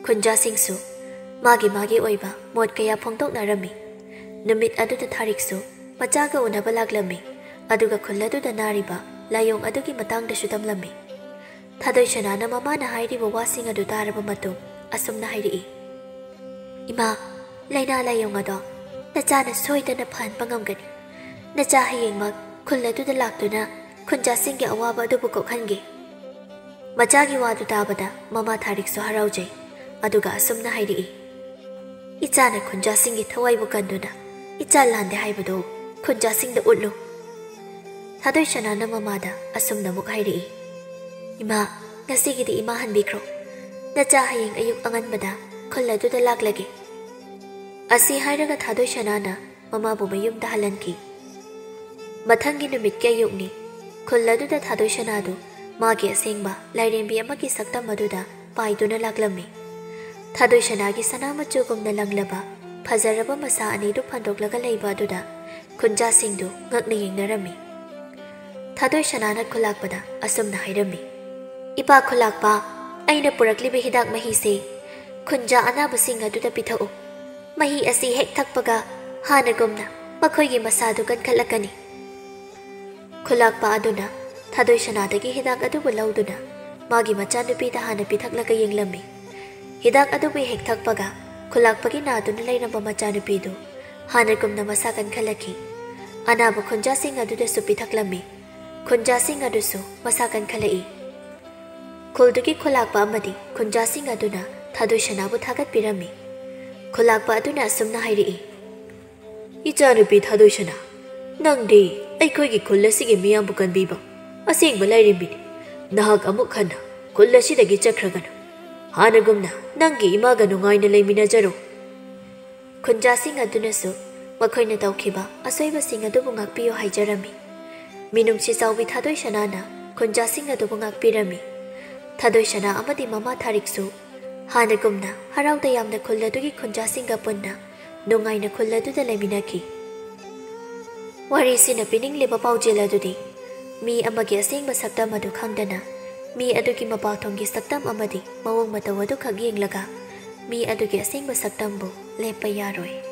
ꯈꯨꯟꯖꯥꯁꯤꯡꯁꯨ ꯃꯥꯒꯤ ꯃꯥꯒꯤ ꯑꯣꯏꯕ ꯃꯣꯠ ꯀꯌꯥ ꯐꯣꯡꯗꯣꯛꯅꯔꯝꯃꯤ꯫ ꯅꯨꯃꯤꯠ ꯑꯗꯨꯗ ꯊꯥꯔꯤꯛꯁꯨ ꯃꯆꯥꯒ ꯎꯅꯕ ꯂꯥꯛꯂꯝꯃꯤ, ꯑꯗꯨꯒ ꯈꯨꯜ ꯑꯗꯨꯗ ꯅꯥꯔꯤꯕ ꯂꯥꯏꯌꯣꯡ ꯑꯗꯨꯒꯤ ꯃꯇꯥꯡꯗꯁꯨ ꯇꯝꯂꯝꯃꯤ꯫ ꯊꯥꯗꯣꯏ ꯁꯅꯥꯅ ꯃꯃꯥꯅ ꯍꯥꯏꯔꯤꯕ ꯋꯥꯁꯤꯡ ꯑꯗꯨ ꯇꯥꯔꯕ ꯃꯇꯨꯡ ꯑꯁꯨꯝꯅ ꯍꯥꯏꯔꯛꯏ, "ꯏꯃꯥ, ꯂꯥꯏꯅꯥ ꯂꯥꯏꯌꯣꯡ ꯑꯗꯣ ꯅꯆꯥꯅ ꯁꯣꯏꯗꯅ ꯐꯍꯟꯕ ꯉꯝꯒꯅꯤ꯫ ꯅꯆꯥ ꯍꯌꯦꯡꯃꯛ ꯈꯨꯜ ꯑꯗꯨꯗ ꯂꯥꯛꯇꯨꯅ ꯈꯨꯟꯖꯥꯁꯤꯡꯒꯤ ꯑꯋꯥꯕ ꯑꯗꯨꯕꯨ ꯀꯣꯛꯍꯟꯒꯦ꯫" ꯃꯆꯥꯒꯤ ꯋꯥꯗꯨ ꯇꯥꯕꯗ ꯃꯃꯥ ꯊꯥꯔꯤꯛꯁꯨ ꯍꯔꯥꯎꯖꯩ꯫ ꯑꯗꯨꯒ ꯑꯁꯨꯝꯅ ꯍꯥꯏꯔꯛꯏ, "ꯏꯆꯥꯅ ꯈꯨꯟꯖꯥꯁꯤꯡꯒꯤ ꯊꯋꯥꯏꯕꯨ ꯀꯟꯗꯨꯅ ꯏꯆꯥ ꯂꯥꯟꯗꯦ ꯍꯥꯏꯕꯗꯨ ꯈꯨꯟꯖꯥꯁꯤꯡꯗ ꯎꯠꯂꯨ꯫" ꯊꯥꯗꯣꯏ ꯁꯅꯥꯅ ꯃꯃꯥꯗ ꯑꯁꯨꯝꯅ ꯑꯃꯨꯛ ꯍꯥꯏꯔꯛꯏ, "ꯏꯃꯥ, ꯉꯁꯤꯒꯤꯗꯤ ꯏꯃꯥ ꯍꯟꯕꯤꯈ꯭ꯔꯣ꯫ ꯅꯆꯥ ꯍꯌꯦꯡ ꯑꯌꯨꯛ ꯑꯉꯟꯕꯗ ꯈꯨꯜ ꯑꯗꯨꯗ ꯂꯥꯛꯂꯒꯦ꯫" ꯑꯁꯤ ꯍꯥꯏꯔꯒ ꯊꯥꯗꯣꯏ ꯁꯅꯥꯅ ꯃꯃꯥꯕꯨ ꯃꯌꯨꯝꯗ ꯍꯜꯍꯟꯈꯤ꯫ ꯃꯊꯪꯒꯤ ꯅꯨꯃꯤꯠꯀꯤ ꯑꯌꯨꯛꯅꯤ꯫ ꯈꯨꯜ ꯑꯗꯨꯗ ꯊꯥꯗꯣꯏ ꯁꯅꯥꯗꯨ ꯃꯥꯒꯤ ꯑꯁꯦꯡꯕ ꯂꯥꯏꯔꯦꯝꯕꯤ ꯑꯃꯒꯤ ꯁꯛꯇꯝ ꯑꯗꯨꯗ ꯄꯥꯏꯗꯨꯅ ꯂꯥꯛꯂꯝꯃꯤ꯫ ꯊꯥꯗꯣꯏ ꯁꯅꯥꯒꯤ ꯁꯅꯥ ꯃꯆꯨꯒꯨꯝꯅ ꯂꯪꯂꯕ ꯐꯖꯔꯕ ꯃꯁꯥ ꯑꯅꯤꯗꯨ ꯐꯟꯗꯣꯛꯂꯒ ꯂꯩꯕ ꯑꯗꯨꯗ ꯈꯨꯟꯖꯥꯁꯤꯡꯗꯨ ꯉꯛꯅ ꯌꯦꯡꯅꯔꯝꯃꯤ꯫ ꯊꯥꯗꯣꯏ ꯁꯅꯥꯅ ꯈꯨꯂꯥꯛꯄꯗ ꯑꯁꯨꯝꯅ ꯍꯥꯏꯔꯝꯃꯤ, "ꯏꯄꯥ ꯈꯨꯂꯥꯛꯄ, ꯑꯩꯅ ꯄꯨꯔꯛꯂꯤꯕ ꯍꯤꯗꯥꯛ ꯃꯍꯤꯁꯦ ꯈꯨꯟꯖꯥ ꯑꯅꯥꯕꯁꯤꯡ ꯑꯗꯨꯗ ꯄꯤꯊꯛꯎ꯫ ꯃꯍꯤ ꯑꯁꯤ ꯍꯦꯛ ꯊꯛꯄꯒ ꯍꯥꯟꯅꯒꯨꯝꯅ ꯃꯈꯣꯏꯒꯤ ꯃꯁꯥꯗꯨ ꯀꯟꯈꯠꯂꯛꯀꯅꯤ꯫" ꯈꯨꯂꯥꯛꯄ ꯑꯗꯨꯅ ꯊꯥꯗꯣꯏ ꯁꯅꯥꯗꯒꯤ ꯍꯤꯗꯥꯛ ꯑꯗꯨꯕꯨ ꯂꯧꯗꯨꯅ ꯃꯥꯒꯤ ꯃꯆꯥꯅꯨꯄꯤꯗ ꯍꯥꯟꯅ ꯄꯤꯊꯛꯂꯒ ꯌꯦꯡꯂꯝꯃꯤ꯫ ꯍꯤꯗꯥꯛ ꯑꯗꯨꯕꯨ ꯍꯦꯛ ꯊꯛꯄꯒ ꯈꯨꯂꯥꯛꯄꯒꯤ ꯅꯥꯗꯨꯅ ꯂꯩꯔꯝꯕ ꯃꯆꯥꯅꯨꯄꯤꯗꯨ ꯍꯥꯟꯅꯒꯨꯝꯅ ꯃꯁꯥ ꯀꯟꯈꯠꯂꯛꯈꯤ꯫ ꯑꯅꯥꯕ ꯈꯨꯟꯖꯥꯁꯤꯡ ꯑꯗꯨꯗꯁꯨ ꯄꯤꯊꯛꯂꯝꯃꯤ꯫ ꯈꯨꯟꯖꯥꯁꯤꯡ ꯑꯗꯨꯁꯨ ꯃꯁꯥ ꯀꯟꯈꯠꯂꯛꯏ꯫ ꯈꯨꯜꯗꯨꯒꯤ ꯈꯨꯂꯥꯛꯄ ꯑꯃꯗꯤ ꯈꯨꯟꯖꯥꯁꯤꯡ ꯑꯗꯨꯅ ꯊꯥꯗꯣꯏ ꯁꯅꯥꯕꯨ ꯊꯥꯒꯠꯄꯤꯔꯝꯃꯤ꯫ ꯈꯨꯂꯥꯛꯄ ꯑꯗꯨꯅ ꯑꯁꯨꯝꯅ ꯍꯥꯏꯔꯛꯏ, "ꯏꯆꯥꯅꯨꯄꯤ ꯊꯥꯗꯣꯏ ꯁꯅꯥ, ꯅꯪꯗꯤ ꯑꯩꯈꯣꯏꯒꯤ ꯈꯨꯜ ꯑꯁꯤꯒꯤ ꯃꯤꯌꯥꯝꯕꯨ ꯀꯟꯕꯤꯕ ꯑꯁꯦꯡꯕ ꯂꯥꯏꯔꯦꯝꯕꯤꯅꯤ꯫ ꯅꯍꯥꯛ ꯑꯃꯨꯛ ꯍꯟꯅ ꯈꯨꯜ ꯑꯁꯤꯗꯒꯤ ꯆꯠꯈ꯭ꯔꯒꯅꯨ꯫ ꯍꯥꯟꯅꯒꯨꯝꯅ ꯅꯪꯒꯤ ꯏꯃꯥꯒ ꯅꯨꯡꯉꯥꯏꯅ ꯂꯩꯃꯤꯟꯅꯖꯔꯣ꯫" ꯈꯨꯟꯖꯥꯁꯤꯡ ꯑꯗꯨꯅꯁꯨ ꯃꯈꯣꯏꯅ ꯇꯧꯈꯤꯕ ꯑꯁꯣꯏꯕꯁꯤꯡ ꯑꯗꯨꯕꯨ ꯉꯥꯛꯄꯤꯌꯨ ꯍꯥꯏꯖꯔꯝꯃꯤ꯫ ꯃꯤꯅꯨꯡꯁꯤ ꯆꯥꯎꯕꯤ ꯊꯥꯗꯣꯏ ꯁꯅꯥꯅ ꯈꯨꯟꯖꯥꯁꯤꯡ ꯑꯗꯨꯕꯨ ꯉꯥꯛꯄꯤꯔꯝꯃꯤ꯫ ꯊꯥꯗꯣꯏ ꯁꯅꯥ ꯑꯃꯗꯤ ꯃꯃꯥ ꯊꯥꯔꯤꯛꯁꯨ ꯍꯥꯟꯅꯒꯨꯝꯅ ꯍꯔꯥꯎ ꯇꯌꯥꯝꯅ ꯈꯨꯜ ꯑꯗꯨꯒꯤ ꯈꯨꯟꯖꯥꯁꯤꯡꯒ ꯄꯨꯟꯅ ꯅꯨꯡꯉꯥꯏꯅ ꯈꯨꯜ ꯑꯗꯨꯗ ꯂꯩꯃꯤꯟꯅꯈꯤ꯫ ꯋꯥꯔꯤꯁꯤꯅ ꯄꯤꯅꯤꯡꯂꯤꯕ ꯄꯥꯎꯖꯦꯜ ꯑꯗꯨꯗꯤ, ꯃꯤ ꯑꯃꯒꯤ ꯑꯁꯦꯡꯕ ꯁꯛꯇꯝ ꯑꯗꯨ ꯈꯪꯗꯅ, ꯃꯤ ꯑꯗꯨꯒꯤ ꯃꯄꯥꯜꯊꯣꯡꯒꯤ ꯁꯛꯇꯝ ꯑꯃꯗꯤ ꯃꯑꯣꯡ ꯃꯇꯧ ꯑꯗꯨꯈꯛ ꯌꯦꯡꯂꯒ, ꯃꯤ ꯑꯗꯨꯒꯤ ꯑꯁꯦꯡꯕ ꯁꯛꯇꯝꯕꯨ ꯂꯦꯞꯄ ꯌꯥꯔꯣꯏ꯫